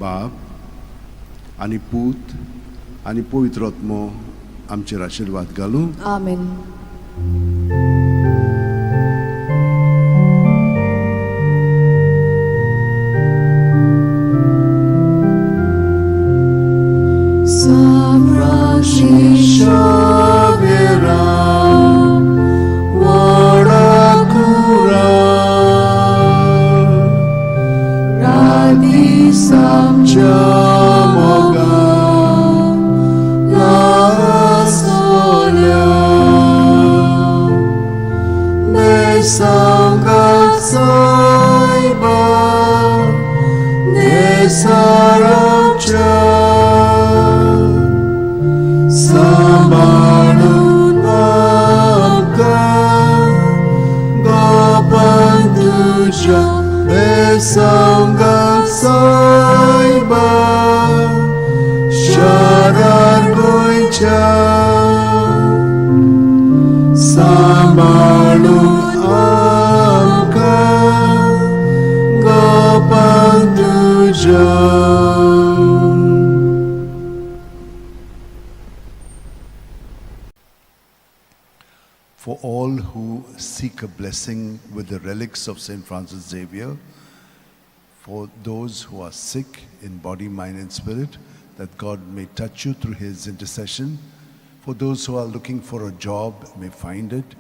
S3: बाप आनी पूत आनी पवित्र आत्मो आमचेर आशिर्वाद घालूं.
S2: आमेन. San Francis
S6: Xavier, Warakura, Radi Samchamoga, La Solia, Mesanga Saiba, Nesaramcha. Sambalun amka, Gopan tuja besanga saiba, Sharar goicha. Sambalun amka, Gopan tuja.
S3: For all who seek a blessing with the relics of St. Francis Xavier, for those who are sick in body, mind, and spirit, that God may touch you through his intercession. For those who are looking for a job, may find it.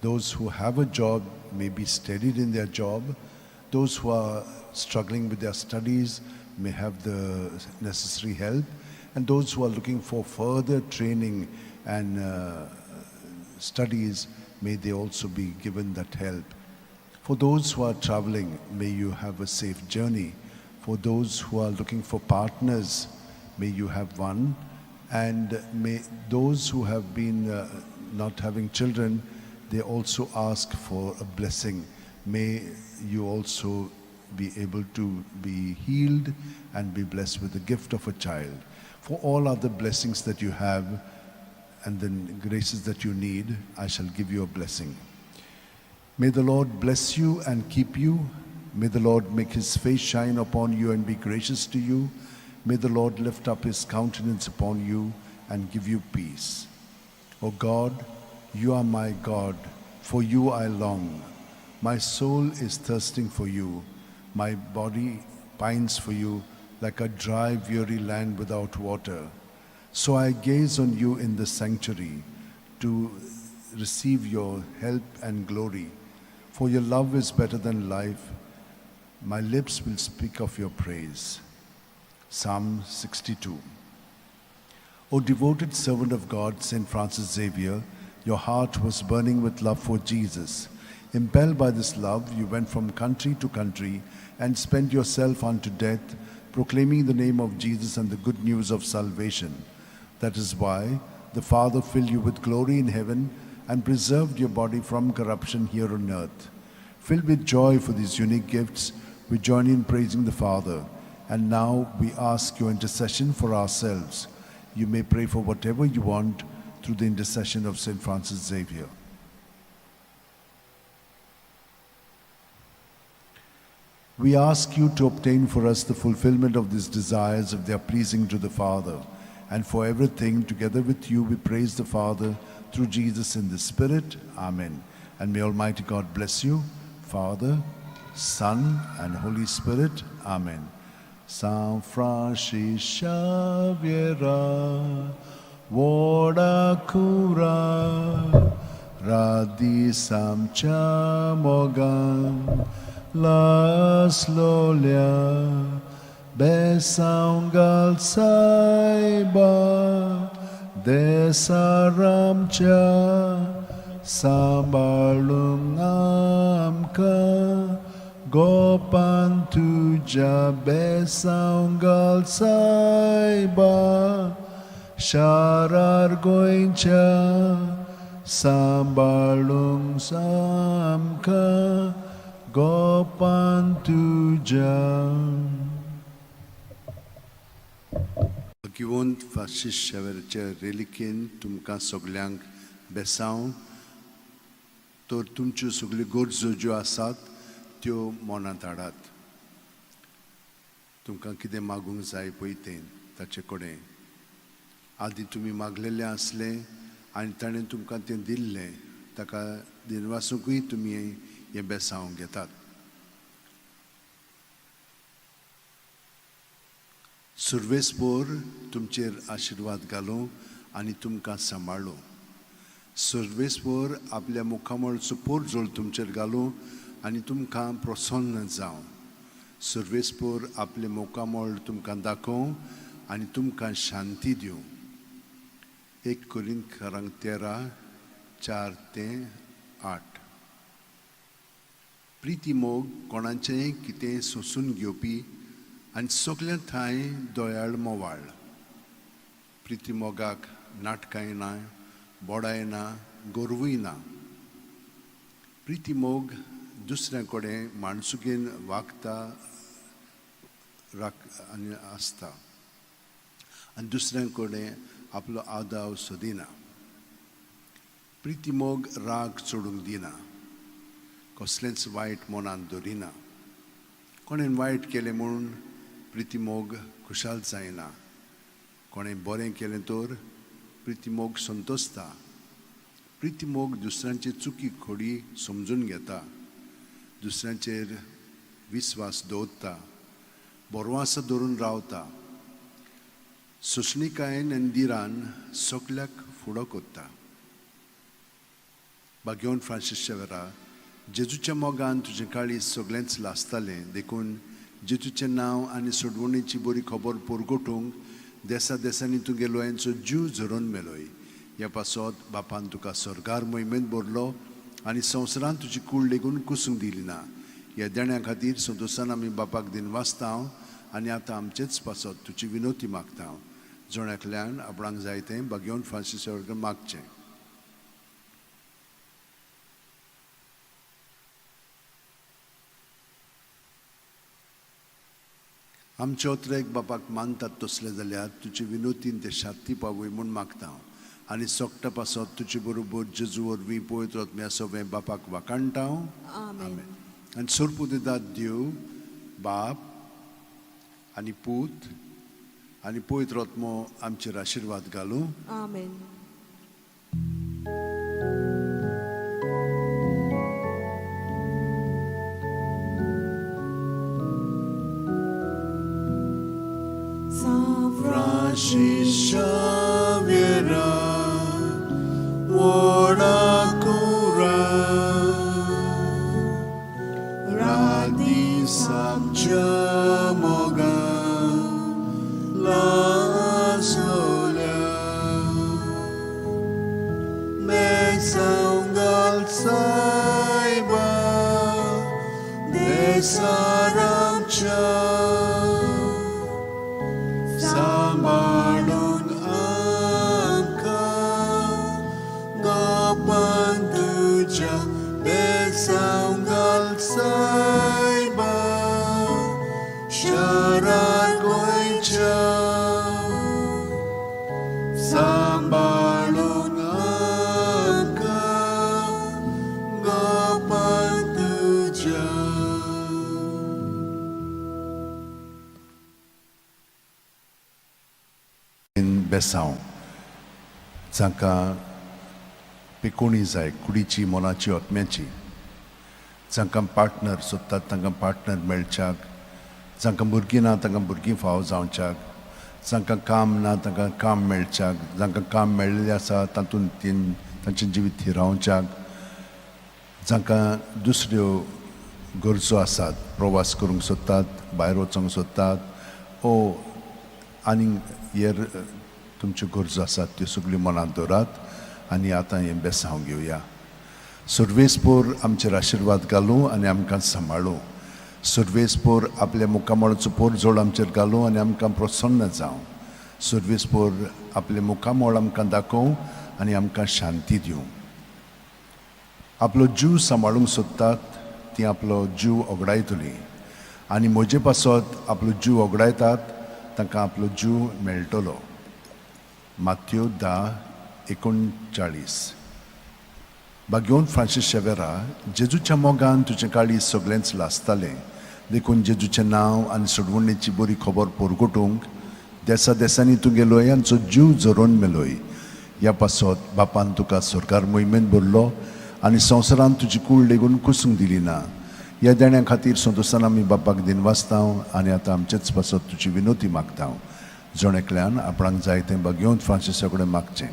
S3: Those who have a job may be steadied in their job. Those who are struggling with their studies may have the necessary help. And those who are looking for further training and studies, may they also be given that help. For those who are traveling, may you have a safe journey. For those who are looking for partners, may you have one. And may those who have been not having children, they also ask for a blessing. May you also be able to be healed and be blessed with the gift of a child. For all other blessings that you have and the graces that you need, I shall give you a blessing. May the Lord bless you and keep you.
S1: May the Lord make his face shine upon you and be gracious to you. May the Lord lift up his countenance upon you and give you peace. O God, you are my God, for you I long. My soul is thirsting for you, my body pines for you like a dry, weary land without water. So I gaze on you in the sanctuary to receive your help and glory. For your love is better than life. My lips will speak of your praise. Psalm 62. O devoted servant of God, St. Francis Xavier, your heart was burning with love for Jesus. Impelled by this love, you went from country to country and spent yourself unto death, proclaiming the name of Jesus and the good news of salvation. That is why the Father filled you with glory in heaven and preserved your body from corruption here on earth. Filled with joy for these unique gifts, we join in praising the Father. And now we ask your intercession for ourselves. You may pray for whatever you want through the intercession of St. Francis Xavier. We ask you to obtain for us the fulfillment of these desires if they are pleasing to the Father. And for everything, together with you, we praise the Father through Jesus in the Spirit. Amen. And may Almighty God bless you, Father, Son, and Holy Spirit. Amen. San Francis Xavier, Voda Kura, Radi Samcha Mogan, Las Lolia, Besangal Saiba, Desaramcha, Sambalung Amka, Gopan Tuja Besangal Saiba, Sharar Goincha, Sambalung Samka, Gopan Tuja.
S3: भाग्यवंत Francis शेवेराच्या रेलिकेन तुमकां सगल्यांक बेसांव तर तुमच्यो सगल्यो गरजो ज्यो आसात त्यो मनांत हाडात. तुमकां कितें मागूंक जाय पळय तें ताचे कडेन आदीं तुमी मागलेलें आसलें आनी ताणें तुमकां तें दिल्लें, ताका दिनवासूंकूय तुमी हें बेसांव घेतात. सुर्वेसपोर तुमचेर आशिर्वाद घालूं आनी तुमकां सांबाळूं. सुर्वेसपोर आपल्या मुखामळचो पोरजोळ तुमचेर घालूं आनी तुमकां प्रसन्न जावं. सुर्वेसपोर आपलें मुखामळ तुमकां दाखोवं आनी तुमकां शांती दिवं. 1 कोरिंथकारांक 13:4-8. प्रिती मोग कोणाचेंय कितें सोंसून घेवपी आनी सगल्या ठांय दयाळ मोवाळ. प्रिती मोगाक नाटकांय ना, बोडाय ना, गोरवूय ना. प्रिती मोग दुसऱ्या कडेन माणसुकेन वागता राख आनी आसता आनी दुसऱ्या कडेन आपलो आदाव सोदिना. प्रिती मोग राग चडूंक दिना, कसलेंच वायट मनांत दवरिना. कोणें वायट केलें म्हूण प्रिती मोग खुशाल जायना, कोणें बरें केलें तर प्रिती मोग संतोसता. प्रिती मोग दुसऱ्यांचे चुकी खोडी समजून घेता, दुसऱ्यांचेर विस्वास दवरता, बरवास धरून रावता, सोंसणिकायेन आनी दिरान सगल्याक फुडो करता. भाग्यवंत फ्रांसीस शेवेरा, जेजूच्या मोगान तुजें काळीज सगळेंच लासतालें, देखून जेजूचें नांव आनी सोडवणेची बरी खबर परगटूंक देसा देसांनी तुगे लोयांचो जीव झरोवन मेलोय. ह्या पासत बापान तुका स्वर्गार मोहिमेंत भरलो आनी संवसारांत तुजी कूड लेगून कुसूंक दिली ना. ह्या देण्या खातीर संतोशान आमी बापाक दिनवासता आनी आतां आमचेच पासत तुजी विनोती मागता. जण एकल्यान आपणाक जाय तें भाग्यवंत फ्रांसीस कडेन मागचें. आमचे अत्रेक बापाक मानतात तसले जाल्यार तुजे विनोतीन ते शांती पावय म्हूण मागता आनी सोकटा पासत तुजे बरोबर जेजू वरवीं पवित्र आत्म्या सवें बापाक वाखाणटा.
S2: आमेन.
S3: आनी सोरपुदेदाद देव बाप आनी पूत आनी पवित्र आत्मो आमचेर आशिर्वाद घालूं.
S7: आमेन. San
S6: Francis Xavier, व्हडा कुरा रादिसाच्या मोगान लासलोल्या बेसांव घाल सायबा देसारामच्या सांबाळून आमकां गोपान तुज्या बेसांव घाल सायबा शारार गोंयच्या सांबाळून आमकां गोपान तुज्या.
S3: बेसांव जांकां पिकोणी जाय कुडीची मनाची आत्म्याची, जांकां पार्टनर सोदतात तांकां पार्टनर मेळच्याक, जांकां भुरगीं ना तांकां भुरगीं फावो जावच्याक, जांकां काम ना तांकां काम मेळच्याक, जांकां काम मेळिल्लें आसा तातूंत तीन तांचें जिवीत थिरावच्याक, जांकां दुसऱ्यो गरजो आसात प्रवास करूंक सोदतात भायर वचूंक सोदतात ओ आनी हेर तुमच्यो गरजो आसात त्यो सगल्यो मनांत दवरात आनी आतां हें बेसांव घेवया. सर्वेस्पोर आमचेर आशिर्वाद घालूं आनी आमकां सांबाळूं. सर्वेस्पोर आपल्या मुखामळाचो पोरजोड आमचेर घालूं आनी आमकां प्रसन्न जावं. सर्वेस्पोर आपलें मुखामळ आमकां दाखोवं आनी आमकां शांती दिवं. आपलो जीव सांबाळूंक सोदतात ती आपलो जीव ओगडायतली आनी म्हजे पासत आपलो जीव ओगडायतात तांकां आपलो जीव मेळटलो. मात्यो 10:39. भाग्योन फ्रांसीस शेवेरा, जेजूच्या मोगान तुजें काळीज सगळेंच लासतालें, देखून जेजूचें नांव आनी सोडवणेची बरी खबर परगटूंक देसा देसांनी तुगे लोयांचो जीव झरोवन मेलोय. ह्या पासत बापान तुका सरकार मोहिमेंत भरलो आनी संवसारांत तुजी कूड लेगून कुसूंक दिली ना. ह्या देण्या खातीर संतोशान आमी बापाक दिनवासता आनी आतां आमचेच पासत तुजी विनोती मागता. जण एकल्यान आपणाक जाय तें भाग्योन फ्रांसिसा कडेन मागचें.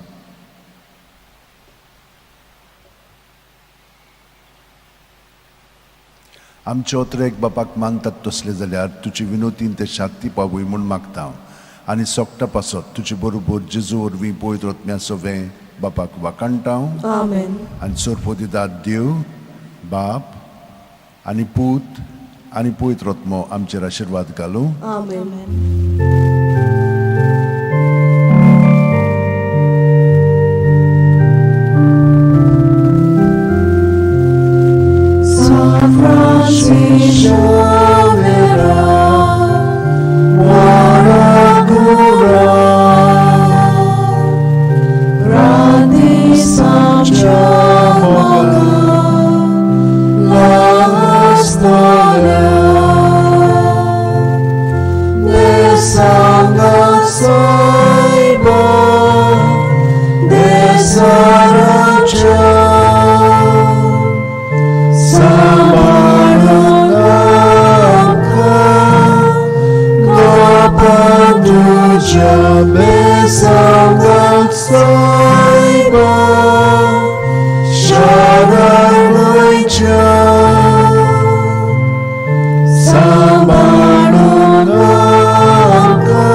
S3: आमचे ओतरेक बापाक मानतात तसले जाल्यार तुजी विनोतीन ते शांती पावय म्हूण मागता आनी सोकटा पासत तुजे बरोबर जेजू वरवीं पवित्र आत्म्या सवें बापाक वाखाणटा.
S7: आमेन.
S3: आनी सोरपोदिदाद देव बाप आनी पूत आनी पवित्र आत्मो आमचेर आशिर्वाद घालूं.
S7: आमेन. San Francis Xavier,
S6: व्हडा कुरा
S2: रादिसाच्या मोगान लासतल्या
S6: बेसांव घाल सायबा देसाराच्या सांबाळून आमकां गोपान तुज्या बेसांव घाल सायबा शारार गोंयच्या सांबाळून आमकां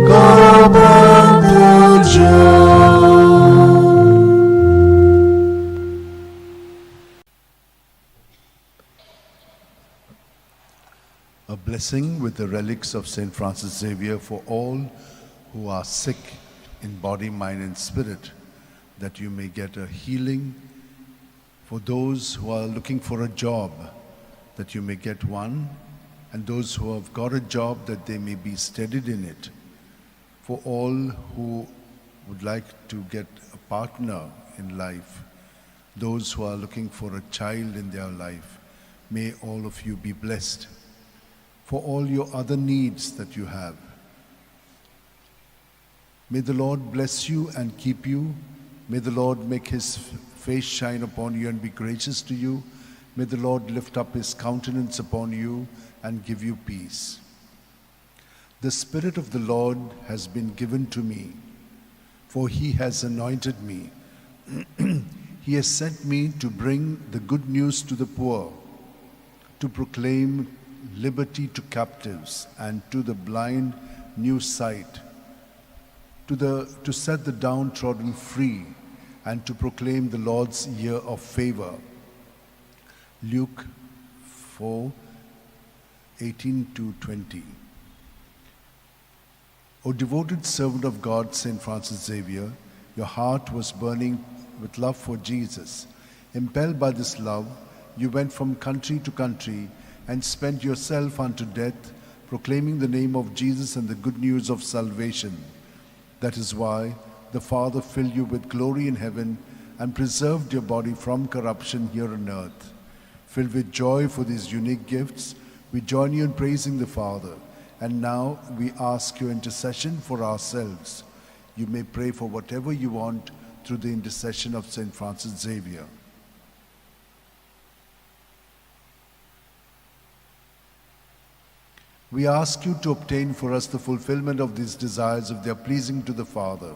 S6: गोपान तुज्या.
S3: A blessing with the relics of St. Francis Xavier for all who are sick in body, mind, and spirit, that you may get a healing. For those who are looking for a job, that you may get one, and those who have got a job, that they may be steadied in it. For all who would like to get a partner in life, those who are looking for a child in their life, May all of you be blessed for all your other needs that you have. May the Lord bless you and keep you. May the Lord make his face shine upon you and be gracious to you. May the Lord lift up his countenance upon you and give you peace. The Spirit of the Lord has been given to me, for he has anointed me. He has sent me to bring the good news to the poor, to proclaim liberty to captives and to the blind new sight, to set the downtrodden free, and to proclaim the Lord's year of favor. Luke 4:18 to 20. O devoted servant of God, Saint Francis Xavier, your heart was burning with love for Jesus. Impelled by this love, you went from country to country and spent yourself unto death, proclaiming the name of Jesus and the good news of salvation. That is why the Father filled you with glory in heaven and preserved your body from corruption here on earth. Filled with joy for these unique gifts, we join you in praising the Father. And now we ask your intercession for ourselves. You may pray for whatever you want through the intercession of Saint Francis Xavier. We ask you to obtain for us the fulfillment of these desires if they are pleasing to the Father,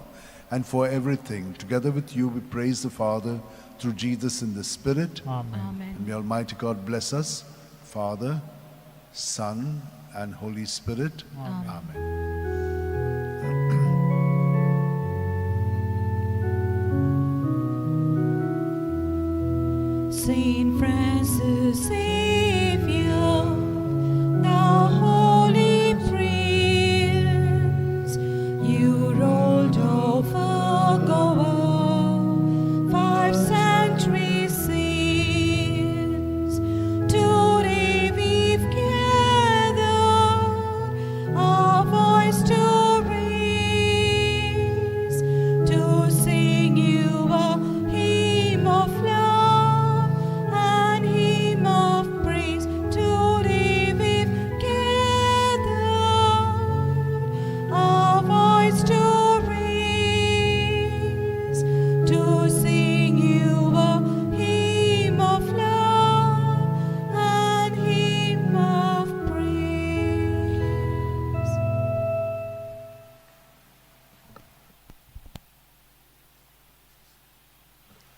S3: and for everything. Together with you, we praise the Father through Jesus in the Spirit.
S8: Amen.
S2: Amen.
S3: And may Almighty God bless us, Father, Son, and Holy Spirit.
S2: Amen.
S3: Amen.
S2: Saint Francis Xavier, thou holy prince, you rolled over Goa 5 centuries since. Today we've gathered our voice to raise, to sing you a hymn of love and hymn of praise. Today we've gathered our voice to raise, to sing you a hymn of love and hymn of praise.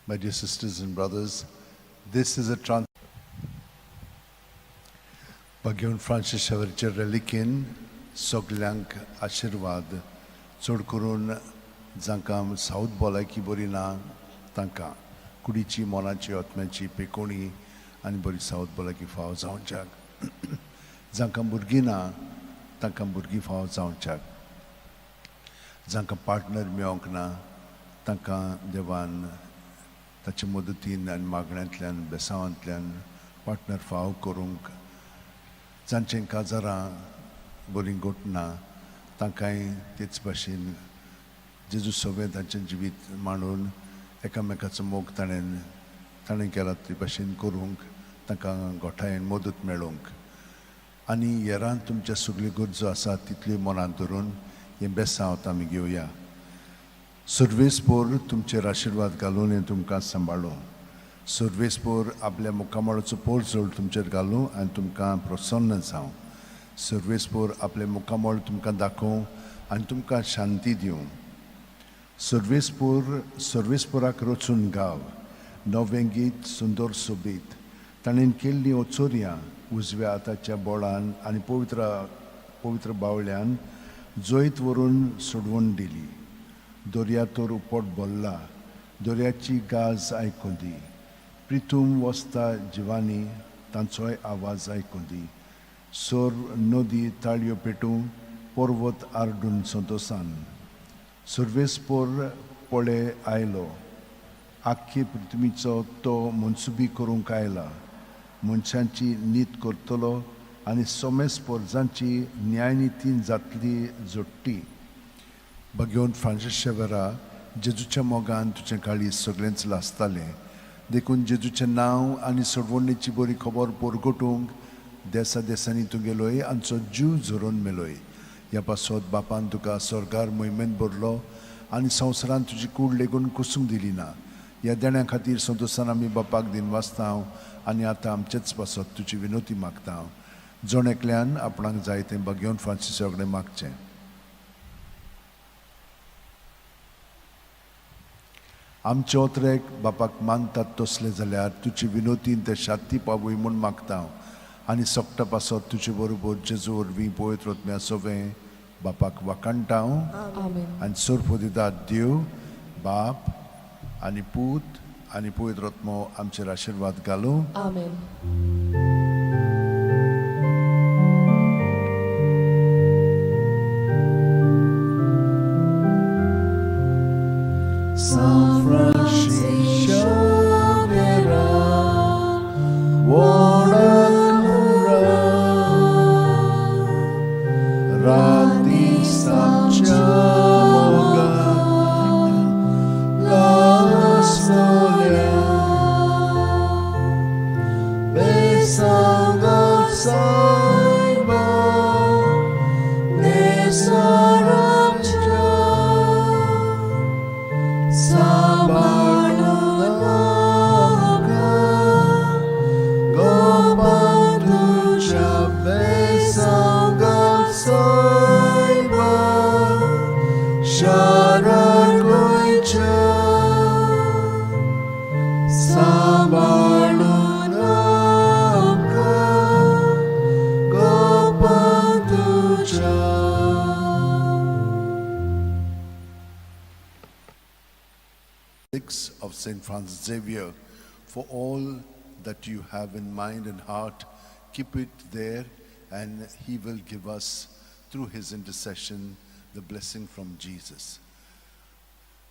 S3: My dear sisters and brothers, this is a trans. Bhagwan Francis शवरचे रेलिकेन सगल्यांक आशिर्वाद, चड करून जांकां south भलायकी बरी ना तांकां कुडीची, मनाची, आत्म्याची पेकोणी आनी बरी सावथ भलायकी फावो जावच्याक, जांकां भुरगीं ना तांकां भुरगीं फावो जावच्याक, जांकां पार्टनर मेळोंक ना तांकां देवान ताचे मदतीन आनी मागण्यांतल्यान बेसांवांतल्यान पार्टनर फावो करूंक, जांचें काजारां बरीं घोटना तांकांय तेच भाशेन जेजू सगळें तांचें जिवीत मांडून एकामेकाचो मोग ताणें ताणें केला ते भाशेन करूंक तांकां गोठायेन मदत मेळोवंक, आनी हेरान तुमच्या सगल्यो गरजो आसा तितल्यो मनांत धरून हें बेसांव आमी घेवया. सर्वेस्पोर तुमचेर आशिर्वाद घालून हें तुमकां सांबाळूं. सर्वेस्पोर आपल्या मुखामळाचो पोरजोळ तुमचेर घालूं आनी तुमकां प्रसन्न जावं. सर्वेस्पोर आपलें मुखामळ तुमकां दाखोवं आनी तुमकां शांती दिवं. सर्वेस्पोर सर्वेस्पोराक रचून गाव नवें गीत सुंदर सोबीत, ताणें केल्लीं ओचोरयां उजव्या हाताच्या बोळान आनी पवित्र पवित्र बावल्यान जैत व्हरून सोडवून दिली. दर्या तर उपट भरला, दर्याची गाज आयकूं दी, प्रिथूम वसता जिवानी तांचोय आवाज आयकूं दी. सोर नदी ताळयो पेटूं, पर्वत आरडून संतोसान. सर्वेस्पोर पळे आयलो, आख्खे पृथ्वीचो तो मनसुबी करूंक आयला. मनशांची नीत करतलो आनी सोमेस पोरजांची न्यायनितीन जातली जोडटी. भगवंत फ्रांसीस शेवरा, जेजूच्या मोगान तुजें काळीज सगळेंच लासतालें.
S1: देखून जेजूचें नांव आनी सोडवणेची बरी खबर परगटूंक देसा देसांनी तूं गेलोय आमचो जीव झरोवन मेलोय. ह्या पासत बापान तुका स्वर्गार मोहिमेंत भरलो आनी संवसारांत तुजी कूड लेगून कुसूंक दिली ना. ह्या देण्या खातीर संतोशान आमी बापाक दिनवासता आनी आतां आमचेच पासत तुजी विनोती मागता. जण एकल्यान आपणाक जाय तें भाग्योवन फ्रांसिसा कडेन मागचें. आमचे ओतरेक बापाक मानतात तसले जाल्यार तुजी विनोतीन ते शांती पावय म्हूण मागता आनी सोकटा पासत तुजे बरोबर जेजू वरवीं पवित्र आत्म्या सोवें बापाक वाखाणटा.
S7: आमेन.
S1: आनी सोरपोदिदाद देव बाप आनी पूत आनी पवित्र आत्मो आमचेर आशिर्वाद घालूं.
S7: आमेन.
S6: São Francisco Xavier, Orakura,
S1: राती सामच्या मोगान लासलोल्या
S6: Besanga Saiba, Nesaramcha, Sabarunaka, Gopanducha, Besanga Saiba, Sharagoicha. Sambalunaka Gopanducha.
S1: Six of St. Francis Xavier, for all that you have in mind and heart, keep it there, and he will give us through his intercession the blessing from Jesus.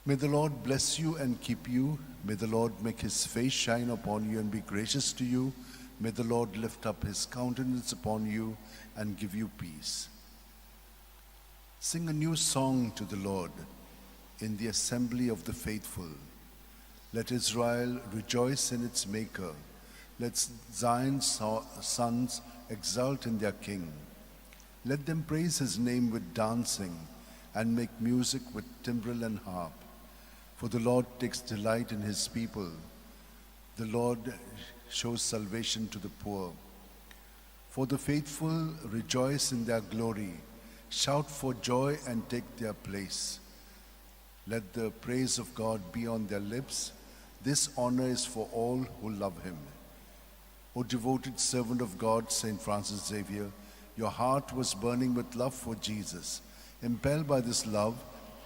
S1: May the Lord bless you and keep you. May the Lord make his face shine upon you and be gracious to you. May the Lord lift up his countenance upon you and give you peace. Sing a new song to the Lord in the assembly of the faithful. Let Israel rejoice in its Maker. Let Zion's sons exult in their King. Let them praise his name with dancing and make music with timbrel and harp. For the Lord takes delight in his people. The Lord shows salvation to the poor. For the faithful rejoice in their glory, shout for joy and take their place. Let the praise of God be on their lips. This honor is for all who love him. O devoted servant of God, St. Francis Xavier, your heart was burning with love for Jesus. Impelled by this love,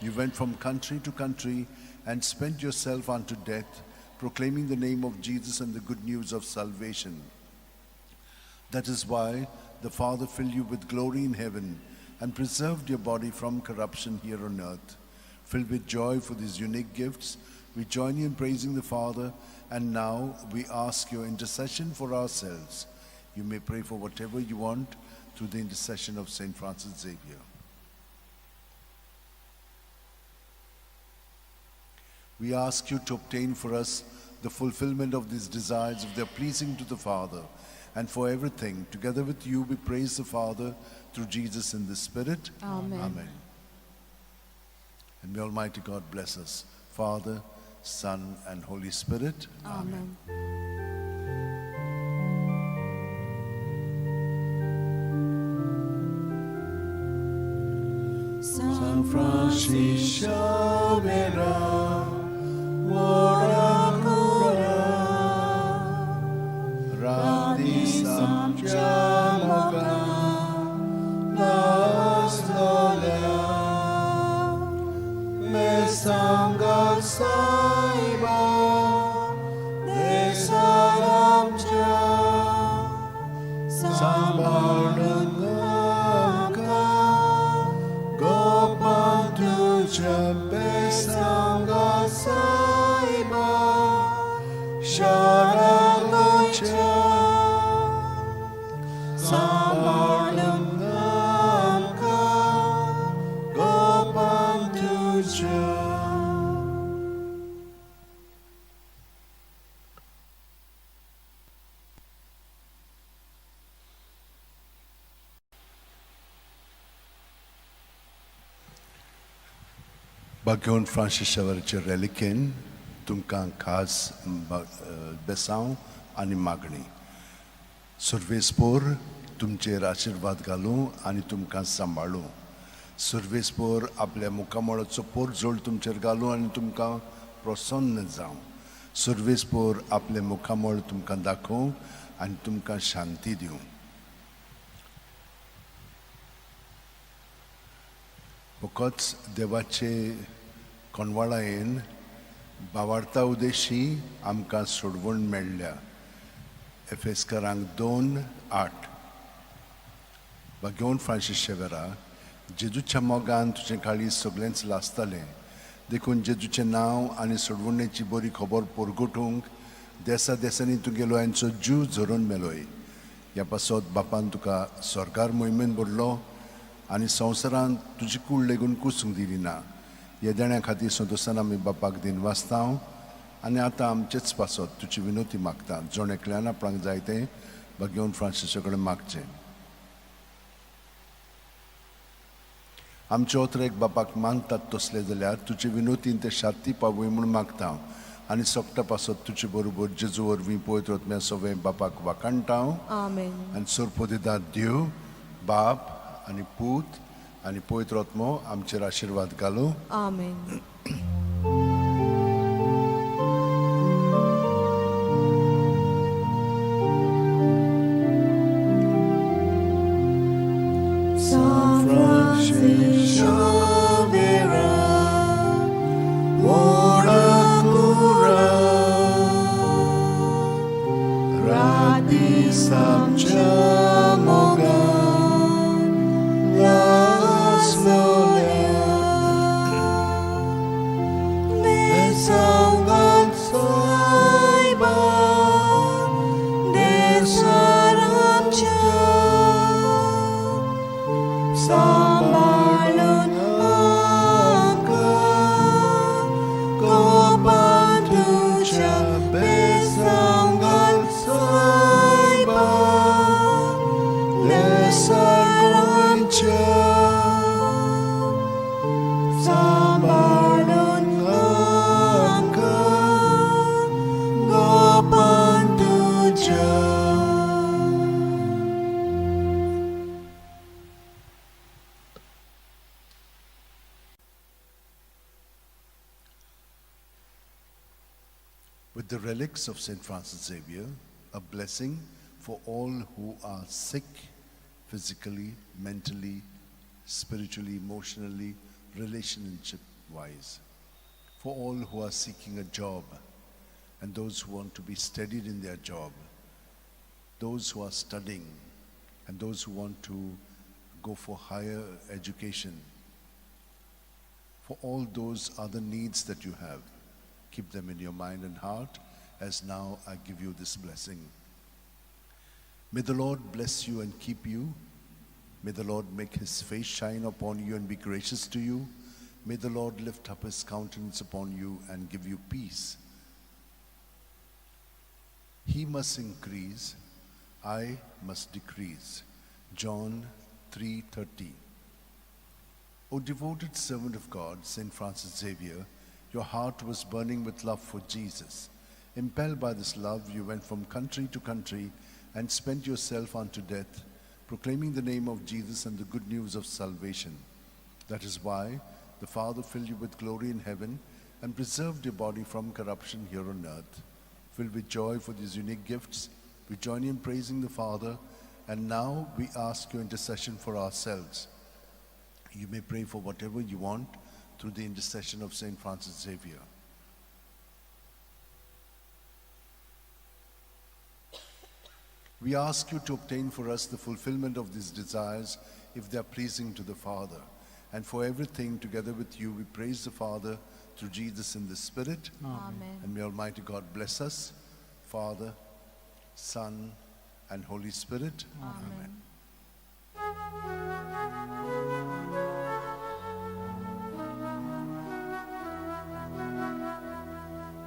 S1: you went from country to country and spent yourself unto death, proclaiming the name of Jesus and the good news of salvation. That is why the Father filled you with glory in heaven and preserved your body from corruption here on earth. Filled with joy for these unique gifts, we join you in praising the Father, and now we ask your intercession for ourselves. You may pray for whatever you want through the intercession of St. Francis Xavier. We ask you to obtain for us the fulfillment of these desires if they are pleasing to the Father. And for everything, together with you, we praise the Father through Jesus in the Spirit.
S7: Amen.
S1: Amen. And may Almighty God bless us, Father, Son, and Holy Spirit.
S7: Amen.
S6: San Francisco Xavier, Orakura,
S1: Radi
S6: Samchamoga, Laslolia, Mesanga Saiba, Desaramcha, Sambarunaka, Gopantucha Besanga Saiba, Sharalocha, Sambarunaka, Gopantucha.
S3: बागेवन Francis शेवराचे रेलिकेन तुमकां खास बेसांव आनी मागणी. सुर्वेसपोर तुमचेर आशिर्वाद घालूं आनी तुमकां सांबाळूं. सुर्वेसपोर आपल्या मुखामळाचो पोरजोळ तुमचेर घालूं आनी तुमकां प्रसन्न जावं. सुर्वेसपोर आपलें मुखामळ तुमकां दाखोवं आनी तुमकां शांती दिवं. फकत देवाचे कोणवाळायेन बावार्ता उदेशी आमकां सोडवण मेळ्ळ्या. एफेस्करांक 2:8. बागेवन फ्रांसीस शेवेरा, जेजूच्या मोगान तुजें काळीज सगळेंच लासतालें, देखून जेजूचें नांव आनी सोडवणेची बरी खबर परगटूंक देसा देसांनी तुगेलो यांचो जीव झरोवन मेलोय. ह्या पासत बापान तुका सरकार मोहिमेन भरलो आनी संवसारांत तुजी कूड लेगून कुसूंक दिली ना. ह्या देण्या खातीर संतोशान आमी बापाक दिन वाचता आनी आतां आमचेच पासत तुजी विनोती मागता. जण एकल्यान आपणाक जाय तें बागेवन फ्रांसिसा कडेन मागचें. आमचे ओतरेक बापाक मानतात तसले जाल्यार तुजे विनोतीन ते शांती पावय म्हूण मागता आनी सोगटा पासत तुजे बरोबर जेजू वरवीं पवित्र आत्म्या सगळें बापाक वाखाणटा.
S7: आमेन.
S3: आनी सोरपोदेदाद देव बाप आनी पूत आनी पवित्र आत्मो आमचेर आशिर्वाद घालूं.
S7: आमेन.
S6: San Francis Xavier, ora cura, radis amcha mogan, lasnolia, Desangan saiba, desaramcha, सांबाळून आमकां गोपान तुज्या बेसांगान सायबा देसारांच्या सांबाळून आमकां गोपान तुज्या.
S3: With the relics of St. Francis Xavier, a blessing for all who are sick physically, mentally, spiritually, emotionally, relationship wise. For all who are seeking a job and those who want to be steadied in their job, those who are studying and those who want to go for higher education, for all those other needs that you have. Keep them in your mind and heart as now I give you this blessing. May the Lord bless you and keep you. May the Lord make his face shine upon you and be gracious to you. May the Lord lift up his countenance upon you and give you peace. He must increase, I must decrease. John 3:30. O devoted servant of God, St. Francis Xavier, your heart was burning with love for Jesus. Impelled by this love, you went from country to country and spent yourself unto death, proclaiming the name of Jesus and the good news of salvation. That is why the Father filled you with glory in heaven and preserved your body from corruption here on earth. Filled with joy for these unique gifts, we join you in praising the Father, and now we ask your intercession for ourselves. You may pray for whatever you want through the intercession of St. Francis Xavier. We ask you to obtain for us the fulfillment of these desires if they are pleasing to the Father. And for everything, together with you, we praise the Father through Jesus in the Spirit.
S2: Amen.
S3: And may Almighty God bless us, Father, Son, and Holy Spirit.
S2: Amen.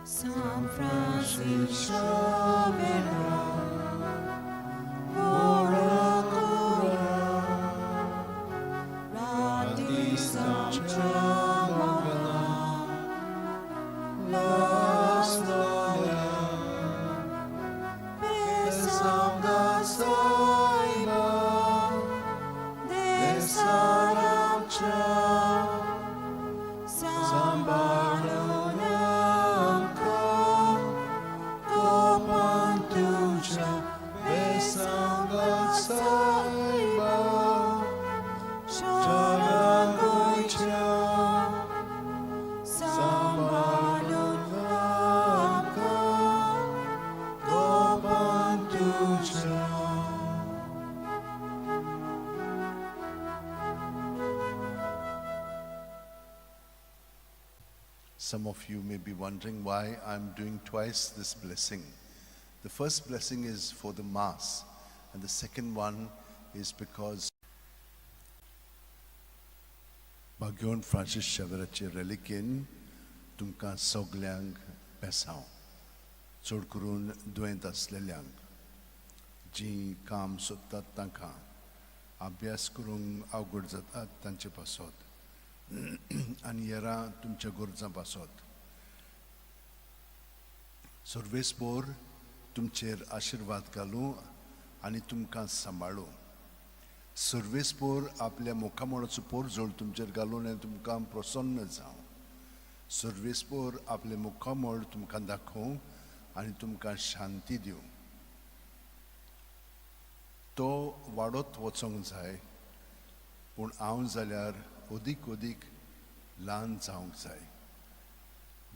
S2: San Francis Xavier, ora cura, radis amcha mogan,
S6: Besamga Saiba, Desaramcha, Sambalunamka, Gopantucha, Besamga Saiba, Charangoicha, Sambalunamka, Gopantucha.
S1: Some of you may be wondering why I'm doing twice this blessing. The first blessing is for the Mass, and the second one is because Bagyon Francis Xavierचे रेलिकेन तुमकां सगल्यांक बेसांव, चड करून दुयेंत आसलेल्यांक, जीं काम सोदतात तांकां, अभ्यास करूंक अवघड जातात तांचे पासत आनी हेरां तुमच्या गरजां पासत. सर्वेस्पोर तुमचेर आशिर्वाद घालूं आनी तुमकां सांबाळूं. सर्वेस्पोर आपल्या मुखामळाचो पोरजोळ तुमचेर घालून आनी तुमकां प्रसन्न जावं. सर्वेस्पोर आपलें मुखामळ तुमकां दाखोवं आनी तुमकां शांती दिवं. तो वाडत वचोंक जाय, पूण हांव जाल्यार अदीक अदीक ल्हान जावंक जाय.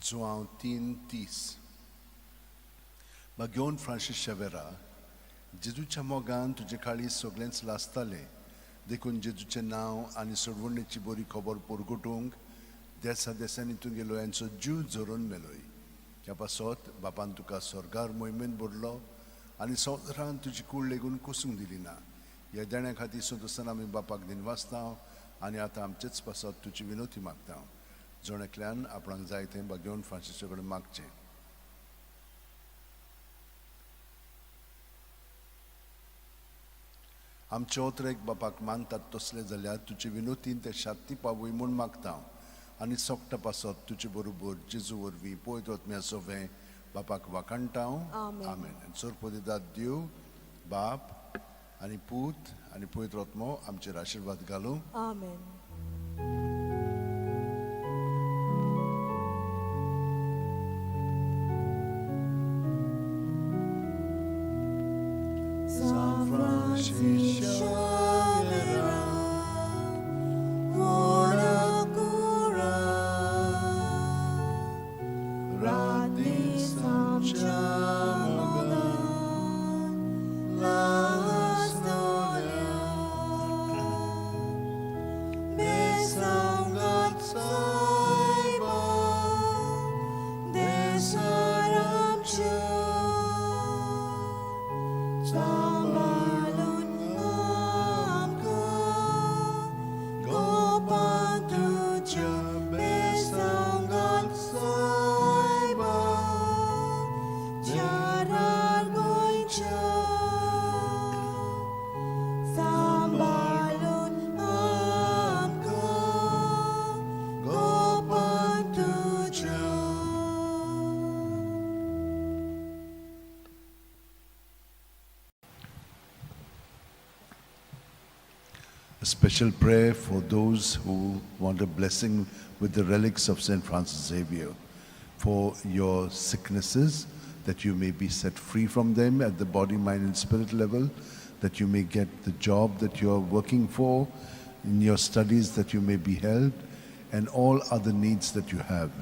S1: जुआंव 3:30. बागेवन फ्रांसीस शेवेरा, जेजूच्या मोगान तुजे काळीज सगळेंच लासतालें, देखून जेजूचें नांव आनी सोडवणेची बरी खबर परगटूंक देसा देसांनी तुगेलो यांचो जीव झरोवन मेलोय. ह्या पासत बापान तुका स्वर्गार मोहिमेन भरलो आनी संवसारान तुजी कूड लेगून कोसूंक दिली ना. ह्या देण्या खातीर संतोसान आमी बापाक दिनवासता आनी आतां आमचेच पासत तुजी विनोती मागता. जण एकल्यान आपणाक जाय तें बागेवन फ्रांसीसा कडेन मागचें. आमचे ओतरेक बापाक मानतात तसले जाल्यार तुजे विनोतीन ते शांती पावय म्हूण मागता आनी सोकटा पासत तुजे बरोबर जेजू वरवीं पयत वतम्या सोवें बापाक वाखाणटा.
S7: आमेन.
S1: आमेन. सोरपोदिदाद देव बाप आनी पूत आनी पवित्र आत्मो आमचेर आशिर्वाद घालूं.
S7: आमेन.
S6: San Francisco Xavier, ora cura, Rati Samchamogan, Lastolia, Besangat Saiba, Desaramcha, Sambalun amka, Gopantucha, Besangat Saiba, Charar Goicha, Sambalun amka, Gopantucha.
S1: A special prayer for those who want a blessing with the relics of St. Francis Xavier, for your sicknesses, that you may be set free from them at the body, mind and spirit level, that you may get the job that you are working for, in your studies that you may be helped, and all other needs that you have.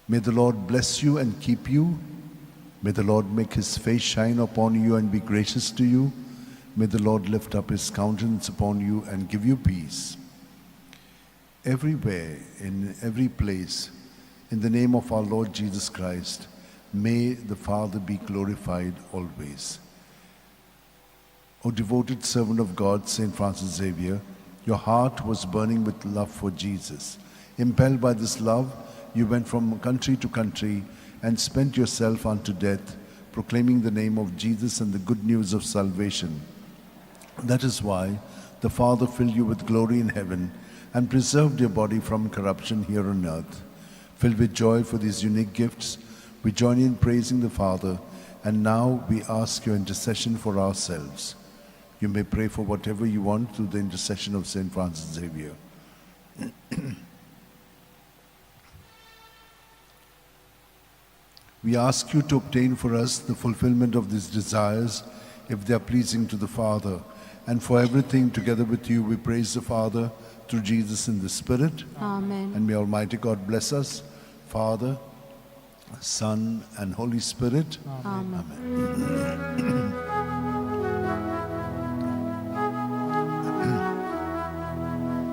S1: May the Lord bless you and keep you. May the Lord make his face shine upon you and be gracious to you. May the Lord lift up his countenance upon you and give you peace. Everywhere, in every place, in the name of our Lord Jesus Christ, may the Father be glorified always. O devoted servant of God, St. Francis Xavier, your heart was burning with love for Jesus. Impelled by this love, you went from country to country and spent yourself unto death, proclaiming the name of Jesus and the good news of salvation. That is why the Father filled you with glory in heaven and preserved your body from corruption here on earth. Filled with joy for these unique gifts, we join in praising the Father And now we ask your intercession for ourselves. You may pray for whatever you want through the intercession of Saint Francis Xavier. We ask you to obtain for us the fulfillment of these desires, if they are pleasing to the Father. And for everything together with you, we praise the Father through Jesus in the Spirit.
S2: Amen.
S1: And may Almighty God bless us, Father, Son, and Holy Spirit.
S2: Amen.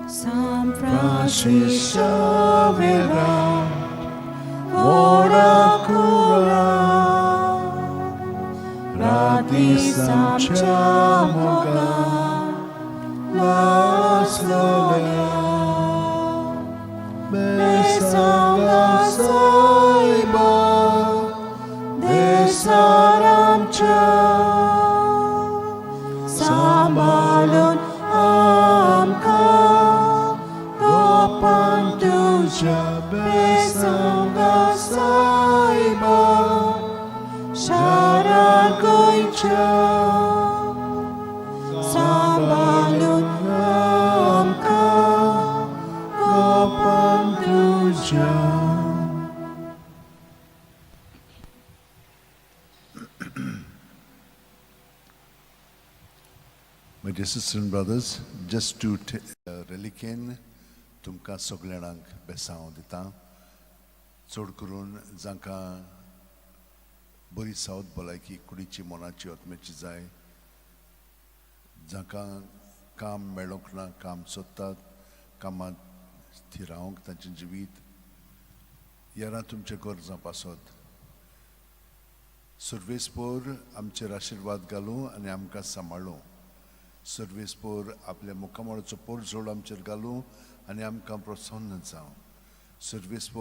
S2: San Francis Xavier, ora cura,
S6: Rati samcha moga Laslolea Besanga saiba Desaramcha Sambalun amka Gopantuja Besanga saiba Sharagoicha Sambalun amka Gopantuja.
S1: My dear sisters and brothers, just to reliquien तुमकां सगळ्यांक बेसांव दिता, चड करून जांकां बरी south भलायकी कुडीची, मनाची, आत्म्याची जाय, जांकां काम मेळोंक ना, काम सोदतात, कामांत थिरावंक तांचें जिवीत येरा तुमचे गरजां पासत सर्वेस्पोर आमचेर आशिर्वाद घालूं आनी आमकां सांबाळूं. सर्वेस्पोर आपल्या मुखामळाचो पोरजोड आमचेर घालूं आनी आमकां प्रसन्न जावं. सर्वेस्पोर.